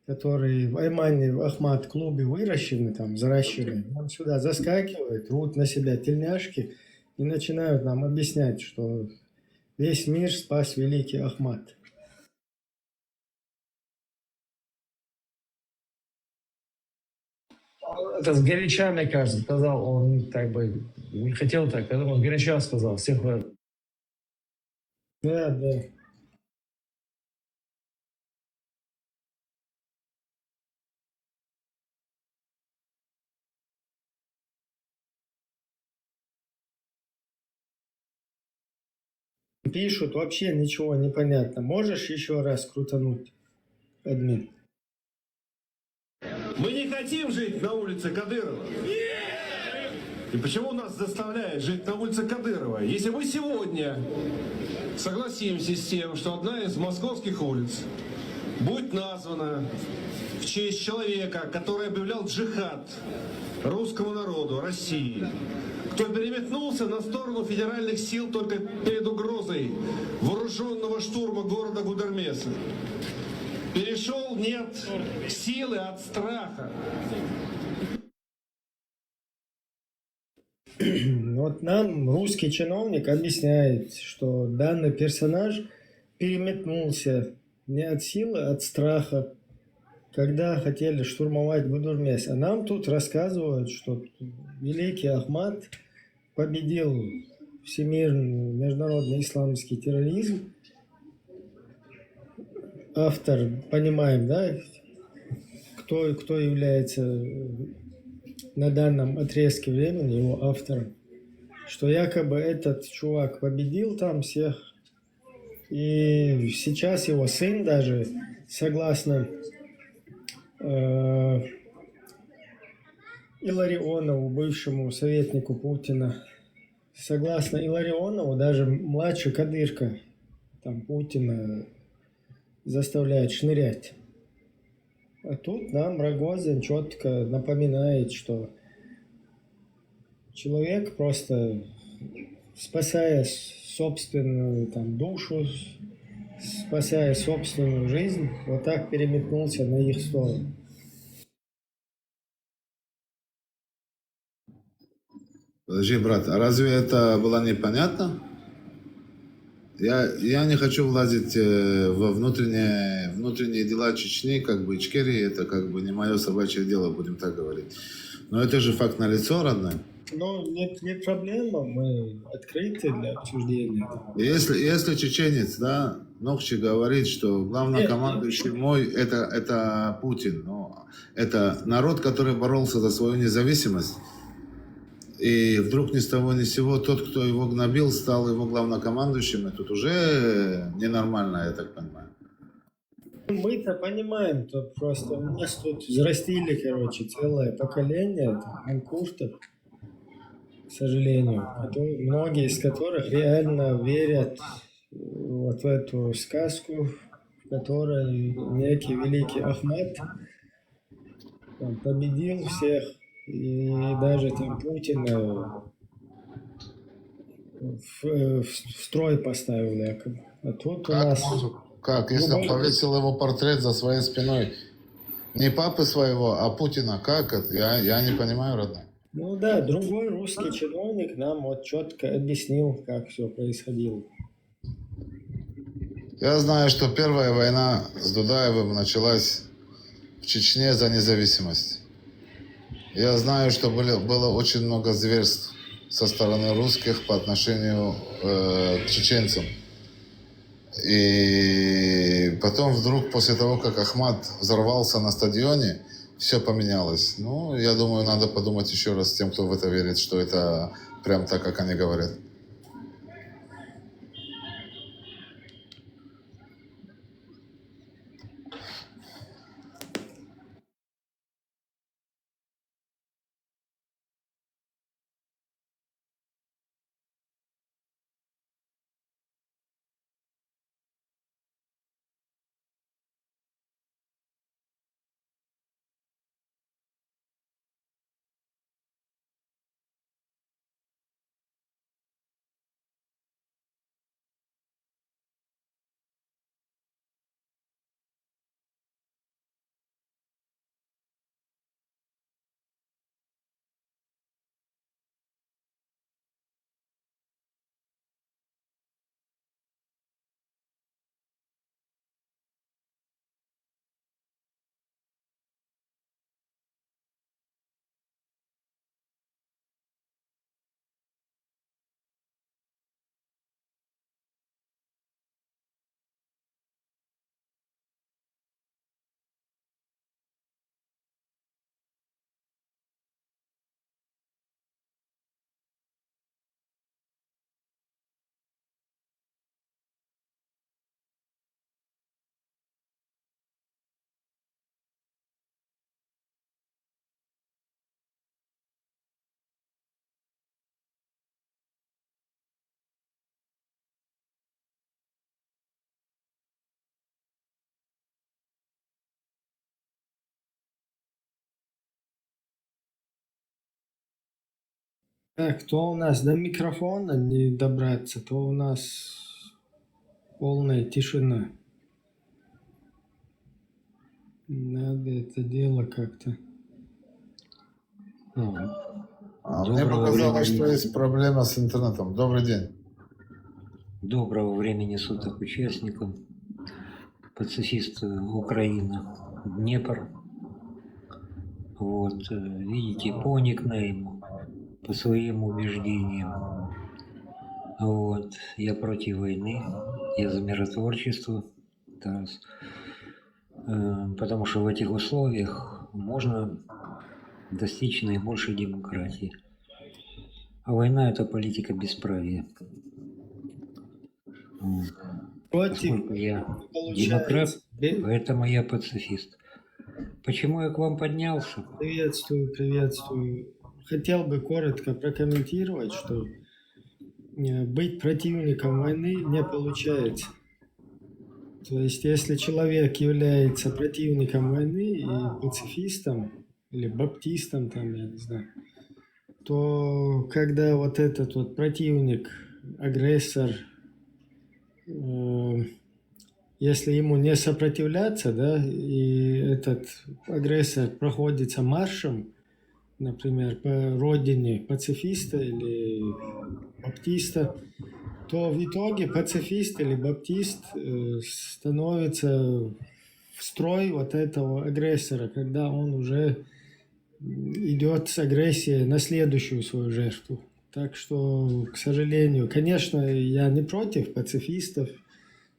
которые в Аймане, в Ахмат-клубе выращены, там, взращены, нам сюда заскакивают, рвут на себя тельняшки и начинают нам объяснять, что весь мир спас великий Ахмат. Это сгоряча, мне кажется, сказал, он как бы не хотел так, я думаю, сгоряча сказал, всех в- Да, да. Пишут, вообще ничего не понятно. Можешь еще раз крутануть, админ? Мы не хотим жить на улице Кадырова. И почему нас заставляют жить на улице Кадырова? Если мы сегодня согласимся с тем, что одна из московских улиц будет названа в честь человека, который объявлял джихад русскому народу, России, кто переметнулся на сторону федеральных сил только перед угрозой вооруженного штурма города Гудермеса, перешел не от силы, а от страха. Вот нам русский чиновник объясняет, что данный персонаж переметнулся не от силы, а от страха, когда хотели штурмовать Гудермес. А нам тут рассказывают, что великий Ахмат победил всемирный международный исламский терроризм. Автор, понимаем, да, кто, кто является на данном отрезке времени его автором, что якобы этот чувак победил там всех, и сейчас его сын даже, согласно э, Илларионову, бывшему советнику Путина, согласно Илларионову, даже младший кадырка там Путина заставляет шнырять. А тут нам Рогозин четко напоминает, что человек просто, спасая собственную там душу, спасая собственную жизнь, вот так переметнулся на их сторону. Подожди, брат, а разве это было непонятно? Я, я не хочу влазить э, во внутренние, внутренние дела Чечни, как бы Ичкерии, это как бы не мое собачье дело, будем так говорить. Но это же факт налицо, родной. Ну, нет, нет проблем, мы открыты для обсуждения. Если, если чеченец, да, Нохчи говорит, что главнокомандующий мой это, это Путин, но это народ, который боролся за свою независимость, и вдруг ни с того ни с сего тот, кто его гнобил, стал его главнокомандующим, и тут уже ненормально, я так понимаю. Мы-то понимаем, то просто у нас тут взрастили, короче, целое поколение там, манкуртов, к сожалению, кото- многие из которых реально верят вот в эту сказку, в которой некий великий Ахмат там победил всех, и даже там Путина в, в- в строй поставил якобы. А тут у Как нас... может? Как? Если он Любой- повесил его портрет за своей спиной? Не папы своего, а Путина. Как это? Я, я не понимаю, родной. Ну да, другой русский чиновник нам вот четко объяснил, как все происходило. Я знаю, что первая война с Дудаевым началась в Чечне за независимость. Я знаю, что были, было очень много зверств со стороны русских по отношению э, к чеченцам. И потом вдруг, после того, как Ахмат взорвался на стадионе, все поменялось. Ну, я думаю, надо подумать еще раз тем, кто в это верит, что это прям так, как они говорят. Так, то у нас до микрофона не добраться, то у нас полная тишина. Надо это дело как-то. А, мне показалось, что есть проблема с интернетом. Добрый день. Доброго времени суток участникам. Пацифист Украины Днепр. Вот, э, видите, по никнейму, по своим убеждениям. Вот, я против войны, я за миротворчество. Потому что в этих условиях можно достичь наибольшей демократии. А война — это политика бесправия. Поскольку я демократ, поэтому я пацифист. Почему я к вам поднялся? Приветствую, приветствую. Хотел бы коротко прокомментировать, что э, быть противником войны не получается. То есть, если человек является противником войны и пацифистом, или баптистом, там, я не знаю, то когда вот этот вот противник, агрессор, э, если ему не сопротивляться, да, и этот агрессор проходится маршем, например, по родине пацифиста или баптиста, то в итоге пацифист или баптист э, становится в строй вот этого агрессора, когда он уже идет с агрессией на следующую свою жертву. Так что, к сожалению, конечно, я не против пацифистов,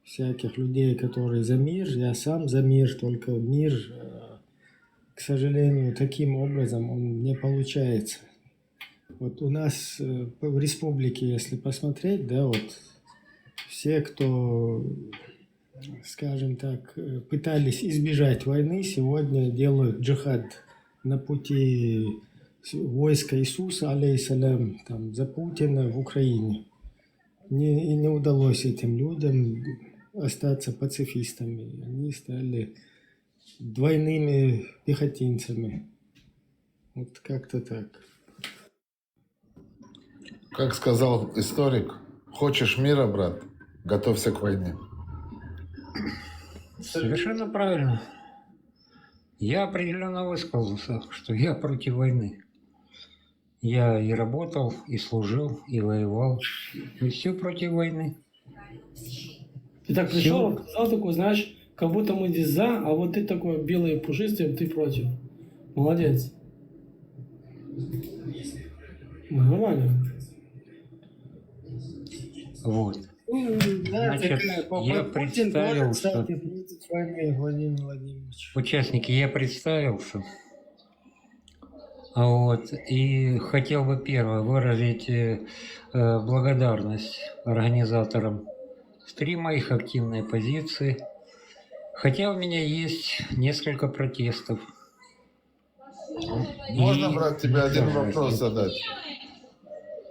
всяких людей, которые за мир. Я сам за мир, только мир, э, к сожалению, таким образом он не получается. Вот у нас э, в республике, если посмотреть, да, вот все, кто, скажем так, э, пытались избежать войны, сегодня делают джихад на пути войска Иисуса, алейхиссалям, там, за Путина в Украине. Не, и не удалось этим людям остаться пацифистами. Они стали двойными пехотинцами. Вот как-то так. Как сказал историк, хочешь мира, брат, готовься к войне. Совершенно правильно. Я определенно высказался, что я против войны. Я и работал, и служил, и воевал. И все против войны. Ты так пришел, сказал такой, знаешь, как будто мы здесь за, а вот ты такой белый пушистый, ты против. Молодец. Ну, нормально. Вот. Да, Значит, такая, я Путин тоже, представился. Кстати, против войны, Владимир Владимирович. Участники, я представился. А Вот. И хотел бы первое выразить э, э, благодарность организаторам стрима, их активной позиции. Хотя у меня есть несколько протестов. Можно, И брат, тебе один нельзя вопрос же. Задать?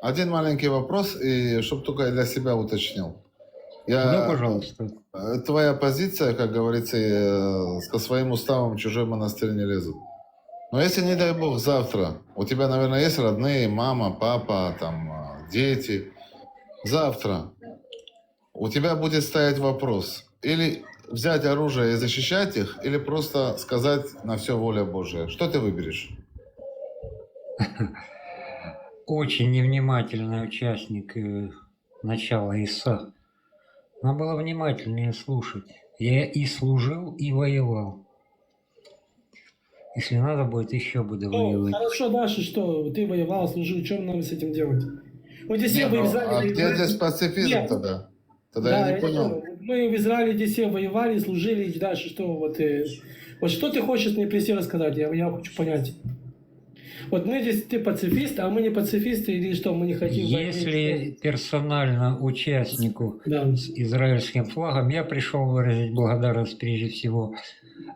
Один маленький вопрос, и чтобы только я для себя уточнил. Да, Я, пожалуйста. э, твоя позиция, как говорится, э, со своим уставом в чужой монастырь не лезут. Но если, не дай бог, завтра у тебя, наверное, есть родные, мама, папа, там, э, дети. Завтра у тебя будет стоять вопрос: или взять оружие и защищать их, или просто сказать: «На все воля Божия». Что ты выберешь? Очень невнимательный участник э, начала ИСА. Надо было внимательнее слушать. Я и служил, и воевал. Если надо будет, еще буду Ну, воевать. Хорошо, дальше что? Ты воевал, служил, что нам с этим делать? Вот если Не, вы ну, взяли... а где здесь пацифизм Нет. Тогда? Тогда Да, я не я понял. понял. Мы в Израиле, где все воевали, служили, и дальше что? Вот, э, вот что ты хочешь мне прийти рассказать? Я, я хочу понять. Вот мы здесь, ты пацифист, а мы не пацифисты, или что, мы не хотим войны? Если персонально участнику Да. с израильским флагом, я пришел выразить благодарность прежде всего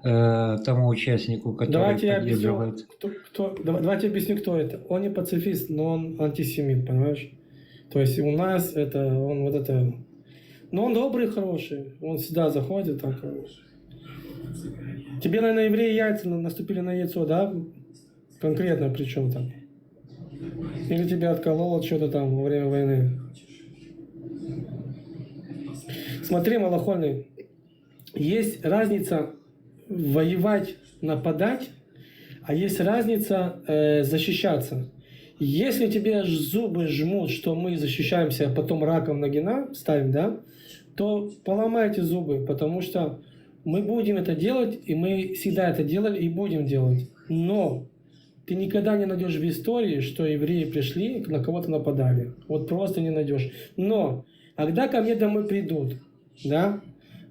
э, тому участнику, который Давайте я объясню, поддерживает. кто, кто, дав- давайте я объясню, кто это. Он не пацифист, но он антисемит, понимаешь? То есть у нас это, он вот это... Но он добрый, хороший, он всегда заходит так. э. Тебе, наверное, евреи яйца на- наступили на яйцо, да? Конкретно причем там? Или тебя откололо что-то там во время войны? Смотри, малохольный, есть разница воевать, нападать, а есть разница э, защищаться. Если тебе ж- зубы жмут, что мы защищаемся, а потом раком ноги нам ставим, да, то поломайте зубы, потому что мы будем это делать, и мы всегда это делали и будем делать. Но ты никогда не найдешь в истории, что евреи пришли, на кого-то нападали. Вот просто не найдешь. Но когда ко мне домой придут, да,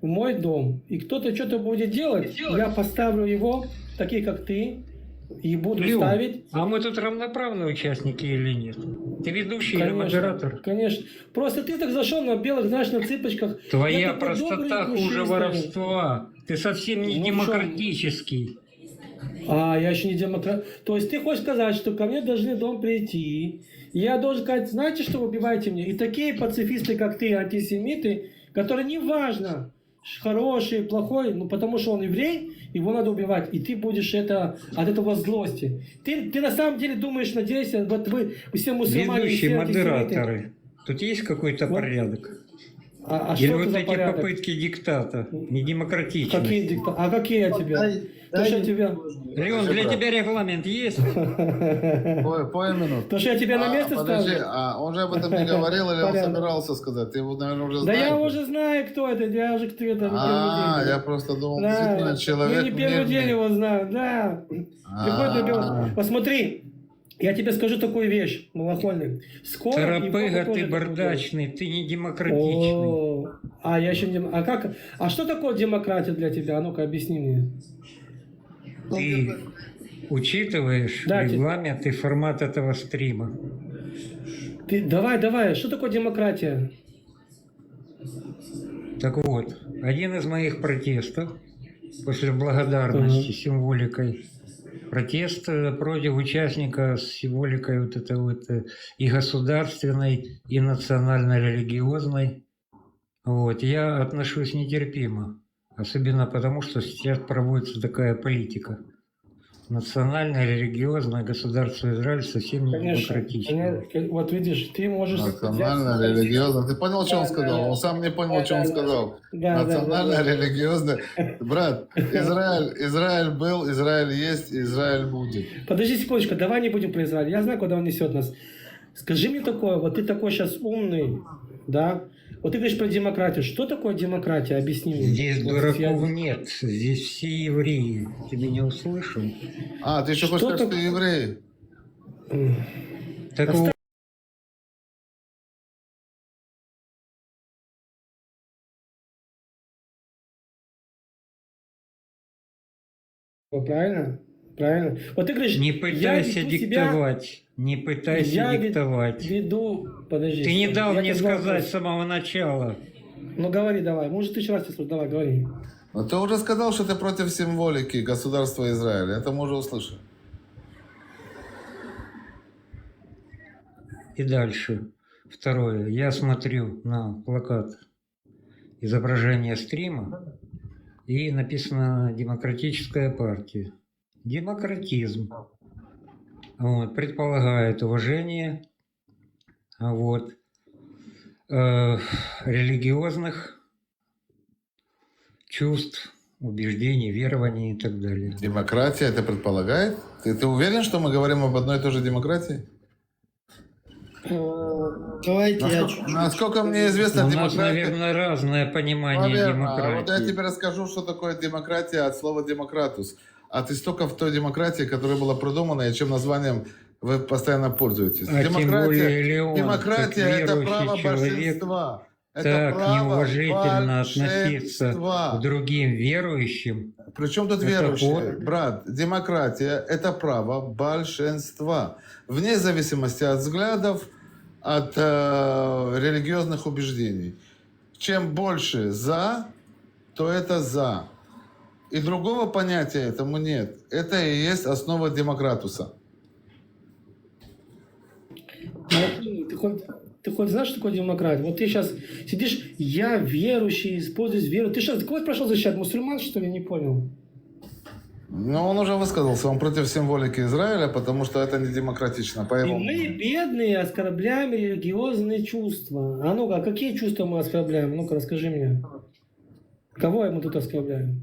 в мой дом, и кто-то что-то будет делать, я поставлю его, такие как ты, и буду Лю, ставить. А мы тут равноправные участники или нет? Ты ведущий или Конечно, модератор? Конечно. Просто ты так зашел на белых, знаешь, на цыпочках. Твоя Я такой добрый, простота хуже пушистый. Воровства. Ты совсем не Ну, демократический. А, я еще не демократ. То есть ты хочешь сказать, что ко мне должны дом прийти, и я должен сказать: «Знаете что, убивайте меня». И такие пацифисты, как ты, антисемиты, которые неважно, ш- хороший, плохой, ну потому что он еврей, его надо убивать. И ты будешь это от этого злости. Ты, ты на самом деле думаешь, надеешься, вот вы все мусульмане, Ведущие все антисемиты. Модераторы. Тут есть какой-то Вот. Порядок? А, а Или что вот это за эти порядок? Попытки диктата, недемократичность? Какие дикта? А какие я тебе? Дай- То, что дай я тебе... мне возможность. Леон, для тебя регламент есть? Пой, пой минут. То, что я тебя на А, место подожди, ставлю? А он же об этом не говорил или он Порядок. Собирался сказать? Ты его, наверное, уже Да знаешь. Я уже знаю, кто это. Я уже кто это. А, я просто думал, Да, действительно, мы человек не первый мнение. День его знаем, да. Приходит на А. белых. Посмотри, я тебе скажу такую вещь, малохольный. Скоро его Тарапыга, тоже ты так бардачный, ты не демократичный. О, а я еще не... А как? А что такое демократия для тебя? А ну-ка, объясни мне. Ты учитываешь Да, те- регламент и формат этого стрима. Ты, давай, давай, что такое демократия? Так вот, один из моих протестов после благодарности Мгм. символикой Протест э, против участника с символикой вот это вот э, и государственной, и национально-религиозной. Вот, я отношусь нетерпимо. Особенно потому, что сейчас проводится такая политика. Национально-религиозное государство Израиль совсем не Конечно. демократичное. Конечно. Вот видишь, ты можешь... Национально-религиозно. Ты понял, что он Да, да, сказал? да. Он сам не понял, Да, что он да, да. сказал. Да, да, да, да. Национально-религиозно. Брат, Израиль, Израиль был, Израиль есть, Израиль будет. Подожди секундочку, давай не будем про Израиль. Я знаю, куда он несет нас. Скажи мне такое, вот ты такой сейчас умный, да? Вот ты говоришь про демократию. Что такое демократия? Объясни мне. Здесь Вот дураков я- нет, здесь все евреи. Ты меня услышал? А, ты еще хочешь Что сказать, что так- ты еврей? М. Так вот, Правильно? Правильно. Вот ты говоришь, не я пытайся веду себя- диктовать, не пытайся Я вед- диктовать. Веду... Подожди. Ты не стой. дал Я мне тебе задал сказать с вопрос. Самого начала. Ну говори давай. Может, ты еще раз тебе скажу. Давай, говори. Но ты уже сказал, что ты против символики государства Израиль. Это мы уже услышали. И дальше. Второе. Я смотрю на плакат, изображение стрима, и написано «Демократическая партия». Демократизм. Вот, предполагает уважение а вот, э, религиозных чувств, убеждений, верований и так далее. Демократия это предполагает? Ты, ты уверен, что мы говорим об одной и той же демократии? Э, Давайте я Насколько, чуть-чуть... насколько мне известно, У нас, демократия... наверное, разное понимание Наверное. А вот я демократии. Тебе расскажу, что такое демократия от слова демократус. А ты столько в той демократии, которая была продумана, и чем названием вы постоянно пользуетесь. А тем Демократия, более Леон, демократия как это верующий право человек, большинства. Это Так право неуважительно относиться большинства. К другим верующим. Причем тут Это верующие? вот- Брат, демократия это право большинства. Вне зависимости от взглядов, от э, религиозных убеждений. Чем больше за, то это за. И другого понятия этому нет. Это и есть основа демократуса. Ну, ты хоть, ты хоть знаешь, что такое демократия? Вот ты сейчас сидишь, я верующий, используюсь верой. Ты что, ты кого прошел защищать? Мусульман, что ли? Не понял. Но он уже высказался, он против символики Израиля, потому что это не демократично, по И его мы, бедные, оскорбляем религиозные чувства. А ну-ка, какие чувства мы оскорбляем? Ну-ка, расскажи мне. Кого мы тут оскорбляем?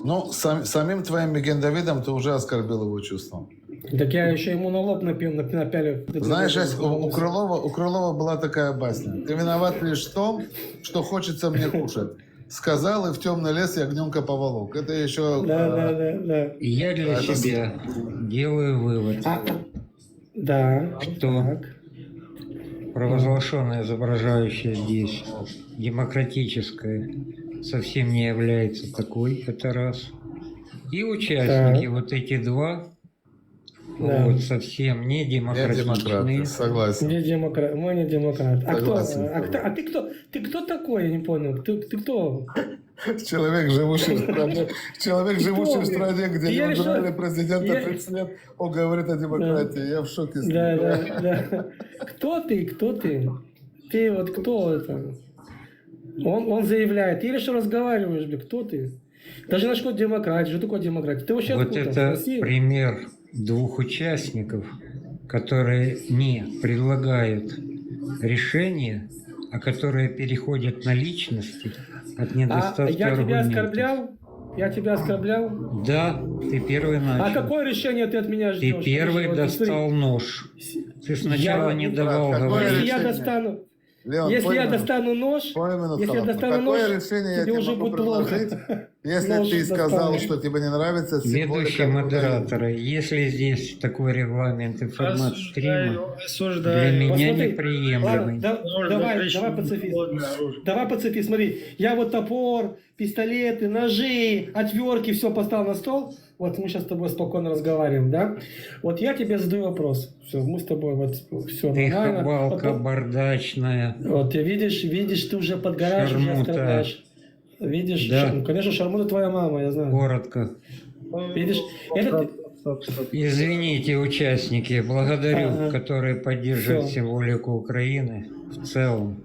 Ну, сам- самим твоим Меген Давидом ты уже оскорбил его чувства. Так я еще ему на лоб напи- напи- напялю. Знаешь, есть у, у Крылова, у Крылова была такая басня. Ты виноват лишь в том, что хочется мне кушать. Сказал и в темный лес ягненка поволок. Это еще... Да, да, да, да. И я для Это с- себя делаю вывод, А, да. Что? Так. Провозглашенная, изображающая здесь демократическая, совсем не является такой, это раз. И участники, Так. Вот эти два, Да. Вот, совсем не Не демократы, демократичные. Согласен. Не демократ, мы не демократ. А кто, Согласен. А кто, а ты кто, ты кто такой, я не понял. Ты, ты кто? Человек, живущий в стране, человек, Кто? Живущий в стране, где Я не решил- выбирали президента я- тридцать лет, он говорит о демократии. Я в шоке с ним. Да, да, да. Кто ты, кто ты? Ты вот кто это? Он, он заявляет, ты или что разговариваешь, блин, кто ты? Даже на что демократия, что такое демократия? Ты вообще Вот откуда? С это России? Пример двух участников, которые не предлагают решения, а которые переходят на личности от А недостатка я тебя аргументов. Оскорблял? Я тебя оскорблял? Да, ты первый А начал. Какое решение ты от меня ждешь? Ты первый достал нож. Ты сначала не давал говорить. Если я достану, Леон, если я достану нож, если я достану нож, тебе уже будет плохо. Если ты сказал, что тебе не нравится, ведущие модераторы, если здесь такой регламент и формат стрима, для меня неприемлемый. Давай, давай, пацифист. Давай, пацифист, смотри. Я вот топор, пистолеты, ножи, отвертки, все поставил на стол. Вот мы сейчас с тобой спокойно разговариваем, да? Вот я тебе задаю вопрос. Все, мы с тобой вот все нормально. Ты хабалка бардачная. Вот ты видишь, видишь, ты уже подгораешь, уже оскорбляешь. Видишь, Да. Шар- конечно, Шармута твоя мама, я знаю. Коротко. Видишь, этот... Извините, участники, благодарю, Ага. которые поддерживают Всё. символику Украины в целом.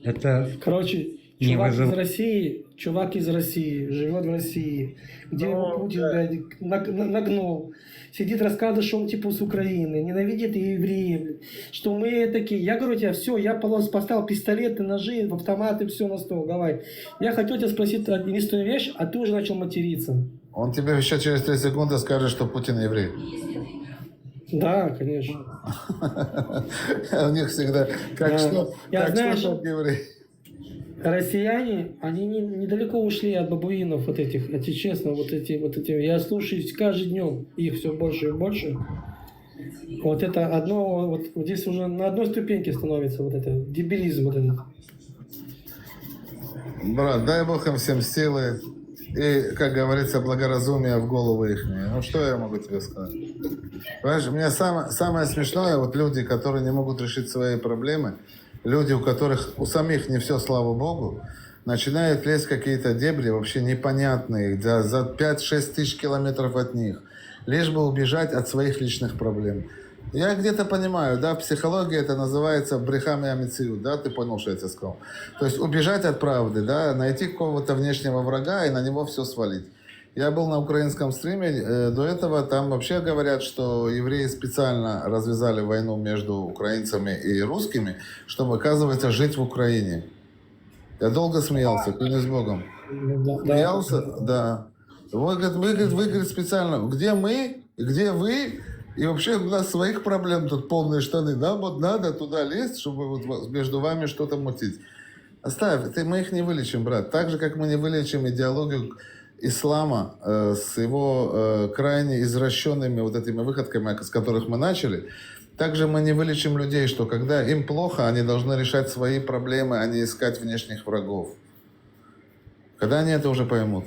Это Короче, Не чувак из вызыв- России, чувак из России, живет в России, где его Ну, Путин, да. блядь, наг- на- нагнул. Сидит, рассказывает, что он типа с Украины, ненавидит и евреев, что мы такие. Я говорю тебе, все, я полос поставил пистолеты, ножи, автоматы, все на стол, давай. Я хотел тебя спросить единственную вещь, а ты уже начал материться. Он тебе еще через три секунды скажет, что Путин еврей. Да, конечно. У них всегда, как Да. что, Я, как знаешь, что, тот еврей. Россияне, они не- недалеко ушли от бабуинов вот этих, это честно, вот эти, вот эти. Я слушаю каждый днем их все больше и больше. Вот это одно, вот, вот здесь уже на одной ступеньке становится вот это, дебилизм вот этот. Брат, дай Бог им всем силы и, как говорится, благоразумие в головы их. Ну, что я могу тебе сказать? Понимаешь, мне самое, самое смешное, вот люди, которые не могут решить свои проблемы, люди, у которых у самих не все, слава Богу, начинают лезть в какие-то дебри вообще непонятные, за, за пять-шесть тысяч километров от них, лишь бы убежать от своих личных проблем. Я где-то понимаю, да, в психологии это называется брехами амицию, да, ты понял, что я тебе сказал. То есть убежать от правды, да, найти какого-то внешнего врага и на него все свалить. Я был на украинском стриме э, до этого, там вообще говорят, что евреи специально развязали войну между украинцами и русскими, чтобы, оказывается, жить в Украине. Я долго смеялся, клянусь Богом. Ну, да, да. Смеялся, да. Вы, говорит, вы, говорит, вы, говорит, специально. Где мы? Где вы? И вообще у нас своих проблем тут полные штаны. Нам вот надо туда лезть, чтобы вот ва- между вами что-то мутить. Оставь, ты, мы их не вылечим, брат. Так же, как мы не вылечим идеологию ислама э, с его э, крайне извращенными вот этими выходками, с которых мы начали, также мы не вылечим людей, что когда им плохо, они должны решать свои проблемы, а не искать внешних врагов. Когда они это уже поймут?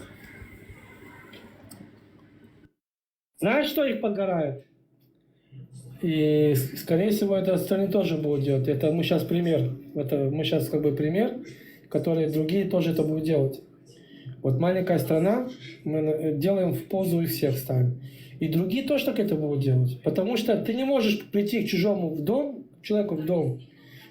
Знаешь, что их подгорает? И, с- скорее всего, это остальные тоже будут делать. Это мы сейчас пример. Это мы сейчас как бы пример, который другие тоже это будут делать. Вот маленькая страна, мы на- делаем в позу и всех ставим. И другие тоже так это будут делать. Потому что ты не можешь прийти к чужому в дом, к человеку в дом,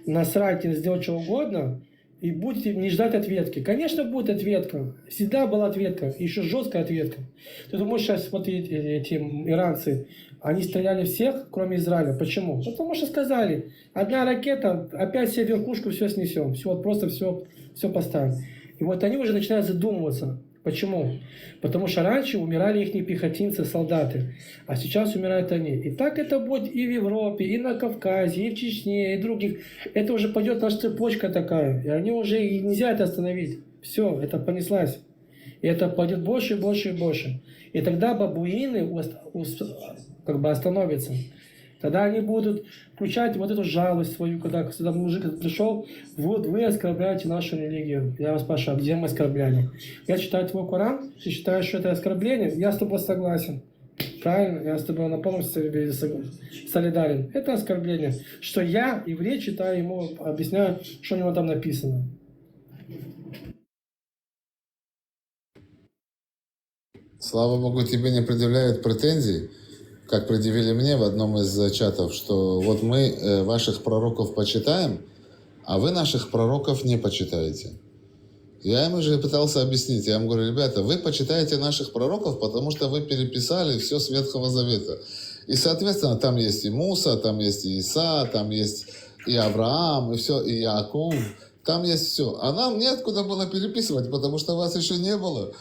насрать или сделать что угодно, и будете не ждать ответки. Конечно, будет ответка. Всегда была ответка, еще жесткая ответка. Ты думаешь, сейчас вот эти, эти иранцы, они стреляли всех, кроме Израиля. Почему? Потому что сказали, одна ракета, опять себе верхушку все снесем. Все, вот просто все, все поставим. И вот они уже начинают задумываться. Почему? Потому что раньше умирали их пехотинцы, солдаты, а сейчас умирают они. И так это будет и в Европе, и на Кавказе, и в Чечне, и других. Это уже пойдет наша цепочка такая, и они уже и нельзя это остановить. Все, это понеслась. И это пойдет больше и больше и больше. И тогда бабуины ус- ус- как бы остановятся. Тогда они будут включать вот эту жалость свою, когда сюда мужик пришел, вот вы оскорбляете нашу религию. Я вас спрашиваю, а где мы оскорбляли? Я читаю твой Коран, ты считаешь, что это оскорбление? Я с тобой согласен. Правильно, я с тобой на полном серьёзе сог- солидарен. Это оскорбление. Что я, еврей, читаю ему, объясняю, что у него там написано. Слава Богу, тебе не предъявляют претензий, как предъявили мне в одном из э, чатов, что вот мы э, ваших пророков почитаем, а вы наших пророков не почитаете. Я им уже пытался объяснить. Я им говорю, ребята, вы почитаете наших пророков, потому что вы переписали все с Ветхого Завета. И, соответственно, там есть и Муса, там есть и Иса, там есть и Авраам, и все, и Яков. Там есть все. А нам неоткуда было переписывать, потому что вас еще не было.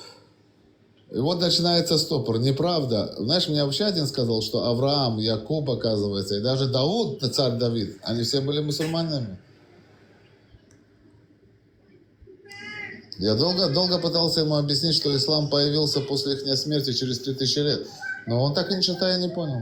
И вот начинается стопор. Неправда. Знаешь, мне вообще один сказал, что Авраам, Якуб, оказывается, и даже Дауд, царь Давид, они все были мусульманами. Я долго, долго пытался ему объяснить, что ислам появился после их смерти через три тысячи лет. Но он так и ничего и не понял.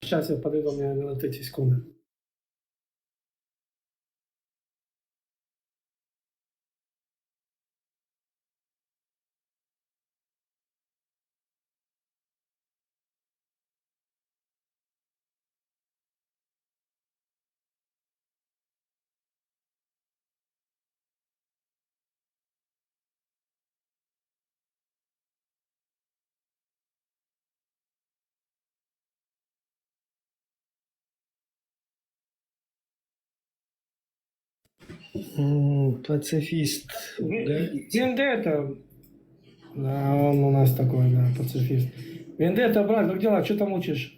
Сейчас я подойду, у меня на тридцать секунд. М, Пацифист. Да? Вендетта. Да, он у нас такой, да, пацифист. Вендетта, брат, как дела? Что там учишь?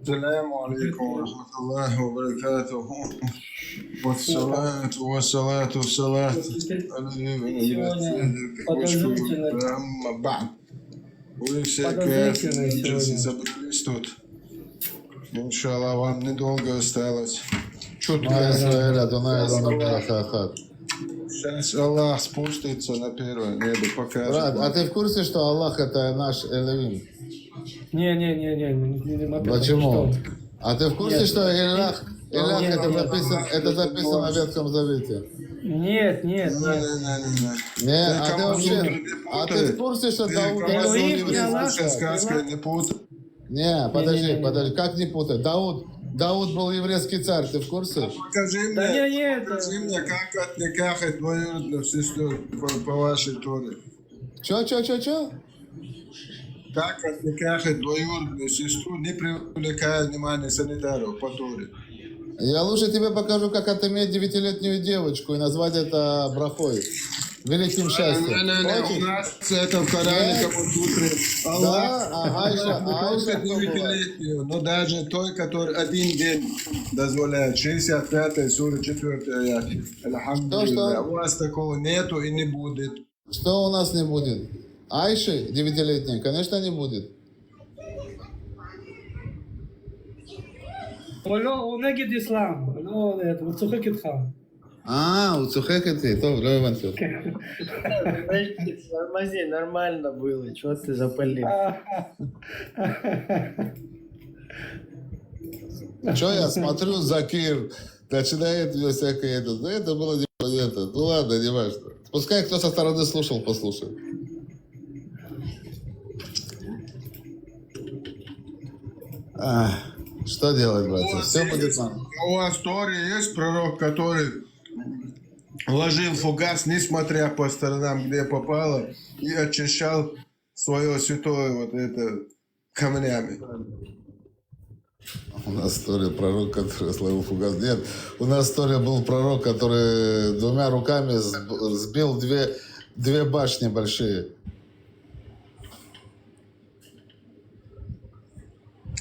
السلام عليكم ورحمة الله وبركاته. والصلاة والصلاة والصلاة على Подозрительно. أما بعد. Вы все Подозрительно красные сегодня. Собрались тут. Иншаллах, вам недолго осталось. Чуть Исраэль Адонай Элону Ха-ха. Сейчас Аллах спустится на первое небо, покажет. Брат, а ты в курсе, что Аллах это наш Элоим? Не-не-не-не, не, не, не, во-первых, Почему? что? А ты в курсе, Нет. Что Илах, Илах Нет, это нет. Записано, это записано в Ветхом Завете? Нет, нет, нет. Не-не-не-не. Не, Ты а ты кому вообще, не а ты путаешь? в курсе, что Ты Дауд кому был Элоим, не еврейский Аллах. путаешь, царь? сказкой не путаешь. Не, подожди, Не-не-не. Подожди, как не путать? Дауд, Дауд был еврейский царь, ты в курсе? Покажи Да мне, не, не, это- покажи мне, как отникахать двоюродных сестер по, по вашей Торе. Чё, чё, чё, чё? Как отникахать двоюродную сестру, не привлекая внимания санитаров по Торе. Я лучше тебе покажу, как отыметь девятилетнюю девочку и назвать это брахой. Великим счастьем. Не-не-не, у Хочешь? нас это в Коране Нет. Камасутре. Аллах Да, а Айша, не а Айша только кто была? девятилетнюю, но даже той, который один день дозволяет. шестьдесят пятая сура, четвёртый аят. Алхамдулилля. Что, что? У вас такого нету и не будет. Что у нас не будет? Айши девятилетней, конечно, не будет. הוא לא, הוא נגד אסלאם, לא, הוא צוחק איתך. А, у Цухекети, то, לא הבנתי. Подожди, тормози, нормально было, чего ты запалил? Что я смотрю, Закир начинает мне всякое это. Да это было не это. Ну ладно, не важно. Пускай кто со стороны слушал, послушает. А, что делать, братья? Все будет нормально. У вас в Торе есть пророк, который вложил фугас, несмотря по сторонам, где попало, и очищал свое святое вот это камнями. У нас в Торе пророк, который словил фугас. Нет, у нас в Торе был пророк, который двумя руками сб- сбил две, две башни большие.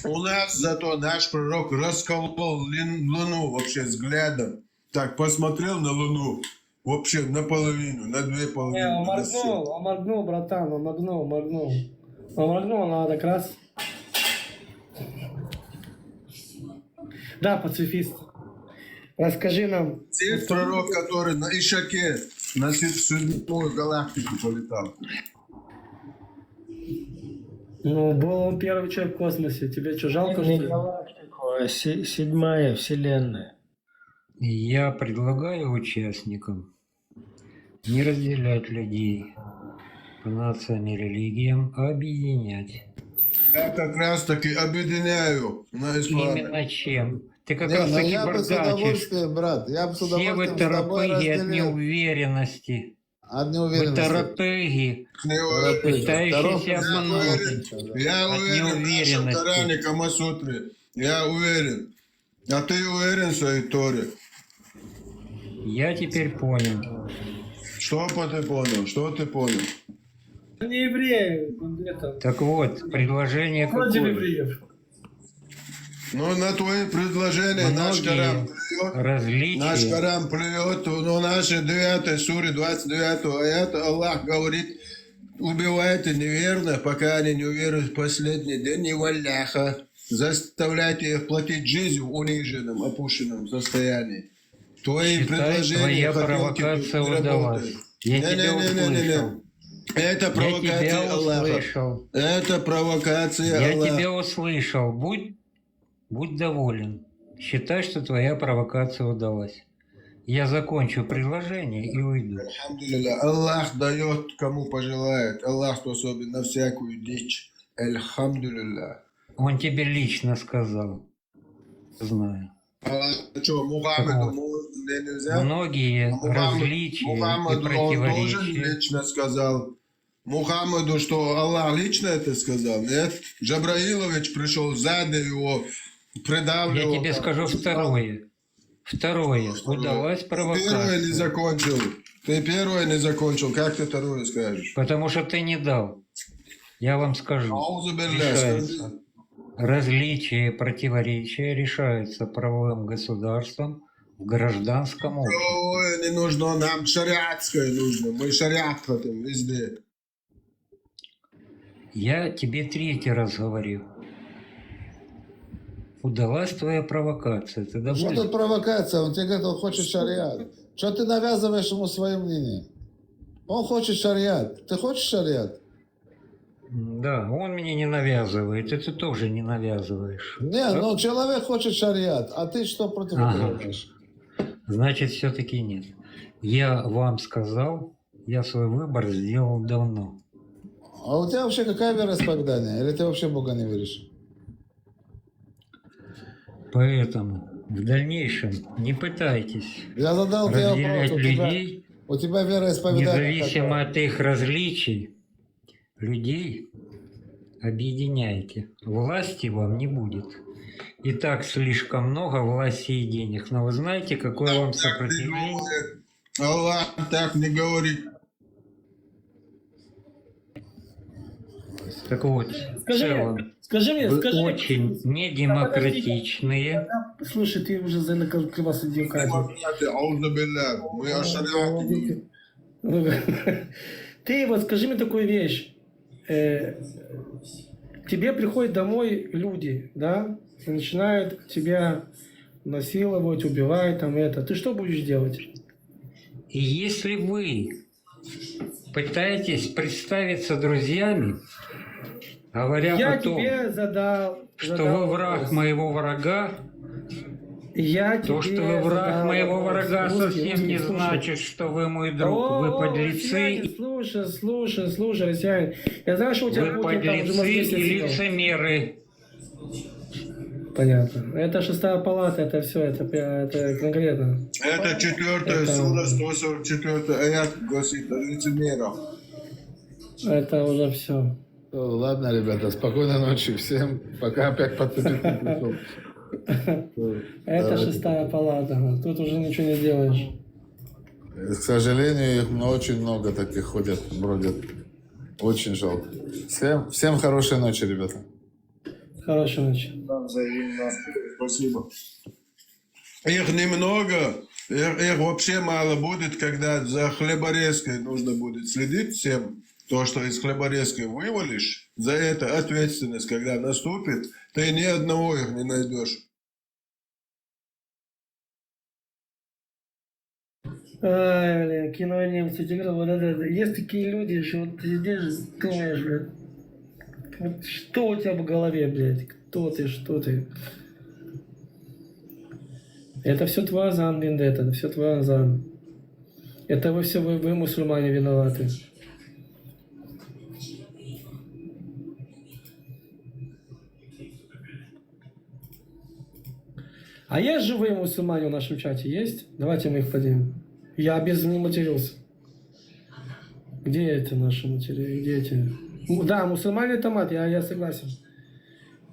У нас зато наш пророк расколол лин- луну вообще взглядом. Так, посмотрел на луну вообще наполовину, на две половины. Не, он на всё. моргнул, он моргнул, братан, он моргнул, моргнул. Он моргнул, надо как раз. Да, пацифист. Расскажи нам. Есть пророк, который на Ишаке на се- седьмую галактику полетал. Ну, был он первый человек в космосе. Тебе что, жалко, что Не ли? галактику, а се- седьмая вселенная. Я предлагаю участникам не разделять людей по нациям и религиям, а объединять. Я как раз таки объединяю на исламе. Именно чем? Ты как Не, раз ну таки я бы с бардачишь удовольствием, брат. Я бы с все удовольствием вы с тобой таратыги от разделил. Неуверенности. От Вы неуверенности. Таратыги, Не уверен. Пытающиеся Здоров. Обмануть. Я От уверен в нашем Неуверенности. Коране, Камасутре. Я уверен. А ты уверен в своей Торе? Я теперь понял. Что по- ты понял? Что ты понял? Не евреи, он это, Так вот, предложение против какое? Евреев. Ну, на твои предложения наш Коран Многие плюет. Различия. Наш Коран плюет, но в нашей девятой суре двадцать девятого аята Аллах говорит: убивайте неверных, пока они не уверуют в последний день, и валляха. Заставляйте их платить джизью в униженном, опущенном состоянии. Твои Считай, предложения, твоя хотелки провокация не удалась. работают. Я тебя Не-не-не-не-не. Услышал. Это Я провокация тебя Аллаха. Услышал. Это провокация Я Аллаха. Тебя услышал. Будь, будь доволен. Считай, что твоя провокация удалась. Я закончу предложение и уйду. Алхамдулилля. Аллах дает, кому пожелает. Аллах способен на всякую дичь. Алхамдулилля. Он тебе лично сказал. Знаю. А что, Мухаммеду Так вот. можно, мне нельзя? Многие Мухаммед- различия и Мухаммеду он тоже противоречия. Лично сказал. Мухаммеду, что Аллах лично это сказал, нет? Джабраилович пришел сзади его, Я придавливал. Тебе там. Скажу второе. Второе. Удалась провокация. Ты первое не закончил. Ты первое не закончил. Как ты второе скажешь? Потому что ты не дал. Я вам скажу. Аузу билля, скажи. Различия и противоречия решаются правовым государством в гражданском обществе. Ой, не нужно нам шариатское нужно. Мы шариат хотим везде. Я тебе третий раз говорю. Удалась твоя провокация. Ты... Что тут провокация? Он тебе говорит, он хочет шариат. Что ты навязываешь ему свое мнение? Он хочет шариат. Ты хочешь шариат? Да, он мне не навязывает, и ты тоже не навязываешь. Не, ну человек хочет шариат, а ты что против этого имеешь? Значит, все-таки нет. Я вам сказал, я свой выбор сделал давно. А у тебя вообще какое вероисповедание? Или ты вообще в Бога не веришь? Поэтому в дальнейшем не пытайтесь... Я задал тебе вопрос, у тебя, людей, у тебя вероисповедание независимо какое? От их различий, людей объединяйте. Власти вам не будет. И так слишком много власти и денег. Но вы знаете, какое вам сопротивление? Аллах так не говорит. Так вот, скажи, в целом, скажи мне, вы скажи, очень недемократичные. Слушай, ты уже закрывался демократию. Аузу билля, мы о шариате. Ты вот скажи мне такую вещь. Э, тебе приходят домой люди, да, и начинают тебя насиловать, убивать, там это. Ты что будешь делать? И если вы пытаетесь представиться друзьями, говоря о том, что вы враг моего врага, то, что вы враг моего врага, совсем не значит, что вы мой друг. Вы подлецы. Слушай, слушай, слушай, россиянин. Я знаю, что у тебя... Вы подлецы и лицемеры. Понятно. Это шестая палата, это все, это, это конкретно. Это четвертая сура, сто сорок четвёртый аят гласит о лицемерах. Это уже все. Ладно, ребята, спокойной ночи всем. Пока опять подцепить не пришёл. Это шестая палата. Тут уже ничего не делаешь. К сожалению, их очень много таких ходят, бродят. Очень жалко. Всем, всем хорошей ночи, ребята. Хорошей ночи. Да, взаимно. Спасибо. Их немного, их, их вообще мало будет, когда за хлеборезкой нужно будет следить всем. То, что из хлеборезкой вывалишь, за это ответственность, когда наступит, ты ни одного их не найдешь. Ай, бля, кино немцы, тебе говорю, вот это, есть такие люди, что вот ты сидишь, думаешь, бля, вот что у тебя в голове, блядь, кто ты, что ты? Это все твой азан, Виндетта, это все твой азан. Это вы все, вы, вы, мусульмане, виноваты. А есть живые мусульмане в нашем чате? Есть? Давайте мы их поднимем. Я без не матерился. Где это наши материалы? Где эти? М, да, мусульмане это мат, я, я согласен.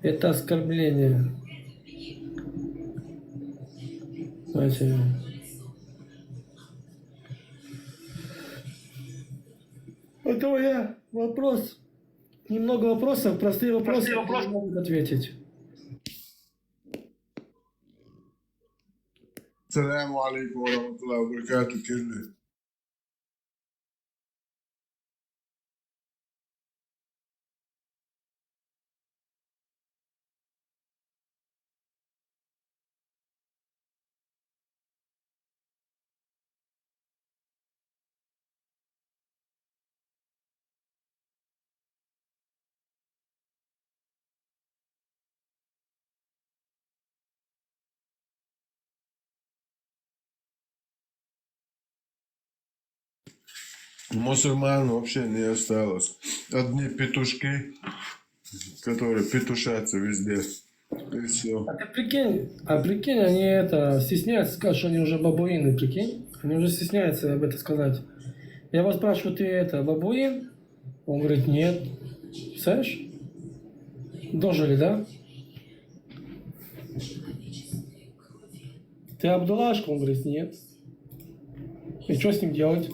Это оскорбление. Давайте. Это я вопрос. Немного вопросов, простые вопросы, которые могут ответить. السلام عليكم ورحمة الله وبركاته. Мусульман вообще не осталось. Одни петушки, которые петушатся везде. И все. А ты прикинь, а прикинь, они это стесняются сказать, что они уже бабуины, прикинь? Они уже стесняются об этом сказать. Я его спрашиваю: «Ты это, бабуин?» Он говорит: «Нет». Представляешь? Дожили, да? Ты Абдулашка? Он говорит: нет. И что с ним делать?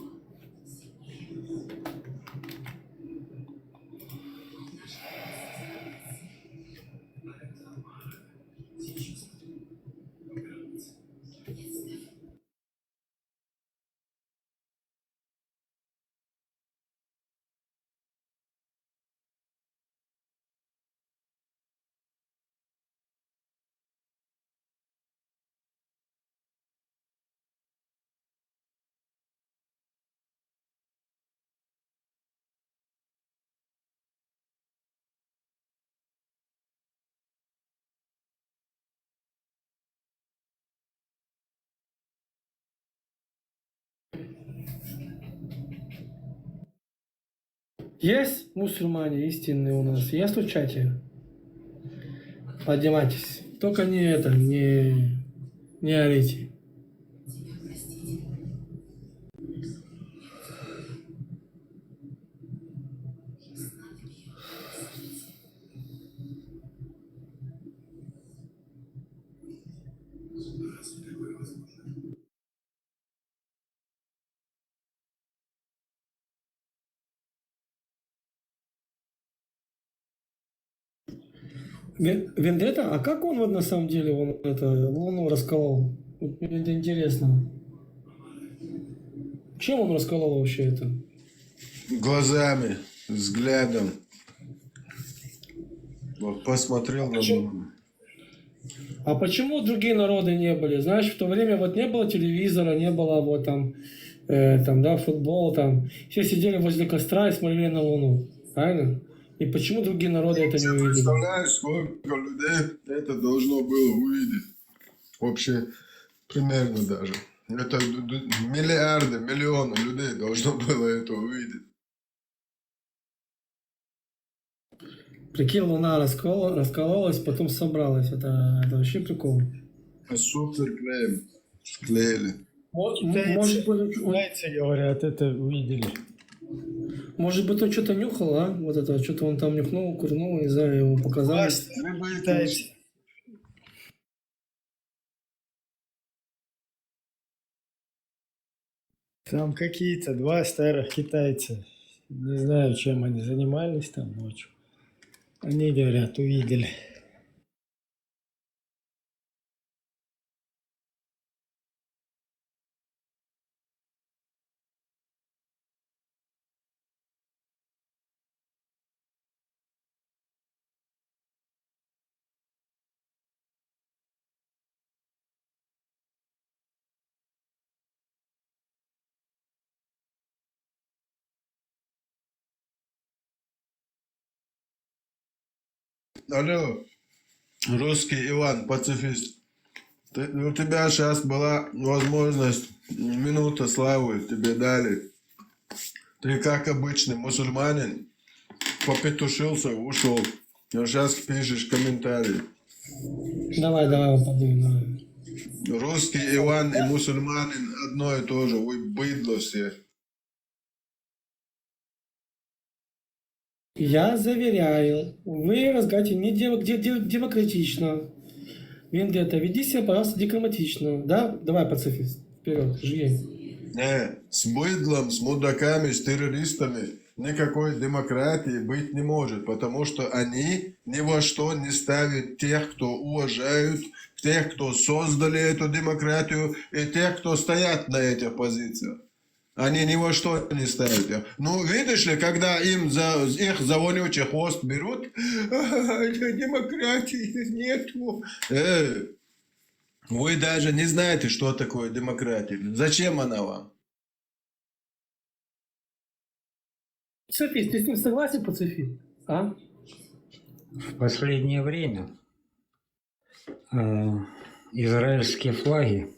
Есть мусульмане истинные у нас? Есть в чате? Поднимайтесь. Только не это, не, не орите. Вен- Вендетта, а как он вот на самом деле, он это, Луну расколол? Вот мне это интересно. Чем он расколол вообще это? Глазами, взглядом. Вот посмотрел на Луну. А почему другие народы не были? Знаешь, в то время вот не было телевизора, не было вот там, э, там, да, футбол, там. Все сидели возле костра и смотрели на Луну, правильно? И почему другие народы это не увидели? Представляешь, сколько людей это должно было увидеть? Вообще, примерно даже. Это д- д- миллиарды, миллионы людей должно было это увидеть. Прикинь, Луна раскол- раскололась, потом собралась. Это, это вообще прикол. А супер клеем склеили. Мо- м- Китайцы, Может быть, он- китайцы говорят, это увидели. Может быть, он что-то нюхал, а? Вот это, что-то он там нюхнул, курнул, не знаю, ему показалось. Китайцы. Там какие-то два старых китайца. Не знаю, чем они занимались там ночью. Они говорят, увидели. Алло, русский Иван, пацифист. Ты- у тебя сейчас была возможность, минута славы тебе дали. Ты, как обычный мусульманин, попетушился, ушел. А сейчас пишешь комментарии. Давай, давай, выпадай, давай. Русский Иван и мусульманин одно и то же. Вы быдло все. Я заверяю, вы разгоняете не дем- де- де- демократично. Вендетта, веди себя, пожалуйста, дипломатично. Да? Давай, пацифист, вперед, живее. Не, с быдлом, с мудаками, с террористами никакой демократии быть не может, потому что они ни во что не ставят тех, кто уважают, тех, кто создали эту демократию, и тех, кто стоят на этих позициях. Они ни во что не ставят. Ну, видишь ли, когда им за, их за вонючий хвост берут, демократии нету. Э, вы даже не знаете, что такое демократия. Зачем она вам? Пацифист, ты с ним согласен, пацифист? А? В последнее время э, израильские флаги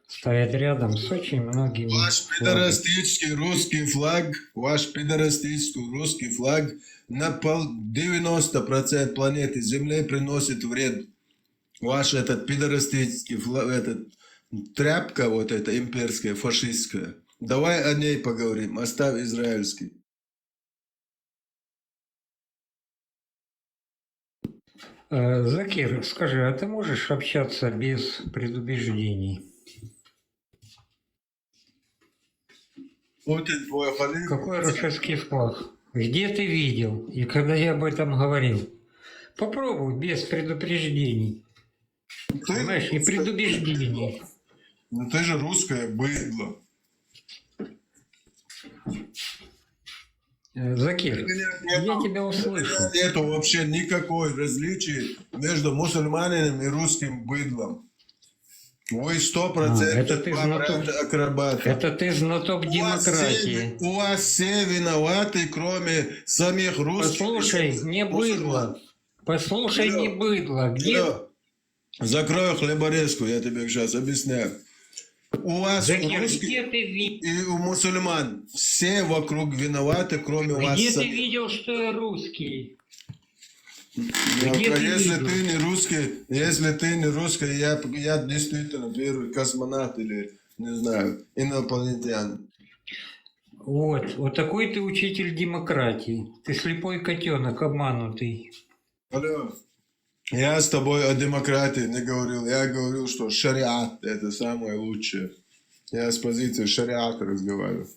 стоят рядом с очень многими Ваш флагами. Пидорастический русский флаг, ваш пидорастический русский флаг на пол, девяносто процент планеты Земли приносит вред. Ваш этот пидорастический флаг, этот тряпка вот эта имперская, фашистская. Давай о ней поговорим, оставь израильский. Э, Закир, скажи, а ты можешь общаться без предубеждений? Путин твой халиф. Какой рашистский флаг? Где ты видел? И когда я об этом говорил? Попробуй без предупреждений. Ты, Понимаешь, и предубеждений. Ну ты же русское быдло. Э, Закир, У меня я нету, тебя у услышал. меня нету вообще никакой различий между мусульманином и русским быдлом. Вы сто процентов А, это ты два знаток. брата акробата. Это ты знаток У вас, все, демократии. У вас все виноваты, кроме самих русских. Послушай, не быдло. Послушай, не быдло. Где? Алло, закрой хлеборезку, я тебе сейчас объясняю. У вас у Закир, русских где ты, ви- и у мусульман все вокруг виноваты, кроме вас где ты самих. Видел, что я русский? Ну, Где а ты если видел? Ты не русский, если ты не русский, я, я действительно первый космонавт или, не знаю, инопланетянин. Вот, вот такой ты учитель демократии. Ты слепой котенок, обманутый. Алло. Я с тобой о демократии не говорил. Я говорил, что шариат — это самое лучшее. Я с позиции шариата разговариваю.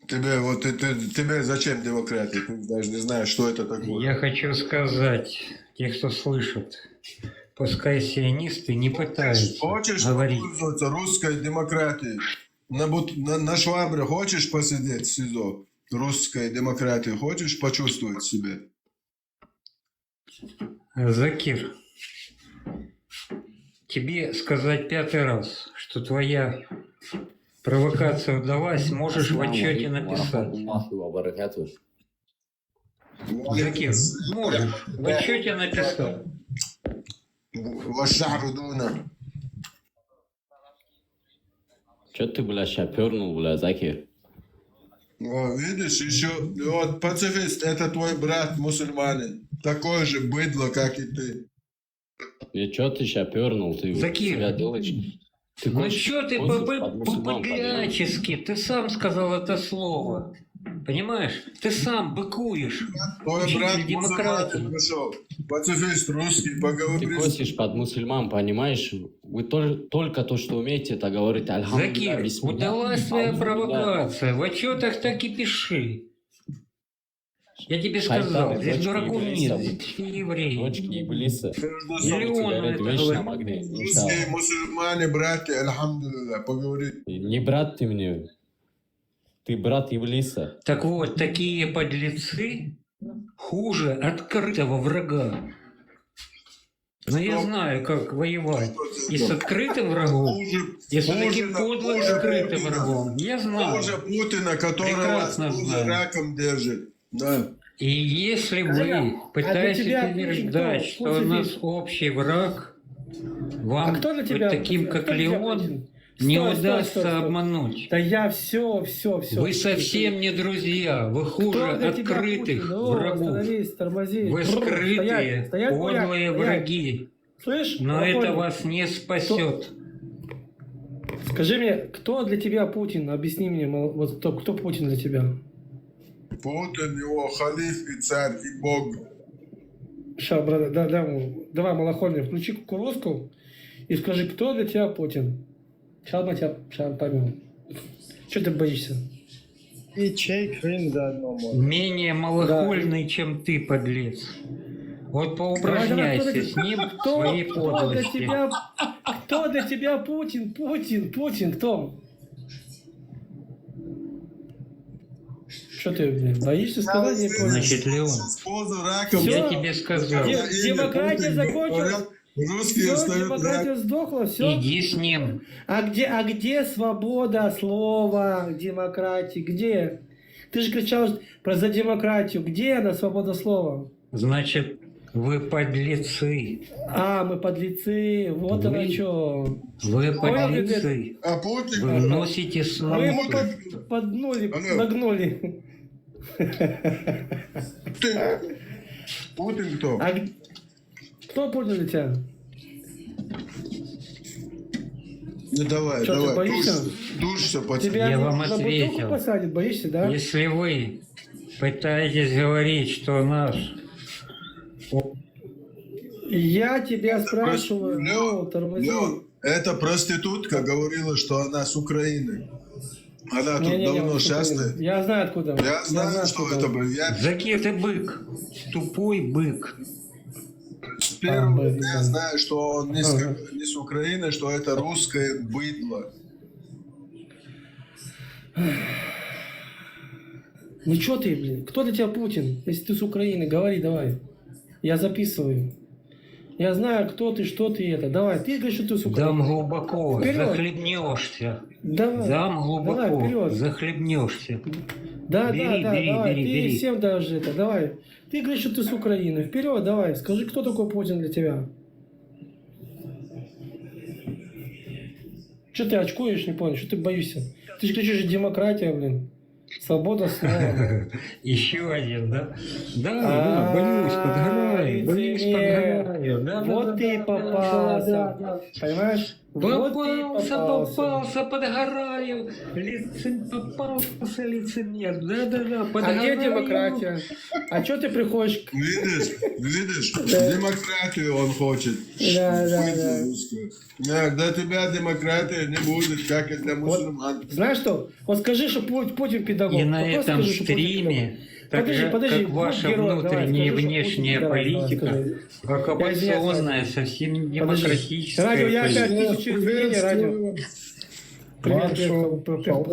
Тебе, вот ты, ты- тебе зачем демократия? Ты даже не знаешь, что это такое. Я хочу сказать, те, кто слышит, пускай сионисты не пытаются Хочешь говорить. Пользоваться русской демократией? На, бут- на, на швабре хочешь посидеть в СИЗО? Русской демократии хочешь почувствовать себе? Закир, тебе сказать пятый раз, что твоя провокация удалась, можешь в отчете написать. Ва рахматуллахи ва баракатух. Закир, можешь в отчете написать. Вашарудуна. Чё ты, бля, ща пернул, бля, Закир? О, видишь, еще вот пацифист — это твой брат мусульманин, такой же быдло, как и ты. И чё ты ща пернул? Ты Закир, себя делаешь? Ты Ну косишь- чё ты косишь по- под мусульман, понимаешь? по-быдлячески? Ты сам сказал это слово. Понимаешь? Ты сам быкуешь. Твой Учитель брат демократии. Мусульманин пришел. Пацифист русский, Ты поговори. косишь под мусульман, понимаешь? Вы только, только то, что умеете, это говорите. Альхамдулилля, Закир, бисмилля, удалась твоя альхамдулилля. Провокация. В отчетах так и пиши. Я тебе сказал, Шайтаны, здесь дочки дураков Иблиса, нет, здесь все евреи. Дочки Иблиса. Миллионы Тебя это вечно говорят. магнит, Русские, мусульмане, братья, альхамдулилля, поговори. Не брат ты мне. Ты брат Иблиса. Так вот, такие подлецы хуже открытого врага. Но я знаю, как воевать и с открытым врагом, Хуже, и с хуже таким на- подлым хуже скрытым Путина. Врагом. Я знаю. Хуже Путина, который вас Прекрасно хуже знаю. Раком держит. Да. И если вы Коля, а для пытаетесь тебя Путин утверждать, кто? Что у Путин. Нас общий враг, А вам кто для вот тебя, таким, кто как для тебя Леон, Путин? Не Стой, стой, удастся стой, стой. Обмануть. Да я все, все, все. Вы совсем не друзья, вы хуже Кто для тебя открытых Путин? Ну, врагов. Остановись, тормози. Вы Стоять, скрытые, стоять, подлые стоять. Враги. Слышь, Но Аполлин, это вас не спасет. Скажи мне, кто для тебя Путин? Объясни мне, мол, вот кто, кто Путин для тебя? Путин его халиф и царь и бог. Ща, брат, да, да, м, давай, Малахольный, включи кукурузку и скажи, кто для тебя Путин? Сейчас мы тебя сейчас поймем. Что ты боишься? И чей крин заодно можно. Менее малохольный, чем ты, подлец. Вот Давай, давай, поупражняйся кто для- с ним в кто, своей кто для подлости. тебя, кто для тебя Путин? Путин, Путин, кто? Что ты, блин, боишься сказать? Не понял. Значит, Леон, С позу раком. Всё. я тебе сказал, Или Де- демократия Путин, закончилась. говорят, русские Все, встают демократия раком. Сдохла, все. Иди с ним. А где, а где свобода слова, демократии? Где? Ты же кричал про за демократию. Где она, свобода слова? Значит, вы подлецы. А, мы подлецы. Вот она Вы- что. Вы Понял, подлецы. А Путин... Вы вносите Мы ему смуту. под- поднули, Алло. нагнули. Ты- Путин кто? А г- кто Путин для тебя? Ну давай, Чё, ты давай, боишься? Тушься, тушься, пацан. Тебя Я вам на бутылку ответил. Посадят, боишься, да? Если вы пытаетесь говорить, что наш... Я тебя Это прос- спрашиваю, Лён, ну, тормози. Лён, эта проститутка говорила, что она с Украины. Она тут Не-не-не, давно он с Украины. счастлива. Я знаю, откуда она. Я знаю, что откуда это она. был. Я Закир, ты бык. Тупой бык. с первого А, дня да. знаю, что он не с, Ага. не с Украины, что это русское быдло. Ну чё ты, блин? Кто для тебя Путин? Если ты с Украины, говори давай. Я записываю. Я знаю, кто ты, что ты это. Давай, ты говоришь, что ты с Украины. Дам глубоко, Вперёд. Захлебнешься. Давай. Дам глубоко, Давай, вперёд. Захлебнешься. Да, Бери, да, да, бери, давай. бери, Ты бери. всем даже это, давай. Ты говоришь, что ты с Украины. Вперёд, давай. Скажи, кто такой Путин для тебя? Что ты очкуешь, не понял? Что ты боишься? Ты же кричишь, демократия, блин. Свобода слова. Еще один, да? Да, А, да, боюсь, подгораю, боюсь, лицемер. Подгораю. Да, да, Вот да, ты да, попался. да, да. Понимаешь? Вот ты Попался, попался. Попался, подгораю. Лицем... Попался, лицемер. Да, да, да. А где Подгораю. Демократия? А что ты приходишь? Видишь, видишь, демократию он хочет. Да, да, Быдло да. русское. Нет, для тебя демократия не будет, как и для мусульман. Знаешь что? Вот скажи, что Пу- Путин педагог. И на Вот просто этом скажи, что Путин стриме, педагог. Так Подожди, же, подожди, как ваша будь герой, давай, внутренняя и скажи, что внешняя Путин педагог, давай, политика, скажи. оккупационная, совсем не Подожди. демократическая Радио, я опять политика. тысячу извинений, радио. Привет, привет, привет,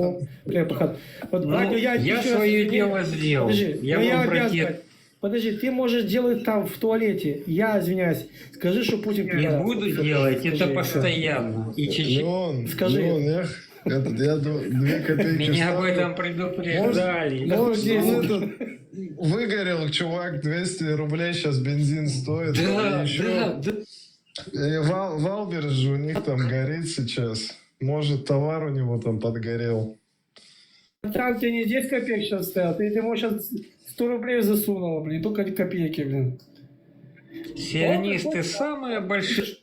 привет, привет. Вот, Ну, радио, я я ещё раз свое извини. Дело сделал. Подожди, Я ну я вам обязан протест сказать. Подожди, ты можешь делать там в туалете. Я извиняюсь. Скажи, что Путин Не пидорас. буду Скажи, делать это скажи. Постоянно. И Чечен... Леон, Скажи. Леон, я, этот, я ду- две копейки Меня об вставлю. Этом предупреждали. Может, Ну, может, здесь этот, выгорел чувак, двести рублей сейчас бензин стоит. Да, Еще да, да. Валберж же у них там горит сейчас. Может, товар у него там подгорел. Там тебе не десять копеек сейчас стоят, ты ему сейчас сто рублей засунул, блин, только копейки, блин. Сионисты самые большие.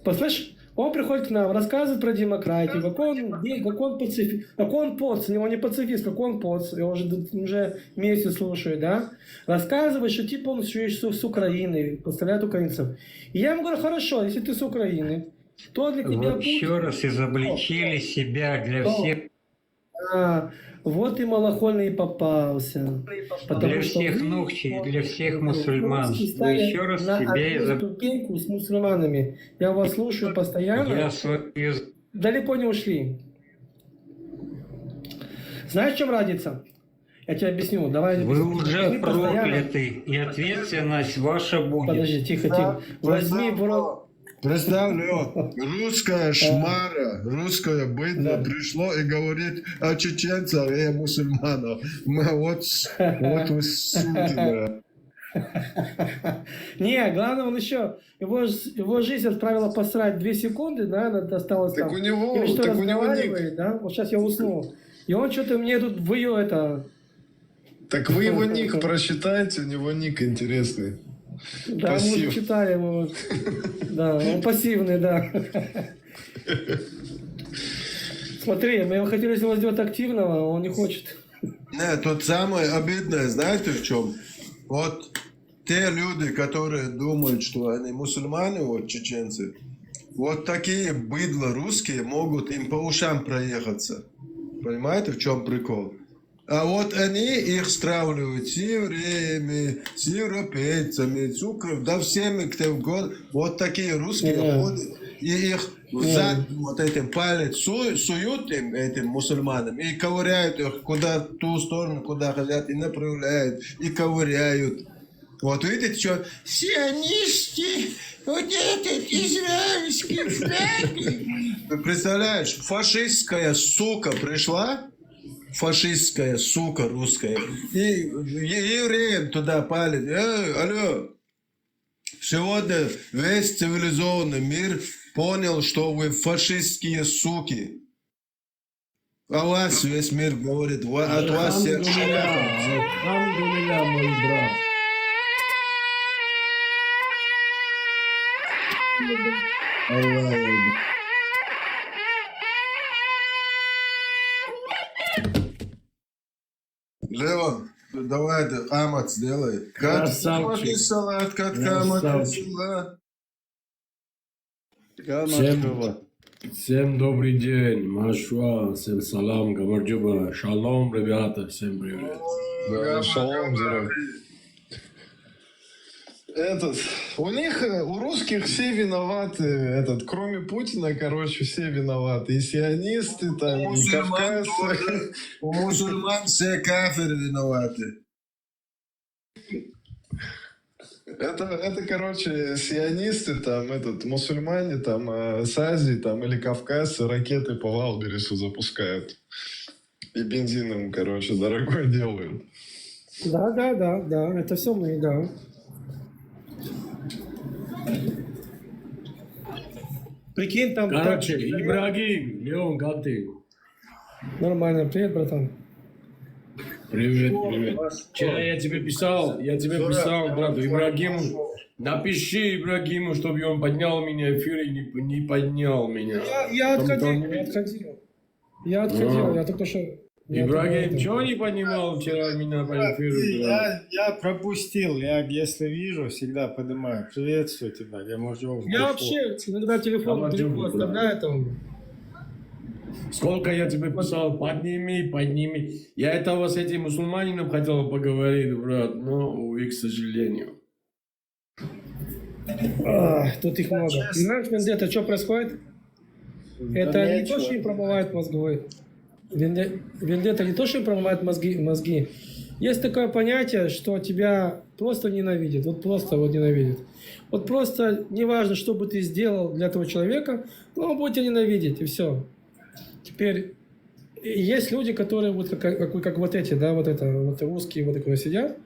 Послышь, он приходит к нам, рассказывает про демократию, как он, как он пацифист, как он поц, он не пацифист, как он поц, я уже, уже месяц слушаю, да? Рассказывает, что типа он все еще с Украины, представляет украинцев. И я ему говорю, хорошо, если ты с Украины, то для тебя Вот еще раз изобличили себя для Кто? Всех. А, вот и малохольный попался. Потому Для что всех вы нухчей, для всех мусульман. русские Вы стали еще раз на себе одну изоб- ступеньку с мусульманами. Я вас слушаю постоянно. Я свою... Далеко не ушли. Знаешь, в чем разница? Я тебе объясню. Давай Вы объясню. Уже Вы постоянно- Прокляты, и ответственность ваша будет. Подожди, тихо, тихо. Возьми в рот. Представь, Леон, русская шмара, русское быдло Да. Пришло и говорит о чеченцах и о мусульманах. Мы вот, с- вот вы суки, да. Не, главное, он еще... Его, ж- его жизнь отправила посрать две секунды, да, она осталась Так там. у него, Или что, так у него ник. Разговаривает, да? Вот сейчас я усну. И он что-то мне тут в это... Так вы его ник прочитаете, у него ник интересный. Да, мы Пассив. уже читали ему. Да, он пассивный, да. Смотри, мы его хотели его сделать активного, а он не хочет. Не, тут самое обидное, знаете, в чем? Вот те люди, которые думают, что они мусульмане, вот чеченцы, вот такие быдло русские могут им по ушам проехаться. Понимаете, в чем прикол? А вот они их стравливают с евреями, с европейцами, с укра... да всеми, кто угодно. Вот такие русские Да. Ходят, и их в зад вот этим палец су- суют им, этим мусульманам, и ковыряют их куда в ту сторону, куда хотят, и направляют, и ковыряют. Вот видите, что сионисты, вот этот израильский флаг. Ты представляешь, фашистская сука пришла, фашистская сука русская, и е- евреям туда палец. Э, алло, сегодня весь цивилизованный мир понял, что вы фашистские суки. О вас весь мир говорит, ва- от вас все... Альхамдулилля, мой брат. Аллах. Леон, Давай, это, камац делай. Кат Красавчик. Камац салат, кат Красавчик. Камац салат. Всем, всем добрый день, машва, всем салам, гамарджуба, шалом, ребята, всем привет. Да, шалом, здорово. Этот, у них, э, у русских все виноваты, этот, кроме Путина, короче, все виноваты. И сионисты, там, и Мусульман кавказцы. тоже. У мусульман все кафиры виноваты. Это, это, короче, сионисты, там, этот, мусульмане, там, э, с Азии, там, или кавказцы ракеты по Валбересу запускают. И бензином, короче, дорогой делают. Да, да, да, да, это все мы, да. Прикинь, там... Короче, там- Ибрагим, Леон, как ты? Нормально, привет, братан. Привет, привет. Вчера я тебе писал, я тебе писал, брат, Ибрагиму. Напиши Ибрагиму, чтобы он поднял меня в эфир и не, не поднял меня. Я, я Там, отходил, там- я отходил. Я отходил, А. я только что... я Ибрагим, отходил. Чего не поднимал вчера меня по эфиру? Брат? Я, я пропустил, я если вижу, всегда поднимаю. Приветствую тебя, я, может, Я вообще иногда телефон Давай, далеко Димка. Оставляю там. Сколько я тебе писал, подними, подними. Я этого с этим мусульманином хотел поговорить, брат, но, увы, к сожалению. А, тут их много. Понимаешь, Вендетта, что происходит? Это не то, что не промывает мозговой. Венде- Вендетта не то, что не промывает мозги, мозги. Есть такое понятие, что тебя просто ненавидят. Вот просто вот ненавидят. Вот просто неважно, что бы ты сделал для этого человека, но он будет тебя ненавидеть, и все. Теперь и есть люди, которые вот как, как, как вот эти, да, вот это, вот русские вот такое сидят,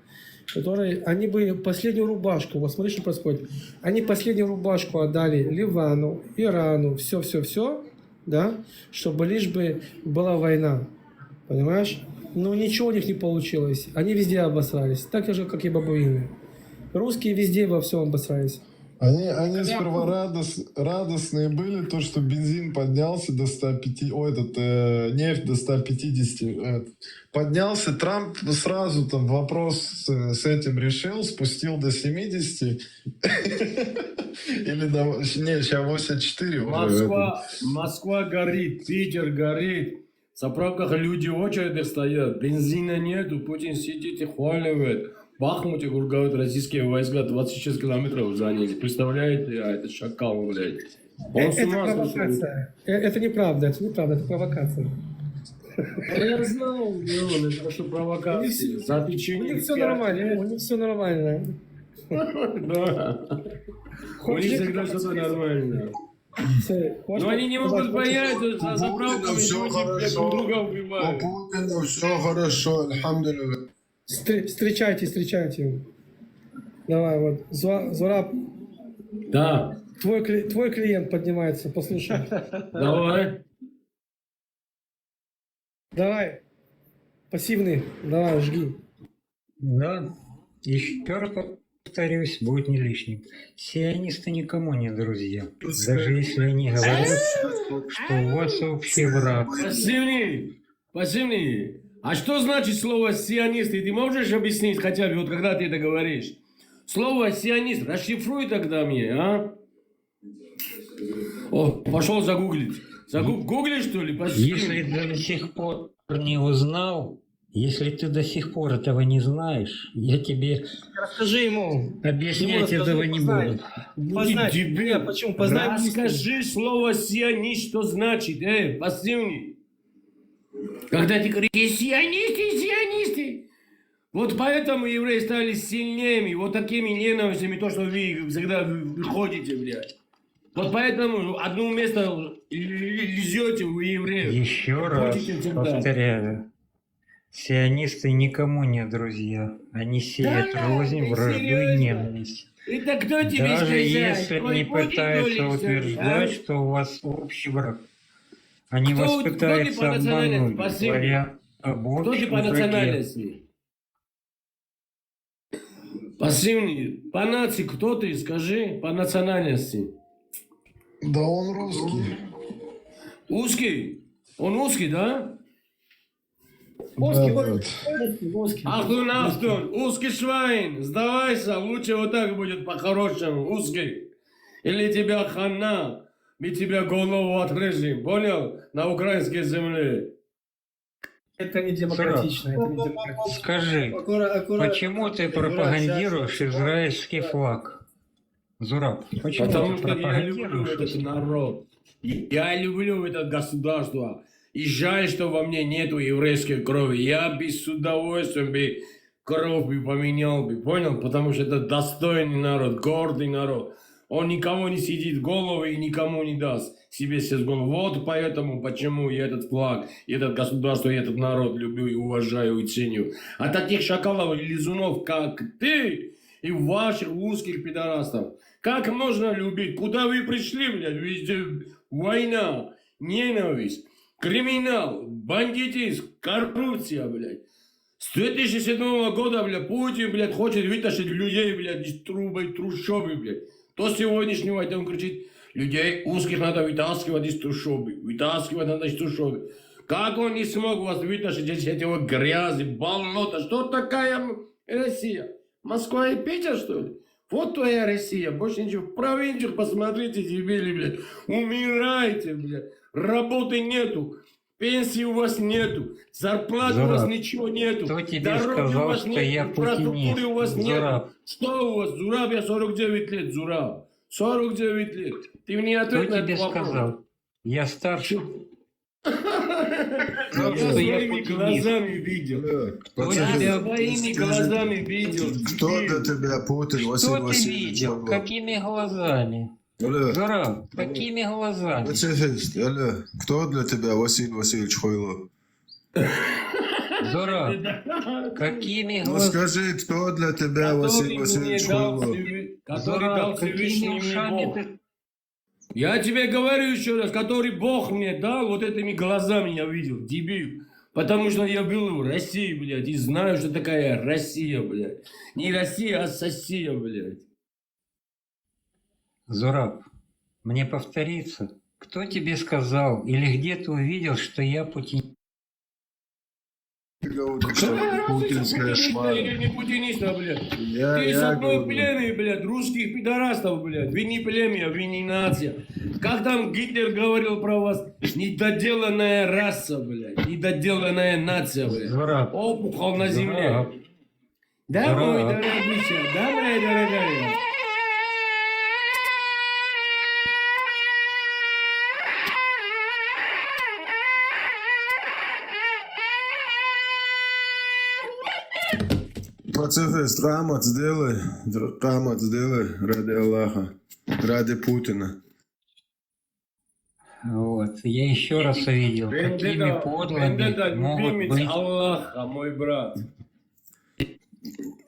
которые, они бы последнюю рубашку, вот смотри, что происходит, они последнюю рубашку отдали Ливану, Ирану, все-все-все, да, чтобы лишь бы была война, понимаешь? Но ничего у них не получилось, они везде обосрались, так же, как и бабуины. Русские везде во всем обосрались. Они, они сперва радос- радостные были, то, что бензин поднялся до ста пяти, о, этот, э, нефть до ста пятидесяти, э, поднялся, Трамп сразу там вопрос с, с этим решил, спустил до семидесяти, или до, не, сейчас восемьдесят четыре уже. Москва, Москва горит, Питер горит. В заправках люди в очередях стоят, бензина нету, Путин сидит и хваливает. В Бахмуте, говорит, российские войска двадцать шесть километров заняли. Представляете, а это шакал, блядь. Он с Это ума сошёл. Провокация. Э, Это неправда, это неправда, это провокация. Да я знал, Леон, это что, провокация. У них всё- Заточение. У них все нормально, у них все нормально. Да. У них всегда что-то нормально. Всё, Но они не могут понять, что за заправками Всё люди друг хорошо. друга У убивают. Путина все хорошо, альхамдулилля. Встр- Встречайте, встречайте. Давай, вот. Зуа- Зураб, Да, твой, кли- твой клиент поднимается, послушай. Давай. Давай. Пассивный, давай, жги. Да, еще раз повторюсь, будет не лишним. Сионисты никому не друзья. Даже если они говорят, что у вас общий враг. Пассивный. Пассивный. А что значит слово сионист? И ты можешь объяснить хотя бы, вот когда ты это говоришь? Слово сионист, расшифруй тогда мне, а? О, пошел загуглить. Загугли, что ли? Пассивный. Если до сих пор не узнал, если ты до сих пор этого не знаешь, я тебе Расскажи ему. Объяснять Ему этого расскажи, не познай. буду. Познай. Дебил. Нет, почему? Познай мысли. Расскажи слово сионист, что значит, э, пассивный. Когда ты говоришь, сионисты, сионисты. Вот поэтому евреи стали сильнее, вот такими ненавистями, то, что вы всегда выходите, блядь. Вот поэтому одно место лезете у евреев. Еще раз Будете всегда. Повторяю, сионисты никому не друзья. Они сеют Да, рознь, ты вражду и серьёзно? ненависть. И так кто тебе Даже сказал? если Твой они Путин, пытаются что ли, что ли, утверждать, а? Что у вас общий враг, они Кто вас у- кто ты пытаются по национальности? обмануть, Пассивный. говоря об Кто ты общем по враге. Национальности? Пассивный. По нации кто ты? Скажи, по национальности. Да он русский. Узкий? Он узкий, да? Узкий, Да, узкий, узкий, узкий. Ахтун, ахтун, узкий швайн, сдавайся, лучше вот так будет по-хорошему, узкий. Или тебя хана, мы тебя голову отрежем, понял? На украинской земле. Это не демократично, это не демократично. Скажи, Аккура- аккура- почему ты аккура- пропагандируешь израильский флаг? Зураб, почему Потому ты что я люблю пропагандируешь? этот народ. Я люблю это государство. И жаль, что во мне нету еврейской крови. Я бы с удовольствием бы кровь бы поменял бы, понял? Потому что это достойный народ, гордый народ. Он никого не сидит в голову и никому не даст себе съесть голову. Вот поэтому, почему я этот флаг, и этот государство, и этот народ люблю и уважаю и ценю. А таких шакалов и лизунов, как ты, и ваших русских пидорастов, как можно любить? Куда вы пришли, блядь? Везде война, ненависть, криминал, бандитизм, коррупция, блядь. С две тысячи седьмого года, блядь, Путин, блядь, хочет вытащить людей, блядь, из трубы, трущобы, блядь. До сегодняшнего дня он кричит: людей узких надо вытаскивать из трущобы, вытаскивать надо из трущобы. Как он не смог вас вытащить из этого грязи, болота? Что такая м- Россия? Москва и Питер, что ли? Вот твоя Россия, больше ничего. В провинциях посмотрите, дебили, блядь. Умирайте, блядь. Работы нету. Пенсии у вас нету. Зарплаты у вас Зураб, ничего нету. Кто тебе Дороги у сказал, вас что нет. Я Инфраструктуры путинист? У вас нет. Зураб, Что у вас, Зураб? Я сорок девять лет, Зураб. Сорок девять лет. Ты мне Кто ответ на тебе этот вопрос. Сказал? Я старше. Я Что я своими путинист? Глазами видел. Алло, Кто Я тебя своими глазами видел. кто для тебя Путин, Василий Что ты Васильевич видел? Хуйло? Какими глазами? Алло, Зураб, какими глазами? пацифист, алло, кто для тебя Василий Васильевич Хуйло? Зураб, какими Ну глазами? Скажи, кто для тебя Который Василий мне Васильевич дал Хуйло? Всевы- Который Зураб, дал какими Всевышний мне ушами Бог. ты... Я тебе говорю еще раз, который Бог мне дал, вот этими глазами я видел, дебил. Потому что я был в России, блядь, и знаю, что такая Россия, блядь. Не Россия, а Сосия, блядь. Зураб, мне повториться, кто тебе сказал или где ты увидел, что я путин... Ты говоришь, что путинская Путинист шмара. Или не путинист, а, блядь. Я, Ты из я одной говорю, племя, блядь, русских пидорастов, блядь. Вы не племя, вы не нация. Как там Гитлер говорил про вас? Недоделанная раса, блядь. Недоделанная нация, блядь. Зураб, Опухоль на земле. Зураб, Да, мой Зураб. Дорогуша, да, моя дорогая? Пацифист, камат сделай, камат сделай ради Аллаха, ради Путина. Вот. Я еще раз увидел, какими Вендетта, подлыми Вендетта, могут любимец быть... Аллаха, мой брат.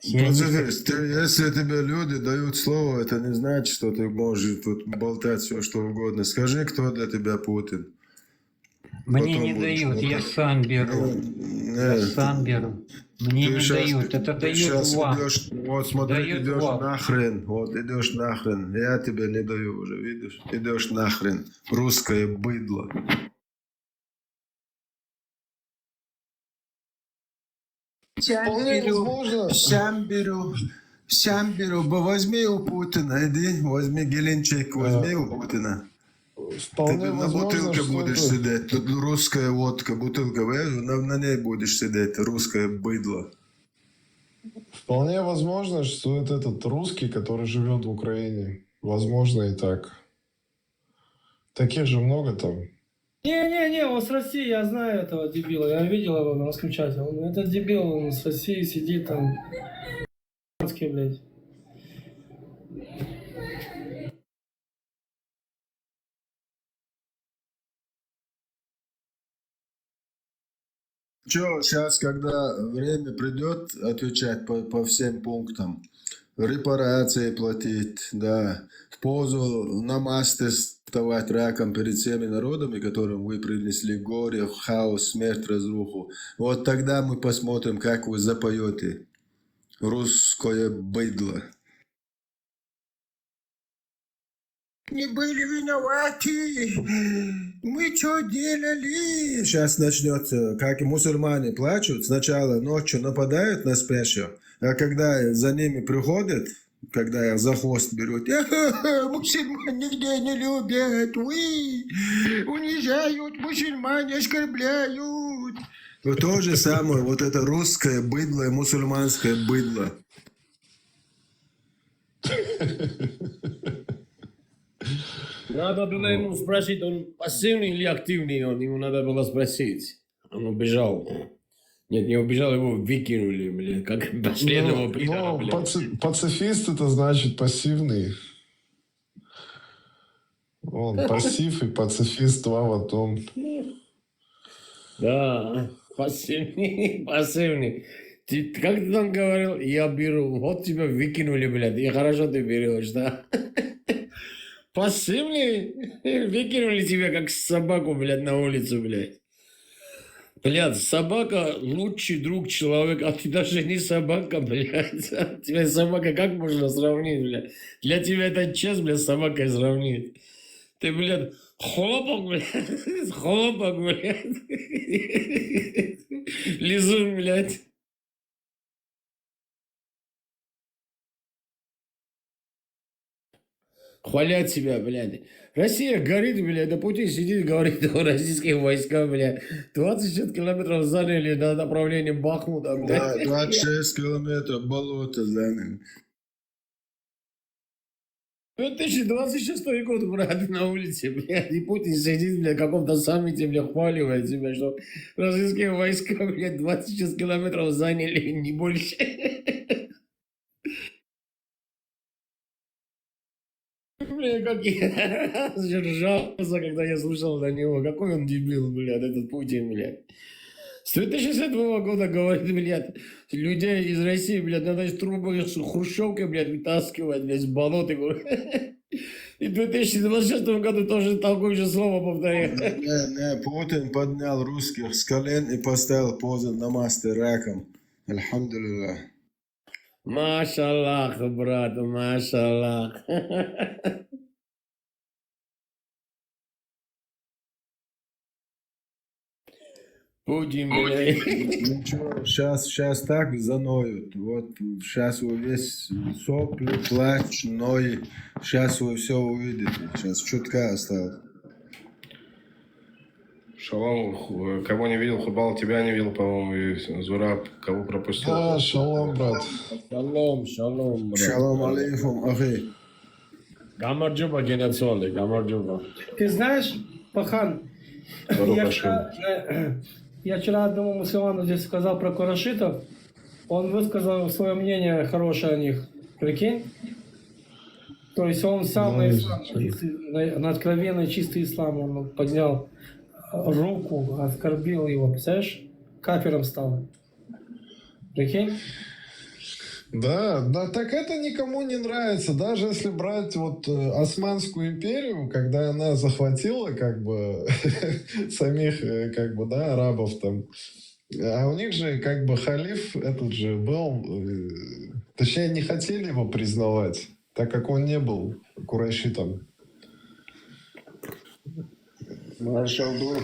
Я не Пацифист, ты, если тебе люди дают слово, это не значит, что ты можешь тут болтать все, что угодно. Скажи, кто для тебя Путин. Мне Потом не будешь дают, я болтать. сам беру. Ну, Я нет. сам беру. Мне Ты не щас, дают. Это ты дают щас вам. Идешь, вот смотри, Дают идешь вам. Нахрен, вот идешь нахрен. Я тебе не даю уже, видишь? Идешь нахрен, русское быдло. Вполне возможно. Сам беру, сам беру. Бо- Возьми у Путина, иди, возьми геленчик, возьми у Путина. Ты Вполне на возможно, бутылке что будешь это- сидеть, тут русская водка, бутылка, э, на, на ней будешь сидеть, русское быдло. Вполне возможно, что это этот русский, который живет в Украине. Возможно и так. Таких же много там. Не-не-не, он с России, я знаю этого дебила, я видел его на русском чате. Он, этот дебил, он с России сидит там. Блядь. Че, сейчас, когда время придет отвечать по, по всем пунктам, репарации платить, да, в позу на масты вставать раком перед всеми народами, которым вы принесли горе, хаос, смерть, разруху. Вот тогда мы посмотрим, как вы запоете. Русское быдло. Не были виноваты. Мы что делали? Сейчас начнется, как и мусульмане плачут. Сначала ночью нападают на спящих, а когда за ними приходят, когда их за хвост берут, мусульман нигде не любят, уи, унижают, мусульмане оскорбляют. Вот то же самое, вот это русское быдло и мусульманское быдло. Надо было ему спросить, он пассивный или активный, он, ему надо было спросить. Он убежал. Нет, не убежал, его выкинули, блин, как последнего Ну, пидора, ну, блин. паци- пацифист это значит пассивный. Он пассив и пацифист два в одном. Да, пассивный, пассивный. Ты, как ты там говорил, я беру, вот тебя выкинули, блядь, и хорошо ты берешь, да? Пассивный, выкинули тебя, как собаку, блядь, на улицу, блядь. Блядь, собака лучший друг человека, а ты даже не собака, блядь. Тебя собака как можно сравнить, блядь? Для тебя это честь, блядь, с собакой сравнить. Ты, блядь, хлопок, блядь, хлопок, блядь. Лизун, блядь. Хвалят себя, блядь. Россия горит, блядь, а Путин сидит, говорит, о, российские войска, блядь, двадцать шесть километров заняли на направлении Бахмута, блядь. Да, двадцать шесть километров болото заняли. Две тысячи двадцать шестой год, брат, на улице, блядь, и Путин сидит, блядь, в каком-то саммите, блядь, хваливает себя, что российские войска, блядь, двадцать шесть километров заняли, не больше. Бля, как я ржался, когда я слушал на него. Какой он дебил, блядь, этот Путин, блядь. С две тысячи седьмого года говорит, блядь, людей из России, блядь, надо из трубы с хрущевкой, блядь, вытаскивать, блядь, с болота, говорит. И в две тысячи двадцать шестом году тоже такое же слово повторяет. Не, не, Путин поднял русских с колен и поставил позу намасте раком. Альхамдулиллах. Машаллах, брат, машаллах. Путин, блядь. Ничего, сейчас, сейчас так заноют. Вот сейчас весь сопли, плач, ной. Сейчас вы все увидите. Сейчас чутка осталось. Шалом, ху- кого не видел, Хубал, тебя не видел, по-моему, и Зураб, кого пропустил? Да, шалом, брат. Шалом, шалом, брат. Шалом алейкум, ахи. Гамарджоба геноцид, Гамарджоба. Ты знаешь, Пахан, Барух я Ашем. вчера, э, я вчера одному мусульману здесь сказал про курайшитов, он высказал свое мнение хорошее о них. Прикинь? То есть он сам на Ну, ислам, чистый, на, на откровенный чистый ислам, он поднял руку, оскорбил его, представляешь? Кафиром стал. Прикинь? Да, да, так это никому не нравится. Даже если брать вот э, Османскую империю, когда она захватила как бы самих э, как бы, да, арабов там. А у них же как бы халиф этот же был, э, точнее, не хотели его признавать, так как он не был курайшитом. Маршалду.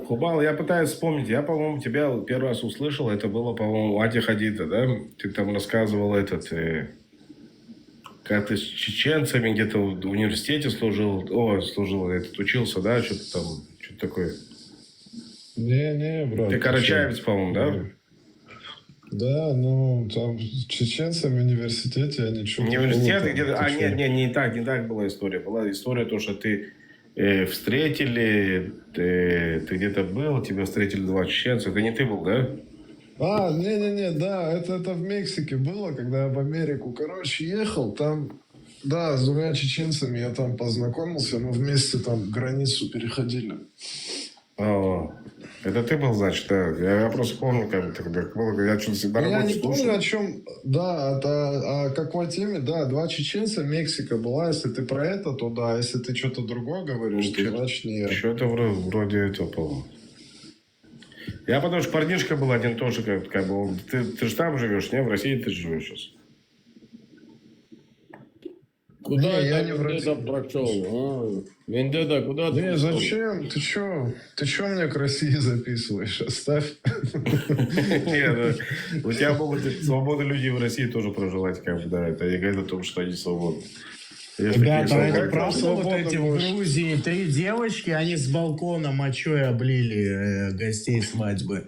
Хубал, я пытаюсь вспомнить. Я, по-моему, тебя первый раз услышал. Это было, по-моему, у Ати Хадида, да? Ты там рассказывал этот, э, как ты с чеченцами где-то в университете служил, о, служил, этот, учился, да, что-то там, что-то такое. Не, не, брат. Ты чё? карачаевец, по-моему, да? Да, ну там с чеченцами в университете они что-то... Не университет, где-то... А, нет, нет, не так, не так была история. Была история то, что ты э, встретили, э, ты где-то был, тебя встретили два чеченца. Это не ты был, да? А, не-не-не, да, это, это в Мексике было, когда я в Америку, короче, ехал, там, да, с двумя чеченцами я там познакомился, мы вместе там границу переходили. О, это ты был, значит, да. Я, я просто помню, как это когда было, я что-то всегда Ну, я работу не помню, слушал. о чем, да, это, о какой теме, да, два чеченца, Мексика была, если ты про это, то да, если ты что-то другое говоришь, Ну, то чё- значит не я. Что-то вроде, вроде этого, по-моему. Я потому что парнишка был один тоже, как, как бы, он- ты, ты же там живешь, не? В России ты живешь сейчас. Куда Не, я это не в Вендетта России. Прошел? А? Вендетта, куда ты Не, ушёл? Зачем? Ты чё? Ты чё мне к России записываешь? Оставь. Не, ну, у тебя могут и свободные люди в России тоже проживать, как бы, да, это не говорит о том, что они свободны. Если Ребята, ты а это свободен, правда, вот свободно эти в можешь. Грузии три девочки, они с балкона мочой облили э, гостей свадьбы?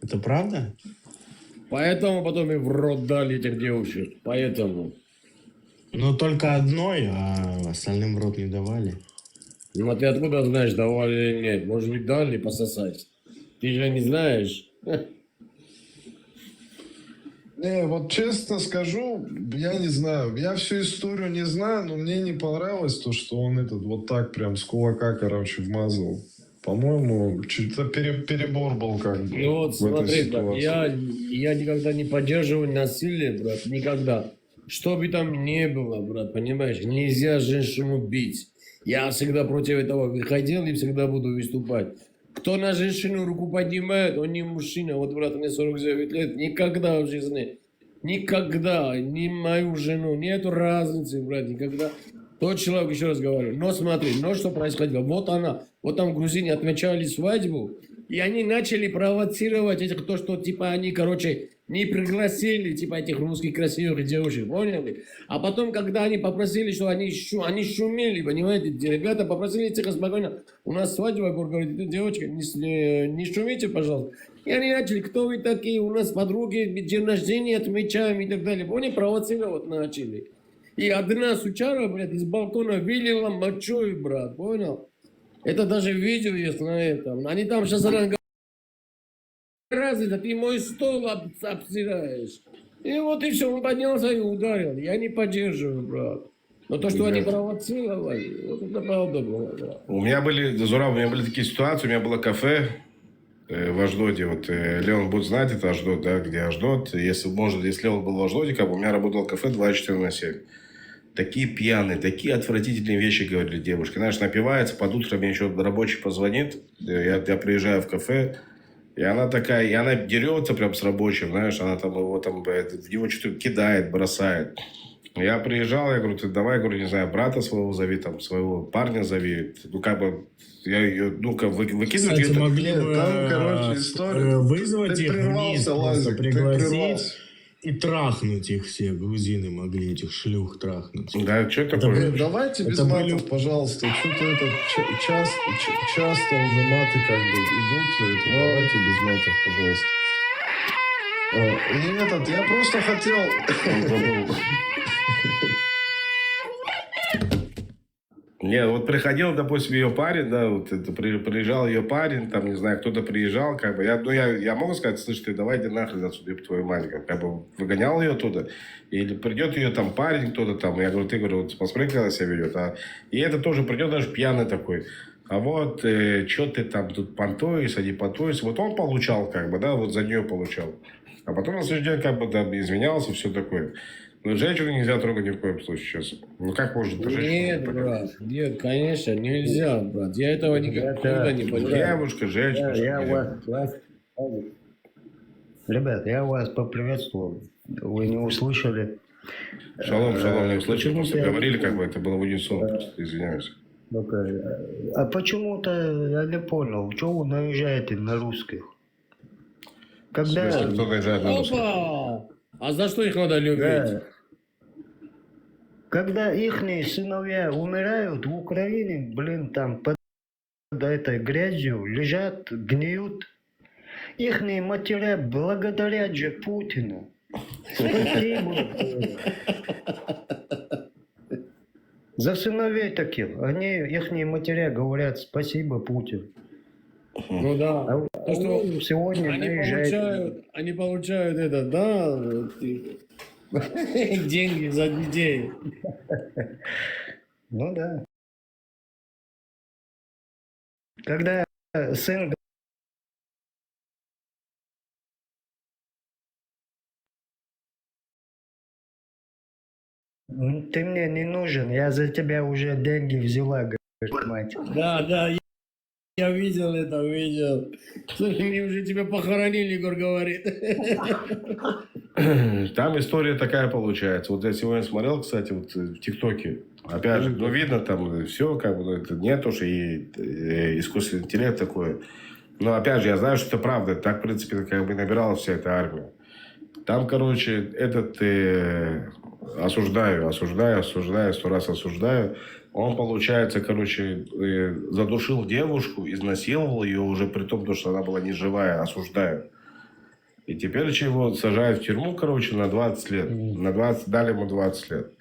Это правда? Поэтому потом и в рот дали этих девушек. Поэтому. Но только одной, а остальным в рот не давали. Ну, а ты откуда знаешь, давали или нет? Может быть, дали пососать? Ты же не знаешь. Не, вот честно скажу, я не знаю. Я всю историю не знаю, но мне не понравилось то, что он этот вот так прям с кулака, короче, вмазал. По-моему, чё-то пере- перебор был как бы Ну вот в этой смотри, брат, ситуации. я, я никогда не поддерживаю насилие, брат, никогда. Что бы там ни было, брат, понимаешь, нельзя женщину бить. Я всегда против этого выходил и всегда буду выступать. Кто на женщину руку поднимает, он не мужчина. Вот, брат, мне сорок девять лет, никогда в жизни, никогда, ни мою жену, нету разницы, брат, никогда. Тот человек, еще раз говорю, но смотри, но что происходило, вот она, вот там грузины отмечали свадьбу, и они начали провоцировать этих, то, что, типа, они, короче, не пригласили, типа, этих русских красивых девушек, поняли? А потом, когда они попросили, что они, шу, они шумели, понимаете, ребята попросили тихо, спокойно, у нас свадьба, говорит, девочка, не, с- не, не шумите, пожалуйста. И они начали, кто вы такие, у нас подруги, день рождения отмечаем и так далее. Они провоцировать начали. И одна сучара, блядь, из балкона вылила мочой, брат, понял? Это даже видео есть на этом. Они там сейчас разница, ты мой стол об- обсираешь. И вот и все, он поднялся и ударил. Я не поддерживаю, брат. Но то, что они провоцировали, вот это правда было, брат. У меня были, Зураб, у меня были такие ситуации, у меня было кафе э, в Аждоде, вот э, Леон будет знать, это Аждод, да, где Аждод, если может, если он был в Аждоде, как бы у меня работало кафе двадцать четыре на семь. Такие пьяные, такие отвратительные вещи говорили девушки. Знаешь, напивается, под утро мне еще рабочий позвонит, э, я, я приезжаю в кафе, и она такая, и она дерется прям с рабочим, знаешь, она там его там, э, в него что-то кидает, бросает. Я приезжал, я говорю, ты давай, говорю, не знаю, брата своего зови, там, своего парня зови. Ну, как бы, я ее, ну, как вы- выкидывать Кстати, её. могли Нет, бы там, короче, э, история. э, вызвать Ты их вниз, прервался, просто Лазик, ты пригласить прервался. И трахнуть их всех, грузины могли этих шлюх трахнуть. Да, что Это такое? были- Нет, давайте это без были- матов, пожалуйста. Что-то это ча- часто, ч- часто уже маты как бы идут. Это давайте без матов, пожалуйста. Э, И этот, я просто хотел... Не, вот приходил, допустим, ее парень, да, вот это при- приезжал ее парень, там, не знаю, кто-то приезжал, как бы, я, ну, я, я могу сказать, слышь, ты давай иди нахрен отсюда, ёб твою мать, как, как бы выгонял ее оттуда, или придет ее там парень кто-то там, я говорю, ты, говорю, вот посмотри, как она себя ведет, а, и это тоже придет, даже пьяный такой, а вот, что ты там тут понтуешься, не понтуешься, вот он получал, как бы, да, вот за нее получал, а потом на следующий день, как бы, там, изменялся, все такое. Но женщину нельзя трогать ни в коем случае сейчас. Ну как можно женщину Нет, трогать? Брат, нет, конечно, нельзя, брат. Я этого никогда не понимаю. Девушка, женщина. Я, я что ли? вас, вас, ребят, я вас поприветствовал. Вы не услышали. Шалом, шалом, не услышал, Почему просто ты- говорили, как бы это было в унисон, просто извиняюсь. Ну-ка, э, а почему-то я не понял, что вы наезжаете на русских? В смысле, Когда, кто наезжает на русских? Опа! А за что их надо любить? да, когда ихние сыновья умирают в Украине, блин, там под этой грязью лежат, гниют, ихние матеря благодарят же Путина. Спасибо. За сыновей таких. Они, ихние матеря говорят: «Спасибо, Путин». Ну да. А То, что вы сегодня они наезжаете. получают, они получают это, да, вот и- деньги за детей. Ну да. Когда сын М, ты мне не нужен, я за тебя уже деньги взяла, говорит мать. Да, да, я, я видел это, видел. Слушай, они уже тебя похоронили, Егор говорит. Там история такая получается. Вот я сегодня смотрел, кстати, вот э, в ТикТоке. Опять же, ну, видно, там все, как бы, ну, это нет уж и э, искусственный интеллект такое. Но опять же, я знаю, что это правда. Так, в принципе, как бы набиралась вся эта армия. Там, короче, этот э, осуждаю, осуждаю, осуждаю, сто раз осуждаю. Он, получается, короче, э, задушил девушку, изнасиловал ее уже при том, что она была не живая, осуждаю. И теперь его сажают в тюрьму, короче, на двадцать лет. На двадцать, дали ему двадцать лет.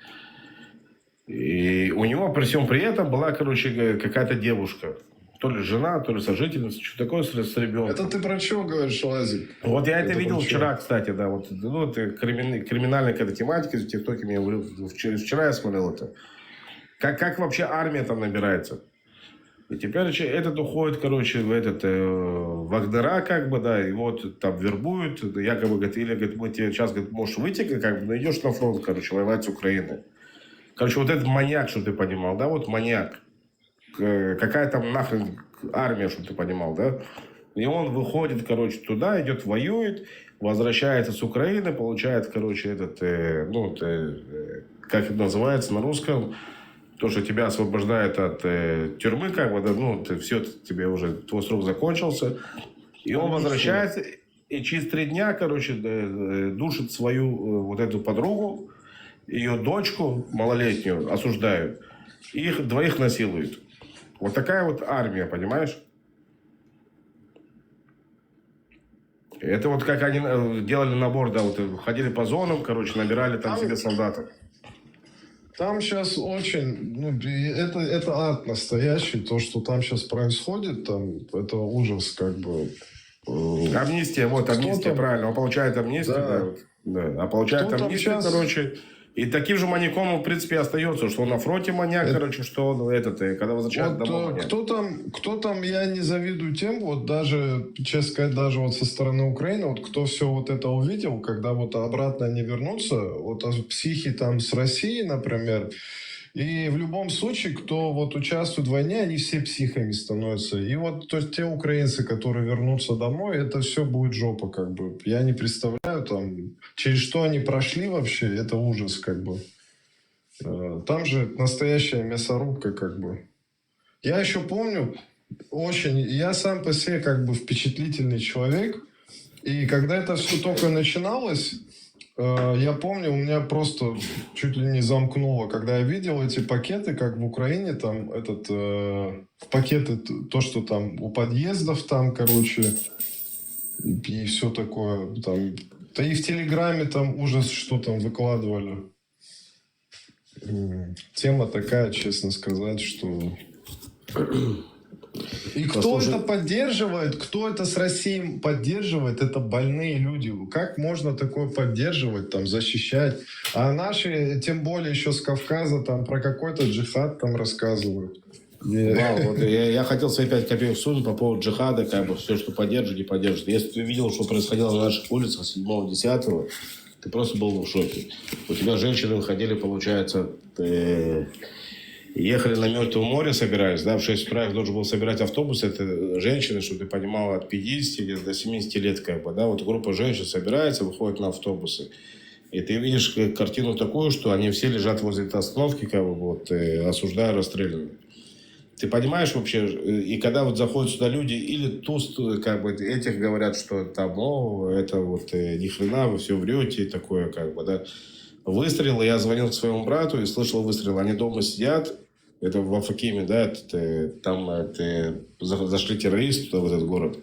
И у него при всем при этом была, короче, какая-то девушка. То ли жена, то ли сожительница, что такое с, с ребенком. Это ты про чего говоришь, Лазик? Вот я это, это видел вчера, кстати, да, вот, ну, это кримин, криминальная какая-то тематика, в ТикТоке мне вчера, вчера я смотрел это. Как, как вообще армия там набирается? И теперь этот уходит, короче, в этот э, Вагнера, как бы, да, и вот там вербуют, якобы, говорит, или, говорит, мы тебе сейчас, говорит, можешь выйти, как бы, но идешь на фронт, короче, воевать с Украиной. Короче, вот этот маньяк, что ты понимал, да, вот маньяк. Какая там нахрен армия, что ты понимал, да? И он выходит, короче, туда, идет, воюет, возвращается с Украины, получает, короче, этот, э, ну, э, как это называется на русском, то, что тебя освобождает от э, тюрьмы, как бы, да, ну, ты все, тебе уже, твой срок закончился. И он возвращается, и через три дня, короче, э, душит свою э, вот эту подругу, ее дочку малолетнюю осуждают. И их двоих насилуют. Вот такая вот армия, понимаешь? Это вот как они э, делали набор, да, вот э, ходили по зонам, короче, набирали там себе солдатов. Там сейчас очень, ну, это, это ад настоящий, то, что там сейчас происходит, там, это ужас, как бы. Э, амнистия, вот, амнистия, правильно, он получает амнистию, да, да, вот, да. А получает амнистию, сейчас... короче, и таким же маньяком, в принципе, остается, что он на фронте маньяк, это... короче, что он этот, и когда возвращается вот, домой. Маньяк. Кто там, кто там, я не завидую тем, вот даже, честно сказать, даже вот со стороны Украины, вот кто все вот это увидел, когда вот обратно они вернутся, вот психи там с России, например, и в любом случае, кто вот участвует в войне, они все психами становятся. И вот то есть те украинцы, которые вернутся домой, это все будет жопа, как бы. Я не представляю там, через что они прошли вообще, это ужас, как бы. Э, там же настоящая мясорубка, как бы. Я еще помню, очень, я сам по себе как бы впечатлительный человек, и когда это все только начиналось, э, я помню, у меня просто чуть ли не замкнуло, когда я видел эти пакеты, как в Украине, там этот э, в пакеты то, что там у подъездов, там, короче, и все такое, там, да и в Телеграме там ужас, что там выкладывали. Тема такая, честно сказать, что и кто Послушай... это поддерживает, кто это с Россией поддерживает, это больные люди. Как можно такое поддерживать, там, защищать? А наши, тем более еще с Кавказа, там про какой-то джихад там рассказывают. Вау, вот я, я хотел свои пять копеек всунуть по поводу джихада, как бы все, что поддерживает, не поддерживает. Если ты видел, что происходило на наших улицах седьмого десятого, ты просто был в шоке. У тебя женщины выходили, получается, э, ехали на Мертвое море, собирались, да, в шесть утра их должен был собирать автобус, это женщины, чтобы ты понимал, от пятидесяти до семидесяти лет, как бы, да, вот группа женщин собирается, выходит на автобусы, и ты видишь картину такую, что они все лежат возле этой остановки, как бы, вот, э, осуждая расстрелянных. Ты понимаешь вообще, э, и когда вот заходят сюда люди, или туст, как бы, этих говорят, что там, о, это вот э, ни хрена, вы все врете, и такое, как бы, да. Выстрелы, я звонил к своему брату и слышал выстрелы. Они дома сидят, это в Афакиме, да, это, э, там это, зашли террористы туда, в этот город.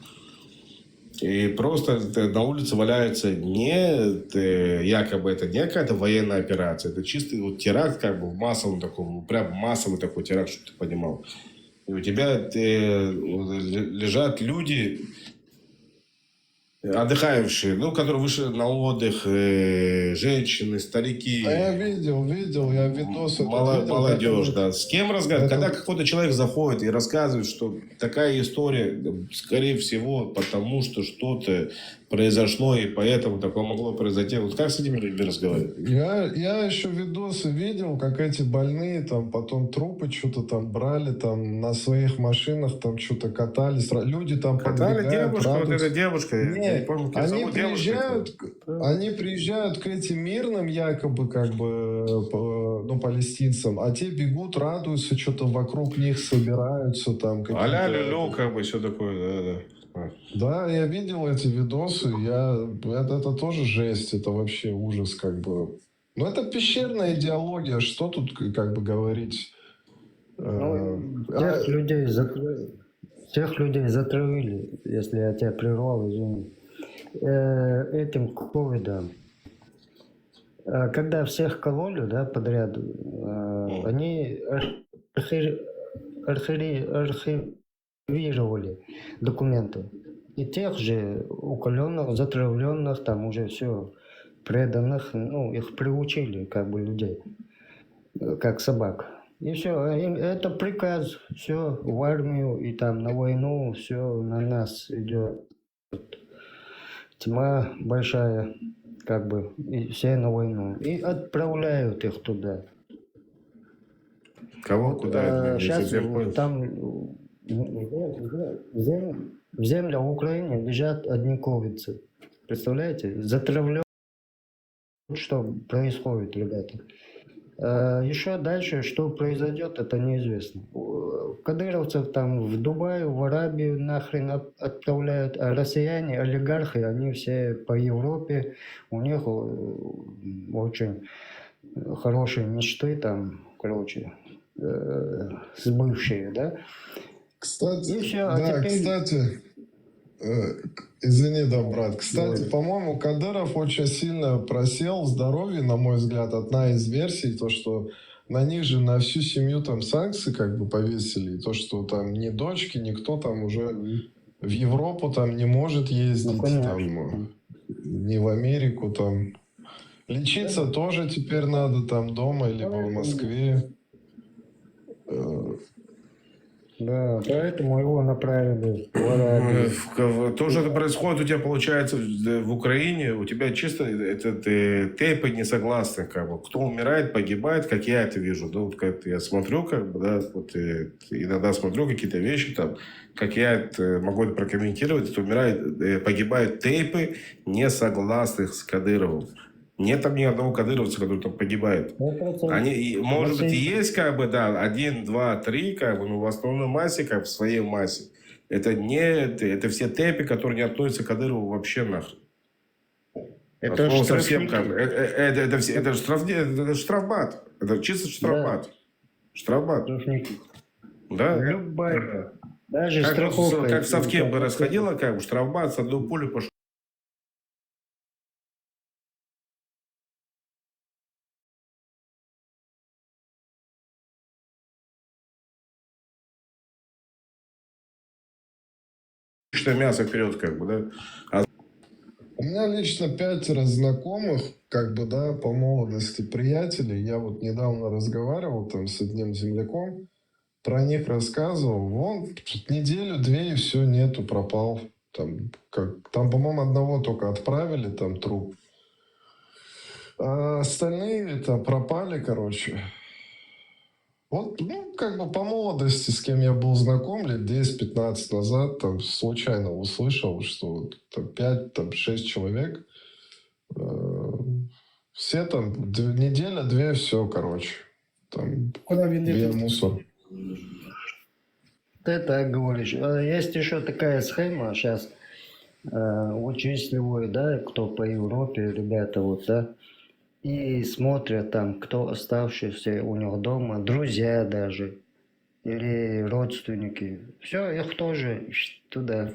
И просто на улице валяется не, э, якобы это не какая-то военная операция, это чистый вот теракт, как бы в массовом таком, прям массовый такой теракт, чтобы ты понимал. И у тебя э, лежат люди, отдыхающие, ну, которые вышли на отдых, э, женщины, старики. А я видел, видел, я видосы. Мало, видел, молодежь, да. С кем разговаривать? Это... Когда какой-то человек заходит и рассказывает, что такая история, скорее всего, потому что что-то произошло, и поэтому такое могло произойти. Вот как с этими людьми разговаривать? Я, я еще видосы видел, как эти больные там потом трупы что-то там брали, там на своих машинах там что-то катались. Ра- Люди там Катали подбегают, девушку, вот радуются. Эта девушка, я не Нет, помню, как они зовут девушка. приезжают, к- они приезжают к этим мирным якобы как бы э, по- ну палестинцам, а те бегут, радуются, что-то вокруг них собираются там А-ля какие-то. люлю, как бы все такое, да, да. Да, я видел эти видосы, я это, это тоже жесть, это вообще ужас как бы. Ну это пещерная идеология, что тут к- как бы говорить? Э, Ну, а, тех людей затравили, тех людей затравили, если я тебя прервал, извини. Э, этим ковидом. Э, Когда всех кололи, да, подряд, э, Мгм. они архи- архири- архивировали документы. И тех же уколенных, затравленных, там уже все преданных, ну, их приучили, как бы, людей, э, как собак. И все, это приказ, все в армию и там на войну, все на нас идет. Тьма большая, как бы, и все на войну. И отправляют их туда. Кого, куда? Это не Сейчас совсем понял. Там э, в зем- в землю в Украине лежат одни ковидцы. Представляете? Затравлен, что происходит, ребята. Еще дальше, что произойдет, это неизвестно. У- Кадыровцев там в Дубай, в Арабию нахрен от- отправляют, а россияне, олигархи, они все по Европе, у них э, очень хорошие мечты там, короче, э, сбывшие, да? Кстати, И всё, а да, теперь- кстати, э, к- извини, да, брат. Кстати, Ой. По-моему, Кадыров очень сильно просел в здоровье, на мой взгляд, одна из версий, то, что на них же, на всю семью там санкции как бы повесили, и то, что там ни дочки, никто там уже в Европу там не может ездить, Ну, конечно. Там, э, ни в Америку там. Лечиться тоже теперь надо там дома, либо в Москве. Э, Да, поэтому его направили в Э, Арабию. в- в- То, что это происходит у тебя, получается, в в Украине, у тебя чисто этот э, тейпы несогласных, как бы, кто умирает, погибает, как я это вижу, да, вот как я смотрю, как бы, да, вот э, иногда смотрю какие-то вещи, там, как я это могу это прокомментировать, это умирает, э, погибают тейпы несогласных с Кадыровым. Нет там ни одного кадыровца, который там погибает. Ну, просто Они, и, может быть, и Россия- есть, как бы, да, один, два, три, как бы, но в основной массе, как в своей массе. Это не, это, это все тейпы, которые не относятся к Кадырову вообще нахрен. Это От слова совсем штрафники. Как бы. Э, э, Это, это, все- это, штраф, это штрафбат. Это чисто штрафбат. Штрафбат. Штрафники. Да. Любая. Даже Как, страховка. как в совке бы Страховка. Расходило, как бы штрафбат с одной пули пошел. Что мясо вперед, как бы, да. У меня лично пятеро знакомых, как бы, да, по молодости приятелей. Я вот недавно разговаривал там с одним земляком, про них рассказывал. Вон неделю-две и все, нету, пропал. Там, как, там, по-моему, одного только отправили, там труп. А остальные это пропали, короче. Вот, ну, как бы по молодости, с кем я был знаком лет десять-пятнадцать назад, там случайно услышал, что вот там пять, там шесть человек, э, все там д- неделя-две, все, короче. Там Куда вели весь этот? Мусор. Ты так говоришь. А есть еще такая схема сейчас. Вот если вы, да, кто по Европе, ребята, вот, да, и смотрят там, кто оставшийся у них дома, друзья даже, или родственники. Все, их тоже туда,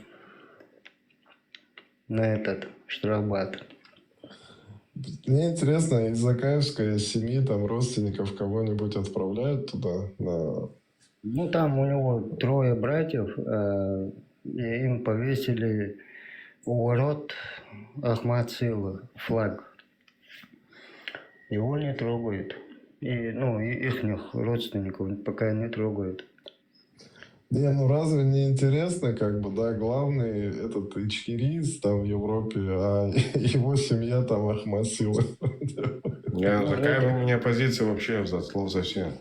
на этот штрафбат. Мне интересно, из Закаевской семьи там родственников кого-нибудь отправляют туда? На... Ну, там у него трое братьев, э, и им повесили у ворот Ахмат Силы флаг. Его не трогают. И, ну, и ихних родственников пока не трогают. Не, ну разве не интересно, как бы, да, главный этот ичкеризм там в Европе, а его семья там Ахмат Силы. Я, такая у меня позиция вообще, за слов совсем.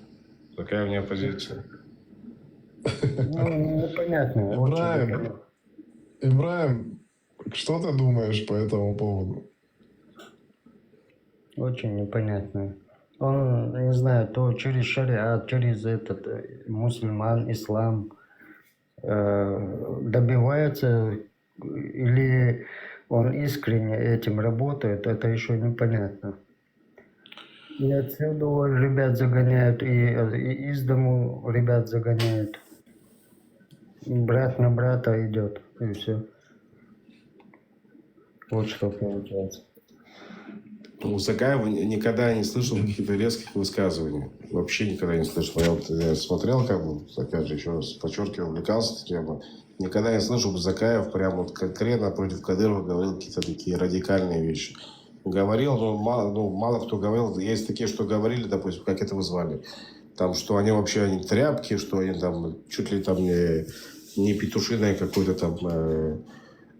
Такая у меня позиция. Ну, непонятно. Очень Ибраим, непонятно. Ибраим, что ты думаешь по этому поводу? Очень непонятно. Он, не знаю, то через шариат, через этот э, мусульман, ислам э, добивается, или он искренне этим работает, это еще непонятно. И отсюда ребят загоняют, и, и из дому ребят загоняют. Брат на брата идет, и все. Вот что получается. У Закаева никогда не слышал каких-то резких высказываний. Вообще никогда не слышал. Я вот я смотрел, как бы, опять же, еще раз подчеркиваю, увлекался этой темой. Никогда не слышал, чтобы Закаев прям вот конкретно против Кадырова говорил какие-то такие радикальные вещи. Говорил, но мало, ну, мало кто говорил. Есть такие, что говорили, допустим, как это вы звали. Там, что они вообще они тряпки, что они там чуть ли там не, не петушиное какое-то там э,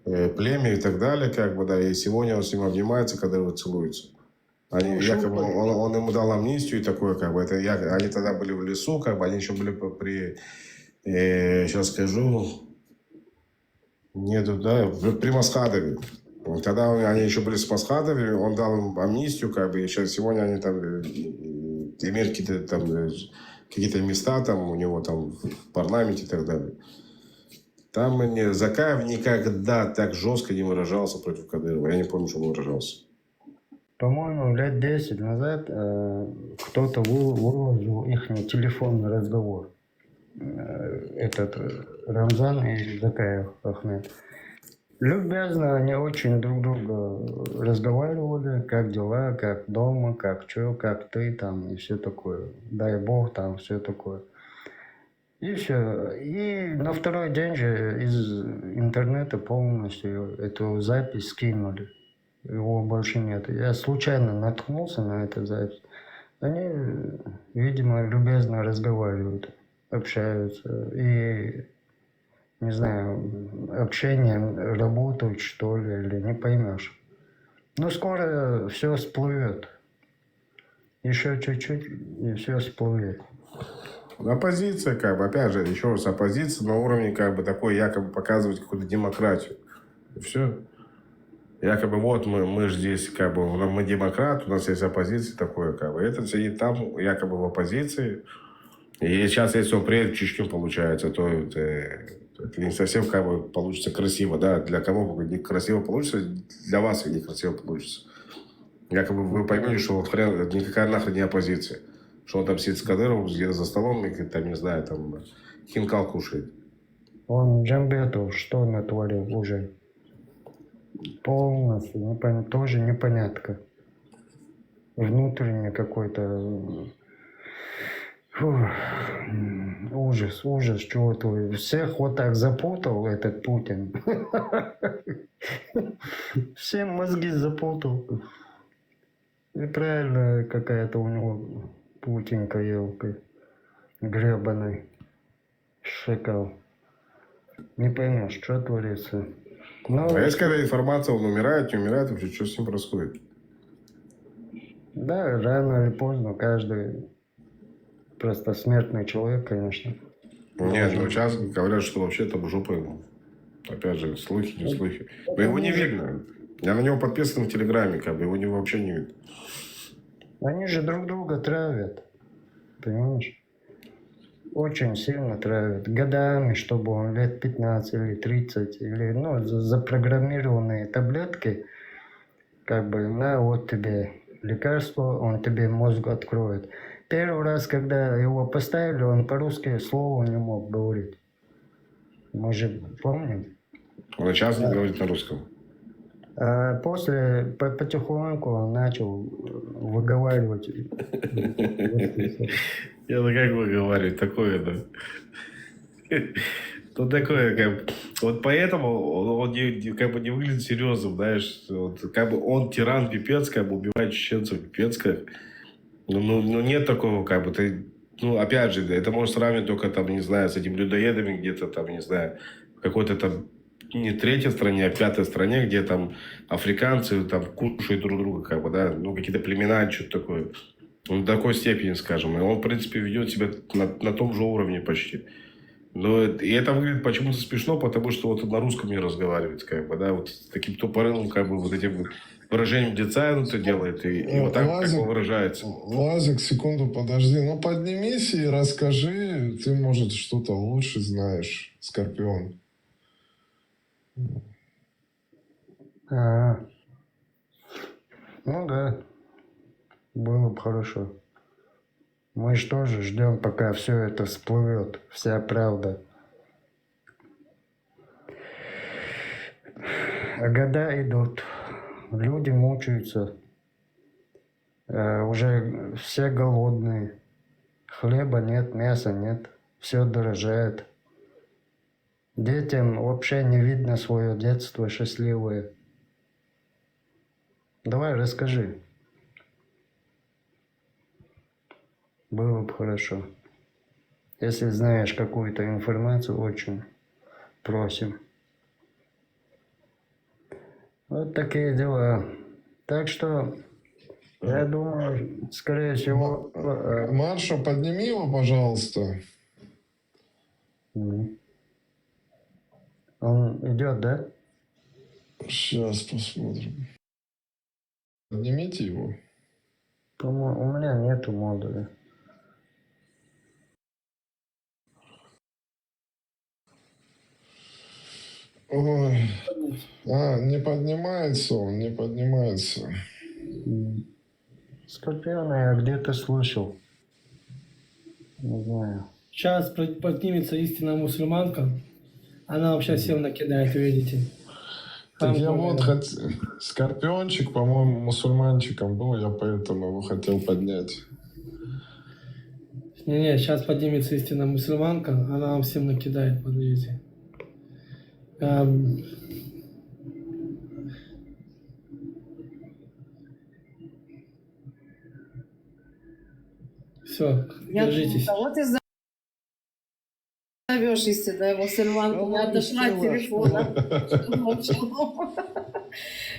э, племя и так далее, как бы, да, и сегодня он с ним обнимается, когда его целуется. Они, якобы он, он ему дал амнистию и такое, как бы, это я, они тогда были в лесу, как бы, они еще были по- при, э, сейчас скажу, нету, да, в- при Масхадове. Тогда он- они еще были с Масхадовым, он дал им амнистию, как бы, и сейчас сегодня они там, э, имеют какие-то там э, какие-то места там у него там в парламенте и так далее. Там не, Закаев никогда так жестко не выражался против Кадырова. Я не помню, что он выражался. По-моему, лет десять назад э, кто-то вы- выложил их телефонный разговор. Э, Этот э, Рамзан и Закаев Ахмед. Любезно они очень друг друга разговаривали, как дела, как дома, как что, как ты там и все такое. Дай бог там все такое. И все. И на второй день же из интернета полностью эту запись скинули. Его больше нет. Я случайно наткнулся на эту запись. Они, видимо, любезно разговаривают, общаются. И, не знаю, общением работают, что ли, или не поймешь. Но скоро все всплывет. Еще чуть-чуть, и все всплывет. Оппозиция, как бы, опять же, еще раз, оппозиция на уровне, как бы, такой, якобы показывать какую-то демократию. И все. Якобы вот мы, мы же здесь, как бы, у нас- мы демократы, у нас есть оппозиция, такое, как бы. Это сидит там, якобы, в оппозиции. И сейчас, если он приедет в Чечню, получается, то это, это не совсем, как бы, получится красиво, да, для кого бы не красиво получится, для вас некрасиво получится. Якобы вы поймете, что вот хрен, никакая нахрен не оппозиция. Что он там сидит с Кадыровым где-то за столом и, там, не знаю, там хинкал кушает. Он Джамбетов что натворил уже? Полностью, не пон- тоже непонятка. Внутренний какой-то... Фу, ужас, ужас, чего ты. Всех вот так запутал этот Путин. Всем мозги запутал. Неправильная какая-то у него Путинка, елка. Гребаный шакал. Не поймешь, что творится. Но А есть, когда информация, он умирает, не умирает, вообще, что с ним происходит? Да, рано или поздно каждый просто смертный человек, конечно. Нет, ну сейчас говорят, что вообще там жопа ему. Опять же, слухи, не слухи. Но его не видно. Я на него подписан в Телеграме, как бы его не, вообще не видно. Они же друг друга травят, понимаешь? Очень сильно травят. Годами, чтобы он лет пятнадцать или тридцать, или, ну, за- запрограммированные таблетки, как бы, на, вот тебе лекарство, он тебе мозг откроет. Первый раз, когда его поставили, он по-русски слова не мог говорить. Мы же помним. Он и сейчас не говорит на русском. А после по- потихоньку он начал выговаривать. Я, ну как выговаривать такое, да? Ну такое, как вот поэтому он, он не, не- как бы не выглядит серьезным, знаешь, вот, как бы он тиран пипец, как бы убивает чеченцев пипец как. Ну, ну, ну нет такого, как бы ты Ну, опять же, это можно сравнивать только, там, не знаю, с этими людоедами где-то там, не знаю, в какой-то там не третьей стране, а пятой стране, где там африканцы там кушают друг друга, как бы, да, ну, какие-то племена, что-то такое. Он до такой степени, скажем, и он, в принципе, ведет себя на, на том же уровне почти. Но это, и это выглядит почему-то смешно, потому что вот на русском не разговаривает, как бы, да, вот с таким тупорылым, как бы, вот этим вот выражением лица он это делает, и, и вот так как Лазик, бы выражается. Лазик, секунду, подожди. Ну, поднимись и расскажи. Ты, может, что-то лучше знаешь, Скорпион. А, ну да, было бы хорошо. Мы же тоже ждем, пока все это всплывет, вся правда. А года идут, люди мучаются, э, уже все голодные, хлеба нет, мяса нет, все дорожает. Детям вообще не видно свое детство счастливое. Давай расскажи. Было бы хорошо. Если знаешь какую-то информацию, очень просим. Вот такие дела. Так что, я думаю, скорее всего, э, Марша, подними его, пожалуйста. Мгм. Он идет, да? Сейчас посмотрим. Поднимите его. По-моему, у меня нету модуля. Ой. А, не поднимается он, не поднимается. М. Скорпиона я где-то слышал. Не знаю. Сейчас поднимется истинная мусульманка. Она вообще всем накидает, видите. Так я вот хот... Скорпиончик, по-моему, мусульманчиком был, я поэтому его хотел поднять. Не-не, сейчас поднимется истинная мусульманка, она вам всем накидает, подождите. Эм. Все, держитесь. А вот и зовешь истинная мусульманка. Я отошла от телефона.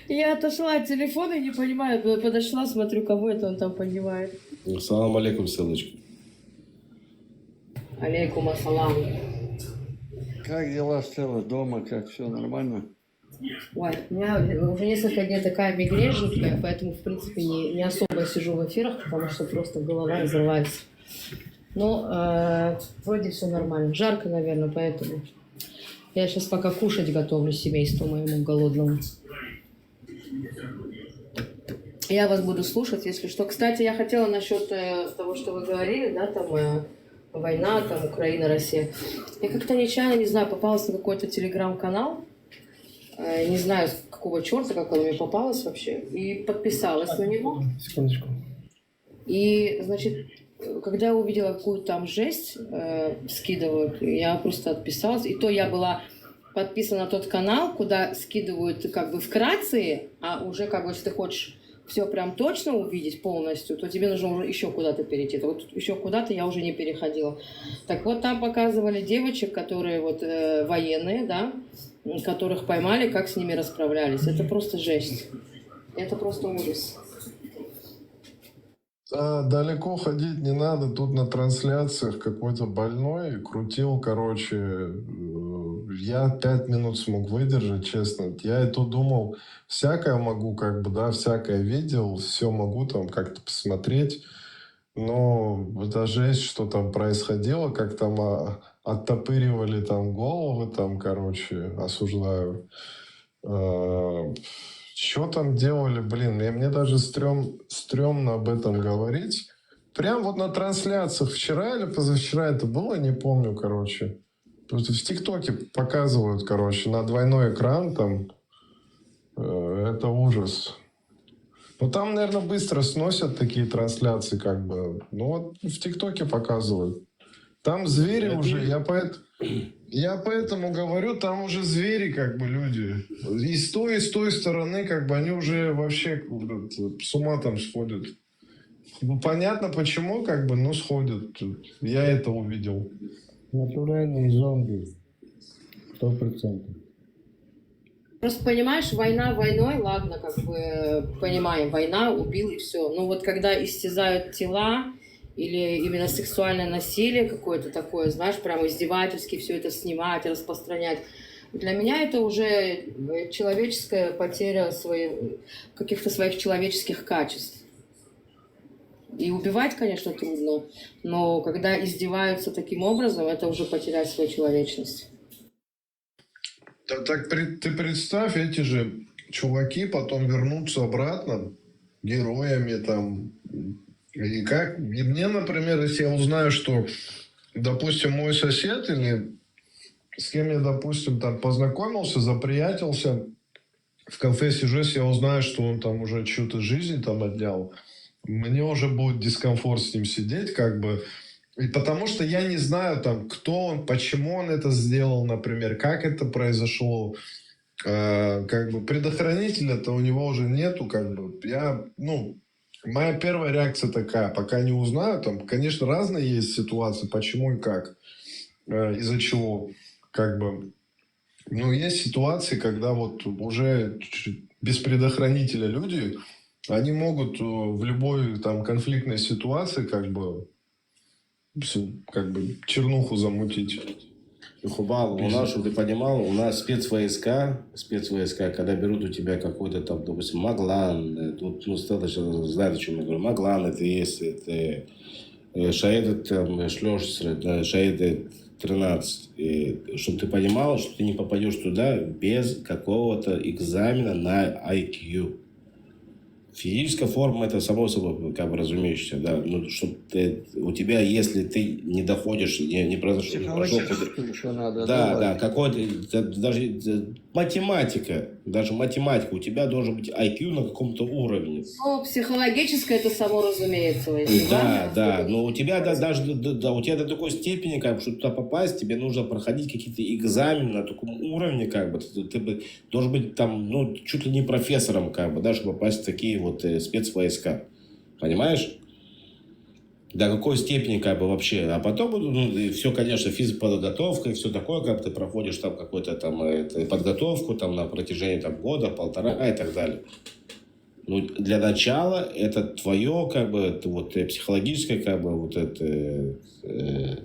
Я отошла от телефона и не понимаю. Подошла, смотрю, кого это он там поднимает. Салам алейкум, ссылочка. Алейкум ассалам. Как дела в целом дома? Как, все нормально? Ой, у меня уже несколько дней такая мигрень жуткая, поэтому, в принципе, не, не особо сижу в эфирах, потому что просто голова разрывается. Но э, вроде все нормально. Жарко, наверное, поэтому я сейчас пока кушать готовлю семейству моему голодному. Я вас буду слушать, если что. Кстати, я хотела насчет э, того, что вы говорили, да, там э, война, там Украина, Россия. Я как-то нечаянно, не знаю, попалась на какой-то телеграм-канал. Э, не знаю, с какого черта, как она мне попалась вообще. И подписалась на него. Секундочку. И, значит, когда я увидела, какую там жесть э, скидывают, я просто отписалась. И то я была подписана на тот канал, куда скидывают как бы вкратце, а уже как бы, если ты хочешь все прям точно увидеть полностью, то тебе нужно уже еще куда-то перейти. Вот еще куда-то я уже не переходила. Так вот, там показывали девочек, которые вот э, военные, да, которых поймали, как с ними расправлялись. Это просто жесть. Это просто ужас. А, далеко ходить не надо. Тут на трансляциях какой-то больной крутил, короче, э, я пять минут смог выдержать, честно. Я и то думал, всякое могу, как бы, да, всякое видел, все могу там как-то посмотреть. Но это жесть, что там происходило, как там а, оттопыривали там головы, там, короче, осуждаю. Что там делали, блин, и мне даже стрём, стрёмно об этом говорить. Прям вот на трансляциях вчера или позавчера это было, не помню, короче. Просто в ТикТоке показывают, короче, на двойной экран там. Э, это ужас. Ну, там, наверное, быстро сносят такие трансляции, как бы. Ну, вот в ТикТоке показывают. Там звери Это уже, и- я, поэт... я поэтому говорю, там уже звери, как бы, люди. И с той, и с той стороны, как бы, они уже вообще, как бы, с ума там сходят. Ну, понятно почему, как бы, ну, сходит. Я это увидел. Натуральные зомби. Сто процентов. Просто понимаешь, война войной, ладно, как бы понимаем, война, убил и все. Но вот когда истязают тела или именно сексуальное насилие какое-то такое, знаешь, прям издевательски все это снимать, распространять, для меня это уже э, человеческая потеря своих, каких-то своих человеческих качеств. И убивать, конечно, трудно, но когда издеваются таким образом, это уже потерять свою человечность. Да, так при- ты представь, эти же чуваки потом вернутся обратно героями там. И как? И мне, например, если я узнаю, что, допустим, мой сосед или с кем я, допустим, там познакомился, заприятелся, в кафе сижу, если я узнаю, что он там уже что-то жизни там отнял, мне уже будет дискомфорт с ним сидеть, как бы. И потому что я не знаю, там, кто он, почему он это сделал, например, как это произошло. Э, как бы предохранителя-то у него уже нету, как бы. Я, ну, моя первая реакция такая, пока не узнаю, там, конечно, разные есть ситуации, почему и как, э, из-за чего, как бы. Но есть ситуации, когда вот уже ч- без предохранителя люди, они могут э, в любой там конфликтной ситуации как бы всю, как бы чернуху замутить. Хубал, у нас, чтобы ты понимал, у нас спецвойска, спецвойска, когда берут у тебя какой-то там, допустим, Маглан, э, тут, ну, Стелла сейчас знает, о чем я говорю, Маглан это есть, это э, Шаеда там, э, шлёш, э, Шаеда тринадцать, и чтобы ты понимал, что ты не попадешь туда без какого-то экзамена на I Q. Физическая форма это само собой, как бы разумеющееся, да. Ну, чтоб ты, у тебя, если ты не доходишь, не, не произошел, не прошёл Психологическую еще надо. да, добавить. Да, какой-то, да, даже э, математика, даже математика, у тебя должен быть I Q на каком-то уровне. Ну, психологическое это само разумеется. Если Да, важно, да, то- но у тебя да, даже да, да, у тебя до такой степени, как бы, чтобы туда попасть, тебе нужно проходить какие-то экзамены на таком уровне, как бы, ты, ты бы должен быть там, ну, чуть ли не профессором, как бы, да, чтобы попасть в такие вот э, спецвойска. Понимаешь? До какой степени, как бы, вообще. А потом, ну, и все, конечно, физподготовка и все такое, как ты проходишь там какую-то там э, это, подготовку там на протяжении там года, полтора и так далее. Ну, для начала это твое, как бы, это вот э, психологическое, как бы, вот это, э,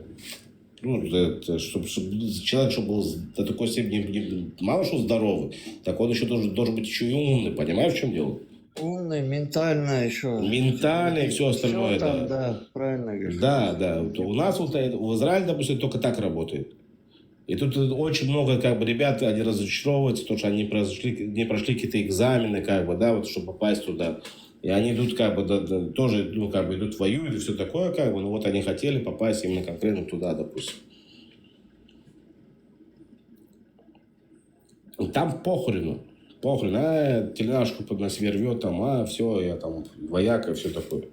ну, это, чтобы, человек, чтобы был до такой степени не- мало что здоровый, так он еще должен, должен быть еще и умный, понимаешь, в чем дело? Умный, ментально еще. Ментально и все остальное, Там, да. Да, правильно говоришь. Да, да. Вот у нас вот э, в Израиле, допустим, только так работает. И тут очень много как бы ребят, они разочаровываются, потому что они не прошли, не прошли какие-то экзамены, как бы, да, вот, чтобы попасть туда. И они идут как бы да, да, тоже, ну, как бы идут воюют и все такое, как бы, ну вот они хотели попасть именно конкретно туда, допустим. Там похрену. Похрен, а тельняшку под на себе рвет, там, а все, я там вояка, все такое.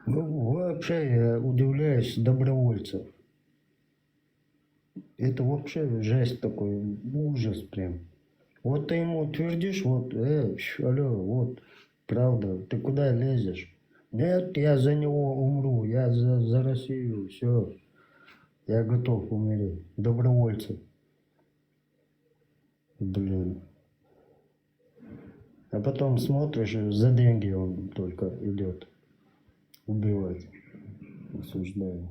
Ну, вообще, я удивляюсь добровольцев. Это вообще жесть такой, ужас прям. Вот ты ему твердишь, вот, э, щ- алло, вот, правда, ты куда лезешь? Нет, я за него умру, я за, за Россию, все. Я готов умереть. Добровольцы. Блин. А потом смотришь, за деньги он только идет убивать. Осуждаю.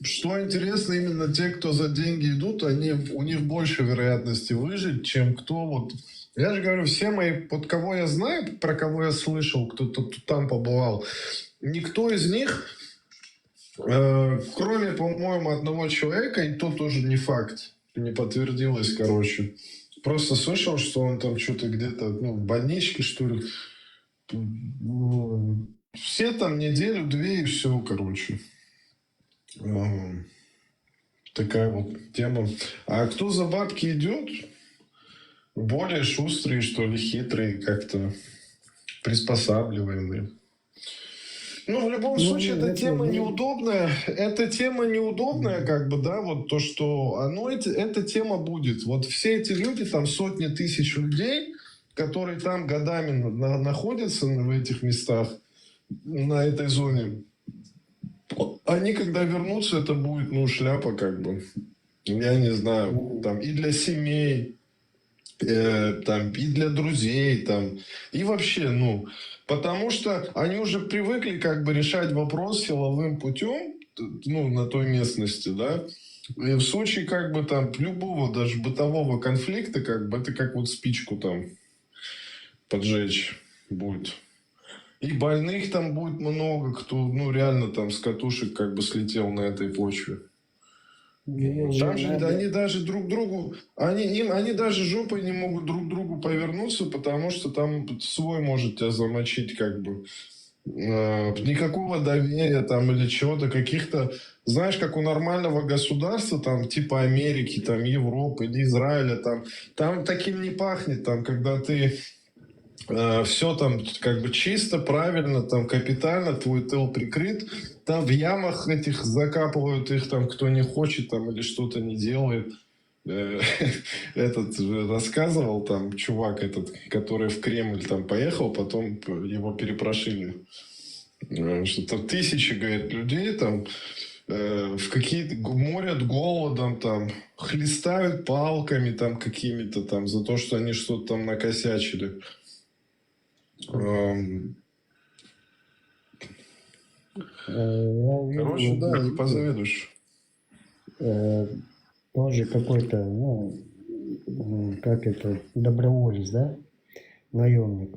Что интересно, именно те, кто за деньги идут, они, у них больше вероятности выжить, чем кто вот... Я же говорю, все мои, вот кого я знаю, про кого я слышал, кто-то т- там побывал, никто из них, э, кроме, по-моему, одного человека, и то тоже не факт, не подтвердилось, короче. Просто слышал, что он там что-то где-то, ну, в больничке, что ли. М, Все там неделю-две и все, короче. М, Такая вот тема. А кто за бабки идет? Более шустрые, что ли, хитрые, как-то приспосабливаемые. Ну, в любом Ну, случае, эта это тема не- неудобная. Эта тема неудобная, как бы, да, вот то, что оно, эти, эта тема будет. Вот все эти люди, там сотни тысяч людей, которые там годами на- находятся в этих местах, на этой зоне, они когда вернутся, это будет, ну, шляпа как бы. Я не знаю, там и для семей, э, там и для друзей, там и вообще, ну, потому что они уже привыкли как бы решать вопрос силовым путем, ну, на той местности, да. И в случае как бы там любого даже бытового конфликта, как бы это как вот спичку там поджечь будет. И больных там будет много, кто, ну, реально там с катушек как бы слетел на этой почве. Там же они даже друг другу, они, им, они даже жопой не могут друг другу повернуться, потому что там свой может тебя замочить как бы. Э, никакого доверия там или чего-то, каких-то, знаешь, как у нормального государства, там, типа Америки, там, Европы или Израиля, там, там таким не пахнет, там, когда ты все там как бы чисто, правильно, там капитально, твой тыл прикрыт, там в ямах этих закапывают их там, кто не хочет там или что-то не делает. Э, Этот же рассказывал там чувак этот, который в Кремль там поехал, потом его перепрошили. Э, Что там тысячи, говорит, людей там э, в какие-то г- морят голодом, там, хлестают палками там какими-то там за то, что они что-то там накосячили. Эм, Э, я видел Короче, одну да, не штуку, позавидуешь. э, тоже какой-то, ну, м, как это, доброволец, да, наемник.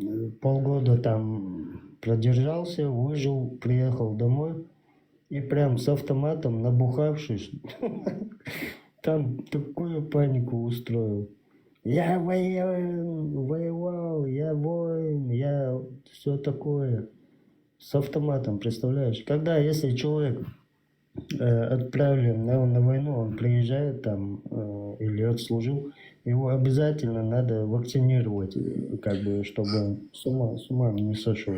Э, Полгода там продержался, выжил, приехал домой и прям с автоматом, набухавшись, там такую панику устроил. Я воевал, воевал, я воин, я все такое. С автоматом, представляешь? Когда, если человек э, отправлен на, на войну, он приезжает там э, или отслужил, его обязательно надо вакцинировать, э, как бы, чтобы он с ума, с ума не сошел.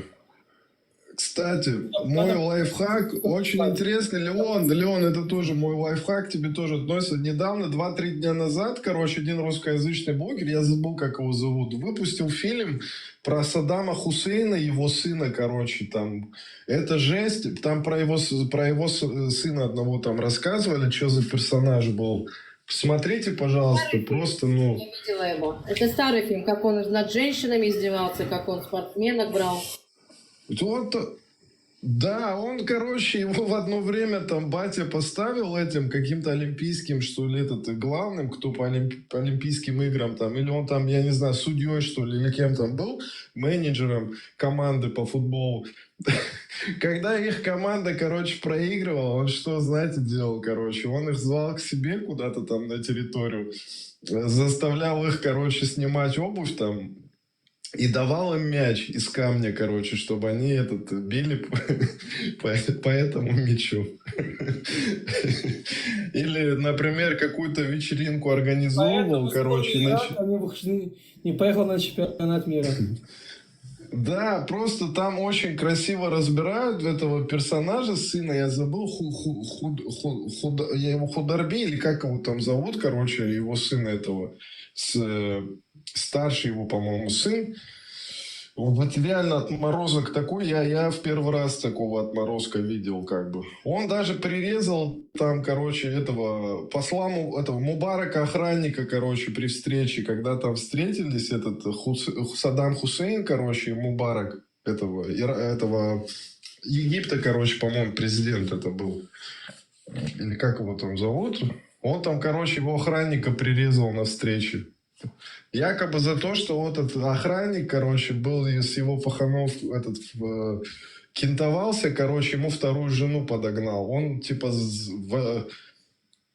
Кстати, мой лайфхак очень интересный. Леон, Леон, это тоже мой лайфхак, тебе тоже относится. Недавно, два-три дня назад, короче, один русскоязычный блогер, я забыл, как его зовут, выпустил фильм про Саддама Хусейна, его сына, короче, там. Это жесть, там про его, с- про его с- сына одного там рассказывали, что за персонаж был. Посмотрите, пожалуйста, просто, ну... Я видела его. Это старый фильм, как он над женщинами издевался, как он спортсменок брал. Вот, да, он, короче, его в одно время там батя поставил этим каким-то олимпийским, что ли, этот, главным, кто по, олимп- по Олимпийским играм там, или он там, я не знаю, судьей, что ли, или кем там был, менеджером команды по футболу. Когда их команда, короче, проигрывала, он что, знаете, делал, короче? Он их звал к себе куда-то там на территорию, э, заставлял их, короче, снимать обувь там, и давал им мяч из камня, короче, чтобы они этот били по, по, по этому мячу. Или, например, какую-то вечеринку организовывал, Поэтому короче, Сталин нач- не, выходи- не поехал на чемпионат мира. Да, просто там очень красиво разбирают этого персонажа, сына, я забыл, ху, ху, худ- ху- худ- я его Хударби, или как его там зовут, короче, его сына этого, с, э, старший его, по-моему, сын. Вот реально отморозок такой, я, я в первый раз такого отморозка видел, как бы. Он даже прирезал там, короче, этого посла Му- этого Мубарака охранника, короче, при встрече, когда там встретились, этот Хус- Саддам Хусейн, короче, и Мубарак этого, Ира- этого Египта, короче, по-моему, президент это был. Или как его там зовут? Он там, короче, его охранника прирезал на встрече. Якобы за то, что вот этот охранник, короче, был и с его паханов этот э, кентовался, короче, ему вторую жену подогнал. Он типа з- в,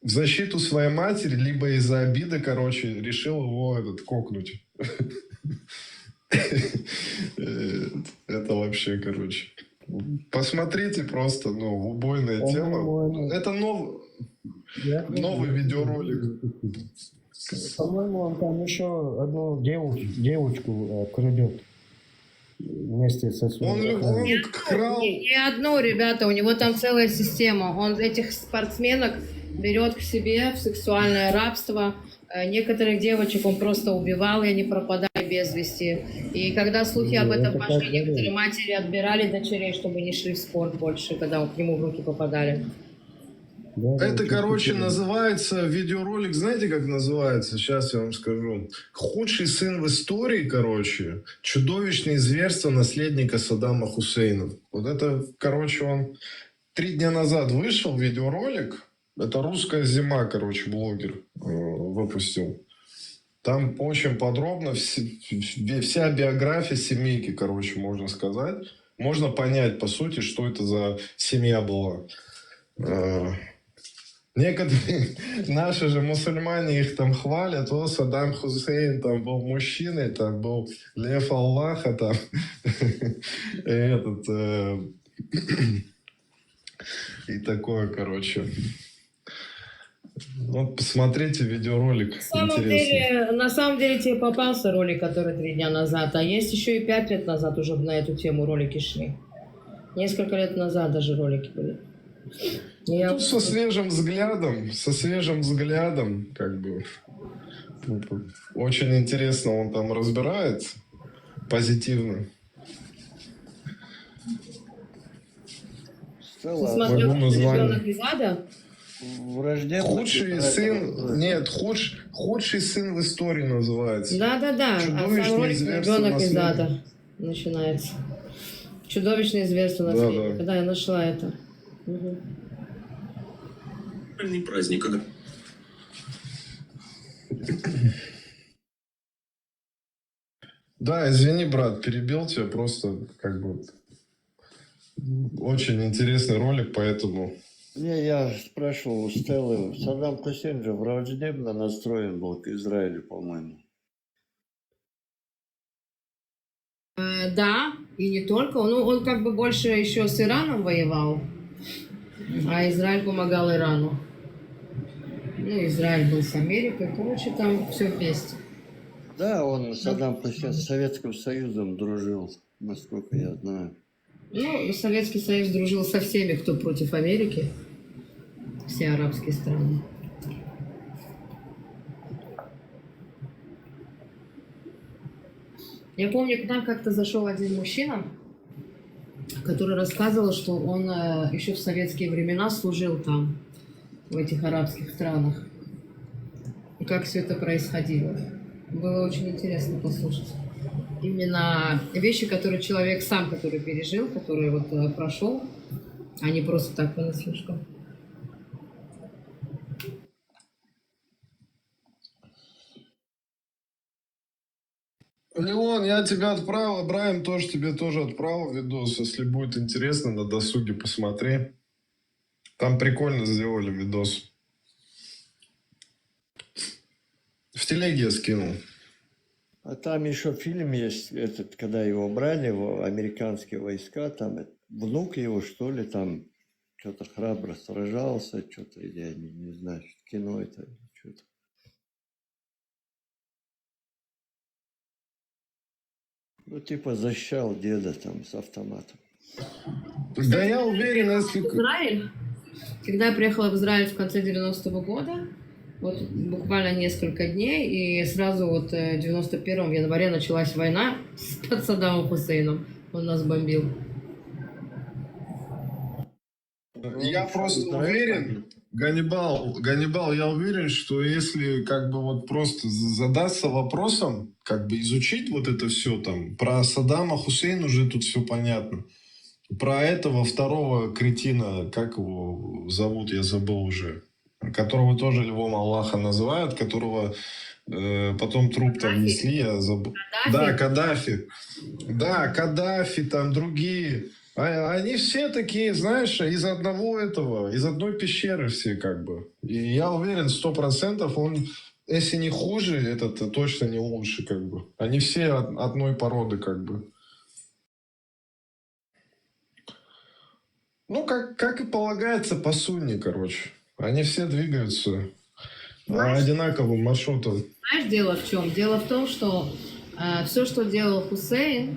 в защиту своей матери, либо из-за обиды, короче, решил его этот кокнуть. Э, Это вообще, короче. Посмотрите просто, ну, убойная тема. По-моему, Это нов- я- новый видеоролик. По-моему, он там еще одну деву- девочку э, крадет вместе со своим Он, охранником. он крал. Не, не одну, ребята, у него там целая система. Он этих спортсменок берет к себе в сексуальное рабство. Э, Некоторых девочек он просто убивал, и они пропадали без вести. И когда слухи об этом пошли, некоторые матери отбирали дочерей, чтобы не шли в спорт больше, когда к нему в руки попадали. Это, короче, называется видеоролик, знаете, как называется? Сейчас я вам скажу. Худший сын в истории, короче. Чудовищные зверства наследника Саддама Хусейна. Вот это, короче, он три дня назад вышел видеоролик. Это «Русская зима», короче, блогер э, выпустил. Там очень подробно вс- вся биография семейки, короче, можно сказать. Можно понять, по сути, что это за семья была. Э, Некоторые наши же мусульмане их там хвалят, о, Саддам Хусейн там был мужчиной, там был лев Аллаха, там этот э, и такое, короче. Вот посмотрите видеоролик. На самом, деле, на самом деле тебе попался ролик, который три дня назад, а есть еще и пять лет назад уже на эту тему ролики шли. Несколько лет назад даже ролики были. Я... Ну, со свежим взглядом, со свежим взглядом, как бы, очень интересно он там разбирается, позитивно. Стелла, могу название. Худший сын, нет, худш, худший сын в истории называется. Да, да, да. Чудовищный ребенок из ада начинается. Чудовищное зверство наследника. Да, да. Да, я нашла это. Угу. Праздник. Да, извини, брат, перебил тебя, просто как бы очень интересный ролик, поэтому... Не, я спрашивал у Стеллы, Саддам Хусейн же враждебно настроен был к Израилю, по-моему. Э, да, и не только. Ну, он как бы больше еще с Ираном воевал, а Израиль помогал Ирану. Ну, Израиль был с Америкой, короче, там все вместе. Да, он Саддам Хусейн с Советским Союзом дружил, насколько я знаю. Ну, Советский Союз дружил со всеми, кто против Америки. Все арабские страны. Я помню, к нам как-то зашел один мужчина, который рассказывал, что он э, еще в советские времена служил там, в этих арабских странах. И как все это происходило. Было очень интересно послушать. Именно вещи, которые человек сам, который пережил, который вот э, прошел, а не просто так понаслышкам. Леон, я тебе отправил, Ибраим тоже тебе тоже отправил видос. Если будет интересно, на досуге посмотри. Там прикольно сделали видос. В телеге я скинул. А там еще фильм есть, этот, когда его брали в американские войска, там внук его, что ли, там что-то храбро сражался, что-то, или я не, не знаю, кино это или что-то. Ну, типа защищал деда там с автоматом. Да я уверен, если... Израиль. Когда я приехала в Израиль в конце девяностого года, вот буквально несколько дней, и сразу вот э, в девяносто первом январе началась война с под Саддамом Хусейном. Он нас бомбил. Я просто уверен, Ганнибал, Ганнибал, я уверен, что если как бы вот просто задаться вопросом, как бы изучить вот это все там, про Саддама Хусейна уже тут все понятно. Про этого второго кретина, как его зовут, я забыл уже, которого тоже львом Аллаха называют, которого э, потом труп там несли, я забыл. Да, Каддафи. Да, Каддафи, там другие. А, они все такие, знаешь, из одного этого, из одной пещеры все как бы. И я уверен, сто процентов он, если не хуже, этот точно не лучше как бы. Они все от, одной породы как бы. Ну, как, как и полагается по сунне, короче. Они все двигаются знаешь, одинаковым маршрутом. Знаешь, дело в чем? Дело в том, что э, все, что делал Хусейн,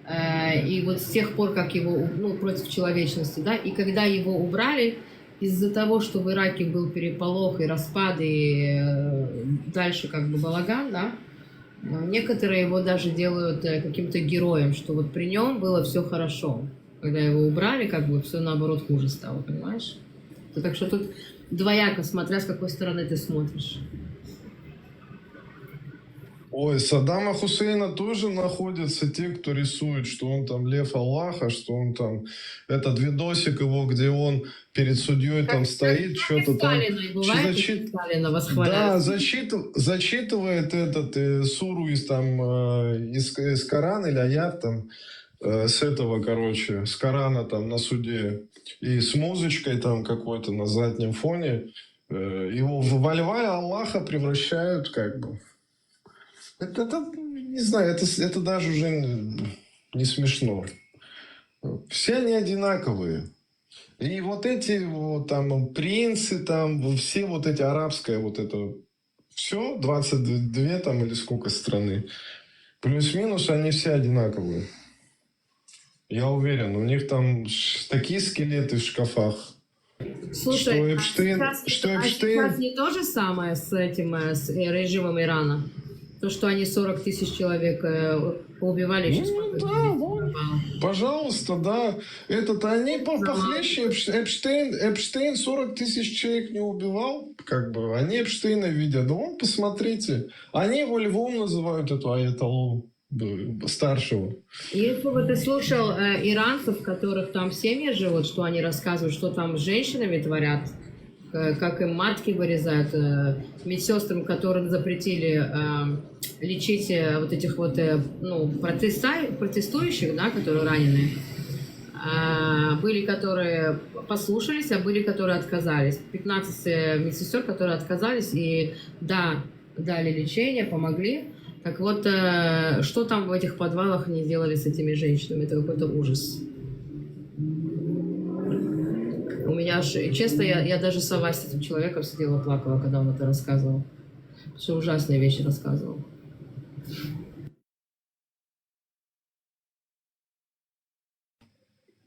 э, и вот с тех пор, как его, ну, против человечности, да, и когда его убрали, из-за того, что в Ираке был переполох и распад, и э, дальше как бы балаган, да, Некоторые его даже делают э, каким-то героем, что вот при нем было все хорошо. Когда его убрали, как бы все наоборот хуже стало, понимаешь? То так что тут двояко, смотря с какой стороны ты смотришь. Ой, Саддама Хусейна тоже находятся те, кто рисует, что он там лев Аллаха, что он там... Этот видосик его, где он перед судьей там стоит, что-то там... Сталина, и бывает, зачит- Сталина восхваляют. Да, зачит- зачитывает этот э, суру из там э, из, из Корана или аят там э, с этого, короче, с Корана там на суде и с музычкой там какой-то на заднем фоне. Э, его в- во льва Аллаха превращают как бы. Это, это, не знаю, это, с- это даже уже не, не смешно. Все они одинаковые. И вот эти вот там принцы, там все вот эти арабское вот это все, двадцать две там или сколько страны, плюс-минус они все одинаковые. Я уверен, у них там ш- такие скелеты в шкафах. Слушай, Что а Эпштейн- сейчас, что а Эпштейн- сейчас не то же самое с этим, э, с э, режимом Ирана? То, что они сорок тысяч человек э, поубивали, сейчас Ну, да, вот. Пожалуйста, да. Этот, они по- похлеще Эпш- Эпштейн. Эпштейн сорок тысяч человек не убивал. Как бы они Эпштейна видят. Да вон, посмотрите. Они его львом называют, эту аятоллу э, старшего. Если бы ты слушал э, иранцев, которых там семьи живут, что они рассказывают, что там с женщинами творят, э, как им матки вырезают, э, медсестрам, которым запретили э, лечить э, вот этих вот э, ну, протеста- протестующих, да, которые ранены. А, были, которые послушались, а были, которые отказались. пятнадцать э, медсестер, которые отказались, и да, дали лечение, помогли. Так вот, э, что там в этих подвалах не делали с этими женщинами? Это какой-то ужас. У меня аж, честно, я, я даже сова с этим человеком сидела, плакала, когда он это рассказывал. Все ужасные вещи рассказывал.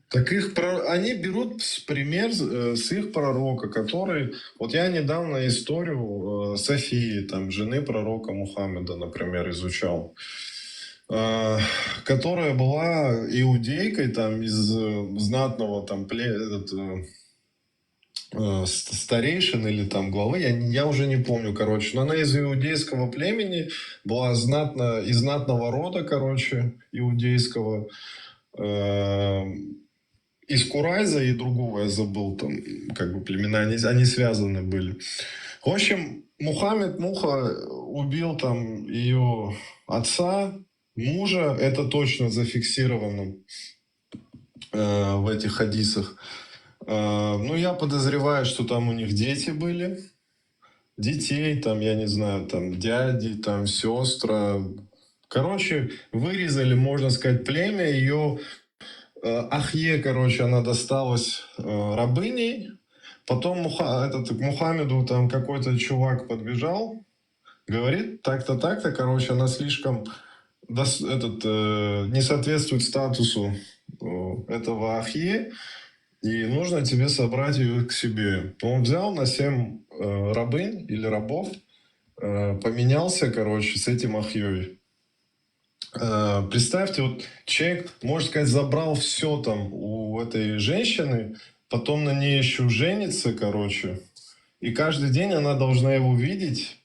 Так их про- они берут с- пример э, с их пророка, который... Вот я недавно историю э, Софии, там, жены пророка Мухаммеда, например, изучал, э, которая была иудейкой там из э, знатного там пле- этот, э, э, с- старейшин или там главы, я, не- я уже не помню, короче, но она из иудейского племени, была знатно, из знатного рода, короче, иудейского. Э, из Курайза и другого я забыл, там, как бы племена, они, они связаны были. В общем, Мухаммед Муха убил там ее отца, мужа, это точно зафиксировано э, в этих хадисах. Э, ну, я подозреваю, что там у них дети были. Детей, там, я не знаю, там, дяди, там, сестра. Короче, вырезали, можно сказать, племя. Ее э, Ахье, короче, она досталась э, рабыней. Потом Муха- этот, к Мухаммеду там какой-то чувак подбежал, говорит, так-то, так-то, короче, она слишком дос- этот, э, не соответствует статусу э, этого Ахье, и нужно тебе собрать ее к себе. Он взял на семь э, рабынь или рабов, э, поменялся, короче, с этим Ахьей. Э, представьте, вот человек, можно сказать, забрал все там у этой женщины, потом на ней еще женится, короче, и каждый день она должна его видеть.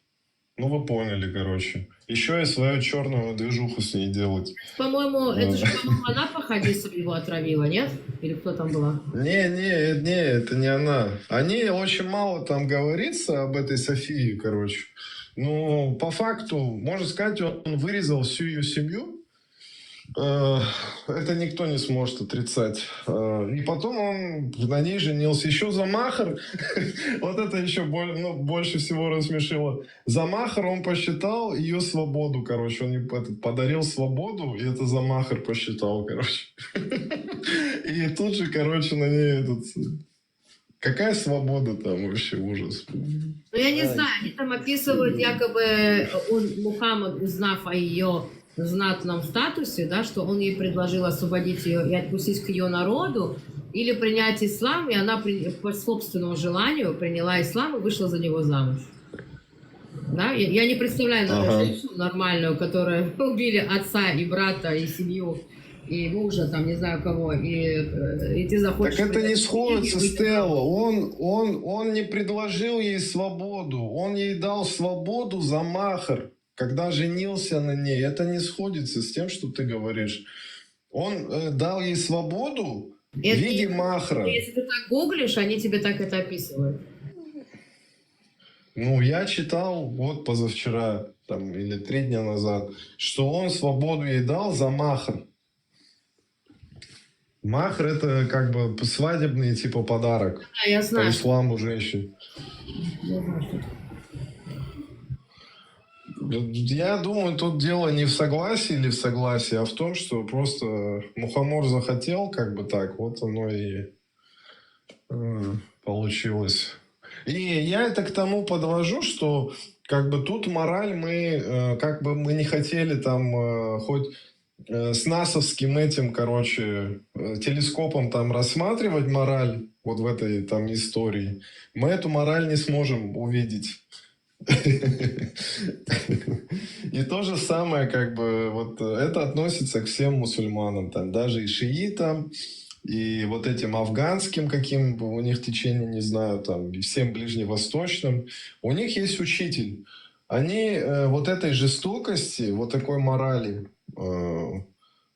Ну, вы поняли, короче. Еще и свою черную движуху с ней делать. По-моему, это же, по-моему, она по хадисам его отравила, нет? Или кто там была? Не, не, э, не, это не она. Они очень мало там говорится об этой Софии, короче. Ну, по факту, можно сказать, он вырезал всю ее семью. Э, Это никто не сможет отрицать. Э, И потом он на ней женился. Еще за махр. Вот это еще ну, больше всего рассмешило. За махр он посчитал ее свободу, короче. Он ей этот, подарил свободу, и это за махр посчитал, короче. И тут же, короче, на ней этот... Какая свобода там вообще, ужас. Ну, я не знаю, они там описывают, якобы он, Мухаммад, узнав о ее знатном статусе, да, что он ей предложил освободить ее и отпустить к ее народу, или принять ислам, и она при- по собственному желанию приняла ислам и вышла за него замуж. Да? Я, я не представляю на- женщину нормальную, которая убили отца и брата, и семью, и мужа, там, не знаю кого, и, э, и ты заходишь... Так это не сходится, Стелла. Он, он, он не предложил ей свободу. Он ей дал свободу за махр, когда женился на ней. Это не сходится с тем, что ты говоришь. Он э, дал ей свободу в виде махра. Если ты так гуглишь, они тебе так это описывают. Ну, я читал вот позавчера, там, или три дня назад, что он свободу ей дал за махр. Махр — это как бы свадебный типа подарок Да, я по знаю. исламу женщин. Я думаю, тут дело не в согласии или в согласии, а в том, что просто Мухомор захотел, как бы так, вот оно и э, получилось. И я это к тому подвожу, что как бы тут мораль мы, э, как бы мы не хотели там э, хоть э, с насовским этим, короче, э, телескопом там рассматривать мораль вот в этой там истории, мы эту мораль не сможем увидеть. И то же самое, как бы, вот э, это относится к всем мусульманам, там, даже и шиитам, и вот этим афганским, каким бы у них течение, не знаю, там, и всем ближневосточным. У них есть учитель. Они э, вот этой жестокости, вот такой морали э,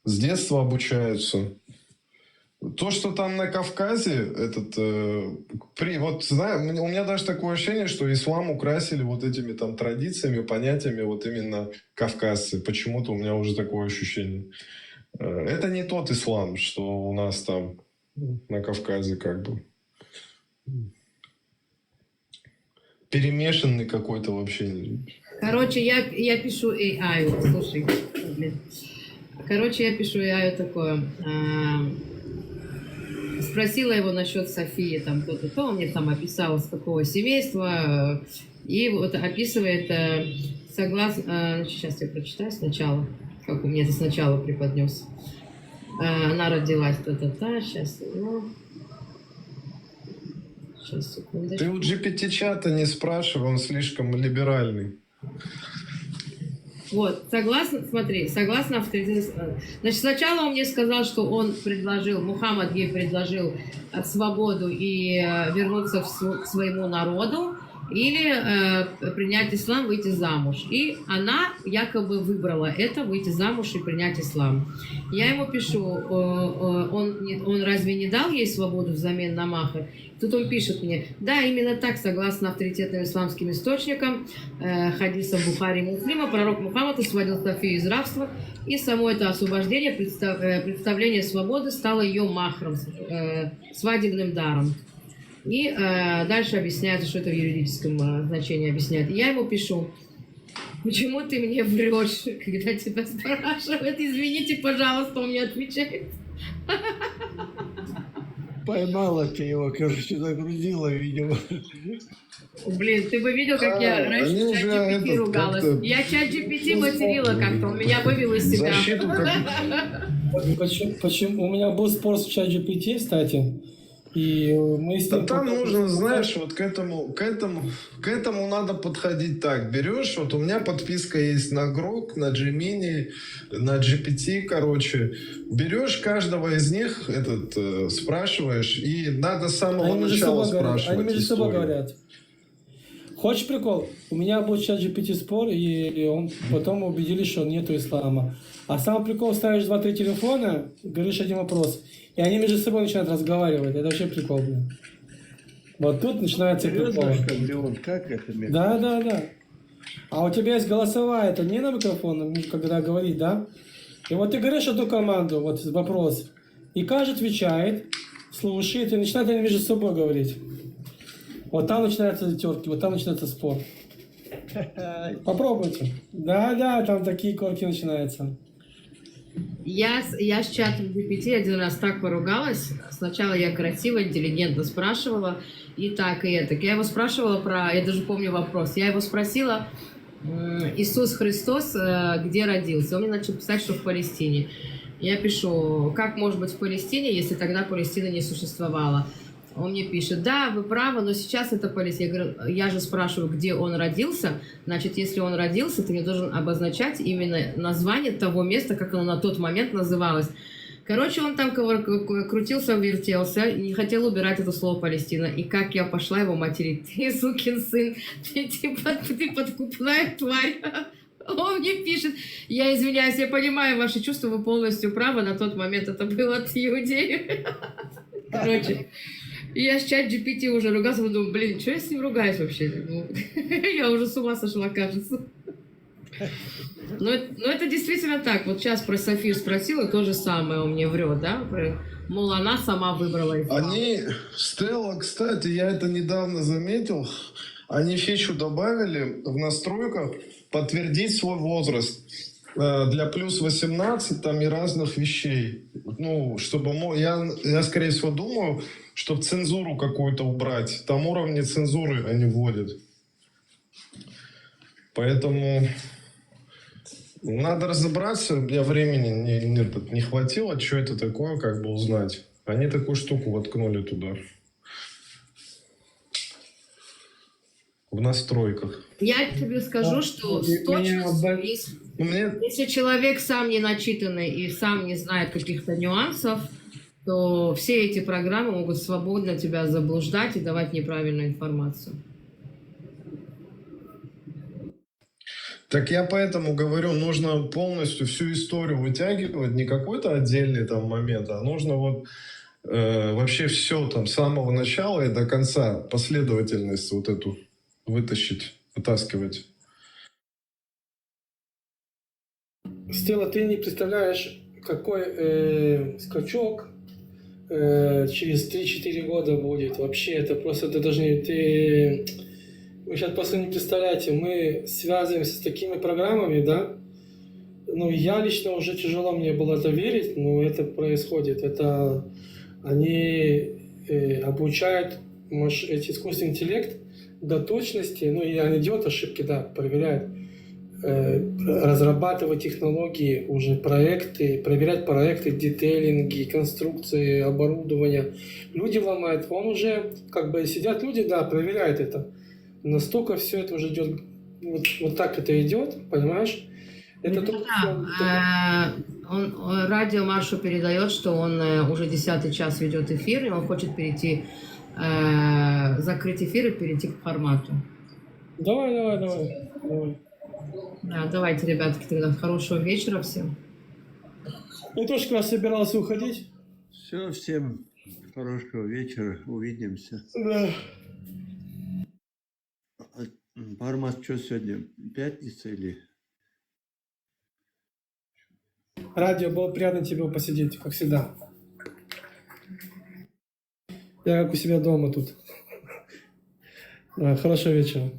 с детства обучаются. То, что там на Кавказе, этот, э, при, вот, знаешь, у меня даже такое ощущение, что ислам украсили вот этими там традициями, понятиями вот именно кавказцы. Почему-то у меня уже такое ощущение. Э, это не тот ислам, что у нас там на Кавказе как бы. Перемешанный какой-то вообще. Короче, я, я пишу A I, слушай, блин. Короче, я пишу A I такое. А, спросила его насчет Софии, там то-то, то, он мне там описал, с какого семейства, и вот описывает, э, согласно, сейчас я прочитаю сначала, как у меня это сначала преподнес. Э, Она родилась, та-та-та, сейчас, ну, сейчас, секундочку. Ты у G P T чата не спрашивай, он слишком либеральный. Вот, согласно, смотри, согласно авторитету... Значит, сначала он мне сказал, что он предложил, Мухаммад ей предложил э, свободу и э, вернуться в св- к своему народу, или э, принять ислам, выйти замуж. И она якобы выбрала это, выйти замуж и принять ислам. Я ему пишу, э, э, он, не- он разве не дал ей свободу взамен на махр? Тут он пишет мне: да, именно так, согласно авторитетным исламским источникам, э, хадисам Бухари и Муслима, пророк Мухаммад освободил Софию из рабства, и само это освобождение, представ- э, представление свободы стало ее махром, э, свадебным даром. И э, дальше объясняется, что это в юридическом э, значении объясняет. Я ему пишу: почему ты мне врешь, когда тебя спрашивают? Извините, пожалуйста, он мне отвечает. Поймала ты его, короче, загрузила, видимо. Блин, ты бы видел, как я А, раньше они с уже чат G P T этот, ругалась. как-то- Я чат G P T материла как-то, он меня вывел из себя. Защиту как Почему, почему у меня был спор с чат G P T, кстати, и мы с Да ним... там потом- нужно, знаешь, вот к этому, к этому, к этому надо подходить так. Берешь, вот у меня подписка есть на Grok, на Gemini, на G P T, короче. Берешь каждого из них, этот, э, спрашиваешь, и надо с самого Они между начала собой говорят. спрашивать Они между собой историю. Говорят. Хочешь прикол? У меня был с чат G P T спор, и, и он потом убедились, что нету ислама. А самый прикол: ставишь два-три телефона, говоришь один вопрос, и они между собой начинают разговаривать. Это вообще прикол, блин. Вот тут начинается прикол. Серьезно, что ли, он? Как это? Да, да, да. А у тебя есть голосовая, это не на микрофон, а между- когда говорить, да? И вот ты говоришь эту команду, вот вопрос, и каждый отвечает, слушает, и начинают они между собой говорить. Вот там начинаются терки, вот там начинается спор. Попробуйте. Да, да, там такие корки начинаются. Я с, я с чатом G P T один раз так поругалась. Сначала я красиво, интеллигентно спрашивала, и так, и это. Я его спрашивала про... Я даже помню вопрос. Я его спросила: «М, Иисус Христос э, где родился?» Он мне начал писать, что в Палестине. Я пишу: как может быть в Палестине, если тогда Палестины не существовало? Он мне пишет: «Да, вы правы, но сейчас это Палестина». Я говорю: «Я же спрашиваю, где он родился. Значит, если он родился, ты мне должен обозначать именно название того места, как оно на тот момент называлось». Короче, он там ковыр-, к-, к-, крутился, вертелся, не хотел убирать это слово «Палестина». И как я пошла его материть: «Ты сукин сын, ты, ты, под-, ты подкупная тварь». Он мне пишет: «Я извиняюсь, я понимаю ваши чувства, вы полностью правы, на тот момент это было от иудеев». Короче, я с чат G P T уже ругаться, думаю: «Блин, что я с ним ругаюсь вообще?» Ну, я уже с ума сошла, кажется. Но, но это действительно так. Вот сейчас про Сафир спросила, то же самое он мне врет, да? Про- Мол, она сама выбрала ислам. Они, Стелла, кстати, я это недавно заметил, они фичу добавили в настройках подтвердить свой возраст э, для плюс восемнадцать там и разных вещей. Ну, чтобы мо- я, я, скорее всего, думаю, чтобы цензуру какую-то убрать. Там уровни цензуры они вводят. Поэтому надо разобраться. У меня времени не, не, не хватило, что это такое, как бы узнать. Они такую штуку воткнули туда. В настройках. Я тебе скажу, что с И меня точностью, обо- если, Ну, мне если человек сам не начитанный и сам не знает каких-то нюансов, то все эти программы могут свободно тебя заблуждать и давать неправильную информацию. Так я поэтому говорю, нужно полностью всю историю вытягивать, не какой-то отдельный там момент, а нужно вот э, вообще все там с самого начала и до конца, последовательность вот эту вытащить, вытаскивать. Стелла, ты не представляешь, какой э, скачок э, через три-четыре года будет. Вообще, это просто, ты даже не, ты, вы сейчас просто не представляете. Мы связываемся с такими программами, да? Ну, я лично уже тяжело мне было это верить, но это происходит. Это они э, обучают маш- эти искусственный интеллект до точности, ну, и они делают ошибки, да, проверяют. Э, разрабатывать технологии, уже проекты, проверять проекты, детейлинги, конструкции, оборудование. Люди ломают, он уже, как бы сидят люди, да, проверяют это. Настолько все это уже идет, вот, вот так это идет, понимаешь? Это Ну только да, э, он, э, радио Маршу передает, что он э, уже десятый час ведет эфир, и он хочет перейти, э, закрыть эфир и перейти к формату. Давай, давай, давай. Давай. Да, давайте, ребятки, тогда хорошего вечера всем. Я тоже как раз собирался уходить. Все, всем хорошего вечера, увидимся. Да. А, м, Пармас, что сегодня, пятница или? Радио, было приятно тебе посидеть, как всегда. Я как у себя дома тут. Давай, хорошего вечера.